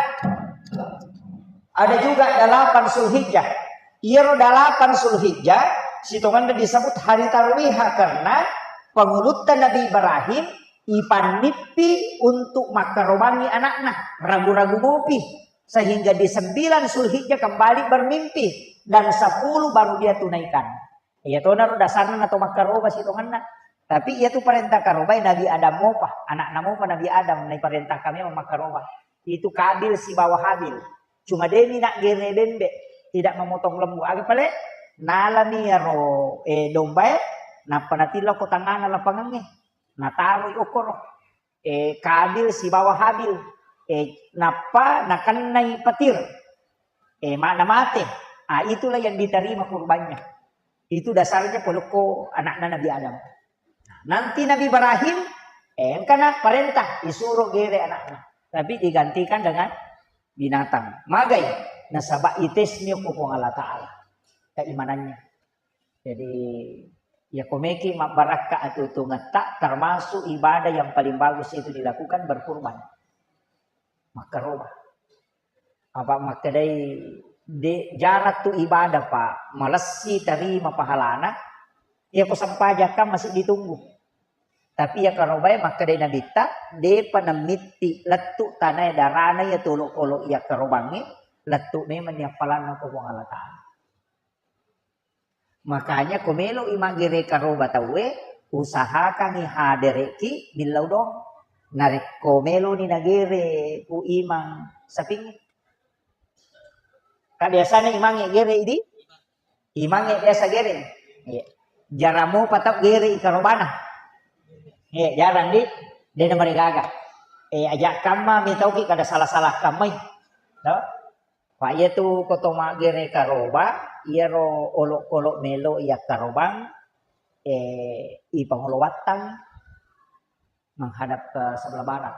Ada juga delapan Zulhijjah. Iyaro delapan Zulhijjah, sitongenna disebut hari tarwiha karena pangulutta Nabi Ibrahim ipannippi untuk makkarobangi anakna, ragu-ragu mopi. Sehingga di sembilan Zulhijjah kembali bermimpi dan sepuluh baru dia tunaikan. Iya tonaro dasarna nato makkaroba sitongenna. Tapi iya tu parenta karobai Nabi Adam mopa, anakna mopa Nabi Adam naiparentahkan memang makkaroba. Itu Kabil sibawa Habil. Cuma demi naggere bembe, tidak memotong lembu. Aga pale? Nalami iyaro, eh, dombae, nappa natillau ko tangngana lapangengnge. Nataroi okkoro. Eh, Kabil sibawa Habil. Eh, nappa nakennai petir. Eh, ma-, namate. Ah, itulah yang diterima kurbannya. Itu dasarnya polokko anakna Nabi Adam. Nanti Nabi Ibrahim, eh, engkana parentah, disuruh gere anakna. Tapi digantikan dengan binatang. Magai, nasaba itesmi ko Puang Allah Ta'ala keimanannya. Jadi, ya komeki mabbarakka atuo-tuongetta, termasuk ibadah yang paling bagus itu dilakukan berkurban. Makkaroba. Apa makkedai, de, jarang tu ibadah, Pak, malessi tarima pahalana, iya ko sempajakka masih ditunggu. Tapi iya karobae makkedai Nabitta, depa nammitti lettu tanae darana iya tolo-kolo iya karobangnge, lettu memang ni appalanna ko Puang Allah Ta'ala. Makanya ko melo'i maggere karoba tauwe, usahakangngi hadere'ki millau doang. Narekko meloni nagere Pu Imang sapingnge. Ka biasana imangnge gere idi? Imangnge biasa gere. Iya. Jarang mopa tau gere i karobana. Eh, jarang di, de na marigaga. Eh, aja kamma mitauki kada salah-salah kammai. No? Pa iya tu ko to maggere karoba, iyaro olok-olok melo iya karobang, eh, ipangolo wattang menghadap ke sebelah barat.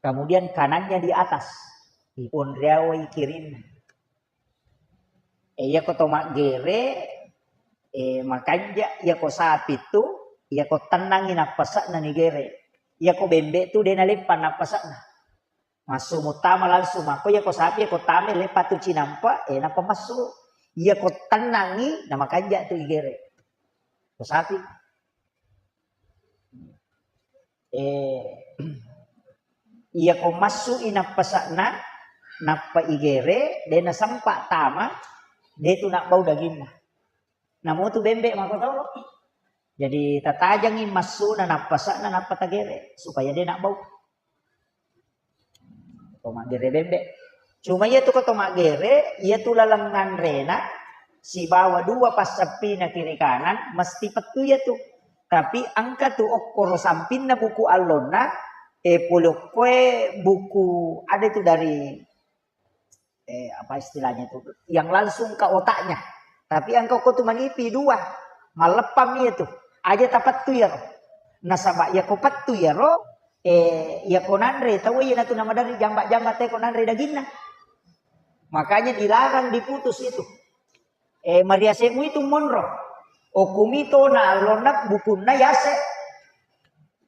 Kemudian kanannya di atas, iponriawai kirinna. Eh, iya ko to maggere, eh, makanja iya ko sapi tu, iya ko tennangi nappase'na nigere. Iya ko bembe tu de naleppa nappase'na. Massu muttama langsung, makko iya ko sapi, iya ko tame leppa tu cinampa, eh, nappa massu. Iya ko tennangi, na makanja tu igere. Ko sapi. Eh, iya ko massu i nappase'na, nappa igere, de nasempa tama, de tu nabbau daginna. Namo tu bembe makkotoro. Jadi tatajangi massuna nappase'na nappa tagere supaya de nabbau. To maggere bembe. Cuma iya tu ko to maggere, iya tu laleng nganrena sibawa dua passeppina kiri kanan mesti pettu iya tu. Tapi engka tu okkoro sampinna buku allonna, eh, pole okkoe buku ada tu dari eh, apa istilahnya itu, yang langsung ke otaknya. Tapi engka ko tu manipi dua, malleppang iya tu. Aja tapettu iyaro. Nasaba iya ko pettu iyaro, eh, iya ko nanre tau iya natu namaderri jamba-jamba te ko nanre daginna. Makanya dilarang diputus itu. Eh, mariasemu itu monro. Okumi to na allonna bukunna yase.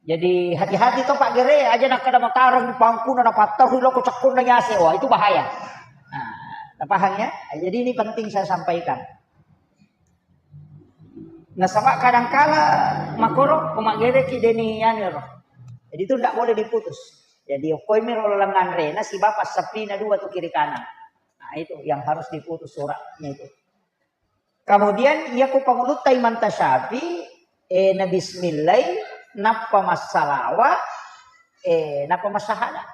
Jadi hati-hati to Pak Gere, aja nakkeda matareng pangkuna napatterru loko cekkonna yase. Wah, itu bahaya. Nah, paham ya? Jadi ini penting saya sampaikan. Nasaba kadangkala makoro ko maggere ki deni anu ro. Jadi itu ndak boleh diputus. Jadi okoi mi ro lengan rena si bapak sepina dua tu kiri kanan. Nah, itu yang harus diputus suratnya itu. Kemudian iya ko pangulutta Imam Tasyafi, eh, na bismillai, nappa massalawa, eh, nappa massahada.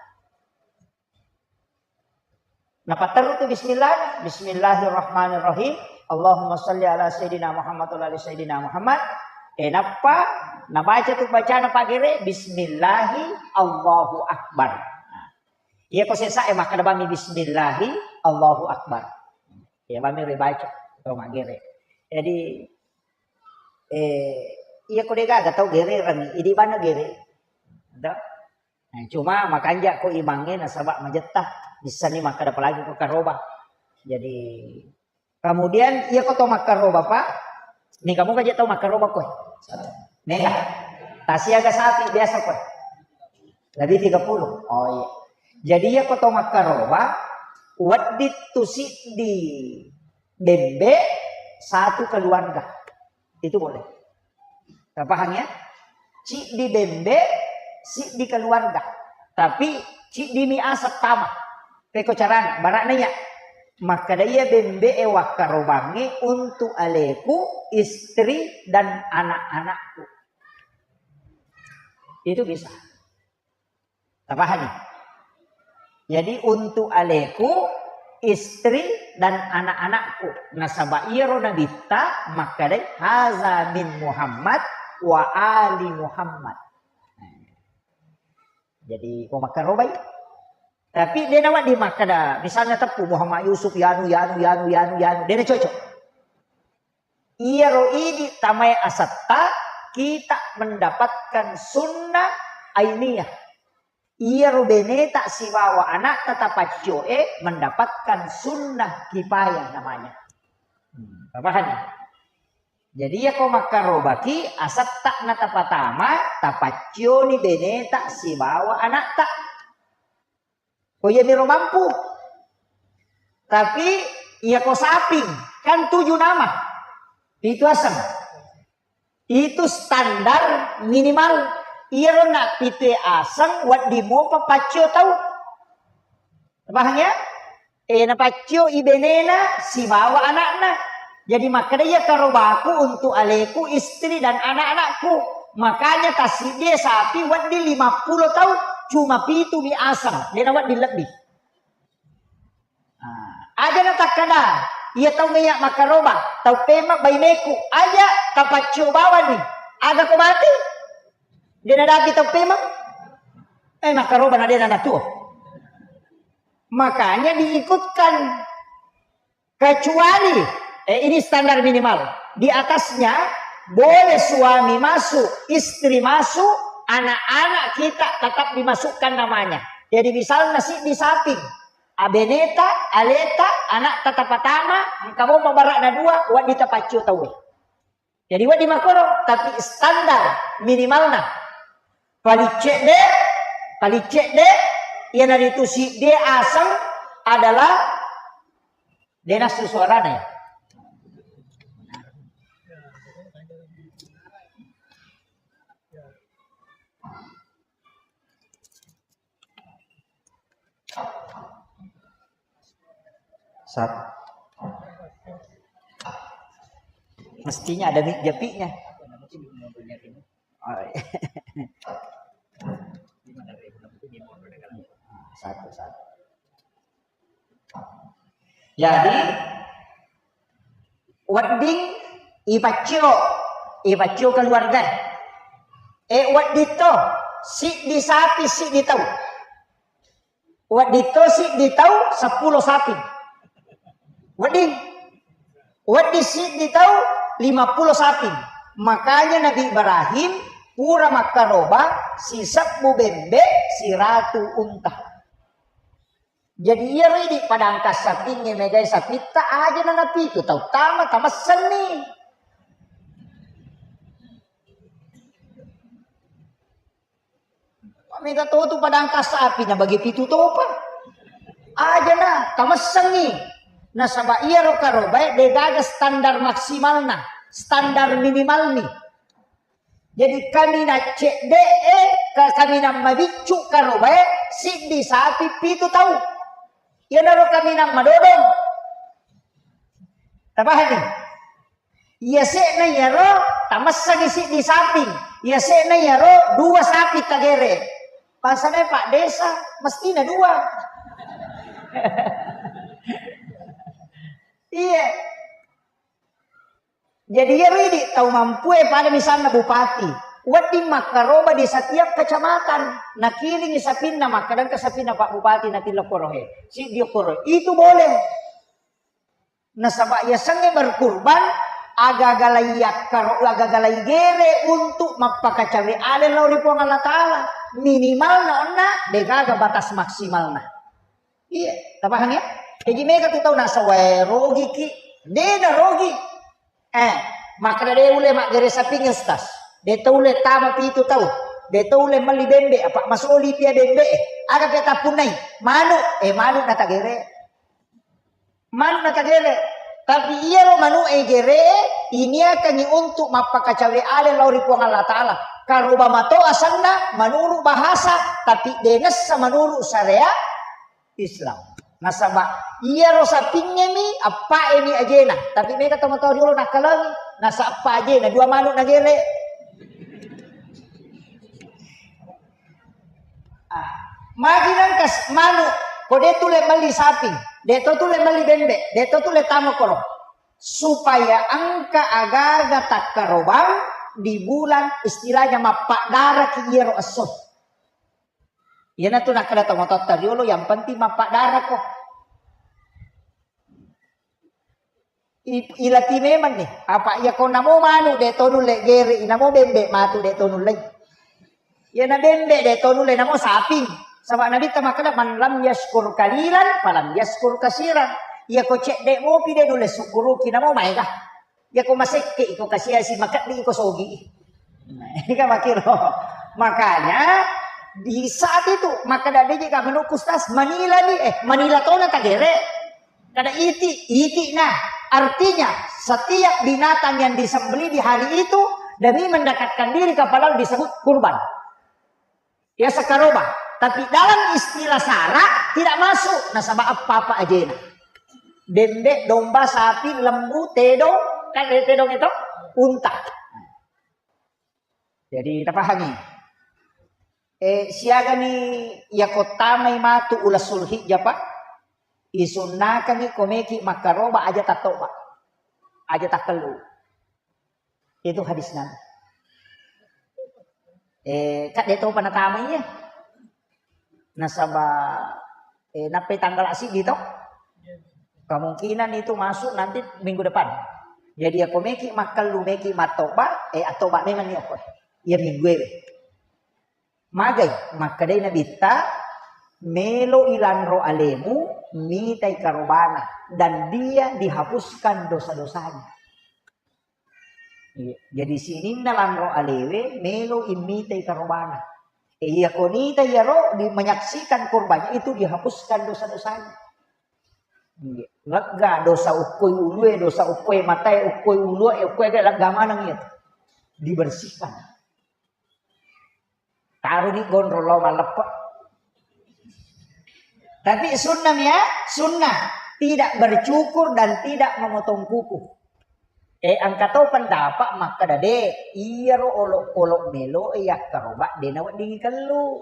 Napatteru tu bismillah, bismillahirrahmanirrahim. Allahumma salli ala sayyidina Muhammad wa ala ali sayyidina Muhammad. Eh, nappa nabaca tu bacana pagere, bismillahi Allahu Akbar. Nah, iya ko sesa e makkeda bami bismillahi Allahu Akbar. Iya bami ribaca to maggere. Jadi, eh, iya ko degaga tau gere rami, idi bana gere. Dah. Nah, cuma makanja ko imangnge nasaba majetta, bissani makkeda apalagi ko karoba. Jadi, kemudian iya ko to makkaroba, Pak, ni kamu kaje tau makkaroba koe. Mega. Tasiaga sapi biasa koe. Lebih tiga puluh. Oh iya. Jadi iya ko to makkaroba, wedding tu siddi bembe satu keluarga. Itu boleh. Paham ya? Ciddi bembe, siddi keluarga. Tapi ciddi mi aseng tama. Peko carana, bara'na iya. Makkeda iya bembe e wakkarobangnge untuk aleku, istri, dan anak-anakku. Itu bisa. Tapahani? Jadi untuk aleku, istri, dan anak-anakku. Nasaba iyaro nabitta makkedai, "Haza min Muhammad wa ali Muhammad." Jadi, ko makkarobai. Tapi de nawedding makkeda, misalnya teppu Muhammad Yusuf, yanu, yanu, yanu, yanu, yanu. De nacocok. Iyaro idi tamae asetta, kita mendapatkan sunnah ainiyah. Iyaro beneta sibawa anakta tapaccio e mendapatkan sunnah kifayah namanya. Hmm, paham ya? Jadi iya ko makkarobaki asetta na tapatama, tapaccioni beneta sibawa anakta. Ko iya miro mampu. Tapi iya ko saping, kan tujuh nama. Pitu aseng. Itu standar minimal. Iyaro na pitu aseng wedding mopa paccio tau. Paham ya? Eh, napaccio i benena sibawa anakna. Jadi makkeda iya karobaku untuk aleku, istri dan anak-anakku. Makanya tasiddi sapi wedding lima puluh tau, cuma pitu mi aseng, de nawedding lebbi. Nah, aja natakkeda, Iya tau meya makkaroba, tau pema baineku, aja tapaccio bawani. Aga ko mati? De nadapi tau pema? Eh, makkaroba na de nanatuo. Makanya diikutkan. Kecuali, eh, ini standar minimal. Di atasnya boleh suami masuk, istri masuk, anak-anak kita tetap dimasukkan namanya. Jadi misalnya si di samping, abeneta, aleta, anak tatapatama, engka mo mabarakna dua, waddi tapaccio tau. Jadi wedding makkoro, tapi standar minimalna. Paling cedde, paling cedde, iyanaritu siddi aseng adalah de nassu suarana ya. Sat. Mestinya ada mi-, japinya. Oh, iya. Satu, satu. Jadi, wedding ipaccio, ipaccio keluarga. Eh, wedding to, siddi sapi, siddi tau. Wedding to siddi tau, seppulo sapi. Wedding. Wedding siddi tau, lima pulo sapi. Makanya Nabi Ibrahim pura makkaroba sisebbu bembe, siratu unta. Jadi iyaro idi padangka sapingnge megai sapitta aja nanapitu tau tama tamassenni. Mega to tu padangka sapi na bagi pitu topa. Aja na tamassenni. Nasaba iyaro karobae degaga standar maksimalna, standar minimalni. Jadi kaminang cedde'e, ka-, kaminang mabiccu karobae, siddi sapi pitu tau. Iyanaro kaminang madodong. Tapahani? Iyase'na iyaro, tamassengi siddi sapi. Iyase'na iyaro, dua sapi tagere. Bangsana Pak Desa, mestina dua. Iya. Jadi iyaro idi tau mampue pada misalna bupati, wedding makkaroba di setiap kecamatan. Nakiringi sapinna, makkadangka sapinna Pak Bupati natilla korohe. Siddi koro. Itu boleh. Nasaba yasengnge berkurban, agaga lai yakkaro, agaga lai gere untuk mappakacawe ale lao ri Puang Allah Taala. Minimalna onna, degaga batas maksimalna. Iya, tapahang ya? Jadi mega tu tau nasawae rogiki, de na rogi. Eh, makkeda de ule maggere sapingnge, Ustaz. De to ule tama pitu tau. De to ule melli bembe, apa masoli pia bembe. Aga pia tappunnai? Manu, eh manu na tagere. Manu na tagere. Tapi iyaro manu e gere, iniakangi untuk mappakacawe ale lao ri Puang Allah Taala. Karoba mato asanna menurut bahasa, tapi de nessa menurut syariat Islam. Nasaba iyaro sapingngemi, appaemi ajena. Tapi mega tomatoa riolo nakkalangi, nasa appa ajena, dua manu nagere. Ah, magi nangka s-, manu, ko de tule melli sapi, de to tule melli bembe, de to tule tama koro. Supaya engka agaga takkarobang di bulan istilahnya mappaddaraki iyaro esso. Iyanatu nakkeda tomatoatta riolo, yang penting mappaddarako. I-, ilati memang nih. Apa iya ko namo manu de to nulle gere, inamo bembe matu de to nulle. Iyana bembe de to nulle, namo saping. Sama Nabi ta makkeda, "Man lam yaskur kalilan, falam yaskur kasiran." Iya ko cedde mopi de nulle sukkuruki, namo maega. Yako masekke iko kasiasi, makeddi iko sogi. Ika makiro. Makanya di saat itu, maka dade je ka menurutku, Ustaz, manila ni, eh, manila tona tagere. Kada iti, iti nah. Artinya, setiap binatang yang disembelih di hari itu demi mendekatkan diri kepada Allah disebut kurban. Ya sakaroba. Tapi dalam istilah sara tidak masuk nasaba apa-apa ajena. Bembe, domba, sapi, lembu, tedong, kan ada tedong itu? Unta. Jadi kita pahami. Eh, siaga ni ya kota mai matu ulas Sulhijjah, Pak? Isunnakangngi komeki makkaroba aja tattoba. Aja takkellu. Itu hadis Nabi. Eh, kak dia tahu pernah tamu iya. Nasaba eh, nappai tanggal asidi toh. Kemungkinan itu masuk nanti minggu depan. Jadi ya komeki makkellu meki mattoba, eh attoba memang ni apa? Ya minggu ini. Magai, makkedai Nabitta, melo ilanro alemu, mitai karobana, dan dia dihapuskan dosa-dosanya. Iya. Jadi sininna lanro alewe, melo immitai karobana. E, iya konita iyaro di menyaksikan korbannya itu dihapuskan dosa-dosanya. Iya. Lega dosa ukkoi ulue, dosa ukkoi matae, ukkoi ulue, ukkoi lega maneng itu. Dibersihkan. Taroni gondrong lao malleppe. Tapi sunnah ya, sunnah. Tidak bercukur dan tidak memotong kuku. Eh, engka to pendapat makkeda de, iyaro olok-olok melo e yakkaroba de naweddingi kellu.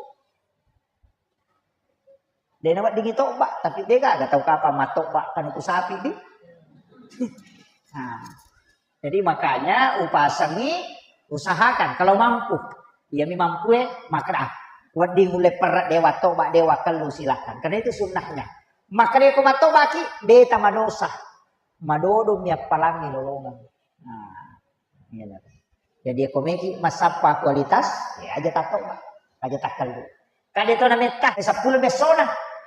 De naweddingi toba, tapi de gaga tau kapang mattoba kanuku sapi di. Nah, jadi makanya upasangi, usahakan kalau mampu. Iyami mampu e, makkeda, "Ah, wedding ulle perre dewa toba dewa kellu, silahkan." Karena itu sunnahnya. Makkeda ko mattobaki, de tamadosa. Madodong mi appalangi lolongeng. Nah, iya. Jadi ko meki massappa kualitas, ya aja tattoba, aja takkellu. Kade to nametta, seppulo bessona.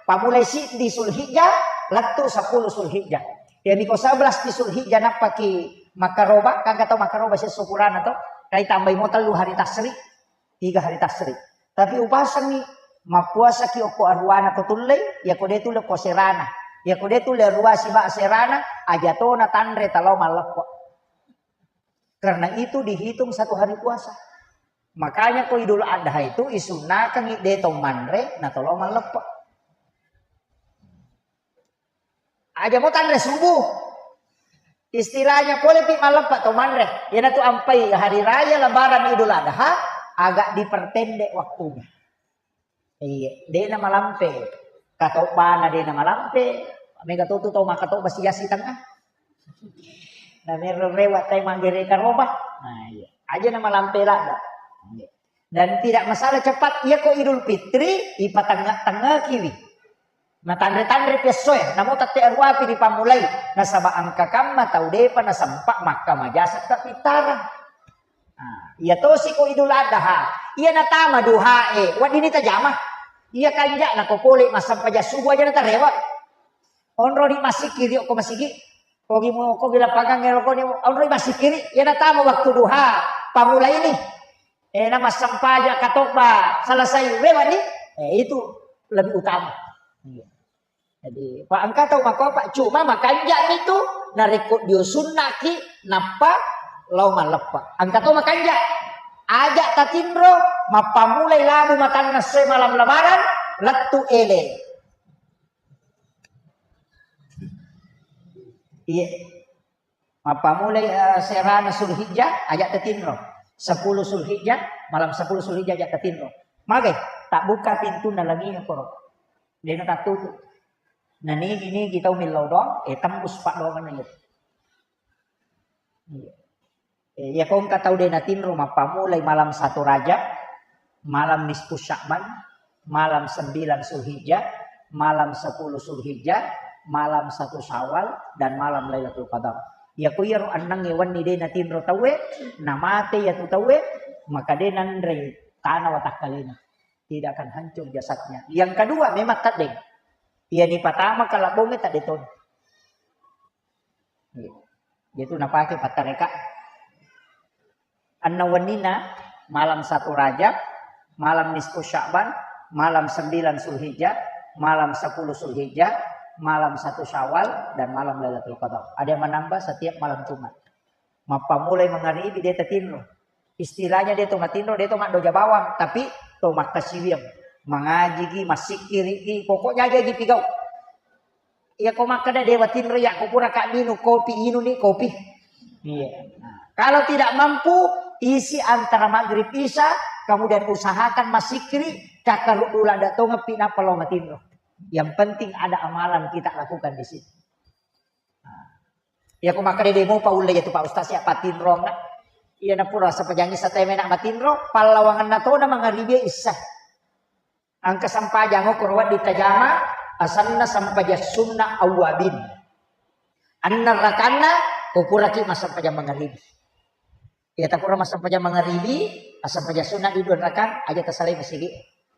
Pamulai siddi Sulhijjah, lettu seppulo Sulhijjah. Ya, miko sebelas di Sulhijjah nappaki makkaroba, kaga tau makkaroba sessukurana to. Kai tambai mo tellu hari tasri, tiga hari tasri. Tapi upasangi, mappuasaki okko aruana ko tullei, ya ko de tulle ko serana. Ya ko de tulle arua siba serana, aja tona tanre talao malleppo. Karena itu dihitung satu hari puasa. Makanya ko Idul Adha itu isunnakangi de to manre na tolo malleppe. Aja mo tanre subuh. Istilahnya pole pi malleppe to manre. Iyanatu ampai hari raya lebaran Idul Adha agak diperpendek waktunya. Iya, dena malampe. Katobana dena malampe. Mega totu tau makatoba siasi tengah. Na mero rewa tai manggere karoba. Nah, iya. Aja na malampe ladda. Iya. Dan tidak masalah cepat. Iya ko Idul Fitri, ipatengah-tengah kiwi. Na tanre-tanre pesso e, namo tette aruapi dipamulai. Nasaba angka kamma tau depa nasempa makka majasa kapittara. Nah, iya tosi ko Idul Adha. Iya natama duha e, weddini tajama. Iya kanja'na ko pole massempajang subuh aja natarewa. Onroni massikkiri ko masigi. Kogi mo kogi lapangan ngero koni onroni massikkiri. Iya natama waktu duha. Pamulaini. Eh, na massempajang katobba selesai lewani. Eh, itu lebih utama. Iya. Jadi, pa engka tau makopa, cuma makanja'mi tu, narekko dio sunnaki, nappa lao malleppa. Engka tau makanja', aja' tatinro, mappamulai labu matanna essoe malam lebaran, lettu ele. Iya. Mappamulai, eh, serana Sulhijjah, aja' tatinro. Sepuluh Sulhijjah, malam sepuluh Sulhijjah aja' tatinro. Magai, tabbuka pintunna langi koro. Dena tattutu. Na nigi-nigi tau millau doang, eh, tembus paddoangenna iya. Iya. Eh, iya ko engka tau de natinro mappamulai malam satu Rajab, malam nisfu Sya'ban, malam sembilan Sulhijjah, malam sepuluh Sulhijjah, malam satu Syawal, dan malam Lailatul Qadar. Iya ko iyaro ennengnge wenni de natinro tauwe, namate iyatu tauwe, maka de nanrei tana watakkalena. Tidak akan hancur jasadnya. Yang kedua, memang teddeng. Iya ni patama kalabbongnge tedde toni. Iya. Itu napake pattareka. Anna wennina malam satu Rajab, malam nisfu Sya'ban, malam sembilan Sulhijjah, malam sepuluh Sulhijjah, malam satu Syawal, dan malam Lailatul Qadar. Ada yang menambah setiap malam Jumat. Mappamulai mangaribi de tatinro. Istilahnya de to matinro, de to maddoja bawang, tapi to makkasiwiang. Mangajigi, massikkiriki, pokoknya aja ji pigau. Iya ko makkeda dewa tinro ya ko pura ka minum kopi, inuni kopi. Iya. Nah, kalau tidak mampu, isi antara maghrib isya, kemudian usahakan massikkiri, kakkaruddu ladda tongepi nappa lao matinro. Yang penting ada amalan kita lakukan di situ. Nah, iya ko makkeda de' mopa ulle iya tu Pak Ustaz ya patinrong. Iya na pura sempajangi sateme nak matinro, pallawanganna tona mangaribi isya. Engka sempajang okoro wedding tajama, asenna sempajang sunna awwabin. Enneng rakanna, ko puraki massempajang mangaribi. Iya ta pura massempajang mangaribi, assempajang sunna di dua rakang, aja tasalai masigi.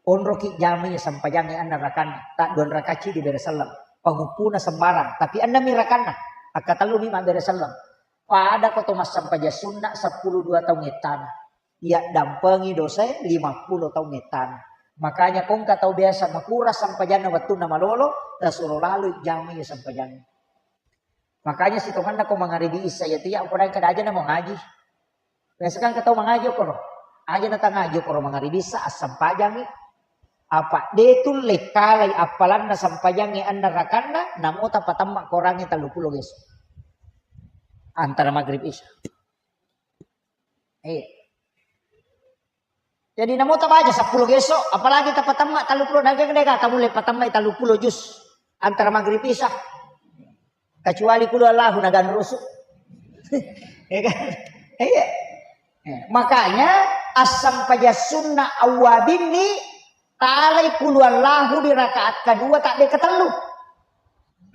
Onroki jamai sempajang enneng rakanna, ta dua rakang ci di bere selleng. Panguppuna sembarang, tapi enneng mi rakanna, akkatellumi mabbere selleng. Pada ko to massempajang sunna seppulo dua taung ettana. Iya dampengi dosae lima puluh taung ettana. Makanya ko engka tau biasa makura sempajanna wettunna malolo, tasuro lalo jamai sempajanna. Makanya sitongenna ko mangaribi isya iya tu iya, upada kada aja namo ngaji. Biasa kan engka tau mangaji okoro. Aja na tangaji okoro mangaribi isya, assempajangi. Apa de' tulle kalai appalanna sempajangi enneng rakanna, namo tapatemma korangi tellu puluh geso. Antara magrib isya. Iya. Jadi namo tabaca seppulo geso, apalagi tapatemma tellu puluh, naga de' gaga tamulle patemma tellu puluh juz antara magrib isya. Kecuali kulu Allahu naganrusu. Ya kan? Iya. Eh, makanya assempaja sunna awwabin ni talai kulu Allahu di rakaat kedua tak de' ketellu.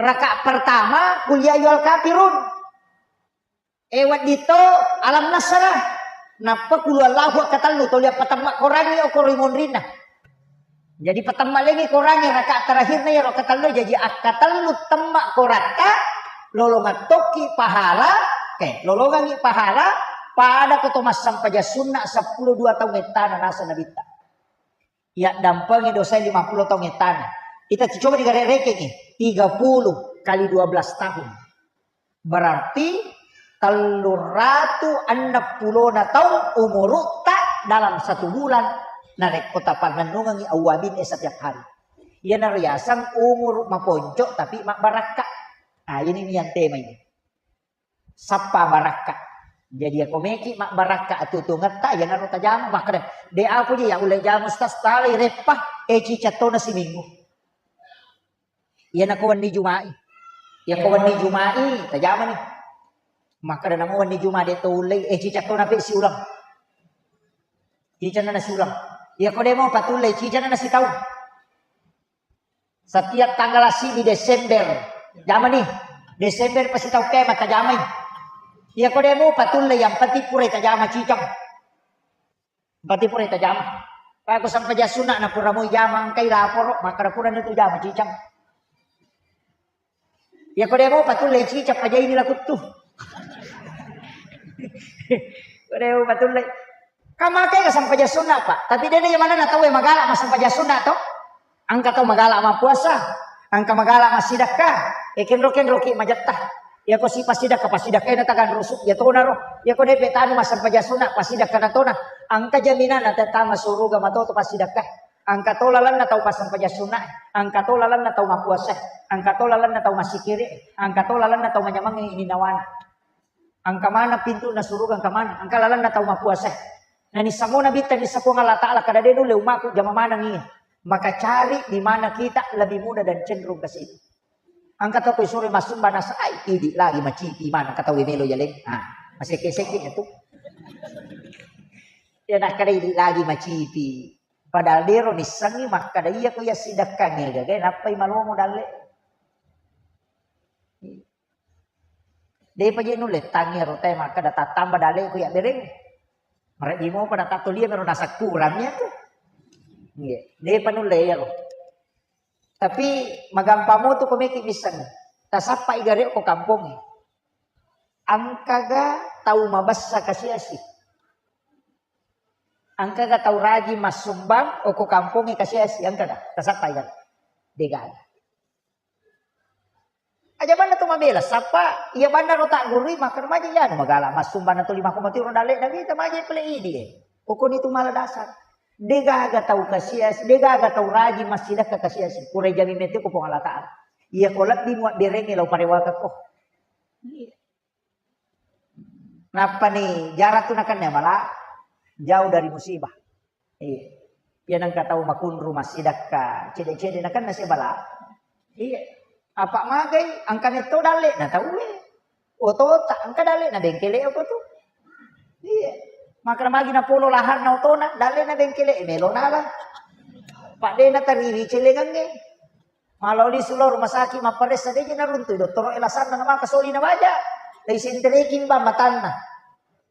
Rakaat pertama kul ya ayyuhal kafirun. Eh, wedding to alam nasrah. Nappa kulu Allahu akkatellu toli appatemma korangi okoro monrinna. Jadi patemma lengi korangi rakaat terakhirna iyaro akkatellu, jadi akkatellu temma koratta, lolongang tokki pahala, eh, lolongangi pahala pada ko to massempajang sunna seppulo dua taung ettana nasa nabitta. Iya dampengi dosa lima puluh taung ettana. Kita coba digare-, rekengi, tiga puluh kali dua belas tahun. Berarti telluratu enneng pulona taung umurutta dalam satu bulan. Narekko tapannennungengi awwabin e setiap hari. Iyanaro yaseng umuru maponco tapi mabbarakka. Ah, ini nian tema ini. Sappa barakka. Jadi, ako meki mabbarakka atuo-tuongetta, iyanaro tajama, makkeda, "De' aku je, ya ulle jama, Ustaz, talai reppa, eh, ciceng tona siminggu." Iyanako wenni Juma'i. Iyako wenni Juma'i, tajamani. Makkeda namo wenni Juma' de' to ullei, eh, ciceng tona pe siuleng. Ciceng na siuleng. Iyako de' mo patullei, ciceng na sitaung. Setiap tanggal siddi Desember, jamani. Desember pasti tau kema tajamai. Iyako de' mo patulle, yang penting pura tajama ciceng. Yang penting pura tajama. Pako sampajang sunna na pura mo jama engkai laporo, makkeda pura nitu jama ciceng. Iyako de' mo patulle ciceng pajaini lakuttu. Ko de' mo patulle. Kan makkeda sampajang sunna, Pak. Tapi de' na jamanna tau e magala massampajang sunna to. Engka tau magala mappuasa, engka magala massidekka. E kenro-kenroki majetta. Iyako si passidekka, passidekka na taganrusu, iya tonaro. Iyako de' pe tanu massampajang sunna, passidekka na tona. Engka jaminanna tama suruga matoto passidekka. Engka to lalenna tau passampajang sunna, engka to lalenna tau mappuasa, engka to lalenna tau massikiri, engka to lalenna tau manyamangngi ininnawana. Engka maneng pintunna suruga, engka maneng, engka lalenna tau mappuasa. Nani samo Nabitta, nisseng Puang Allah Ta'ala, kada de' nulle ummaku jama maneng iya. Maka cari di mana kita lebih mudah dan cenderung ke situ. Engka to ko isuro massumba nasai, idi lagi macipi maneng engka tau melo yaleng. Ah, masekke-sekke tu. Iya nakkeda idi lagi macipi. Padahal de' ro nissengngi makkeda iyako iya sidekkangnge gaga nappai malomo dalle. De'pa je nulle tangngi ro tae makkeda tattamba dalle ko iya bereng. Mareddi mopa na tattolia mero nasakkurang iya tu. Iya, de'pa nulle iyaro. Tapi magampang mo tu ko meki misseng. Tasappai gare' ko kampongnge. Engkaga tau mabessa kasiasi? Engkaga tau rajing massumbang okko kampongnge kasiasi? Engkaga? Tasappai gare'? De'gaga. Aja manna tu mabela, sappa iya manna ro taggurui makkeda maja iyanu magala massumbang na tuli makko matiro dalle'na wita maja pale idi e. Pokokni tu mala dasar. De'gaga tau kasiasi, de'gaga tau rajing massidekka kasiasi. Pura jami mete ko Puang Allah Ta'ala. Iyako lebbi muabberengngi lao parewakekko. Nappani jarak tu nakenna mala jauh dari musibah. Iya. Iya nengka tau makunru massidakka, cede-cede nakenna sebala. Iya. Apa magai, engka metto dalle na tauwe. Otota, engka dalle na bengkele oto tu. Iya. Maka magi na polo laharna otona, dalle na bengkele, e melo nala. Pak de na tariwi celengange. Maloli sulo rumah sakit mapparessa, de je naruntu dottoro e lasanna na maka soli na baja. Dai sentereki mba matanna.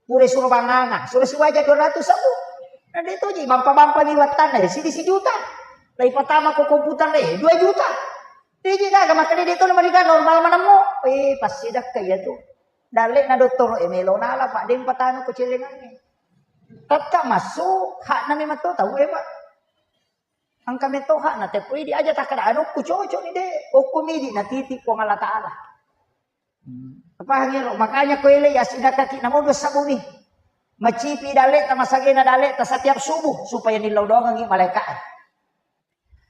Pura suro banganga, suro siwaja dua ratus sabu. Na de toji, bampa-bampa mi wattanna, eh, sidi sijuta. Lai patama ko komputer, eh, dua juta. De je gaga, maka de to na mariga normal manammo. Eh, pasti dakka iya tu. Dalle na dottoro, eh, melo nala, Pak, de patama ko celengange. Tetta massu, hakna memang to tau, eh, Pak. Engka metto hakna teppo idi aja takkada anukku cocok ni de. Okko midi na titi Puang Allah Ta'ala. Hmm. Apa hangiro? Makanya ko ele ya sidakaki namo dua sabuni. Macipi daleta, masagena daleta setiap subuh supaya nillau doangangi malaika.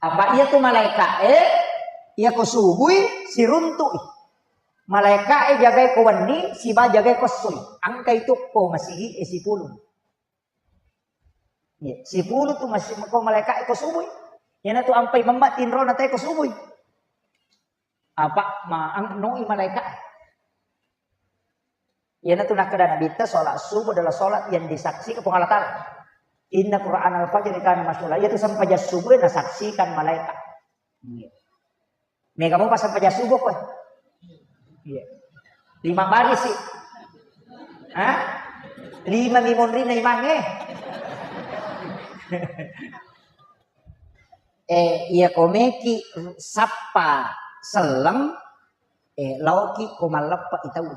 Apa iya tu malaika e, iya ko subui siruntui. Malaika e jagai ko wenni, siba jagai ko essoi. Angka itu ko masigi e sipulung. Iya, sipulu tu masih ko malaika e ko subui. Iyana tu ampai memma tinro na te ko subui. Apa ma ang noi malaika. Iyana tu nakkeda Nabitta, sholat subuh adalah sholat yang disaksikan Puang Allah Ta'ala. Inna Quran al-fajr kana masyhura. Iya tu sempajang subuh nasaksikan malaika. Iya. Mega mopa sempajang subuh koe. Iya. Lima baris sih. Hah? Lima mi monrinna imangnge. Eh, iya ko meki sappa selleng, eh, laoki ko malleppa itau.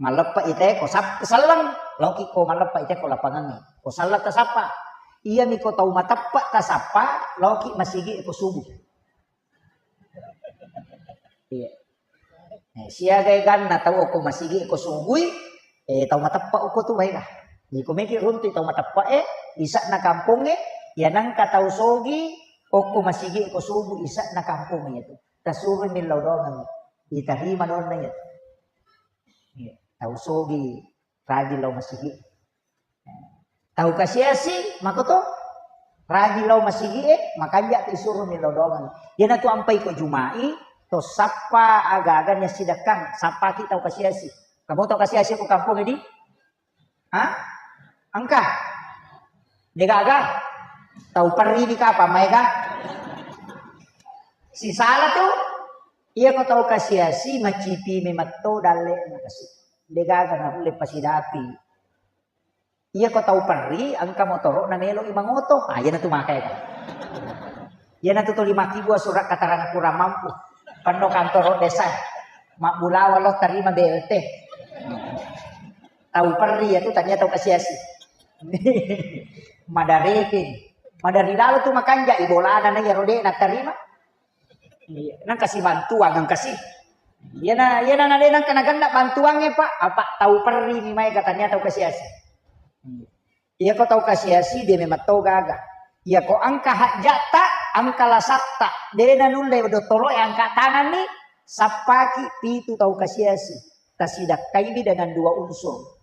Malleppa ite ko sap-, selleng, laoki ko malleppa ite ko lapangangnge. Ko salla tasappa. Iyami ko tau mateppa tasappa, laoki masigi ko subuh. Iya. Eh, siaga eganna tau okko masigi ko subui, eh, tau mateppa okko tu baega. Jadi ko meki runtu tau mateppa e, isa'na kampongnge, ya nangka tau sogi okko masigi ko subuh isa'na kampongnge itu. Tasuro millau doangengngi. Itarima doanna iya. Iya. Tau sogi rajin lao masigi. Tau kasiasi, makoto rajin lao masigi e, makanja tu isuro millau doangengngi. Iyana tu ampai ko Juma'i, to sappa aga-aga ni assidakkang, sappaki tau kasiasi. Kamu tau kasiasi ko kampong di? Hah? Engka? Degaga? Tau perri di kapang maega? Sisala tu, iya ko tau kasiasi macipi memetto dalle na kasi. Degaga na ulle pasidapi. Iya ko tau perri engka motoro na melo i mangoto. Ah, iyana tu maka ega. Iyana tu tuli makkibua surat keterangan kurang mampu. Penno kantoro desa. Mabbulawa lo tarima B L T. Tau perri ya tu tania tau kasiasi. Madarekeng. Madari lalo tu makanja i bolana na iya rode na tarima. Iya, nang kasi bantuan, nang kasi. Iyana, iyana na de nang kena ganda bantuannya, Pak. Apa tau perri ni mai katanya tau kasiasi. Iya ko tau kasiasi de memang to gaga. Iya ko engka hajjatta, engka lasatta, de na nulle dottoro e angka tangan ni, sappaki pitu tau kasiasi. Tasidakkaimi dengan dua unsur.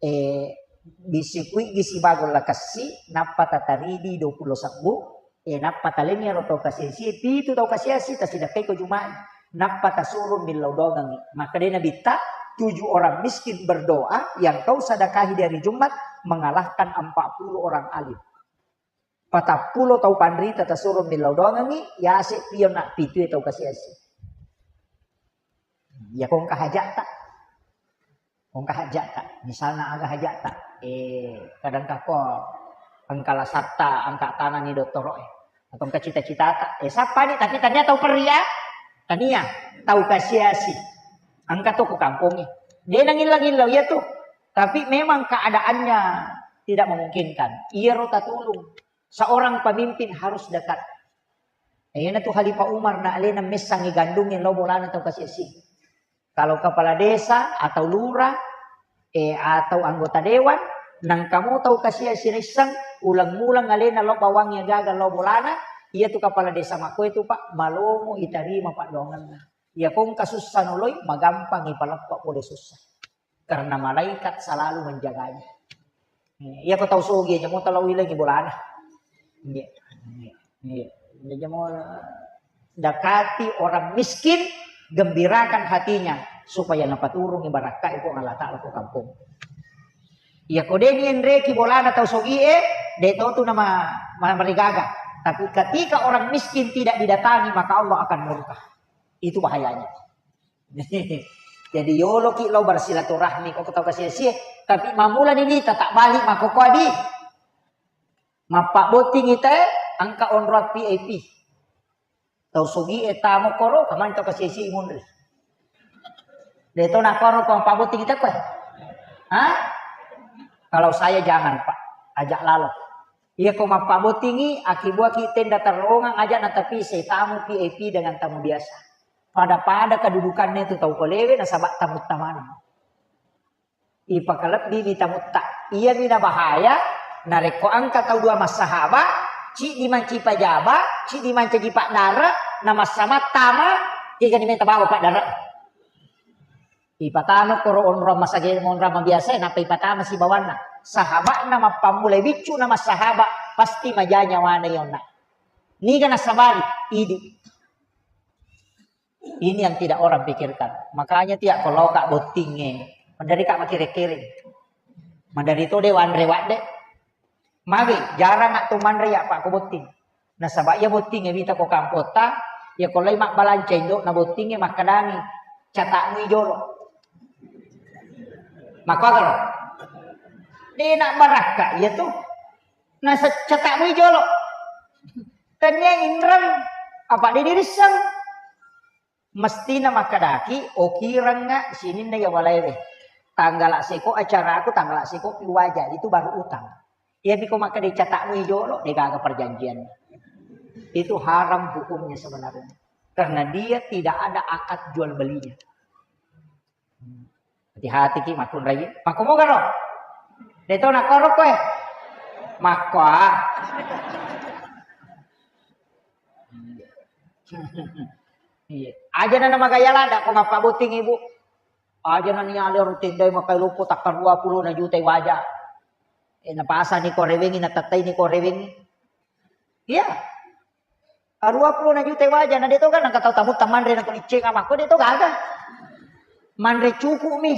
Eh, bisi kuigi sibawa golla kessi, nappa tataridi dua pulo sebbu, eh, nappa talenni ero tau kasiasi, pitu tau kasiasi, tasidakkai ko Juma'i. Nappa tasuro millau doangengngi. Maka de Nabitta, tujuh orang miskin berdoa yang kau sedekahi di hari Jumat mengalahkan empat puluh orang alim. Patappulo tau panrita tasuro millau doangengngi, yase pio na pitu tau kasiasi. Ya kongka hajata. Engka hajjata, misalna aga hajjata, eh, kadang kako engka lasatta, angka tanani dottoro e, atau engka cita-citata, eh, sappani, tapi tania tau perria, tania tau kasiasi, engka to ku kampongi, de nangillau-illau iya tu, tapi memang keadaannya tidak memungkinkan, iyaro tatulung, seorang pemimpin harus dekat. Eh, iyana tu Khalifah Umar na alena messangi gandungi lo bolana tau kasiasi. Kalau kepala desa atau lurah, eh, atau anggota dewan, nangkamo tau kasiasi risseng, uleng-uleng alena lo bawang ya gaga lo bolana, iya tu kepala desa mako itu, Pak, malomo itarima paddoangenna. Iya kongka sussa noloi, magampang ipaleppa pole sussa. Karena malaikat selalu menjaganya. Iya ko tau sogi aja mo tau ilengi bolana. Iya. Iya. Iya. Jadi mau dekati orang miskin, gembirakan hatinya supaya napaturungi barakka iko Allah Ta'ala ko kampung. Iya ko deni enreki bolana tau sogi e, de to tu nama marigaga. Tapi ketika orang miskin tidak didatangi, maka Allah akan murka. Itu bahayanya. Jadi yoloki lo bersilaturahmi ko tau kasi-asi, tapi mamula ni tak balik mako ko adi. Mappabbotting ite, engka onroang V I P. Tau sogi e tamo koro, kamani tau kasi-asi munri. De to nakoro ko mappabbotting ite koe. Hah? Kalau saya jangan, Pak. Ajak lalo. Iya ko mappabbottingi, akibuaki tenda terowongan, aja natapi se tamu V I P dengan tamu biasa. Pada-pada kedudukannya itu tau kolewe nasaba tamu tamana. Ipakalebbi mi tamutta. Iya mi nabahaya, narekko engka tau dua massahaba, ciddi manci pajaba, ciddi mancaji paddara, na massamattama, kegani meta bawa paddara. Ipatama koro onrong masage onrong mabiasa, nappa ipatama sibawanna. Sahaba'na mappammulai biccu na massahaba, pasti maja nyawana yonna. Niga nasabari, idi. Ini yang tidak orang pikirkan. Makanya tiak koloka bottingnge. Mandari ka makere-kere. Mandari to de wanre wadde. Magi jarang nak tu manre ya Pak ko botting. Nasaba iya bottingnge wita ko kampota, ya ko lai mabbalanca indo na bottingnge makkadangi catakmu jolo. Makkuagaro? De nak barakka iya tu. Nasaba catakmu jolo. Tania inreng apa de dirisseng. Mestina makkadaki, okirengnga sininna iya walaewe. Tanggala seko acaraku, tanggala seko pi waja, itu baru utang. Iya piko makkeda catakmu jolo, degaga perjanjian. Itu haram hukumnya sebenarnya. Karena dia tidak ada akad jual belinya. Hati-hati ki makkunrai. Makko moga ro? De to nakko ro koe. Makko ah. Iya. Aja na magaya lada ko mappabotting ibu. Aja na niale ro tendai makai loppo takka dua puluh na juta waja. Eh, napasani ko rewengi, natattai ni ko rewengi. Iya. Arua puluh na juta waja na de to kan nangka tau tamutta manre na kulicceng amakko de to gaga. Manre cukup mi.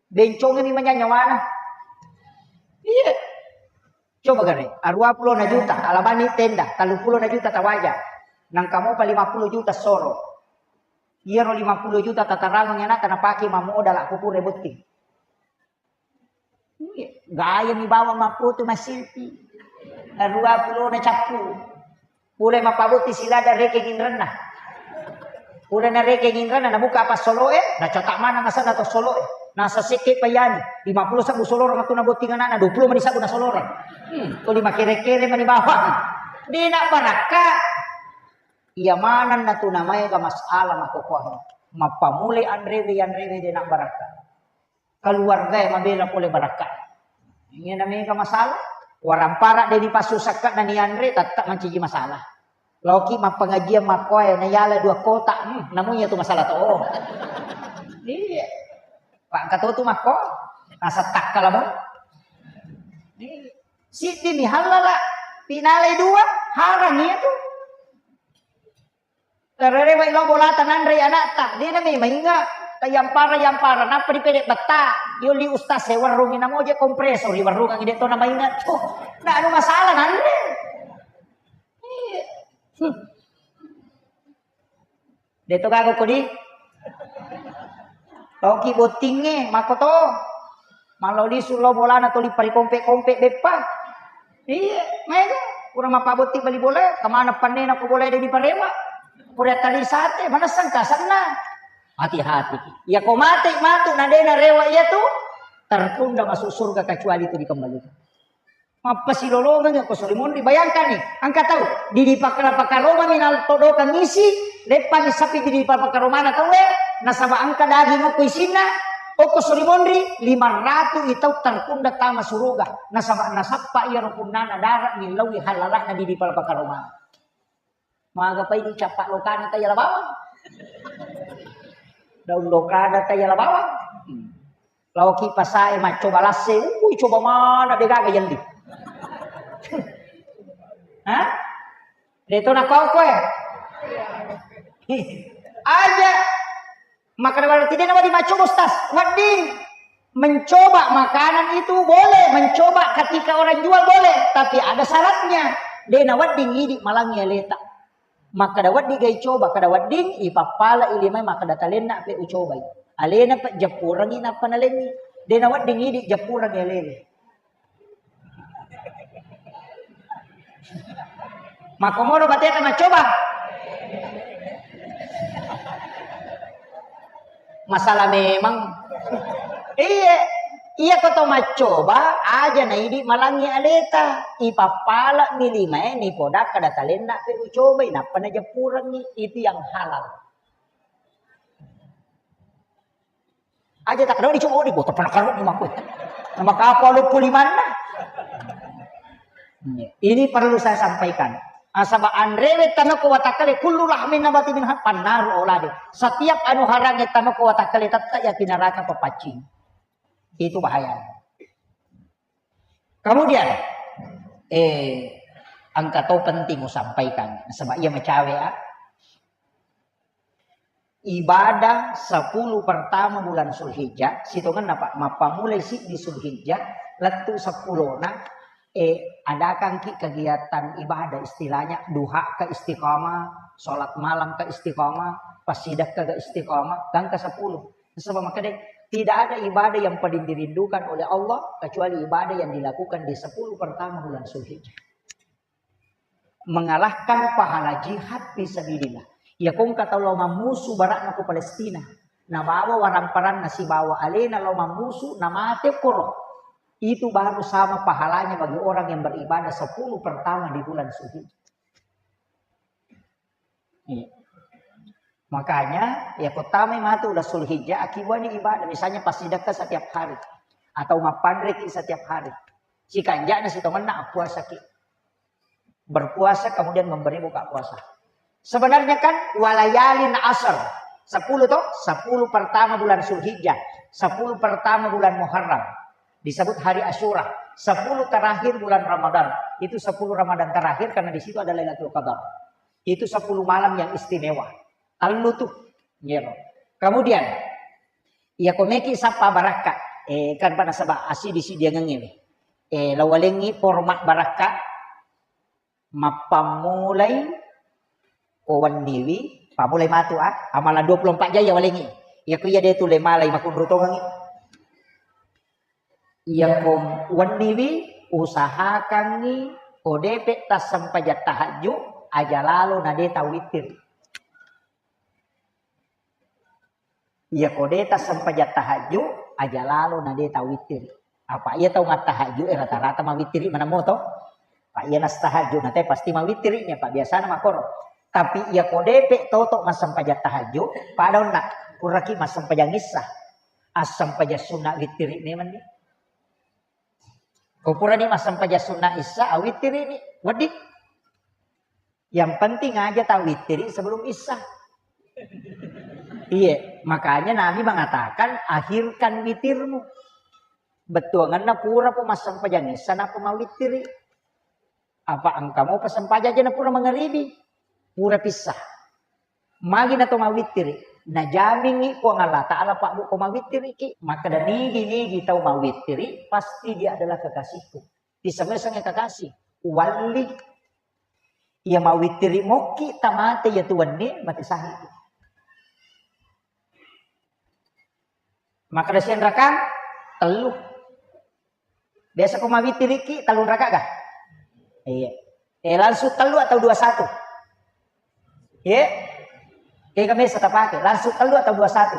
Bencongi mi manya nyawana. Iya. Coba gare, arua puluh na juta, alabani tenda, tellu puluh na juta tawaja. Nangka mopa lima puluh juta soro. Iyaro lima puluh juta tatarangang anakta napake mammodala kupure botting. Iya, gaya mi bawang mappoto massilpi. Arua puluh na cappu. Pura mappabotti silada rekeng inrenna. Pura narekeng inrenna, nabuka apa soloe, nacota mana ngasana to soloe. Nasa sekke payani, lima puluh sabbu soloreng tu nabotting anakna, dua puluh mani sabbu nasoloreng. Hmm, tuli makere-kere mani bawang. Dena barakka. Iya manenna tu namaega masalah makokoang. Mappamulai anrewe, anrewe dena barakka. Keluarga yang mabela pole barakka. Ini namanya masalah. Warampara de dipassusakka na nianre, tetap mancaji masalah. Loki mappengajian makkoe, na yala dua kota, hmm, namunya tu masalah to. Iya. Pak engka to tu makko, nasa takkala mo. Iya. Siddi ni halala, pinalai dua, harang iya tu. Tarerewai lao bolata nanrei anakta, dena memang inga. Tayampara-yampara, nappa dipede betta. Yolli ustaz e, warrungi namoje kompresor, iwarrungangi de to namainga. Tuh, na anu masalah nanre. Iya. Hmm. De to gaga kodi. Toki bottingnge, makko to. Mallo lisu lao bolana tuli parikompe-kompe beppa. Iya, maega. Pura mappabotti bali bola, kemana pannena ko bola de diparewa. Pura tali sate, manessang kasanna. Hati-hati. Ya ko mate matu na dena rewa iya tu, tertunda masuk surga kecuali itu dikembalikan. Mappasilolongeng ko sori monri. Bayangkan ni, engka tau didi pakala pakaromami naltodokang isi, leppani sapi didi pakaromana tauwe, nasaba engka daging okko isinna, okko sori monri, lima ratu i tau tertunda tama suruga, nasaba nasappa iyaro punnana dara millauwi halalana didi pala pakaromana. Magapai dicappa lokana tayala bawang. Daun lokana tayala bawang. Hmm. Laoki pasae maccoba lasse, ui coba mana de gaga yelli. Hah? De to nakoko e. Aja. Maka berarti de nawedding maccoba, Ustaz. Wedding. Mencoba makanan itu boleh, mencoba ketika orang jual boleh, tapi ada syaratnya. De nawedding idi malangi aleta. Makkeda wedding ga icoba, kada wedding, ipappala ilimai makkeda talenna pe ucobai. Alena pe jeppurengi nappa nalengi. De nawedding idi jeppurengi alele. Makkomoro bateta maccoba. Masalah memang. Iya, iya ko to maccoba, aja na idi malangi aleta, ipappala mi limae ni poda kada talenna pe ucobai, nappa najeppurengi, itu yang halal. Aja tak ada dicoba, oh, di botol pernah karung rumahku. Nama kapal lupu limanna. Ini perlu saya sampaikan. Asaba anrewe tamako watakkale kullu lahmin nabati minha pannaru aulade. Setiap anu harange tamako watakkale tetta ya pinaraka papaccing. Itu bahaya. Kemudian, eh, engka to penting usampaikan. Sebab ia macawe, ah. Ibadah sepuluh pertama bulan Zulhijjah, sitongenna, Pak, mappamulai siddi Zulhijjah, lettu seppulona, eh, adakangki kegiatan ibadah, istilahnya duha ke istiqamah, sholat malam ke istiqamah, pasidekka ke istiqamah, gangka sepuluh. Sebab makanya tidak ada ibadah yang paling dirindukan oleh Allah kecuali ibadah yang dilakukan di sepuluh pertama bulan Zulhijjah. Mengalahkan pahala jihad fi sabilillah. Iya kongka tau lao mammusu barakna ko Palestina. Nabawa waramparanna sibawa alena lao mammusu, namate koro. Itu baru sama pahalanya bagi orang yang beribadah sepuluh pertama di bulan Zulhijjah. Iya. Makanya, ya kottamai matu ulang Zulhijjah, akibuani ibadah. Misalnya pas sedekah setiap hari. Atau mappanreki setiap hari. Sikanjana sitongenna puasaki. Berpuasa kemudian memberi buka puasa. Sebenarnya kan walayalin asar. Sepuluh toh? Sepuluh pertama bulan Zulhijjah. Sepuluh pertama bulan Muharram. Disebut hari Asyura. Sepuluh terakhir bulan Ramadan. Itu sepuluh Ramadan terakhir karena di situ ada Lailatul Qadar. Itu sepuluh malam yang istimewa. Tellu tu. Ngero. Kemudian, iya komeki sappa barakka. Eh, kan pada sebab asi di sidiangengnge. Eh, lawalengi format barakka. Mappammulai ko wenniwi, pammulai matu, ah, amalan dua puluh empat jam iya walengi. Iya ko iya de tu le malai makunru tongengi. Iya ko wenniwi, usahakangi ko depe tassempajang tahajju, aja lalo na de tau wittiri. Iya ko de tassempajang tahajju, aja lalo na de tau wittiri. Apa iya tau mattahajju, eh, rata-rata mawittiri maneng moto. Pak iya nastahajju, na te pasti mawittiri nya, Pak biasana makoro. Tapi iya ko depe toto massempajang tahajju, pada onna, puraki massempajang issa. Assempajang sunna wittiri memang ni. Ko purani massempajang sunna issa, awittiri ni. Wedding. Yang penting aja tau wittiri sebelum isya. Iya, makanya Nabi mengatakan, "Akhirkan witirmu." Bettuanganna pura po massempajang isya, napa mawittiri. Apa engka mo pasempajang aja na pura mangaribi. Pura pissa. Magi na to mawittiri. Najamingi Puang Allah Ta'ala, Pak, bu, ko mawittiriki. Maka dan nigi-nigi tau mawittiri, pasti dia adalah kekasihku. Disebut kekasih. Wali. Iya mawittiri mokki tamate iya tu wenni mate sahidi. Maka ada sian rakang tellu. Biasa ko mawittiriki tellu raka ga? Iya. Eh, langsung tellu atau dua satu? Iya. Kayak biasa tapake langsung tellu atau dua satu?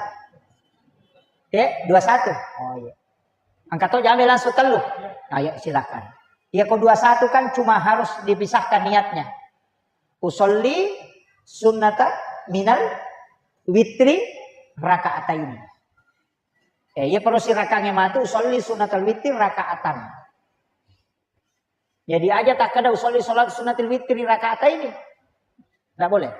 Iya, dua satu. Oh iya. Angkat to jame langsung tellu. Ayo silakan. Iya ko dua satu kan cuma harus dipisahkan niatnya. Usolli sunnata minal witri rakaataini. Eh, iya perlu sirakannya matu usolli sunnatal witri rakaatan. Jadi aja takkada usolli salat sunnatil witri rakaataini. Tidak boleh.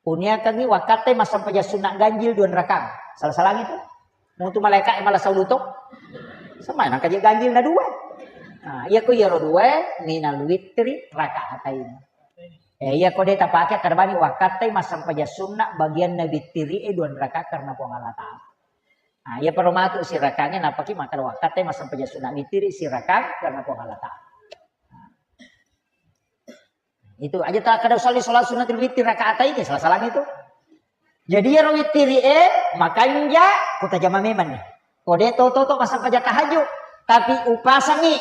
Uniakangi wakkatai massempajang sunna ganjil dua rakang. Salah-salah itu. Mutu malaika e mala sauluto. Sama nang kaje ganjil na dua. Nah, iya ko iyaro dua minal witri rakaatain. Eh, iya ko de tapake kada bani wakattai massempajang sunna bagian na witiri e dua rakaat karena Puang Allah Taala. Nah, iya perlu matu sirakange napaki maka wakattai massempajang sunna witiri sirakang karena Puang Allah Taala. Itu aja tak kada usalli sholat sunnatul witir rakaat ini salah-salah itu. Jadi iyaro witiri e makanja kutajama memang nih. Kode toto to masa paja tahajud tapi upasangi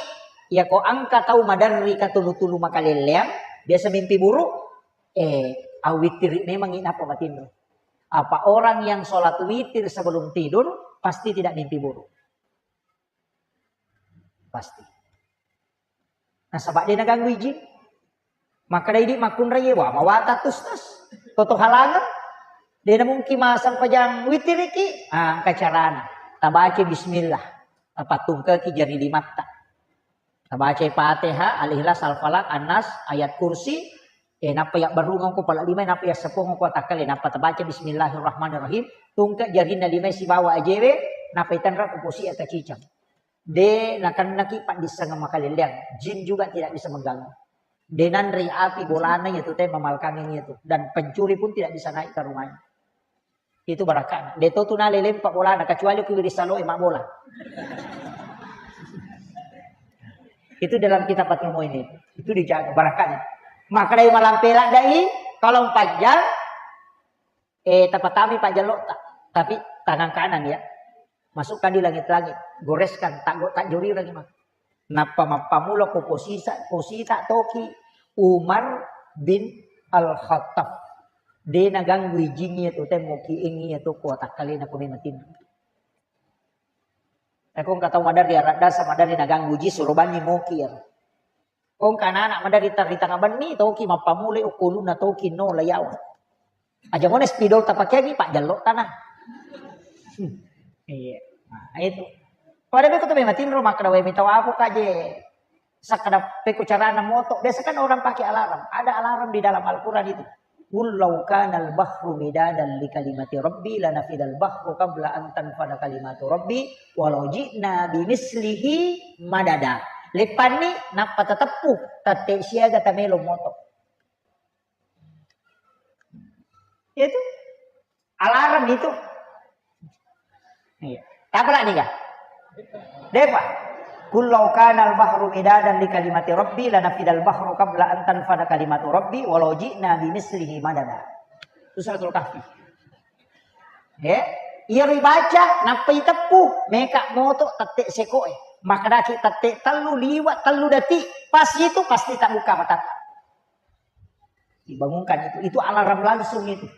ya ko angka tau madarri katulu-tulu makaleleang biasa mimpi buruk eh awitiri memang inapa matinro. Apa orang yang sholat witir sebelum tidur pasti tidak mimpi buruk. Pasti. Nasaba de naganggu ijin. Makkeda idi makkunrai, wah, mawata tustas. Toto halangeng. De namungkin masempajang witiriki. Ah, engka carana. Tabaca bismillah. Tapattungkeki jari limatta. Tabaca Fatihah, Al-Ikhlas, Al-Falaq, An-Nas, ayat kursi. Eh, nappa ya berrungeng ko pala lima, nappa ya sepong ko takkale, nappa tabaca bismillahirrahmanirrahim. Tungke jarinna lima sibawa ajewe, nappa itanra ko posi atacicang. De nakennaki paddissengeng makaleleang, jin juga tidak bisa mengganggu. De nanrei api bolana iyatu te mamalkangeng iyatu, dan pencuri pun tidak bisa naik ke rumahnya. Itu barakana. De to tu nalele empa bolana, kecuali ku wiri salo e mabbola. Itu dalam kitab Fathul Muin itu. Itu dijaga barakana. Makkedai malampe ladai, kalau empat jam, eh, tapatami pajjallotta. Tapi tangan kanan ya. Masukkan di langit-langit, goreskan, tak tak jorirangi mah. Nappa mappamula ko posisa, posita toki Umar bin Al-Khattab. De naganggu ijinnya tu temmo ki engi tu ko takkalena ko memang tinro. Aku engka tau madari aradda sama dari naganggu ji suruh banni moki ya. Engka anak-anak madari ri tengah benni toki mappamula okkoluna toki no layawa. Aja mone spidol tapakeangi pajjallo tanah. Hmm. Iya. Nah, itu. Pada beko tu memang tinro makkeda wae mitau aku kaje sakkeda peko carana moto. Biasa kan orang pakai alarm. Ada alarm di dalam Al-Quran itu. Qul law kana al-bahru midadan li kalimati rabbi lanafidal bahru qabla an tanfada kalimatu rabbi walau ji'na bimislihi madada. Leppanni nappa tateppu tette siaga tamelo moto. Itu alarm itu. Iya. Apa lagi kah? Depa. Qul law kana al-bahru midadan li kalimati rabbi lanafidal bahru qabla an tanfada kalimatu rabbi walau ji'na bimislihi madada. Itu suratul kahfi. Ya, iya ribaca nappa iteppu meka moto tette sekoe. Makkedaki tette tellu liwa tellu detik pas itu pasti tabuka mata. Dibangunkan itu, itu alarm langsung itu.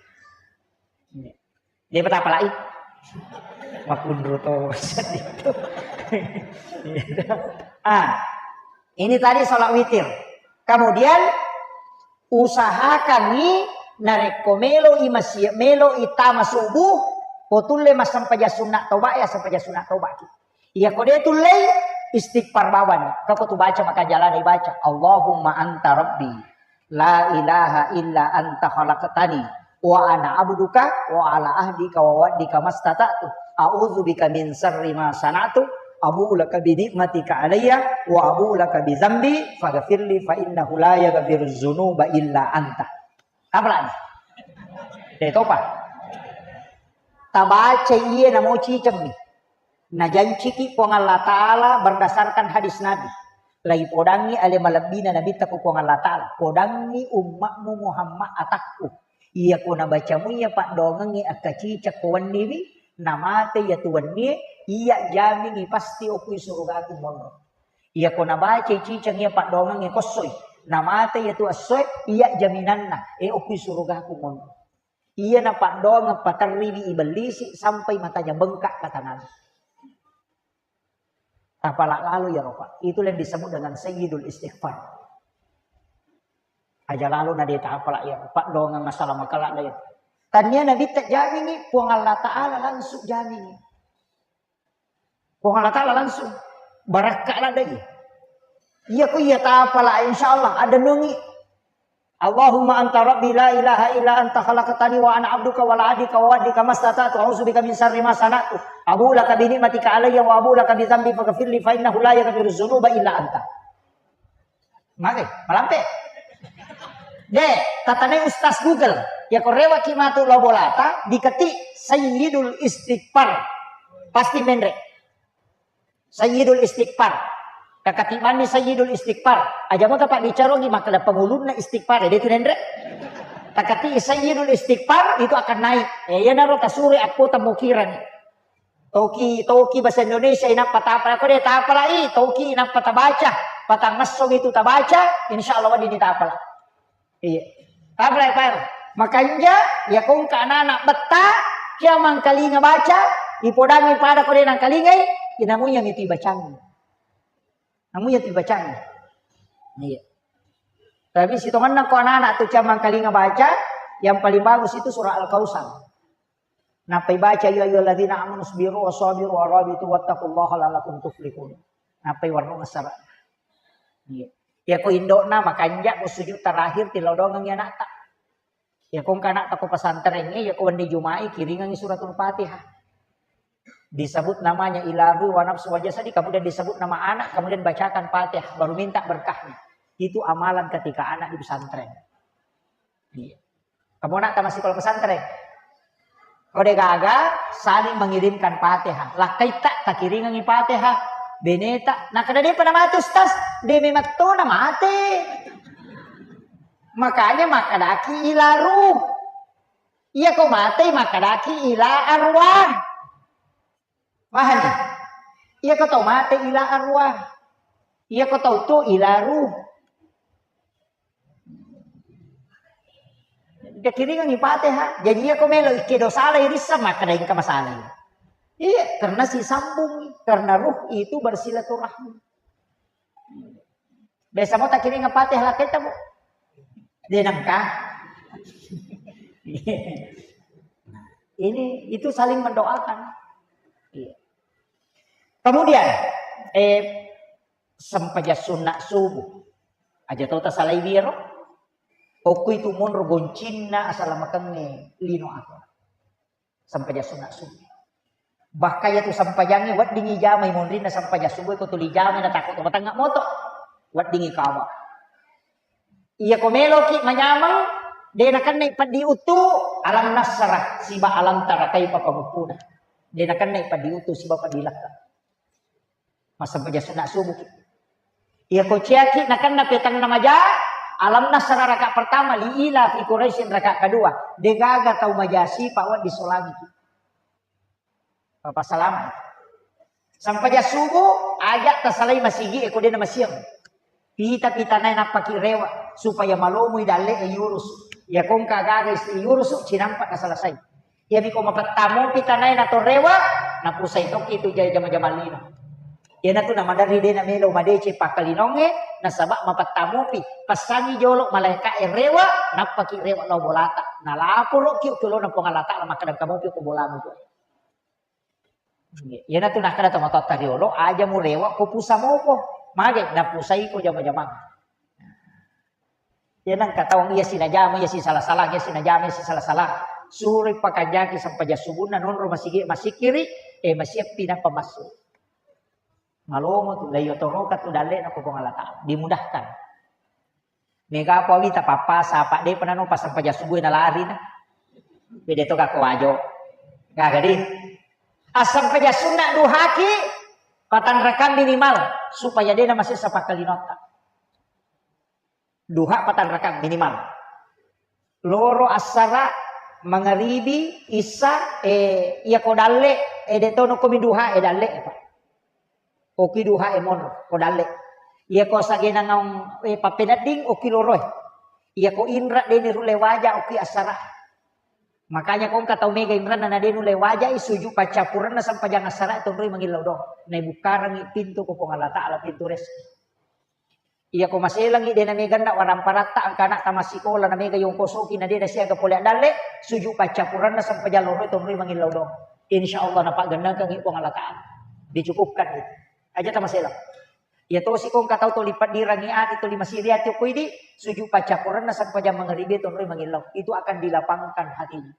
Dia betapa lagi? Makunru to. Ah, ini tadi sholat witir. Kemudian usahakan ni narekko melo i masih melo i tama subuh, potulle massempajang sunna toba ya sempajang sunna toba ki. Iya ko de tullei istighfar bawang. Kako tu baca maka jalani baca. Allahumma anta rabbi. La ilaha illa anta khalaqtani. Wa ana abduka wa ala ahdika wa wa'dika mastata'tu. A'udzu bika min syarri ma sana'tu. Abu'u laka bi ni'matika alayya wa abu'u laka bi dzambi faghfirli fa innahu la yaghfiruz dzunuba illa anta. Apa lagi? De topa. Tabaca iye namo cicemmi. Najanciki Puang Allah Ta'ala berdasarkan hadis Nabi. Laipodangngi ale malebbina Nabitta ku Puang Allah Ta'ala. Podangngi ummatmu Muhammad atakku. Iya ko nabacamu iya paddoangengngi akkaciceng ko wenniwi, namate iya tu wennie, iya jamingi pasti okui surugaku monro. Iya ko nabacai ciceng iya paddoangengnge kossoi, namate iya tu essoe, iya jaminanna, e okui surugaku monro. Iya napaddoangeng paterriwi ibellisi sampai matanya bengkak kata Nabi. Tapala lalo iyaro, Pak. Itulah yang disebut dengan sayyidul istighfar. Aja lalo na de tapala iyaro, paddoangeng masalah makala da iyaro. Tania Nabi tak jamingi, Puang Allah Ta'ala langsung jamingi. Puang Allah Ta'ala langsung barakka ladai. Iya ko iya tapala, insya Allah ada nungi. Allahumma anta rabbi la ilaha illa anta khalaqtani wa ana abduka wa la adika wa waddika mastata'tu a'udzu bika min syarri ma sana'tu. Abu laka bi ni'matika alayya wa abu laka bi dzambi faghfirli fa innahu la yaghfiru dzunuba illa anta. Mage, malampe. De, tatanai Ustaz Google. Ya ko rewaki matu lao bolata, diketik Sayyidul Istighfar. Pasti menre. Sayyidul Istighfar. Kakatibanni Sayyidul Istighfar. Aja moto pabbicarongi makkeda pangulunna istighfar, de tu nenre. Takati Sayyidul Istighfar itu akan naik. Eh, iyanaro tasure appo temmukirani. Toki, toki bahasa Indonesia inappa tapala, ko de tapala i, toki inappa tabaca, patangngesso itu tabaca, insya Allah wedding tapala. Iya. Tapala, Pak. Makanja, ya kongka anak-anak betta, kia mangkalinga baca, ipodangi pada ko de nangkalingai, inamunya mitu ibacangi. Namunya tu ibacangi. Iya. Tapi sitongenna ko anak-anak tu kia mangkalinga baca, yang paling bagus itu surah Al-Kausar. Nappai baca, "Ya ayyuhalladzina amanu isbiru wasabiru warabitu wattaqullaha la'allakum tuflihun." Nappai warnung asara. Iya. Ya ko indokna makanja ko sujud terakhir tilodongengi anakta. Ya ko engka anakta ko pesantrengnge, ya ko wenni Juma'i kiringengi suratul Fatihah. Disebut namanya ila ruhi wa nafsi wa jasadi, kemudian disebut nama anak, kemudian bacakan Fatihah, baru minta berkahnya. Itu amalan ketika anak di pesantren. Iya. Kamu anak masih kalau pesantren. Kode gaga saling mengirimkan Fatihah. Lakkaitta takiringengi Fatihah. Beneta. Nah, kada dia pernah mati, Ustaz. Dia memang tuh mati. Makanya makadaki ila ruh. Iya ko mati makadaki ila arwah. Paham? Iya ko tau mati ila arwah. Iya ko tau tu ila ruh. Dikiringengi Fatihah. Jadi iya ko melo ikkedo salah irissa maka ada engka masalah. Iya, karena si sambung, karena ruh itu bersilaturahmi. Biasa mau takiringa Fatihah lah kita, Bu. Dia nangka. Ini itu saling mendoakan. Iya. Kemudian, eh, sempajang sunna subuh. Aja tau tasalai wiro. Okku itu monro goncinna asalamakenge lino aku. Sempajang sunna subuh. Bahkan ya tu sempajangi weddingi jamai monrinna sempajang subuh ko tuli jamai na takut matangga moto. Weddingi kawa. Iya ko meloki manyameng, de nakennai peddi utu, alam nasrah, siba alam tara kaifa pamukkuna. De nakennai peddi utu, siba peddi lakka. Massempajang sunna subuh. Iya ko ciaki nakenna petang namaja, alam nasrah raka pertama, li ila fi Quraisyin raka kedua. De gaga tau majasi pa waddi solangi. Bapak salam. Sempajang subuh, aja tasalai masigi e ko de namasiang. Pita-pita nae nappaki rewa supaya malomui dalle e yurus. Ya kongka gaga isti yurus cinampa nasalasai. Iyami ko mapettamopi tanae nato rewa, napusai tokki tu jama-jama lino. Iyanatu namaderri de namelo madeceng pakkalinongnge, nasaba mapettamopi. Passangi jolo malaeka e rewa, nappaki rewa lao bolata. Nalaporoki okko lona Puang Allah Taala makkeda kamopi ko bolamu tu. Iyanatu nakkeda tomatoatta riolo, aja murewa ko pusa mopo. Mage napusai ko jama-jama. Iya nengka taung iya sinajama, iya sisala-salang, iya sinajama, iya sisala-salang. Suroi pakanjaki sempajang subunna nonro masigi, masikiri, eh, masiappi nappa massu. Malomo tu, laiyotoroka tu dalle na ko Puang Allah Taala. Dimudahkan. Mega apa wita papa sapa de pernah no pas sempajang subuh na lari na. Bede to kako wajo. Gaga di. As sempajang sunna duhaki patang rakang minimal supaya de na masessa pakkalinota. Duha patang rakang minimal. Loro assara, mangaribi, issa, eh, iya ko dalle, eh, de tono komi duha, eh, dalle, eh, Pak. Oki duha, eh, monro, ko dalle. Iya ko sagenang, eh, pappenedding, oki loro, eh. Iya ko inra, deni rulle waja, oki assara. Makanya ko engka tau mega inranna na de nulle wajai, suju paccappurenna sempajang assara tonroi mangillau doang. Naibukkarangi pintu ko Puang Allah Taala, pintu rezeki. Iya ko maselangi de na mega na waramparatta engka anakta massikola na mega yongkosoki na de na siaga pole addalle, suju paccappurenna sempajang loroi tonroi mangillau doang. Insya Allah napaggennengkangi Puang Allah Taala. Dicukupkan itu. Aja tamaselang. Iya tosi ko engka tau toli paddirangi ati, toli masiri ati okko idi, sujud paccappurenna sempajang mangaribi tonroi mangillau. Itu akan dilapangkan hatinya.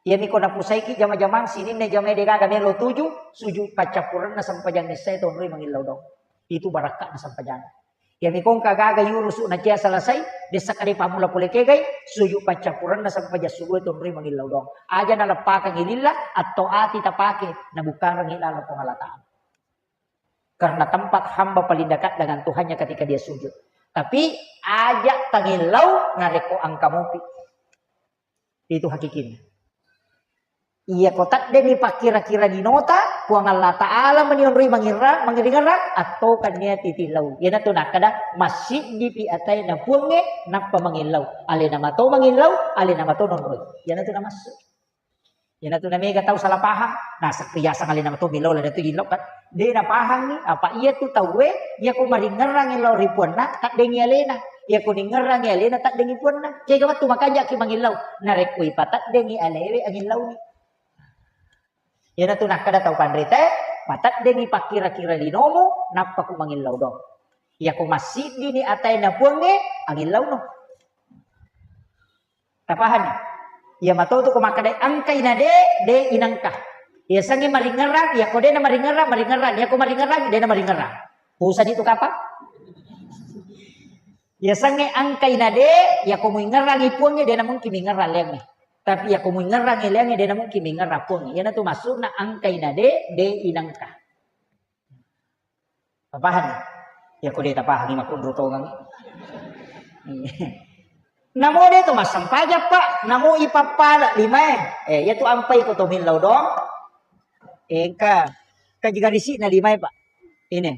Iyami ko napusaiki jama-jamang sininna jamae degaga melo tuju, sujud paccappurenna sempajang issae tonroi mangillau dong. Itu barakka'na sempajang. Iyami ko engka gaga yurusu nacia selesai, dessa kade pamula pole kegai, sujud paccappurenna sempajang subuh tonroi mangillau dong. Aja naleppakang ililla, atau ati tapake, nabukarangi laleng Puang Allah Ta'ala. Karena tempat hamba paling dekat dengan Tuhannya ketika dia sujud. Tapi aja tangillau narekko engka mopi. Itu hakikinna. Iya ko taddengi pakkira-kira dinota, Puang Allah Ta'ala meni onroi mangirra-, mangiringerra, attokannia titillau. Iyanatu nakkada, massiddipi ataena Puangnge, nappa mangillau. Alena mato mangillau, alena mato nonroi. Iyanatu namassu. Iyanatu namega tau salah paham. Nah, riaseng alena mato millau, alena tu gillau kan. De napahangi, apa iya tu tauwe, iya ko maringerrangi lao ri puanna, taddengi alena. Iya ko ningerrangi alena, taddengi puanna. Kega wettu makanjaki mangillau. Narekko ipataddengi alewe, angillauwi. Iyanatu nakkada tau panrita, pataddengi pakkira-kira linomu, nappa ku mangillau dong. Iya ko massiddini ataena Puangnge, angillauno. Tapahani? Iya matotu ko makkeda engkai na de, de inengka. Iya sengnge maringerrang, iya ko de na maringerrang, maringerrang. Iya ko maringerrang, de na maringerrang. Pusani tu kapang. Iya sengnge engkai na de, iya ko muingerrangi Puangnge, de na mungkin mingerrang leangnge. Tapi iya ko muingerrangi leangnge, de na mungkin mingerrang Puangnge. Iyanatu maksudna engkai na de, de inengka. Tapahanni? Iya ko de tapahangi makkunru tongengi. Namo de to massempajang, Pak. Namo ipappala limae. Eh, iya tu ampai ko to millau dong. Eh, engka. Kaji garisi'na limae, Pak. Ini.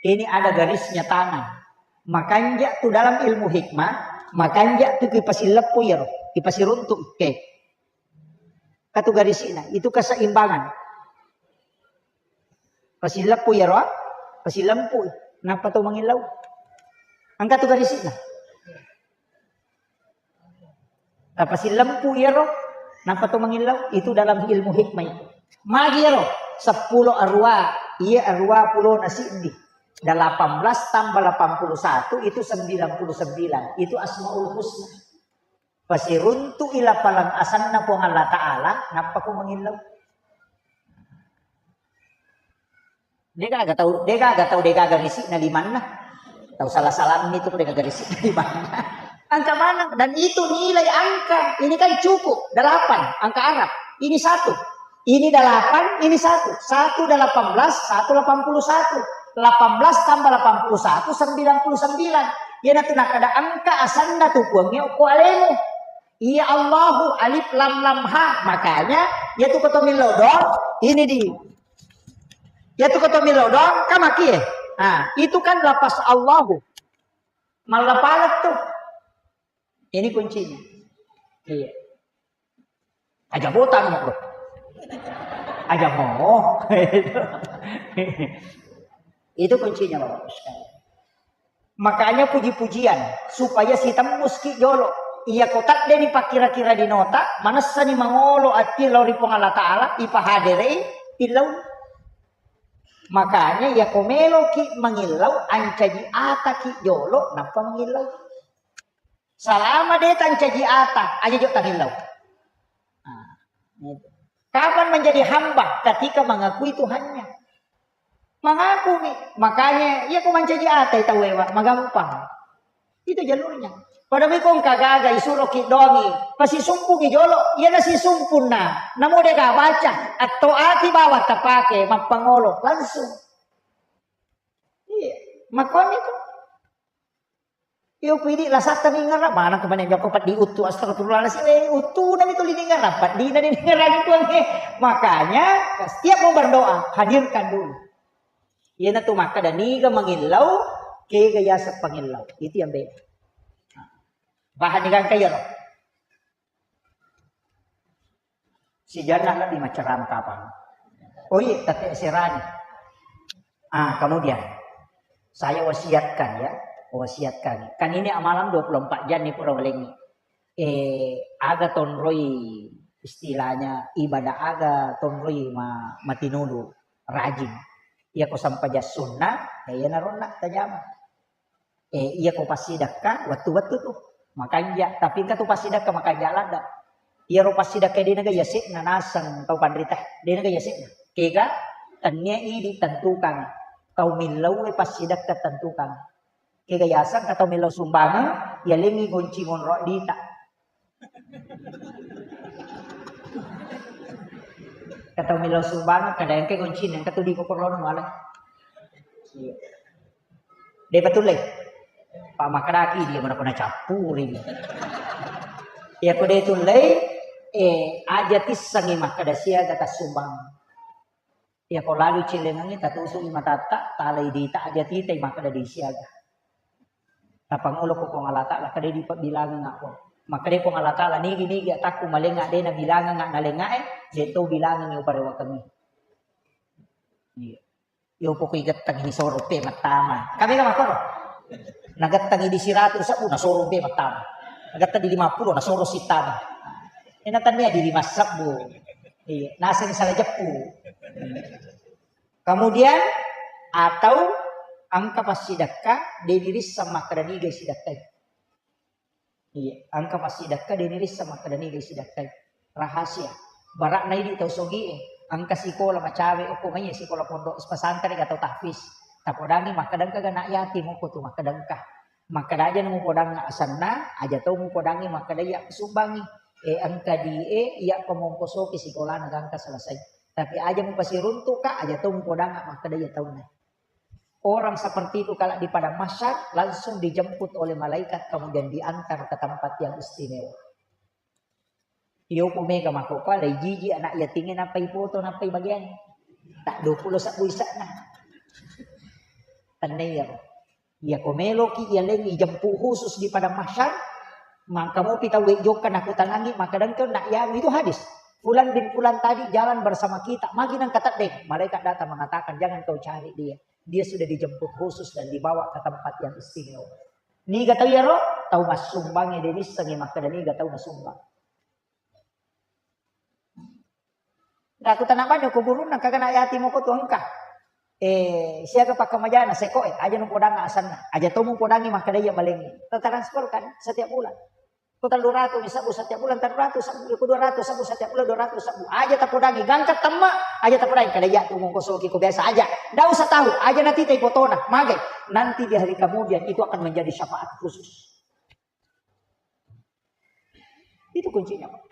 Ini ada garisnya tangan. Makanja tu dalam ilmu hikmah, makanja tu kipasilleppu iyaro, kipasiruntu. Oke. Katu garisi'na, itu keseimbangan. Pasileppu iyaro, pasilempu. Nappa to mangillau. Engka tu garisi'na. Tapasilempu iyaro, nappa to mangillau. Itu dalam ilmu hikmah itu. Magi iyaro, seppulo arwa, iya arwa pulo na siddi. Delapan belas tambah delapan puluh satu itu sembilan puluh sembilan. Itu Asmaul Husna. Pasiruntu'i lapaleng asenna Puang Allah Ta'ala, nappa ko mangillau. Degaga tau, degaga tau, degaga risi'na limanna. Tau salah-salammi tu degaga risi'na limanna. Angka maneng, dan itu nilai angka. Ini kan cukup, delapan, angka Arab. Ini satu. Ini delapan, ini satu. Satu delapan belas, satu delapan puluh satu. Delapan belas tambah delapan puluh satu, sembilan puluh sembilan. Iyanatu nakkada engka asenna tu Puangnge okko alemu. Iya Allahu, alif lam lam ha. Makanya, iyatu ko to millau doang, ini di. Iyatu ko to millau doang, kamaki eh. Nah, itu kan lafaz Allahu. Mallapaleng tu. Ini kuncinya. Iya. Aja botang mo. Aja mo. Itu kuncinya, Bapak Ibu sekalian. Makanya puji-pujian supaya sitembus ki jolo. Iya ko taddeni pakkira-kira dinota, manessani mangolo ati lao ri Puang Allah Ta'ala, ipahaderei tillau. Makanya iya ko melo ki mangillau, ancaji ata ki jolo, nappa mangillau. Salama de tancaji ata, aja jo tangillau. Nah, itu. Kapan menjadi hamba? Ketika mengakui Tuhannya. Mengakui. Makanya, iya ko mancaji ata tau ewa, magampang. Itu jalurnya. Pada miko engka gaga isuro ki doangi, pasisumpungi jolo, iya nasisumpunna. Namo de ga baca, atau ati bawa tapake, mappangolo, langsung. Iya, makanya itu. Iyo, pidi lasatta ningerang, mana kemana joko peddi uttu, astagfirullahaladzim, eh, uttu nami tuli ningerang, peddi na ningerang itu, eh. Makanya, setiap mau berdoa, hadirkan dulu. Iya na tu maka dan niga mangillau, kega yasa pangillau. Itu yang beda. Paham ni kan kaya, no? Sijanna lebbi maccarama kapang. Oh iya, tette serani. Ah, kemudian saya wasiatkan ya, wasiatkan. Kan ini amalan dua puluh empat jam nih pura welengi. Eh, aga tonroi istilahnya ibadah aga tonroi ma, matinulu rajin. Iya ko sempajang sunna, ya iya naronna tajama. Eh, iya ko passidekka, wettu-wettu tu. Makanja, tapi engka tu passidekka makanja ladda. Iya ro passidekka de naga yasekna naseng tau panrita, de naga yasekna. Kega, tennia idi tentukan. Tau millau passidekka tentukan. Kega yaseng ka tau millau sumbangeng, yalengi gonci monro dita. Kata melo sumbang, kada engka goncina, engka tu di kokorona malah. Iya. De betul le. Pak makadaki dia mana pernah campuri. Ya ko de tullei, eh, aja tissangi makkada siaga tasumbang. Ya ko lalu cilengangi tatusu matatta, talai dita aja titai makkada di siaga. Tapangolo ko Puang Allah Ta'ala, kada dipabbilangeng ako. Makkeda Puang Allah Ta'ala, nigi-nigi atakku malenga de nabilangeng nalengae, de to bilangeng uparewakengi. Iya. Yo pokoi gettang ini soro pe mattama. Kami kan makoro. Nagettang di siratu sabu nasoro pe mattama. Nagettang di lima puluh nasoro sitama. Ena tania di lima sabu. Iya, naseng salah jeppu. Kemudian, atau engka passidekka, de dirisseng makkeda niga sidekkai. Iya, engka passidekka, de dirisseng makkeda niga sidekkai. Rahasia. Bara'na idi tau sogie, engka sikola macawe, okko maiya sikola pondok pesantren atau tahfiz. Tapodangi makkeda engka ga anak yatim, okko tu makkeda engka. Makkeda aja mupodang asenna, aja to mupodangi makkeda iya sumbangi. Eh, engka di e, iya pamongkosoki sikolana gangka selesai. Tapi aja mupasiruntuka, aja to mupodanga makkeda iya taunna. Orang seperti itu kalau di padang mahsyar langsung dijemput oleh malaikat kemudian diantar ke tempat yang istimewa. Iyo ko mega mako pa, lai jiji anak yatingnge nappai foto, nappai bagian. Tak dua puluh sabbu isakna. Tandai ya. Iya ko meloki iya leng ijemput khusus di padang mahsyar, maka mopi tau jokka nakutanangi, maka dengke nak ya itu hadis. Fulan bin Fulan tadi jalan bersama kita, magi nang katedde, malaikat datang mengatakan, "Jangan kau cari dia. Dia sudah dijemput khusus dan dibawa ke tempat yang istimewa." Niga tau iyaro? Tau massumbangnge de nissengngi makkeda niga tau nasumbang. Aku tanah banyak kuburunna kagana yatim ko tu engka. Eh, siaga pakkamajana seko e, aja nu podang asanna. Aja to mupodangi makkeda iya malengi. Transfer kan setiap bulan. Ko tellu ratu ni sabbu setiap bulan, tellu ratu sabbu, ko dua ratu sabbu setiap bulan, dua ratu sabbu. Aja tapodangi, gangka temma, aja tapodangi. Kada iya tu mongkosoki ko biasa aja. Ndak usah tahu, aja nanti tai fotona, magai. Nanti di hari kemudian itu akan menjadi syafaat khusus. Itu kuncinya, Pak.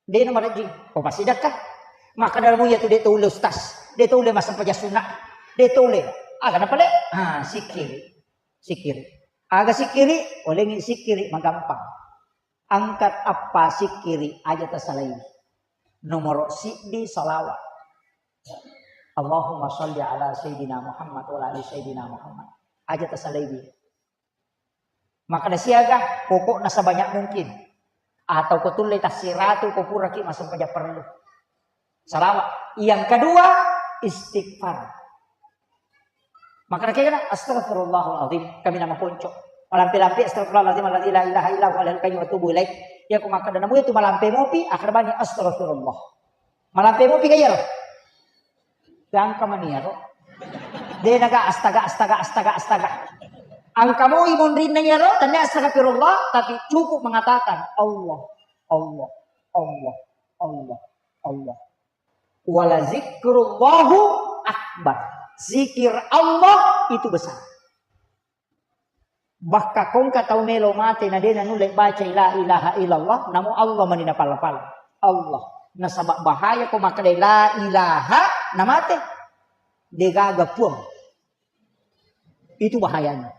De na marejjing, oh, pasti dakka. Maka dalam iya tu de tole ustaz, de tole massempajang sunna, de tole. Aga napale? Ah, sikiri. Sikiri. Aga sikiri? Olengi sikiri magampang. Angkat apa sikiri aja tasalai. Nomor siddi salawat. Allahumma salli ala Sayyidina Muhammad wa ala ali Sayyidina Muhammad. Aja tasalai. Makkeda siaga, pokokna sebanyak mungkin. Atau ko tulle tassiratu ko puraki massempajang parellu. Salawat. Yang kedua, istighfar. Makkeda kegana, "Astagfirullahaladzim." Kami nama ponco. Malampe-lampe, "Astagfirullahaladzim alladzi la ilaha illa huwa al hayyul qayyum wa atubu ilaih." Ya, ko makkeda namu itu malampe mopi, akhir bani, "Astagfirullah." Malampe mopi kaya ro. Gangka mani iyaro. De naga astaga, astaga, astaga, astaga. Angka moi monrinna iyaro, tanya astagfirullah, tapi cukup mengatakan Allah, Allah, Allah, Allah, Allah. Wala zikrullahu akbar. Zikir Allah itu besar. Bakka kongka tau melo mate na de nanulle bacai la ilaha illallah, namo Allah mani napala-pala. Allah. Nasaba bahaya ko makkeda la ilaha namate. Degaga puang. Itu bahayanya.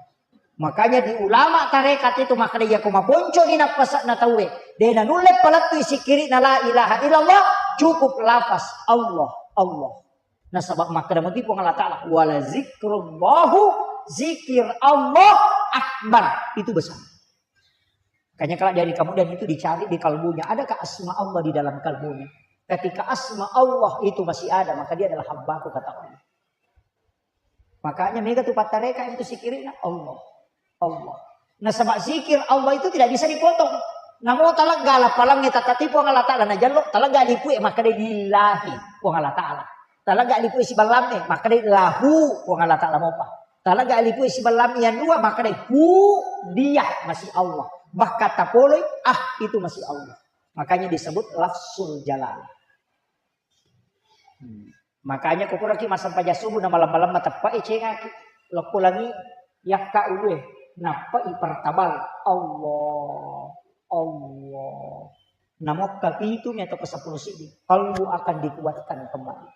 Makanya di ulama tarekat itu makkeda iya ko maponco ni nappasakna tauwe. De nanulle palettui sikirina la ilaha illallah, cukup lafaz Allah, Allah. Nasaba makkeda mati Puang Allah Ta'ala, "Wala zikrullahu, zikir Allah akbar." Itu besar. Makanya kalau dari kemudian itu dicari di kalbunya, adakah asma Allah di dalam kalbunya? Ketika asma Allah itu masih ada, maka dia adalah hambaku, kata Allah. Makanya mega tu pattareka itu sikirina Allah. Allah. Nasaba zikir Allah itu tidak bisa dipotong. Namo talegga lapalangnya tatati Puang Allah Ta'ala najallo, talegga lipue makkeda lillahi Puang Allah Ta'ala. Talaga lipu siballamme, makkedai lahu Puang Allah Ta'ala mopa. Talaga lipu siballamme yang dua, makkedai hu, dia masih Allah. Bahkan tapoloi, ah, itu masih Allah. Makanya disebut lafzul jalalah. Hmm. Makanya ko puraki massempajang subuh na malam-malam mateppa e cengaki. Lokko langi yakka ulue. Nappa i pertabal. Allah. Allah. Namokka pitu mi atau ke sepuluh sidi. Kalbu akan dikuatkan kembali.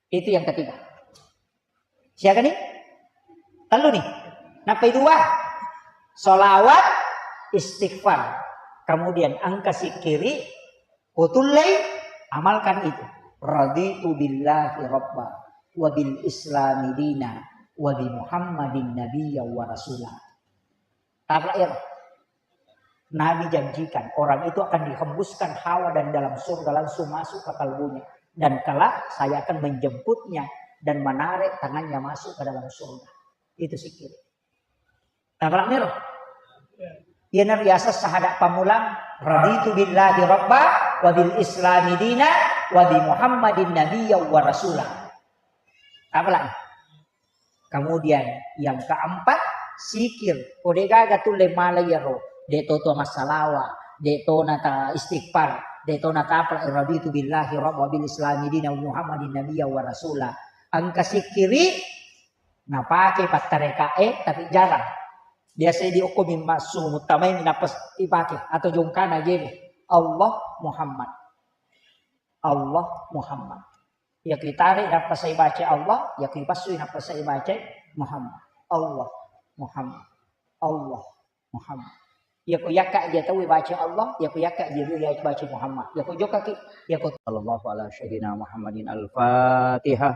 Itu yang ketiga. Siaga nih? Tellu nih. Nappai dua. Salawat, istighfar. Kemudian engka sikkiri, kutullei, amalkan itu. Raditu billahi rabba, wa bil islami dina, wa bi Muhammadin nabiyya wa rasula. Apa ya? Nabi janjikan, orang itu akan dihembuskan hawa dan dalam surga langsung masuk ke kalbunya. Dan kelak saya akan menjemputnya dan menarik tangannya masuk ke dalam surga. Itu sikkiri. Nah, kalau mero. Iyana riaseng sahada pamulang, raditu billahi rabba, wa bil islami dina, wa bi Muhammadin nabiyya wa rasula. Apa lagi? Kemudian yang keempat, zikir. Ko de gaga tulle mala iyaro, de to to massalawa, de to nata istighfar, de to nata apa, raditu billahi rabba, bil islami dina, wa Muhammadin nabiyya wa rasula. Engka sikkiri napake pattarekae, tapi jarang. Biasa di okko mimma sumu muttamai nappas ipake atau jongkana gini. Allah Muhammad. Allah Muhammad. Iya ku itare nappa sai baca Allah, iya ku ipassui nappa sai baca Muhammad. Allah, Muhammad, Allah, Muhammad. Iya ku yakka dia tahu baca Allah, iya ku yakka dia dulu ya baca Muhammad. Iya ku jokaki, iya ku sallallahu ala sayyidina Muhammadin al-Fatihah.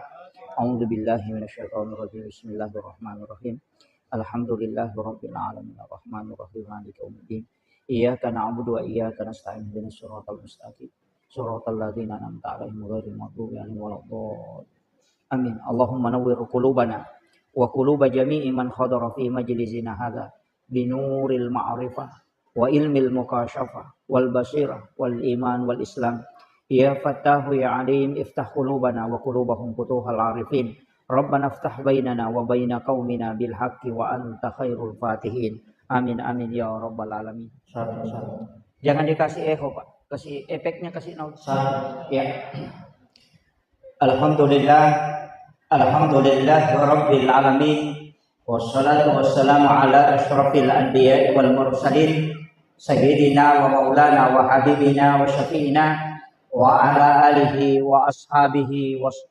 A'udzu billahi minasyaitonir rajim. Bismillahirrahmanirrahim. Alhamdulillahi rabbil alamin. Arrahmanirrahim. Maliki yaumiddin. Iyyaka na'budu wa iyyaka nasta'in. Ihdinas siratal mustaqim. Siratal ladzina an'amta 'alaihim ghairil maghdubi 'alaihim waladdallin. Amin. Allahumma nawwir qulubana wa quluba jami'i man hadara fi majlisina hadza binuril ma'rifah wa ilmil mukasyafah wal basirah wal iman wal islam. Ya Fattahu ya Alim, iftah qulubana wa qulubahum futuhal arifin. Rabbana iftah bainana wa baina qaumina bil haqqi wa anta khairul fatihin. Amin, amin, ya rabbal alamin. Salam, salam. Jangan dikasih echo, Pak. Kasih efeknya, kasih nol. Salam. Ya. Alhamdulillah. Alhamdulillah rabbil alamin. Wassalatu wassalamu ala asyrafil anbiya'i wal mursalin, sayyidina wa maulana wa habibina wa syafi'ina wa ala alihi wa ashabihi wa s-,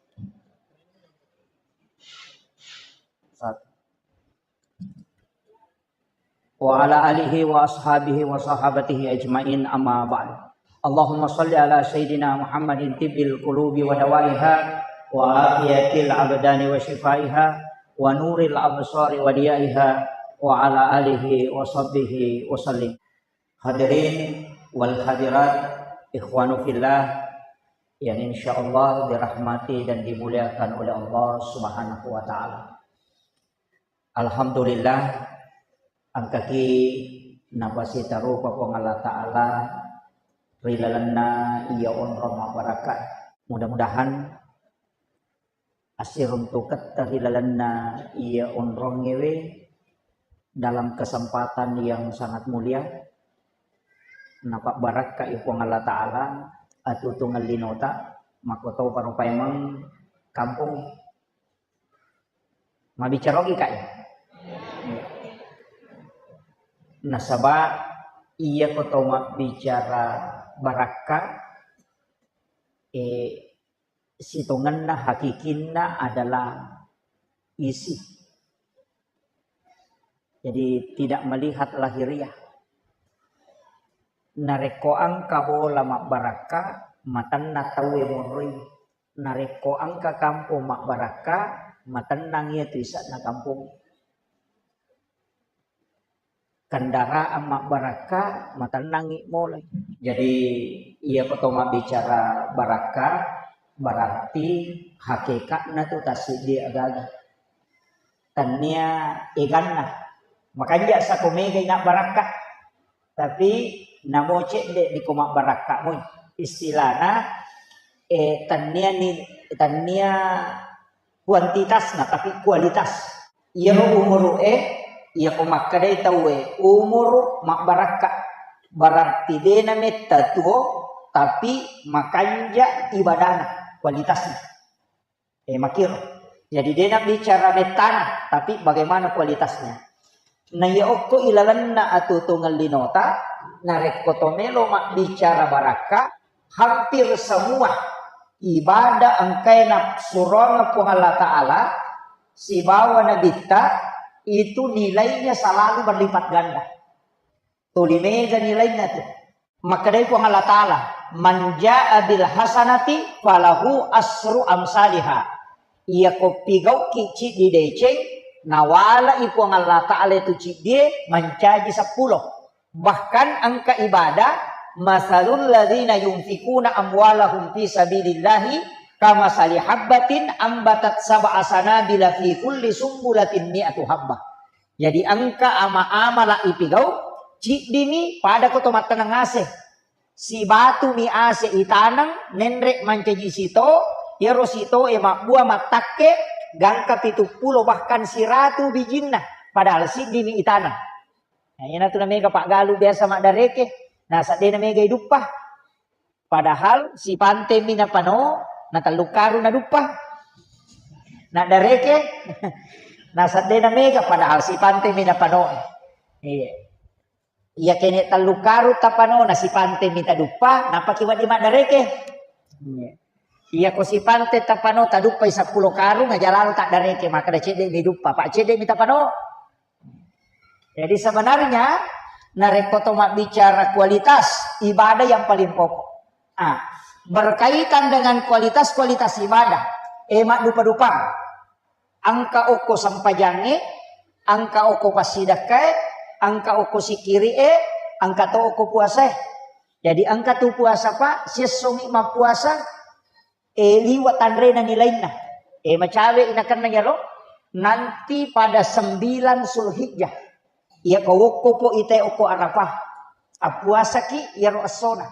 wa ala alihi wa ashabihi wa sahabatihi ajma'in, amma ba'd. Allahumma salli ala sayyidina Muhammadin tibbil qulubi wa dawaiha wa afiyatil abdani wa shifaiha wa nuril absari wa diyaiha wa ala alihi wa sahbihi wa sallim. Hadirin wal hadirat, ikhwanu fillah yang insyaallah dirahmati dan dimuliakan oleh Allah Subhanahu wa taala. Alhamdulillah, engkaki napasitarupa Puang Allah Ta'ala ri lalenna iya onrong mabbarakka. Mudah-mudahan assiruntuketta ri lalenna iya onrongngewe dalam kesempatan yang sangat mulia, napabbarakkai Puang Allah Ta'ala atutungeng linota, makkotoparo paimeng kampong. Mabbicara ogi, Kak, ya? Nasaba iya ko to mabbicara barakka, eh, sitongenna hakikinna adalah isi. Jadi tidak melihat lahiriah. Narekko engka bola mabbarakka, matenna tauwe monroi. Narekko engka kampong mabbarakka, matennang iya tu ise'na kampong. Kendaraan mabbarakka, matennangngi molai. Jadi, iya ko to mabbicara barakka, berarti hakekatna tu tassiddi agaga. Tennia eganna. Makanja sako megai na barakka. Tapi namo cedde di ko mabbarakka moi. Istilahna, eh, tannia ni, tannia kuantitasna, tapi kualitas. Iyaro umuru'e, iyako makkedai tauwe, umuru mabbarakka. Berarti de nametta tuo, tapi makanja ibadana, kualitasna. Eh, makiro. Jadi, de nabbicara mettana, tapi bagaimana kualitasnya. Na iya okko ilalenna atuo-tuongeng linota, narekko to melo mabbicara barakka, hampir semua ibadah engkae nasuroang Puang Allah Ta'ala sibawa Nabitta, itu nilainya selalu berlipat ganda. Tuli mega nilainna tu. Makkedai Puang Allah Ta'ala, "Man jaa bil hasanati falahu asru amsaliha." Iyako pigauki ciddi deceng, nawalai Puang Allah Ta'ala itu ciddie mancaji seppulo. Bahkan engka ibadah, "Masalul ladzina yunfikuna amwalahum fi sabilillahi kamasali habbatin ambatat sab'a sanabila fi kulli sumbulatin mi'atu habbah." Jadi engka ama-amala ipigau, ciddimi pada ko to mattaneng ase. Sibatumi ase itaneng, nenre mancaji sito, iyaro sitoe mabbua mattakke, gangka pitu pulo bahkan siratu bijinna, padahal siddimi itaneng. Nah, iyanatu namega paggalu biasa maddareke, nasaba de namega iduppa. Padahal sipantemi napano, na tellu karung naduppa. Naddareke, nasaba de namega, padahal sipantemi napano. Iya. Iya kene tellu karung tapano, na sipantemi taduppa, napaki wedding maddareke. Iya. Iyako sipante tapano taduppai seppulo karung, aja lalo taddareke, makkeda cedde mi duppa, pa cedde mi tapano. Jadi sebenarnya, narekko to mabbicara kualitas ibadah yang paling pokok. Ah, berkaitan dengan kualitas-kualitas ibadah, eh, maddupa-dupang. Engka okko sempajangnge, engka okko passidakkae, engka okko sikkiri'e, engka to okko puasae. Jadi engka tu puasa, Pak, siessongi mappuasa, eh, liwa tanrena nilainna. Eh, macawe inakenna yaro, nanti pada sembilan Zulhijjah. Iya ko wokko po ite okko Arafah. Appuasaki yaro essona.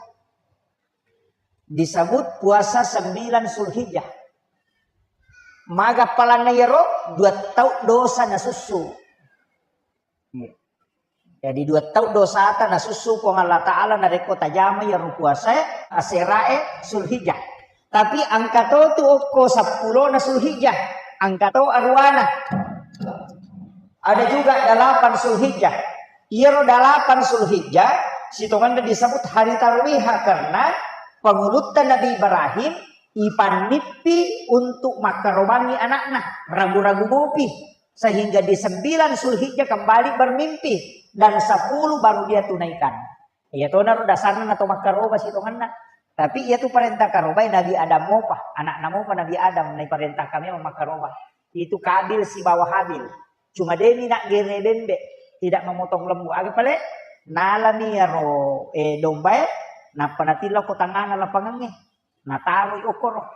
Disebut puasa sembilan Zulhijjah. Maga palanna yaro, dua tau dosa nasussu. Jadi dua tau dosata nasussu Puang Allah Ta'ala narekko tajama iyaro puasae, aserae Zulhijjah. Tapi engka to tu okko seppulona Zulhijjah, engka to aruwana. Ada juga dalapan Zulhijjah. Iyaro dalapan Zulhijjah, sitongenna disebut hari tarwiha karena pangulutta Nabi Ibrahim ipannippi untuk makkarobangi anakna, ragu-ragu mopi. Sehingga di sembilan Zulhijjah kembali bermimpi dan sepuluh baru dia tunaikan. Iya tonaro dasarna nato makkaroba sitongenna. Tapi iya tu parenta karobai Nabi Adam mopa, anakna mopa Nabi Adam naiparentahkan memang makkaroba. Itu Kabil sibawa Habil. Cuma demi nak gere bembe, tidak memotong lembu. Aga pale? Nalami iyaro, eh, dombae, nappa natillau ko tangngana lapangengnge. Nataroi okkoro.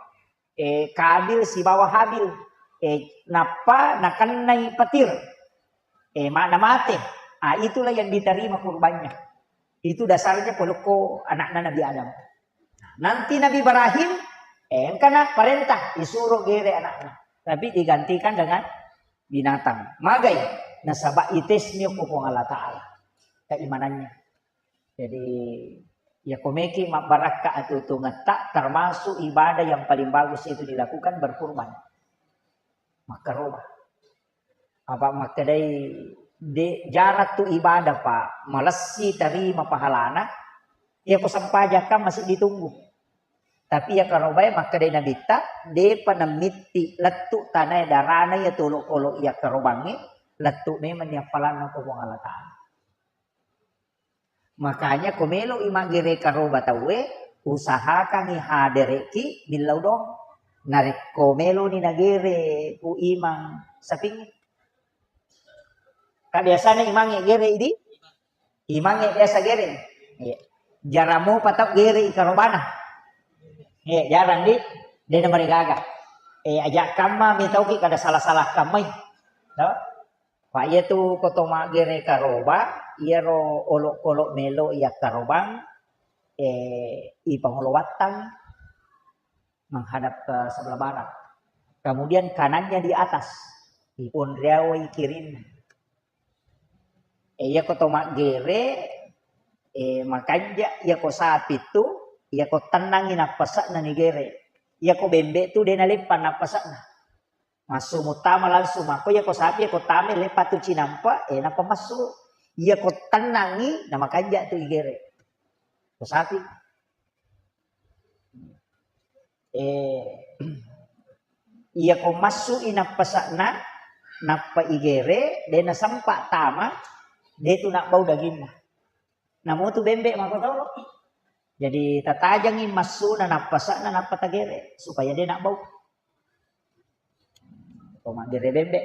Eh, Kabil sibawa Habil. Eh, nappa nakennai petir. Eh, ma-, namate. Ah, itulah yang diterima kurbannya. Itu dasarnya polokko anakna Nabi Adam. Nanti Nabi Ibrahim, eh, engkana parentah, disuruh gere anakna. Tapi digantikan dengan binatang. Magai, nasaba itesmi ko Puang Allah Ta'ala keimanannya. Jadi, ya komeki mabbarakka atuo-tuongetta, termasuk ibadah yang paling bagus itu dilakukan berkurban. Makkaroba. Apa makkedai, de, jarang tu ibadah, Pak, malessi tarima pahalana, iya ko sempajakkan masih ditunggu. Tapi iya karobae makkedai Nabitta, depa namitti lettu tanae darana iya tolo-kolo iya karobangnge, lettu memang ni appalanna ko Puang Allah Ta'ala. Makanya ko melo'i maggere karoba tauwe, usahakangngi hadere'ki millau doang. Narekko meloni nagere ku imang sapingnge. Ka biasana imangnge gere idi? Imangnge biasa gere. Iya. Jarang mopa tau gere i karobana. Iya, jarang di. Dena marigaga. Eh, aja kamma mitauki kada salah-salah kammai. No? Pa iyatu ko to maggere karoba, iyaro olokolo melo iya karobang, eh, ipangolo wattang. menghadap ke sebelah barat. Kemudian kanannya di atas, diponriawai kirinna. Eh, iyako to maggere, eh, makanja, iyako sapi tu, iyako tennangi nappase'na nigere. Iyako bembe tu de naleppa nappase'na. Massu muttama langsung, makko iyako sapi, iyako tame leppa tu cinampa, eh, nappa massu. Iyako tennangi, na makanja tu igere. Ko sapi. Eh, iyako massu i nappase'na, nappa igere, de nasempa tama, de tu nabbau daginna. Namo tu bembe makotoro. Jadi tatajangi massuna nappase'na, nappa tagere, supaya de nabbau. Ko maggere bembe.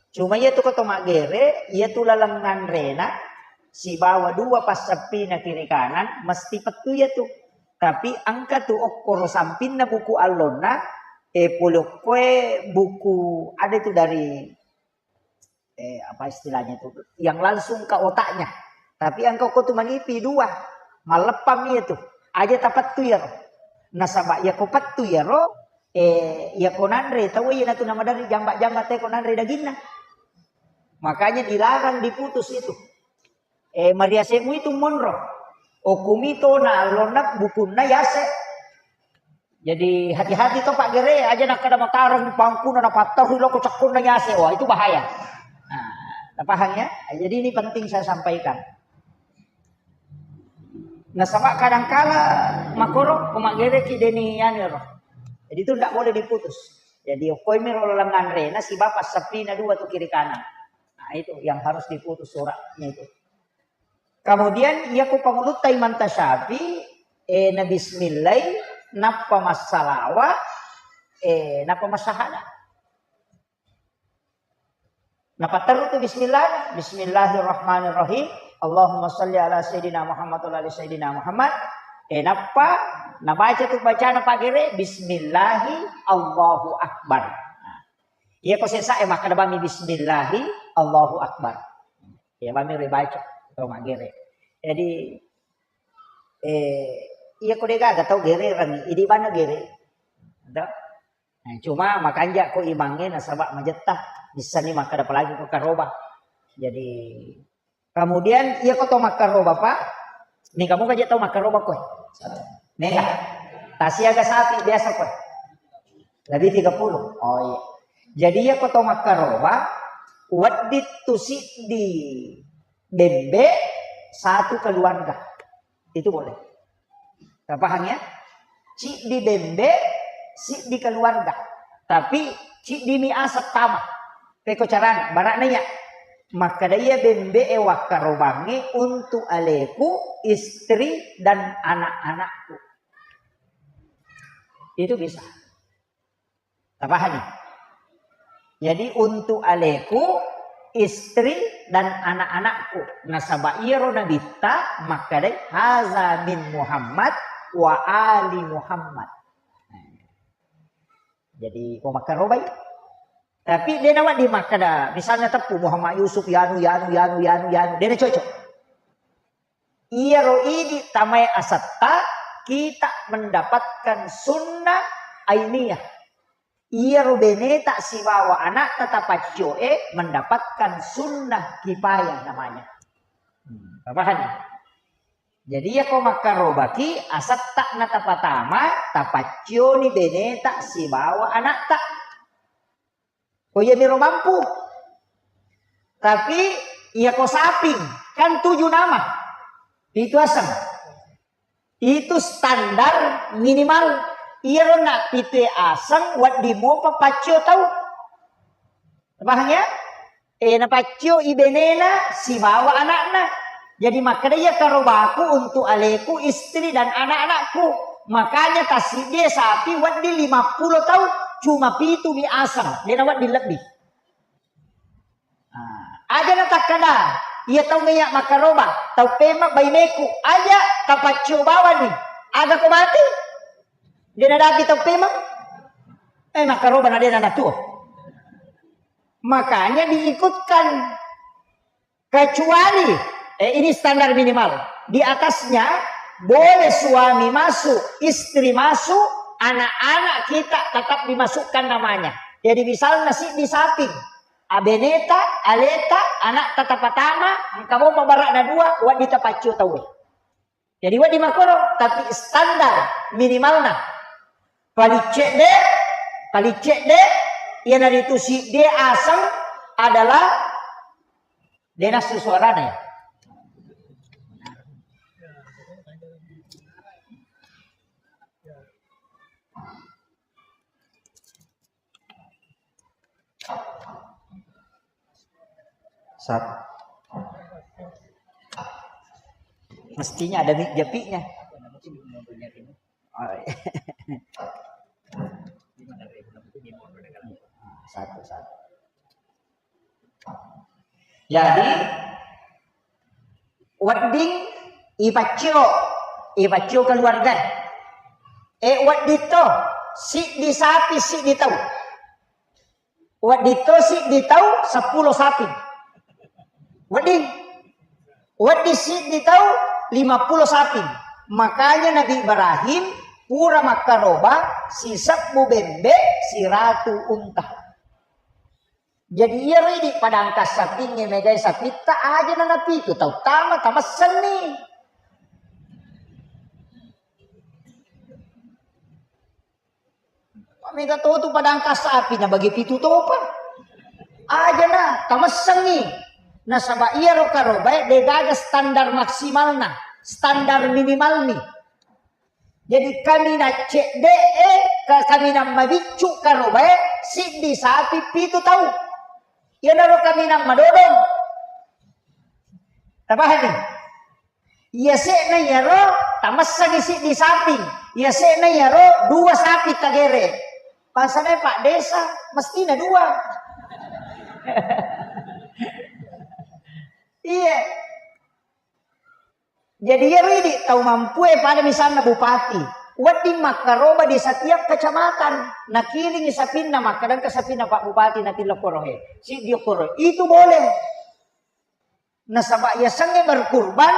Cuma iyatu ko to maggere, iyatu laleng nganrena sibawa dua passeppina kiri kanan mesti pettu iyatu. Tapi engka tu okkoro sampinna buku allonna, eh, pole okkoe buku ada tu dari, eh, apa istilahnya itu, yang langsung ke otaknya. Tapi engka ko tu manipi dua, malleppang iyatu. Aja tapettu iyaro. Nasaba iyako pettu iyaro, eh, iyako nanre tau iyanatu namaderri jamba-jamba teko nanre daginna. Makanya dilarang diputus itu. Eh, mariase'mu itu monro. Okumi tona allonna bukunna yase. Jadi hati-hati to Pak Gere, aja nakkeda matareng pangkuna napatterru loko cekkonna yase. Wah, itu bahaya. Nah, paham ya? Jadi ini penting saya sampaikan. Nasaba kadangkala makoro ko maggereki deni anu ro. Jadi itu ndak boleh diputus. Jadi okkoimi ro laleng anrena sibawa passepina dua tu kiri kanan. Nah, itu yang harus diputus suratnya itu. Kemudian iyako pangulutta Imam Tasyafi, eh, na bismillai, nappa massalawa, eh, nappa massahada. Napatteru tu bismillah, bismillahirrahmanirrahim. Allahumma salli ala sayyidina Muhammad wa ala ali sayyidina Muhammad. Eh, nappa nabaca tu bacana Pak Gere, bismillahi Allahu Akbar. Nah, iyako sesa e makkeda bami bismillahi Allahu Akbar. Iya bami ribaca atau maggere. Jadi, eh, iyako degaga tau gere rangi, idi bana gere. Ada. Nah, cuma makanja ko imangnge nasaba majetta, bissani makkeda apalagi ko karoba. Jadi, kemudian iyako to makkaroba, Pak, ni kamu kaje tau makkaroba koe. Mega. Tasiaga sapi biasa koe. Lebih tiga puluh. Oh iya. Jadi iyako to makkaroba, wedding tu siddi bembe satu keluarga. Itu boleh. Kita paham ya? Ciddi bembe, siddi keluarga. Tapi ciddi mi aseng tama. Peko carana, bara'na iya. Makkeda iya bembe e wakkarobangnge untuk aleku, istri, dan anak-anakku. Itu bisa. Tapahami? Jadi untuk aleku, istri, dan anak-anakku. Nasaba iyaro nabitta makkedai, "Haza min Muhammad wa ali Muhammad." Jadi ko makkarobai. Tapi de nawedding makkeda, misalnya teppu Muhammad Yusuf, yanu, yanu, yanu, yanu, yanu. De nacocok. Iyaro idi tamae asetta, kita mendapatkan sunnah ainiyah. Iyaro beneta sibawa anakta tapaccoe mendapatkan sunnah kifayah namanya. Hmm, paham? Jadi iyako makkarobaki asetta na tapatama, tapaccioni beneta sibawa anakta. Ko iyamiro mampu. Tapi iyako saping, kan tujuh nama. Pitu aseng. Itu standar minimal. Iyaro na pitue aseng wedding mopa paccio tau. Paham ya? Eh, napaccio i benena sibawa anakna. Jadi makkeda iya karobaku untuk aleku, istri dan anak-anakku. Makanya tasiddi sapi wedding lima puluh tau, cuma pitu mi aseng, de nawedding lebbi. Ah, aja natakkeda, iya tau meya makkaroba, tau pema baineku, aja tapaccio bawani. Aga ko mati? De nadaki tau pema? Eh, makkaroba na de nanatuo. Makanya diikutkan. Kecuali, eh, ini standar minimal. Di atasnya boleh suami masuk, istri masuk, Anak-anak kita tetap dimasukkan namanya. Jadi misalnya siddi saping, abeneta, aleta, anak tetap pertama, engka mau mabarak na dua, waddi tapaccio tau. Jadi wedding makkoro, tapi standar minimalna. Paling cedde, paling cedde, iyanaritu siddi aseng adalah denas suarana ya. Satu. Mestinya ada mi-, japinya. Oh, iya. Satu, satu. Jadi, wedding ipaccio, ipaccio keluarga. E, wedding to, siddi sapi, siddi tau. Wedding to, siddi tau, seppulo sapi. Wedding. Wedding siddi tau, lima pulo sapi. Makanya Nabi Ibrahim pura makkaroba sisebbu bembe, siratu unta. Jadi iyaro idi padangka sapingnge megai sapitta aja nanapitu tau tama tamessenni. Mega to tu padangka sapi na bagi pitu topa. Aja na tamessenni. Nasaba iyaro karobae degaga standar maksimalna, standar minimalni. Jadi kaminang cedde'e, ka-, kaminang mabiccu karobae, siddi sapi pitu tau. Iyanaro kaminang madodong. Tapahami? Iyase'na iyaro, tamassangi siddi sapi. Iyase'na iyaro, dua sapi tagere. Bangsana Pak Desa, mestina dua. Iya. Jadi iyaro idi tau mampue pada misalna bupati, wedding makkaroba di setiap kecamatan. Nakiringi sapinna, makkadangka sapinna Pak Bupati natillo korohe, siddi koro. Itu boleh. Nasaba yasengnge berkurban,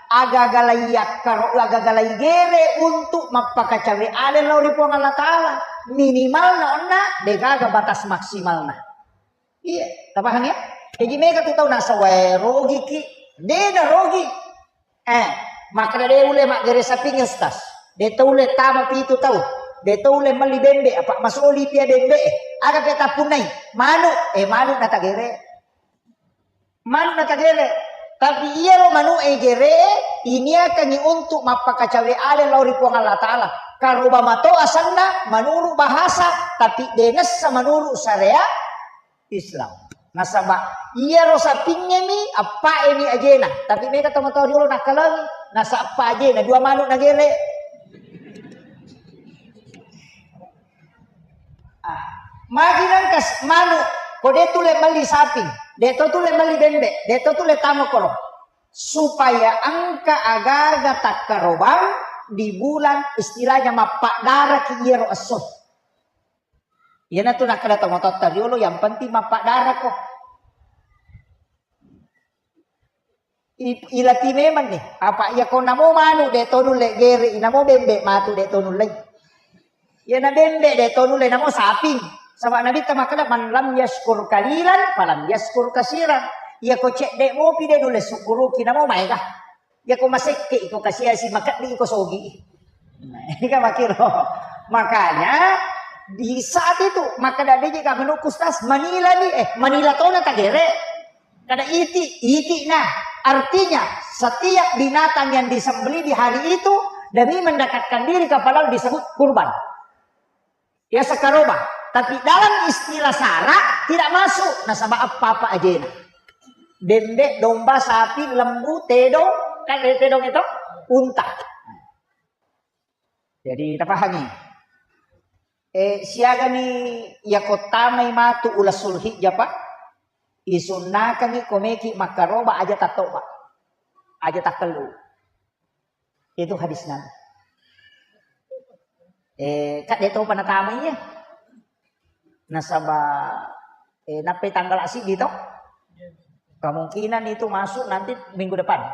agaga lai yakkaro-, agaga lai gere untuk mappakacawe ale lao ri Puang Allah Ta'ala. Minimal na onna degaga batas maksimalna. Iya, tapahang ya? Jadi mega tu tau nasawae rogiki, de na rogi. Eh, makkeda de ulle maggere sapingnge, Ustaz. De to ulle tama pitu tau. De to ulle melli bembe, apa masoli pia bembe. Aga pe tappunnai? Manu, eh, manu na tagere. Manu na tagere. Tapi iyaro manu e gere, iniakangi untuk mappakacawe ale lao ri Puang Allah Ta'ala. Karoba mato asanna menurut bahasa, tapi de nessa menurut syariat Islam. Nasaba iyaro sapingngemi, appaemi ajena. Tapi mega tomatoa riolo nakkalangi, nasappa ajena, dua manu nagere. Ah, magi nangka s-, manu, ko de tule melli sapi, de to tule melli bembe, de to tule tamo koro. Supaya engka agaga takkarobang di bulan istilahnya mappaddaraki iyaro esso. Iyanatu nakkeda tomatoatta riolo, yang penting mappaddarako. I-, ilati memang nih. Apa iya ko namo manu de to nulle gere, inamo bembe matu de to nulle. Iya na bembe de to nulle, namo saping. Saba Nabitta makkeda, "Man lam yashkur qalilan, falam yashkur katsiran." Iya ko cedde mopi de nulle sukkuruki, namo maega. Iya ko masekke iko kasiasi, makeddi iko sogi. Nah, ini kan makiro. Makanya di saat itu, makkeda deje ka menurutku, Ustaz, manila ni, eh, manila tona tagere. Kada iti, iti nah. Artinya, setiap binatang yang disembelih di hari itu demi mendekatkan diri kepada Allah disebut kurban. Ya sekaroba. Tapi dalam istilah sara tidak masuk. Nasaba apa-apa ajena. Bembe, domba, sapi, lembu, tedong, kan ada tedong itu? Unta. Jadi tapahangi. Eh, siagani iya ko tamai matu uleng Sulhijjah, Pak? Isunnakangi ko meki makkaroba aja tattoba. Aja takkellu. Itu hadisna. Eh, kak de topa natamai ya. Nasaba, eh, nappai tanggal siddi to. Kemungkinan itu masuk nanti minggu depan.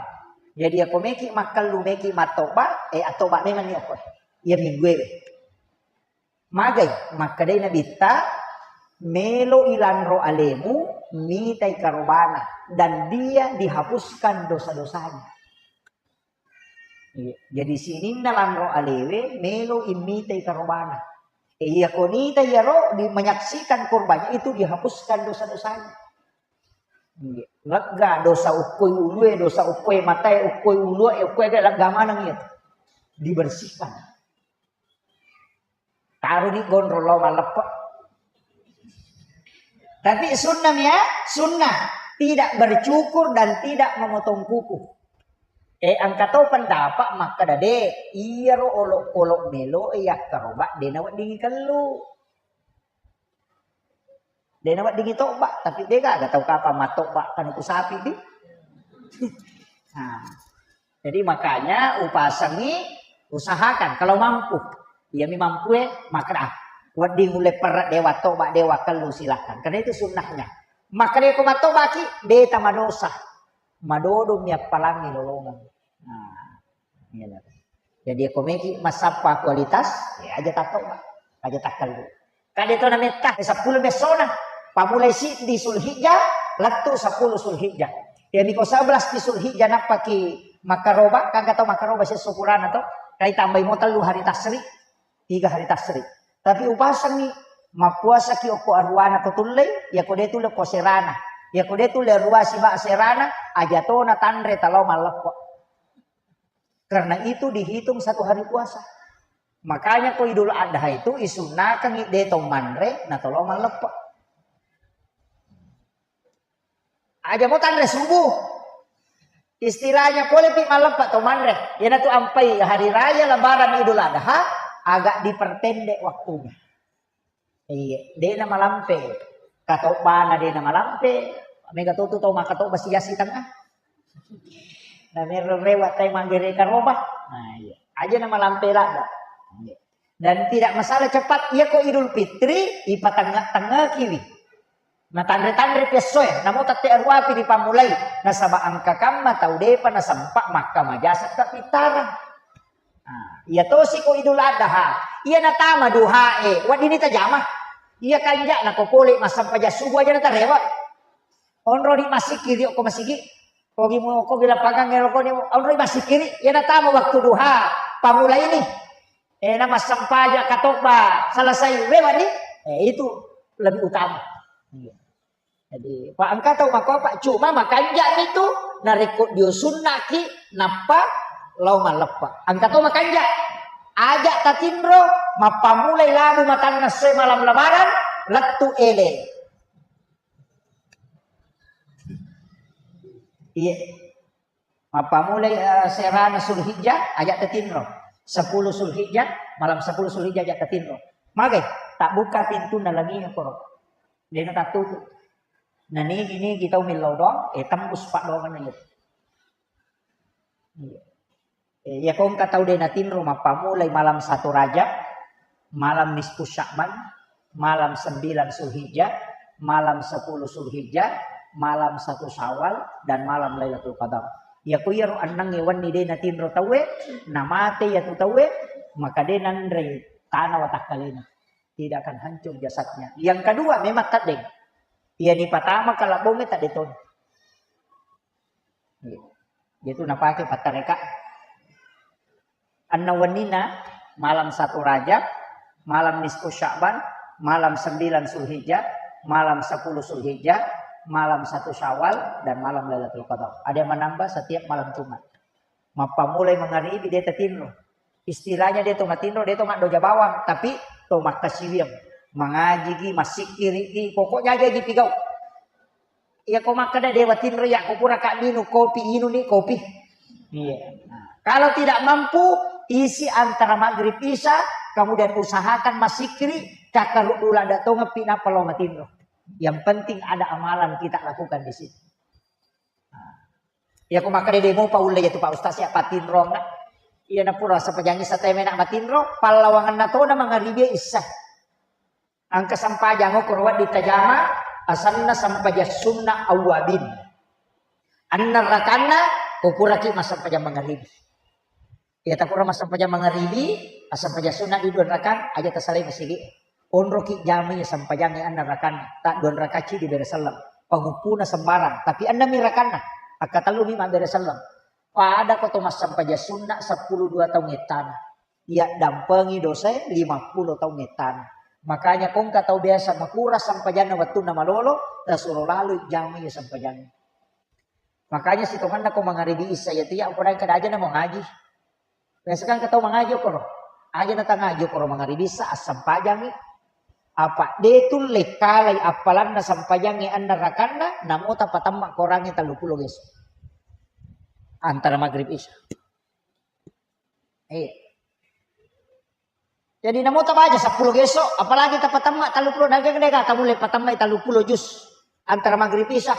Jadi, iya ko meki makkellu, meki mattoba, eh, attoba memang ni okko. Iya minggu e. Magai, makkedai Nabitta, "Melo ilanro alemu, mitai karobana, dan dia dihapuskan dosa-dosanya." Iya. Jadi sininna lanro alewe, melo immitai karobana. E, iya konita iyaro di menyaksikan korbannya itu dihapuskan dosa-dosanya. Iya. Lega dosa ukkoi ulue, dosa ukkoi matae, ukkoi ulue, ukkoi lega maneng iya. Dibersihkan. Taroni gondrong lao malleppe. Tapi sunnah ya, sunnah. Tidak bercukur dan tidak memotong kuku. Eh, engka to pendapat makkeda de, iyaro olok-olok melo yakkaroba de naweddingi kellu. De naweddingi toba, tapi de gaga tau kapang mattoba kan ku sapi di. Nah, jadi makanya upasengi, usahakan kalau mampu. Iyami mampu e, makkeda, ah, wedding ulle perre dewa toba dewa kellu silakan. Karena itu sunnahnya. Makkeda ko mattobaki, de tamadosa. Madodo mi appalangi lolongeng. Nah, iya. Jadi ko meki massappa kualitas, ya aja tattoba, aja takkellu. Kade to nametta, eh, seppulo messona. Pamulai siddi Sulhijjah, lettu seppulo Sulhijjah. Jadi ko sebelas di Sulhijjah nappaki makkaroba, kan kata makkaroba sesso purana to, kai tambai mo tellu hari tasri, tiga hari tasri. Tapi upasengi, mappuasaki okko aruana ko tullei, ya ko de tulle ko serana. Ya ko de tulle arua siba serana, aja tona tanre talao malleppo. Karena itu dihitung satu hari puasa. Makanya ko Idul Adha itu isunnakangi de to manre na tolo malleppe. Aja mo tanre subuh. Istilahnya pole pi malleppe to manre. Iyanatu ampai hari raya lebaran Idul Adha agak diperpendek waktunya. Iya, de na malampe. Katobbana de na malampe. Mega to tu tau makkatobba siassi tengah. Na mero rewa tai manggere karoba. Nah, iya. Aja na malampe ladda. Iya. Dan tidak masalah cepat. Iya ko Idul Fitri, ipatengah-tengah kiwi. Na tanre-tanre piassoe, namo tette aruapi dipamulai. Nasaba engka kamma tau depa nasempa makka majasa kapitara. Nah, iya tosi ko Idul Adha. Iya natama duhae, weddini tajama. Iya kanja'na ko pole massempajang subuh aja natarewa. Onroni massikkiri ko masigi. Kogi mo kogi lapangan ngero koni onroni massikkiri. Iya natama waktu duha. Pamulai ni. Eh, na massempajang katobba selesai wewani. Eh, itu lebih utama. Iya. Jadi, pa engka tau makopa, cuma makanja'mi tu narekko dio sunnaki nappa lao malleppa. Engka tau makanja. Aja tatinro, mappamulai labu matanna soe malam lebaran, lettu ele. Iya. Mappamulai, eh, serana Sulhijjah, aja tatinro. Sepuluh Sulhijjah, malam sepuluh Sulhijjah aja tatinro. Magai, tabbuka pintunna langi koro. Dena tattutu. Na nigi-nigi tau millau doang, eh, tembus paddoangenna iya. Iya. Eh, iya ko engka tau de natinro mappamulai malam satu Rajab, malam nisfu Sya'ban, malam sembilan Zulhijjah, malam sepuluh Zulhijjah, malam satu Syawal, dan malam Lailatul Qadar. Iya ko iyaro ennengnge wenni de natinro tauwe, namate iyatu tauwe, maka de nanrei tana watakkalena. Tidak akan hancur jasadnya. Yang kedua memang teddeng. Iya nipatama kalabbongnge tedde toni. Iya. Itu napake pattareka. Anna wenninna malam satu Rajab, malam nisfu Sya'ban, malam sembilan Zulhijjah, malam sepuluh Zulhijjah, malam satu Syawal, dan malam Lailatul Qadar. Ada yang menambah setiap malam Jumat. Mappamulai mangaribi de tatinro. Istilahnya de to matinro, de to maddoja bawang, tapi to makkasiwiang. Mangajigi, massikkiriki, pokoknya aja ji pigau. Iya ko makkeda dewa tinro ya ko pura ka minum kopi, inuni kopi. Iya. Nah, kalau tidak mampu, isi antara maghrib isya, kemudian usahakan massikkiri, kakkaru dula da tongepi nappa lo matinro. Yang penting ada amalan kita lakukan di situ. Nah, iya ko makkeda de mopa ulle ya tu Pak Ustaz ya patinro. Iya na pura sepajangi sateme nak matinro, pallawangan na tona mangaribi isya. Engka sempajang okoro wedding tajama, asenna sempajang sunna awwabin. Enneng rakanna, ko puraki massempajang mangaribi. Iya tapura massempajang mangaribi, Assempajang sunna di dua rakang, aja tasalai masigi. Onroki jamai sampajangnge anna rakanna, ta dua rakang ci di bere selleng. Panguppuna sembarang, tapi ennami rakanna, akkatellumi mabbere selleng. Pada ko to massempajang sunna seppulo dua taung ettana. Iya dampengi dosae lima puluh taung ettana. Makanya kongka tau biasa makura sampajanna wettunna malolo, tasuro laloi jamai sampajangnge. Makanya sitonganna ko mangaribi isa iya tu iya, upada kada aja namo ngaji. Biasa kan katau mangaji okoro. Aja natangaji okoro mangaribi isa, assampajangi. Apa de tulle kalai appalanna sampajangi anna rakanna, namo tapatamma korangi tallu pulo geso. Antara maghrib isa. Eh. Jadi namo tabaca seppulo geso, apalagi tapatamma tallu pulo, naga de ka tamulle patamma tallu pulo jus antara maghrib isa.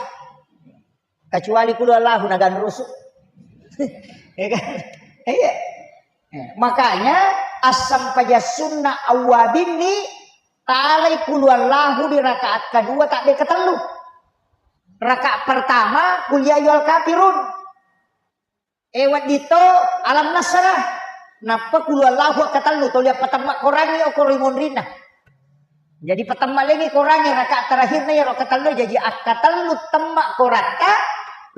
Kecuali kulu Allahu nagan rusu. Ya kan? Iya. Eh, makanya assampaja sunna awwabinni talai kulu Allahu di rakaat kedua tak de ketellu. Rakaat pertama kul ya ayyuhal kafirun. Eh, wedding to alam nasrah. Nappa kulu Allahu akkatellu, toli appatemma korangi okoro monrinna. Jadi patemma lengi korangi rakaat terakhirna iyaro akkatellu, jadi akkatellu temma koratta,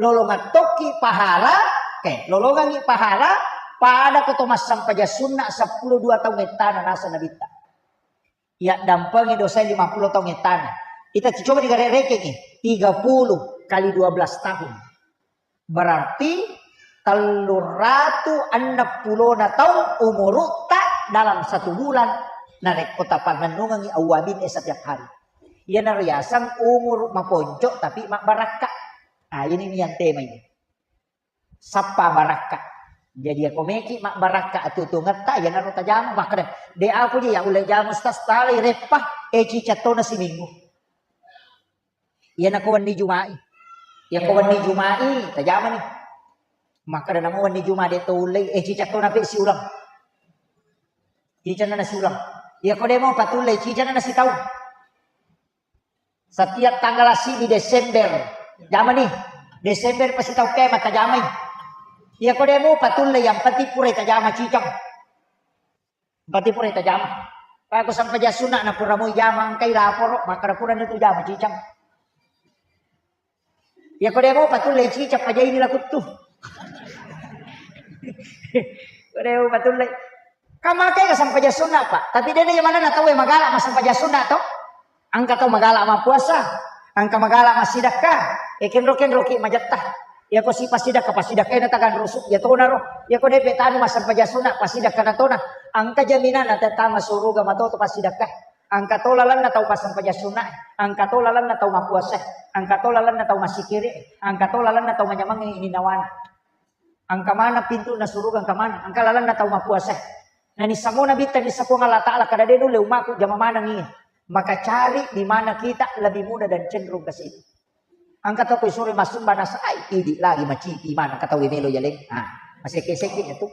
lolongeng tokki pahala, eh, lolongengi pahala, pada ko to massampaja sunna seppulo dua taung ettana nasa nabitta. Iya dampengi dosa lima puluh taung ettana. Kita coba digare-, rekengi, tiga puluh kali dua belas tahun. Berarti telluratu enneng pulona taung umurutta dalam satu bulan. Narekko tapannennungengi awwabin e setiap hari. Iyanaro riaseng umuru maponco tapi mabbarakka. Ah, ini yang tema ini. Sappa barakka. Jadi ako meki mabbarakka atuo-tuongetta, iyanaro tajama, makkeda, "De, aku je ya ulle jama, Ustaz, talai reppa, eh, ciceng tona siminggu." Iyanako wenni Juma'i. Iyako wenni Juma'i, tajamani. Makkeda namo wenni Juma de to ullei, eh, ciceng tona pe siuleng. Ciceng na siuleng. Iyako de mo patullei, ciceng na sitaung. Setiap tanggal sidi Desember, jamani. Desember pasti tau kema tajamai. Iyako de mupa tulle, yang penting pura tajama ciceng. Yang penting pura tajama. Aku sampai jasuna na pura mau jama, engkai laporo, maka pura itu jama ciceng. Iyako de mupa tulle ciceng pajaini lakuttu. Ko de mupa tulle. Kamakai ka sampaja sunna, Pak. Tapi de na jamanna tau e magala ma sampaja sunna to. Engka tau magala mappuasa, engka magala massidakka. E kenro-kenro ki majetta. Iyako si passidakka, passidakka na tagan rusu, ya tona ro. Iyako de pe tanu ma sampaja sunna, passidakka na tona. Engka jaminan na tama suruga mato to passidakka. Engka to lalenna tau passampaja sunna, engka to lalenna tau mappuasa, engka to lalenna tau massikiri, engka to lalenna tau manyamengngi ini nawana. Engka maneng pintunna suruga, engka maneng, engka lalenna tau mappuasa. Nani samo Nabitta, nissa Puang Allah Ta'ala, kada de nulle ummaku jama maneng iya. Maka cari di mana kita lebih mudah dan cenderung ke situ. Engka tau ko isuro massumba nasai, idi lagi macipi maneng, engka tau melo yaleng. Ah, maseke-seke ya tu.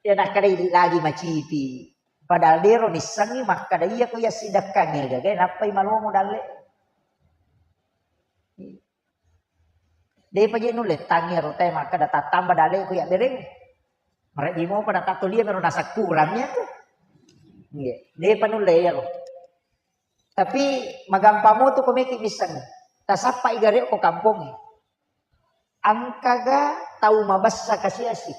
Ya nakkeda idi lagi macipi. Padahal dero nissengi makkeda iya ko iya sidakkangnge gaga nappai malomo dalle. Depa je nulle tangnge ro te makkeda tattamba dale ko iya bereng. Marebbi mo pada tattolia mero nasakkurang ya tu. Nggih, depa nulle ya ro. Tapi magampang mo tu ko meki misseng. Tasappa igare ko kampongnge. Engkaga tau mabessa kasiasi?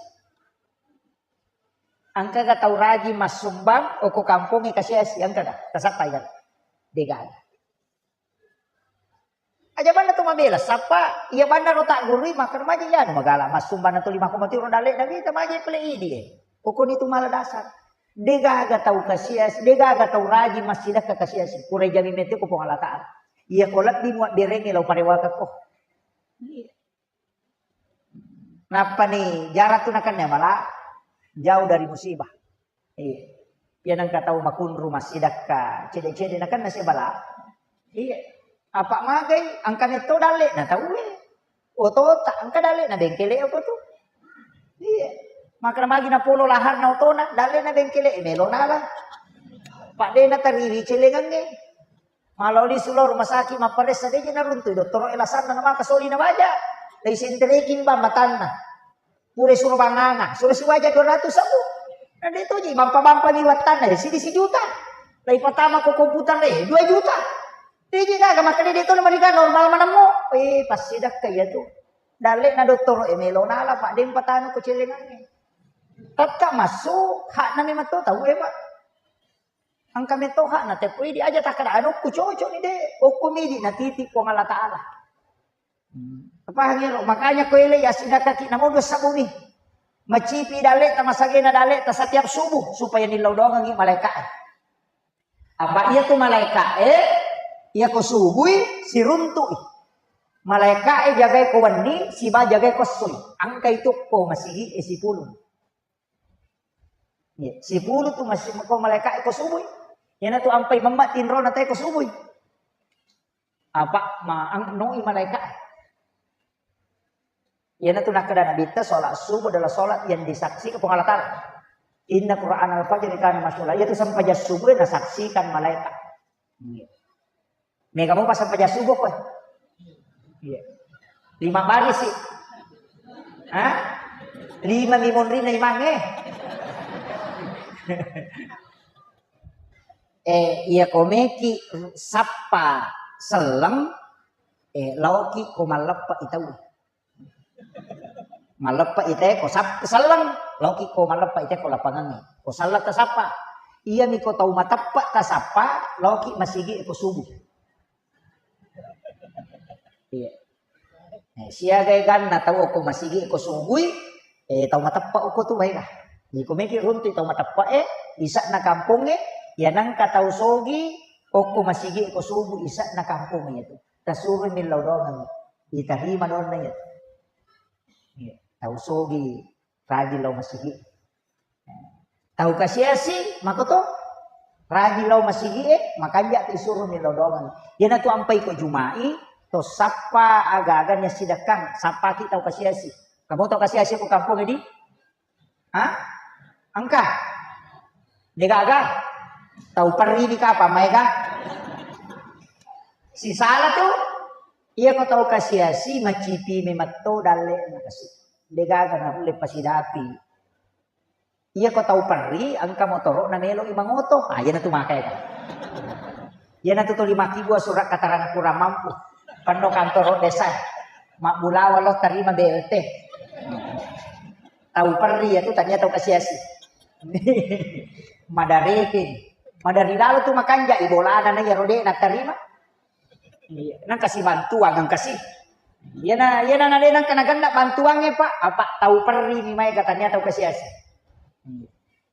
Engkaga tau rajin massumbang oko kampongnge kasiasi? Engkaga? Tasappa igare? Degaga. Aja banna tu mabela, sappa iya banna ro tak gurui makkeda maja iya anu magala massumbang na tuli makko matiro dalle na wita maja pale idi e. Kokoni tu mala dasar. Degaga tau kasiasi, degaga tau rajin massidakka kasiasi. Pura jami mete ko Puang Allah Ta'ala. Iya ko lebbi muabberengnge lao parewaka ko. Iya. Nappani jarang tu nakenna mala jauh dari musibah. Iya. Iya nengka tau makunru massidakka cede-cede nakenna si bala. Iya. Apa magai engka metto dalle na tau e. Otota engka dalle na bengkele apa tu. Iya. Maka magi na polo lahanna otona dalle na bengkele e melo nala. Pak de na tariwi celengangnge. Maloli sulo rumah sakit mapparessa deje naruntui dottoro e lasanna na maka soli na waja. Dai sentereki mbang matanna. Pura suro banganga, suro siwaja dua ratus sabu. Na de' toji bampa-bampa mi wattanna, eh, sidi sijuta. Lai patama ko komputer, eh, dua juta. De' ji gaga, maka de' de' to na mariga normal manemmo. Eh, pasti dakka iya tu. Dalle na dottoro, eh, melo nala, Pak, de' patama ko celengangnge. Tetta massu, hakna memang to tau, eh, Pak. Engka metto hakna, teppo idi aja takkada, "Anukku cocok ni, de', okko midi natiti Puang Allah Ta'ala." Hmm. Apa hangiro? Makanya ko ele ya sidakaki namo dua sabuni. Macipi daleta, masagena daleta setiap subuh supaya nillau doangengi malaika. Apa iya tu malaika, eh, iya ko subui, siruntu'i. Malaika, eh, jagai ko wenni, siba jagai ko essoi. Angka itu ko masigi, eh, sipulung. Iya, sipulu tu masih ko malaika ko subui. Iyana tu ampai memma tinro na tai ko subui. Apa ma ang noi malaika. Iyana tu nakkeda Nabitta, sholat subuh adalah sholat yang disaksikan Puang Allah Ta'ala. Inna Quran al-fajr kana masyhura. Iya tu sempajang subuh nasaksikan malaika. Iya. Mega mopa sempajang subuh koe. Iya. Lima baris sih. Hah? Lima mi monrinna imangnge. Eh, iya ko meki sappa selleng, eh, laoki ko malleppa itau. Malleppa ite ko sap-, selleng, laoki ko malleppa ite ko lapangangnge. Ko selleng tasappa. Iyami ko tau mateppa tasappa, laoki masigi ko subuh. Iya. Eh, siaga ganna tau okko masigi ko subui, eh, tau mateppa okko tu baega. Jadi ko meki runtu tau mateppa, eh, isa'na kampongnge, ya nangka tau sogi okko masigi ko subuh isa'na kampongnge itu. Tasuro millau doang. Diterima doang itu. Iya. Tau sogi rajin lao masigi. Tau kasiasi, makoto rajin lao masigi e, makanja tu isuro millau doang. Iyana tu ampai ko Juma'i, to sappa aga-aga ni sidekkang, sappaki tau kasiasi. Kamu tau kasiasi ko kampung di? Hah? Engka? Degaga? Tau perri di kapa maega? Sisala tu, iya ko tau kasiasi, macipi memetto dalle na kasi. Degaga na ulle pasidapi. Iya ko tau perri, engka motoro na melo i mangoto. Ah, iyana tu maka ya. Iyana tu tuli makkibua surat keterangan kurang mampu. Penno kantoro desa. Mabbulawa lo terima B L T. Tau perri ya tu tania tau kasiasi. Madareke. Madari lalo tu makanja i bolana na iya rode na terima. Iya, nang kasi bantuang, nang kasi. Iyana, iyana na de nang kana ganda bantuangnge, Pak. Apa tau perri ni mai katanya tau kasiasi. Iya.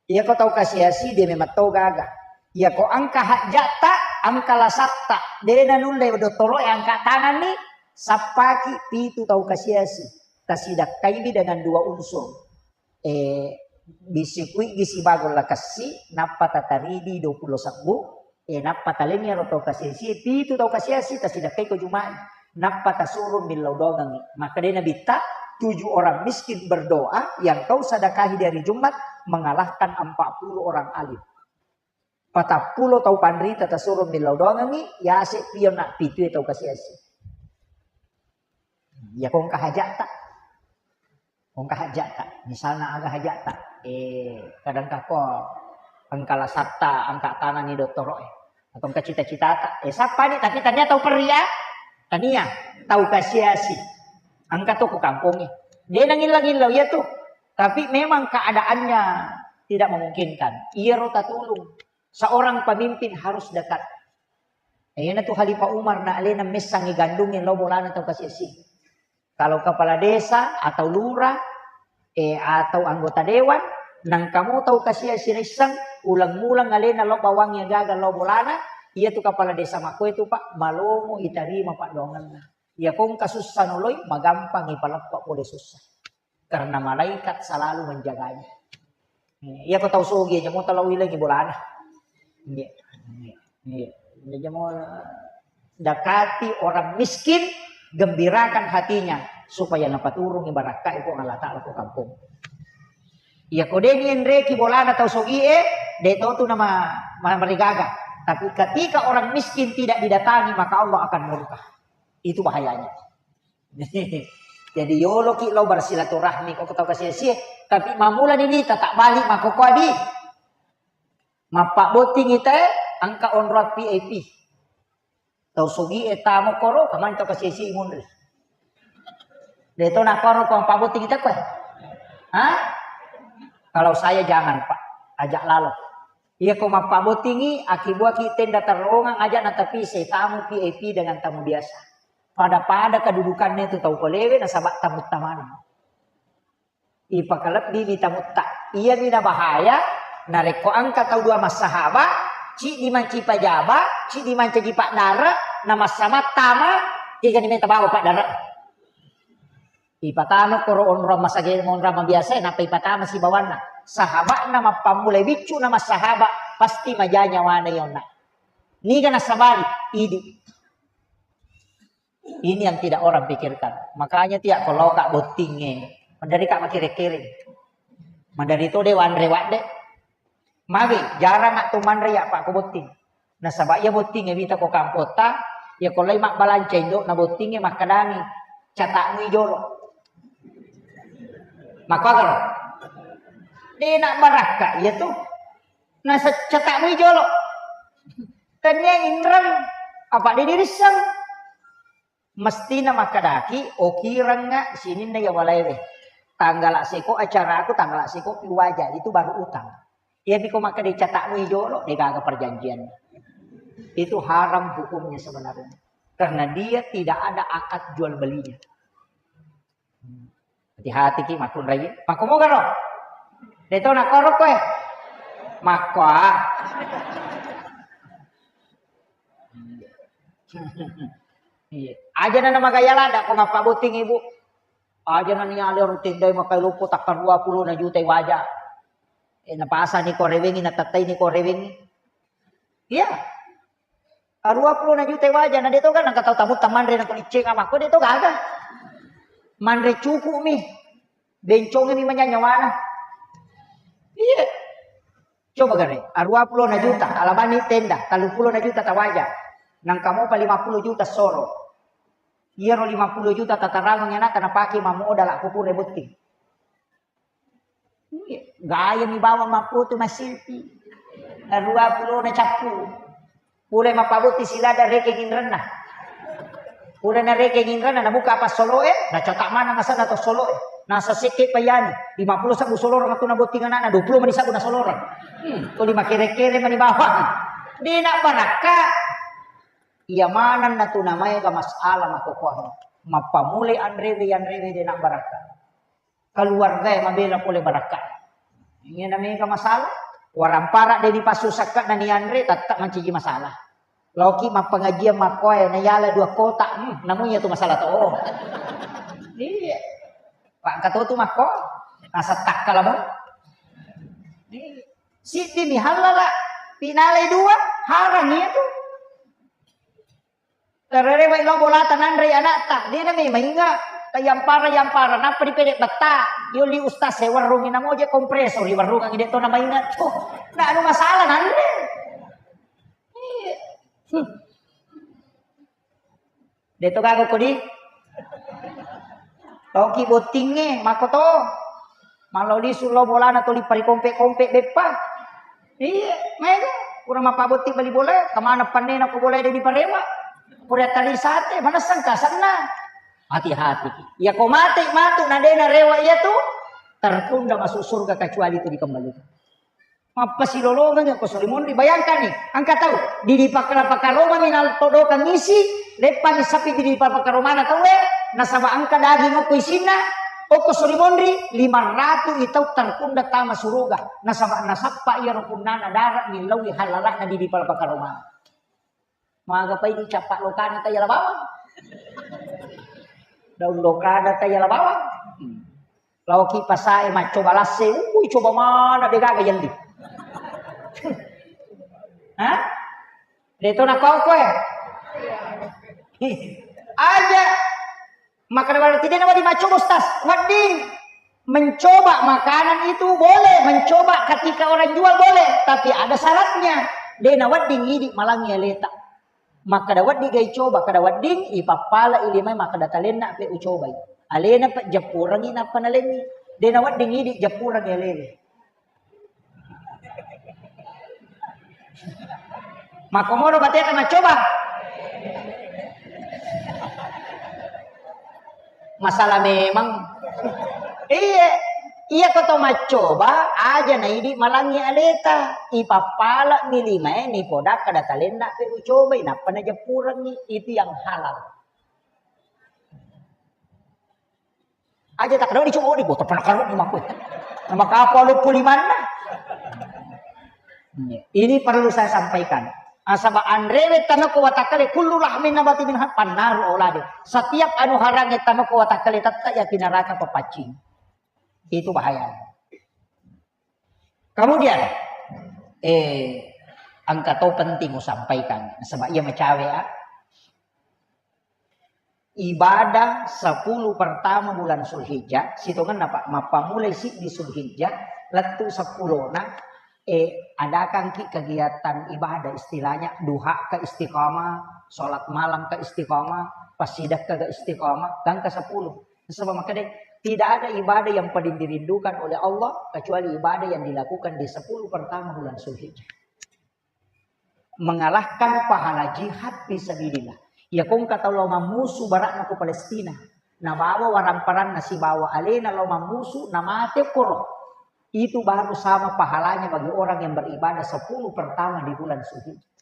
Iya ko tau kasiasi de memang tau gaga. Iya ko engka hajjatta, engka lasatta, de nanulle dottoro e angka tanganni, sappaki pitu tau kasiasi. Tasidakkaiwi dengan dua unsur. Eh, bisikuigi sibago lakessi, nappa tataridi dua pulo sebbu, eh, nappa talenni ero tau kasiasi, pitu tau kasiasi, tasidakkai ko Juma'i, nappa tasuro millau doangengngi. Makkedai Nabitta, tujuh orang miskin berdoa yang kau sedekahi di hari Jumat mengalahkan empat puluh orang alim. Patappulo tau panrita tasuro millau doangengngi, yase pion na pitue tau kasiasi. Iya ko engka haja'ta. Engka haja'ta. Misalna aga haja'ta. Eh, kadang kako engka lasatta, angka tanganni dottoro e. Atau engka cita-citata. Eh, sappani, tapi tania tau perria. Tania, tau kasiasi. Engka to ko kampongnge. De nangillau-illau iya tu. Tapi memang keadaannya tidak memungkinkan. Iyaro tatulung. Seorang pemimpin harus dekat. Eh, iyana tu Khalifah Umar na alena messangi gandungnge lao bolana tau kasiasi. Kalau kepala desa atau lurah, eh, atau anggota dewan, nangkamo tau kasiasi naisseng, uleng-uleng alena lao bawangngi gaga lao bolana, iya tu kepala desa makkoe tu, Pak, malomo itarima paddoangenna. Iya ko engka sussa noloi, magampang ipaleppa pole sussa. Karena malaikat selalu menjaganya. Iya ko tau sogi aja mo tau ilengi bolana. Iya. Iya. Iya. Jadi mo dekati orang miskin, gembirakan hatinya supaya napaturungi barakka Puang Allah Ta'ala ko kampung. Iya ko de ni enreki bolana tau sogi e, de to tu nama marigaga. Tapi ketika orang miskin tidak didatangi, maka Allah akan murka. Itu bahayanya. Jadi yoloki lao bersilaturahmi ko tau kasiasi, tapi mamula ni wita tak balik mako ko adi. Mappabbottingi te, engka onrong V I P. Tau sugi e tamo koro, kamani tau kasiasi munri. Deto nakoro ko mappabbottingi te koe. Hah? Kalau saya jangan, Pak. Ajak lalo. Iya ko mappabbottingi, akibuaki tenda terowongan, ajak natapi setamu V I P dengan tamu biasa. Pada-pada kedudukannya itu tau kolewe nasaba tamu tamana. Ipakalebbi mi tamutta. Iyami nabahaya, narekko engka tau dua massahaba, ciddi mancaji pajaba, ciddi mancaji paddare, na massamattama, kegani meta bawa paddare. Ipatama koro onrong masage, onrong mabiasa, nappa ipatama sibawanna. Sahaba'na mappammulai biccu na massahaba, pasti maja nyawana yonna. Niga nasabari, idi. Ini yang tidak orang pikirkan. Makanya tiak ko loka bottingnge, mandari ka makere-kere. Mandari to de wanre wadde. Magi jarang atau manre ya Pak ko botting. Nasaba iya bottingnge wita ko kampota, ya ko lai mabbalanca indo na bottingnge makkadangi, catakmu ijolo. Makkuagaro? De na barakka iya tu. Nasa catakmu ijolo. Tania inreng apa de dirisseng. Mestina makkadaki, okirengnga sininna iya walaewe. Tanggala seko acaraku, tanggala seko pi waja, itu baru utang. Iya piko makkeda catakmu ijolo, de gaga perjanjian. Itu haram hukumnya sebenarnya. Karena dia tidak ada akad jual belinya. Hati-hati ki makkunrai. Makkumoga ro? Deto nakoro koe. Makkoa. Iya. Aja na magaya lada ko mappabbotting ibu. Aja na niale ro tendai makai loppo takka dua puluh na juta waja. E, napasani ko rewengi, natattai ni ko rewengi. Iya. Arua puluh na juta waja, na de to kan nangka tau tamu tamanre na kulicceng amakko de to gaga. Manre cukup mi. Bencong mi manya nyawana. Iya. Coba gare, arua puluh na juta, alabani tenda, telu puluh na juta tawaja. Nangka mopa lima puluh juta soro. Iyaro lima puluh juta tatarangang anakka napake mammodala ko pura botting. Gaya mi bawang mappoto massilpi. Arua puluh na cappu. Pura mappabotti silada rekeng inrenna. Pura na rekeng inrenna, nabuka apa soloe, na cata mana ngasana to soloe. Nasa sekke payani, lima puluh sabbu solorong atu na botting anakna, dua puluh mani sabbu na solorong. Hmm, ko di makere-kere mani bawang. Di na barakka. Iya maneng na tu namaega masalah makokoang. Mappamule anrewe, anrewe de na barakka. Keluarga e mabela pole barakka. Iya na mega masalah. Warampara de dipassusakka na nianre, tetap mancaji masalah. Loki mappengajian makkoe, na yala dua kota, hmm, namu iya tu masalah to. Iya. Pak Kato tu makko, nasa takkala mo. Iya. Siddi mi halala, pinalai dua, harang iya tu. Tararewai lao bolata nanrei anakta, de na memang inga, tayampara-yampara, nappa dipede betta, yolli ustaz e warrungi namoje kompresor, iwarrungangi de to na mainga, tuh, na anu masalah nanre. Iya. Hmm. De to gaga kodi. Toki bottingnge, mako to. Mallau lisu lao bolana toli parikompe-kompe beppa. Iya, maega. Pura mappabotti bali bola, kemana pannena ko bola de diparewa. Pura tali sate, mana sengka senna. Hati-hati. Ya ko mate matu na de na rewa iya tu, tertunda masuk surga kecuali itu dikembalikan. Mappasilolongeng ko sori monri. Bayangkan ni, engka tau di, di pakkaroma minal todokang isi, leppani sapi di, di pakkaromana tau e, nasaba engka daging okko isinna, okko sori monri, lima ratu i tau tertunda tama suruga, nasaba nasappa iyaro punnana dara millaui halalana di, di pakkaromana. Magapai dicappa lokana tayala bawang. Daun lokana tayala bawang. Hmm. Laoki pasae maccoba lasse, ui coba mana de gaga yelli. Hah? De to nakau koe. Aja. Maka berarti de nawedding maccoba, Ustaz. Wedding. Mencoba makanan itu boleh, mencoba ketika orang jual boleh, tapi ada syaratnya. De nawedding idi malangi aleta. Makkada wedding gai coba, kada wedding, ipappala ilimai makkada talenna pe ucobai. Alena pe jappurengngi nappa nalengngi. De nawedding idi jappurengngi alena. Makkomoro bateta maccoba. Masalah memang. Iya, iya ko to maccoba aja na idi malangngi aleta. Ipappala mi limae ni poda kada talenna pe ucobai nappa najappurengngi. Itu yang halal. Aja tak ada dicoba di botol pernah kalau di makku. Nama kapal luppu limanna. Ini perlu saya sampaikan. Asaba anrewe tanoko watakkale kullu lahmin nabati minha pannaru aulade. Setiap anu harange tanoko watakkale tetta ya neraka pepaccing. Itu bahaya. Kemudian eh engka to penting usampaikan. Nasaba iya macawe ah. Ibadah sepuluh pertama bulan Zulhijjah, sitongenna, Pak, mappamulai siddi Zulhijjah, lettu seppulona, eh, adakangki kegiatan ibadah, istilahnya duha ke istiqamah, sholat malam ke istiqamah, pasidakka ke istiqamah, gangka sepuluh. Sebab makanya tidak ada ibadah yang paling dirindukan oleh Allah kecuali ibadah yang dilakukan di sepuluh pertama bulan Zulhijjah. Mengalahkan pahala jihad fi sabilillah. Iya kongka tau lao mammusu barakna ko Palestina. Nabawa waramparanna sibawa alena lao mammusu, namate koro. Itu baru sama pahalanya bagi orang yang beribadah sepuluh pertama di bulan Zulhijjah.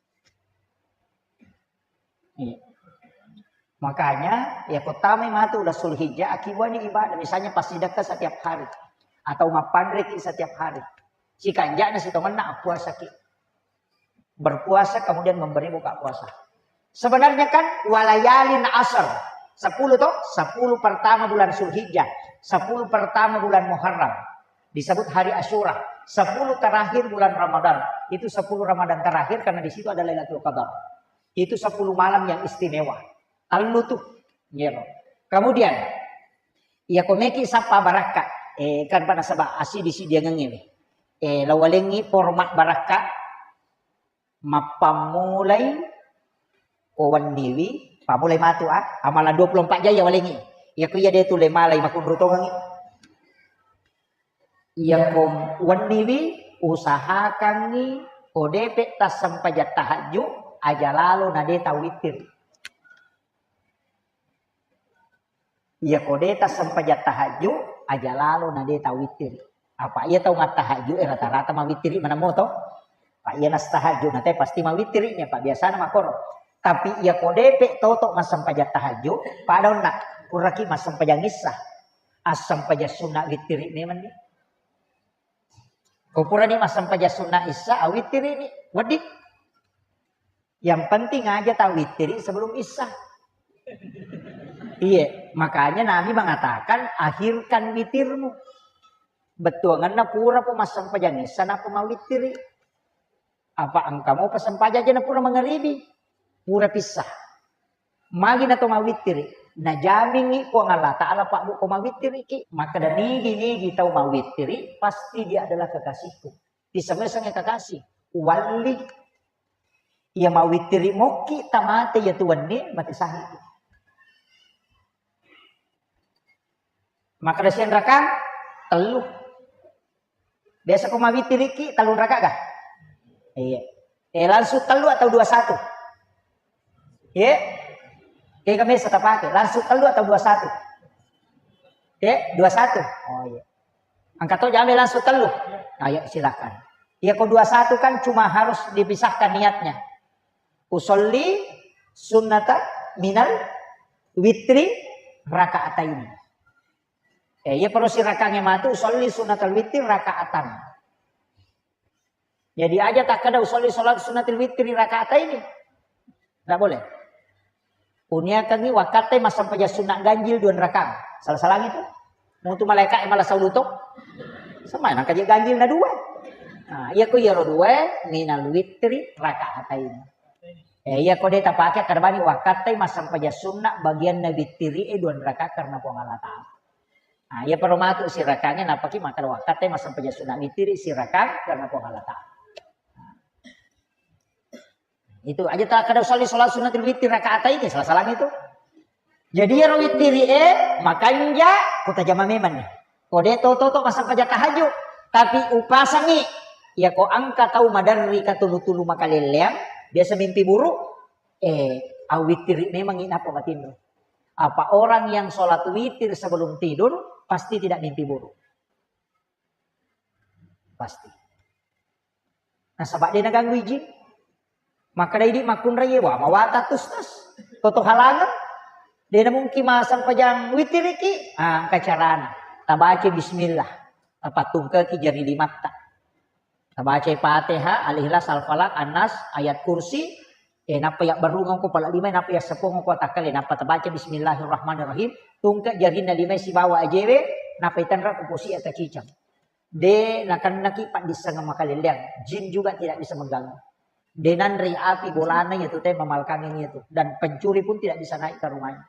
Iya. Makanya, ya kottamai matu ulang Zulhijjah, akiwani ibadah. Misalnya pas sedekah setiap hari. Atau mappanreki setiap hari. Sikanjana sitongenna appuasaki. Berpuasa kemudian memberi buka puasa. Sebenarnya kan walayalin asar. Sepuluh toh? Sepuluh pertama bulan Zulhijjah. Sepuluh pertama bulan Muharram. Disebut hari Asyura. Sepuluh terakhir bulan Ramadan. Itu sepuluh Ramadan terakhir karena di situ ada Lailatul Qadar. Itu sepuluh malam yang istimewa. Tellu tuh. Iya, Pak. Kemudian, iya komeki sappa barakka. Eh, kan pada sebab asi di sidiangan ini. Eh, lawalengi format barakka. Mappammulai ko wenniwi, pammulai matu ah, amalan dua puluh empat jam ya walengi. Iya ko iya de tu le malai makunru tongengi. Iya ko wenniwi usahakangi ko depe tassempajang tahajju aja lalo na de tau wittir. Iya ko de tassempajang tahajju aja lalo na de tau wittir. Apa iya tau mattahajju e rata-rata mawittiri maneng moto. Pak iya nastahajju na te pasti mawittiri nya pak biasana makoro. Tapi iya ko depe toto massempajang tahajju pada onna kuraki massempajang issa. Assempajang sunna wittiri memang ni. Ko purani massempajang sunna isya, awittiri ni. Wedding. Yang penting aja tawittiri sebelum isya. Iya, makanya Nabi mengatakan akhirkan witirmu. Bettuanganna pura pu massempajang isya napa mawittiri. Apa engka mo pasempajang aja na pura mangaribi. Pura pissa. Magi na to mawittiri. Najamingi Puang Allah Ta'ala pak ko mawittiriki. Maka dan nigi-nigi tau mawittiri pasti dia adalah kekasihku. Disemeseng kekasih. Walli. Iya mawittiri mokki tamate ya tuanni mati sahidi. Maka ada siang rakang tellu. Biasa ko mawittiriki tellu raka ga? Iya. Eh langsung tellu atau dua satu? Iya. Kayak kami setapake langsung tellu atau dua satu? Iya, dua satu. Oh iya. Angkat to jame langsung tellu. Ayo silakan. Iya ko dua satu kan cuma harus dipisahkan niatnya. Usolli sunnata minal witri rakaataini. Eh, iya perlu sirakangnge matu usolli sunnatal witri rakaatan. Jadi aja takkeda usolli salat sunnatil witri rakaataini. Tidak boleh. Uniakangi wakkatte massempajang sunna ganjil dua rakang. Salah-salah itu. Mutu malaika e malah sauluto. Sama nang kaje ganjil na dua. Nah, iya ko iyaro dua minal witri rakaataini. Eh, iya ko de tapake karbani wakkatte massempajang sunna bagianna witri e dua rakaat karena Puang Allah Ta'ala. Nah, iya perlu matu sirakangnge napaki maka wakkatte massempajang sunna witri sirakang karena Puang Allah Ta'ala. Itu aja tak ada usolli salat sunnatil witri rakaataini salah-salah itu. Jadi iyaro wittiri e makanja, ko tajama memang ni. Ko de to toto massempajang tahajud, tapi upasangi, iya ko engka tau maderri katulu-tulu makalelleang, biasa mimpi buruk, eh, awittiri memang inapa matinro. Apa orang yang sholat witir sebelum tidur pasti tidak mimpi buruk. Pasti. Nasaba de naganggu ijin. Makkeda idi makkunrai, wah, mawata tustas. Toto halangeng. De namungkin massempajang witiriki. Ah, engka carana. Tabaca bismillah. Tapattungkeki jari limatta. Tabaca Fatihah, Al-Ikhlas, Al-Falaq, An-Nas, ayat kursi. Eh, nappa yabbarungeng ko pala lima, nappa yasseppuang ko takkale, nappa tabaca bismillahirrahmanirrahim. Tungke jarinna lima sibawa ajewe, nappa itenra ko posi atacicang. De nakennaki paddissengeng makalelleang, jin juga tidak bisa mengganggu. De nanrei api bolana iyatu te mamalkangeng iyatu, dan pencuri pun tidak bisa naik ke rumahnya.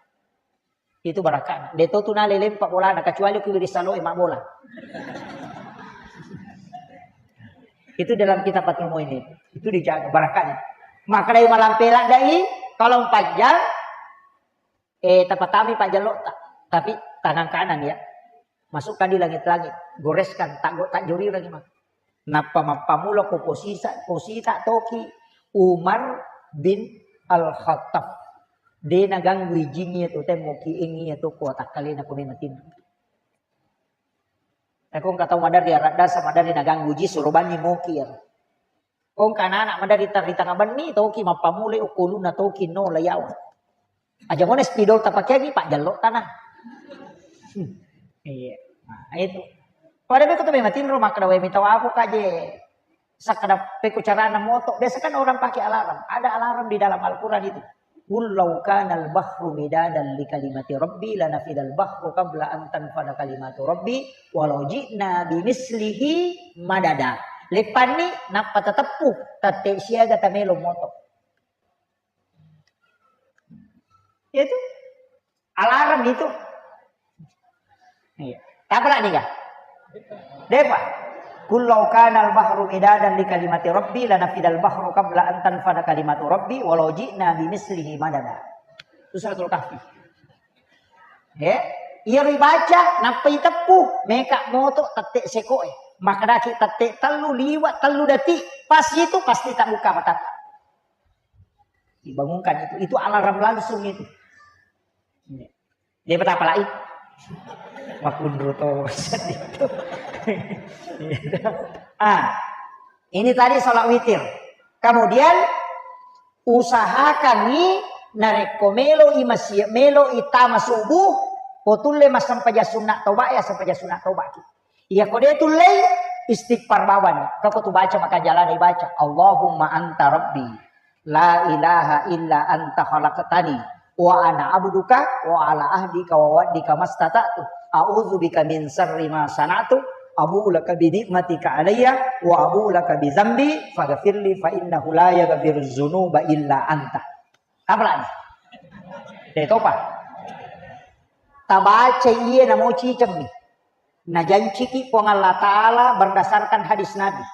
Itu barakana. De to tu nalai lempa bolana, kecuali ku wiring saloe mabbola. Itu dalam kitab Fathul Muin itu. Itu dijaga barakanya. Maka dari malampe ladai, kalau panjang, eh, tapatami pajjallotta. Tapi tangan kanan ya. Masukkan di langit-langit. Goreskan, tak tak jori lagi mah. Nappa mappammula ko posisa, posita toki Umar bin Al-Khattab. De naganggu ijingngi tu temmo ki engi tu ko takkalena ko memang tinro. Eko engka tau maderri aradda sa maderri naganggu ji suro banni moki ya. Ko engka anak maderri tari tanga benni toki mappammula okkoluna toki no layawa. Aja mone spidol tapakeangi pajjallo tanah. Hmm. Iya. Nah, itu. Pada beko tu memang tinro makkeda wae mita wapo kaje. Sakkeda pekko carana moto. Biasa kan orang pakai alarm. Ada alarm di dalam Al-Quran itu. Qul law kana al-bahru midadan li kalimati rabbi lanafidal bahru qabla an tanfada kalimatu rabbi walau ji'na bimithlihi madada. Leppanni nappa tateppu tette siaga tamelo moto. Itu alarm itu. Iya. Tapalak nih, Kak? Depa. Qul law kana al-bahru midadan li kalimati rabbi lanafidal bahru qabla an tanfada kalimatu rabbi walau ji'na bimithlihi madada. Itu Suratul Kahfi. Ya, iya ribaca, nappa iteppu, meka moto tette sekoe. Makkedaki tette tellu liwa tellu detik, pas itu pasti tak buka mata. Dibangunkan itu, itu alarm langsung itu. Iya. Dia betapa lagi? Makunru to. Ah, ini tadi sholat witir. Kemudian usahakan ni narekko melo i masih melo i tama subuh, ko tulle massempajang sunna toba ya sempajang sunna toba ki. Iya ko de tullei istighfar bawani. Kako tu baca maka jalana ibaca. Allahumma anta rabbi. La ilaha illa anta khalaqtani wa ana abduka wa ala ahdika wa wa'dika mastata'tu. A'udzu bika min syarri ma sana'tu. Abu'u laka bi ni'matika alayya wa abu'u laka bi dzambi faghfirli fa innahu la yaghfiru dzunuba illa anta. Apa lagi? Detopa. Tabaca iye namo cicemmi. Najanciki Puang Allah Ta'ala berdasarkan hadis Nabi.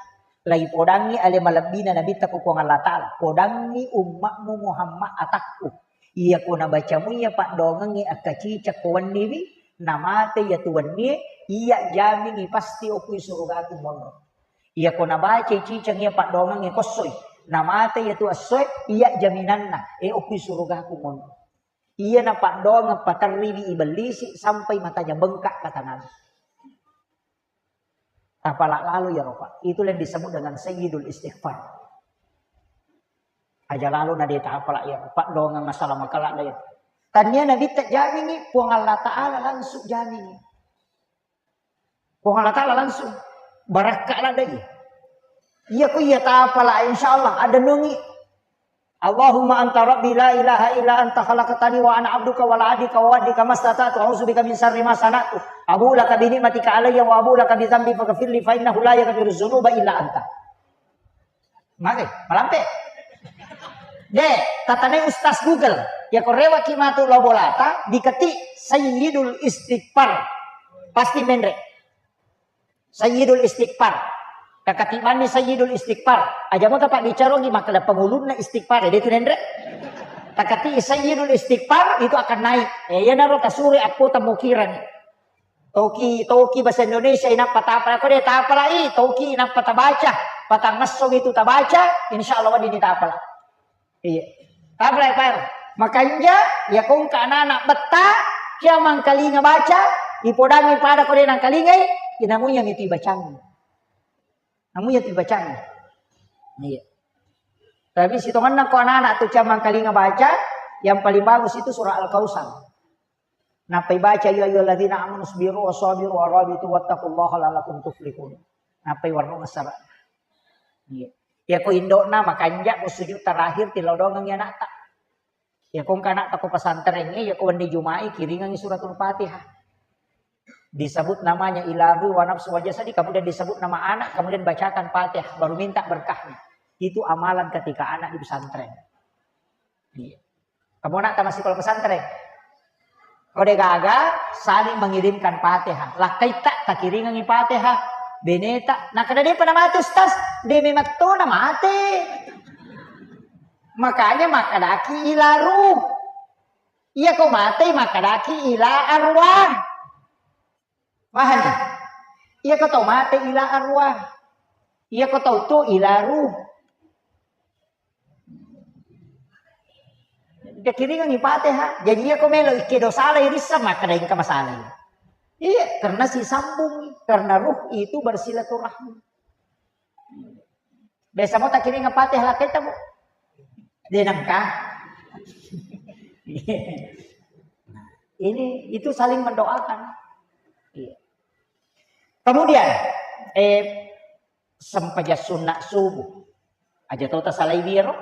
Laipodangngi ale malebbina Nabitta ku Puang Allah Ta'ala. Podangngi ummatmu Muhammad atakku. Iya ko nabacamu iya paddoangengngi akkaciceng ko wenniwi, namate iya tu wennie, iya jamingi pasti okui surugaku monro. Iya ko nabacai ciceng iya paddoangengngi kossoi, namate iya tu essoe, iya jaminanna, e okui surugaku monro. Iya napaddoangeng paterriwi ibellisi sampai matanya bengkak kata Nabi. Tapala lalo iyaro, Pak. Itulah yang disebut dengan sayyidul istighfar. Aja lalo na de tapala iyaro, paddoangeng masalah makala de. Tania Nabitta jamingi, Puang Allah Ta'ala langsung jamingi. Puang Allah Ta'ala langsung barakka ladai. Iya ko iya tapala, insyaallah ada nungi. Allahumma anta rabbi la ilaha illa anta khalaqtani wa ana abduka wa ala ahdika wa wa'dika mastata'tu a'udzu bika min syarri ma sana'tu abu'u laka bi ni'matika alayya wa abu'u laka bi dzambi faghfirli fa innahu la yaghfiru dzunuba illa anta. Mage, malampe. De, tatanai Ustaz Google. Ya ko rewaki matu lao bolata, diketik Sayyidul Istighfar. Pasti menre. Sayyidul Istighfar. Kakatibanni Sayyidul Istighfar. Aja mo tapa bicarogi makkeda pengulunna istighfar. Jadi itu nendre. Takati Sayyidul Istighfar itu akan naik. Eh, iyanaro tasuro appo tamukirani. Toki, toki bahasa Indonesia inappa tapala, ko de tapalai, toki inappa tabaca, patangngesso itu tabaca, insya Allah wedding ditapala. Iya. Tapalai, Pak. Makanja, ya kongka anak-anak betta, kia mangkalinga baca, ipodangi pada ko de nangkalingai, inamunya mitu ibacangi. Namu iya tu bacaan. Iya. Tapi sitonganna ko anak-anak tu cuma kalinga baca, yang paling bagus itu surah Al-Kautsar. Nappai baca, "Ya ayyuhalladzina amanu isbiru wasabiru warabitu wattaqullaha la'allakum tuflihun." Nappai warnung asara. Iya. Ya ko indokna makanja ko sujud terakhir tilodongang ya anakta. Ya kongka anakta ko pesantren, ya ko wenni Juma'i kiringangi suratul Fatihah. Disebut namanya ila ruhi wa nafsi wa jasadi, kemudian disebut nama anak, kemudian bacakan Fatihah, baru minta berkahnya. Itu amalan ketika anak di pesantren. Iya. Kamu anakta masih sekolah pesantren. Ko de gaga saling mengirimkan Fatihah. Lakkaita takiringangi Fatihah. Beneta, nakada depa na mate Ustaz, de memang to na mate. Makanya makkadaki ila ruh. Iya ko matei makkadaki ila arwah. Paham? Iya ko tau mate ila arwah. Iya ko tau tu ila ruh. Dikiringangi Fatihah. Jadi iya ko melo ikkedo salai rissa makkada engka masalai. Iya, karena sisambung, karena ruh itu bersilaturahmi. Biasa mo takiring Fatihah lakkaita, Bu? De nengka. Ini itu saling mendoakan. Iya. Kemudian, eh, sempajang sunna subuh. Aja to tasalai biaro.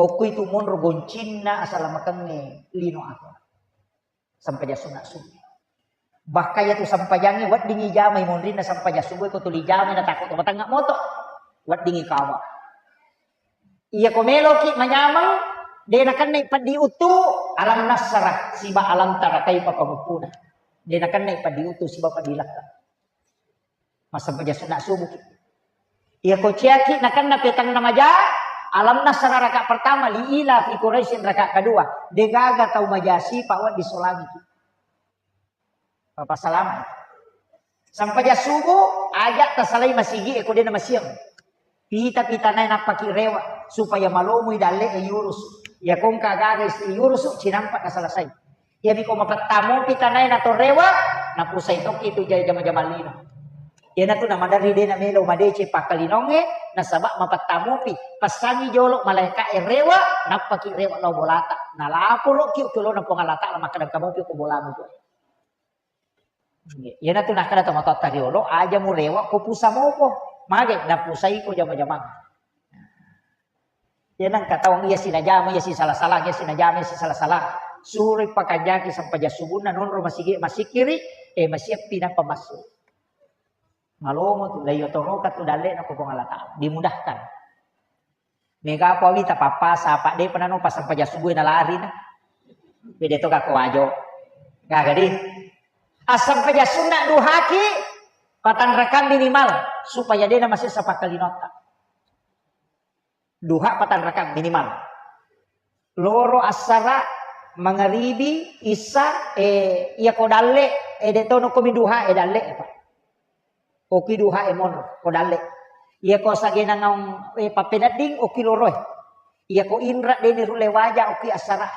Okko itu monro goncinna asalamakengngé lino akhirat. Sempajang sunna subuh. Bahkan iya tu sempajangnge weddingi jamai monrinna sempajang subuh ko tuli jamai na takko to matengnga moto. Weddingi kawa. Iya ko meloki manyameng, de nakennai peddi uttu alam nasrah siba alam tara kaifa pamukkuna. De nakennai peddi uttu siba peddi lakka. Massempajang sunna subuh ki. Iya ko ciaki nakenna petang na maja, alam nasrah raka pertama, li ila fi Quraisyin raka kedua. De gaga tau maja sipa wedding solangi ki. Papa salama. Sempajang subuh, aja tasalai masigi e ko de na masiang. Pita-pita nae nappaki rewa supaya malomoi dalle e yurus. Ya kongka gaga isti yurus cinampa na selesai. Iyami ko mapettamopi tanae nato rewa, napusai tokki tu jama-jama lino. Iyanatu namaderri de namelo madeceng pakkalinongnge, nasaba mapettamopi. Passangi jolo malaeka'e rewa, nappaki rewa lao bolata. Nalaporoki okki olona Puang Allah Ta'ala makkeda engka mopi ko bolamu tu. Iyanatu nakkeda tomatoatta riolo, aja murewa ko pusa mopo. Mage napusai ko jama-jamang. Iya nengka tawang iya sinajama, iya sisala-sala, iya sinajama, iya sisala-sala. Suroi pakanjaki sempajang subunna, nonro masigi masikiri, eh, masiappi nappa massu. Malomo tu, laiyotoroka tu dalle na ko Puang Allah Ta'ala. Dimudahkan. Mega apa wita pappasa, apa de penano pas sempajang subuh na lari na. Bede to kako wajo. Gaga di. Assempajang sunna duhaki, patang rakang minimal, supaya de na masessa pakkalinotta. Duha patang rakang minimal. Loro assara, mangaribi, issa, eh, iya ko dalle, eh, de tono ko mi duha, eh, dalle, eh, Pak. Oki duha, eh, monro, ko dalle. Iya ko sagena ngaung, eh, pappenedding, oki loro, eh. Iya ko inra, de ni rulle waja, oki assara.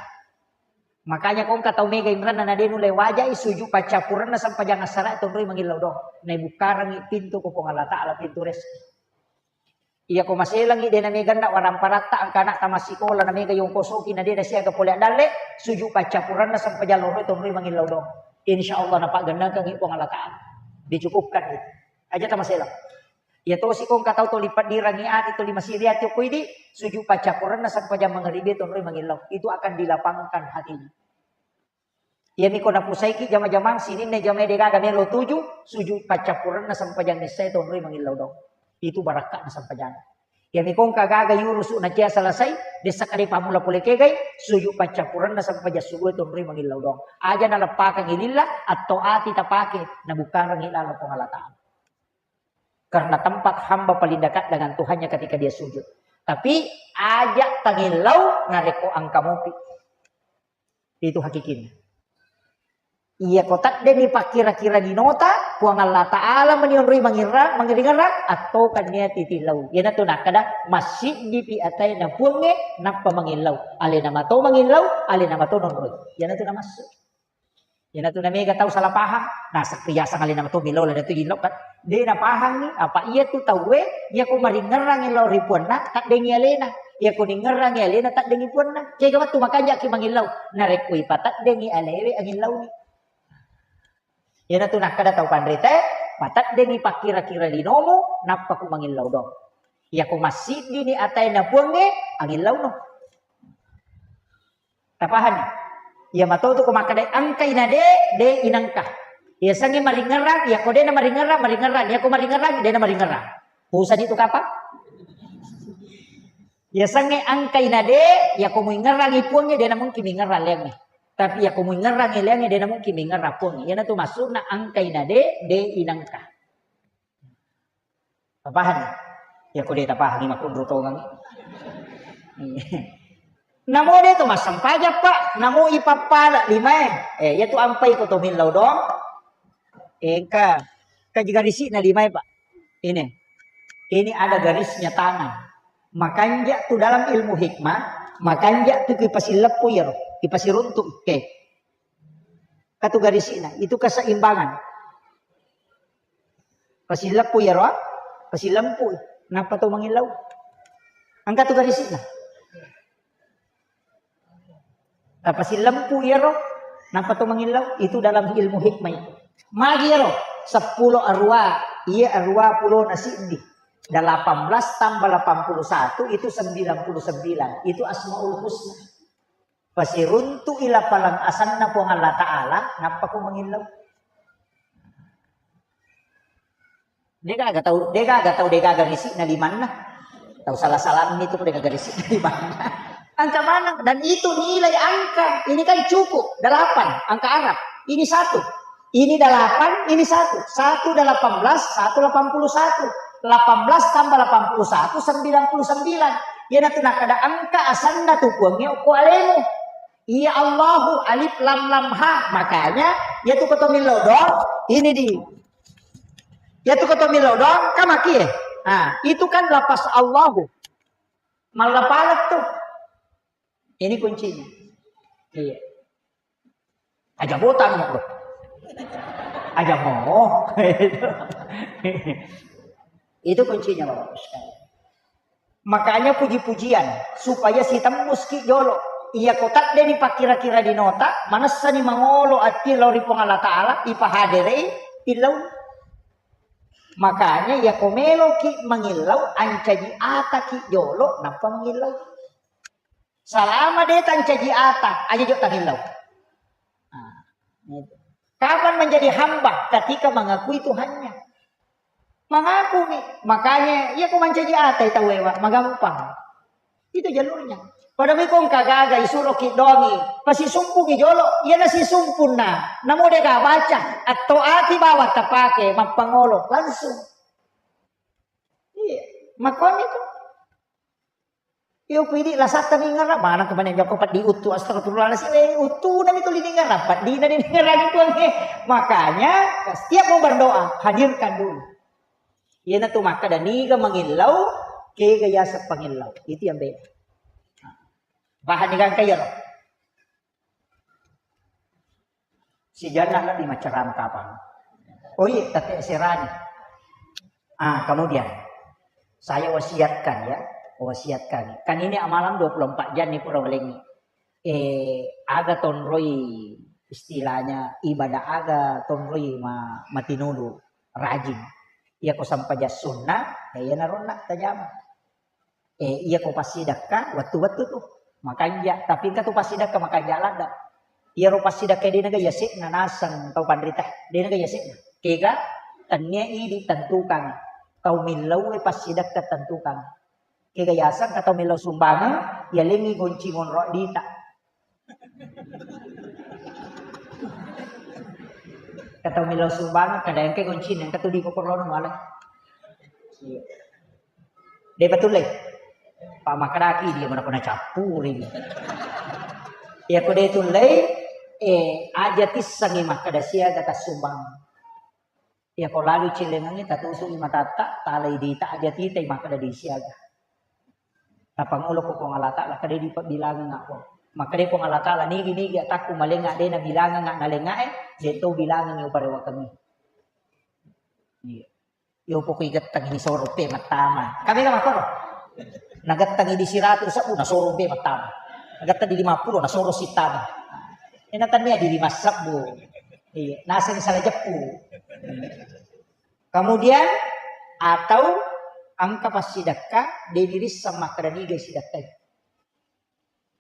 Makanya ko engka tau mega inranna na de nulle waja, eh, suju paccappurenna sempajang assara, tonroi mangillau dong. Nai bukkarangi pintu ko Puang Allah Ta'ala, pintu rezeki. Iya ko maselangi de na mega na waramparatta angka anakta massikola na mega yongkosoki na de na siaga pole dalle, suju paccappurenna sempajang loro tonroi mangillau dong. Insya Allah napaggennakangi Puang Allah Ta'ala. Dicukupkan itu. Aja tamaselang. Iya tosi ko engka tau toli paddirangi ati toli masiri ati okko idi, suju paccappurenna sempajang mangaribi tonroi mangillau. Itu akan dilapangkan hatinya. Iyami ko napusaiki jama-jamang sininna jamae degaga melo tuju, sujud paccappurenna sempajang issae tonroi mangillau dong. Itu barakka'na sempajang. Iyami ko engka gaga yurusu na cia selesai, dessa kade pammula pole kegai, sujud paccappurenna sempajang subuh tonroi mangillau dong. Aja naleppakang ililla, atto ati tapake, nabukkarangi lalo Puang Allah Ta'ala. Karena tempat hamba paling dekat dengan Tuhannya ketika dia sujud. Tapi aja tangillau narekko engka mopi. Itu hakikinna. Iyako teddengngi pakkira-kira linota, Puang Allah Ta'ala meni onroi mangirra-, mangiringerrang, attokenni titillau. Iyanatu nakkeda, massiddipi ataena Puangnge, nappa mangillau. Alena mato mangillau, alena mato nonroi. Iyanatu namassu. Iyanatu namega tau salah pahang, naseng riaseng alena mato millau, alena tu jillau kan. De napahangngi, apa iyatu tauwe, iyako maringerrangi lao ri Puanna, teddengngi alena. Iyako ningerrangi alena, teddengngi Puanna. Kega wettu makanjaki mangillau. Narekko ipateddengngi alewe, angillauwi. Iyanatu nakkeda tau panrita, pateddengngi pakkira-kira linomu, nappa ku mangillau dong. Iyako massiddini ataena Puangnge, angillauno. Tapahanni? Iya matotu ko makkeda engkai na de, de inengka. Iya sengnge maringerrang, iyako de na maringerrang, maringerrang. Iyako maringerrang, de na maringerrang. Pusani tu kapang? Iya sengnge engkai na de, iyako muingerrangi Puangnge, de na mungkin mingerrang leangnge. Tapi iyako muingerrangi leangnge, de na mungkin mingerrang Puangnge. Iyanatu maksudna engkai na de, de inengka. Tapahanni? Iyako de tapahanni makkunru tongengngi. Namo de to massempajang, Pak, namo ipappala limae. Eh, iyatu ampai ko to millau dong. Eh, engka, engka ji garisi'na limae, Pak. Ini. Ini ada garisnya tangan. Makanja tu dalam ilmu hikmah, makanja tu kipasilleppu iyaro, kipasiruntu. Oke. Katu garisi'na, itu keseimbangan. Pasileppu iyaro, pasilempu. Nappa to mangillau. Engka tu garisi'na. Tapasilempu iyaro, nappa to mangillau. Itu dalam ilmu hikmah itu. Magi iyaro, seppulo arwa, iya arwa pulo na siddi. Delapan belas tambah delapan puluh satu itu sembilan puluh sembilan. Itu Asmaul Husna. Pasiruntu'i lapaleng asenna Puang Allah Ta'ala, nappa ko mangillau. Degaga tau, degaga tau, degaga risi'na limanna. Tau salah-salammi tu degaga risi'na limanna. Angka maneng, dan itu nilai angka. Ini kan cukup, delapan, angka Arab. Ini satu. Ini delapan, ini satu. Satu delapan belas, satu delapan puluh satu. Delapan belas tambah delapan puluh satu, sembilan puluh sembilan. Iyanatu nakkeda engka asenna tu Puangnge okko alemu. Iya Allahu, alif lam lam ha. Makanya, iyatu ko to millau dong, ini di. Iyatu ko to millau dong, kamaki eh. Nah, itu kan lafaz Allahu. Mallapaleng tu. Ini kuncinya. Iya. Aja botang, Bro. Aja mau. Itu kuncinya, Bapak Ibu sekalian. Makanya puji-pujian, supaya sitembus ki jolo. Iya ko tedde ni pakkira-kira dinota, manessani mangolo ati lao ri Puang Allah Ta'ala, ipahaderei, tillau. Makanya iya ko melo ki mangillau, ancaji ata ki jolo, nappa mangillau. Salama de tancaji ata, aja jo tangillau. Nah, itu. Kapan menjadi hamba? Ketika mengakui Tuhannya. Mengaku nih, makanya iya ko mancaji ata tau ewa, magampang. Itu jalurnya. Pada miko engka gaga isuro ki dongi, pasisumpungi jolo, iya nasisumpunna, namo de ga baca, atau ati bawang tapake mappangolo, langsung. Iya, makoni tu. Iyo pidi lasatta mingerra, maneng kemana joko peddi uttu, astagfirullahaladzim, eh, uttu nami tu diningerra, peddi na diningerra itu, eh. Makanya, setiap mau berdoa, hadirkan dulu. Iyana tu makkeda niga mangillau, kega yaseng pangillau. Itu yang beda. Paham ni kan kaya ro? Sijanna lebbi maccarama kapang. Oh iya, tapi serani. Ah, kemudian saya wasiatkan ya, wasiatkan. Kan ini amalan dua puluh empat jam nih pura welengi. Eh, aga tonroi istilahnya ibadah aga tonroi ma, matinulu rajin. Iya ko sampajang sunna, eh, iya naronna tajama. Eh, iya ko passidekka, wettu-wettu tu. Makanja, tapi engka tu passidekka makanja ladde. Iyaro passidekka de naga yasekna naseng tau panrita, de naga yasekna. Kega, tennia idi tentukan. Tau millau e passidekka tentukan. Kega yaseng ka tau millau sumbangeng, yalengi gonci monro dita. Kata millau sumbangeng, kada engka goncina, engka tu di kokorono male. Iya. De betul le. Pammakkedaki dia mana pernah cappuri. Iya ko de tullei, eh, aja tissengi makkeda siaga tassumbang. Iya ko lalu cilengengi tatusu'i matatta, talai dita aja titai makkeda di siaga. Tapangolo ko Puang Allah Ta'ala, kada dipabbilangang apa. Makkeda Puang Allah Ta'ala, nigi-nigi atakku malenga de nabilangang nalengae, de to bilangangi uparewakengi. Iya. Yo pokoi gettang ini soro pe mattama. Kami kan makkoro. Nagettang di siratu sebbu nasoro pe mattama. Nagettang di lima puluh nasoro sittama. Ena tania di lima sebbu. Iya, naseng salah jeppu. Kemudian atau engka passidekka de dirisseng makkeda niga sidekkai.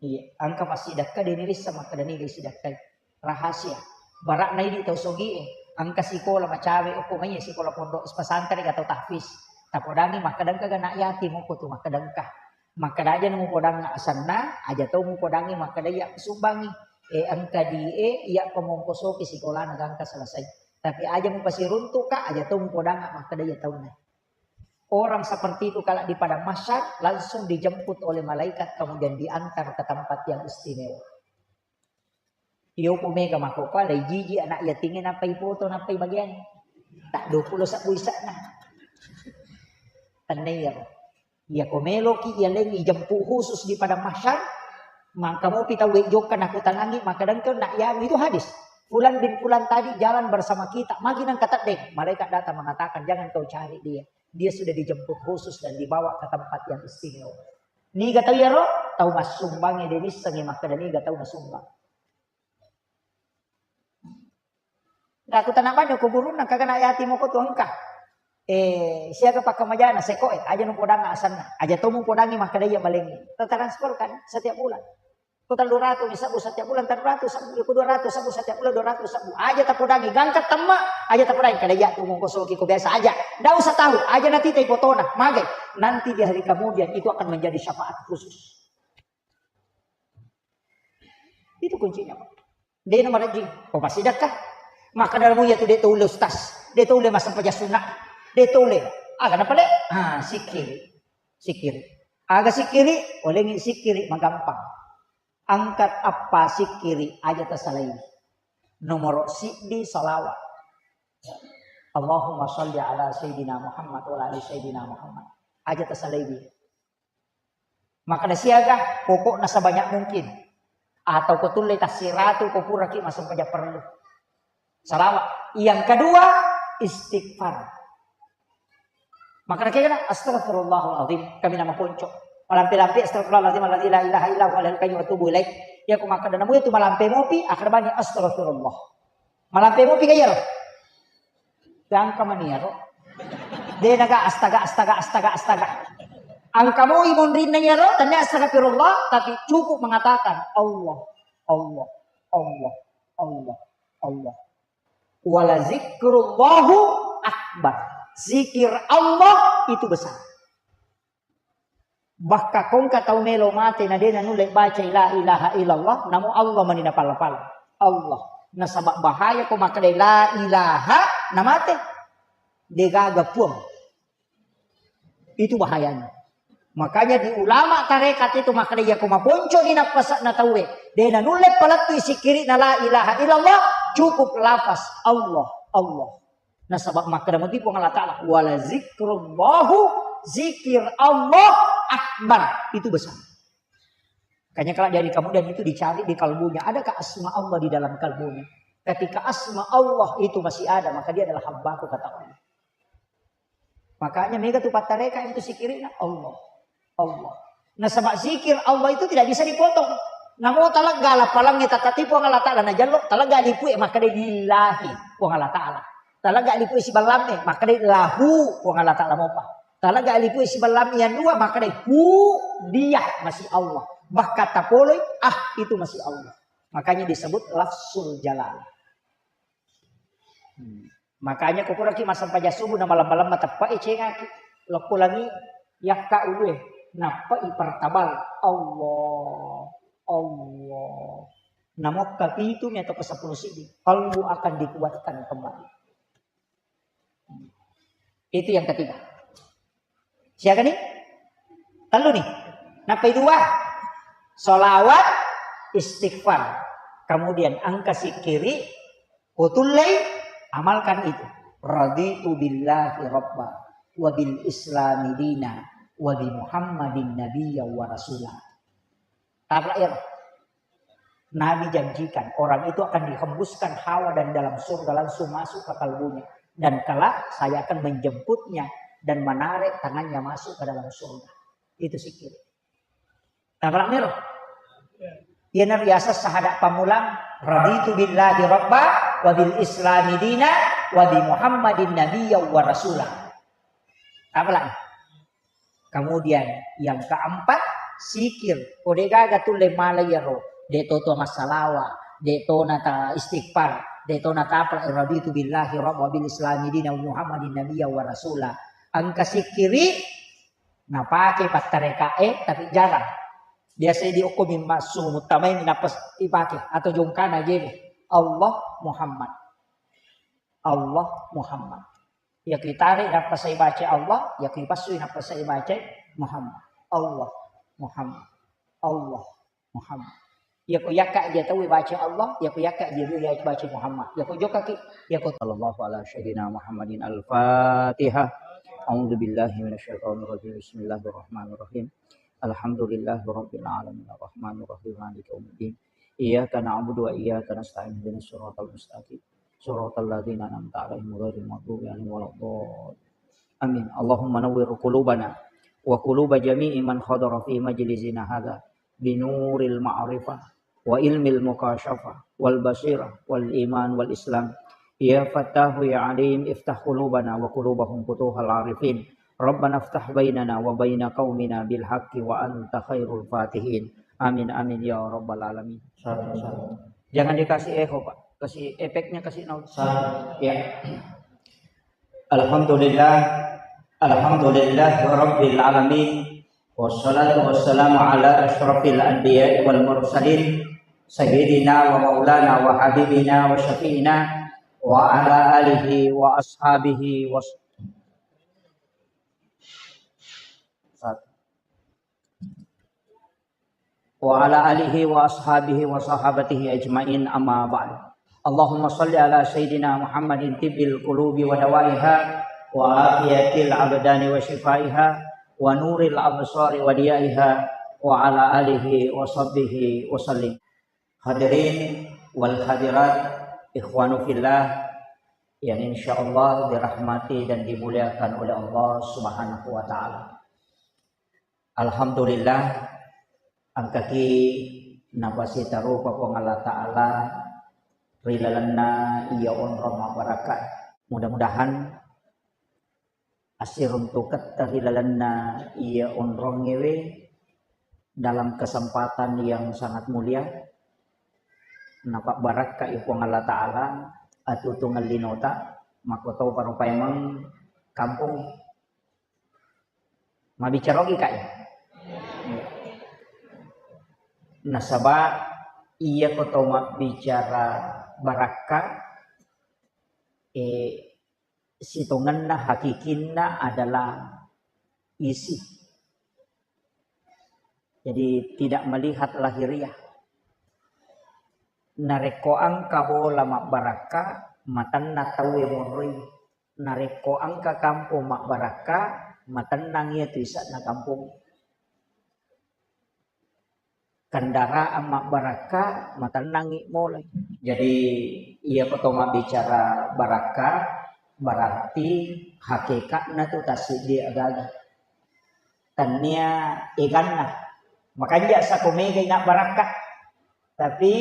Iya, engka passidekka de dirisseng makkeda niga sidekkai. Rahasia. Barakna idi tau sogie, engka sikola macawe okko maiye sikola pondok pesantren atau tahfiz. Tapodangi makkeda engka ga anak yatim okko tu makkeda engka. Makkeda aja na mupodangnga asenna, aja to mupodangngi makkeda iya sumbangi. Eh, engka di e, iya pamongkosoki sikolana gangka selesai. Tapi aja mupasiruntukka, aja to mupodangnga makkeda iya taunna. Orang seperti itu kalau di padang mahsyar langsung dijemput oleh malaikat kemudian diantar ke tempat yang istimewa. Iyo ku mega makkokkoe, lai jiji anak yatingnge nappai foto, nappai bagian. Tak dua puluh sebbu isakna. Tennai iyaro. Iya ko meloki iya leng ijemput khusus di padang mahsyar, mangka mopi tau jokka nakutanangi, makkeda engka nak yanu, itu hadis. Fulan bin Fulan tadi jalan bersama kita, magi nengka teddeng. Malaikat datang mengatakan, "Jangan kau cari dia. Dia sudah dijemput khusus dan dibawa ke tempat yang istimewa." Niga tau iyaro? Tau massumbangnge de nissengngi makkeda niga tau nasumbang. Aku tanah banyak kuburunna, kagana yati moko tu engka. Eh, siaga pakkamajana, sekoe, aja nu podang asanna. Aja to mu podangi makkeda iya malengi. Transfer kan setiap bulan. Ko tellu ratu mi sebbu setiap bulan, tellu ratu sebbu, ko dua ratu sebbu setiap bulan, dua ratu sebbu. Aja tapodangi, gangka temma, aja tapodangi. Kada iya tu mongko soki ko biasa aja. Ndak usah tahu, aja nanti tai fotona, magai. Nanti di hari kemudian itu akan menjadi syafaat khusus. Itu kuncinya, Pak. De nomor haji, ko passidekka. Maka dalam iya tu de tole ustaz, de tole massempajang sunna, de tole. Aga napale? Ah, sikiri. Sikiri. Aga sikiri, olengi sikiri magampang. Angkat apa sikiri aja tasalai. Nomor siddi salawat. Allahumma salli ala Sayyidina Muhammad wa ala ali Sayyidina Muhammad. Aja tasalai. Makkeda siaga, pokokna sebanyak mungkin. Atau ko tulle tassiratu ko puraki massempajang perlu. Salawat. Yang kedua, istighfar. Makkeda kegana, "Astagfirullahaladzim, kami nama ponco." Malampe-lampe, "Astagfirullahaladzim alladzi la ilaha illa huwa al hayyul qayyum wa atubu ilaih." Ya, ko makkeda namu itu malampe mopi, akhir bani astagfirullah. Malampe mopi ga iyaro? Gangka mani iyaro. De naga astaga, astaga, astaga, astaga. Angka moi monrinna iyaro, tania astagfirullah, tapi cukup mengatakan, "Allah, Allah, Allah, Allah, Allah." Wala zikrullahu akbar. Zikir Allah itu besar. Bahkan ko engka tau melo mate na de nanulle bacai la ilaha illallah, namo Allah mani napala-pala. Allah. Nasaba bahaya ko makkeda la ilaha namate. De gaga puang. Itu bahayanya. Makanya di ulama tarekat itu makkeda iya ko maponco ni nappasakna tauwe. De nanulle palettui sikiri na la ilaha illallah, cukup lafaz Allah, Allah. Nasaba makkeda muti Puang Allah Ta'ala, "Wala zikrullahu, zikir Allah akbar." Itu besar. Makanya kalau dari kemudian itu dicari di kalbunya, adakah asma Allah di dalam kalbunya? Ketika asma Allah itu masih ada, maka dia adalah hambaku, kata Allah. Makanya mega tu pattareka itu sikirina Allah. Allah. Nasaba zikir Allah itu tidak bisa dipotong. Namo talegga lappalangnge tatatipu Allah Ta'ala najallo, talegga lipue makkeda lillahi Puang Allah Ta'ala. Talegga lipue siballamme makkeda lahu Puang Allah Ta'ala mopa. Talegga lipue siballamme yang dua makkeda hu dia masih Allah. Bahkan tapoloi ah itu masih Allah. Makanya disebut lafzul jalal. Hmm. Makanya ko puraki massempajang subuh na malam-malam mateppai cengaki. Lokko langi yakka ulue. Nappai pertabal. Allah. Allah. Namokka pitu mi atau ke sepuluh sidi. Kalbu akan dikuatkan kembali. Itu yang ketiga. Siaga nih? Tellu nih. Nappai dua, salawat, istighfar. Kemudian engka sikkiri, kutullei, amalkan itu. Raditu billahi rabba, wa bil islami dina, wa bi Muhammadin nabiyya wa rasula. Apa ya? Nabi janjikan orang itu akan dihembuskan hawa dari dalam surga langsung masuk ke kalbunya. Dan kelak saya akan menjemputnya dan menarik tangannya masuk ke dalam surga. Itu sikkiri. Tabrak mero. Iyana riaseng sahada pammulang, raditu billahi rabba, wa bil islami dina, wa bi Muhammadin nabiyya wa rasula. Tabrak. Kemudian yang keempat, sikir. Ko de gaga tulle mala iyaro, de to to massalawa, de to nata istighfar, de to nata apa, raditu billahi rabba, wa bil islami dina, wa Muhammadin nabiyya wa rasula. Engka sikkiri, napake pattarekae, tapi jarang. Biasa di okko mimma sumu tamai nappa ipake atau jongkana jebe. Allah Muhammad. Allah Muhammad. Iya ku itare nappa sai baca Allah, iya ku ipassui nappa sai baca Muhammad. Allah Muhammad. Allah Muhammad. Iya ku yakka dia tahu baca Allah, iya ku yakka dia dulu ya baca Muhammad. Iya ku jokaki, iya ku sallallahu ala sayyidina Muhammadin al-Fatihah. A'udzu billahi minasyaitonir rajim. Bismillahirrahmanirrahim. Alhamdulillahirabbil alamin, arrahmanirrahim, maliki yaumiddin. Iyyaka na'budu wa iyyaka nasta'in, ihdinas siratal mustaqim, siratal ladzina an'amta 'alaihim ghairil maghdubi 'alaihim waladdallin. Amin. Allahumma nawwir qulubana wa quluba jami'i man hadara fi majlisina hadza binuril ma'rifah wa ilmil mukasyafah wal basirah wal iman wal islam. Ya Fattahu ya Alim, iftah qulubana wa qulubahum futuhal arifin. Rabbana iftah bainana wa baina qaumina bil haqqi wa anta khairul fatihin. Amin, amin, ya rabbal alamin. Satu, satu. Jangan dikasih echo, Pak. Kasih efeknya, kasih nol. Satu. Ya. Alhamdulillah. Alhamdulillah rabbil alamin. Wassalatu wassalamu ala asyrafil anbiya'i wal mursalin, sayyidina wa maulana wa habibina wa syafi'ina wa ala alihi wa ashabihi wa wa ala alihi wa ashabihi wa sahabatihi ajma'in, amma ba'du. Allahumma salli ala sayyidina Muhammadin tibbil qulubi wa dawaiha wa afiyatil abdani wa shifaiha wa nuril absari wa diyaiha wa ala alihi wa sahbihi wa sallim. Hadirin wal hadirat, ikhwanu fillah yang insyaallah dirahmati dan dimuliakan oleh Allah Subhanahu wa taala. Alhamdulillah, engkaki napasitarupa Puang Allah Ta'ala ri lalenna iya onrong mabbarakka. Mudah-mudahan assiruntuketta ri lalenna iya onrongngewe dalam kesempatan yang sangat mulia, napabbarakkai Puang Allah Ta'ala atutungeng linota, makkotoparo paimeng kampong. Mabbicara ogi, Kak, ya? Nasaba iya ko to mabbicara barakka, eh, sitongenna hakikinna adalah isi. Jadi tidak melihat lahiriah. Narekko engka bola mabbarakka, matenna tauwe monroi. Narekko engka kampong mabbarakka, matennang iya tu ise'na kampong. Kendaraan mabbarakka, matennangngi molai. Jadi, iya ko to mabbicara barakka, berarti hakekatna tu tassiddi agaga. Tennia eganna. Makanja sako mega ina barakka. Tapi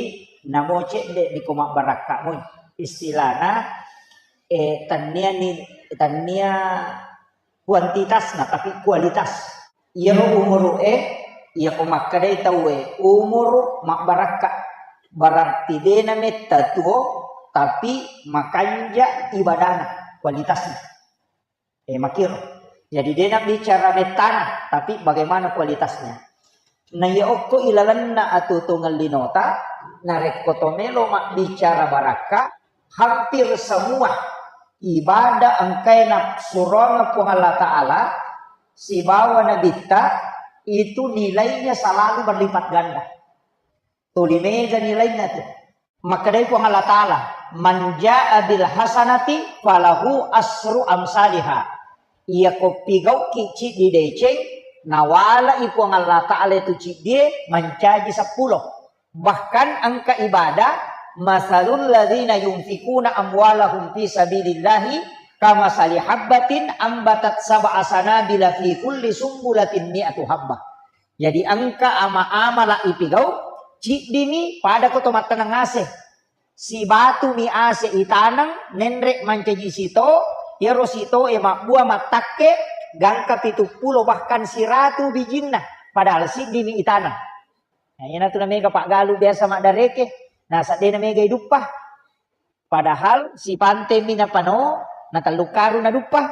namo cedde di ko mabbarakka moi. Istilahna, eh, tennia ni, tennia kuantitasna, tapi kualitas. Iyaro umuru'e, iyako makkedai tauwe, umuru mabbarakka, berarti dena metta tuo, tapi makanja ibadana, kualitasna. Eh, makiro. Jadi dena bicara mettana, tapi bagaimana kualitasnya. Na iya okko ilalenna atutungeng linota, narekko to melo mabbicara barakka, hampir semua ibadah engkae nasuroang Puang Allah Ta'ala sibawa Nabitta itu nilainya selalu berlipat ganda. Tuli mega nilainna tu. Makkedai Puang Allah Ta'ala, "Man jaa bil hasanati falahu asru amsaliha." Iyako pigauki ciddi deceng, nawalai Puang Allah Ta'ala itu ciddie mancaji seppulo. Bahkan engka ibadah, "Masalul ladzina yunfikuna amwalahum fi sabilillahi kamasali habbatin ambatat sab'a sanabila fi kulli sumbulatin mi'atu habbah." Jadi engka ama-amala ipigau, ciddimi pada ko to mattaneng ase. Sibatumi ase itaneng, nenre mancaji sito, iyaro sitoe mabbua mattakke, gangka pitu pulo bahkan siratu bijinna, padahal siddimi itaneng. Nah, iyanatu namega paggalu biasa maddareke, nasaba de namega iduppa. Padahal sipantemi napano, na tellu karung naduppa.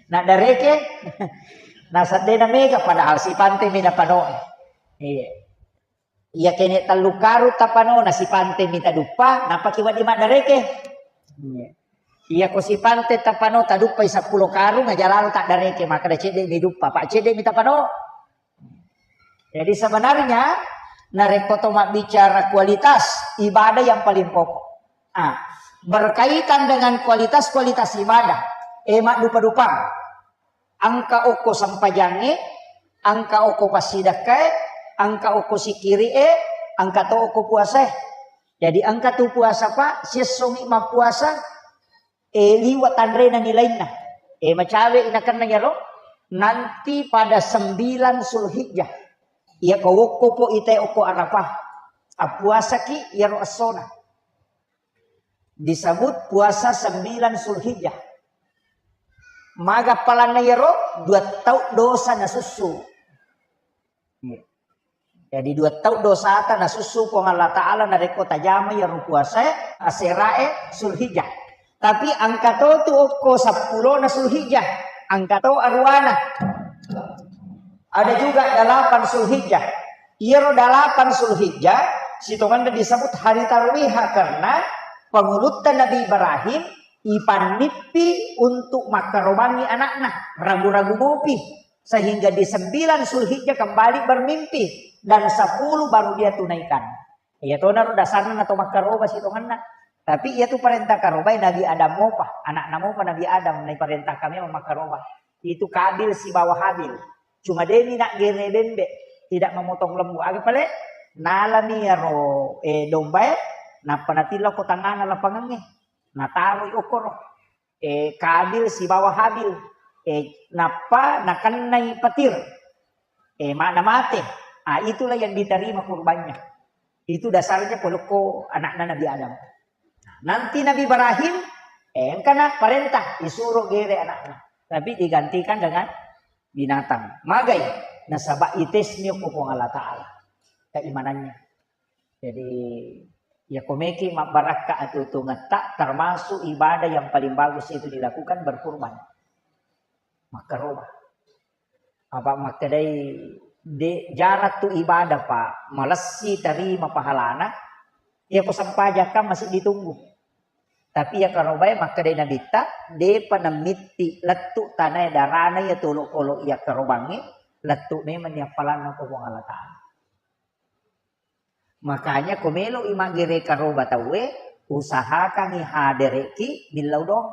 Naddareke, nasaba de namega, padahal sipantemi napano. Iya. Iya kene tellu karung tapano, na sipantemi taduppa, napaki wedding maddareke. Iya. Iyako sipante tapano taduppai seppulo karung, aja lalo taddareke, makkeda cedde'mi duppa, pa cedde'mi tapano. Jadi sebenarnya, narekko to mabbicara kualitas ibadah yang paling pokok. Ah, berkaitan dengan kualitas-kualitas ibadah, eh, maddupa-dupang. Engka okko sempajangnge, engka okko passidakkae, engka okko sikiri'e, engka to okko puasae. Jadi engka tu puasa, Pak, siessomi mappuasa, eh, liwa tanrena nilainna. Eh, macawe inakenna yaro, nanti pada sembilan Zulhijjah. Iya ko wokko po ite okko Arafah. Appuasaki yaro essona. Disebut puasa sembilan Zulhijjah. Maga palanna yaro, dua tau dosa nasussu. Iya. Jadi dua tau dosata nasussu Puang Allah Ta'ala narekko tajama yaro puasae, aserae Zulhijjah. Tapi engka to tu okko seppulo na Zulhijjah, engka to aruana. Ada juga delapan Zulhijjah. Iyaro delapan Zulhijjah, sitongenna disebut hari tarwiha karena pangulutta Nabi Ibrahim ipannippi untuk makkarobangi anakna, ragu-ragu mopi. Sehingga di sembilan Zulhijjah kembali bermimpi dan sepuluh baru dia tunaikan. Iya tonaro dasarna nato makkaroba sitongenna. Tapi iya tu parenta karobai Nabi Adam mopa, anakna mopa Nabi Adam, naiparentahkan memang makkaroba. Itu Kabil sibawa Habil. Cuma demi nak gere bembe, tidak memotong lembu. Aga pale? Nalami yaro, eh, dombae, nappa natillo ko tangngana lapangengnge. Nataroi okkoro. Eh, Kabil sibawa Habil. Eh, nappa nakennai petir. Eh, ma-, namate. Ah, itulah yang diterima kurbannya. Itu dasarnya polokko anakna Nabi Adam. Nanti Nabi Ibrahim, eh, engkana parentah, disuruh gere anakna. Tapi digantikan dengan binatang. Magai, nasaba itesmi ko Puang Allah Ta'ala. Keimanannya. Jadi, iya ko meki mabbarakka atuo-tuongetta, termasuk ibadah yang paling bagus itu dilakukan berkurban. Makkaroba. Apa makkedai de jarang tu ibadah, Pak, malessi tarima pahalana, iya ko sempajakka masih ditunggu. Tapi iya karobae makkedai Nabitta, depa namitti lettu tanae darana iya tolo-kolo iya karobangnge, lettu memang ni appalanna ko Puang Allah Ta'ala. Makanya ko melo'i maggere karoba tauwe, usahakangngi hadere'ki millau doang.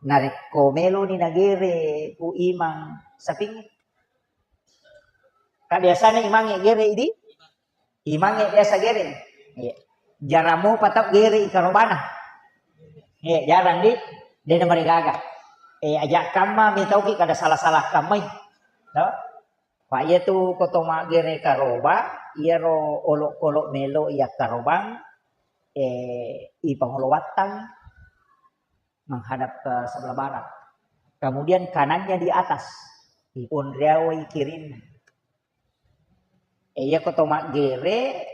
Narekko meloni nagere Pu Imang sapingnge. Ka biasana imangnge gere idi? Imangnge biasa gere. Iya. Jarang mopa tau gere i karobana. Iya, jarang di. De namarigaga. Eh, aja kamma mitauki kada salah-salah kammai. No? Pa iyatu ko to maggere karoba, iyaro olokolo melo iya karobang, eh, ipangolo wattang menghadap ke sebelah barat. Kemudian kanannya di atas, iponriawai kirinna. Eh, iya ko to maggere,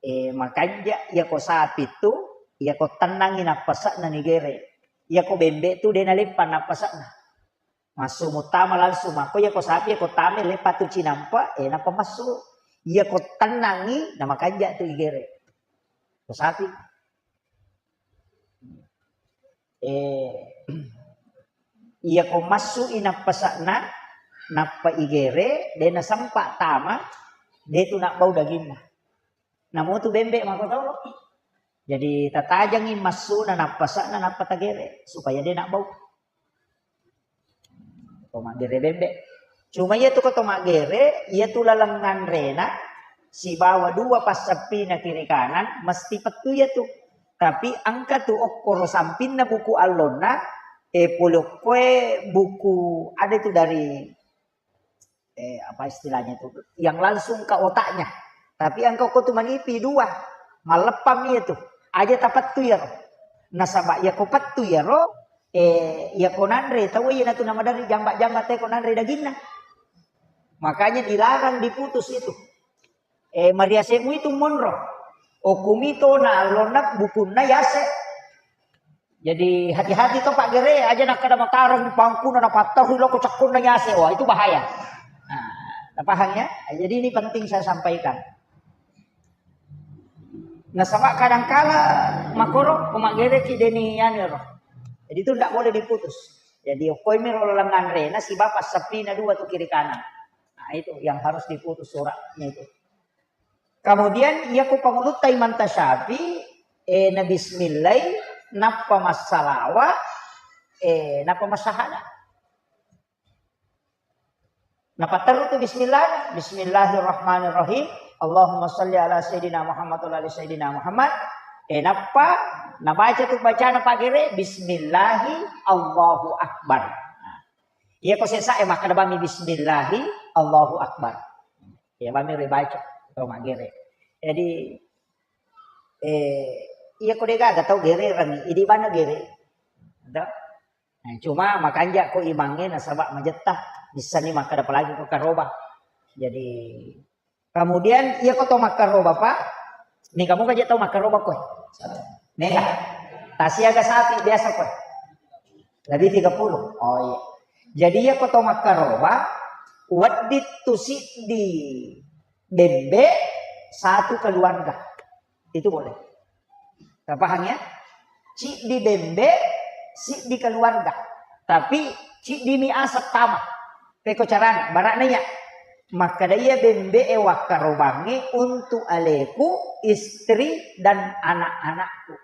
eh, makanja iya ko sapi tu, iya ko tennangi nappase'na nigere. Iya ko bembe tu de naleppa nappase'na. Massu muttama langsung, makko iya ko sapi, iya ko tame, leppa tu cinampa, eh, nappa massu. Iya ko tennangi, na makanja tu igere. Ko sapi. Eh, iya ko massu i nappase'na, Nappa igere, de nasempa tama, de tu nabbau daginna. Namutu bembe makotoro. Jadi tatajangi massuna, nappasakna, nappa tagere supaya de nabbau. Ko maggere bembe. Cuma iya tu ko to maggere, iya tu laleng nganrena sibawa dua passappina kiri kanan mesti pettu iya tu. Tapi engka tu okkoro sampinna buku allonna, eh, pole okkoe buku ada tu dari, eh, apa istilahnya itu, yang langsung ke otaknya. Tapi engka ko tu manipi dua, malleppang iya tu. Aja tapettu iyaro. Nasaba iya ko pettu iyaro, eh, iya ko nanre tau iya natu namaderri jamba-jamba te ko nanre daginna. Makanya dilarang diputus itu. Eh, mariasemu itu monro. Okumi to na allonna bukunna yase. Jadi hati-hati to Pak Gere, aja nakkeda matareng pangkuna napattarui loko cakkonna yase. Wah, itu bahaya. Nah, paham ya? Jadi ini penting saya sampaikan. Nasaba kadangkala makoro ko maggereki deni anu ro. Jadi itu ndak boleh diputus. Jadi okkoimi ro laleng nganrena sibawa sappina dua tu kiri kanan. Nah, itu yang harus diputus suratnya itu. Kemudian iya ko pangulutta Imam Tasyafi, eh, na bismillai, nappa massalawa, eh, nappa massahada. Napatteru tu bismillah, Bismillahirrahmanirrahim. Allahumma salli ala Sayyidina Muhammad wa ala ali Sayyidina Muhammad. Eh, nappa nabaca tu bacana pagere, Bismillahi Allahu Akbar. Nah, iya ko sesa e makkeda bami Bismillahi Allahu Akbar. Iya bami ribaca atau magere. Jadi, eh, iya ko degaga tau gere rami, idi bana gere. Nah, cuma makanja ko imangnge nasaba majetta, bissani makkeda apalagi ko karoba. Jadi kemudian iya ko to makkaroba Pak, mega moga je tau makkaroba koe. Mega. Tasiaga sapi biasa koe. Lebih tiga puluh. Oh iya. Jadi iya ko to makkaroba, wedding tu siddi bembe satu keluarga. Itu boleh. Paham ya? Ciddi bembe, siddi keluarga. Tapi ciddi mi aseng tama. Peko carana, bara'na iya. Makkeda iya bembe e wakkarobangnge untuk aleku, istri dan anak-anakku.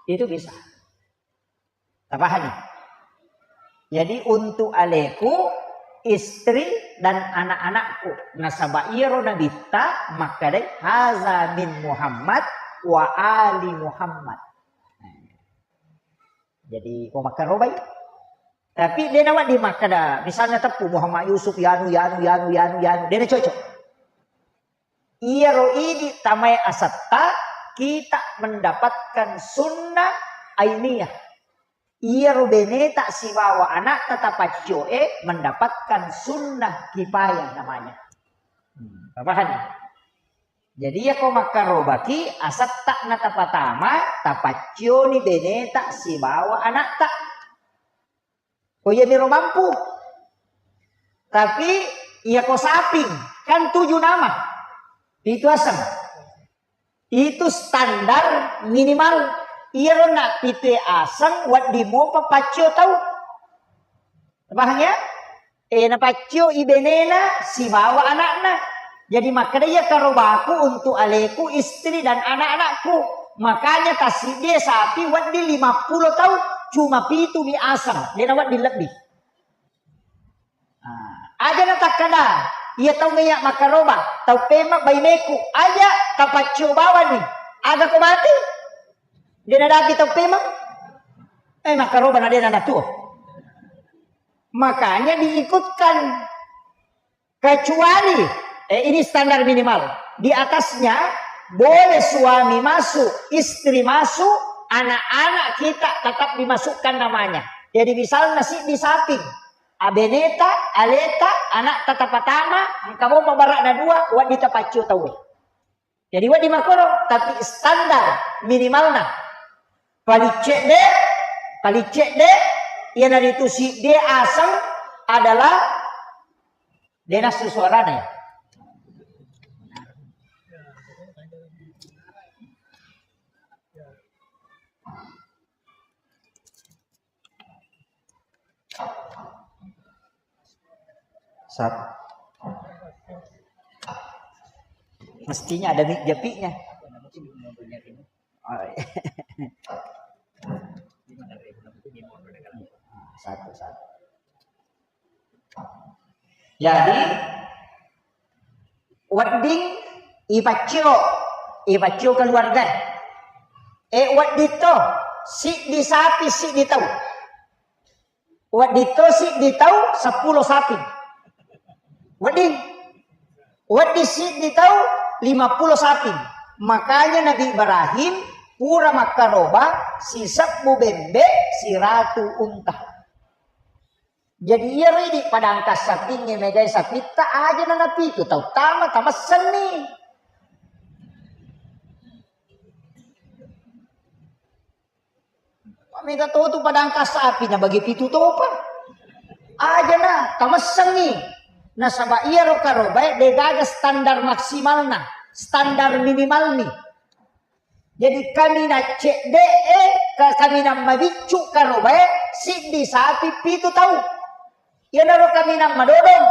Itu bisa. Tapahami? Jadi untuk aleku, istri dan anak-anakku. Nasaba iyaro nabitta makkedai haza min Muhammad wa ali Muhammad. Jadi ko makkarobai. Tapi de nawedding makkeda misalnya teppu Muhammad Yusuf yanu yanu yanu yanu yanu de na cocok. Iyaro idi tamae asetta, kita mendapatkan sunnah ainiyah. Iyaro beneta sibawa anakta tapaccio e mendapatkan sunnah kifayah namanya. Hmm, paham ya? Jadi iya ko makkarobaki asetta na tapatama, tapaccioni beneta sibawa anakta. Ko iya miro mampu. Tapi iya ko saping, kan tujuh nama. Pitu aseng. Itu standar minimal. Iyaro na pitu aseng wedding mopa paccio tau. Paham ya? Eh, napaccio i benena sibawa anakna. Jadi makkeda iya karobaku untuk aleku, istri dan anak-anakku. Makanya tasiddi sapi wedding lima puluh tau, cuma pitu mi aseng, de nawedding lebbi. Ah, aja natakkeda, iya tau meya makkaroba, tau pema baineku, aja tapaccio bawani. Aga ko mati? De nadaki tau pema? Eh, makkaroba na de nanatuo. Makanya diikutkan. Kecuali, eh, ini standar minimal. Di atasnya boleh suami masuk, istri masuk, anak-anak kita tetap dimasukkan namanya. Jadi misalnya si di samping, abeneta, aleta, anak tetap pertama, engka mau mabarak na dua, wedding tapaccio tau. Jadi wedding makkoro, tapi standar minimalna. Paling cedde, paling cedde, iyanaritu siddi aseng adalah de nassu suarana ya. Satu. Mestinya ada mi-, japinya. Oh, iya. Satu, satu. Jadi, wedding ipaccio, ipaccio keluarga. E, wedding to, siddi sapi, siddi tau. Wedding to siddi tau, seppulo sapi. Wedding. Wedding siddi tau, lima pulo sapi. Makanya Nabi Ibrahim pura makkaroba sisebbu bembe, siratu unta. Jadi iyaro idi padangka sapingnge megai sapitta aja nanapitu tau tama tamessenni. Mega to tu padangka sapi na bagi pitu topa. Aja na tamessengi. Nasaba iyaro karobae degaga standar maksimalna, standar minimalni. Jadi kaminang cedde'e, ka-, kaminang mabiccu karobae, siddi sapi pitu tau. Iyanaro kaminang madodong.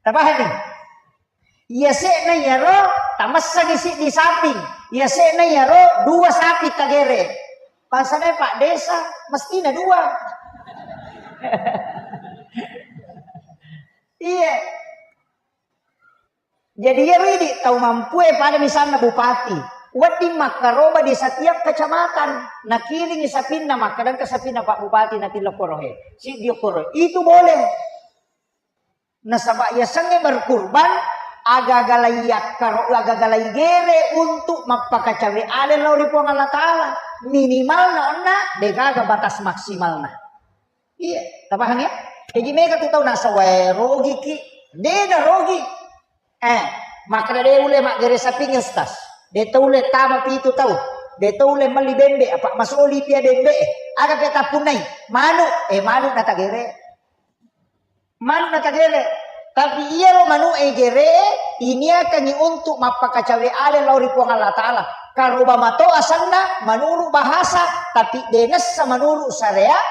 Tapahami? Iyase'na iyaro tamessangi siddi sapi. Iyase'na iyaro dua sapi tagere. Bangsana Pak Desa mestina dua. Iya. Jadi iyaro idi tau mampue pada misalna bupati. Wedding makkaroba di setiap kecamatan. Nakiringi sapinna, makkadangka sapinna Pak Bupati natillo korohe. Siddi koro. Itu boleh. Nasaba yasengnge berkurban, agaga laiyakkaro, agaga laigere untuk mappakacawe ale lao ri Puang Allah Taala. Minimalna onna, degaga batas maksimalna. Iya, tapahang ya? Jadi mega tu tau nasawae rogi ki, dena rogi. Eh, makkada de ule maggere saping, Ustaz. De to ule tama pitu tau. De to ule melli bembe, apa masoli pia bembe. Aga pe tappunnai? Manu, eh manu na tagere. Manu na tagere. Tapi iyaro manu e gere, iniakangi untuk mappakacawe ale lao ri Puang Allah Taala. Karoba mato asanna menurut bahasa, tapi denessa menurut syariat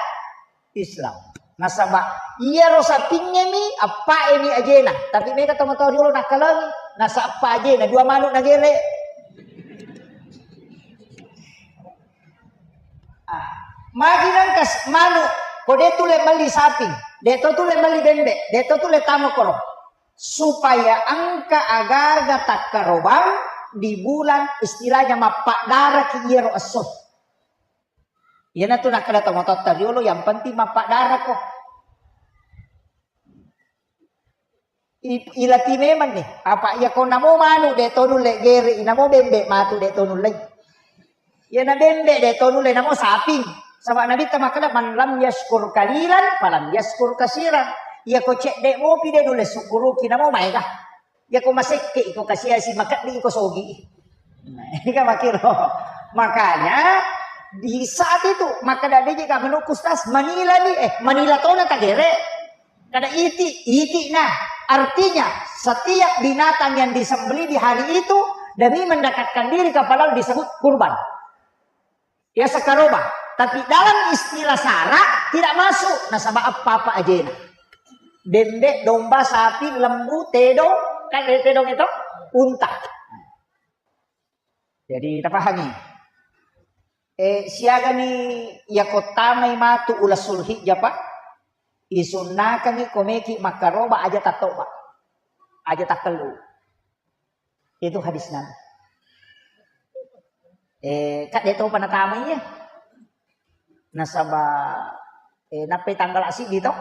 Islam. Nasaba iyaro sapingngemi, appaemi ajena. Tapi mega tomatoa riolo nakkalangi, nasappa ajena, dua manu nagere. Ah, magi nangka s-, manu, ko de tule melli sapi, de to tule melli bembe, de to tule tamo koro. Supaya engka agaga takkarobang di bulan istilahnya mappaddaraki iyaro esso. Iyanatu nakkeda tomatoatta riolo, yang penting mappaddarako. I-, ilati memang nih. Apa iya ko namo manu de to nulle gere, inamo bembe matu de to nulle. Iyana bembe de to nulle, namo saping. Saba Nabitta makkeda, "Man lam yaskur kalilan, falam yaskur kasiran." Iya ko cedde mopi de nulle sukkuruki, namo maega. Iya ko masekke iko kasiasi, makeddi iko sogi. Nah, ini kan makiro. Makanya di saat itu, maka dade je kami nukus tas, manila ni, eh, manila tona tagere. Kada iti, iti nah. Artinya, setiap binatang yang disembelih di hari itu demi mendekatkan diri kepada Allah disebut kurban. Ya sekaroba. Tapi dalam istilah sara tidak masuk. Nasaba apa-apa ajena. Bembe, domba, sapi, lembu, tedong, kan ada tedong itu? Unta. Jadi kita pahami. Eh, siagani iya ko tamai matu ulas Sulhijjah, Pak? Isunnakangi ko meki makkaroba aja tattoba. Aja takkellu. Itu hadis Nabi. Eh, kak de topa natamai ya. Nasaba, eh, nappai tanggal siddi to.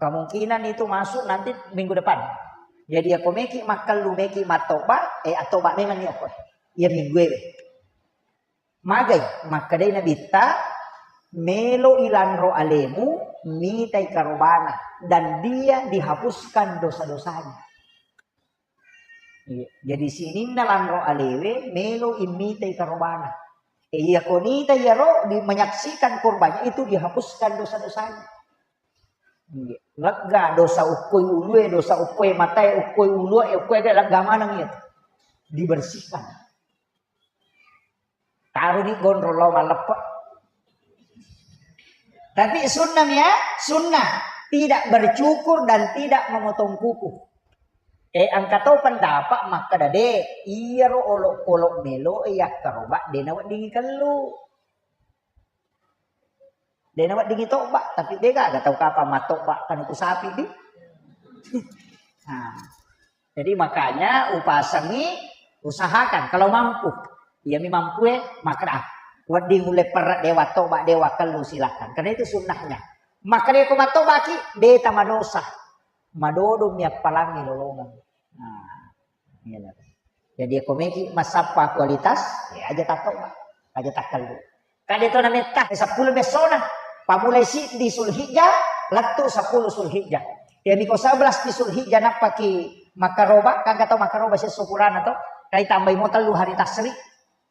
Kemungkinan itu masuk nanti minggu depan. Jadi ya ko meki makkellu, meki mattoba, eh, attoba memang ni okko. Ya minggu e. Magai, makkedai Nabitta, melo ilanro alemu, mitai karobana, dan dia dihapuskan dosa-dosanya. Iya. Jadi sininna lanro alewe, melo immitai karobana. E, iya ko nita iyaro, di-, menyaksikan kurbannya itu dihapuskan dosa-dosanya. Iya. Lega dosa ukkoi ulue, dosa ukkoi matae, ukkoi ulue, ukkoi lega maneng iya. Dibersihkan. Taroni gondrong lao malleppe. Tapi sunnah ya, sunnah. Tidak bercukur dan tidak memotong kuku. Eh, engka to pendapat makkeda, de, iyaro olokolo melo e yakkaroba de naweddingi kellu. De naweddingi toba, tapi de gaga tau kapang mattoba kanuku sapi di. Nah, jadi makanya upasangi, usahakan kalau mampu. Iyami mampu e, makkeda, ah, wedding ulle perre dewa toba dewa kellu, silakan. Karena itu sunnahnya. Makkeda ko mattobaki, de tamadosa. Madodo mi appalangi lolongeng. Nah, iya. Jadi ko meki massappa kualitas, ya aja taktoba, aja takkellu. Kade to nametta, eh, seppulo messona. Pamulai siddi Sulhijjah, lettu seppulo Sulhijjah. Jadi ko sebelas di Sulhijjah nappaki makkaroba, kan kata makkaroba sessukurana to, kai tambai mo tellu hari tasri,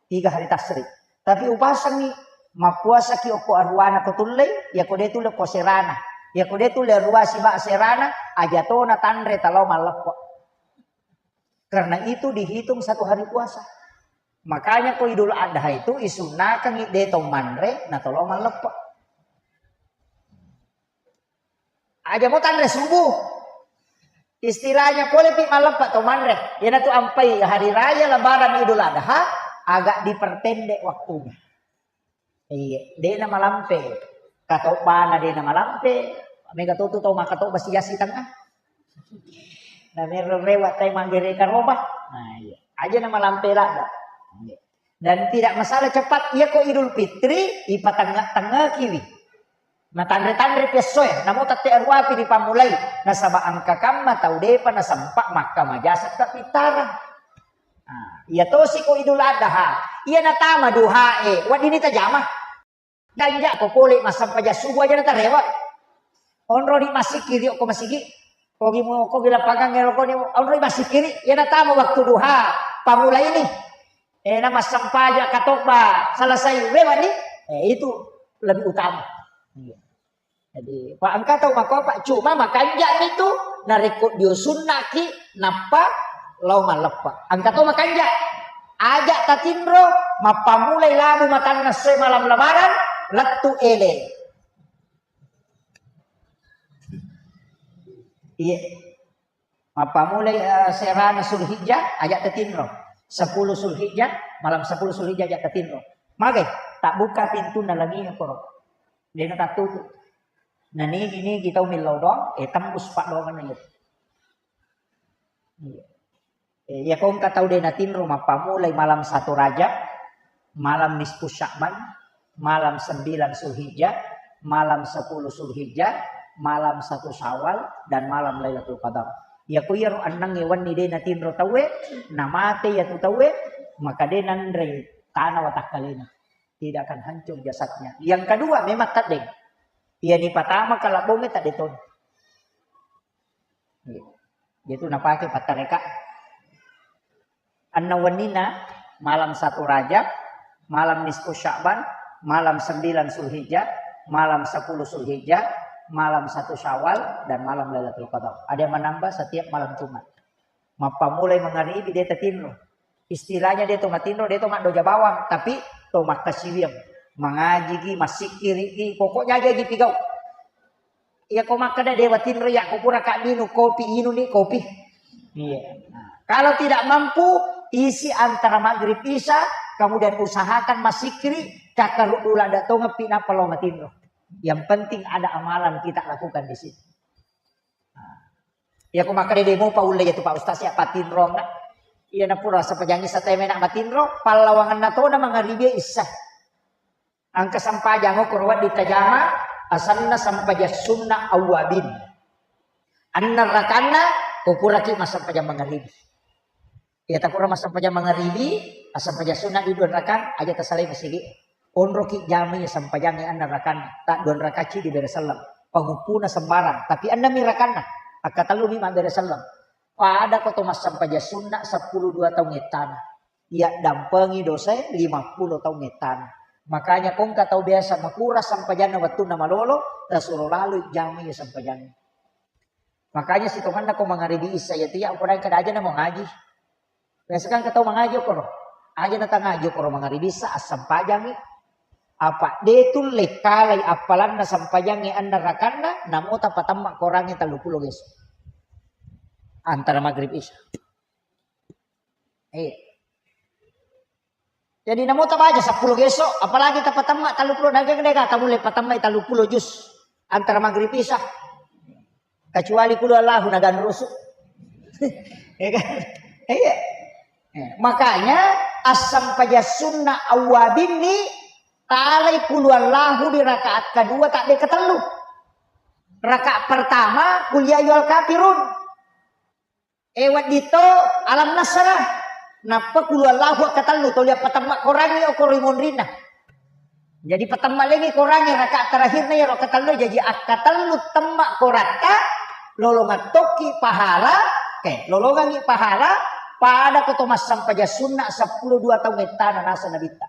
tiga hari tasri. Tapi upasangi, mappuasaki okko aruana ko tullei, ya ko de tulle ko serana. Ya ko de tulle arua siba serana, aja tona tanre talau malleppo. Karena itu dihitung satu hari puasa. Makanya ko Idul Adha itu isunnakangi de to manre na tolo malleppo. Aja mo tanre subuh. Istilahnya pole pi malleppo to manre. Iyanatu ampai hari raya Lebaran Idul Adha agak diperpendek waktunya. Iya, de na malampe. Katobana de na malampe. Mega to tu tau makatoba siasi tengah. Na mero rewa tai manggere karoba. Nah, iya. Aja na malampe ladda. Iya. Dan tidak masalah cepat. Iya ko Idul Fitri, ipatengah-tengah kiwi. Na tanre-tanre piessoe, namo tette aruapi dipammulai. Nasaba engka kamma tau depa nasempa makka majasa kapittarang. Nah, iya tosi ko Idul Adha. Iya natama duhae, weddini tajama. Ganja ko pole massempajang subuh aja natarewa. Onroni massikkiri ko masigi. Kogi mo, kogi lapangan ngero koni, onroni massikkiri. Iya natama waktu duha. Pamulai ni. Eh, na massempajang katobba selesai lewat ni. Eh, itu lebih utama. Iya. Jadi, pa engka tau makopa, cuma makanja mi tu narekko dio sunnaki nappa lao malleppa. Engka tau makanja. Aja tatinro, mappamulai labu matanna soe malam lebaran, lettu ele. Iya. Mappamulai, eh, serana Sulhijjah, aja tatinro. Sepuluh Sulhijjah, malam sepuluh Sulhijjah aja tatinro. Magai, tak buka pintunna langi koro. Dena tatutu. Na nigi-nigi tau millau doang, eh, tembus paddoangenna iya. Iya. Eh, iya ko engka tau de natinro mappamulai malam satu Rajab, malam nisfu Sya'ban, malam sembilan Zulhijjah, malam sepuluh Zulhijjah, malam satu Syawal, dan malam Lailatul Qadar. Iya ko iyaro ennengnge wenni de natinro tauwe, namate iya tu tauwe, maka de nanrei tana watakkalena. Tidak akan hancur jasadnya. Yang kedua memang teddeng. Iya ni patama kalabbongnge tedde toni. Iya. Itu napake pattareka. Anna wenninna malam satu Rajab, malam nisfu Sya'ban, malam sembilan Zulhijjah, malam sepuluh Zulhijjah, malam satu Syawal, dan malam Lailatul Qadar. Ada yang menambah setiap malam Jumat. Mappamulai mangaribi de tatinro. Istilahnya de to matinro, de to maddoja bawang, tapi to makkasiwiang. Mangajigi, massikkiriki, pokoknya aja ji pigau. Iya ko makkeda dewa tinro ya ko pura ka minum kopi, inuni kopi. Iya. Nah, kalau tidak mampu, isi antara maghrib isya, kemudian usahakan massikkiri, kakkaruddu ladda tongepi nappa lao matinro. Yang penting ada amalan kita lakukan di situ. Nah, iya ko makkeda de mopa ulle iya tu Pak Ustaz ya patinronna. Iya na pura sempajangi sateme nak matinro, pallawangenna tona mangaribi isya. Engka sempajang okoro wedding tajama, asenna sempajang sunna awwabin. Enneng rakanna, ko puraki massempajang mangaribi. Iya tapura massempajang mangaribi, assempajang sunna di dua rakang, aja tasalai masigi. Onroki jamai sempajangnge enneng rakanna, tak dua rakang ci dibere selleng. Panguppuna sembarang, tapi enneng mi rakanna, akkatellu mi mabbere selleng. Pada ko to massempajang sunna seppulo dua taung ettana. Iya dampengi dosae lima puluh taung ettana. Makanya ko engka tau biasa makurang sempajanna wettunna malolo, tasuro laloi jamai sempajanna. Makanya sitongenna ko mangaribi isya iya tu iya, upada kada aja na mangaji. Biasa kan engka tau mangaji okoro. Aja na tangaji okoro mangaribi isya, assempajangi. Apa de tulle kalai appalanna sampajangnge anna rakanna, namo tapatamma korangnge telluppulo geso. Antara maghrib isya. Eh. Jadi namo tabaca seppulo geso, apalagi tapatamma telluppulo, naga de gaga tamulle patamma telluppulo juz antara maghrib isya. Kecuali kulu Allahu naganrusu. Ya kan? Iya. Eh, makanya assampaja sunna awwabinni talai kulu Allahu di rakaat kedua tak de ketellu. Rakaat pertama kul ya ayyuhal kafirun. Eh, wedding to alam nasrah. Nappa kulu Allahu ketellu toli appatamma korangngi okoro monrinna. Jadi patamma lengi korangnge rakaat terakhirna iyaro ketellu, jadi akkatellu temma koratta, lolongeng tokki pahala, eh, lolongengi pahala pada ko to massampaja sunna seppulo dua taung ettana nasa nabitta.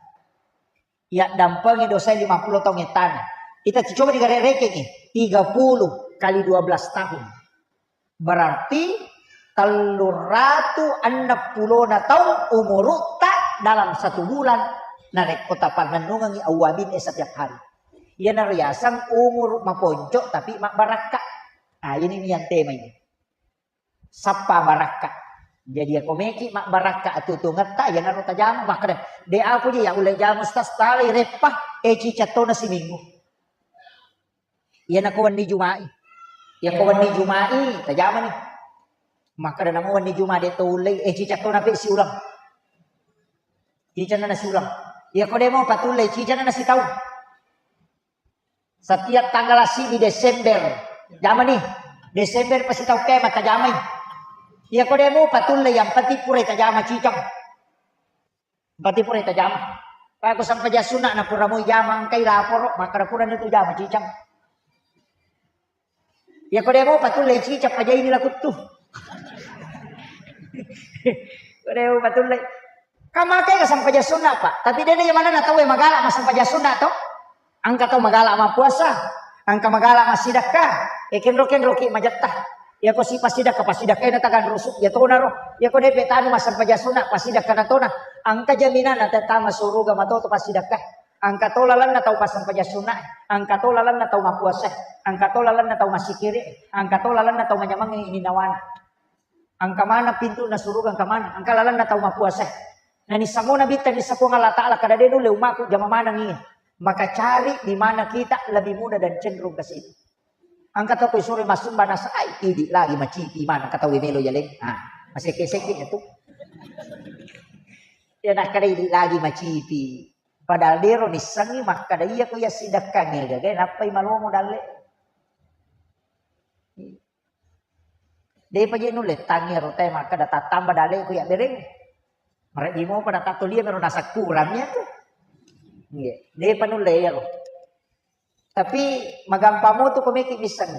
Yaddampengi dosa lima puluh taung ettana. Kita coba digare-, rekengi, tiga puluh kali dua belas tahun. Berarti telluratu enneng pulona taung umurutta dalam satu bulan. Narekko tapannennungengi awwabin e setiap hari. Iyana riaseng umuru maponco tapi mabbarakka. Nah, ini yang tema ini. Sappa barakka. Jadi ako meki mabbarakka atuo-tuongetta, iyanaro tajama. Makkeda, de aku je ya ulle jama Ustaz, talai reppa, eh, cicatona siminggu. Iyana ko wenni Juma'i. Iya ko wenni Juma'i, tajamani. Makkeda namo wenni Juma de to ullei, eh, cicatona pe siuleng. Cicana na siuleng. Iya ko de mo patullei, cicana na sitaung. Setiap tanggal sidi Desember, jamani. Desember pasti tau kema tajamai. Iya ko de mo patullei, yang penting pura tajama cicang. Berarti pura tajama. Aku sampaja sunna na pura moi jama engkai laporo, makkeda pura na tu jama cicang. Ya ko de mo patulle cicang pajaini lakuttu. Ko de mo patulle. Kamakai ka sampaja sunna, Pak. Tapi de na jamanna tau e magala ma sampaja sunna to. Engka tau magala mappuasa, engka magala massidekka, e kenro-kenroki majetta. Iya ko si passidekka, passidekka na taganrusu, iya tona ro. Iya ko depe tanu massampaja sunna, passidekka na tona. Engka jaminanna tettama suruga matoto passidekka. Engka to lalenna tau passampaja sunna, engka to lalenna tau mappuasa, engka to lalenna tau massikiri, engka to lalenna tau manyamangi ini nawana. Engka mana pintu na suruga, engka mana, engka lalenna tau mappuasa. Na nissamo Nabitta, nissa Puang Allah Ta'ala, kada de nulle ummaku jama maneng iya. Maka cari di mana kita lebih mudah dan cenderung ke situ. Engka to ko isuro massumba nasai, idi lagi macipi mana engka tau melo jaleng. Ah, maseke-seke ya tu. Ya nakkeda idi lagi macipi. Padahal dero nissengi makkeda iya ko iya sidekkangnge gaga nappai malomo dalle. Depa je nulle tangnge ro te makkeda tattamba dale ku ya bereng. Marebbi mo pada tattolia mero nasakkurang ya tu. Nggih. Depa nulle ya ro. Tapi magampang mo tu ko meki misseng.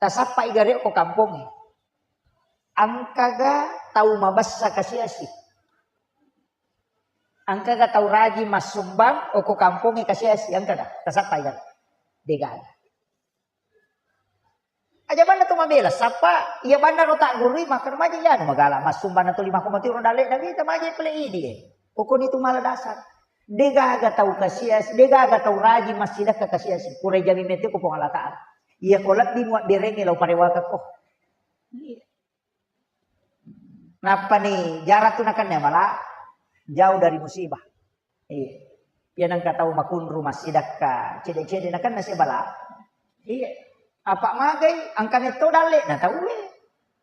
Tasappa igare ko kampongnge. Engkaga tau mabessa kasiasi. Engkaga tau rajin massumbang oko kampongnge kasiasi, engkaga? Tasappa igare. Degaga. Aja banna tu mabela, sappa iya banna ro taggurui, makkeda maja iyanu magala massumbanna tuli makko matiro dalle'na wita maja pale idi e. Pokoni tu mala dasar. Degaga tau kasiasi, degaga tau rajin massidekka kasiasi. Pura jami mete ko Puang Allah Ta'ala. Iya ko lebbi muabberengngi lao parewakekko. Iya. Nappani jarang tu nakenna mala jauh dari musibah. Iya. Iya nengka tau makunru massidekka, cede-cede nakenna si bala. Iya. Apa magai engka metto dalle na tau e.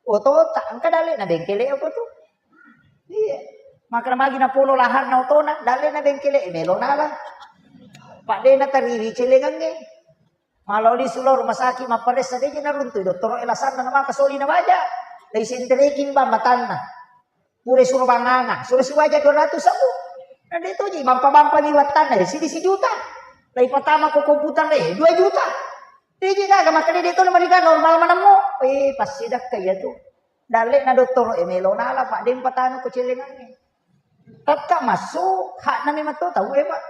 Otota engka dalle na bengkele apa tu. Iya. Maka magi na polo lahanna otona, dalle na bengkele e melo nala. Pak de na tariwi celengangnge. Maloli sulo rumah sakit mapparessa deje naruntui dottoro e lasanna namaka soli na baja. Lai sentereki mbang matanna. Pura suro banganga, suro siwaja dua ratus sabu. Na de toji mampa-mampa mi wattanna, ya sidi sijuta. Lai patama ko komputer e, dua juta. Deje gaga makkeda de to na mariga normal manemmo. Eh, passidekka iya tu. Dalle na dottoro e melo nala, Pak, de patama ko celengangnge. Tetta massu hakna memang to tau e, Pak.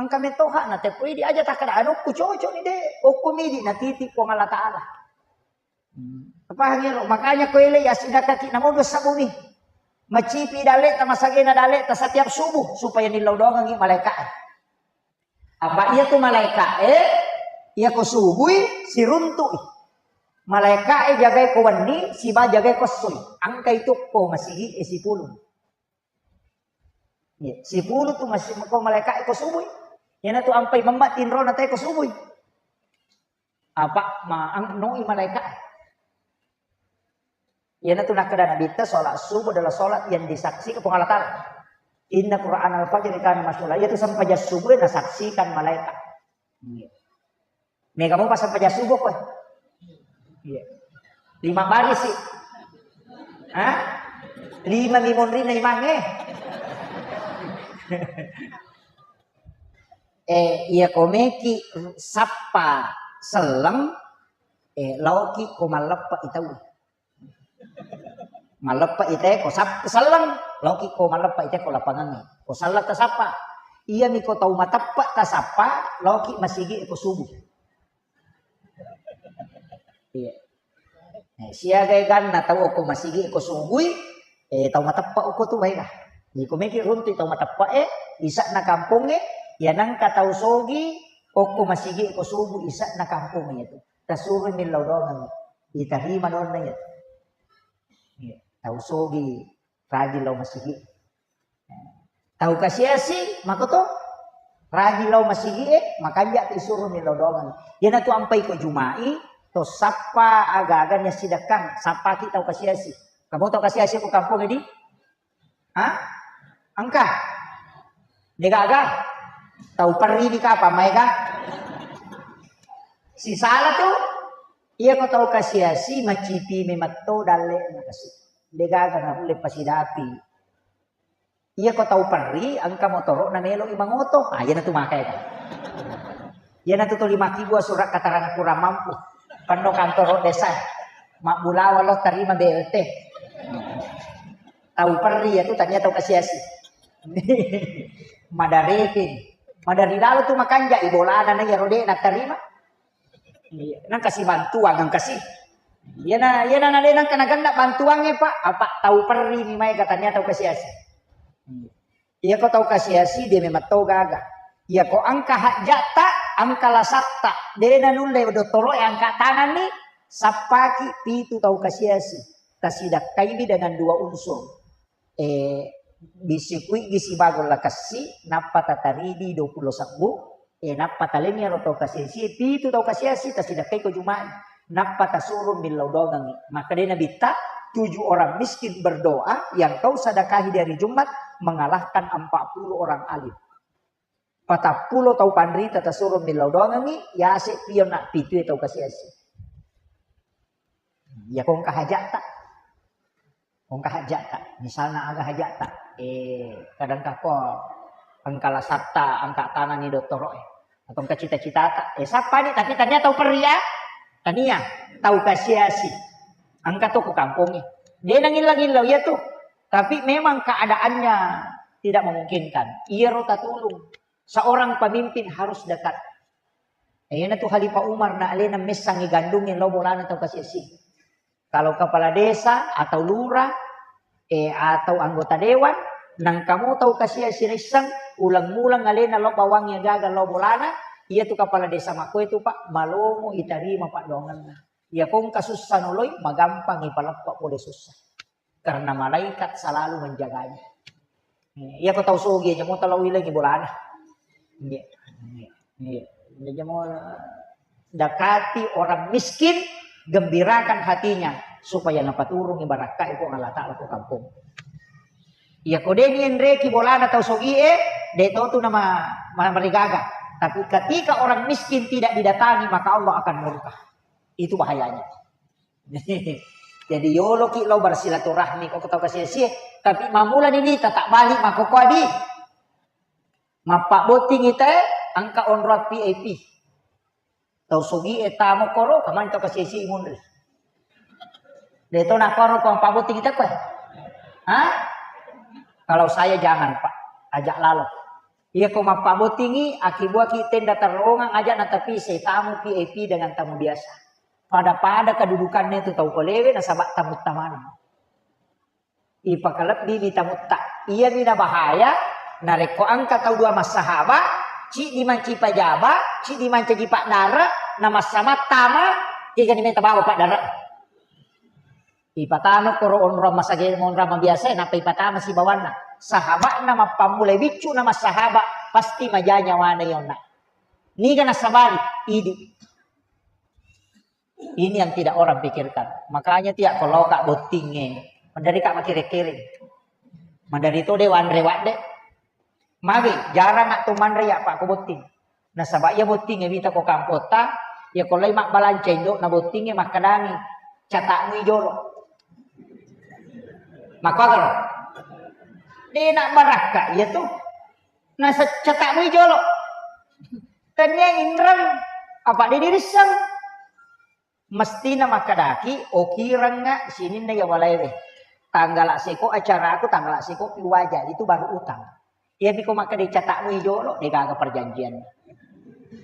Engka metto hakna teppo idi aja takkeda anukku cocok ni de, okko midi natiti Puang Allah Ta'ala. Pahang ero, makanya ko ele ya sidakaki namo dua sabuni. Macipi daleta, masagena daleta setiap subuh supaya nillau doangangi malaika. Apa iya tu malaika e, iya ko subui siruntu i. Malaika e jagai ko wenni, siba jagai ko essoi. Angka itu ko masigi e sipulung. Iya, sipulung tu masih ko malaika e ko subui. Iyana tu ampai memma tinro na te ko subui. Apa ma ang noi malaika e. Iyana tu nakkeda Nabitta, sholat subuh adalah sholat yang disaksikan Puang Allah Ta'ala. Inna Quran al-fajr kana masyhula. Iya tu sempajang subuh nasaksikan malaikat. Iya. Mega mau pas sempajang subuh kok. Iya. Lima baris sih. Hah? Lima mimonri na imange. Eh, iya komeki sappa selleng, eh, laoki ko malleppa itau. Malleppa ite ko sap-, selleng, laoki ko malleppa ite ko lapangangnge. Ko selleng tasappa. Iyami ko tau mateppa tasappa, laoki masigi ko subuh. Iya. Eh, siaga ganna tau ko masigi ko subui, eh, tau mateppa ko tu baega. Jadi ko meki runtu tau mateppa e, isa'na kampongnge, ya nangka tau sogi, ko masigi ko subuh isa'na kampongnge itu. Tasuro millau doangengngi. Itarima donna iya. Iya. Tau sogi rajin lao masigi. Tau kasiasi makoto rajin lao masigi e, makanja tu isuro millau doangengngi. Iyana tu ampai ko Jumai, to sappa aga-aga na sidekkang, sappaki tau kasiasi. Kamu tau kasiasi ko kampong di? Hah? Engka? Degaga? Tau perri di kapa maega? Sisala tu, iya ko tau kasiasi macipi memetto dalle na kasi. Degaga na ulle pasidapi. Iya ko tau perri, engka motoro na melo i mangoto. Ah, iyana tu maka ega. Iyana tu tuli makkibua surat keterangan kurang mampu. Penno kantoro desa. Mabbulawa lo terima B L T. Tau perri ya tu tania tau kasiasi. Madareke. Madari lalo tu makanja i bolana na iya rode na terima. Iya, nang kasi bantuan, nang kasi. Iyana, iyana na de nang kana ganda bantuangnge, Pak. Apa tau perri ni mai katanya tau kasiasi. Iya. Iya ko tau kasiasi de memang tau gaga. Iya ko angka hajjatta, angka lasatta, de nanulle dottoro e angka tanganni, sappaki pitu tau kasiasi. Tasidakkaiwi dengan dua unsur. Eh, bisikuigi sibago lakessi, nappa tataridi dua pulo sebbu, eh, nappa talenni ero tau kasiasi, pitu tau kasiasi, tasidakkai ko Jumai, nappa tasuro millau doangengngi. Makkedai Nabitta, tujuh orang miskin berdoa yang kau sedekahi di hari Jumat mengalahkan empat puluh orang alim. Patappulo tau panrita tasuro millau doangengngi, yase pio na pitue tau kasiasi. Iya ko engka hajatta. Ko engka hajatta. Misalna aga hajatta. Eh, kadang kako engka lasatta, angka tanganni dottoro e. Atau engka cita-citata. Eh, sappani, tapi tania tau perri ya. Tania tau kasiasi. Engka to ko kampongnge. De nangillau-illau iya tu. Tapi memang keadaannya tidak memungkinkan. Iyaro tatulung. Seorang pemimpin harus dekat. Eh, iyana tu Khalifah Umar na alena messangi gandungnge lao bolana tau kasiasi. Kalau kepala desa atau lurah, eh, atau anggota dewan, nang kamu tau kasiasi rissang, ulang-ulang alena lao bawangngi gaga lao bolana, iya tu kepala desa makko itu, Pak, malomo itarima paddoangenna. Iya ko engka sussa noloi, magampang ipaleppa pole sussa. Karena malaikat selalu menjaganya. Iya ko tau sogi aja mo tau lao ilengi bolana. Iya. Iya. Jadi mo dekati orang miskin, gembirakan hatinya supaya napaturungi barakka Puang Allah Ta'ala ko kampong. Iya ko de ni enreki bolana tau sogi e, de to tu nama marigaga. Tapi ketika orang miskin tidak didatangi, maka Allah akan murka. Itu bahayanya. Jadi yoloki lao bersilaturahmi ko tau kasiasi, tapi mamula ni nita tak balik mako ko adi. Mappabbotting ita e, engka onrong V I P. Tau sogi e tamo koro, kamani tau kasiasi munri. De to na koro ko mappabbotting ita ko. Hah? Kalau saya jangan, Pak. Ajak lalo. Iya ko mappabbottingi, akibuaki tenda terowongan, aja natapisai tamu V I P dengan tamu biasa. Pada-pada kedudukannya itu tau kolewe nasaba tamu tamana. Ipakalebbi mi tamutta. Iya mi na bahaya, narekko engka tau dua massahaba, Ciddi mancaji pajaba, ciddi mancaji paddara, na massamattama, kegani meta bawa paddara. Ipatama koro onrong masage, onrong mabiasa, nappa ipatama sibawanna. Sahabatna mappammula biccu na massahaba, pasti maja nyawana yonna. Niga nasabari, idi. Ini yang tidak orang pikirkan. Makanya tiap kalau kak bottinge, mandari kak makere-kere. Mandari to de wanre wadde. Magi, jarang atau manre ya pak ko botting. Nasaba iya bottinge wita ko kampota, ya ko lai mabbalanca indo na bottinge makkadangi, catakmu ijolo. Maka karo. De nak barakka iya tuh. Nasa catakmu ijolo. Tania inrang, apa de dirissang. Mestina makkadaki, okirengnga sininna iya walaewe. Tanggala seko acaraku, tanggala seko pi waja, itu baru utang. Iya piko makkeda catakmu ijolo, de gaga perjanjian.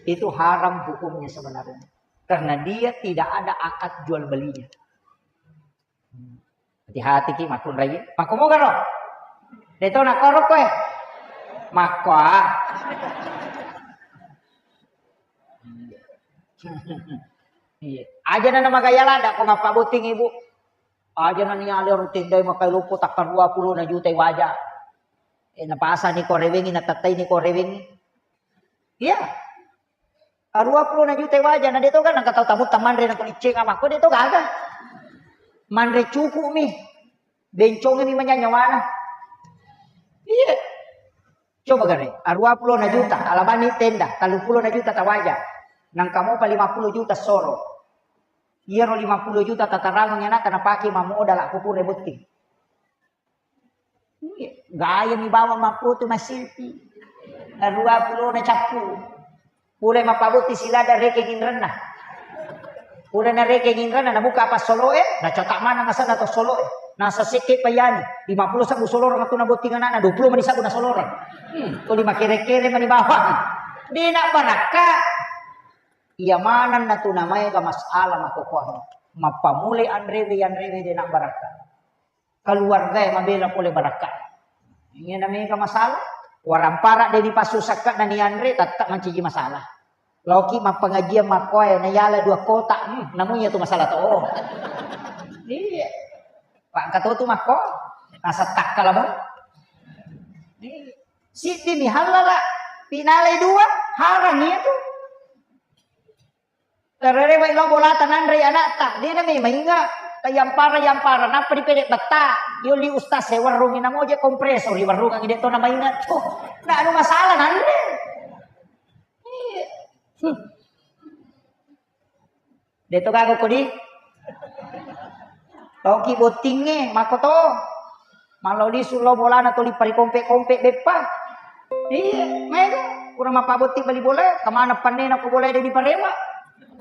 Itu haram hukumnya sebenarnya. Karena dia tidak ada akad jual belinya. Hati-hati ki makkunrai. Makko moga ro? Deto nakko ro koe. Makko ah. Iya. Aja na magaya lada ko mappabotting ibu. Aja na niale ro tendai makai loppo takka dua puluh na juta waja. Eh, napasani ko rewengi, natattai ni ko rewengi. Iya. Arua puluh na juta waja, na de to kan nangka tau tamu tamanre na kulicceng amakko de to gaga. Manre cukup mi. Bencongi mi manya nyawana. Iya. Coba gare, arua puluh na juta, alabani tenda, talu puluh na juta tawaja. Nangka mopa lima puluh juta soro. Iyaro lima puluh juta tatarangang anakta napake mammodala ko pura botting. Gaya mi bawang mappoto massilpi. Arua puluh na cappu. Pura mapabotti silada rekeng inrenna. Pura na rekeng inrenna, nabuka apa soloe, nacotak mana masana to soloe. Nasa sekke payani, lima puluh sabbu solorang tu nabotting anakna, dua puluh mani sabbu na solorang. Hmm, tuli makere-kere mani bawang. Dina barakka. Iya maneng na tu namaega masalah makokohna. Mappamulai anrewe, anrewe de na barakka. Keluarga e mabela pole barakka. Iya na mega masalah. Warampara de dipassusakka na nianre, tetap manciji masalah. Loki mappengajian makkoe, na yala dua kota, hmm, namu iya tu masalah to. Iya. Pak Kato tu makko, nasa takkala bang. Iya. Siddi mi halala, pinalai dua, harang iya tu. Tararewai lao bolata nanrei anakta, dena memang inga. Tayampara-yampara, nappa dipede betta. Yoli ustaz e warrungi namoje kompresor, iwarrungangi de to namainga. Tuh, na anu masalah nanre. Iya. Hmm. De to gaga kodi. Toki bottingnge, makko to. Mallau lisu lao bolana tuli parikompe-kompe beppa. Iya, maega. Pura mappabotti bali bola, kemana pannena ko bola de diparewa.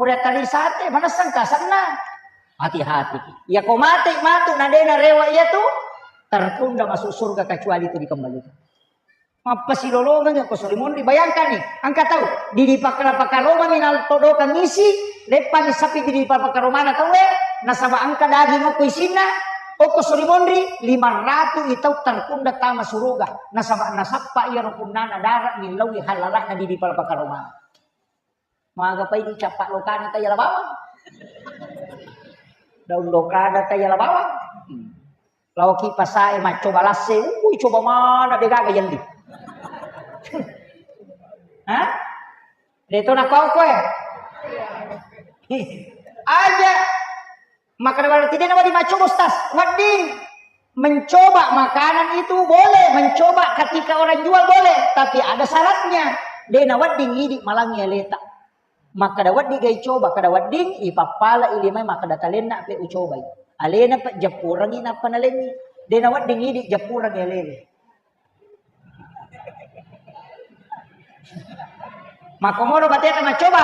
Pura tali sate, mana sengka senna. Hati-hati. Ya ko mate matu na de narewa iya tu, tertunda masuk surga kecuali itu dikembalikan. Mappasilolongeng ko sori monri. Bayangkan ni, engka tau didi pakala-pakalomami nal todokang isi, leppani sapi didi pakala-pakalomana tauwe, nasaba engka daging okko isinna, okko sori monri, lima ratu i tau tertunda tama suruga, nasaba nasappa iyaro punnana dara millaui halalana didi pakala-pakalomana. Magapai dicappa lokana tayala bawang. Daun lokana tayala bawang. Hmm. Laoki pasae maccoba lasse, ui coba mana de gaga yelli. Hah? De to nakau koe. Aja. Maka berarti de nawedding maccoba, Ustaz. Wedding. Mencoba makanan itu boleh, mencoba ketika orang jual boleh, tapi ada syaratnya. De nawedding idi malangi aleta. Makkada wedding gai coba, kada wedding ipappala ilimai makkada talenna pe ucobai. Alena pe jappurengi nappa nalengi. De nawedding idi jappurengi alele. Makkomodo bateta maccoba.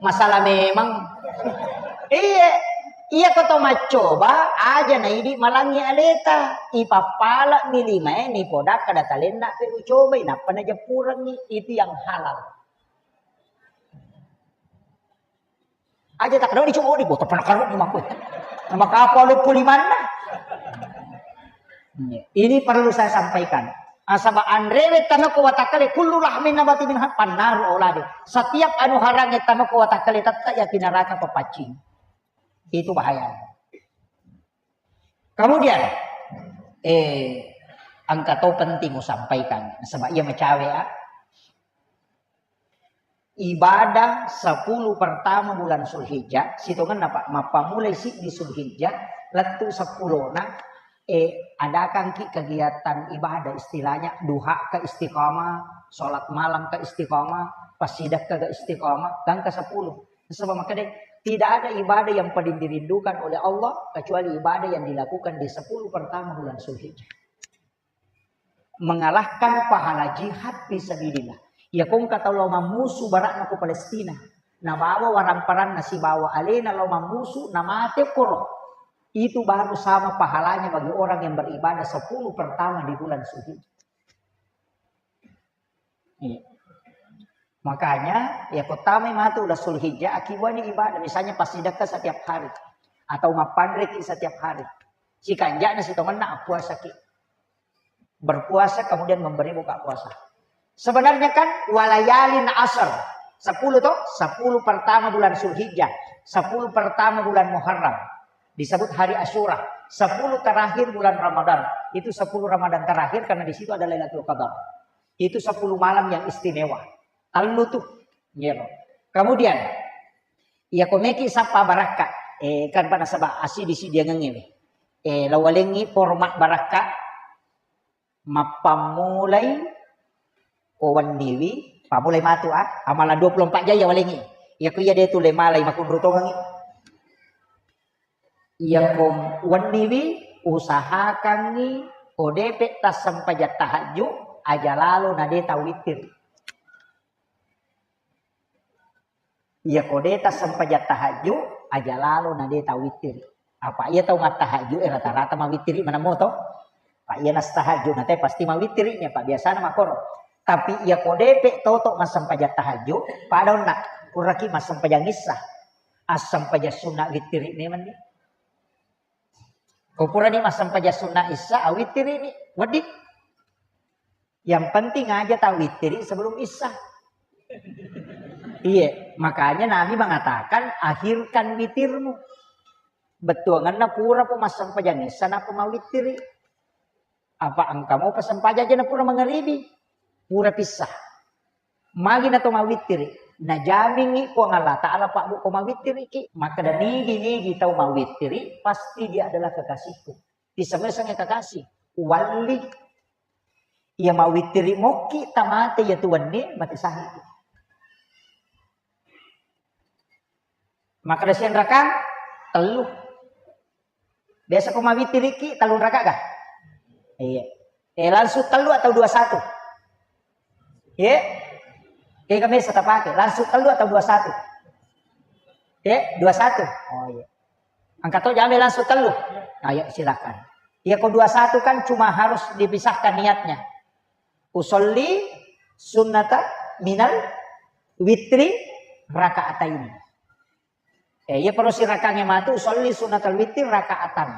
Masalah memang. Iya, iya ko to maccoba, aja na idi malangi aleta. Ipappala mi limae ni poda kada talenna pe ucobai, nappa najeppurengi. Itu yang halal. Aja tak ada dicoba di botol pernah kalau di makku. Nama kapal luppu limanna. Ini perlu saya sampaikan. Nasaba anrewe tanoko watakkale, kullu lahmin nabata minha fannaru aula bih. Setiap anu harangnge tanoko watakkale tette iya ki neraka papaccing. Itu bahaya. Kemudian, eh, engka to penting usampaikan. Nasaba iya macawe, ah. Ibadah sepuluh pertama bulan Zulhijjah, sitongenna, Pak, mappamulai siddi Zulhijjah, lettu seppulona, eh, adakangki kegiatan ibadah, istilahnya duha ke istiqamah, sholat malam ke istiqamah, passidekka ke istiqamah, gangka sepuluh. Sebab makanya tidak ada ibadah yang paling dirindukan oleh Allah kecuali ibadah yang dilakukan di sepuluh pertama bulan Zulhijjah. Mengalahkan pahala jihad fi sabilillah. Iya kongka tau lao mammusu barakna ko Palestina. Nabawa waramparanna sibawa alena lao mammusu, namate koro. Itu baru sama pahalanya bagi orang yang beribadah sepuluh pertama di bulan Zulhijjah. Iya. Makanya, ya, ko tamai matu ulang Zulhijjah, akibuani ibadah. Misalnya, passidekka setiap hari. Atau mappanreki setiap hari. Sikanjana sitongenna appuasaki. Berpuasa, kemudian memberi buka puasa. Sebenarnya kan, walayalin asar. Sepuluh toh? Sepuluh pertama bulan Zulhijjah. Sepuluh pertama bulan Muharram. Disebut hari Asyura. Sepuluh terakhir bulan Ramadan. Itu sepuluh Ramadan terakhir karena di situ ada Lailatul Qadar. Itu sepuluh malam yang istimewa. Tellu tu. Iya. Kemudian, iya ko meki sappa barakka. Eh, kan pada sebab asi di sidiangengnge. Eh, lawalengi format barakka. Mappammulai ko wenniwi, pammulai matu, ah, amalan dua puluh empat jam iya walengi. Iya ko iya de tu le malai makunru tongengi. Iya ko wenniwi, usahakangngi ko depe tassempajang tahajju, aja lalo na de tau wittiri. Iya ko de tassempajang tahajju, aja lalo na de tau wittiri. Apa iya tau mattahajju e rata-rata mawittiri maneng moto. Pak iya nastahajju na te pasti mawittiri nya, Pak, biasana makoro. Tapi iya ko depe toto massempajang tahajju, pada onna, puraki massempajang issa. Assempajang sunna wittiri memang ni. Ko purani massempajang sunna issa, awittiri ni. Wedding. Yang penting aja tau wittiri sebelum issa. Iya, makanya Nabi mengatakan, "Akhirkan witirmu." Bettuanganna pura po massempajang issa, nappa mawittiri. Apa engka mo pasempajang aja na pura mangaribi? Pura pissa. Magi na to mawittiri? Najamingi Puang Allah Ta'ala, Pak, Bu, ko mawittiriki. Makkeda, "Nigi-nigi tau mawittiri, pasti dia adalah kekasihku." Disemeseng kekasih. Walli. Iya mawittiri mokki tamate iya tu wenni mate sahidi. Makkeda siang raka tellu. Biasa ko mawittiriki tellu raka ga? Iya. Eh, langsung tellu atau dua satu? Iya. Kayak biasa tapake. Langsung tellu atau dua satu? Iya, dua satu. Oh iya. Angka to jame langsung tellu. Ayo silakan. Iya ko dua satu kan cuma harus dipisahkan niatnya. Usolli sunnata minal witri rakaataini. Eh, iya perlu sirakangnge matu usolli sunnatal witri rakaatan.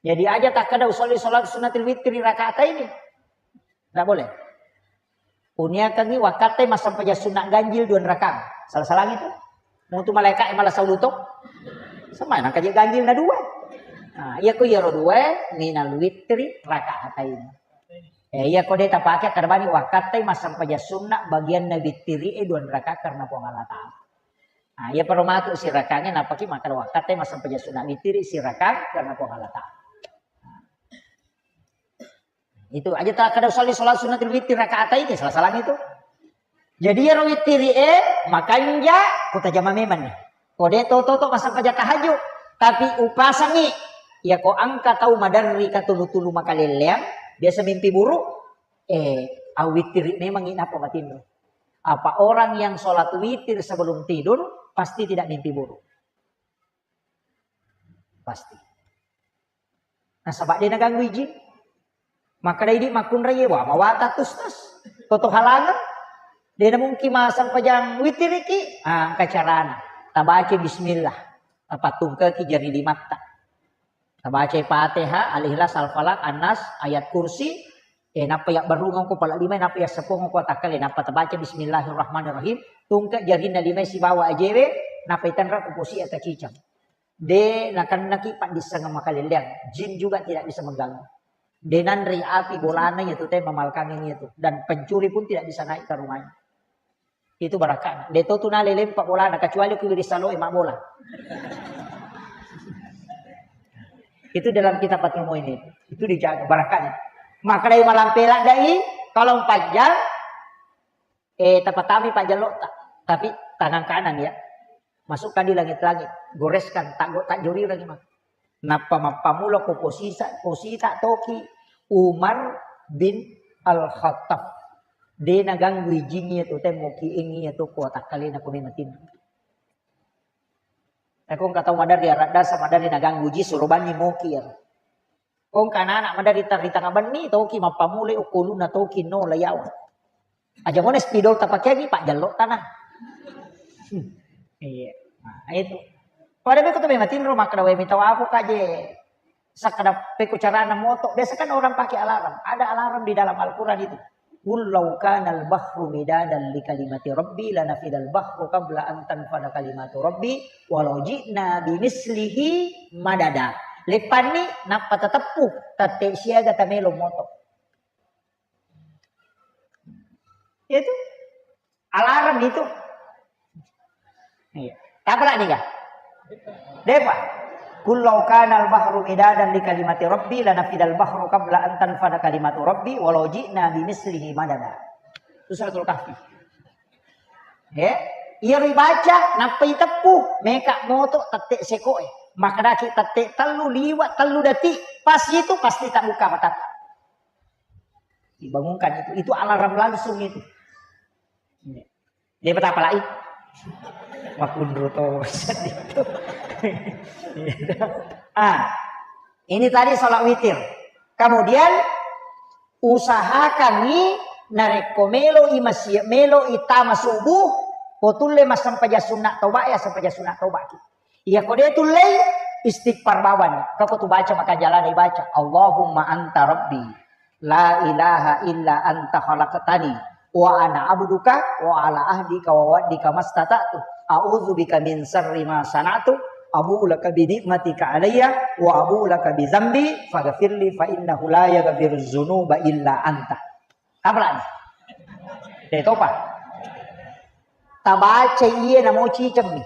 Jadi aja takkeda usolli salat sunnatil witri rakaataini. Nggak boleh. Uniakangngi wakkatte massempajang sunna ganjil dua rakang. Salah-salah itu. Mutu malaika e malah sauluto. Sama nangka je ganjil na dua. Nah, iya ko iyaro dua minal witri rakaataini. Eh, iya ko de tapake karbani wakkatte massempajang sunna bagianna witri e dua raka karena Puang Allah Ta'ala. Nah, iya perlu matu sirakangnge napaki makkeda wakkatte massempajang sunna witri sirakang karena Puang Allah Ta'ala. Itu aja takkeda usolli salat sunnatil witri rakaataini, salah-salah itu. Jadi iyaro witiri e makanja ko tajama memang ni. Ko de to toto massempajang tahajud, tapi upasangi iya ko engka tau maderri katulu-tulu makalelleang, biasa mimpi buruk, eh, awitiri memang i nappa matinro. Apa orang yang sholat witir sebelum tidur pasti tidak mimpi buruk. Pasti. Nasaba de naganggu iji. Makkeda idi makkunrai, wah, mawata tu, Ustaz. Toto halangan. De namungkin massempajang witiriki. Ah, engka carana. Tabaca bismillah. Tapattungkeki jari limatta. Tabacai Fatihah, Al-Ikhlas, Al-Falaq, An-Nas, Ayat Kursi, eh, nappa yabbarungeng ko pala lima, nappa yasseppuang ko watakkale, nappa tabaca Bismillahirrahmanirrahim, tungke jarinna lima sibawa ajewe, nappa itenra ko posi atacicang. De nakennaki paddissengeng makalelleang, jin juga tidak bisa mengganggu. De nanrei api bolana iya tu te mamalkangeng iya tu, dan pencuri pun tidak bisa naik ke rumahnya. Itu barakana. De to tu nalele lempa bolana, kecuali ku wiring saloe mabbola. Itu dalam kitab Fathul Muin itu. Itu dijaga barakana. Maka dari malampe ladai, kalau panjang, eh, tapatami pajjallotta. Tapi tangan kanan ya. Masukkan di langit-langit. Goreskan, tak, tak jori lagi mah. Nappa mappammula ko posisa, posita toki Umar bin Al-Khattab. De naganggu jin iya tu, temmoki eng iya tu, ko takkalena ko mematinro. Eko engka tau maderri aradda sa maderri naganggu jin, suro banni moki iyaro. Ko engka anak-anak maderri ri tanga benni, toki mappammula okkoluna toki no layawa. Aja mone spidol tapakeangi, pajjallo tanah. Hmm. Iya. Nah, itu. Pada beko tu memang tinro makkeda wae mita wapo kaje. Sakkeda peko carana moto. Biasa kan orang pakai alarm. Ada alarm di dalam Al-Quran itu. Qul law kanal bahru midadan li kalimati rabbi lanafidal bahru qabla an tanfada kalimatu rabbi walau ji'na bimislihi madada. Leppanni nappa tateppu, tette siaga tamelo moto. Itu alarm itu. Iya. Tapalak nih, Kak? Depa. Qul law kanal bahru midadan li kalimati rabbi lanafidal bahru qabla an tanfada kalimatu rabbi walau ji'na bimislihi madada. Itu Suratul Kahfi. Eh, iya ribaca, nappa iteppu, meka moto tette sekoe. Makkedaki tette tellu liwa tellu detik, pas itu pasti tabuka mata. Dibangunkan itu, itu alarm langsung itu. Iya. Dia betapa lagi. Makunru to sedih itu. Ah, ini tadi sholat witir. Kemudian usahakan i narekko melo i masih melo i tama subuh, ko tulle massempajang sunna toba ya sempajang sunna toba ki. Iya ko de tullei istighfar bawani. Kako tu baca maka jalana ibaca. Allahumma anta rabbi. La ilaha illa anta khalaqtani. Wa ana abduka wa ala ahdika wa wa'dika mastata'tu. A'udzu bika min syarri ma sana'tu. Abu'u laka bi ni'matika alayya wa abu'u laka bi dzambi faghfirli fa innahu la yaghfiru dzunuba illa anta. Apa lagi? Detopa. Tabaca iye namo cicemmi.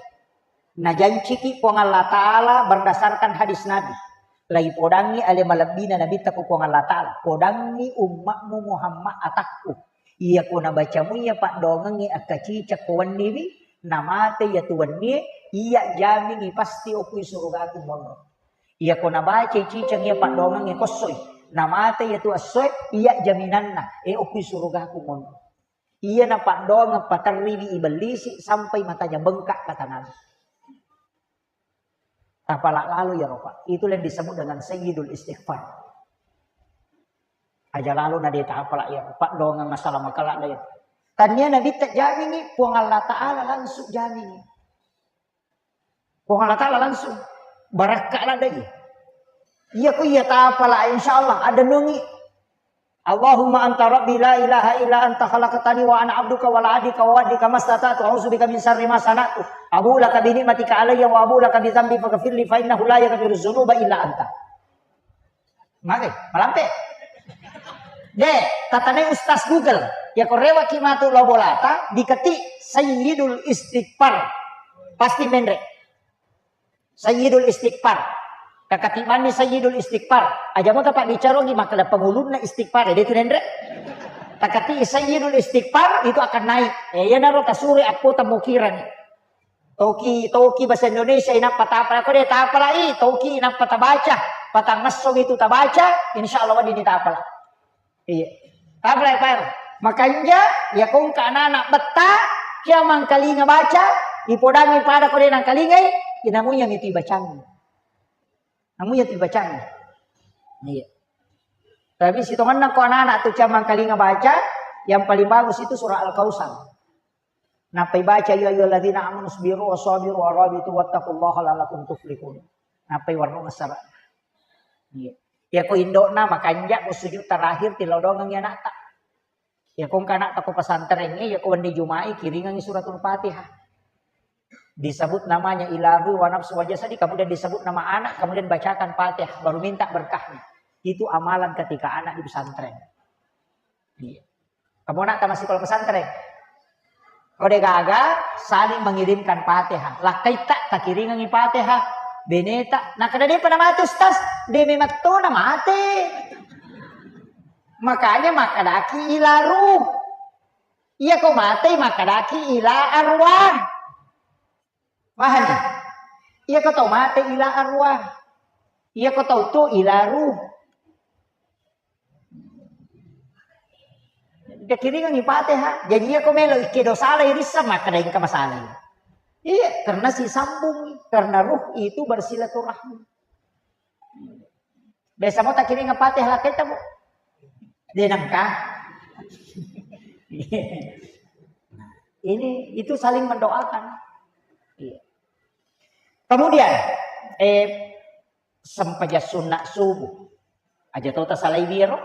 Najanciki Puang Allah Ta'ala berdasarkan hadis Nabi. Laipodangngi ale malebbina Nabitta ku Puang Allah Ta'ala. Podangngi ummatmu Muhammad atakku. Iya ko nabacamu iya paddoangengngi akkaciceng ko wenniwi, namate iya tu wennie, iya jamingi pasti okui surugaku monro. Iya ko nabacai ciceng iya paddoangengnge kossoi, namate iya tu essoe, iya jaminanna, e okui surugaku monro. Iya napaddoangeng paterriwi ibellisi sampai matanya bengkak kata Nabi. Tapala lalo iyaro, Pak. Itulah yang disebut dengan sayyidul istighfar. Aja lalo na de tapala iyaro, paddoangeng masalah makala de. Tania Nabitta jamingi, Puang Allah Ta'ala langsung jamingi. Puang Allah Ta'ala langsung barakka ladai. Iya ko iya tapala, insyaallah ada nungi. Allahumma anta rabbi la ilaha illa anta khalaqtani wa ana abduka wa ala ahdika wa wa'dika mastata'tu a'udzu bika min syarri ma sana'tu. Abu'u laka bi ni'matika alayya wa abu'u laka bi dzambi faghfirli fa innahu la yaghfiru dzunuba illa anta. Mage, malampe. De, tatanai Ustaz Google. Ya ko rewaki matu lao bolata, diketik Sayyidul Istighfar. Pasti menre. Sayyidul Istighfar. Kakati manni Sayyidul Istighfar. Aja mo tapa bicarogi makkeda pengulunna istighfar. De tu nenre. Takati Sayyidul Istighfar itu akan naik. Eh, iya naro tasure appo tamukirani. Toki, toki bahasa Indonesia inappa tapala, ko de tapalai, toki inappa tabaca, patang esso itu tabaca, insya Allah wedding ditapala. Iya. Tapalai, Pak. Makanja, ya kongka anak-anak betta, kia mangkalinga baca, ipodangi pada ko de nangkalingai, inamunya mitu ibacangi. Namunya tu ibacangi. Iya. Tapi sitonganna ko anak-anak tu kia mangkalinga baca, yang paling bagus itu surah Al-Kausar. Nappai baca, "Ya ayyuhalladzina amanu isbiru wa sabiru wa rabitu wattaqullaha la'allakum tuflihun." Nappai warnung asara. Iya. Iya ko indo'na makanja ko sujud terakhir tillau doangengngi anakta. Iya ko engka anakta ko pesantrengnge, iya ko wenni Juma'i kiringengngi suratul Fatihah. Disebut namanya ila ruhi wa nafsi wa jasadi, kemudian disebut nama anak, kemudian bacakan Fatihah, baru minta berkahnya. Itu amalan ketika anak di pesantren. Iya. Kamu nak tamat sekolah pesantren. Kau de gaga saling mengirimkan Fatihah. Lakkaitta takiringengngi Fatihah. Beneta. Nah, kada depa namate, Ustaz. De memang to namate. Makanya makkadaki ila ruh. Iya ko mate makkadaki ila arwah. Paham? Iya ko tau mate ila arwah. Iya ko tau tu ila ruh. Dikiringengngi Fatihah. Jadi iya ko melo ikkedo salai rissa makkeda engka masalai. Iya, karena sisambung, karena ruh itu bersilaturahmi. Biasa mau takiring apa teh laketa, Bu? Dia nangka. Ini itu saling mendoakan. Iya. Kemudian, eh, sempajang sunna subuh. Aja to tasalai biaro.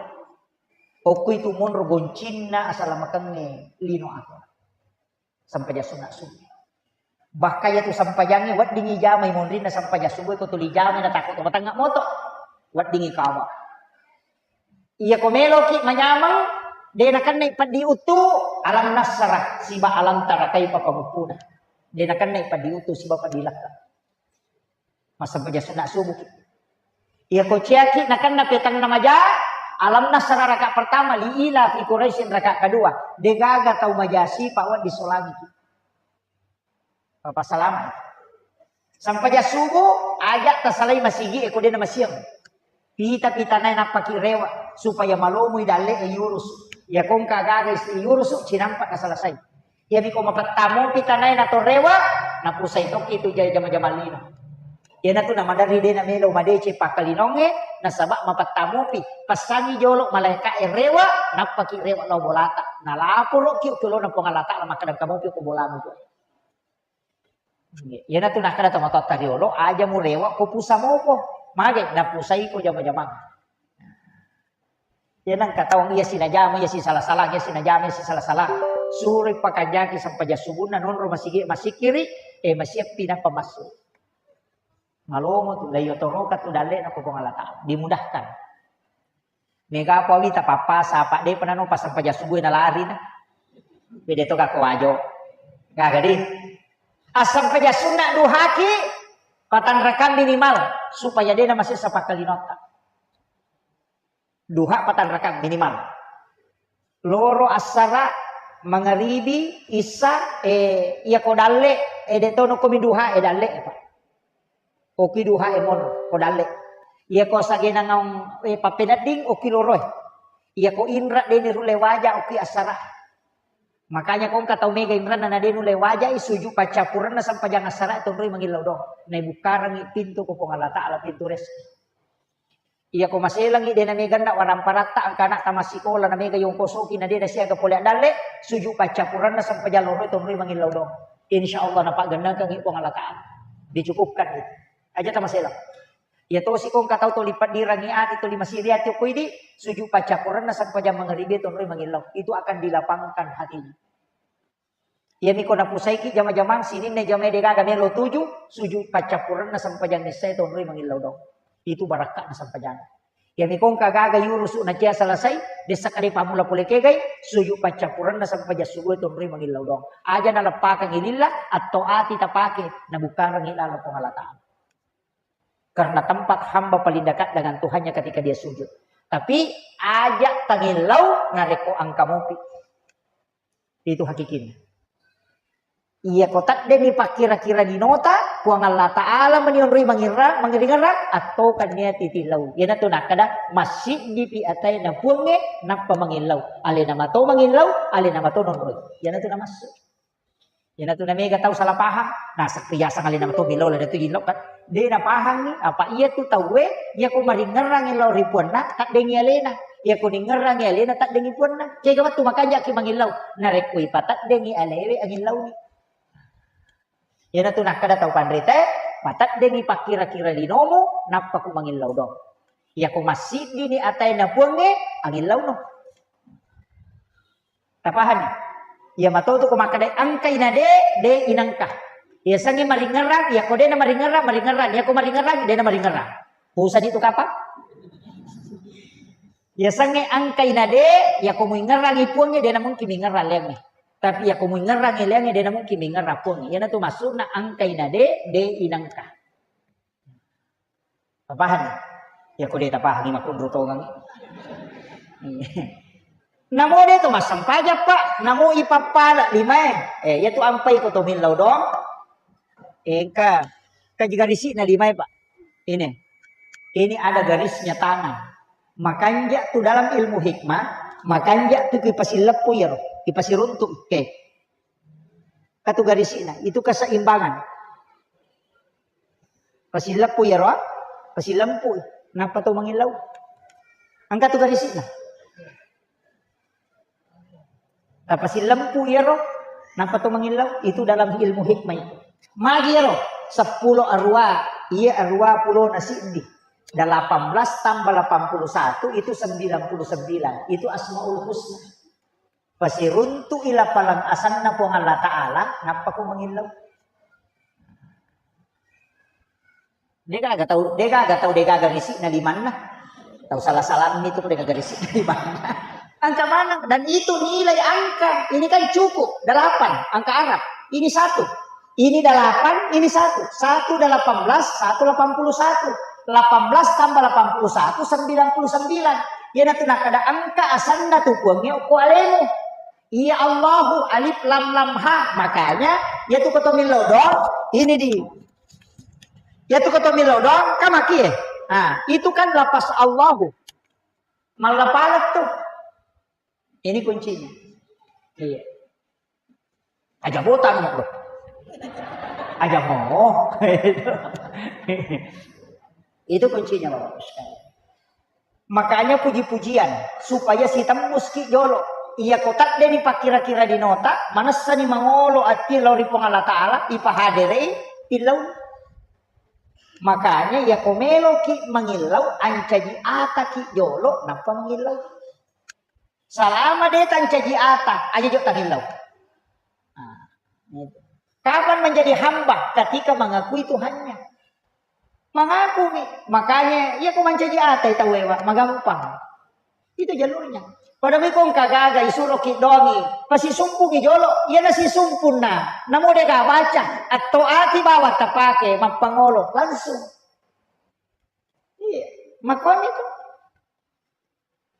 Okko itu monro goncinna asalamakengngé lino akhirat. Sempajang sunna subuh. Bahkan iyatu sempajangnge weddingngi jamai monrinna sempajang subuh ko tuli jamai na takko to matengnga moto. Weddingngi kawa. Iya ko meloki manyameng, de nakennai peddi uttu alam nasrah siba alam tara kaifa pamukkuna. De nakennai peddi uttu siba peddi lakka. Massempajang sunna subuh. Iya ko ciaki nakenna petang na maja, alam nasrah raka pertama, li ila fi Quraisyin raka kedua. De gaga tau maja sipa wedding solangi. Papa salama. Sempajang subuh, aja tasalai masigi e ko de na masiang. Pita-pita nai nappaki rewa supaya malomui dalle e yurus. Ya kongka gaga isti yurus cinampa na selesai. Iyami ko mapettamopi tanae nato rewa, napusai tokki tu jama-jama lino. Iyanatu namaderri de namelo madeceng pakkalinongnge, nasaba mapettamopi. Passangi jolo malaeka'e rewa, nappaki rewa lao bolata. Nalaporoki okki olona Puang Allah Ta'ala makkeda engka mopi ko bolamu tu. Iyanatu nakkeda tomatoatta riolo, aja murewa ko pusa mopo. Mage napusai ko jama-jama. Iya nengka tau iya sinajama, iya sisala-sala, iya sinajama, iya sisala-sala. Suroi pakanjaki sempajang subunna, nonro masigi, masikiri, eh, masiappi nappa massu. Malomo tu, laiyotoroka tu dalle na ko Puang Allah Ta'ala. Dimudahkan. Mega apa wita pappasa, apa de pernah no pas sempajang subuh na lari na. Bede to kako wajo. Gaga di. Assempajang sunna duhaki, patang rakang minimal, supaya de na masessa pakkalinotta. Duha patang rakang minimal. Loro assara, mangaribi, issa, eh, iya ko dalle, eh, de tono ko mi duha, eh, dalle, eh, Pak. Oki duha, eh, mon, ko dalle. Iya ko sagena ngaung, eh, pappenedding, oki loro, eh. Iya ko inra, de ni rulle waja, oki assara. Makanya ko engka tau mega inranna na de nulle waja, eh, suju paccappurenna sempajang assara, tonroi mangillau dong. Nai bukkarangi pintu ko Puang Allah Ta'ala, pintu rezeki. Iya ko maselangi de na mega na waramparatta angka anakta massikola na mega yongkosoki na de na siaga pole dalle, suju paccappurenna sempajang loro tonroi mangillau dong. Insya Allah napaggennakangi Puang Allah Ta'ala. Dicukupkan itu. Aja tamaselang. Iya tosi ko engka tau toli paddirangi ati, toli masiri ati okko idi, suju paccappurenna sempajang mangaribi tonroi mangillau. Itu akan dilapangkan hatinya. Iyami ko napusaiki jama-jamang sininna jamae degaga melo tuju, sujud paccappurenna sempajang issae tonroi mangillau dong. Itu barakka'na sempajang. Iyami ko engka gaga yurusu na cia selesai, dessa kade pammula pole kegai, sujud paccappurenna sempajang subuh tonroi mangillau dong. Aja naleppakang ililla, atto ati tapake, nabukkarangi lalo Puang Allah Ta'ala. Karena tempat hamba paling dekat dengan Tuhannya ketika dia sujud. Tapi aja tangillau narekko engka mopi. Itu hakikinna. Iya ko taddengi pakkira-kira linota, Puang Allah Ta'ala meni onroi mangirra-, mangiringerang, attokan niati tillau. Iyanatu nakkeda, massiddipi ataena Puangnge, nappa mangillau. Alena mato mangillau, alena mato nonroi. Iyanatu namassu. Iyanatu namega tau salah paham, nasakki yasang alena mato millau lada tu jillau kan. De napahangi, apa iyatu tauwe, iya ko maringerrangi lao ri puanna, taddengi alena. Iya ko ningerrangi alena, taddengi puanna. Cega wettu makanjaki mangillau. Narekko ipataddengi alewe, angillauwi. Iyanatu nakkeda tau panritae, pataddengi pakkira-kira linomu, nappa ku mangillau dong. Iyako massiddini ataena Puangnge, angillauno. Tapahani? Iya matotu ko makkeda engkai na de, de inengka. Iya sange maringerang, iyako de na maringerang, maringerang. Iyako maringerang, de na maringerang. Pusani tu kapang. Iya sange engkai na de, iyako muingerangi Puangnge, de na mungkin mingerang leangnge. Tapi iyako muingerangi leangnge, de na mungkin mingerang Puangnge. Iyana tu maksudna engkai na de, de inengka. Tapahani? Iya ko de tapahangi makkunru tongang. Namo de to massempajang, Pak. Namo ipappala limae. Eh, iya tu ampai ko to millau dong. Engka. Kaji garisi'na limae, Pak. Ini. Ini ada garisnya tangan. Makanja tu dalam ilmu hikmah, makanja tu kipasilleppu iyaro, kipasiruntu. Oke. Katu garisi'na, itu keseimbangan. Pasileppu iyaro, pasilempu. Nappa to mangillau. Engka tu garisi'na. Tapasilempu iyaro, nappa to mangillau. Itu dalam ilmu hikmah itu. Magi iyaro, seppulo arwa, iya arwa pulo na siddi. Delapan belas tambah delapan puluh satu itu sembilan puluh sembilan. Itu Asmaul Husna. Pasiruntu'i lapalang asanna Puang Allah Ta'ala, nappa ko mangillau. Degaga tau, degaga tau, degaga risi'na limanna. Tau salah-salammi tu degaga risi'na limanna. Angka maneng, dan itu nilai angka. Ini kan cukup, delapan, angka Arab. Ini satu. Ini delapan, ini satu. Satu delapan belas, satu delapan puluh satu. Delapan belas tambah delapan puluh satu, sembilan puluh sembilan. Iyanatu nakkeda engka asanna tu Puangnge okko alemu. Iya Allahu alif lam lam ha. Makanya, iyatu ko to millau dong, ini di. Iyatu ko to millau dong, kan makie. Nah, itu kan lafaz Allahu. Mallapalek tuh. Ini kuncinya. Iya. Aja botang, Bro. Aja mo. Itu kuncinya, Bapak Ibu sekalian. Makanya puji-pujian, supaya sitembus ki jolo. Iya ko tadde ni pakkira-kira dinota, manessani mangolo ati lao ri Puang Allah Ta'ala, ipahaderei, illau. Makanya iya ko melo ki mangillau, ancaji ata ki jolo, nappa mangillau. Salama de tancaji ata, aja jo tangillau. Nah, itu. Kapan menjadi hamba? Ketika mengakui Tuhannya. Mengaku nih. Makanya, iya ko mancaji ata tau ewa, magampang. Itu jalurnya. Pada miko engka gaga isuro ki dongi, pasi sumpungi jolo, iya nasi sumpunna. Namo dega baca, atau ati bawa tapake, mappangolo, langsung. Iya, makanya itu.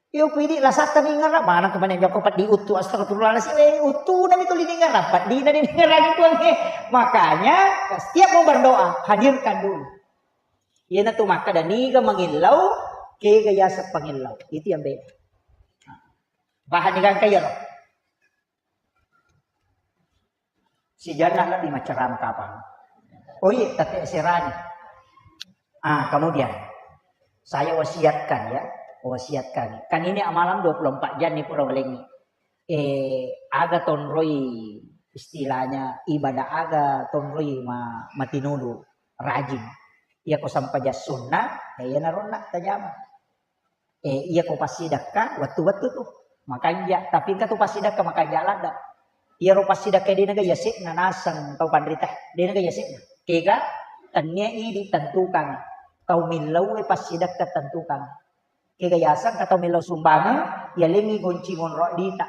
Iyo, pidi lasatta ningerang, maneng kemana joko peddi uttu, astagfirullahaladzim, eh, uttu nami tuli ningerang, peddi na ningerang itu, eh. Makanya, setiap mau berdoa, hadirkan dulu. Iyana tu makkeda niga mangillau, kega yaseng pangillau. Itu yang beda. Paham ni kan kaya ro? Sijanna lebbi maccarama kapang. Oh iya, tapi serani. Ah, kemudian saya wasiatkan ya, wasiatkan. Kan ini amalan dua puluh empat jam nih pura welengi. Eh, aga tonroi istilahnya ibadah aga tonroi ma, matinulu rajin. Iya ko sampajang sunna, eh, iya naronna tajama. Eh, iya ko passidekka, wettu-wettu tu. Makanja, tapi engka tu passidekka makanja ladde. Iyaro passidekka de naga yase'na naseng tau panrita, de naga yase'na. Kega, tennia idi tentukan. Tau millau e passidekka tentukan. Kega yaseng ka tau millau sumbangeng, yalengi gonci monro dita.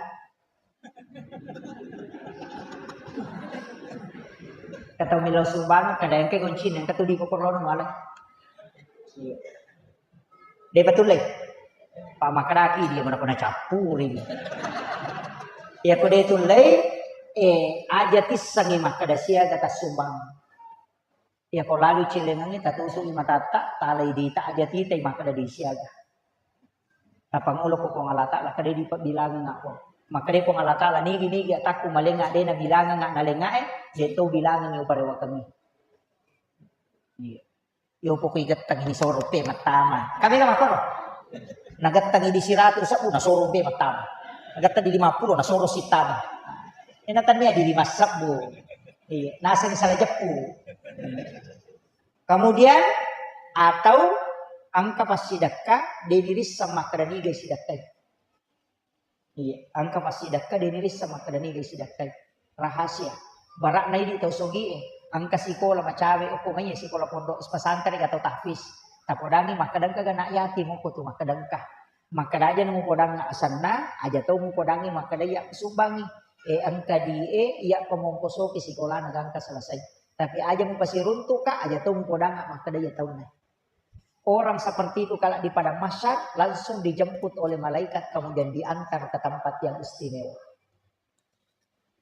Ka tau millau sumbangeng, kada engka goncina, engka tu di kokorono male. Iya. De betul le. Pak makadaki dia mana pernah campuri. Ya ko de tulle, eh, aja tissengi makkeda siaga tassumbang. Iya ko lalu cilengengngi tatusu'i matatta, talai dita aja titai makkeda di siaga. Tapangolo ko Puang Allah Ta'ala, kade di pabbilangeng ako. Makkeda Puang Allah Ta'ala, nigi-nigi atakku malenga de nabilangeng nalenga e, de to bilangengngi uparewakengngi. Iya. Yo pokoi gettang ini soro pe mattama. Kami kan makkoro. Nagettang di siratu sebbu nasoro pe mattama. Nagettang di lima puluh nasoro sittama. Ena tania di lima sebbu. Iya, naseng salah jeppu. Kemudian atau Engka passidekka, de' nirisseng makkeda niga sidekkai. Iya, engka passidekka, de' nirisseng makkeda niga sidekkai. Rahasia. Bara'na idi tau sogi e, engka sikola macawe, okko mai sikola pondok pesantren atau tahfiz. Tapodangi makkeda engka ga anak yatim, okko tu makkeda engka. Makkeda aja na mupodangnga asenna, aja to mupodangngi makkeda iya sumbangi. E, engka di e, iya pamongkosoki sikolana gangka selesai. Tapi aja mupasiruntukka, aja to mupodangnga makkeda iya taunna. Orang seperti itu kalau di padang mahsyar langsung dijemput oleh malaikat kemudian diantar ke tempat yang istimewa.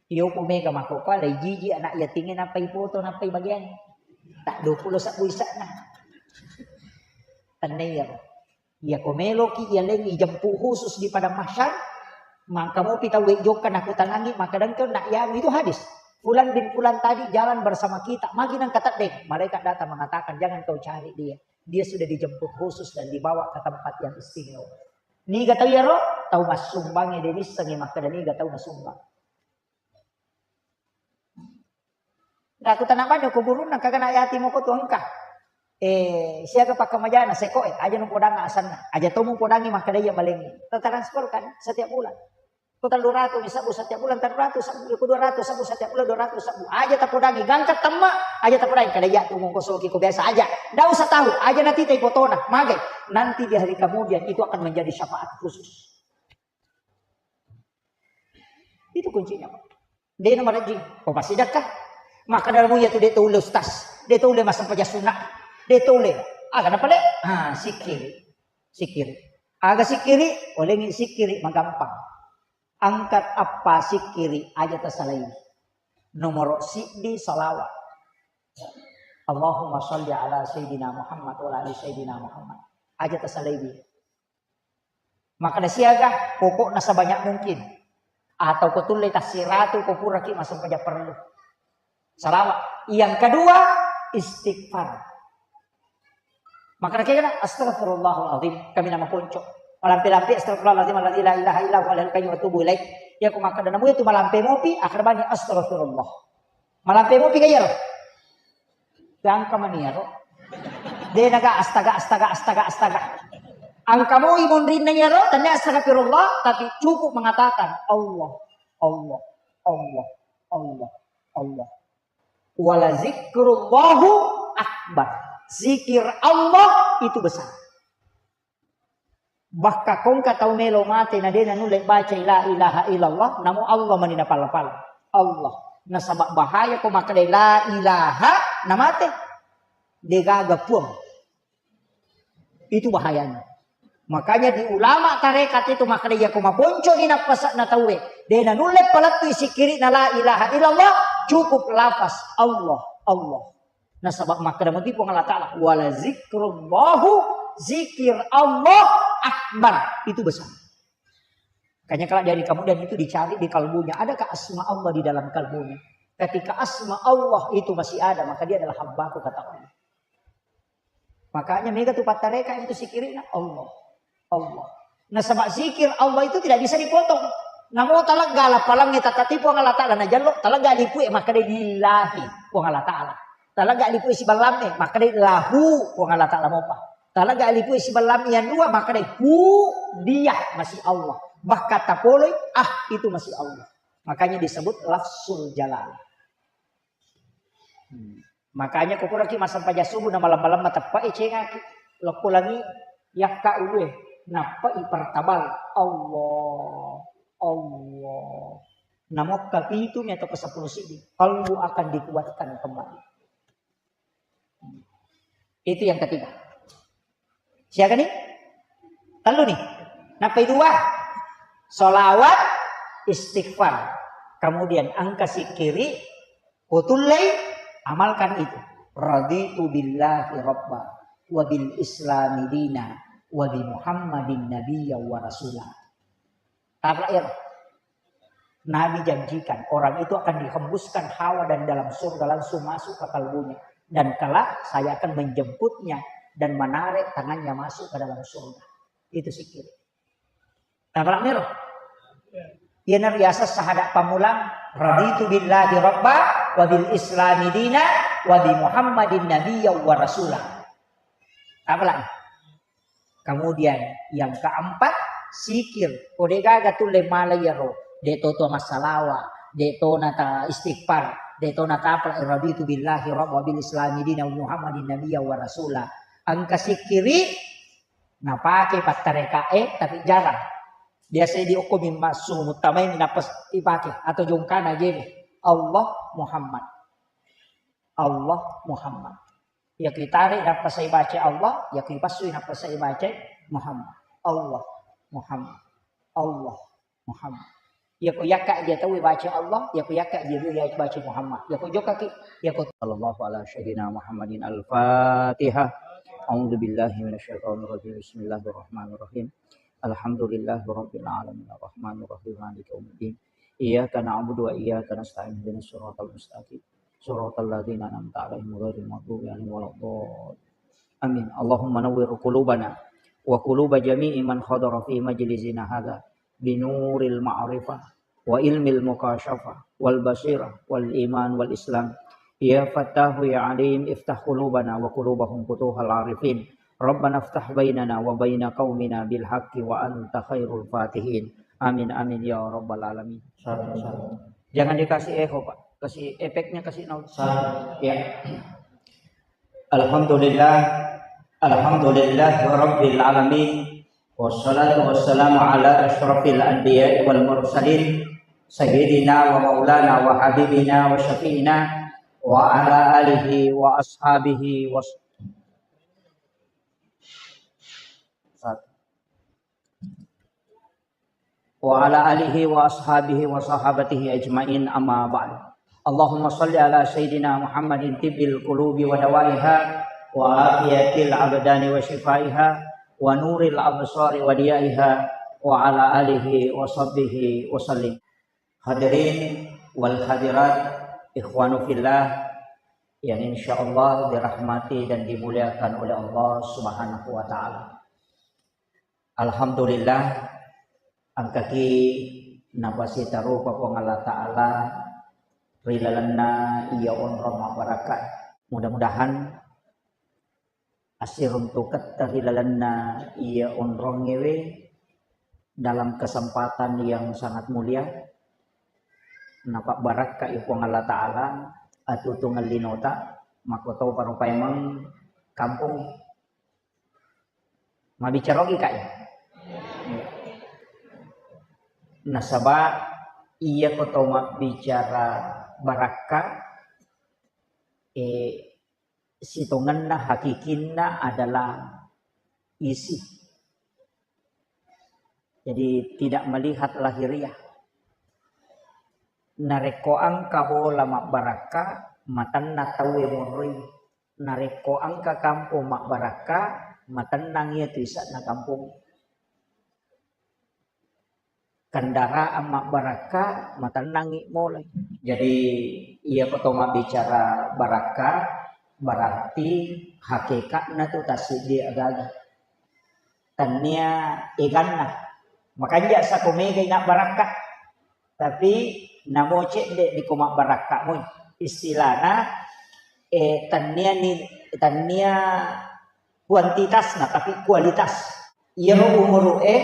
Iyo ku mega makkokkoe, lai jiji anak yatingnge nappai foto, nappai bagian. Tak dua puluh sabbu isakna. Tennai iyaro. Iya ko meloki iya leng ijemput khusus di padang mahsyar, maka mopi tau jokka nakutanangi, maka dengke nak yanu itu hadis. Fulan bin Fulan tadi jalan bersama kita, magi nang kateddeng. Malaikat datang mengatakan, "Jangan kau cari dia. Dia sudah dijemput khusus dan dibawa ke tempat yang istimewa." Niga tau iyaro? Tau massumbangnge, de' nissengngi makkeda niga tau nasumbang. Aku tanah banyak kuburunna, kagana yati moko tu engka. Eh, siaga pakkamajana, seko e, aja nupodangnga asenna. Aja to mupodangngi makkeda iya balengngi. Tertransfer kan setiap bulan. Ko tellu ratu mi sabbu setiap bulan, tellu ratu sabbu, ko dua ratu sabbu setiap bulan, dua ratu sabbu. Aja tapodangngi, gangka temma, aja tapodangngi, kada iya tu mongko soki ko biasa aja. Ndak usah tahu, aja nanti tai fotona, magai. Nanti di hari kemudian itu akan menjadi syafaat khusus. Itu kuncinya, Pak. De' nomor haji, ko pasti dakka. Maka dalam iya tu de' tole ustaz, de' tole massempajang sunna, de' tole. Aga napale? Ah, sikiri. Sikiri. Aga sikiri, olengi sikiri magampang. Angkat apa sikiri aja tasalai. Nomor siddi salawat. Allahumma salli ala Sayyidina Muhammad wa ala ali Sayyidina Muhammad. Aja tasalai. Makkeda siaga, pokokna sebanyak mungkin. Atau ko tulle tassiratu ko puraki massempajang perlu. Salawat. Yang kedua, istighfar. Makkeda kegana, "Astagfirullahaladzim, kami nama ponco." Malampe-lampe, "Astagfirullahaladzim alladzi la ilaha illa huwa al hayyul qayyum wa atubu ilaih." Iya ko makkeda namu itu malampe mopi, akhir bani astagfirullah. Malampe mopi ga iyaro? Gangka mani iyaro. De' naga astaga, astaga, astaga, astaga. Angka moi monrinna iyaro, tania astagfirullah, tapi cukup mengatakan, "Allah, Allah, Allah, Allah, Allah." Wala zikrullahi akbar. Zikir Allah itu besar. Bakka kongka tau melo mate na de' nanulle baca la ilaha illallah, namo Allah mani napala-pala. Allah. Nasaba bahaya ko makkeda la ilaha namate. De' gaga puang. Itu bahayanya. Makanya di ulama tarekat itu makkeda iya ko maponco ni nappasa'na tauwe. De' nanulle palettui sikiri'na la ilaha illallah, cukup lafaz Allah, Allah. Nasaba makkeda muti Puang Allah Ta'ala, "Wala zikrullahu, zikir Allah akbar." Itu besar. Makanya kalau dari kemudian itu dicari di kalbunya, adakah asma Allah di dalam kalbunya? Ketika asma Allah itu masih ada, maka dia adalah hambaku, kata Allah. Makanya mega tu pattareka itu sikirina Allah. Allah. Nasaba zikir Allah itu tidak bisa dipotong. Namo talegga lapalangnge tatatipu Puang Allah Ta'ala najallo, talegga lipue makkeda lillahi Puang Allah Ta'ala. Talegga lipue siballamme makkeda lahu Puang Allah Ta'ala mopa. Talegga lipue siballamme yang dua makkeda hu dia masih Allah. Bahkan tapoloi ah itu masih Allah. Makanya disebut lafzul jalal. Hmm. Makanya ko puraki massempajang subuh na malemma-lemma teppai cengaki. Lokko langi yakka ulue. Nappai pertabal. Allah. Allah. Namokka pitu mi atau ke sepuluh sidi. Kalbu akan dikuatkan kembali. Itu yang ketiga. Siaga nih? Tellu nih. Nappai dua. Salawat, istighfar. Kemudian angka sikiri, kutullei, amalkan itu. Raditu billahi rabba, wa bil islami dina, wa bi Muhammadin nabiyya wa rasula. Tabrak ya. Nabi janjikan orang itu akan dihembuskan hawa dari dalam surga langsung masuk ke kalbunya. Dan kelak saya akan menjemputnya dan menarik tangannya masuk ke dalam surga. Itu sikir. Tabrak mero. Iya nariasa sahada pamulang, "Raditu billahi rabba, wa bil islami dina, wa bi Muhammadin nabiyya wa rasula." Tabrak. Kemudian yang keempat, zikir. Ko de' gaga tulle mala iyaro, de' to to massalawa, de' to na ta istighfar, de' to na ta apa, "Raditu billahi rabba, bil islami dina, wa Muhammadin nabiyya wa rasula." Engka sikkiri napake pattarekae, tapi jarang. Biasa di okko mimma sumu tamaini nappa ipake atau jongkana jene. Allah Muhammad. Allah Muhammad. Iya ku itare nappa sai baca Allah, iya ku ipassui nappa sai baca Muhammad. Allah Muhammad. Allah Muhammad. Iya ku yakka dia tahu baca Allah, iya ku yakka dia dulu ya baca Muhammad. Iya ku jokaki, iya ku Sallallahu ala sayyidina Muhammadin al-Fatihah. A'udzu billahi minasyaitonir rajim. Bismillahirrahmanirrahim. Alhamdulillahi rabbil alamin. Arrahmanirrahim. Maliki yaumiddin. Iyyaka na'budu wa iyyaka nasta'in. Ihdinas siratal mustaqim. Siratal ladzina an'amta 'alaihim ghairil maghdubi 'alaihim waladdallin. Amin. Allahumma nawwir qulubana wa quluba jami'i man hadara fi majlisina hadza binuril ma'rifah wa ilmil mukasyafah wal basirah wal iman wal islam. Ya Fattahu ya Alim, iftah qulubana wa qulubahum futuhal arifin. Rabbana iftah bainana wa baina qaumina bil haqqi wa anta khairul fatihin. Amin, amin, ya rabbal alamin. Satu, satu. Jangan dikasih echo, Pak. Kasih efeknya, kasih noise. Satu. Ya. Alhamdulillah. Alhamdulillah rabbil alamin. Wassalatu wassalamu ala asyrafil anbiya'i wal mursalin, sayyidina wa maulana wa habibina wa syafi'ina wa ala alihi wa ashabihi wa s-, wa ala alihi wa ashabihi wa sahabatihi ajma'in, amma ba'du. Allahumma salli ala sayyidina Muhammadin tibbil qulubi wa dawaiha wa afiyatil abdani wa shifaiha wa nuril absari wa diyaiha wa ala alihi wa sahbihi wa sallim. Hadirin wal hadirat, ikhwanu fillah, yang insyaallah dirahmati dan dimuliakan oleh Allah Subhanahu wa Ta'ala. Alhamdulillah, engkaki napasitarupa Puang Allah Ta'ala ri lalenna iya onrong mabbarakka. Mudah-mudahan assiruntuketta ri lalenna iya onrongngewe dalam kesempatan yang sangat mulia, napabbarakkai Puang Allah Ta'ala atutungeng linota, makkotoparo paimeng kampong. Mabbicara ogi, Kak, ya? Nasaba iya ko to mabbicara barakka, eh, sitongenna hakikinna adalah isi. Jadi tidak melihat lahiriah. Narekko engka bola mabbarakka, matenna tauwe monroi. Narekko engka kampong mabbarakka, matennang iya tu ise'na kampong. Kendaraan mabbarakka, matennangngi molai. Jadi, iya ko to mabbicara barakka, berarti hakekatna tu tassiddi agaga. Tennia eganna. Makanja sako megai na barakka. Tapi namo cedde di ko mabbarakka moi. Istilahna, eh, tennia ni, tennia kuantitasna, tapi kualitas. Iyaro umuru'e,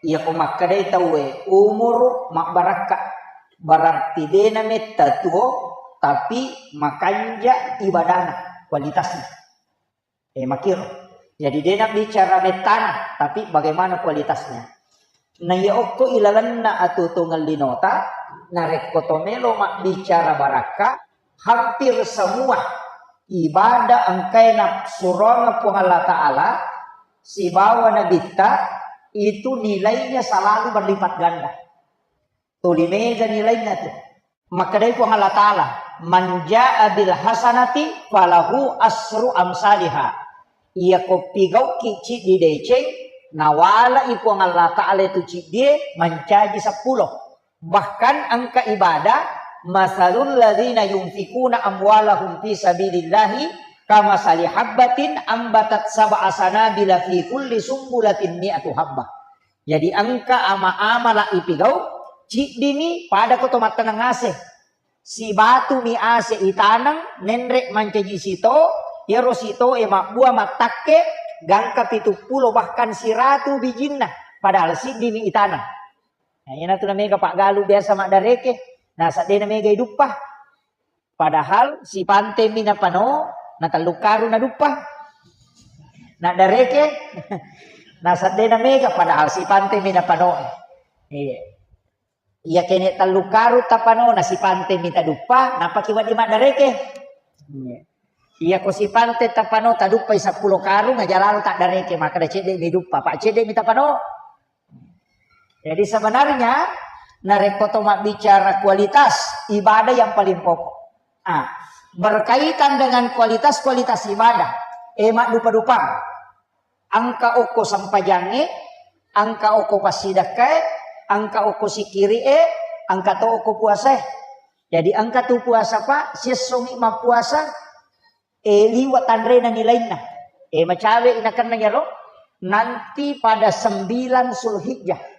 iya ko makkedai tauwe, umuru mabbarakka. Berarti de nametta tuo, tapi makanja ibadana, kualitasna. Eh, makiro. Jadi, de nabbicara mettana, tapi bagaimana kualitasnya. Na iya okko ilalenna atutungeng linota, narekko to melo mabbicara barakka, hampir semua ibadah engkae nasuroang Puang Allah Ta'ala sibawa Nabitta, itu nilainya selalu berlipat ganda. Tuli mega nilainna tu. Makkedai Puang Allah Ta'ala, "Man jaa bil hasanati falahu asru amsaliha." Iya ko pigauki ciddi deceng, nawalai Puang Allah Ta'ala itu ciddie mancaji seppulo. Bahkan engka ibadah, "Masalul ladzina yunfikuna amwalahum fi sabilillahi kamasali habbatin ambatat sab'a sanabila fi kulli sumbulatin mi'atu habbah." Jadi engka ama-amala ipigau, ciddimi pada ko to mattaneng ase. Sibatumi ase itaneng, nenre mancaji sito, iyaro sitoe mabbua mattakke, gangka pitu pulo bahkan siratu bijinna, padahal siddimi itana. Nah, iyana tu namega paggalu biasa maddareke, nasaba de namega iduppa. Padahal sipantemi napano, na tellu karung naduppa. Naddareke, nasaba de namega, padahal sipantemi napano. Iya. Iya kene tellu karung tapano, na sipantemi taduppa, napaki wedding maddareke. Iya. Iya ko sipante tapano taduppai seppulo karung, aja lalo taddareke, makkeda cedde mi duppa, pa cedde mi tapano. Jadi sebenarnya narekko to mabbicara kualitas ibadah yang paling pokok. Ah, berkaitan dengan kualitas-kualitas ibadah, eh, maddupa-dupang. Engka okko sempajangnge, engka okko passidakkae, engka okko sikiri'e, engka to okko puasae. Jadi engka tu puasa, Pak, siessongi mappuasa, eh, liwa tanrena nilainna. Eh, macawe inakenna yaro nanti pada sembilan Zulhijjah.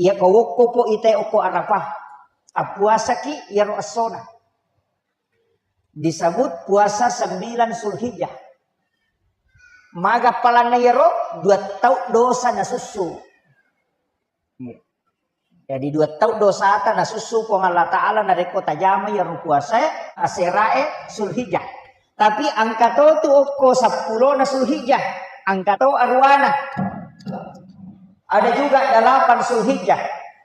Iya ko wokko po ite okko Arafah. Appuasaki yaro essona. Disebut puasa sembilan Zulhijjah. Maga palanna yaro dua tau dosa nasussu. Jadi dua tau dosata nasussu Puang Allah Ta'ala narekko tajama yaro puasae, aserae Zulhijjah. Tapi engka to tu okko seppulona Zulhijjah, engka to aruwana. Ada juga delapan Zulhijjah.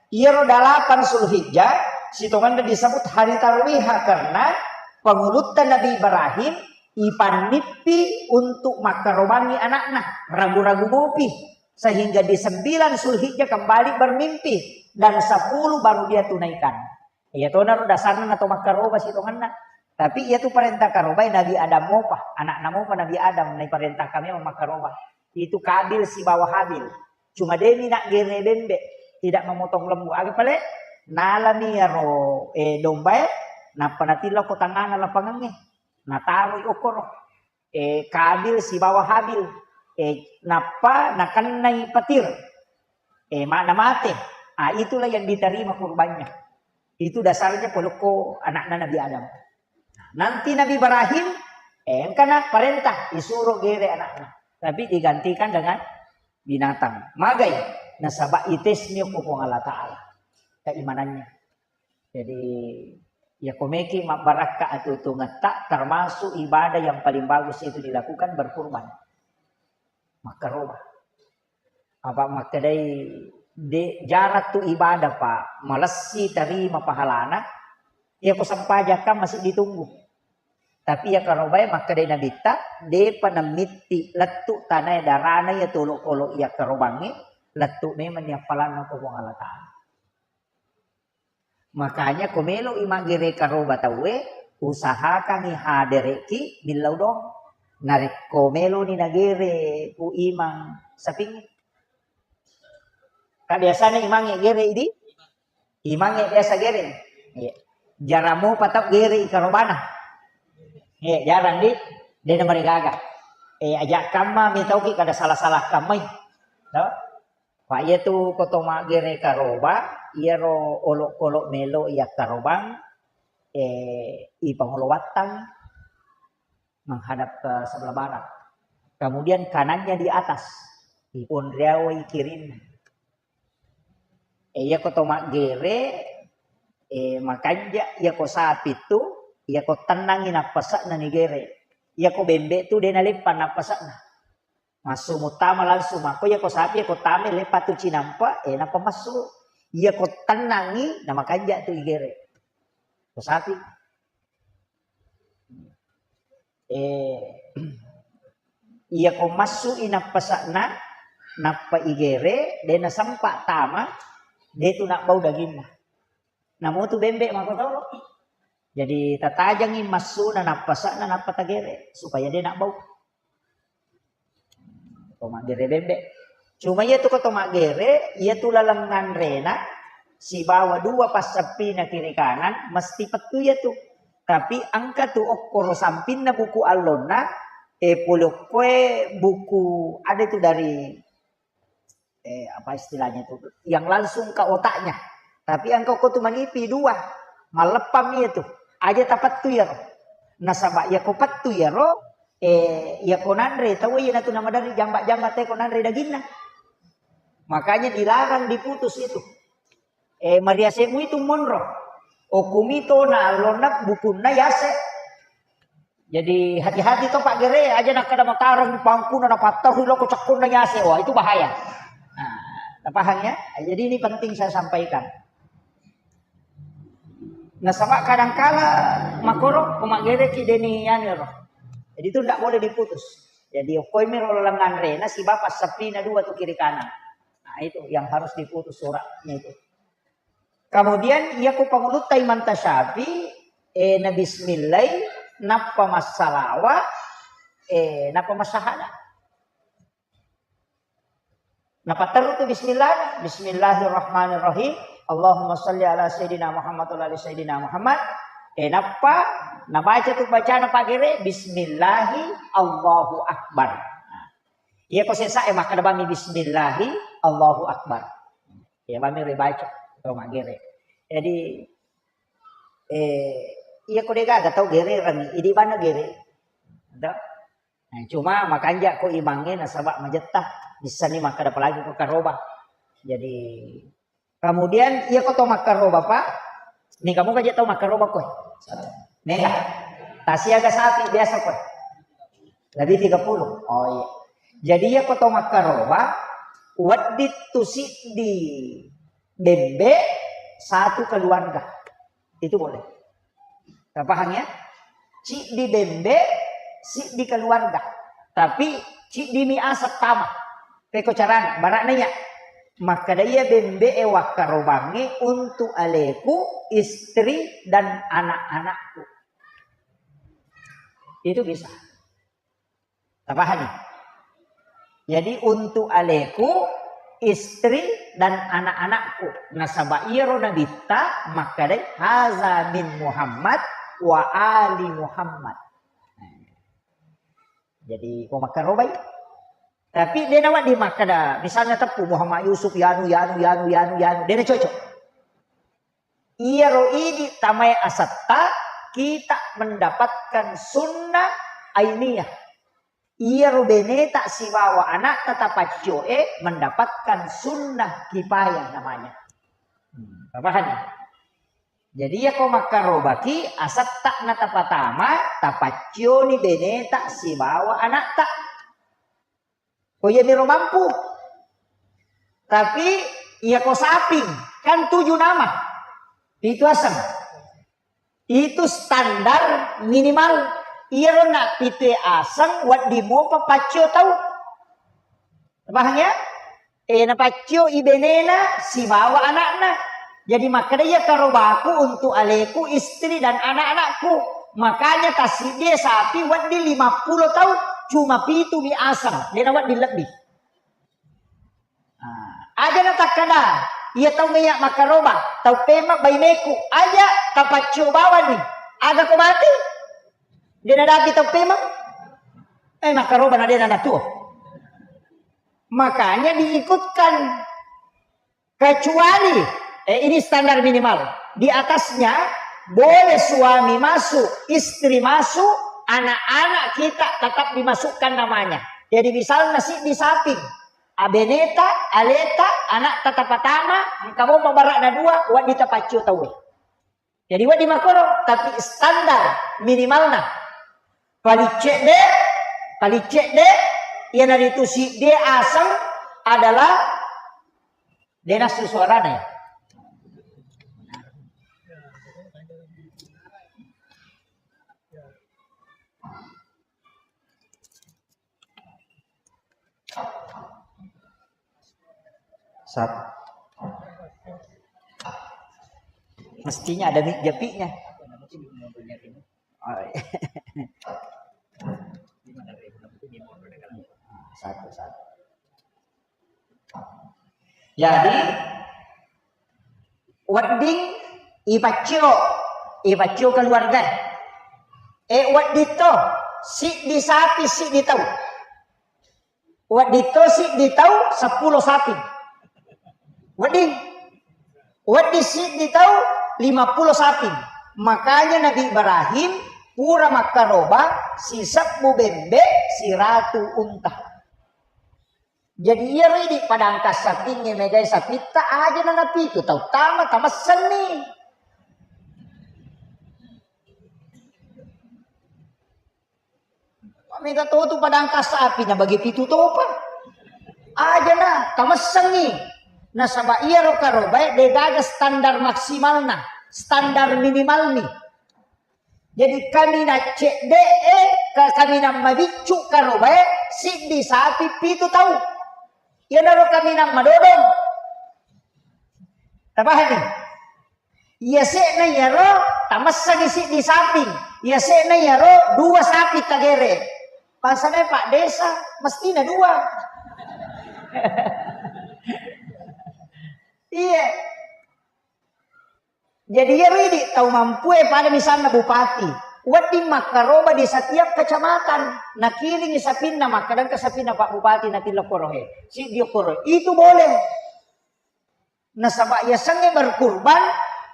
Iyaro delapan Zulhijjah, sitongenna disebut hari tarwiha karena pangulutta Nabi Ibrahim ipannippi untuk makkarobangi anakna, ragu-ragu mopi. Sehingga di sembilan Zulhijjah kembali bermimpi dan sepuluh baru dia tunaikan. Iya tonaro dasarna nato makkaroba sitongenna. Tapi iya tu parenta karobai Nabi Adam mopa, anakna mopa Nabi Adam naiparentahkan memang makkaroba. Itu Kabil sibawa Habil. Cuma demi nak gere bembe, tidak memotong lembu. Aga pale? Nalami yaro, eh, dombae, nappa natillo ko tangana lapangangnge. Nataroi okoro. Eh, Kabil sibawa Habil. Eh, nappa nakennai petir. Eh, ma-, namate. Ah, itulah yang diterima kurbannya. Itu dasarnya polokko anakna Nabi Adam. Nanti Nabi Ibrahim, eh, engkana perintah, disuruh gere anakna. Tapi digantikan dengan binatang. Magai, nasaba itesmi ko Puang Allah Ta'ala. Keimanannya. Jadi, ya komeki mabbarakka atuo-tuongetta, termasuk ibadah yang paling bagus itu dilakukan berkurban. Makkaroba. Apa makkedai, de, jarang tu ibadah, Pak, malessi terima pahalana, ya ko sempajakkan masih ditunggu. Tapi ya karobae makkedai Nabitta, depa namitti lettu tanae darana ya tolo-kolo ya karobangnge, lettu memang ni appalanna ko Puang Allah Ta'ala. Makanya ko melo'i maggere karoba tauwe, usahakangngi hadere'ki millau doang. Narekko meloni nagere Pu Imang sapingnge. Ka biasana imangnge gere idi? Imangnge biasa gere. Iya. Jarang mopa tau gere i karobana. Iya, jarang di. Dena marigaga. Eh, aja kamma mitauki kada salah-salah kammai. Tau? Pa iyatu ko to maggere karoba, iyaro olokolo melo iya karobang, eh, ipangolo wattang menghadap ke sebelah barat. Kemudian kanannya di atas, iponriawai kirinna. Eh, iya ko to maggere, eh, makanja iya ko sapi tu, iya ko tennangi nappase'na nigere. Iya ko bembe tu de naleppa nappase'na. Massu muttama langsung, makko iya ko sapi, iya ko tame, leppa tu cinampa, eh, nappa massu. Iya ko tennangi, na makanja tu igere. Ko sapi. Eh, iya ko massu i nappase'na, nappa igere, de nasempa tama, de tu nabbau daginna. Namo tu bembe makkotoro. Jadi tatajangi massuna nappase'na nappa tagere supaya de nabbau. Ko maggere bembe. Cuma iya tu ko to maggere, iya tu laleng nganrena sibawa dua passeppina kiri kanan mesti pettu iya tu. Tapi engka tu okkoro sampinna buku allonna, eh, pole okkoe buku ada tu dari eh, apa istilahnya itu, yang langsung ke otaknya. Tapi engka ko tu manipi dua, malleppang iya tu. Aja tapettu iyaro. Nasaba iya ko pettu iyaro, Eh, iya ko nanre tau iya natu namaderri jamba-jamba te ko nanre daginna. Makanya dilarang diputus itu. Eh, mariasemu itu monro. Okumi to na lonna bukunna yase. Jadi hati-hati to Pak Gere, aja nakkeda matareng pangkuna napatterru loko cekkonna yase. Wah, itu bahaya. Nah, paham ya? Jadi ini penting saya sampaikan. Nasaba kadangkala makoro ko maggereki deni anu ero. Jadi itu ndak boleh diputus. Jadi okkoimi ro laleng anrena siba passapina dua tu kiri kanan. Nah, itu yang harus diputus suratnya itu. Kemudian iya ko pangulutta Imam Tasyafi, eh, na bismillah, nappa massalawa, eh, nappa massahada. Napatteru tu bismillah, Bismillahirrahmanirrahim. Allahumma salli ala Sayyidina Muhammad wa ala ali Sayyidina Muhammad. Eh, nappa nabaca tu bacana Pak Gere, Bismillahi Allahu Akbar. Nah, iya ko sesa e makkeda bami Bismillahi Allahu Akbar. Iya bami ribaca to Pak Gere. Jadi eh, iya ko degaga tau gere rangi, idi bana gere. Dah. Eh, cuma makanja ko imangnge nasaba majetta, bissani makkeda apalagi ko karoba. Jadi kemudian iya ko to makkaroba Pak, ni kamu kaje tau makkaroba koe. Mega. Tasiaga sapi biasa koe. Lebih tiga puluh. Oh iya. Jadi iya ko to makkaroba, wedding tu siddi bembe satu keluarga. Itu boleh. Paham ya? Siddi bembe, siddi keluarga. Tapi siddi mi aseng tama. Peko carana, bara'na iya. Makkeda iya bembe e wakkarobangnge untuk aleku, istri dan anak-anakku. Itu bisa. Tapahani? Jadi untuk aleku, istri dan anak-anakku. Nasaba iyaro nabitta makkedai haza min Muhammad wa ali Muhammad. Jadi ko makkarobai. Tapi de nawedding makkeda misalnya teppu Muhammad Yusuf yanu yanu yanu yanu yanu de na cocok. Iyaro idi tamae asetta, kita mendapatkan sunnah ainiyah. Iyaro beneta sibawa anakta tapaccio e mendapatkan sunnah kifayah namanya. Hmm, paham ya? Jadi iya ko makkarobaki asetta na tapatama, tapaccioni beneta sibawa anakta. Ko iya miro mampu. Tapi iya ko saping, kan tujuh nama. Pitu aseng. Itu standar minimal. Iyaro na pitu aseng wedding mopa paccio tau. Paham ya? Eh, napaccio i benena sibawa anakna. Jadi makkeda iya karobaku untuk aleku, istri dan anak-anakku. Makanya tasiddi sapi wedding lima puluh tau, cuma pitu mi aseng, de nawedding lebbi. Ah, aja natakkeda, iya tau meya makkaroba, tau pema baineku, aja tapaccio bawani. Aga ko mati? De nadaki tau pema? Eh, makkaroba na de nanatuo. Makanya diikutkan. Kecuali, eh, ini standar minimal. Di atasnya boleh suami masuk, istri masuk, anak-anak kita tetap dimasukkan namanya. Jadi misalnya siddi saping, abeneta, aleta, anak tatapatama, engka mopa bara'na dua, wedding tapaccio tauwe. Jadi wedding makkoro, tapi standar minimalna. Paling cedde, paling cedde, iyanaritu siddi aseng adalah de nassu suarana ya. Satu. Mestinya ada mi-, japinya. Oh, iya. Satu, satu. Jadi, wedding ipaccio, ipaccio keluarga. Eh, wedding to, siddi sapi, siddi tau. Wedding to siddi tau, seppulo sapi. Wedding. Wedding siddi tau, lima puluh sapi. Makanya Nabi Ibrahim Pura makkaroba sisebbu bembe, siratu unta. Jadi iyaro idi padangka sapingnge megai sapitta aja na napitu tau tama tamessenni. Mega to tu padangka sapi na bagi pitu topa. Aja na tamessenni. Nasaba iyaro karobae degaga standar maksimalna, standar minimalni. Jadi kaminang cedde'e, ka-, kaminang mabiccu karobae, siddi sapi pitu tau. Iyanaro kaminang madodong. Tapahani? Iyase'na iyaro, tamassangi siddi sapi. Iyase'na iyaro, dua sapi tagere. Bangsana Pak Desa, mestina dua. Iya. Jadi iyaro idi tau mampue pada misalna bupati, wedding makkaroba di setiap kecamatan, nakiringi sapinna, makkadangka sapinna Pak Bupati natillo korohe, siddi koro, itu boleh. Nasaba yasengnge berkurban,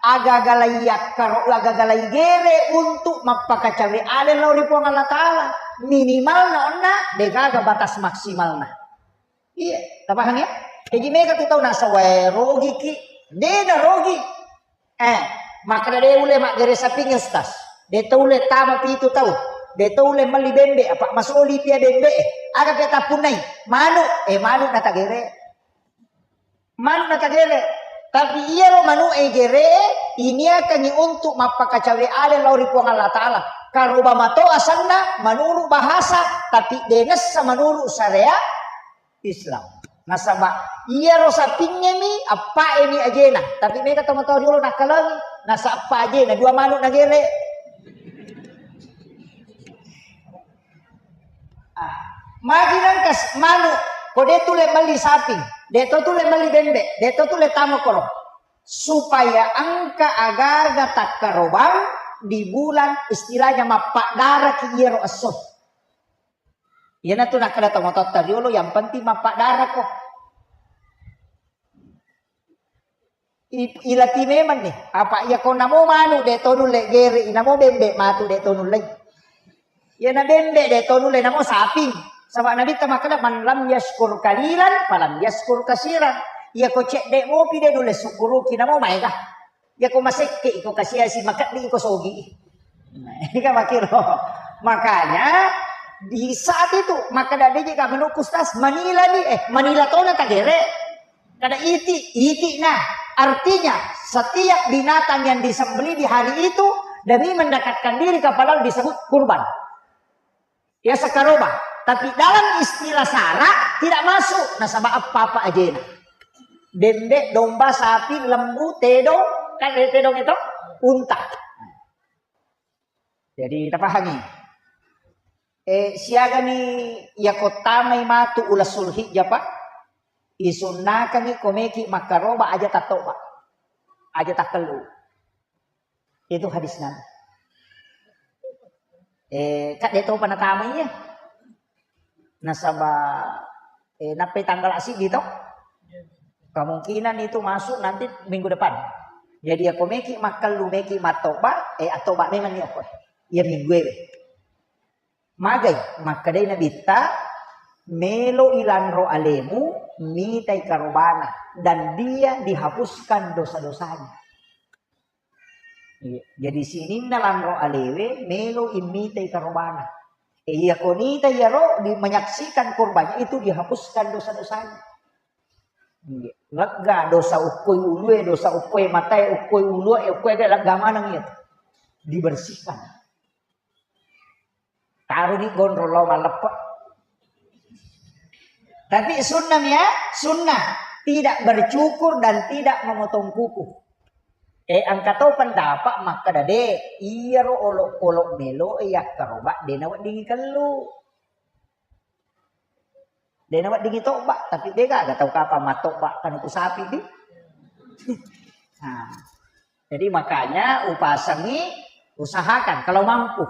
agagalai yakkaro, agagalai gere untuk mappakacawe ale lao ri Puang Allah Taala. Minimalna onna degaga batas maksimalna. Iya, tapahang ya? Jadi mega tu tau nasawae rogi ki, de na rogi. Eh, makkeda de ulle maggere sapingnge Ustaz. De to ulle tama pitu tau. De to ulle melli bembe, apa masoli pia bembe. Eh, aga pia tapunnai? Manu, eh manu na tagere. Manu na tagere. Tapi iyaro manu e gere, iniakangi untuk mappakacawe ale lao ri Puang Allah Taala. Karoba mato asanna menurut bahasa, tapi denessa menurut syariat Islam. Nasaba iyaro sapingngemi, appaemi ajena. Tapi mega tomatoa riolo nakkalangi, nasappa ajena, dua manu nagere. Ah, magi nangkas manu, ko de tule melli saping, de to tule melli bembe, de to tule tamo koro. Supaya engka agaga takkarobang di bulan istilahnya mappaddaraki iyaro esso. Iyanatu nakkeda tomatoatta riolo, yang penting mappaddarako. I-, ilati memang nih. Apa iya ko namo manu de to nulle gere, inamo bembe matu de to nulle. Iya na bembe de to nulle namo saping. Saba Nabitta makkeda, "Man lam yaskur kalilan, falam yaskur kasiran." Iya ko cedde mopi de nulle sukkuruki namo maega. Iya ko masekke iko kasiasi makeddi iko sogi. Nah, ini kan makiro. Makanya di saat itu maka dade jika menurut Ustaz manila nih, eh manila tona tagere. Kada iti, iti nah. Artinya setiap binatang yang disembelih di hari itu demi mendekatkan diri kepada Allah disebut kurban. Ya sekaroba. Tapi dalam istilah sara tidak masuk nasaba apa-apa ajena. Bembe, domba, sapi, lembu, tedong, kan ada tedong itu unta. Jadi kita pahami. Eh, siagani ya kottamai matu ulas Sulhijjah, Pak. Isunnakangi komeki makkaroba aja tattoba. Aja takkellu. Itu hadis Nabi. Eh, kak de topa natamai ya. Nasaba eh, nappai tanggal asidi to. Kemungkinan itu masuk nanti minggu depan. Jadi ya komeki makkellu meki mattoba, eh attoba memang ni apa? Ya minggu ini. Magai, makkedai Nabitta, melo ilanro alemu, mitai karobana, dan dia dihapuskan dosa-dosanya. Iya. Jadi sininna lanro alewe, melo immitai karobana. E, iya konita iyaro di menyaksikan korbannya itu dihapuskan dosa-dosanya. Iya. Lega dosa ukkoi ulue, dosa ukkoi matae, ukkoi ulue, ukkoi lega maneng iya. Dibersihkan. Taroni gondrong lao malleppe. Tapi sunnah ya, sunnah. Tidak bercukur dan tidak memotong kuku. Eh, engka to pendapat makkeda de, iyaro olok-olok melo e yakkaroba de naweddingi kellu. De naweddingi tobba, tapi de gaga tau kapang mattobba kanuku sapi di. Nah, jadi makanya upasangi, usahakan kalau mampu.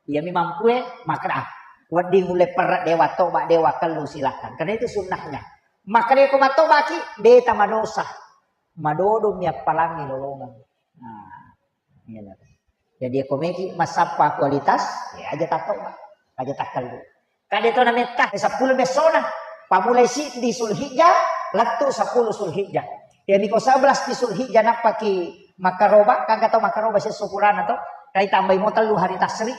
Iyami mampu e, makkeda, "Ah, wedding ulle perre dewa tobba dewa kellu silakan." Karena itu sunnahnya. Makkeda ko mattobaki, de tamadosa. Madodong mi appalangi lolongeng. Nah, iya. Jadi, ko meki massappa kualitas, ya aja tatto, aja takkalu. Kade to nametta, eh, seppulo bessona. Pamulai siddi Sulhijjah, lettu seppulo Sulhijjah. Ya, niko sebelas di Sulhijjah nappaki makkaroba, kan kata makkaroba sesso purana to, kai tambai mo tellu hari tasri,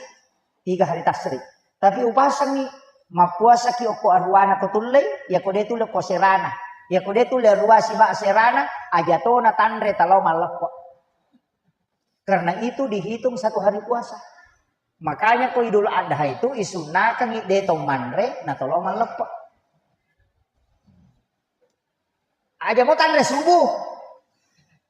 tiga hari tasri. Tapi upasangi, mappuasaki okko aruana ko tullei, ya ko de tulle ko serana. Ya ko de tulle arua siba serana, aja tona tanre talau malleppo. Karena itu dihitung satu hari puasa. Makanya ko Idul Adha itu isunnakangi de to manre na tolo malleppa. Aja mo tanre subuh.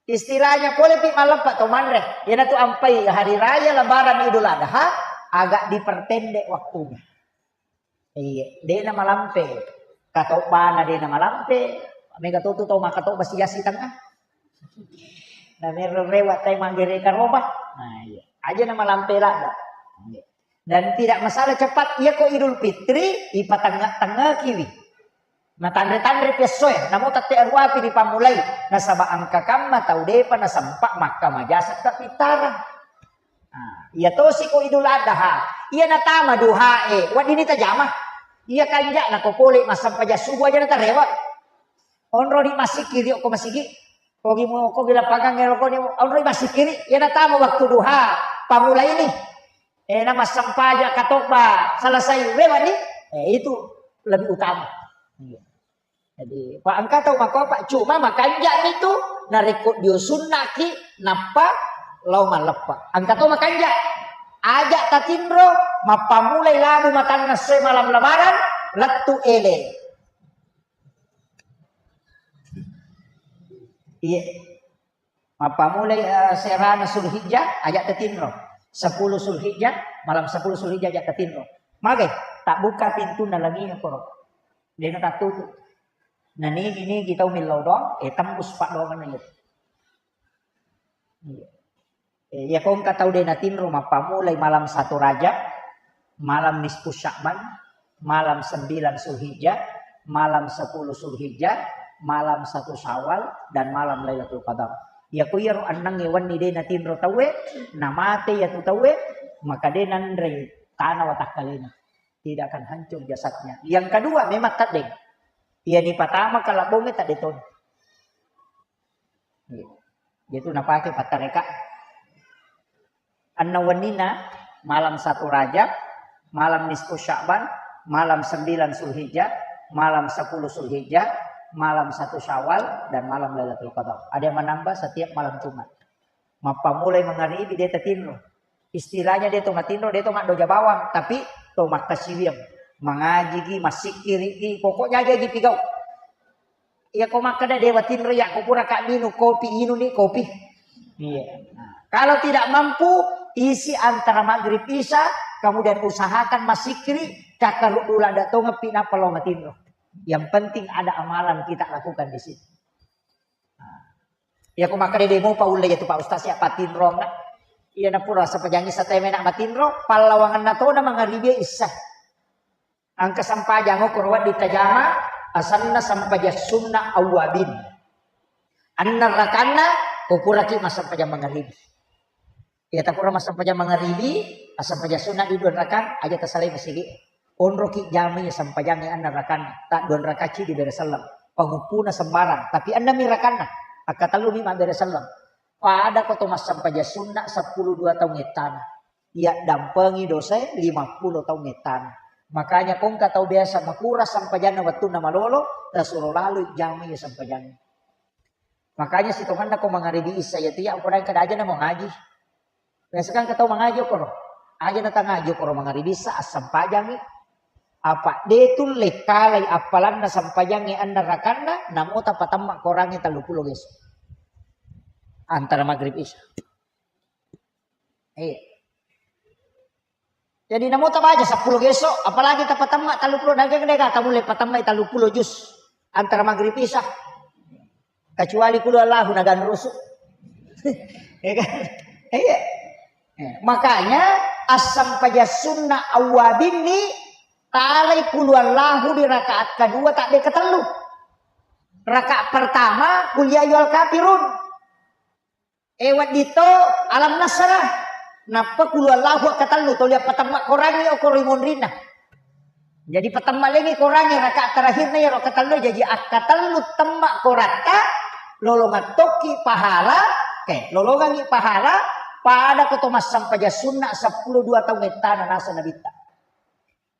Istilahnya pole pi malleppa to manre. Iyanatu ampai hari raya lebaran Idul Adha agak diperpendek waktunya. Iya, dena malampe. Katobbana dena malampe. Mega totu tau makatobba siasi tengah. Na mero rewa tai manggere karoba. Nah, iya. Aja na malampe ladda. Iya. Dan tidak masalah cepat. Iya ko Idul Fitri, ipatengah-tengah kiwi. Na tanre-tanre pesso ya. Namo tette aruapi dipamulai. Nasaba angka kamma tau depa nasempa makka majasa kapitara. Nah, iya tosi ko Idul Adha. Iya natama duhae. Waddini tajama. Iya kanja nako pole massempajang subuh aja natarewa. Onroni massikkiri okko masigi. Kogi mo kogi lapangan ngerokoni onroni massikkiri. Iya natama waktu duha. Pamula ini. Eh, na massempajang katobba selesai rewani. Eh, itu lebih utama. Iya. Jadi, pa engka tau makopa, cuma makanja mitu, narekko dio sunnaki, nappa lao malleppa. Engka tau makanja, aja tatinro, mappamulai labu matanna se malam lebaran, lettu ele. Iya. Mappamulai, eh, serana Sulhijjah, aja tatinro. Sepuluh Sulhijjah, malam sepuluh Sulhijjah aja tatinro. Magai, tabbuka pintunna langi koro. Dena tattutu. Na nigi-nigi tau millau doang, eh, tembus paddoangenna iya. Iya. Eh, iya ko engka tau de natinro mappamulai malam satu Rajab, malam nisfu Sya'ban, malam sembilan Sulhijjah, malam sepuluh Sulhijjah, malam satu Syawal, dan malam Lailatul Qadar. Iya ko iyaro ennengnge wenni de natinro tauwe, namate iyatu tauwe, maka de nanrei tana watakkalena. Tidak akan hancur jasadnya. Yang kedua, memang tadde. Iya ni patama kalabbongnge tadde toni. Iya. Itu napake pattareka. Anna wenninna malam satu Rajab, malam nisfu Sya'ban, malam sembilan Sulhijjah, malam sepuluh Sulhijjah, malam satu Syawal, dan malam Lailatul Qadar. Ada yang menambah setiap malam Jumat. Mappamulai mangaribi de tatinro. Istilahnya de to matinro, de to maddoja bawang, tapi to makkasiwiang. Mangajigi, massikkiriki, pokoknya aja ji pigau. Iya ko makkeda dewa tinro ya ko pura ka minum kopi, inung ni kopi. Iya. Nah, kalau tidak mampu, isi antara maghrib isya, kemudian usahakan massikkiri, kakkaru dula da tongepi nappa lao matinro. Yang penting ada amalan kita lakukan di situ. Nah, iya ko makkeda de mopa ulle jatu Pak Ustaz ya patinrong. Iya na pura sempajangi sateme nak matinro, pallawangenna tona mangaribi isya. Engka sempajang okoro wedding tajama, asenna sempajang sunna awwabin. Enneng rakanna, ko puraki massempajang mangaribi. Iya tapura massempajang mangaribi, assempajang sunna di dua rakang, aja tasalai masigi. Onroki jamai sempajang enneng rakanna, ta dua rakang ci dibere selleng. Panguppuna sembarang, tapi enneng mi rakanna, akkatellumi mabbere selleng. Pada ko to massempajang sunna seppulo dua taung ettana. Iya dampengi dosae lima puluh taung ettana. Makanya ko engka tau biasa makurang sempajanna wettunna malolo, tasuro lalo jamai sempajanna. Makanya sitongenna ko mangaribi isya iya tu iya ukurang kada aja namo ngaji. Biasa kan engka tau mangaji okoro. Aja na tangaji okoro mangaribi isya assempajangi. Apa de tulle kalai appalanna sempajangi enneng rakanna, namo tapatamma korangi tellu puluh geso. Antara maghrib isya. Iya. Jadi namo tabaca seppulo geso, apalagi tapatamma tellu puluh, naga dega tamulle patamma tellu puluh juz antara maghrib isya. Kecuali kulu Allahu nagan rusu. Ya kan? Iya. Eh, makanya asam paja sunna awabin ni talai kulu Allahu di rakaat kedua tak de ketellu. Rakaat pertama kul ya ayyuhal kafirun. Eh, wedding to alam nasrah. Nappa kulu Allahu akkatellu, toli appatemma korangngi okoro ri monrinna. Jadi patemma lengi korangngi rakaat terakhirna iyaro akkatellu, jaji akkatellu temma koratta, lolongeng tokki pahala, eh, lolongengngi pahala, pada ko to massempajang sunna seppulo dua taung ettana naseng Nabitta.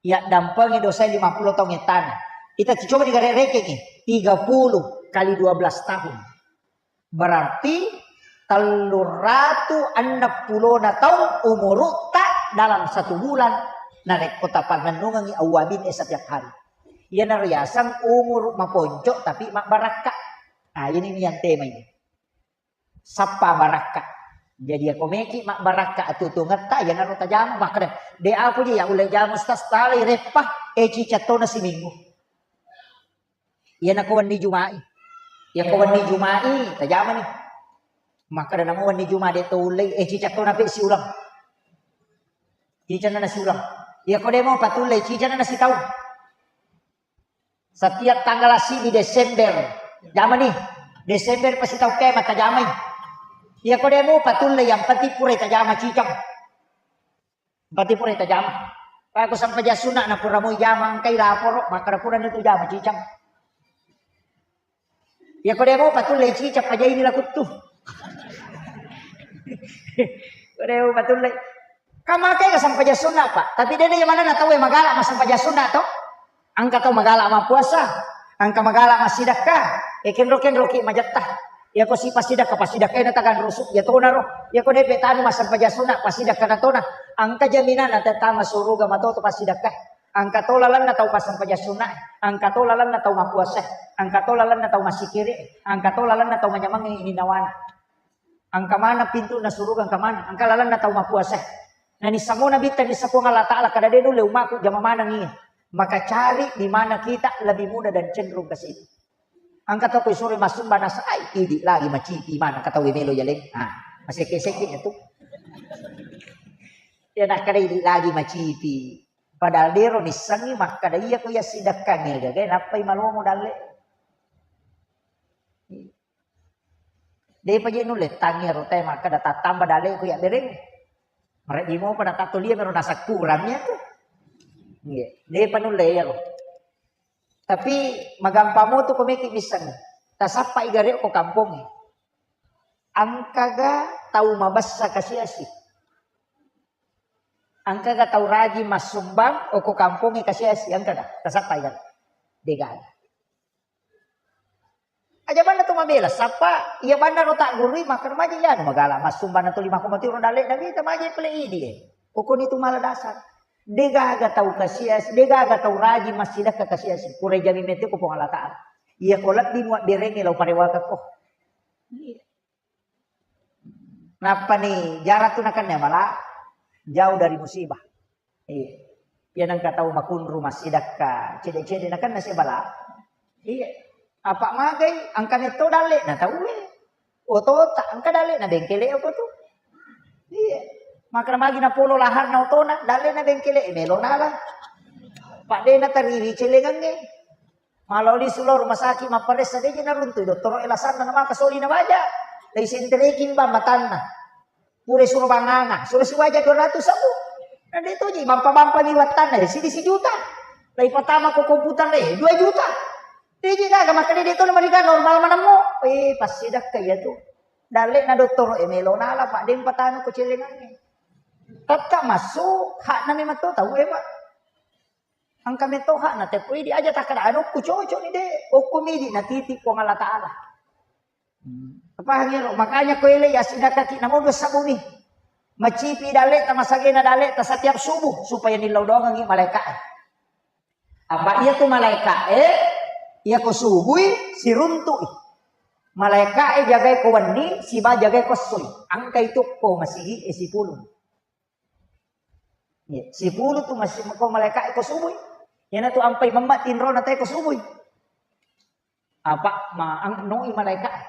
Yaddampengi dosae lima puluh taung ettana. Kita coba digare-, rekengi, tiga puluh kali dua belas tahun. Berarti telluratu enneng pulona taung umurutta dalam satu bulan. Narekko tapannennungengi awwabin e setiap hari. Iyana riaseng umur maponco tapi mabbarakka. Nah, ini nih yang tema ini. Sappa barakka. Jadi, ako meki mabbarakka atuo-tuongetta, iyanaro tajama. Makkeda, "De' apa je ya ulle jama, Ustaz, talai reppa, eh, ciceng tona siminggu." Iyanako wenni Juma'i. Iyako wenni Juma'i, tajamani. Makkeda namo wenni Juma' de' to ullei, eh, ciceng tona pe siuleng. Ciceng na siuleng. Iyako de' mo patullei, ciceng na sitaung. Setiap tanggal siddi Desember, jamani. Desember pasti tau kema tajamai. Iyako de' mupa tulle, yang penting pura tajama ciceng. Yang penting pura tajama. Pako sempajang sunna na pura moi jama, engkai laporo, makkeda pura ni tu jama ciceng. Iyako de' mupa tulle ciceng, pajaini lakuttu. Ko de' mupa tulle. Kan makkeda sempajang sunna, Pak. Tapi de' na jamanna tau e magala massempajang sunna to. Engka tau magala mappuasa, engka magala massidekka. E, kenro-kenroki majetta. Iyako si passidekka, passidekka na taganrusu, iya tonaro. Iyako de' pe tanu massempajang sunna, passidekka na tona. Engka jaminanna tettama suruga matoto passidekka. Engka to lalenna tau massempajang sunna, engka to lalenna tau mappuasa, engka to lalenna tau massikiri, engka to lalenna tau manyamengngi ininnawana. Engka maneng pintunna suruga, engka maneng, engka lalenna tau mappuasa. Nani samo Nabitta, nissa Puang Allah Ta'ala, kada de' nulle ummaku jama maneng iya. Maka cari di mana kita lebih mudah dan cenderung ke situ. Engka toko isuro massumba nasai, idi lagi macipi mana katawe melo jaleng. Ah, masekke-sekke itu. Ya nakkeda idi lagi macipi. Padahal de' ro nissengngi makkeda iyako iya sidekkangnge gaga nappai malomo dalle. De'pa je nulle tangngi ro te makkeda tattamba dale ku yabbereng. Mareddi mopa natattolia mero nasakkurang iya tu. Iya, de'pa nulle iyaro. Tapi magampang mo tu ko meki misseng. Tasappai gare ko kampongnge. Engkaga tau mabessa kasiasi? Engkaga tau rajin massumbang okko kampongnge kasiasi? Engkaga? Tasappai gare? De'gaga. Aja banna tu mabela, sappa iya banna ro taggurui, makkeda maja iyanu magala massumbang na tuli makko matiro dalle'na mita maja pale idi e. Pokokni tu mala dasar. De'gaga tau kasiasi, de'gaga tau rajin massidekka kasiasi. Pura jami mete ko Puang Allah Ta'ala. Iyako lebbi muabberengnge lao parewakekko. Iya. Nappani jarang tu nakenna bala, jauh dari musibah. Iya. Iya nengka tau makunru massidekka, cede-cede nakenna si bala. Iya. Apa magai, engka metto dalle'na tau e. Otota, engka dalle'na bengkele apa tu. Iya. Maka magi napolo laharna otona, dalle'na bengkele, eh, melo nala. Pak de' natariri celengangnge. Malao lisu lao rumah sakit mapparessa, de' je naruntui dottoro e lasanna namaka soli nabaja. Laisentereki mbang matanna. Pura suro banganga, suro sibaja dua ratus sabu. Na de' toji mampa-mampa mi wattanna, de' sidi sijuta. Laipatama ko komputer, eh, dua juta. De' je gaga, makkeda de' to namariga normal manammo. Eh, passidekka iya tu. Dalle'na dottoro e melo nala, Pak, de' patanu ko celengangnge. Tetta massu hakna memang to tau e, Pak. Engka metto hakna teppo idi, aja takkeda anukku cocok ni de', okko midi natiti Puang Allah Ta'ala. Hmm. Pahang ero, makanya ko ele ya sidakkaki namo dua sabuni. Macipi dalle'ta, masagena dalle'ta setiap subuh supaya nillau doangengi malaika e. Apa iya tu malaika e, iya ko subui siruntu'i. Malaika e jagai ko wenni, siba jagai ko essoi. Engkai tu ko masigi e sipulung. Iya, sipulu tu masih ko malaika e ko subui. Iyana tu ampai memma tinrona te ko subui. Apa ma ang noi malaika e.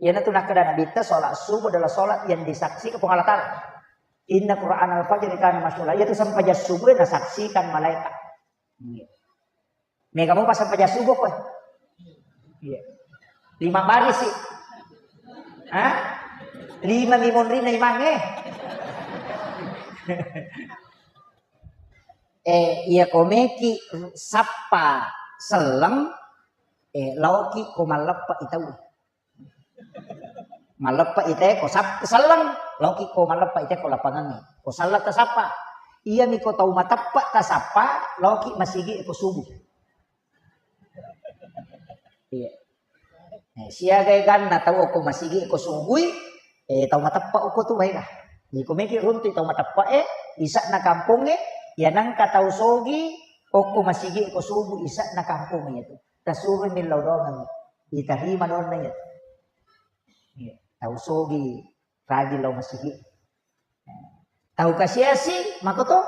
Iyana tu nakkeda Nabitta, sholat subuh adalah sholat yang disaksikan Puang Allah Ta'ala. Inna Qur'an al-fajr kana masyhura. Iya tu sempajang subuh nasaksikan malaika. Iya. Mega mopa sempajang subuh koe. Iya. Lima baris sih. Hah? Lima mi monrinna imangnge. Eh, iya ko meki sappa selleng, eh, laoki ko malleppa itau. Malleppa ite ko sap-, selleng, laoki ko malleppa ite ko lapangangnge. Ko selleng tasappa. Iya mi ko tau mateppa tasappa, laoki masigi ko subuh. Iya. Eh, siaga eganna tau okko masigi ko subui, eh, tau mateppa okko tu baega. Jadi ko meki runtu tau mateppa e, isa'na kampongnge, ya nangka tau sogi okko masigi ko subuh isa'na kampongnge tu. Tasuro millau doang. Ditarima donna ya. Iya. Tau sogi rajin lao masigi. Tau kasiasi, makoto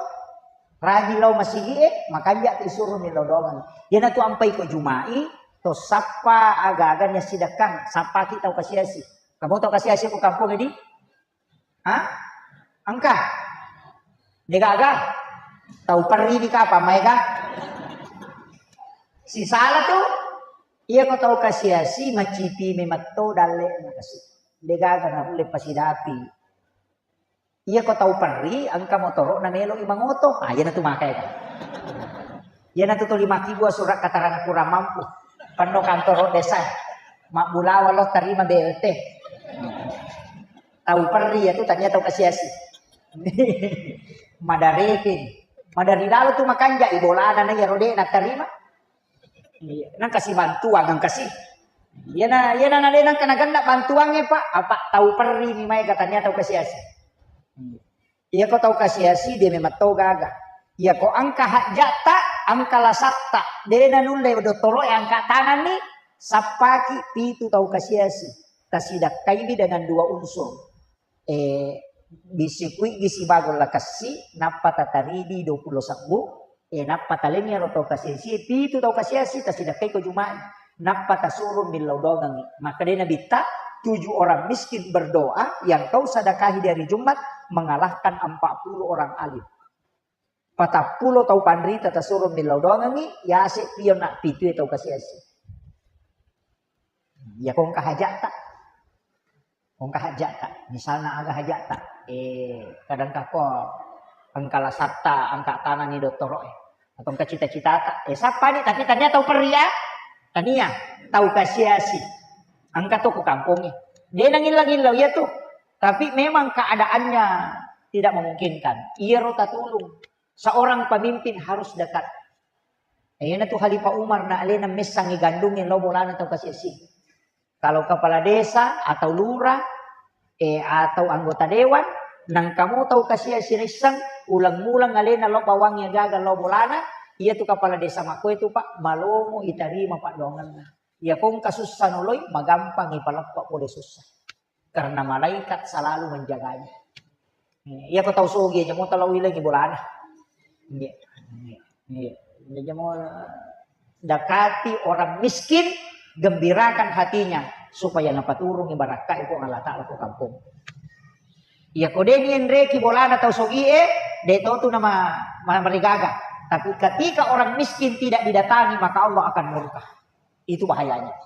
rajin lao masigi e, makanja tu isuro millau doang. Iyanatu ampai ko Juma'i, to sappa aga-aga ni sidakkang, sappaki tau kasiasi. Kamu tau kasiasi ko kampung di? Ha? Engka? Degaga? Tau perri di kapa maega? Sisala tu, iya ko tau kasiasi, macipi memetto dalle na kasi. Degaga na ulle pasidapi. Iya ko tau perri, engka motoro na melo i mangoto. Ah, iyanatu maka ya. Iyanatu tuli makkibua surat keterangan kurang mampu. Penno kantoro desa. Mabbulawa lo terima B L T. Tau perri ya tu tania tau kasiasi. Madareke. Madari lalo tu makanja i bolana na ya rode na terima. Iya, nang kasi bantuan, nang kasi. Iya na, iya na, na, nang kena ganda bantuannya, Pak. Apa tau perri ni mai katanya tau kasiasi. Iya ko tau kasiasi dia memang tau gaga. Iya ko angka hajata, angka lasatta, dia na nulle dottoro angka tangan ni, sappaki pitu tau kasiasi. Tasidakkai dengan dua unsur. Eh, bisikuigi sibago lakessi, nappa tataridi dua pulo sebbu, eh, nappa talengngi ero tau kasiasi, pitu tau kasiasi, tasidakkai ko Juma'i, nappa tasuro millau dongengngi. Makkedai Nabitta, tujuh orang miskin berdoa yang kau sedekahi di hari Jumat mengalahkan empat puluh orang alim. Patappulo tau panrita tasuro millau dongengngi, yase pion na pitu tau kasiasi. Ya kongka hajata. Engka hajata, misalna aga hajata, eh, kadang kako engka lasatta, angka tanganni dottoro e, atau engka cita-citata, eh, sappani, tapi tania tau perri ya, tania tau kasiasi, engka to ku kampongnge, de nangillau-illau iya tu, tapi memang keadaannya tidak memungkinkan, iyaro tatulung seorang pemimpin harus dekat. Eh, iyana tu Khalifah Umar na alena messangi gandungnge lo bolana tau kasiasi. Kalau kepala desa atau lurah, eh, atau anggota dewan, nangkamo tau kasiasi risseng, uleng-uleng alena lo bawang ya gaga lo bolana, iya tu kepala desa makko itu, Pak, malomo itarima paddoangenna. Iya kongka sussa noloi, magampang ipaleppa pole sussa. Karena malaikat selalu menjaganya. Iya ko tau sogi aja mo tau ilengi bolana. Iya. Iya. Iya. Jadi mo dekati orang miskin, gembirakan hatinya supaya napaturungi barakka iko Allah Ta'ala ko kampung. Iya ko deni enreki bolana tau sogi e, de to tu nama marigaga. Tapi ketika orang miskin tidak didatangi, maka Allah akan murka. Itu bahayanya.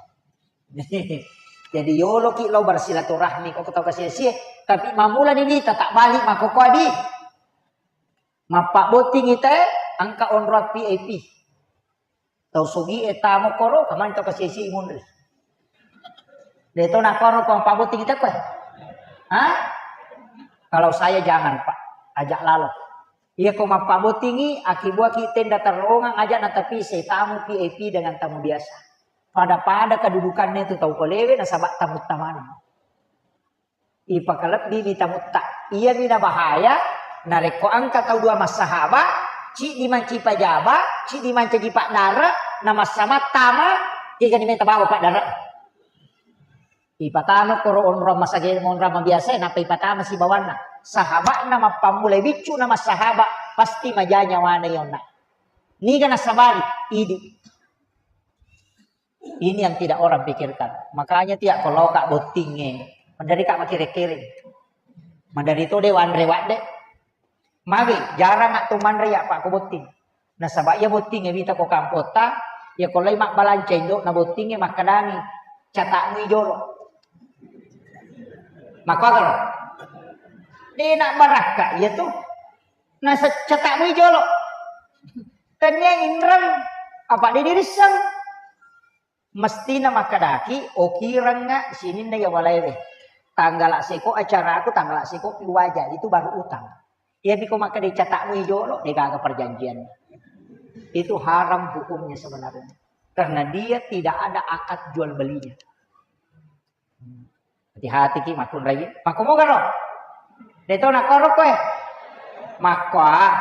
Jadi yoloki lo bersilaturahmi ko tau kasiasi, tapi mamula ni nita tak balik mako ko adi. Mappabbotting ita e, engka onrong V I P. Tau sogi e tamo koro, kamani tau kasiasi munri. De to na koro ko mappabbotting ita ko. Hah? Kalau saya jangan, Pak, ajak lalo. Iya ko mappabbottingi, akibuaki tenda terowongan aja na tapi saya tamu V I P dengan tamu biasa. Pada-pada kedudukannya itu tau kolewe nasaba tamu tamani. Ipakalebbi ni tamutta. Iya mi na bahaya, narekko engka tau dua massahaba, cidi manci pajaba, cidi mancaji paddara, na massamattama, kegani meta bawa paddara. Ipatama koro onrong masage monrang mabiasa, nappa ipatama sibawanna. Sahaba'na mappammulai biccu na massahaba, pasti maja nyawana yonna. Niga nasabari, idi. Ini yang tidak orang pikirkan. Makanya tiak koloka bottinge. Mandari kak makere-kere. Mandari to de wanre wadde. Magi, jarang ak to manre ya pak ko botting. Nasaba iya bottingnge wita ko kampota, iya ko lai mabbalanca indo'na bottingnge makkadangi, catakmu i jolo. Makkuagaro? De' nabbarakka iya tu. Naseccatakmu jolo. Tennia inreng apa de' dirisseng. Mestina makkedaki, okirengnga sininna iya walaewe. Tanggala seko acaraku, tanggala seko pi waja, itu baru utang. Iya piko makkeda catakmu jolo, de' gaga perjanjian. Itu haram hukumnya sebenarnya. Karena dia tidak ada akad jual belinya. Hati-hati ki makkunrai. Makko moga ro? De' to nakko ro koe. Makko ah.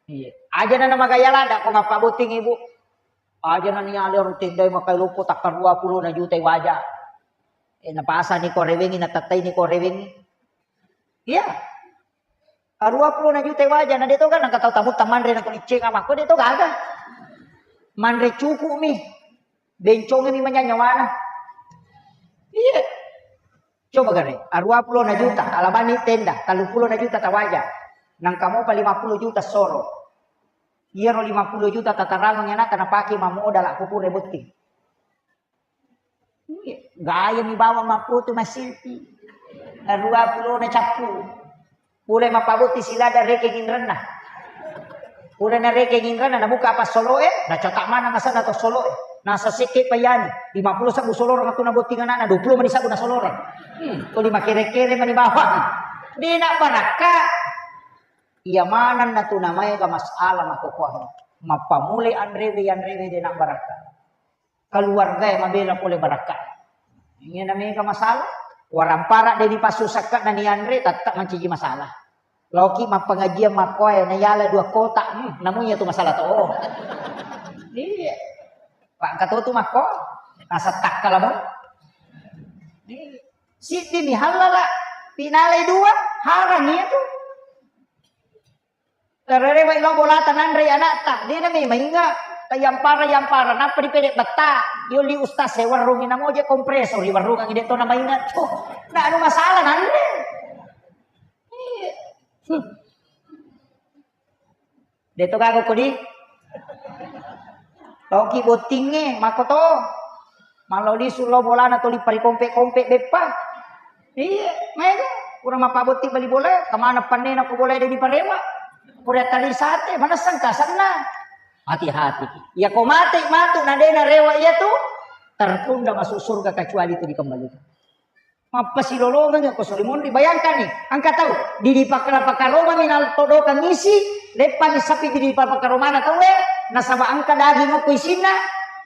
Iya. Aja na magaya lada ko mappabotting ibu. Aja na niale ro tendai makai loppo takka dua puluh na juta waja. Eh, napasani ko rewengi, natattai ni ko rewengi. Iya. Arua puluh na juta waja, na de' to kan nangka tau tamu tamanre na kulicceng amakko de' to gaga. Manre cukup mi. Bencongi mi manyanya wana. Iya. Coba gare, arua puluh na juta, alabani tenda, tellu puluh na juta tawaja. Nangka mopa lima puluh juta soro. Iyaro lima puluh juta tatarangang anakta napake mammodala kupure botting. Iya, gaya mi bawang mappoto massilpi. Arua puluh na cappu. Pura mappabotti silada rekeng inrenna. Pura narekeng inrenna, nabuka apa soloe, nacatak maneng asenna to soloe. Nasa sekke payani, lima puluh sabbu soloreng tu nabotting anakna, dua puluh mani sabbu nasoloreng. Hmm, tuli makere-kere mani bawang. De' nabbarakka. Iya maneng na tu namaega masalah makokoang. Mappamulai anrewe, anrewe de' nabbarakka. Keluarga yang mabela pole barakka. Ini namanya masalah. Warampara de' dipassusakka na nianre, tetap mancaji masalah. Loki mappengajian makkoe, na yala dua kota, hmm, namu iya tu masalah to. Iya. Pak engka to tu makko, nasa takkala bang. Iya. Siddi ni halala, pinalai dua, harang iya tu. Tarerewai lao bolata nanrei anakta, de' nami mainga. Tayampara-yampara, nappa dipede betta. Yo li ustaz, saya warungi namoje kompresor, di warungan ide to namainga. Tuh, na anu masalah nanre. Iya. Hmm. De' to gaga kodi. Loki bottingnge, mako to. Mallau lisu lao bolana tuli parikompe-kompe beppa. Iya, maega. Pura mappabotti bali bola, kemana pannena ko bola de' diparewa. Pura tali sate, mana sengka senna. Hati-hati. Ya ko mate matu na de' narewa iya tu, tertunda masuk surga kecuali itu dikembalikan. Mappasilolongengngi ko sori monri. Bayangkanni, engka tau didi pakara-pakaromami naltodokang isi, leppani sapi didi pakara-pakaromana tauwe, nasaba engka daging okko isinna,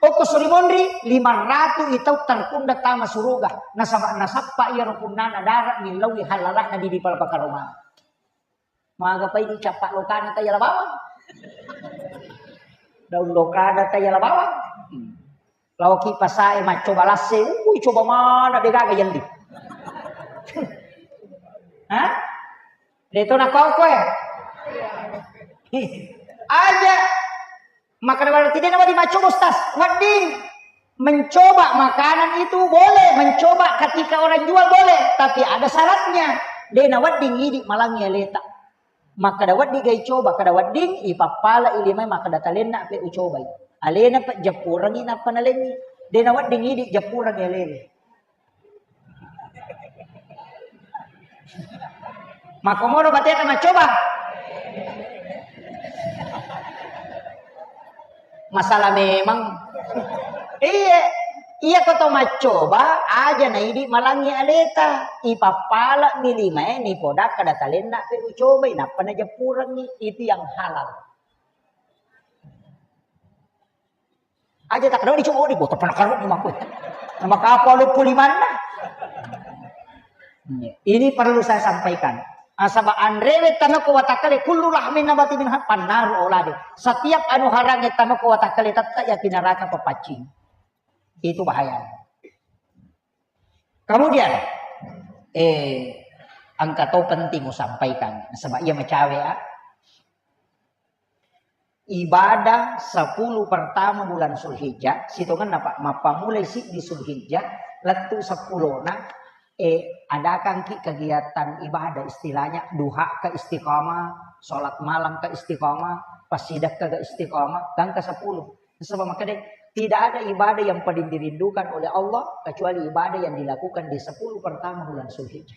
okko sori monri, lima ratu i tau tertunda tama suruga, nasaba nasappa iyaro punnana dara millauwi halalana didi pakara-pakaromana. Magapai dicappa lokana tayala bawang. Daun lokana tayala bawang. Laoki pasae maccoba lasse, ui coba mana de' gaga yelli. Hah? De' to nakau koe. Aja. Maka berarti de' nawedding maccoba, Ustaz. Wedding. Mencoba makanan itu boleh, mencoba ketika orang jual boleh, tapi ada syaratnya. De' nawedding idi malangi aleta. Makkeda wedding ga icoba, kada wedding ipappala i limae makkeda talenna pe ucobai. Alena pe jappurengi nappa nalengi. De' nawedding idi jappurengi alena. Makkomodo batena maccoba. Masalah memang. Iya, iya ko to maccoba, aja na idi malangi aleta. Ipappala mi limae, nipoda kada talenna pe ucobai, nappa najappurengi. Itu yang halal. Aja tak kenal dicoba, oh, di botol pernah karung rumahku. Nama kapal luppu limanna. Ini perlu saya sampaikan. Nasaba anrewe tamako watakkale kullu lahmin nabati minha fannaru aulade. Setiap anu harangnge tamako watakkale tetta ya neraka papaccing. Itu bahaya. Kemudian, eh, engka to penting usampaikan. Nasaba iya macawe, ah. Ibadah sepuluh pertama bulan Zulhijjah, sitongenna, Pak, mappamulai siddi Zulhijjah, lettu seppulona, eh, adakangki kegiatan ibadah, istilahnya duha ke istiqamah, sholat malam ke istiqamah, passidekka ke istiqamah, gangka sepuluh. Nasaba makkeda, Tidak ada ibadah yang paling dirindukan oleh Allah kecuali ibadah yang dilakukan di sepuluh pertama bulan Zulhijjah.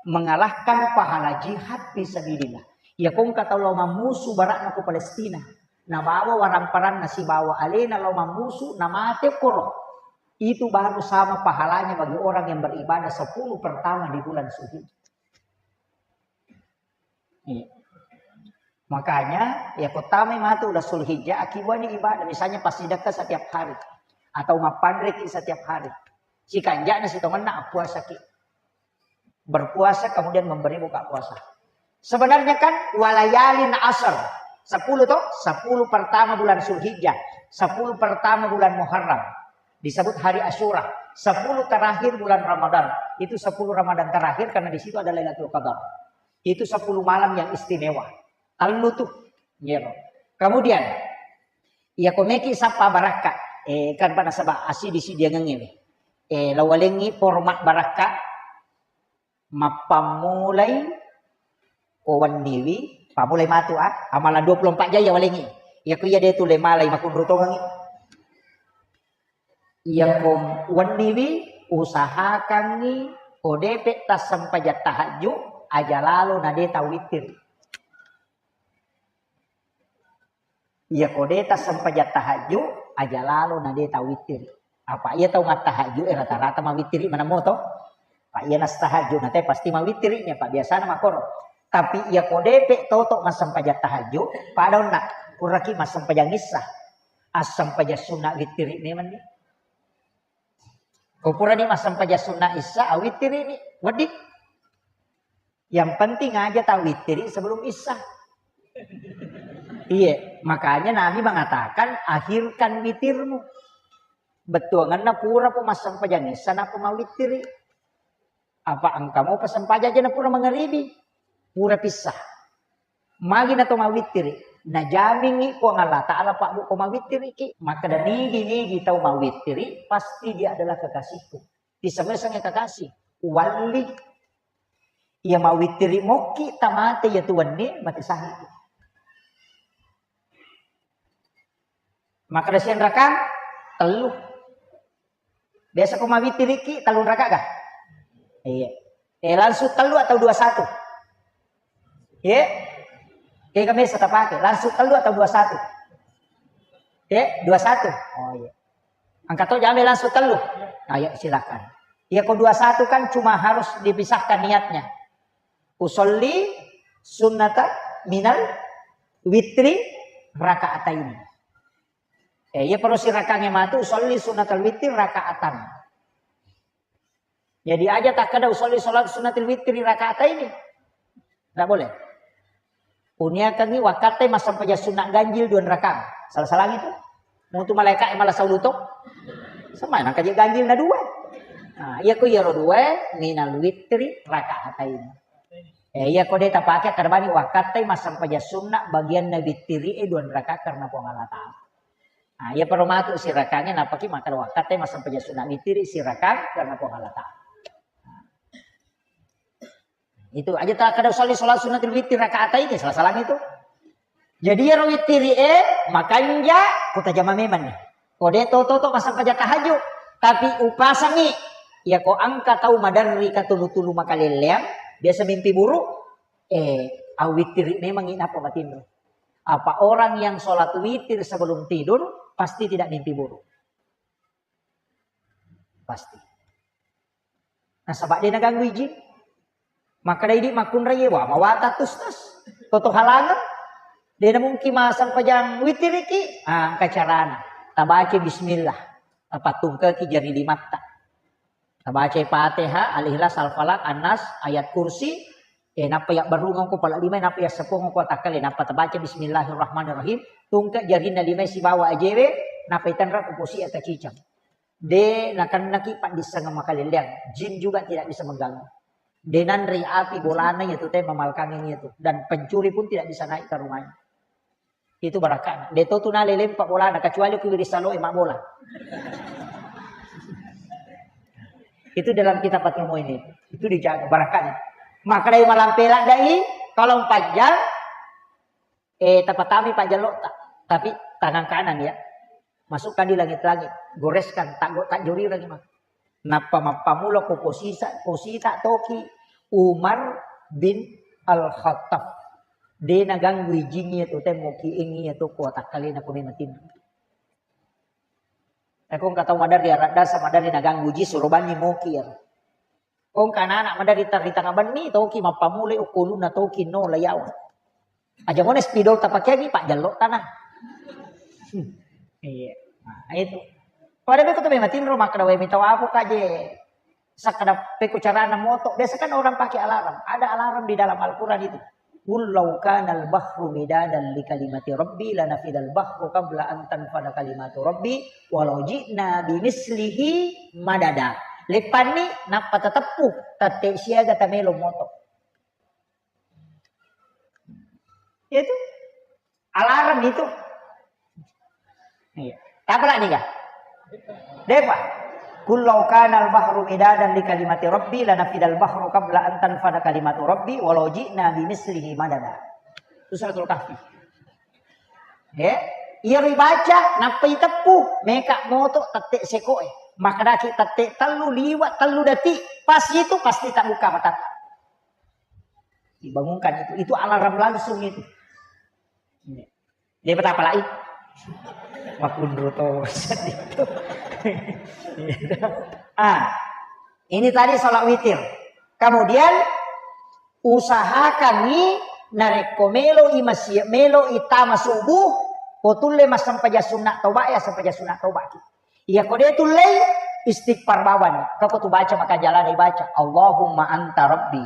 Mengalahkan pahala jihad fisabilillah. Iya ko engka tau lao mammusu bara'na ko Palestina, nabawa waramparanna sibawa alena lao mammusu, namate koro. Itu baru sama pahalanya bagi orang yang beribadah sepuluh pertama di bulan Zulhijjah. Iya. Makanya, iya ko tamai matu ulang Zulhijjah, akibbuani ibadah, misalnya passidekka setiap hari, atau mappanreki setiap hari. Sikanja'na sitongenna appuasaki. Berpuasa kemudian memberi buka puasa. Sebenarnya kan walayalin asar, sepuluh toh, sepuluh pertama bulan Zulhijjah, sepuluh pertama bulan Muharram, disebut hari Asyura, sepuluh terakhir bulan Ramadan, itu sepuluh Ramadan terakhir karena di situ ada Lailatul Qadar. Itu sepuluh malam yang istimewa. Tellu tu. Ngero. Kemudian, iya ko meki sappa barakka, eh, kan pada nasaba asidi-sidiangengnge. Eh, lawalengi format barakka, mappammulai ko wenniwi, pammulai matu, ah, amalan dua puluh empat jam iya walengi. Iya ko iya de tu le malai makunru tongengi. Iya ko wenniwi, usahakangngi ko depe tassempajang tahajju, aja lalo na de tau wittiri. Iya ko de tassempajang tahajju, aja lalo na de tau wittiri. Apa iya tau mattahajju, eh, rata-rata mawittiri maneng moto. Pak iya nastahajju, na te pasti mawittiri nya, Pak biasana makoro. Tapi iya ko depe toto massempajang tahajju, pada onna, puraki massempajang issa. Assempajang sunna wittiri memang ni. Ko purani massempajang sunna issa, awittiri ni. Wedding. Yang penting aja tau wittiri sebelum issa. Iya, makanya Nabi mengatakan, "Akhirkan witirmu." Bettuanganna pura po massempajang issa, nappa mawittiri. Apa engka mo pasempajang aja na pura mangaribi, pura pissa. Magi na to mawittiri, najamingi Puang Allah Ta'ala pabbu ko mawittiriki. Makkeda, "Nigi-nigi tau mawittiri, pasti dia adalah kekasihku." Tiseng-seng kekasih, walli. Iya mawittiri mokki tamate iya tu wenni mate sahidi. Makkeda siang rakang tellu. Biasa ko mawittiriki tellu raka ga? Iya. Eh, langsung tellu atau dua satu? Iya. Kega biasa tapake, langsung tellu atau dua satu? Iya, dua satu. Oh iya. Angka to jame langsung tellu. Ayo silakan. Iya ko dua satu kan cuma harus dipisahkan niatnya. Usolli sunnata minal witri rakaataini. Eh, iya paro sirakangnge matu usolli sunnatal witri rakaatan. Jadi aja takkeda usolli salat sunnatil witri rakaataini. Ndak boleh. Uniakangngi wakkatte massempajang sunna ganjil dua rakang. Salah-salah itu. Mutu malaika e malah sauluto. Sama nang kaje ganjil na dua. Nah, iya ko iyaro dua minal witri rakaataini. Eh, iya ko de tapake, akkeda bani wakkatte massempajang sunna bagianna wittiri e dua raka karena Puang Allah Ta'ala. Nah, iya paro matu sirakangnge, nappaki makkeda wakkatte massempajang sunna wittiri sirakang karena Puang Allah Ta'ala. Itu aja takkeda usolli salat sunnatil witri rakaataini, salah-salah itu. Jadi iyaro wittiri e makanja ko tajama memang ni. Ko de to toto massempajang tahajju, tapi upasangi iya ko engka tau maderri katulu-tulu makalelleang, biasa mimpi buruk, eh, awittiri memang i nappa matinro. Apa orang yang sholat witir sebelum tidur pasti tidak mimpi buruk. Pasti. Nasaba de naganggu ijin. Makkeda idi makkunrai, wah, mawata tu stas. Toto halangan. De namungkin massempajang witiriki. Ah, engka carana. Tabaca bismillah. Tapattungkeki jari limatta. Tabacai Fatihah, Al-Ikhlas, Al-Falaq, An-Nas, Ayat Kursi, eh, nappa yabbarungeng ko pala lima, nappa yasseppuang ko takkale, nappa tabaca Bismillahirrahmanirrahim, tungke jarinna lima sibawa ajewe, nappa itenra ko posi ataciceng. De nakennaki paddissengeng makalelleang, jin juga tidak bisa mengganggu. De nanrei api bolana iyatu te mamalkangengngi iyatu, dan pencuri pun tidak bisa naik ke rumahnya. Itu barakana. De to tu nalai lempa bolana, kecuali ku wiring saloe mabbola. Itu dalam kitab Fathul Muin itu. Itu dijaga barakana. Makkedai malampe ladde'i, kalau empat jam, eh, tapatami pajjallotta. Tapi tangan kanan ya. Masukkan di langit-langit, goreskan, taggo-, tajjorirangi maka. Nappa mappammula ko posisa, posita toki Umar bin Al-Khattab. De naganggu ijinnya tu temmoki engi ya tu ko takkalena ko memang tinro. Eko engka tau maderri aradda sa maderri naganggu ji suro banni moki ya. Ko engka anak-anak maderri tar-, ri tanga benni toki mappammula okkolunna toki no layawa. Aja mone spidol tapakeangi pak jallo tanah. Hmm. Iya. Nah, itu. Pada beko tu memang tinro makkeda we mita wapo kaje. Sakkeda pekko carana moto. Biasa kan orang pakai alarm. Ada alarm di dalam Al-Quran itu. Qul law kana al-bahru midadan li kalimati rabbi lanafidal bahru qabla an tanfada kalimatu rabbi walau ji'na bimithlihi madada. Leppanni nappa tateppu tette siaga tamelo moto. Itu alarm itu. Iya. Apa lagi kah? Depa. Qul law kana al-bahru midadan li kalimati rabbi lanafidal bahru qabla an tanfada kalimatu rabbi walau ji'na bimithlihi madada. Itu suratul kahfi. Ya, iya ribaca nappa iteppu meka moto tette sekoe. Makadaki tette tellu liwa tellu detik. Pas itu pasti tak buka mata. Dibangunkan itu. Itu alarm langsung itu. Iya. Dia betapa lagi? Makunru to. Ah, ini tadi sholat witir. Kemudian usahakan ni narekko melo i masih melo i tama subuh, potulle massempajang sunna toba ya sempajang sunna toba. Iya ko de tullei istighfar bawani. Kako tu baca maka jalana dibaca. Allahumma anta rabbi.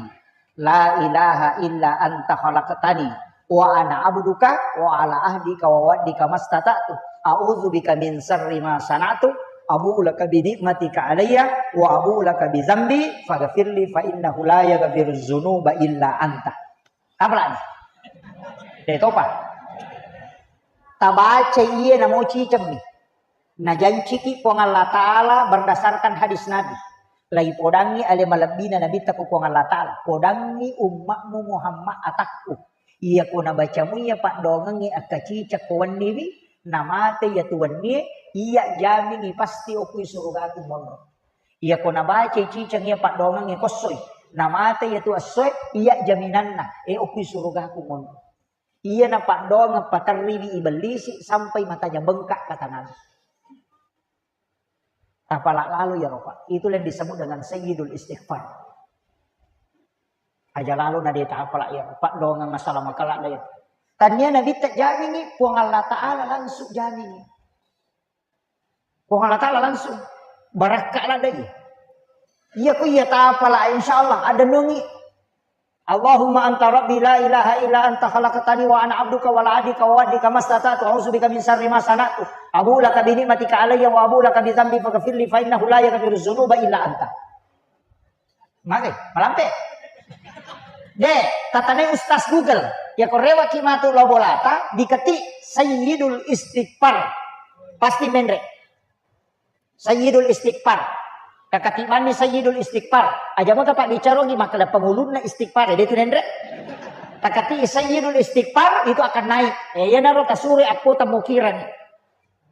La ilaha illa anta khalaqtani wa ana abduka wa ala ahdika wa wa'dika mastata'tu. A'udzu bika min syarri ma sana'tu. Abu'u laka bi ni'matika alayya wa abu'u laka bi dzambi faghfirli fa innahu la yaghfiru dzunuba illa anta. Apa lagi? Detopa. Tabaca iye namo cicemmi. Najanciki Puang Allah Ta'ala berdasarkan hadis Nabi. Laipodangngi ale malebbina Nabitta ku Puang Allah Ta'ala. Podangngi ummakmu Muhammad atakku. Iya ko nabacamu iya paddoangengnge akkacicek ko wenniwi, namate iya tu wennie, iya jamingi pasti okui surugaku monro. Iya ko nabacai ciceng iya paddoangengnge kossoi, namate iya tu essoe, iya jaminanna, e okui surugaku monro. Iya napaddoangeng paterriwi ibellisi sampai matanya bengkak kata Nabi. Tapala lalo iyaro, Pak. Itulah yang disebut dengan Sayyidul Istighfar. Aja lalo na de tapala iyaro, Pak, dongang masalah makala da iyaro. Tania Nabi tak jamingi, Puang Allah Ta'ala langsung jamingi. Puang Allah Ta'ala langsung barakka la dai. Iya ko iya tapala, insya Allah ada nungi. Allahumma anta rabbi la ilaha illa anta khalaqtani wa ana abduka wa la adika wa wadika mastata'tu a'udzu bika min syarri ma sana'tu. Abu laka bi ni'matika alayya wa abu laka bi dzambi faghfirli fa innahu la yaghfiru dzunuba illa anta. Mage, malampe. De, tatanai Ustaz Google. Ya ko rewaki matu lao bolata, diketik Sayyidul Istighfar. Pasti menre. Sayyidul Istighfar. Kakati manni Sayyidul Istighfar. Aja mota Pak dicarongi makkeda pengulunna istighfar. Jadi itu nendre. Takati Sayyidul Istighfar itu akan naik. Eh, iya naro tasure akko temukirani.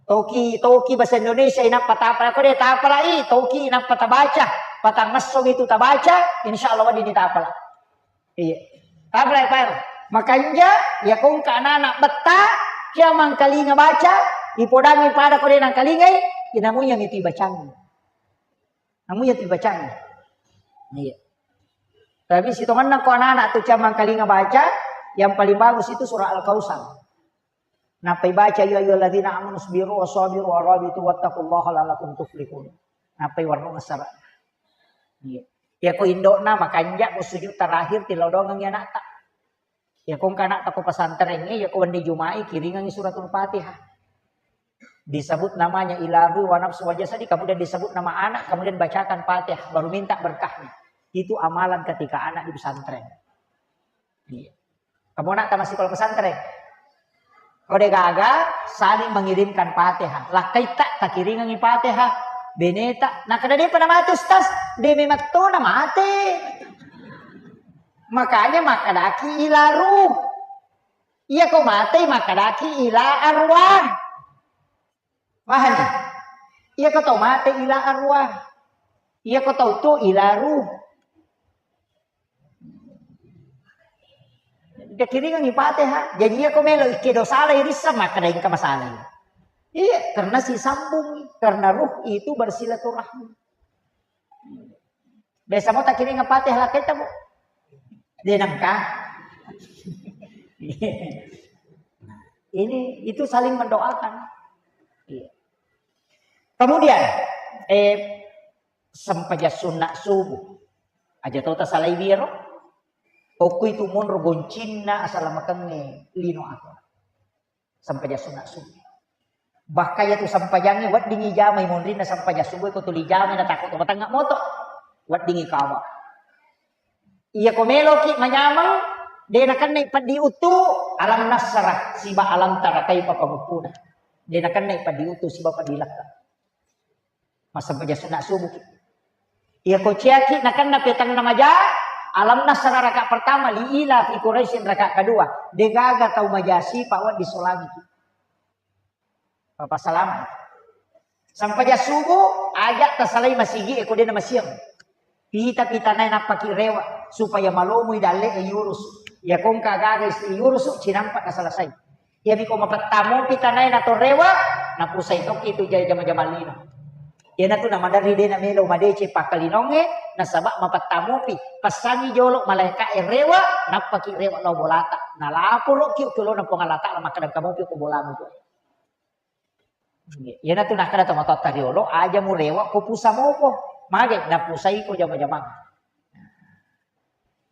Toki, toki bahasa Indonesia inappa tapala, ko de tapalai, toki inappa tabaca, patangngessong itu tabaca, insya Allah wedding tapala. Iya. Tapalai, Pak. Makanja, ya kongka anak-anak betta, kia mangkalinga baca, ipodangi pada ko de nangkalingai, inamunya itu ibacangi. Namunya itu ibacangi. Iya. Tapi sitonganna ko anak-anak tu kia mangkalinga baca, yang paling bagus itu surah Al-Kausar. Nappai baca, "Ya ayyuhalladzina amanu isbiru wa sabiru wa rabitu wattaqullaha la'allakum tuflihun." Nappai warnung asara. Iya. Ya ko indokna makanja ko sujud terakhir tilodongengi anakta. Ya ko engka anakta ko pesantren, ya ko wenni Juma'i kiringengi suratul Fatihah. Disebut namanya ilahi wa nafsi wa jasadi, kemudian disebut nama anak, kemudian bacakan Fatihah, baru minta berkahnya. Itu amalan ketika anak di pesantren. Iya. Kamu nak masih kalau pesantren. Kode gaga saling mengirimkan Fatihah. Lakkaitta takiringangi Fatihah. Beneta. Nah, kada depa namate Ustaz. De memang to namate. Makanya makkadaki ila ruh. Iya ko mate makkadaki ila arwah. Paham? Iya ko tau mate ila arwah. Iya ko tau tu ila ruh. Dikiringengi Fatihah. Jadi iya ko melo ikkedo sala irissa maka daeng ka masalah. Iya, karena sisambung, karena ruh itu bersilaturahmi. Biasa mo takiring apa teh laketta, Bu? Denangka. Ini itu saling mendoakan. Iya. Kemudian, eh, sempajang sunna subuh. Aja to tasalai biaro. Okku itu monro goncinna asalamakeng lino aku. Sempajang sunna subuh. Bahkan iya tu sempajangnge weddingi jamai monrinna sempajang subuh ko tuli jamai na takut to matangnga moto. Weddingi kawa. Iya ko meloki manyameng, de nakennai peddi uttu, alam nasrah siba alam tara kaifa pamukkuna. De nakennai peddi uttu siba peddi lakka. Massempajang sunna subuh ki. Iya ko ciaki nakenna petang namaja, alam nasrah raka pertama, li ila fi Quraisyin raka kedua. Degaga tau majasi pa wedding solangi ki. Papa salama. Sempajang subuh, aja tasalai masigi e ko de namasiang. Pita-pita nae nappaki rewa supaya malomui dalle e yurus. Iya kongka gaga isti yurus cinampa na selesai. Iyami ko mapettamopi tanae nato rewa, napusai tokki tu jama-jama lino. Iyanatu namaderri de namelo madeceng pakkalinongnge, nasaba mapettamopi. Passangi jolo malaeka'e rewa, nappaki rewa lao bolata. Nalaporoki ki olona Puang Allah Ta'ala makkeda kamopi ko bolamu tu. Iyanatu nakkeda tomatoatta riolo, aja murewa ko pusa mopo. Mage napusaiko jama-jamang.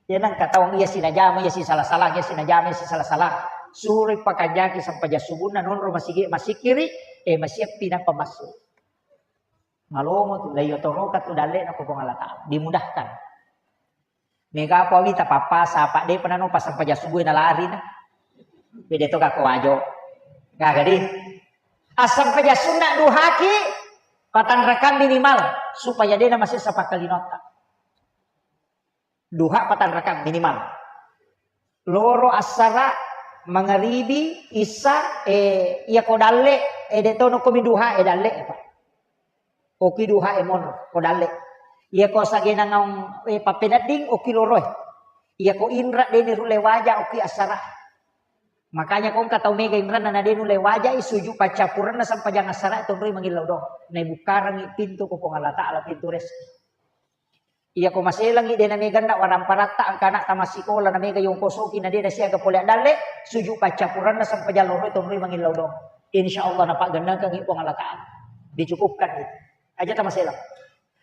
Iya nengka taung iya sinajama, iya sisala-sala, iya sinajama, iya sisala-sala. Suroi pakanjaki sempajang subunna nonro masigi, masikiri, eh, masiappi nappa massu. Malomo tu, laiyotoroka tu dalle na ko Puang Allah Ta'ala. Dimudahkan. Mega apa wita pappasa, apa de penano pas sempajang subuh na lari na. Beda to kako wajo. Gaga di. Assempajang sunna duhaki, patanrakang minimal, supaya de na masessa pakkalinotta. Duha patanrakang minimal. Loro assara, mangaribi, issa, eh, iya ko dalle, eh, de tono komi duha, eh, dalle, eh, Pak. Oki duha, eh, monro, ko dalle. Iya ko sagena ngaung, eh, pappenedding, oki loro, eh. Iya ko inra, de ni rulle waja, oki assara. Makanya ko engka tau mega inranna na de nulle waja, eh, suju paccappurenna sempajang assara, tonroi mangillau dong. Nai bukkarangi pintu ko Puang Allah Ta'ala, pintu rezeki. Iya ko maselangi de na mega nda waramparatta angka anakta massikola na mega yongkosoki na de na siaga pole dalle, suju paccappurenna sempajang loro tonroi mangillau dong. Insya Allah napaggennengkangi Puang Allah Ta'ala. Dicukupkan itu. Aja ta maselang.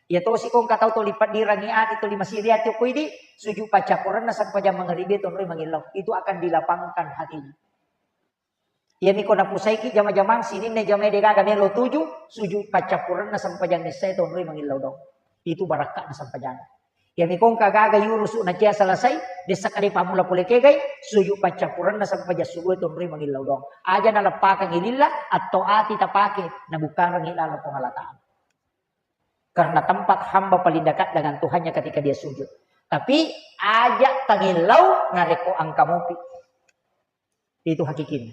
Iya tosi ko engka tau toli paddirangi ati toli masiri ati ko idi, suju paccappurenna sempajang mangaribi tonroi mangillau. Itu akan dilapangkan hatinya. Iyami ko napusaiki jama-jamang sininna jamae degaga melo tuju, suju paccappurenna sempajang issae tonroi mangillau dong. Itu barakka'na sempajang. Iyami ko engka gaga yurusu na cia selesai, dessa kade pammula pole kegai, suju paccappurenna sempajang subuh tonroi mangillau dong. Aja naleppakangi lilla, atto ati tapake, nabukkarangi lalo Puang Allah Ta'ala. Karena tempat hamba paling dekat dengan Tuhannya ketika dia sujud. Tapi aja tangillau narekko engka mopi. Itu hakikinna.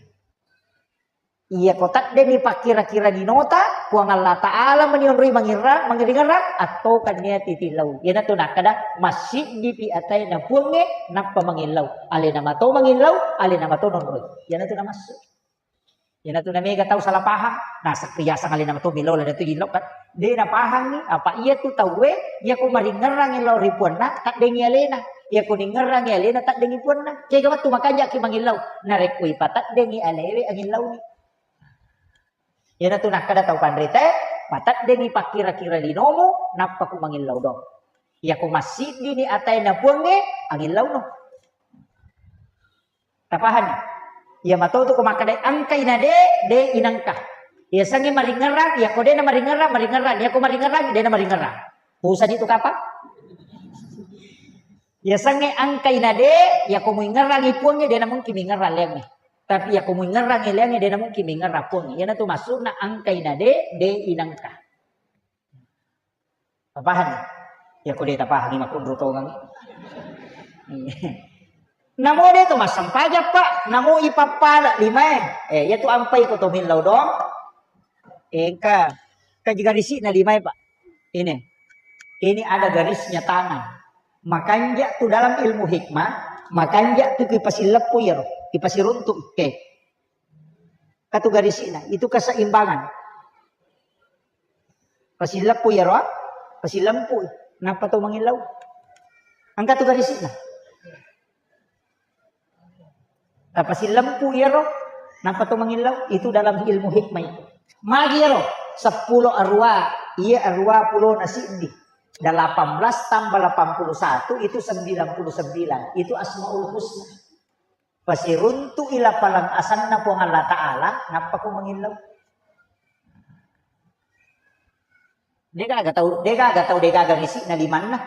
Iya ko taddengi pakkira-kira dinota, Puang Allah Ta'ala meni onroi mangirra-, mangiringerang, atto kan niati tillau. Iyanatu nakkeda, massiddi pi ataena Puangnge, nappa mangillau. Alena mato mangillau, alena mato nonroi. Iyanatu namassu. Iyanatu namega tau salah paham. Nah, sakriasang alena mato millau lada tu jillau kan. De napahangngi, apa iya tu tauwe, iya ko maringerrangi lao ri puanna, taddengi alena. Iya ko ningerrangi alena, taddengi puanna. Kega wettu makanjaki mangillau. Narekko ipataddengi alewe, angillauni. Iyanatu nakkeda tau panrita, pataddengi pakkira-kira linomu, nappa ku mangillau dong. Iya ko massiddini ataena Puangnge, angillauno. Tapahani? Iya matotu ko makkeda engkai na de, de inengka. Iya sangi maringerrang, iya ko de na maringerrang, maringerrang. Iya ko maringerrang, de na maringerrang. Pusani tu kapang? Iya sangi engkai na de, iya ko muingerrangi Puangnge, de na mungkin mingerrang leangnge. Tapi iya ko muingerrangi leangnge, de na mungkin mingerrang Puangnge. Iyanatu maksudna engkai na de, de inengka. Tapahang? Ya, ko de tapahangi makkunro tongang. Namo de to massempajang, Pak. Namo ipappala limae. Eh, iya tu ampai ko to millau dong. Engka, engka ji garisi'na limae, Pak. Ini. Ini ada garisnya tangan. Makanja tu dalam ilmu hikmah, makanja tu ki pasileppu iyaro, ki pasiruntu. Oke. Katu garisi'na, itu keseimbangan. Pasileppu iyaro, pasilempu. Nappa to mangillau. Engka tu garisi'na. Tapasilempu iyaro, nappa to mangillau, itu dalam ilmu hikmah itu. Magi iyaro, seppulo arwa, iya arwa pulo na siddi. Delapan belas tambah delapan puluh satu itu sembilan puluh sembilan. Itu Asmaul Husna. Pasiruntu'i lapaleng asanna Puang Allah Ta'ala, nappa ko mangillau. Degaga tau, degaga tau, degaga garisi'na limanna.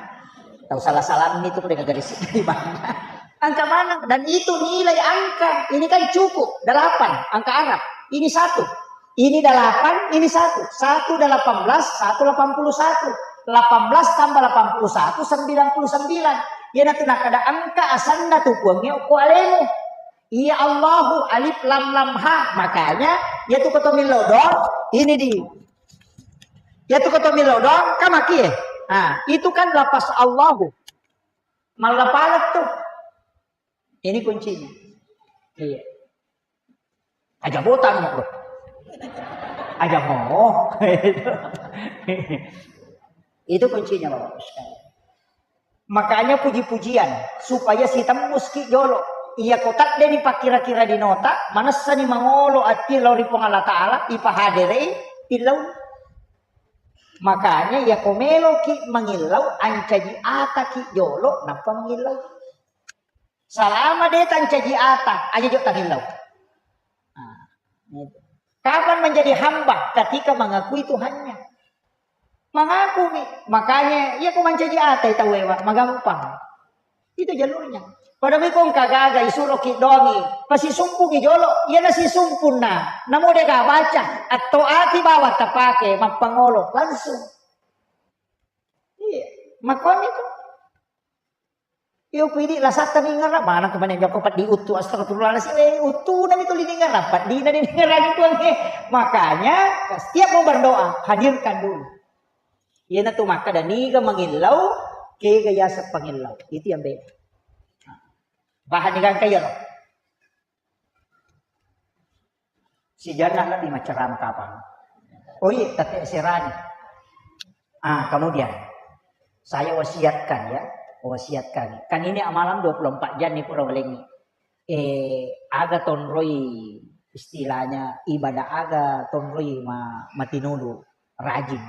Tau salah-salammi tu degaga garisi'na limanna. Angka maneng, dan itu nilai angka. Ini kan cukup, delapan, angka Arab. Ini satu. Ini delapan, ini satu. Satu delapan belas, satu delapan puluh satu. Delapan belas tambah delapan puluh satu, sembilan puluh sembilan. Iyanatu nakkeda angka asanna tu Puangnge okko alemu. Iya Allahu alif lam lam ha. Makanya, iya tu koto millau doang, ini di. Iya tu koto millau doang, kan maki ya? Nah, itu kan lapas Allahu. Mallapalek tuh. Ini kuncinya. Iya. Aja botang, Bro. Aja mo. Itu kuncinya, Bapak Ibu sekalian. Makanya puji-pujian, supaya sitembus ki jolo. Iya ko tadde ni pakkira-kira di nota, manessani mangolo ati lao ri Puang Allah Ta'ala, ipahaderei, pillau. Makanya iya ko melo ki mangillau, ancaji ata ki jolo, nappa mangillau. Salama de tancaji ata, aja jo tangillau. Nah, itu. Kapan menjadi hamba? Ketika mengakui Tuhannya. Mengakui. Makanya, iya ko mancaji ata tau ewa, magampang. Itu jalurnya. Pada miko engka gaga isuro ki doangi, pasi sumpungi jolo, iya nasi sumpunna. Namo dega baca, atau ati bawa tapake, mappangolo, langsung. Iya, makoni tu. Iyo, pidi lasatta ningerang, mana kemana joko peddi uttu, astagfirullahaladzim, eh, uttu nami tuli ningerang, peddi na ningerang itu, eh. Makanya, setiap mau berdoa, hadirkan dulu. Iya na tu maka dan niga mangillau, kega yaseng pangillau. Itu yang beda. Bahan niga kayo. Sijanna lebbi maccarama kapang. Oh iya, tapi serani. Ah, kemudian saya wasiatkan ya, wasiatkan. Kan ini amalan dua puluh empat jam nih pura walengi. Eh, aga tonroi istilahnya ibadah aga tonroi ma, matinulu rajin.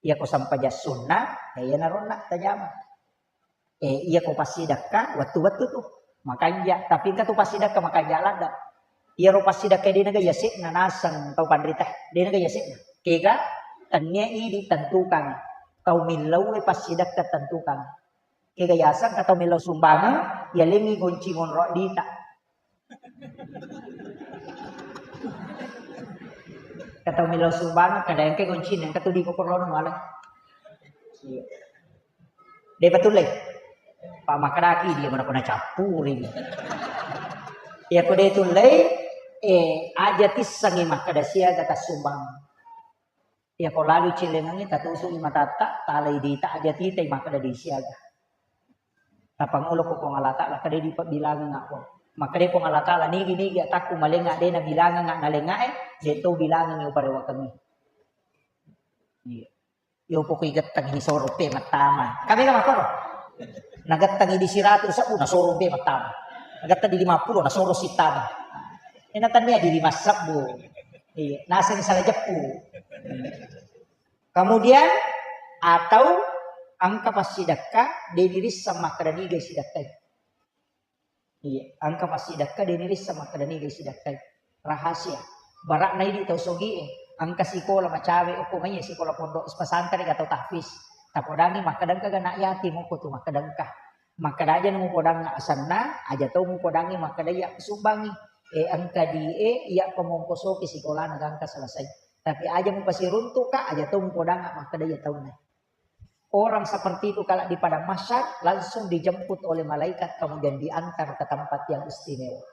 Iya ko sampajang sunna, ya iya naronna tajama. Eh, iya ko passidekka, wettu-wettu tu. Makanja, tapi engka tu passidekka makanja ladde. Iyaro passidekka de naga yase'na naseng tau panrita, de naga yase'na. Kega, tennia idi tentukan. Tau millau e passidekka tentukan. Kega yaseng ka tau millau sumbangeng, yalengi gonci ngonro dita. Kata millau sumbang, kada engke goncina, engka tu di kokorono mala. Iya. De patulle. Pak makadaki dia mana kena cappuri. Ya ko de tulle, eh, aja tissangi makkada siaga tasumbang. Iya ko lalu cilengengngi tatusu'i matatta, talai dita aja titai makkada di siaga. Tapangolo ko Puang Allah Ta'ala, kada dipabbilangeng ako. Makkada Puang Allah Ta'ala, nigi-nigi atakku malenga de nabilangeng nalengae, de to bilangengi uparewakengi. Iya. Yo pokoi gettengi soro pe mattama. Kami kan makoro. Nagettengi di siratu sebbu nasoro pe mattama. Nagetteng di lima puluh nasoro sittama. Ena tania di lima sebbu. Iya, naseng salah jeppu. Kemudian atau engka passidekka de dirisseng makkada niga sidekkai. Iya, engka passidekka de dirisseng makkada niga sidekkai. Rahasia. Bara'na idi tau sogie, engka sikola macawe okko maiya sikola pondok pesantren atau tahfiz. Tapodangi makkada engka ga anak yatim okko tu makkada engka. Makkada aja mupodangnga asenna, aja to mupodangngi makkada iya kusumbangi. Eh, engka di e, iya pamongkosoki sikolana gangka selesai. Tapi aja mupasiruntuka, aja to mupodangnga makkada iya taunna. Orang seperti itu kalau di padang mahsyar langsung dijemput oleh malaikat kemudian diantar ke tempat yang istimewa.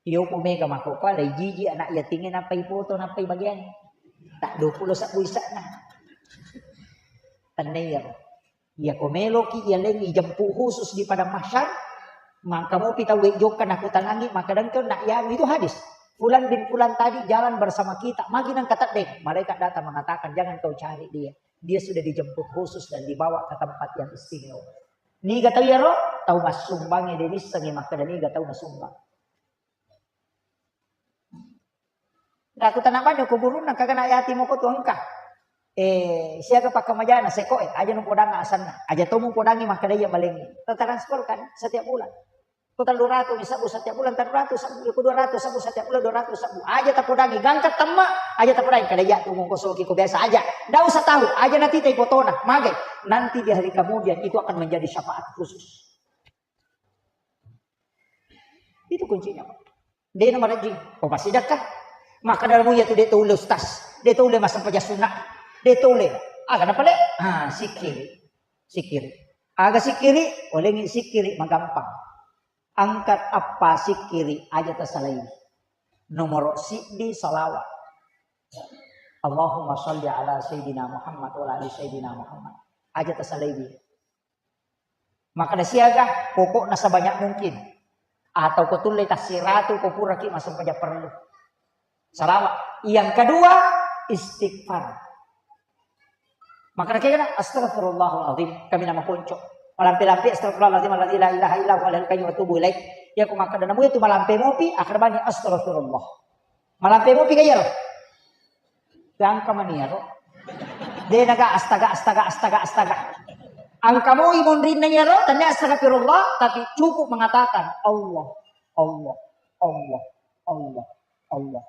Iyo, ko mega makkokkoe, le jiji anak yatingnge, nappai foto, nappai bagian. Tak dua puluh sabbu isakna. Tennai iyaro. Iya ko meloki iya lengngi jemput khusus di padang mahsyar, maka mopi tau jokka nakutanangi, maka dengke nak yanu itu hadis. Fulan bin Fulan tadi jalan bersama kita, magi nang katedde, malaikat datang mengatakan, "Jangan kau cari dia. Dia sudah dijemput khusus dan dibawa ke tempat yang istimewa." Niga tau iyaro? Tau massumbangnge, de nissengngi makkeda niga tau nasumbang. Aku tanabbanni ko gurunna, kagana yati moko tu engka. Eh, siaga pakkamajana sekoe, aja nu podang asanna. Aja to mupodangi makkeda iya malengngi. Transfer kan setiap bulan. Ko tellu ratu ni sabbu setiap bulan, tellu ratu sabbu, ko dua ratu sabbu setiap bulan, dua ratu sabbu. Aja tapodangi, gangka temma, aja tapodangi. Kada iya tu moko soki ko biasa aja. Ndak usah tahu, aja nanti tai fotona, mage. Nanti di hari kemudian itu akan menjadi syafaat khusus. Itu kuncinya, Pak. De na marajing. Oh, pasti dakka. Maka dalam iya tu de tole ustaz. De tole massempajang sunna. De tole. Aga napale? Ah, sikiri. Sikiri. Aga sikiri? Olengi sikiri magampang. Angkat apa sikiri aja tasalai. Nomor siddi salawat. Allahumma salli ala Sayyidina Muhammad wa ala ali Sayyidina Muhammad. Aja tasalai. Makkeda siaga, pokokna sebanyak mungkin. Atau ko tulle tassiratu ko puraki massempajang parellu. Salawat. Yang kedua, istighfar. Makkeda kegana, "Astagfirullahaladzim, kami nama ponco." Malampe-lampe, "Astagfirullahaladzim alladzi la ilaha illa huwal hayyul qayyum wa atubu ilaih." Ya, ko makkeda namu itu malampe mopi, akhir bani, "Astagfirullah." Malampe mopi ga iyaro? Gangka mani iyaro. De naga astaga, astaga, astaga, astaga. Angka moi monrinna iyaro, tania astagfirullah, tapi cukup mengatakan, "Allah, Allah, Allah, Allah, Allah."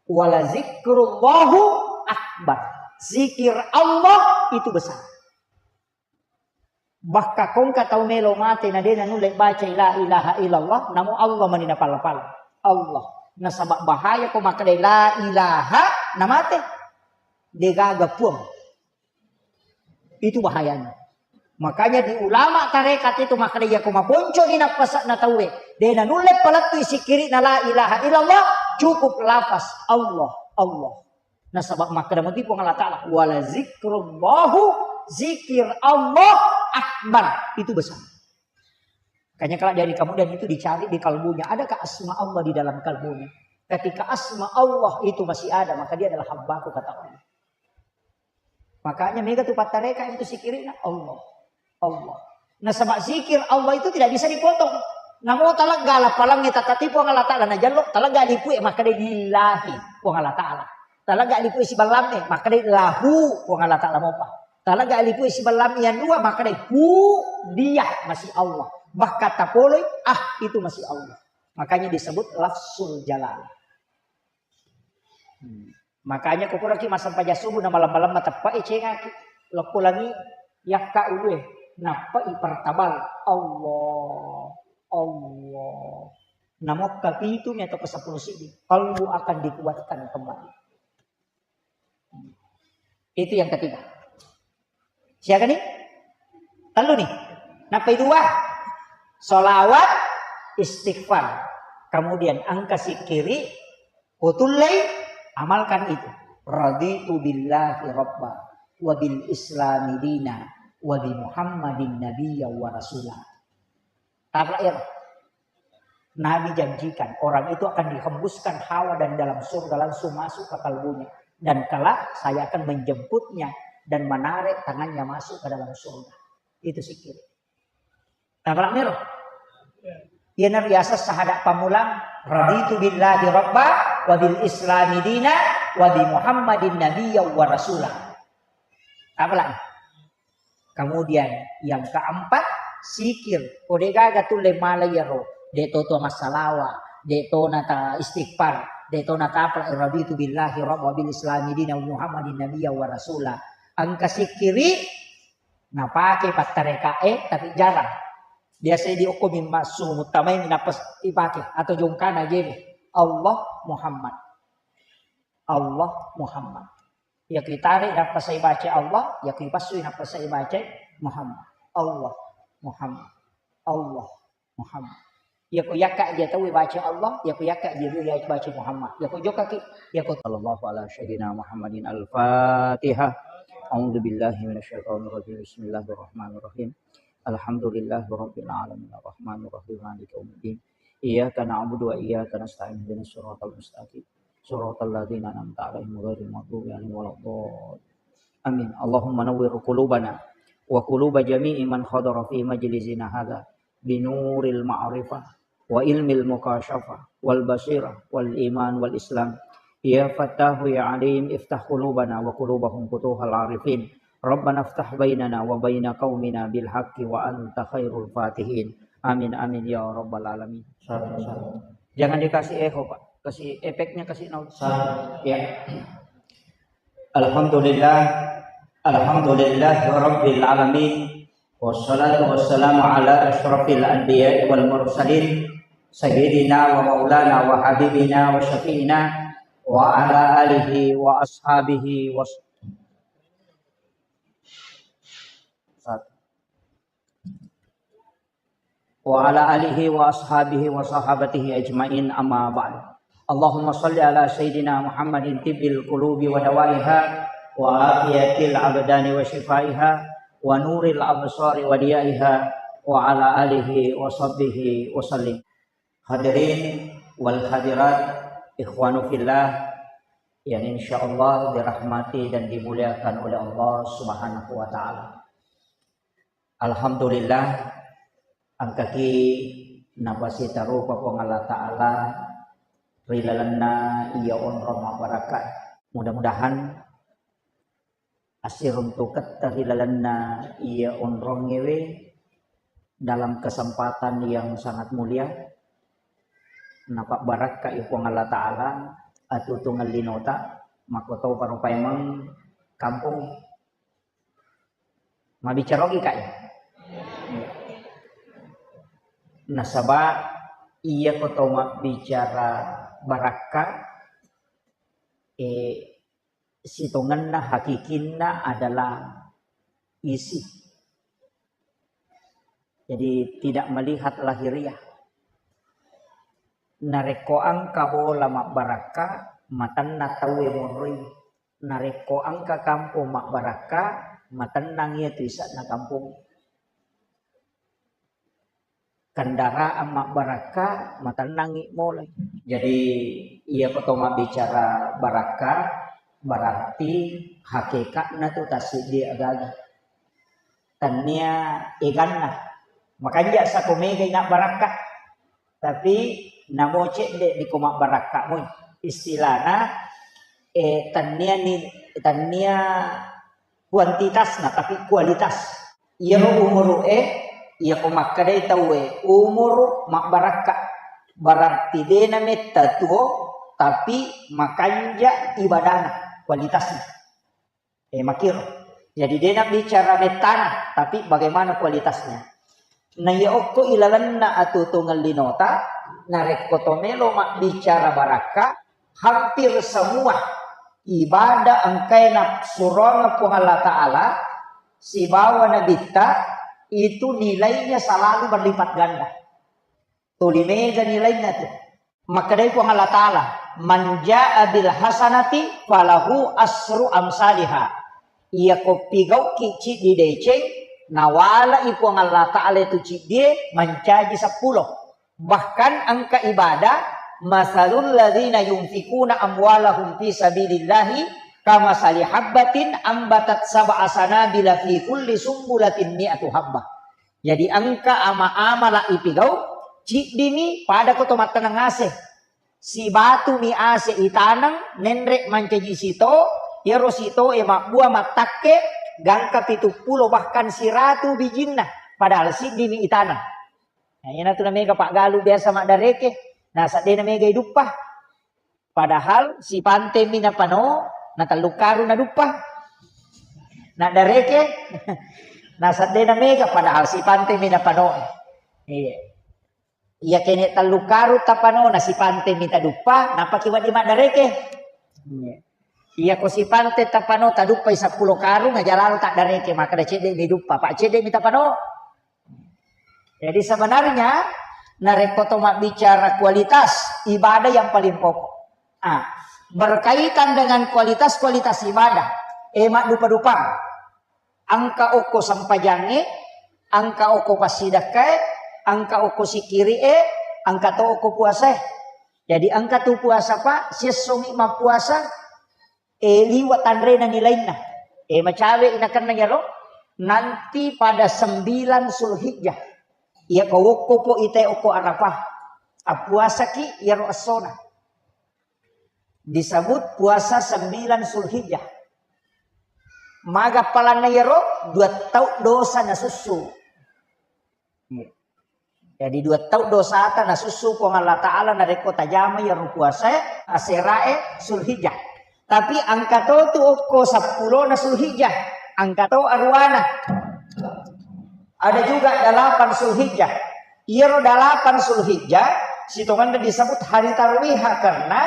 Wala zikrullahu akbar. Zikir Allah itu besar. Bahkan ko engka tau melo mate na de nanulle bacai la ilaha illallah, namo Allah mani napala-pala. Allah. Nasaba bahaya ko makkeda la ilaha namate. De gaga puang. Itu bahayanya. Makanya di ulama tarekat itu makkeda iya ko maponco ni nappasakna tauwe. De nanulle palettui sikiri'na la ilaha illallah, cukup lafaz Allah, Allah. Nasaba makkeda moti Puang Allah Ta'ala, "Wala zikrullahu, zikir Allah akbar." Itu besar. Makanya kalau dari kemudian itu dicari di kalbunya, adakah asma Allah di dalam kalbunya? Ketika asma Allah itu masih ada, maka dia adalah hambaku, kata Allah. Makanya mega tu pattareka itu sikirina Allah. Allah. Nasaba zikir Allah itu tidak bisa dipotong. Namo talegga lapalangnge tatatipu Allah Ta'ala najallo, talegga lipue makkeda lillahi Puang Allah Ta'ala. Talegga lipue siballamme makkeda lahu Puang Allah Ta'ala mopa. Talegga lipue siballamme yang dua makkeda hu dia masih Allah. Bahkan tapoloi ah itu masih Allah. Makanya disebut lafzul jalal. Hmm. Makanya ko puraki massempajang subuh na malam-malam mateppai cengaki. Lokko langi yakka ulue. Nappai pertabal. Allah. Allah. Namokka pitu mi atau ke sepuluh sidi. Kalbu akan dikuatkan kembali. Itu yang ketiga. Siaga ni? Tellu ni. Nappai dua. Salawat, istighfar. Kemudian angka sikiri, kutullei, amalkan itu. Raditu billahi rabba, wa bil islami dina, wa bi Muhammadin nabiyya wa rasula. Apa ya? Nabi janjikan, orang itu akan dihembuskan hawa dan dalam surga langsung masuk ke kalbunya. Dan kelak saya akan menjemputnya dan menarik tangannya masuk ke dalam surga. Itu sikiri. Nah, kalau mero. Iya, na biasa sahada pamulang, "Raditu billahi rabba, wa bil islami dina, wa bi Muhammadin nabiyya wa rasula." Apa lagi? Kemudian yang keempat, sikir. Ko de gaga tulle mala iyaro, de to to massalawa, de to nata istighfar, de to nata apa, "Raditu billahi rabba, wa bil islami dina, wa Muhammadin nabiyya wa rasula." Engka sikiri napake pattarekae, tapi jarang. Biasa di okko mimma sumu tamai nappas ipake atau jongkana gebe. Allah Muhammad. Allah Muhammad. Iya ku itare nappa sai baca Allah, iya ku ipassui nappa sai baca Muhammad. Allah Muhammad. Allah Muhammad. Yako yakka je tauwe baca Allah, yako yakka je ri baca Muhammad. Yako jokaki, yako sallallahu ala sayyidina Muhammadin al-Fatihah. A'udzu billahi minasyaitonir rajim. Bismillahirrahmanirrahim. Alhamdulillahi rabbil alamin. Arrahmanirrahim. Maliki yaumiddin. Iyyaka na'budu wa iyyaka nasta'in. Ihdinas siratal mustaqim. Siratal ladzina an'amta 'alaihim ghairil maghdubi 'alaihim waladdallin. Amin. Allahumma nawwir qulubana wa quluba jami'i man hadara fi majlisina hadza binuril ma'rifah wa ilmil mukasyafah wal basirah wal iman wal islam. Ya Fattahu ya Alim, iftah qulubana wa qulubahum futuhal arifin. Rabbana iftah bainana wa baina qaumina bil haqqi wa anta khairul fatihin. Amin, amin, ya rabbal alamin. Jangan dikasih echo, Pak. Kasih efeknya, kasih nol. Ya. Alhamdulillah. Alhamdulillah rabbil alamin. Wassalatu wassalamu ala asyrafil anbiya'i wal mursalin, sayyidina wa maulana wa habibina wa syafi'ina wa ala alihi wa ashabihi wa s-, wa ala alihi wa ashabihi wa sahabatihi ajma'in, amma ba'du. Allahumma salli ala sayyidina Muhammadin tibbil qulubi wa dawaiha wa afiyatil abdani wa shifaiha wa nuril absari wa diyaiha wa ala alihi wa sahbihi wa sallim. Hadirin wal hadirat, ikhwanu fillah yang insyaallah dirahmati dan dimuliakan oleh Allah Subhanahu wa taala. Alhamdulillah, engkaki napasitarupa Puang Allah Ta'ala ri lalenna iya onrong mabbarakka. Mudah-mudahan assiruntuketta ri lalenna iya onrongngewe dalam kesempatan yang sangat mulia, napabbarakkai Puang Allah Ta'ala atuo-tuongeng linota, makkotoparo paimeng kampong. Mabbicara ogi, Kak, ya? Nasaba iyako to mabbicara barakka, eh, sitongenna hakikinna adalah isi. Jadi tidak melihat lahiriah. Narekko engka bola mabbarakka, matenna tauwe monroi. Narekko engka kampong mabbarakka, matennang iyatu ise'na kampong. Kendaraan mabbarakka, matennangngi molai. Jadi, iyako to mabbicara barakka, berarti hakekatna tu tassiddi agaga. Tennia eganna. Makanja sako megai nabbarakka. Tapi namo cedde di ko mabbarakka moi. Istilahna, eh, tennia ni, tennia kuantitasna, tapi kualitas. Iyaro umuru'e, iyako makkedai tauwe, umuru mabbarakka. Berarti de nametta tuo, tapi makanja ibadana, kualitasna. Eh, makiro. Jadi, de nabbicara mettana, tapi bagaimana kualitasnya. Na iya okko ilalenna atuo-tuongeng linota, narekko to melo mabbicara barakka, hampir semua ibadah engkae nasuroang Puang Allah Ta'ala sibawa Nabitta, itu nilainya selalu berlipat ganda. Tuli mega nilainna tu. Makkedai Puang Allah Ta'ala, "Man jaa bil hasanati falahu asru amsaliha." Iyako pigauki ciddi deceng, nawalai Puang Allah Ta'ala itu ciddie mancaji seppulo. Bahkan engka ibadah, "Masalul ladzina yunfikuna amwalahum fi sabilillahi kamasali habbatin ambatat sab'a sanabila fi kulli sumbulatin mi'atu habbah." Jadi engka ama-amala ipigau, ciddimi pada ko to mattaneng ase. Sibatumi ase itaneng, nenre mancaji sito, iyaro sitoe mabbua mattakke, gangka pitu pulo bahkan siratu bijinna, padahal siddimi itaneng. Nah, iyanatu namega paggalu biasa maddareke, nasaba de namega iduppa. Padahal sipantemi napano, na tellu karung naduppa. Naddareke, nasaba de namega, padahal sipantemi napano. Iya. Iya kene tellu karung tapano, na sipantemi taduppa, napaki wedding maddareke. Iya. Iyako sipante tapano taduppai seppulo karung, aja lalo taddareke, makkeda cedde mi duppa, pa cedde mi tapano. Jadi sebenarnya Narekko to mabbicara kualitas ibadah yang paling pokok. Ah, berkaitan dengan kualitas-kualitas ibadah. Eh, maddupa-dupang. Engka okko sempajangnge, engka okko passidakkae, engka okko sikiri'e, engka to okko puasae. Jadi engka tu puasa, Pak, siessongi mappuasa, eh, liwa tanrena nilainna. Eh, macawe inakenna yaro, nanti pada sembilan Zulhijjah. Iya ko wokko po ite okko Arafah. Appuasaki yaro essona. Disebut puasa sembilan Zulhijjah. Maga palanna yaro, dua tau dosa nasussu. Iya. Jadi dua tau dosata nasussu Puang Allah Ta'ala narekko tajama yaro puasae, aserae Zulhijjah. Tapi engka to tu okko seppulona Zulhijjah, engka to aruwana. Ada juga delapan Zulhijjah. Iyaro delapan Zulhijjah, sitongenna disebut hari tarwiha karena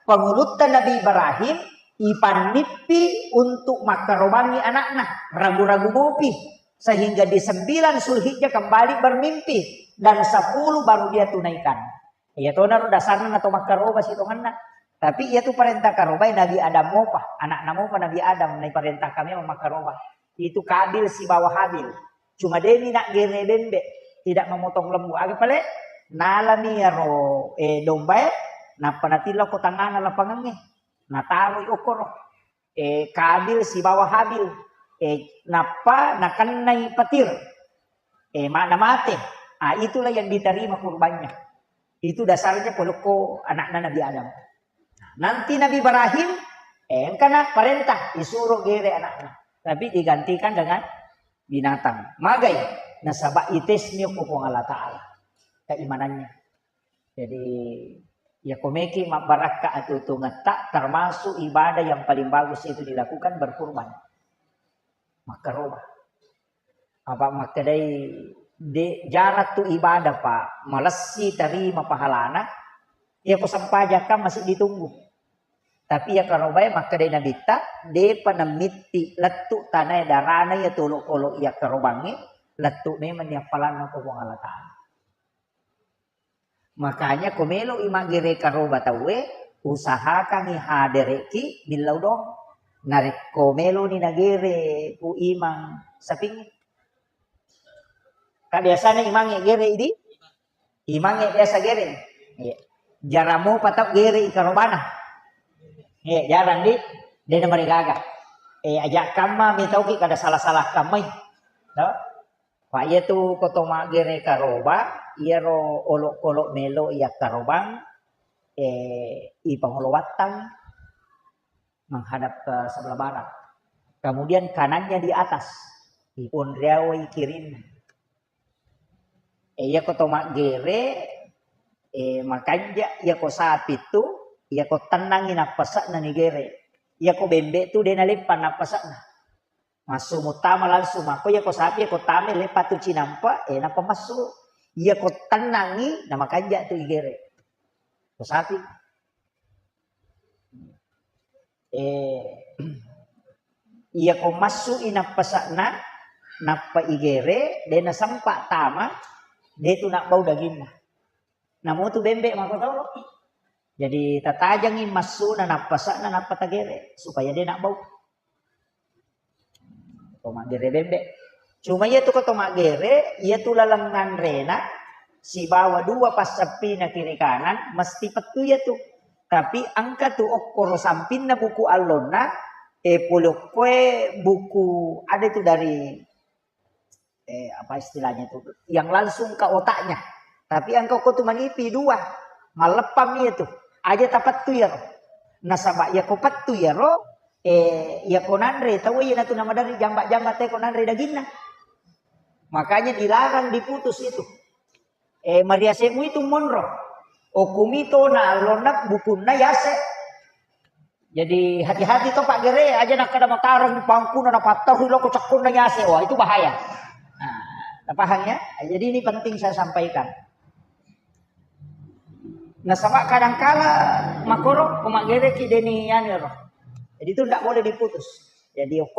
pangulutta Nabi Ibrahim ipannippi untuk makkarobangi anakna, ragu-ragu mopi. Sehingga di sembilan Zulhijjah kembali bermimpi dan sepuluh baru dia tunaikan. Iya tonaro dasarna nato makkaroba sitongenna. Tapi iya tu parenta karobai Nabi Adam mopa, anakna mopa Nabi Adam naiparentahkan memang makkaroba. Itu Kabil sibawa Habil. Cuma demi nak gere bembe, tidak memotong lembu. Aga pale? Nalami yaro, eh, dombae, nappa natillo ko tangngana lapangangnge. Nataroi okoro. Eh, Kabil sibawa Habil. Eh, nappa nakennai petir. Eh, ma-, namate. Ah, itulah yang diterima kurbannya. Itu dasarnya polokko anakna Nabi Adam. Nanti Nabi Ibrahim, eh, engkana parentah, disuruh gere anakna. Tapi digantikan dengan binatang. Magai, nasaba itesmi ko Puang Allah Ta'ala. Keimanannya. Jadi, ya komeki mabbarakka atuo-tuongetta, termasuk ibadah yang paling bagus itu dilakukan berkurban. Makkaroba. Apa makkedai, de, jarang tu ibadah, Pak, malessi tarima pahalana, ya ko sempajakka masih ditunggu. Tapi ya karobae makkedai Nabitta, depa namitti lettu tanae darana ya tolo-kolo ya karobangnge, lettu memang ni appalanna ko Puang Allah Ta'ala. Makanya ko melo'i maggere karoba tauwe, usahakangngi hadere'ki millau doang. Narekko meloni nagere Pu Imang sapingnge. Ka biasana imangnge gere idi? Imangnge biasa gere. Iya. Jarang mopa tau gere i karobana. Iya, jarang di. Dena marigaga. Eh, aja kamma mitauki kada salah-salah kammai. No? Pa iyatu ko to maggere karoba, iyaro olokolo melo iya karobang, eh, ipangolo wattang menghadap ke sebelah barat. Kemudian kanannya di atas, iponriawai kirinna. Eh, iya ko to maggere, eh, makanja iya ko sapi tu, iya ko tennangi nappase'na nigere. Iya ko bembe tu de naleppa nappase'na. Massu muttama langsung, makko iya ko sapi, iya ko tame, leppa tu cinampa, eh, nappa massu. Iya ko tennangi, na makanja tu igere. Ko sapi. Eh, iya ko massu i nappase'na, nappa igere, de nasempa tama, de tu nabbau daginna. Namo tu bembe makkotoro. Jadi tatajangi massuna nappase'na nappa tagere supaya de nabbau. To maggere bembe. Cuma iya tu ko to maggere, iya tu laleng nganrena sibawa dua passeppina kiri kanan mesti pettu iya tu. Tapi engka tu okkoro sampinna buku allonna, eh, pole okkoe buku ada tu dari eh, apa istilahnya itu, yang langsung ke otaknya. Tapi engka ko tu manipi dua, malleppang iya tu. Aja tapettu iyaro. Nasaba iya ko pettu iyaro, eh, iya ko nanre tau iya natu namaderri jamba-jamba te ko nanre daginna. Makanya dilarang diputus itu. Eh, mariase mu itu monro. Okumi to na allonna bukunna yase. Jadi hati-hati to Pak Gere, aja nakkeda matareng pangkuna napattarui loko cakkonna yase. Wah, itu bahaya. Nah, paham ya? Jadi ini penting saya sampaikan. Nasaba kadangkala makoro ko maggereki deni anu ro. Jadi itu ndak boleh diputus. Jadi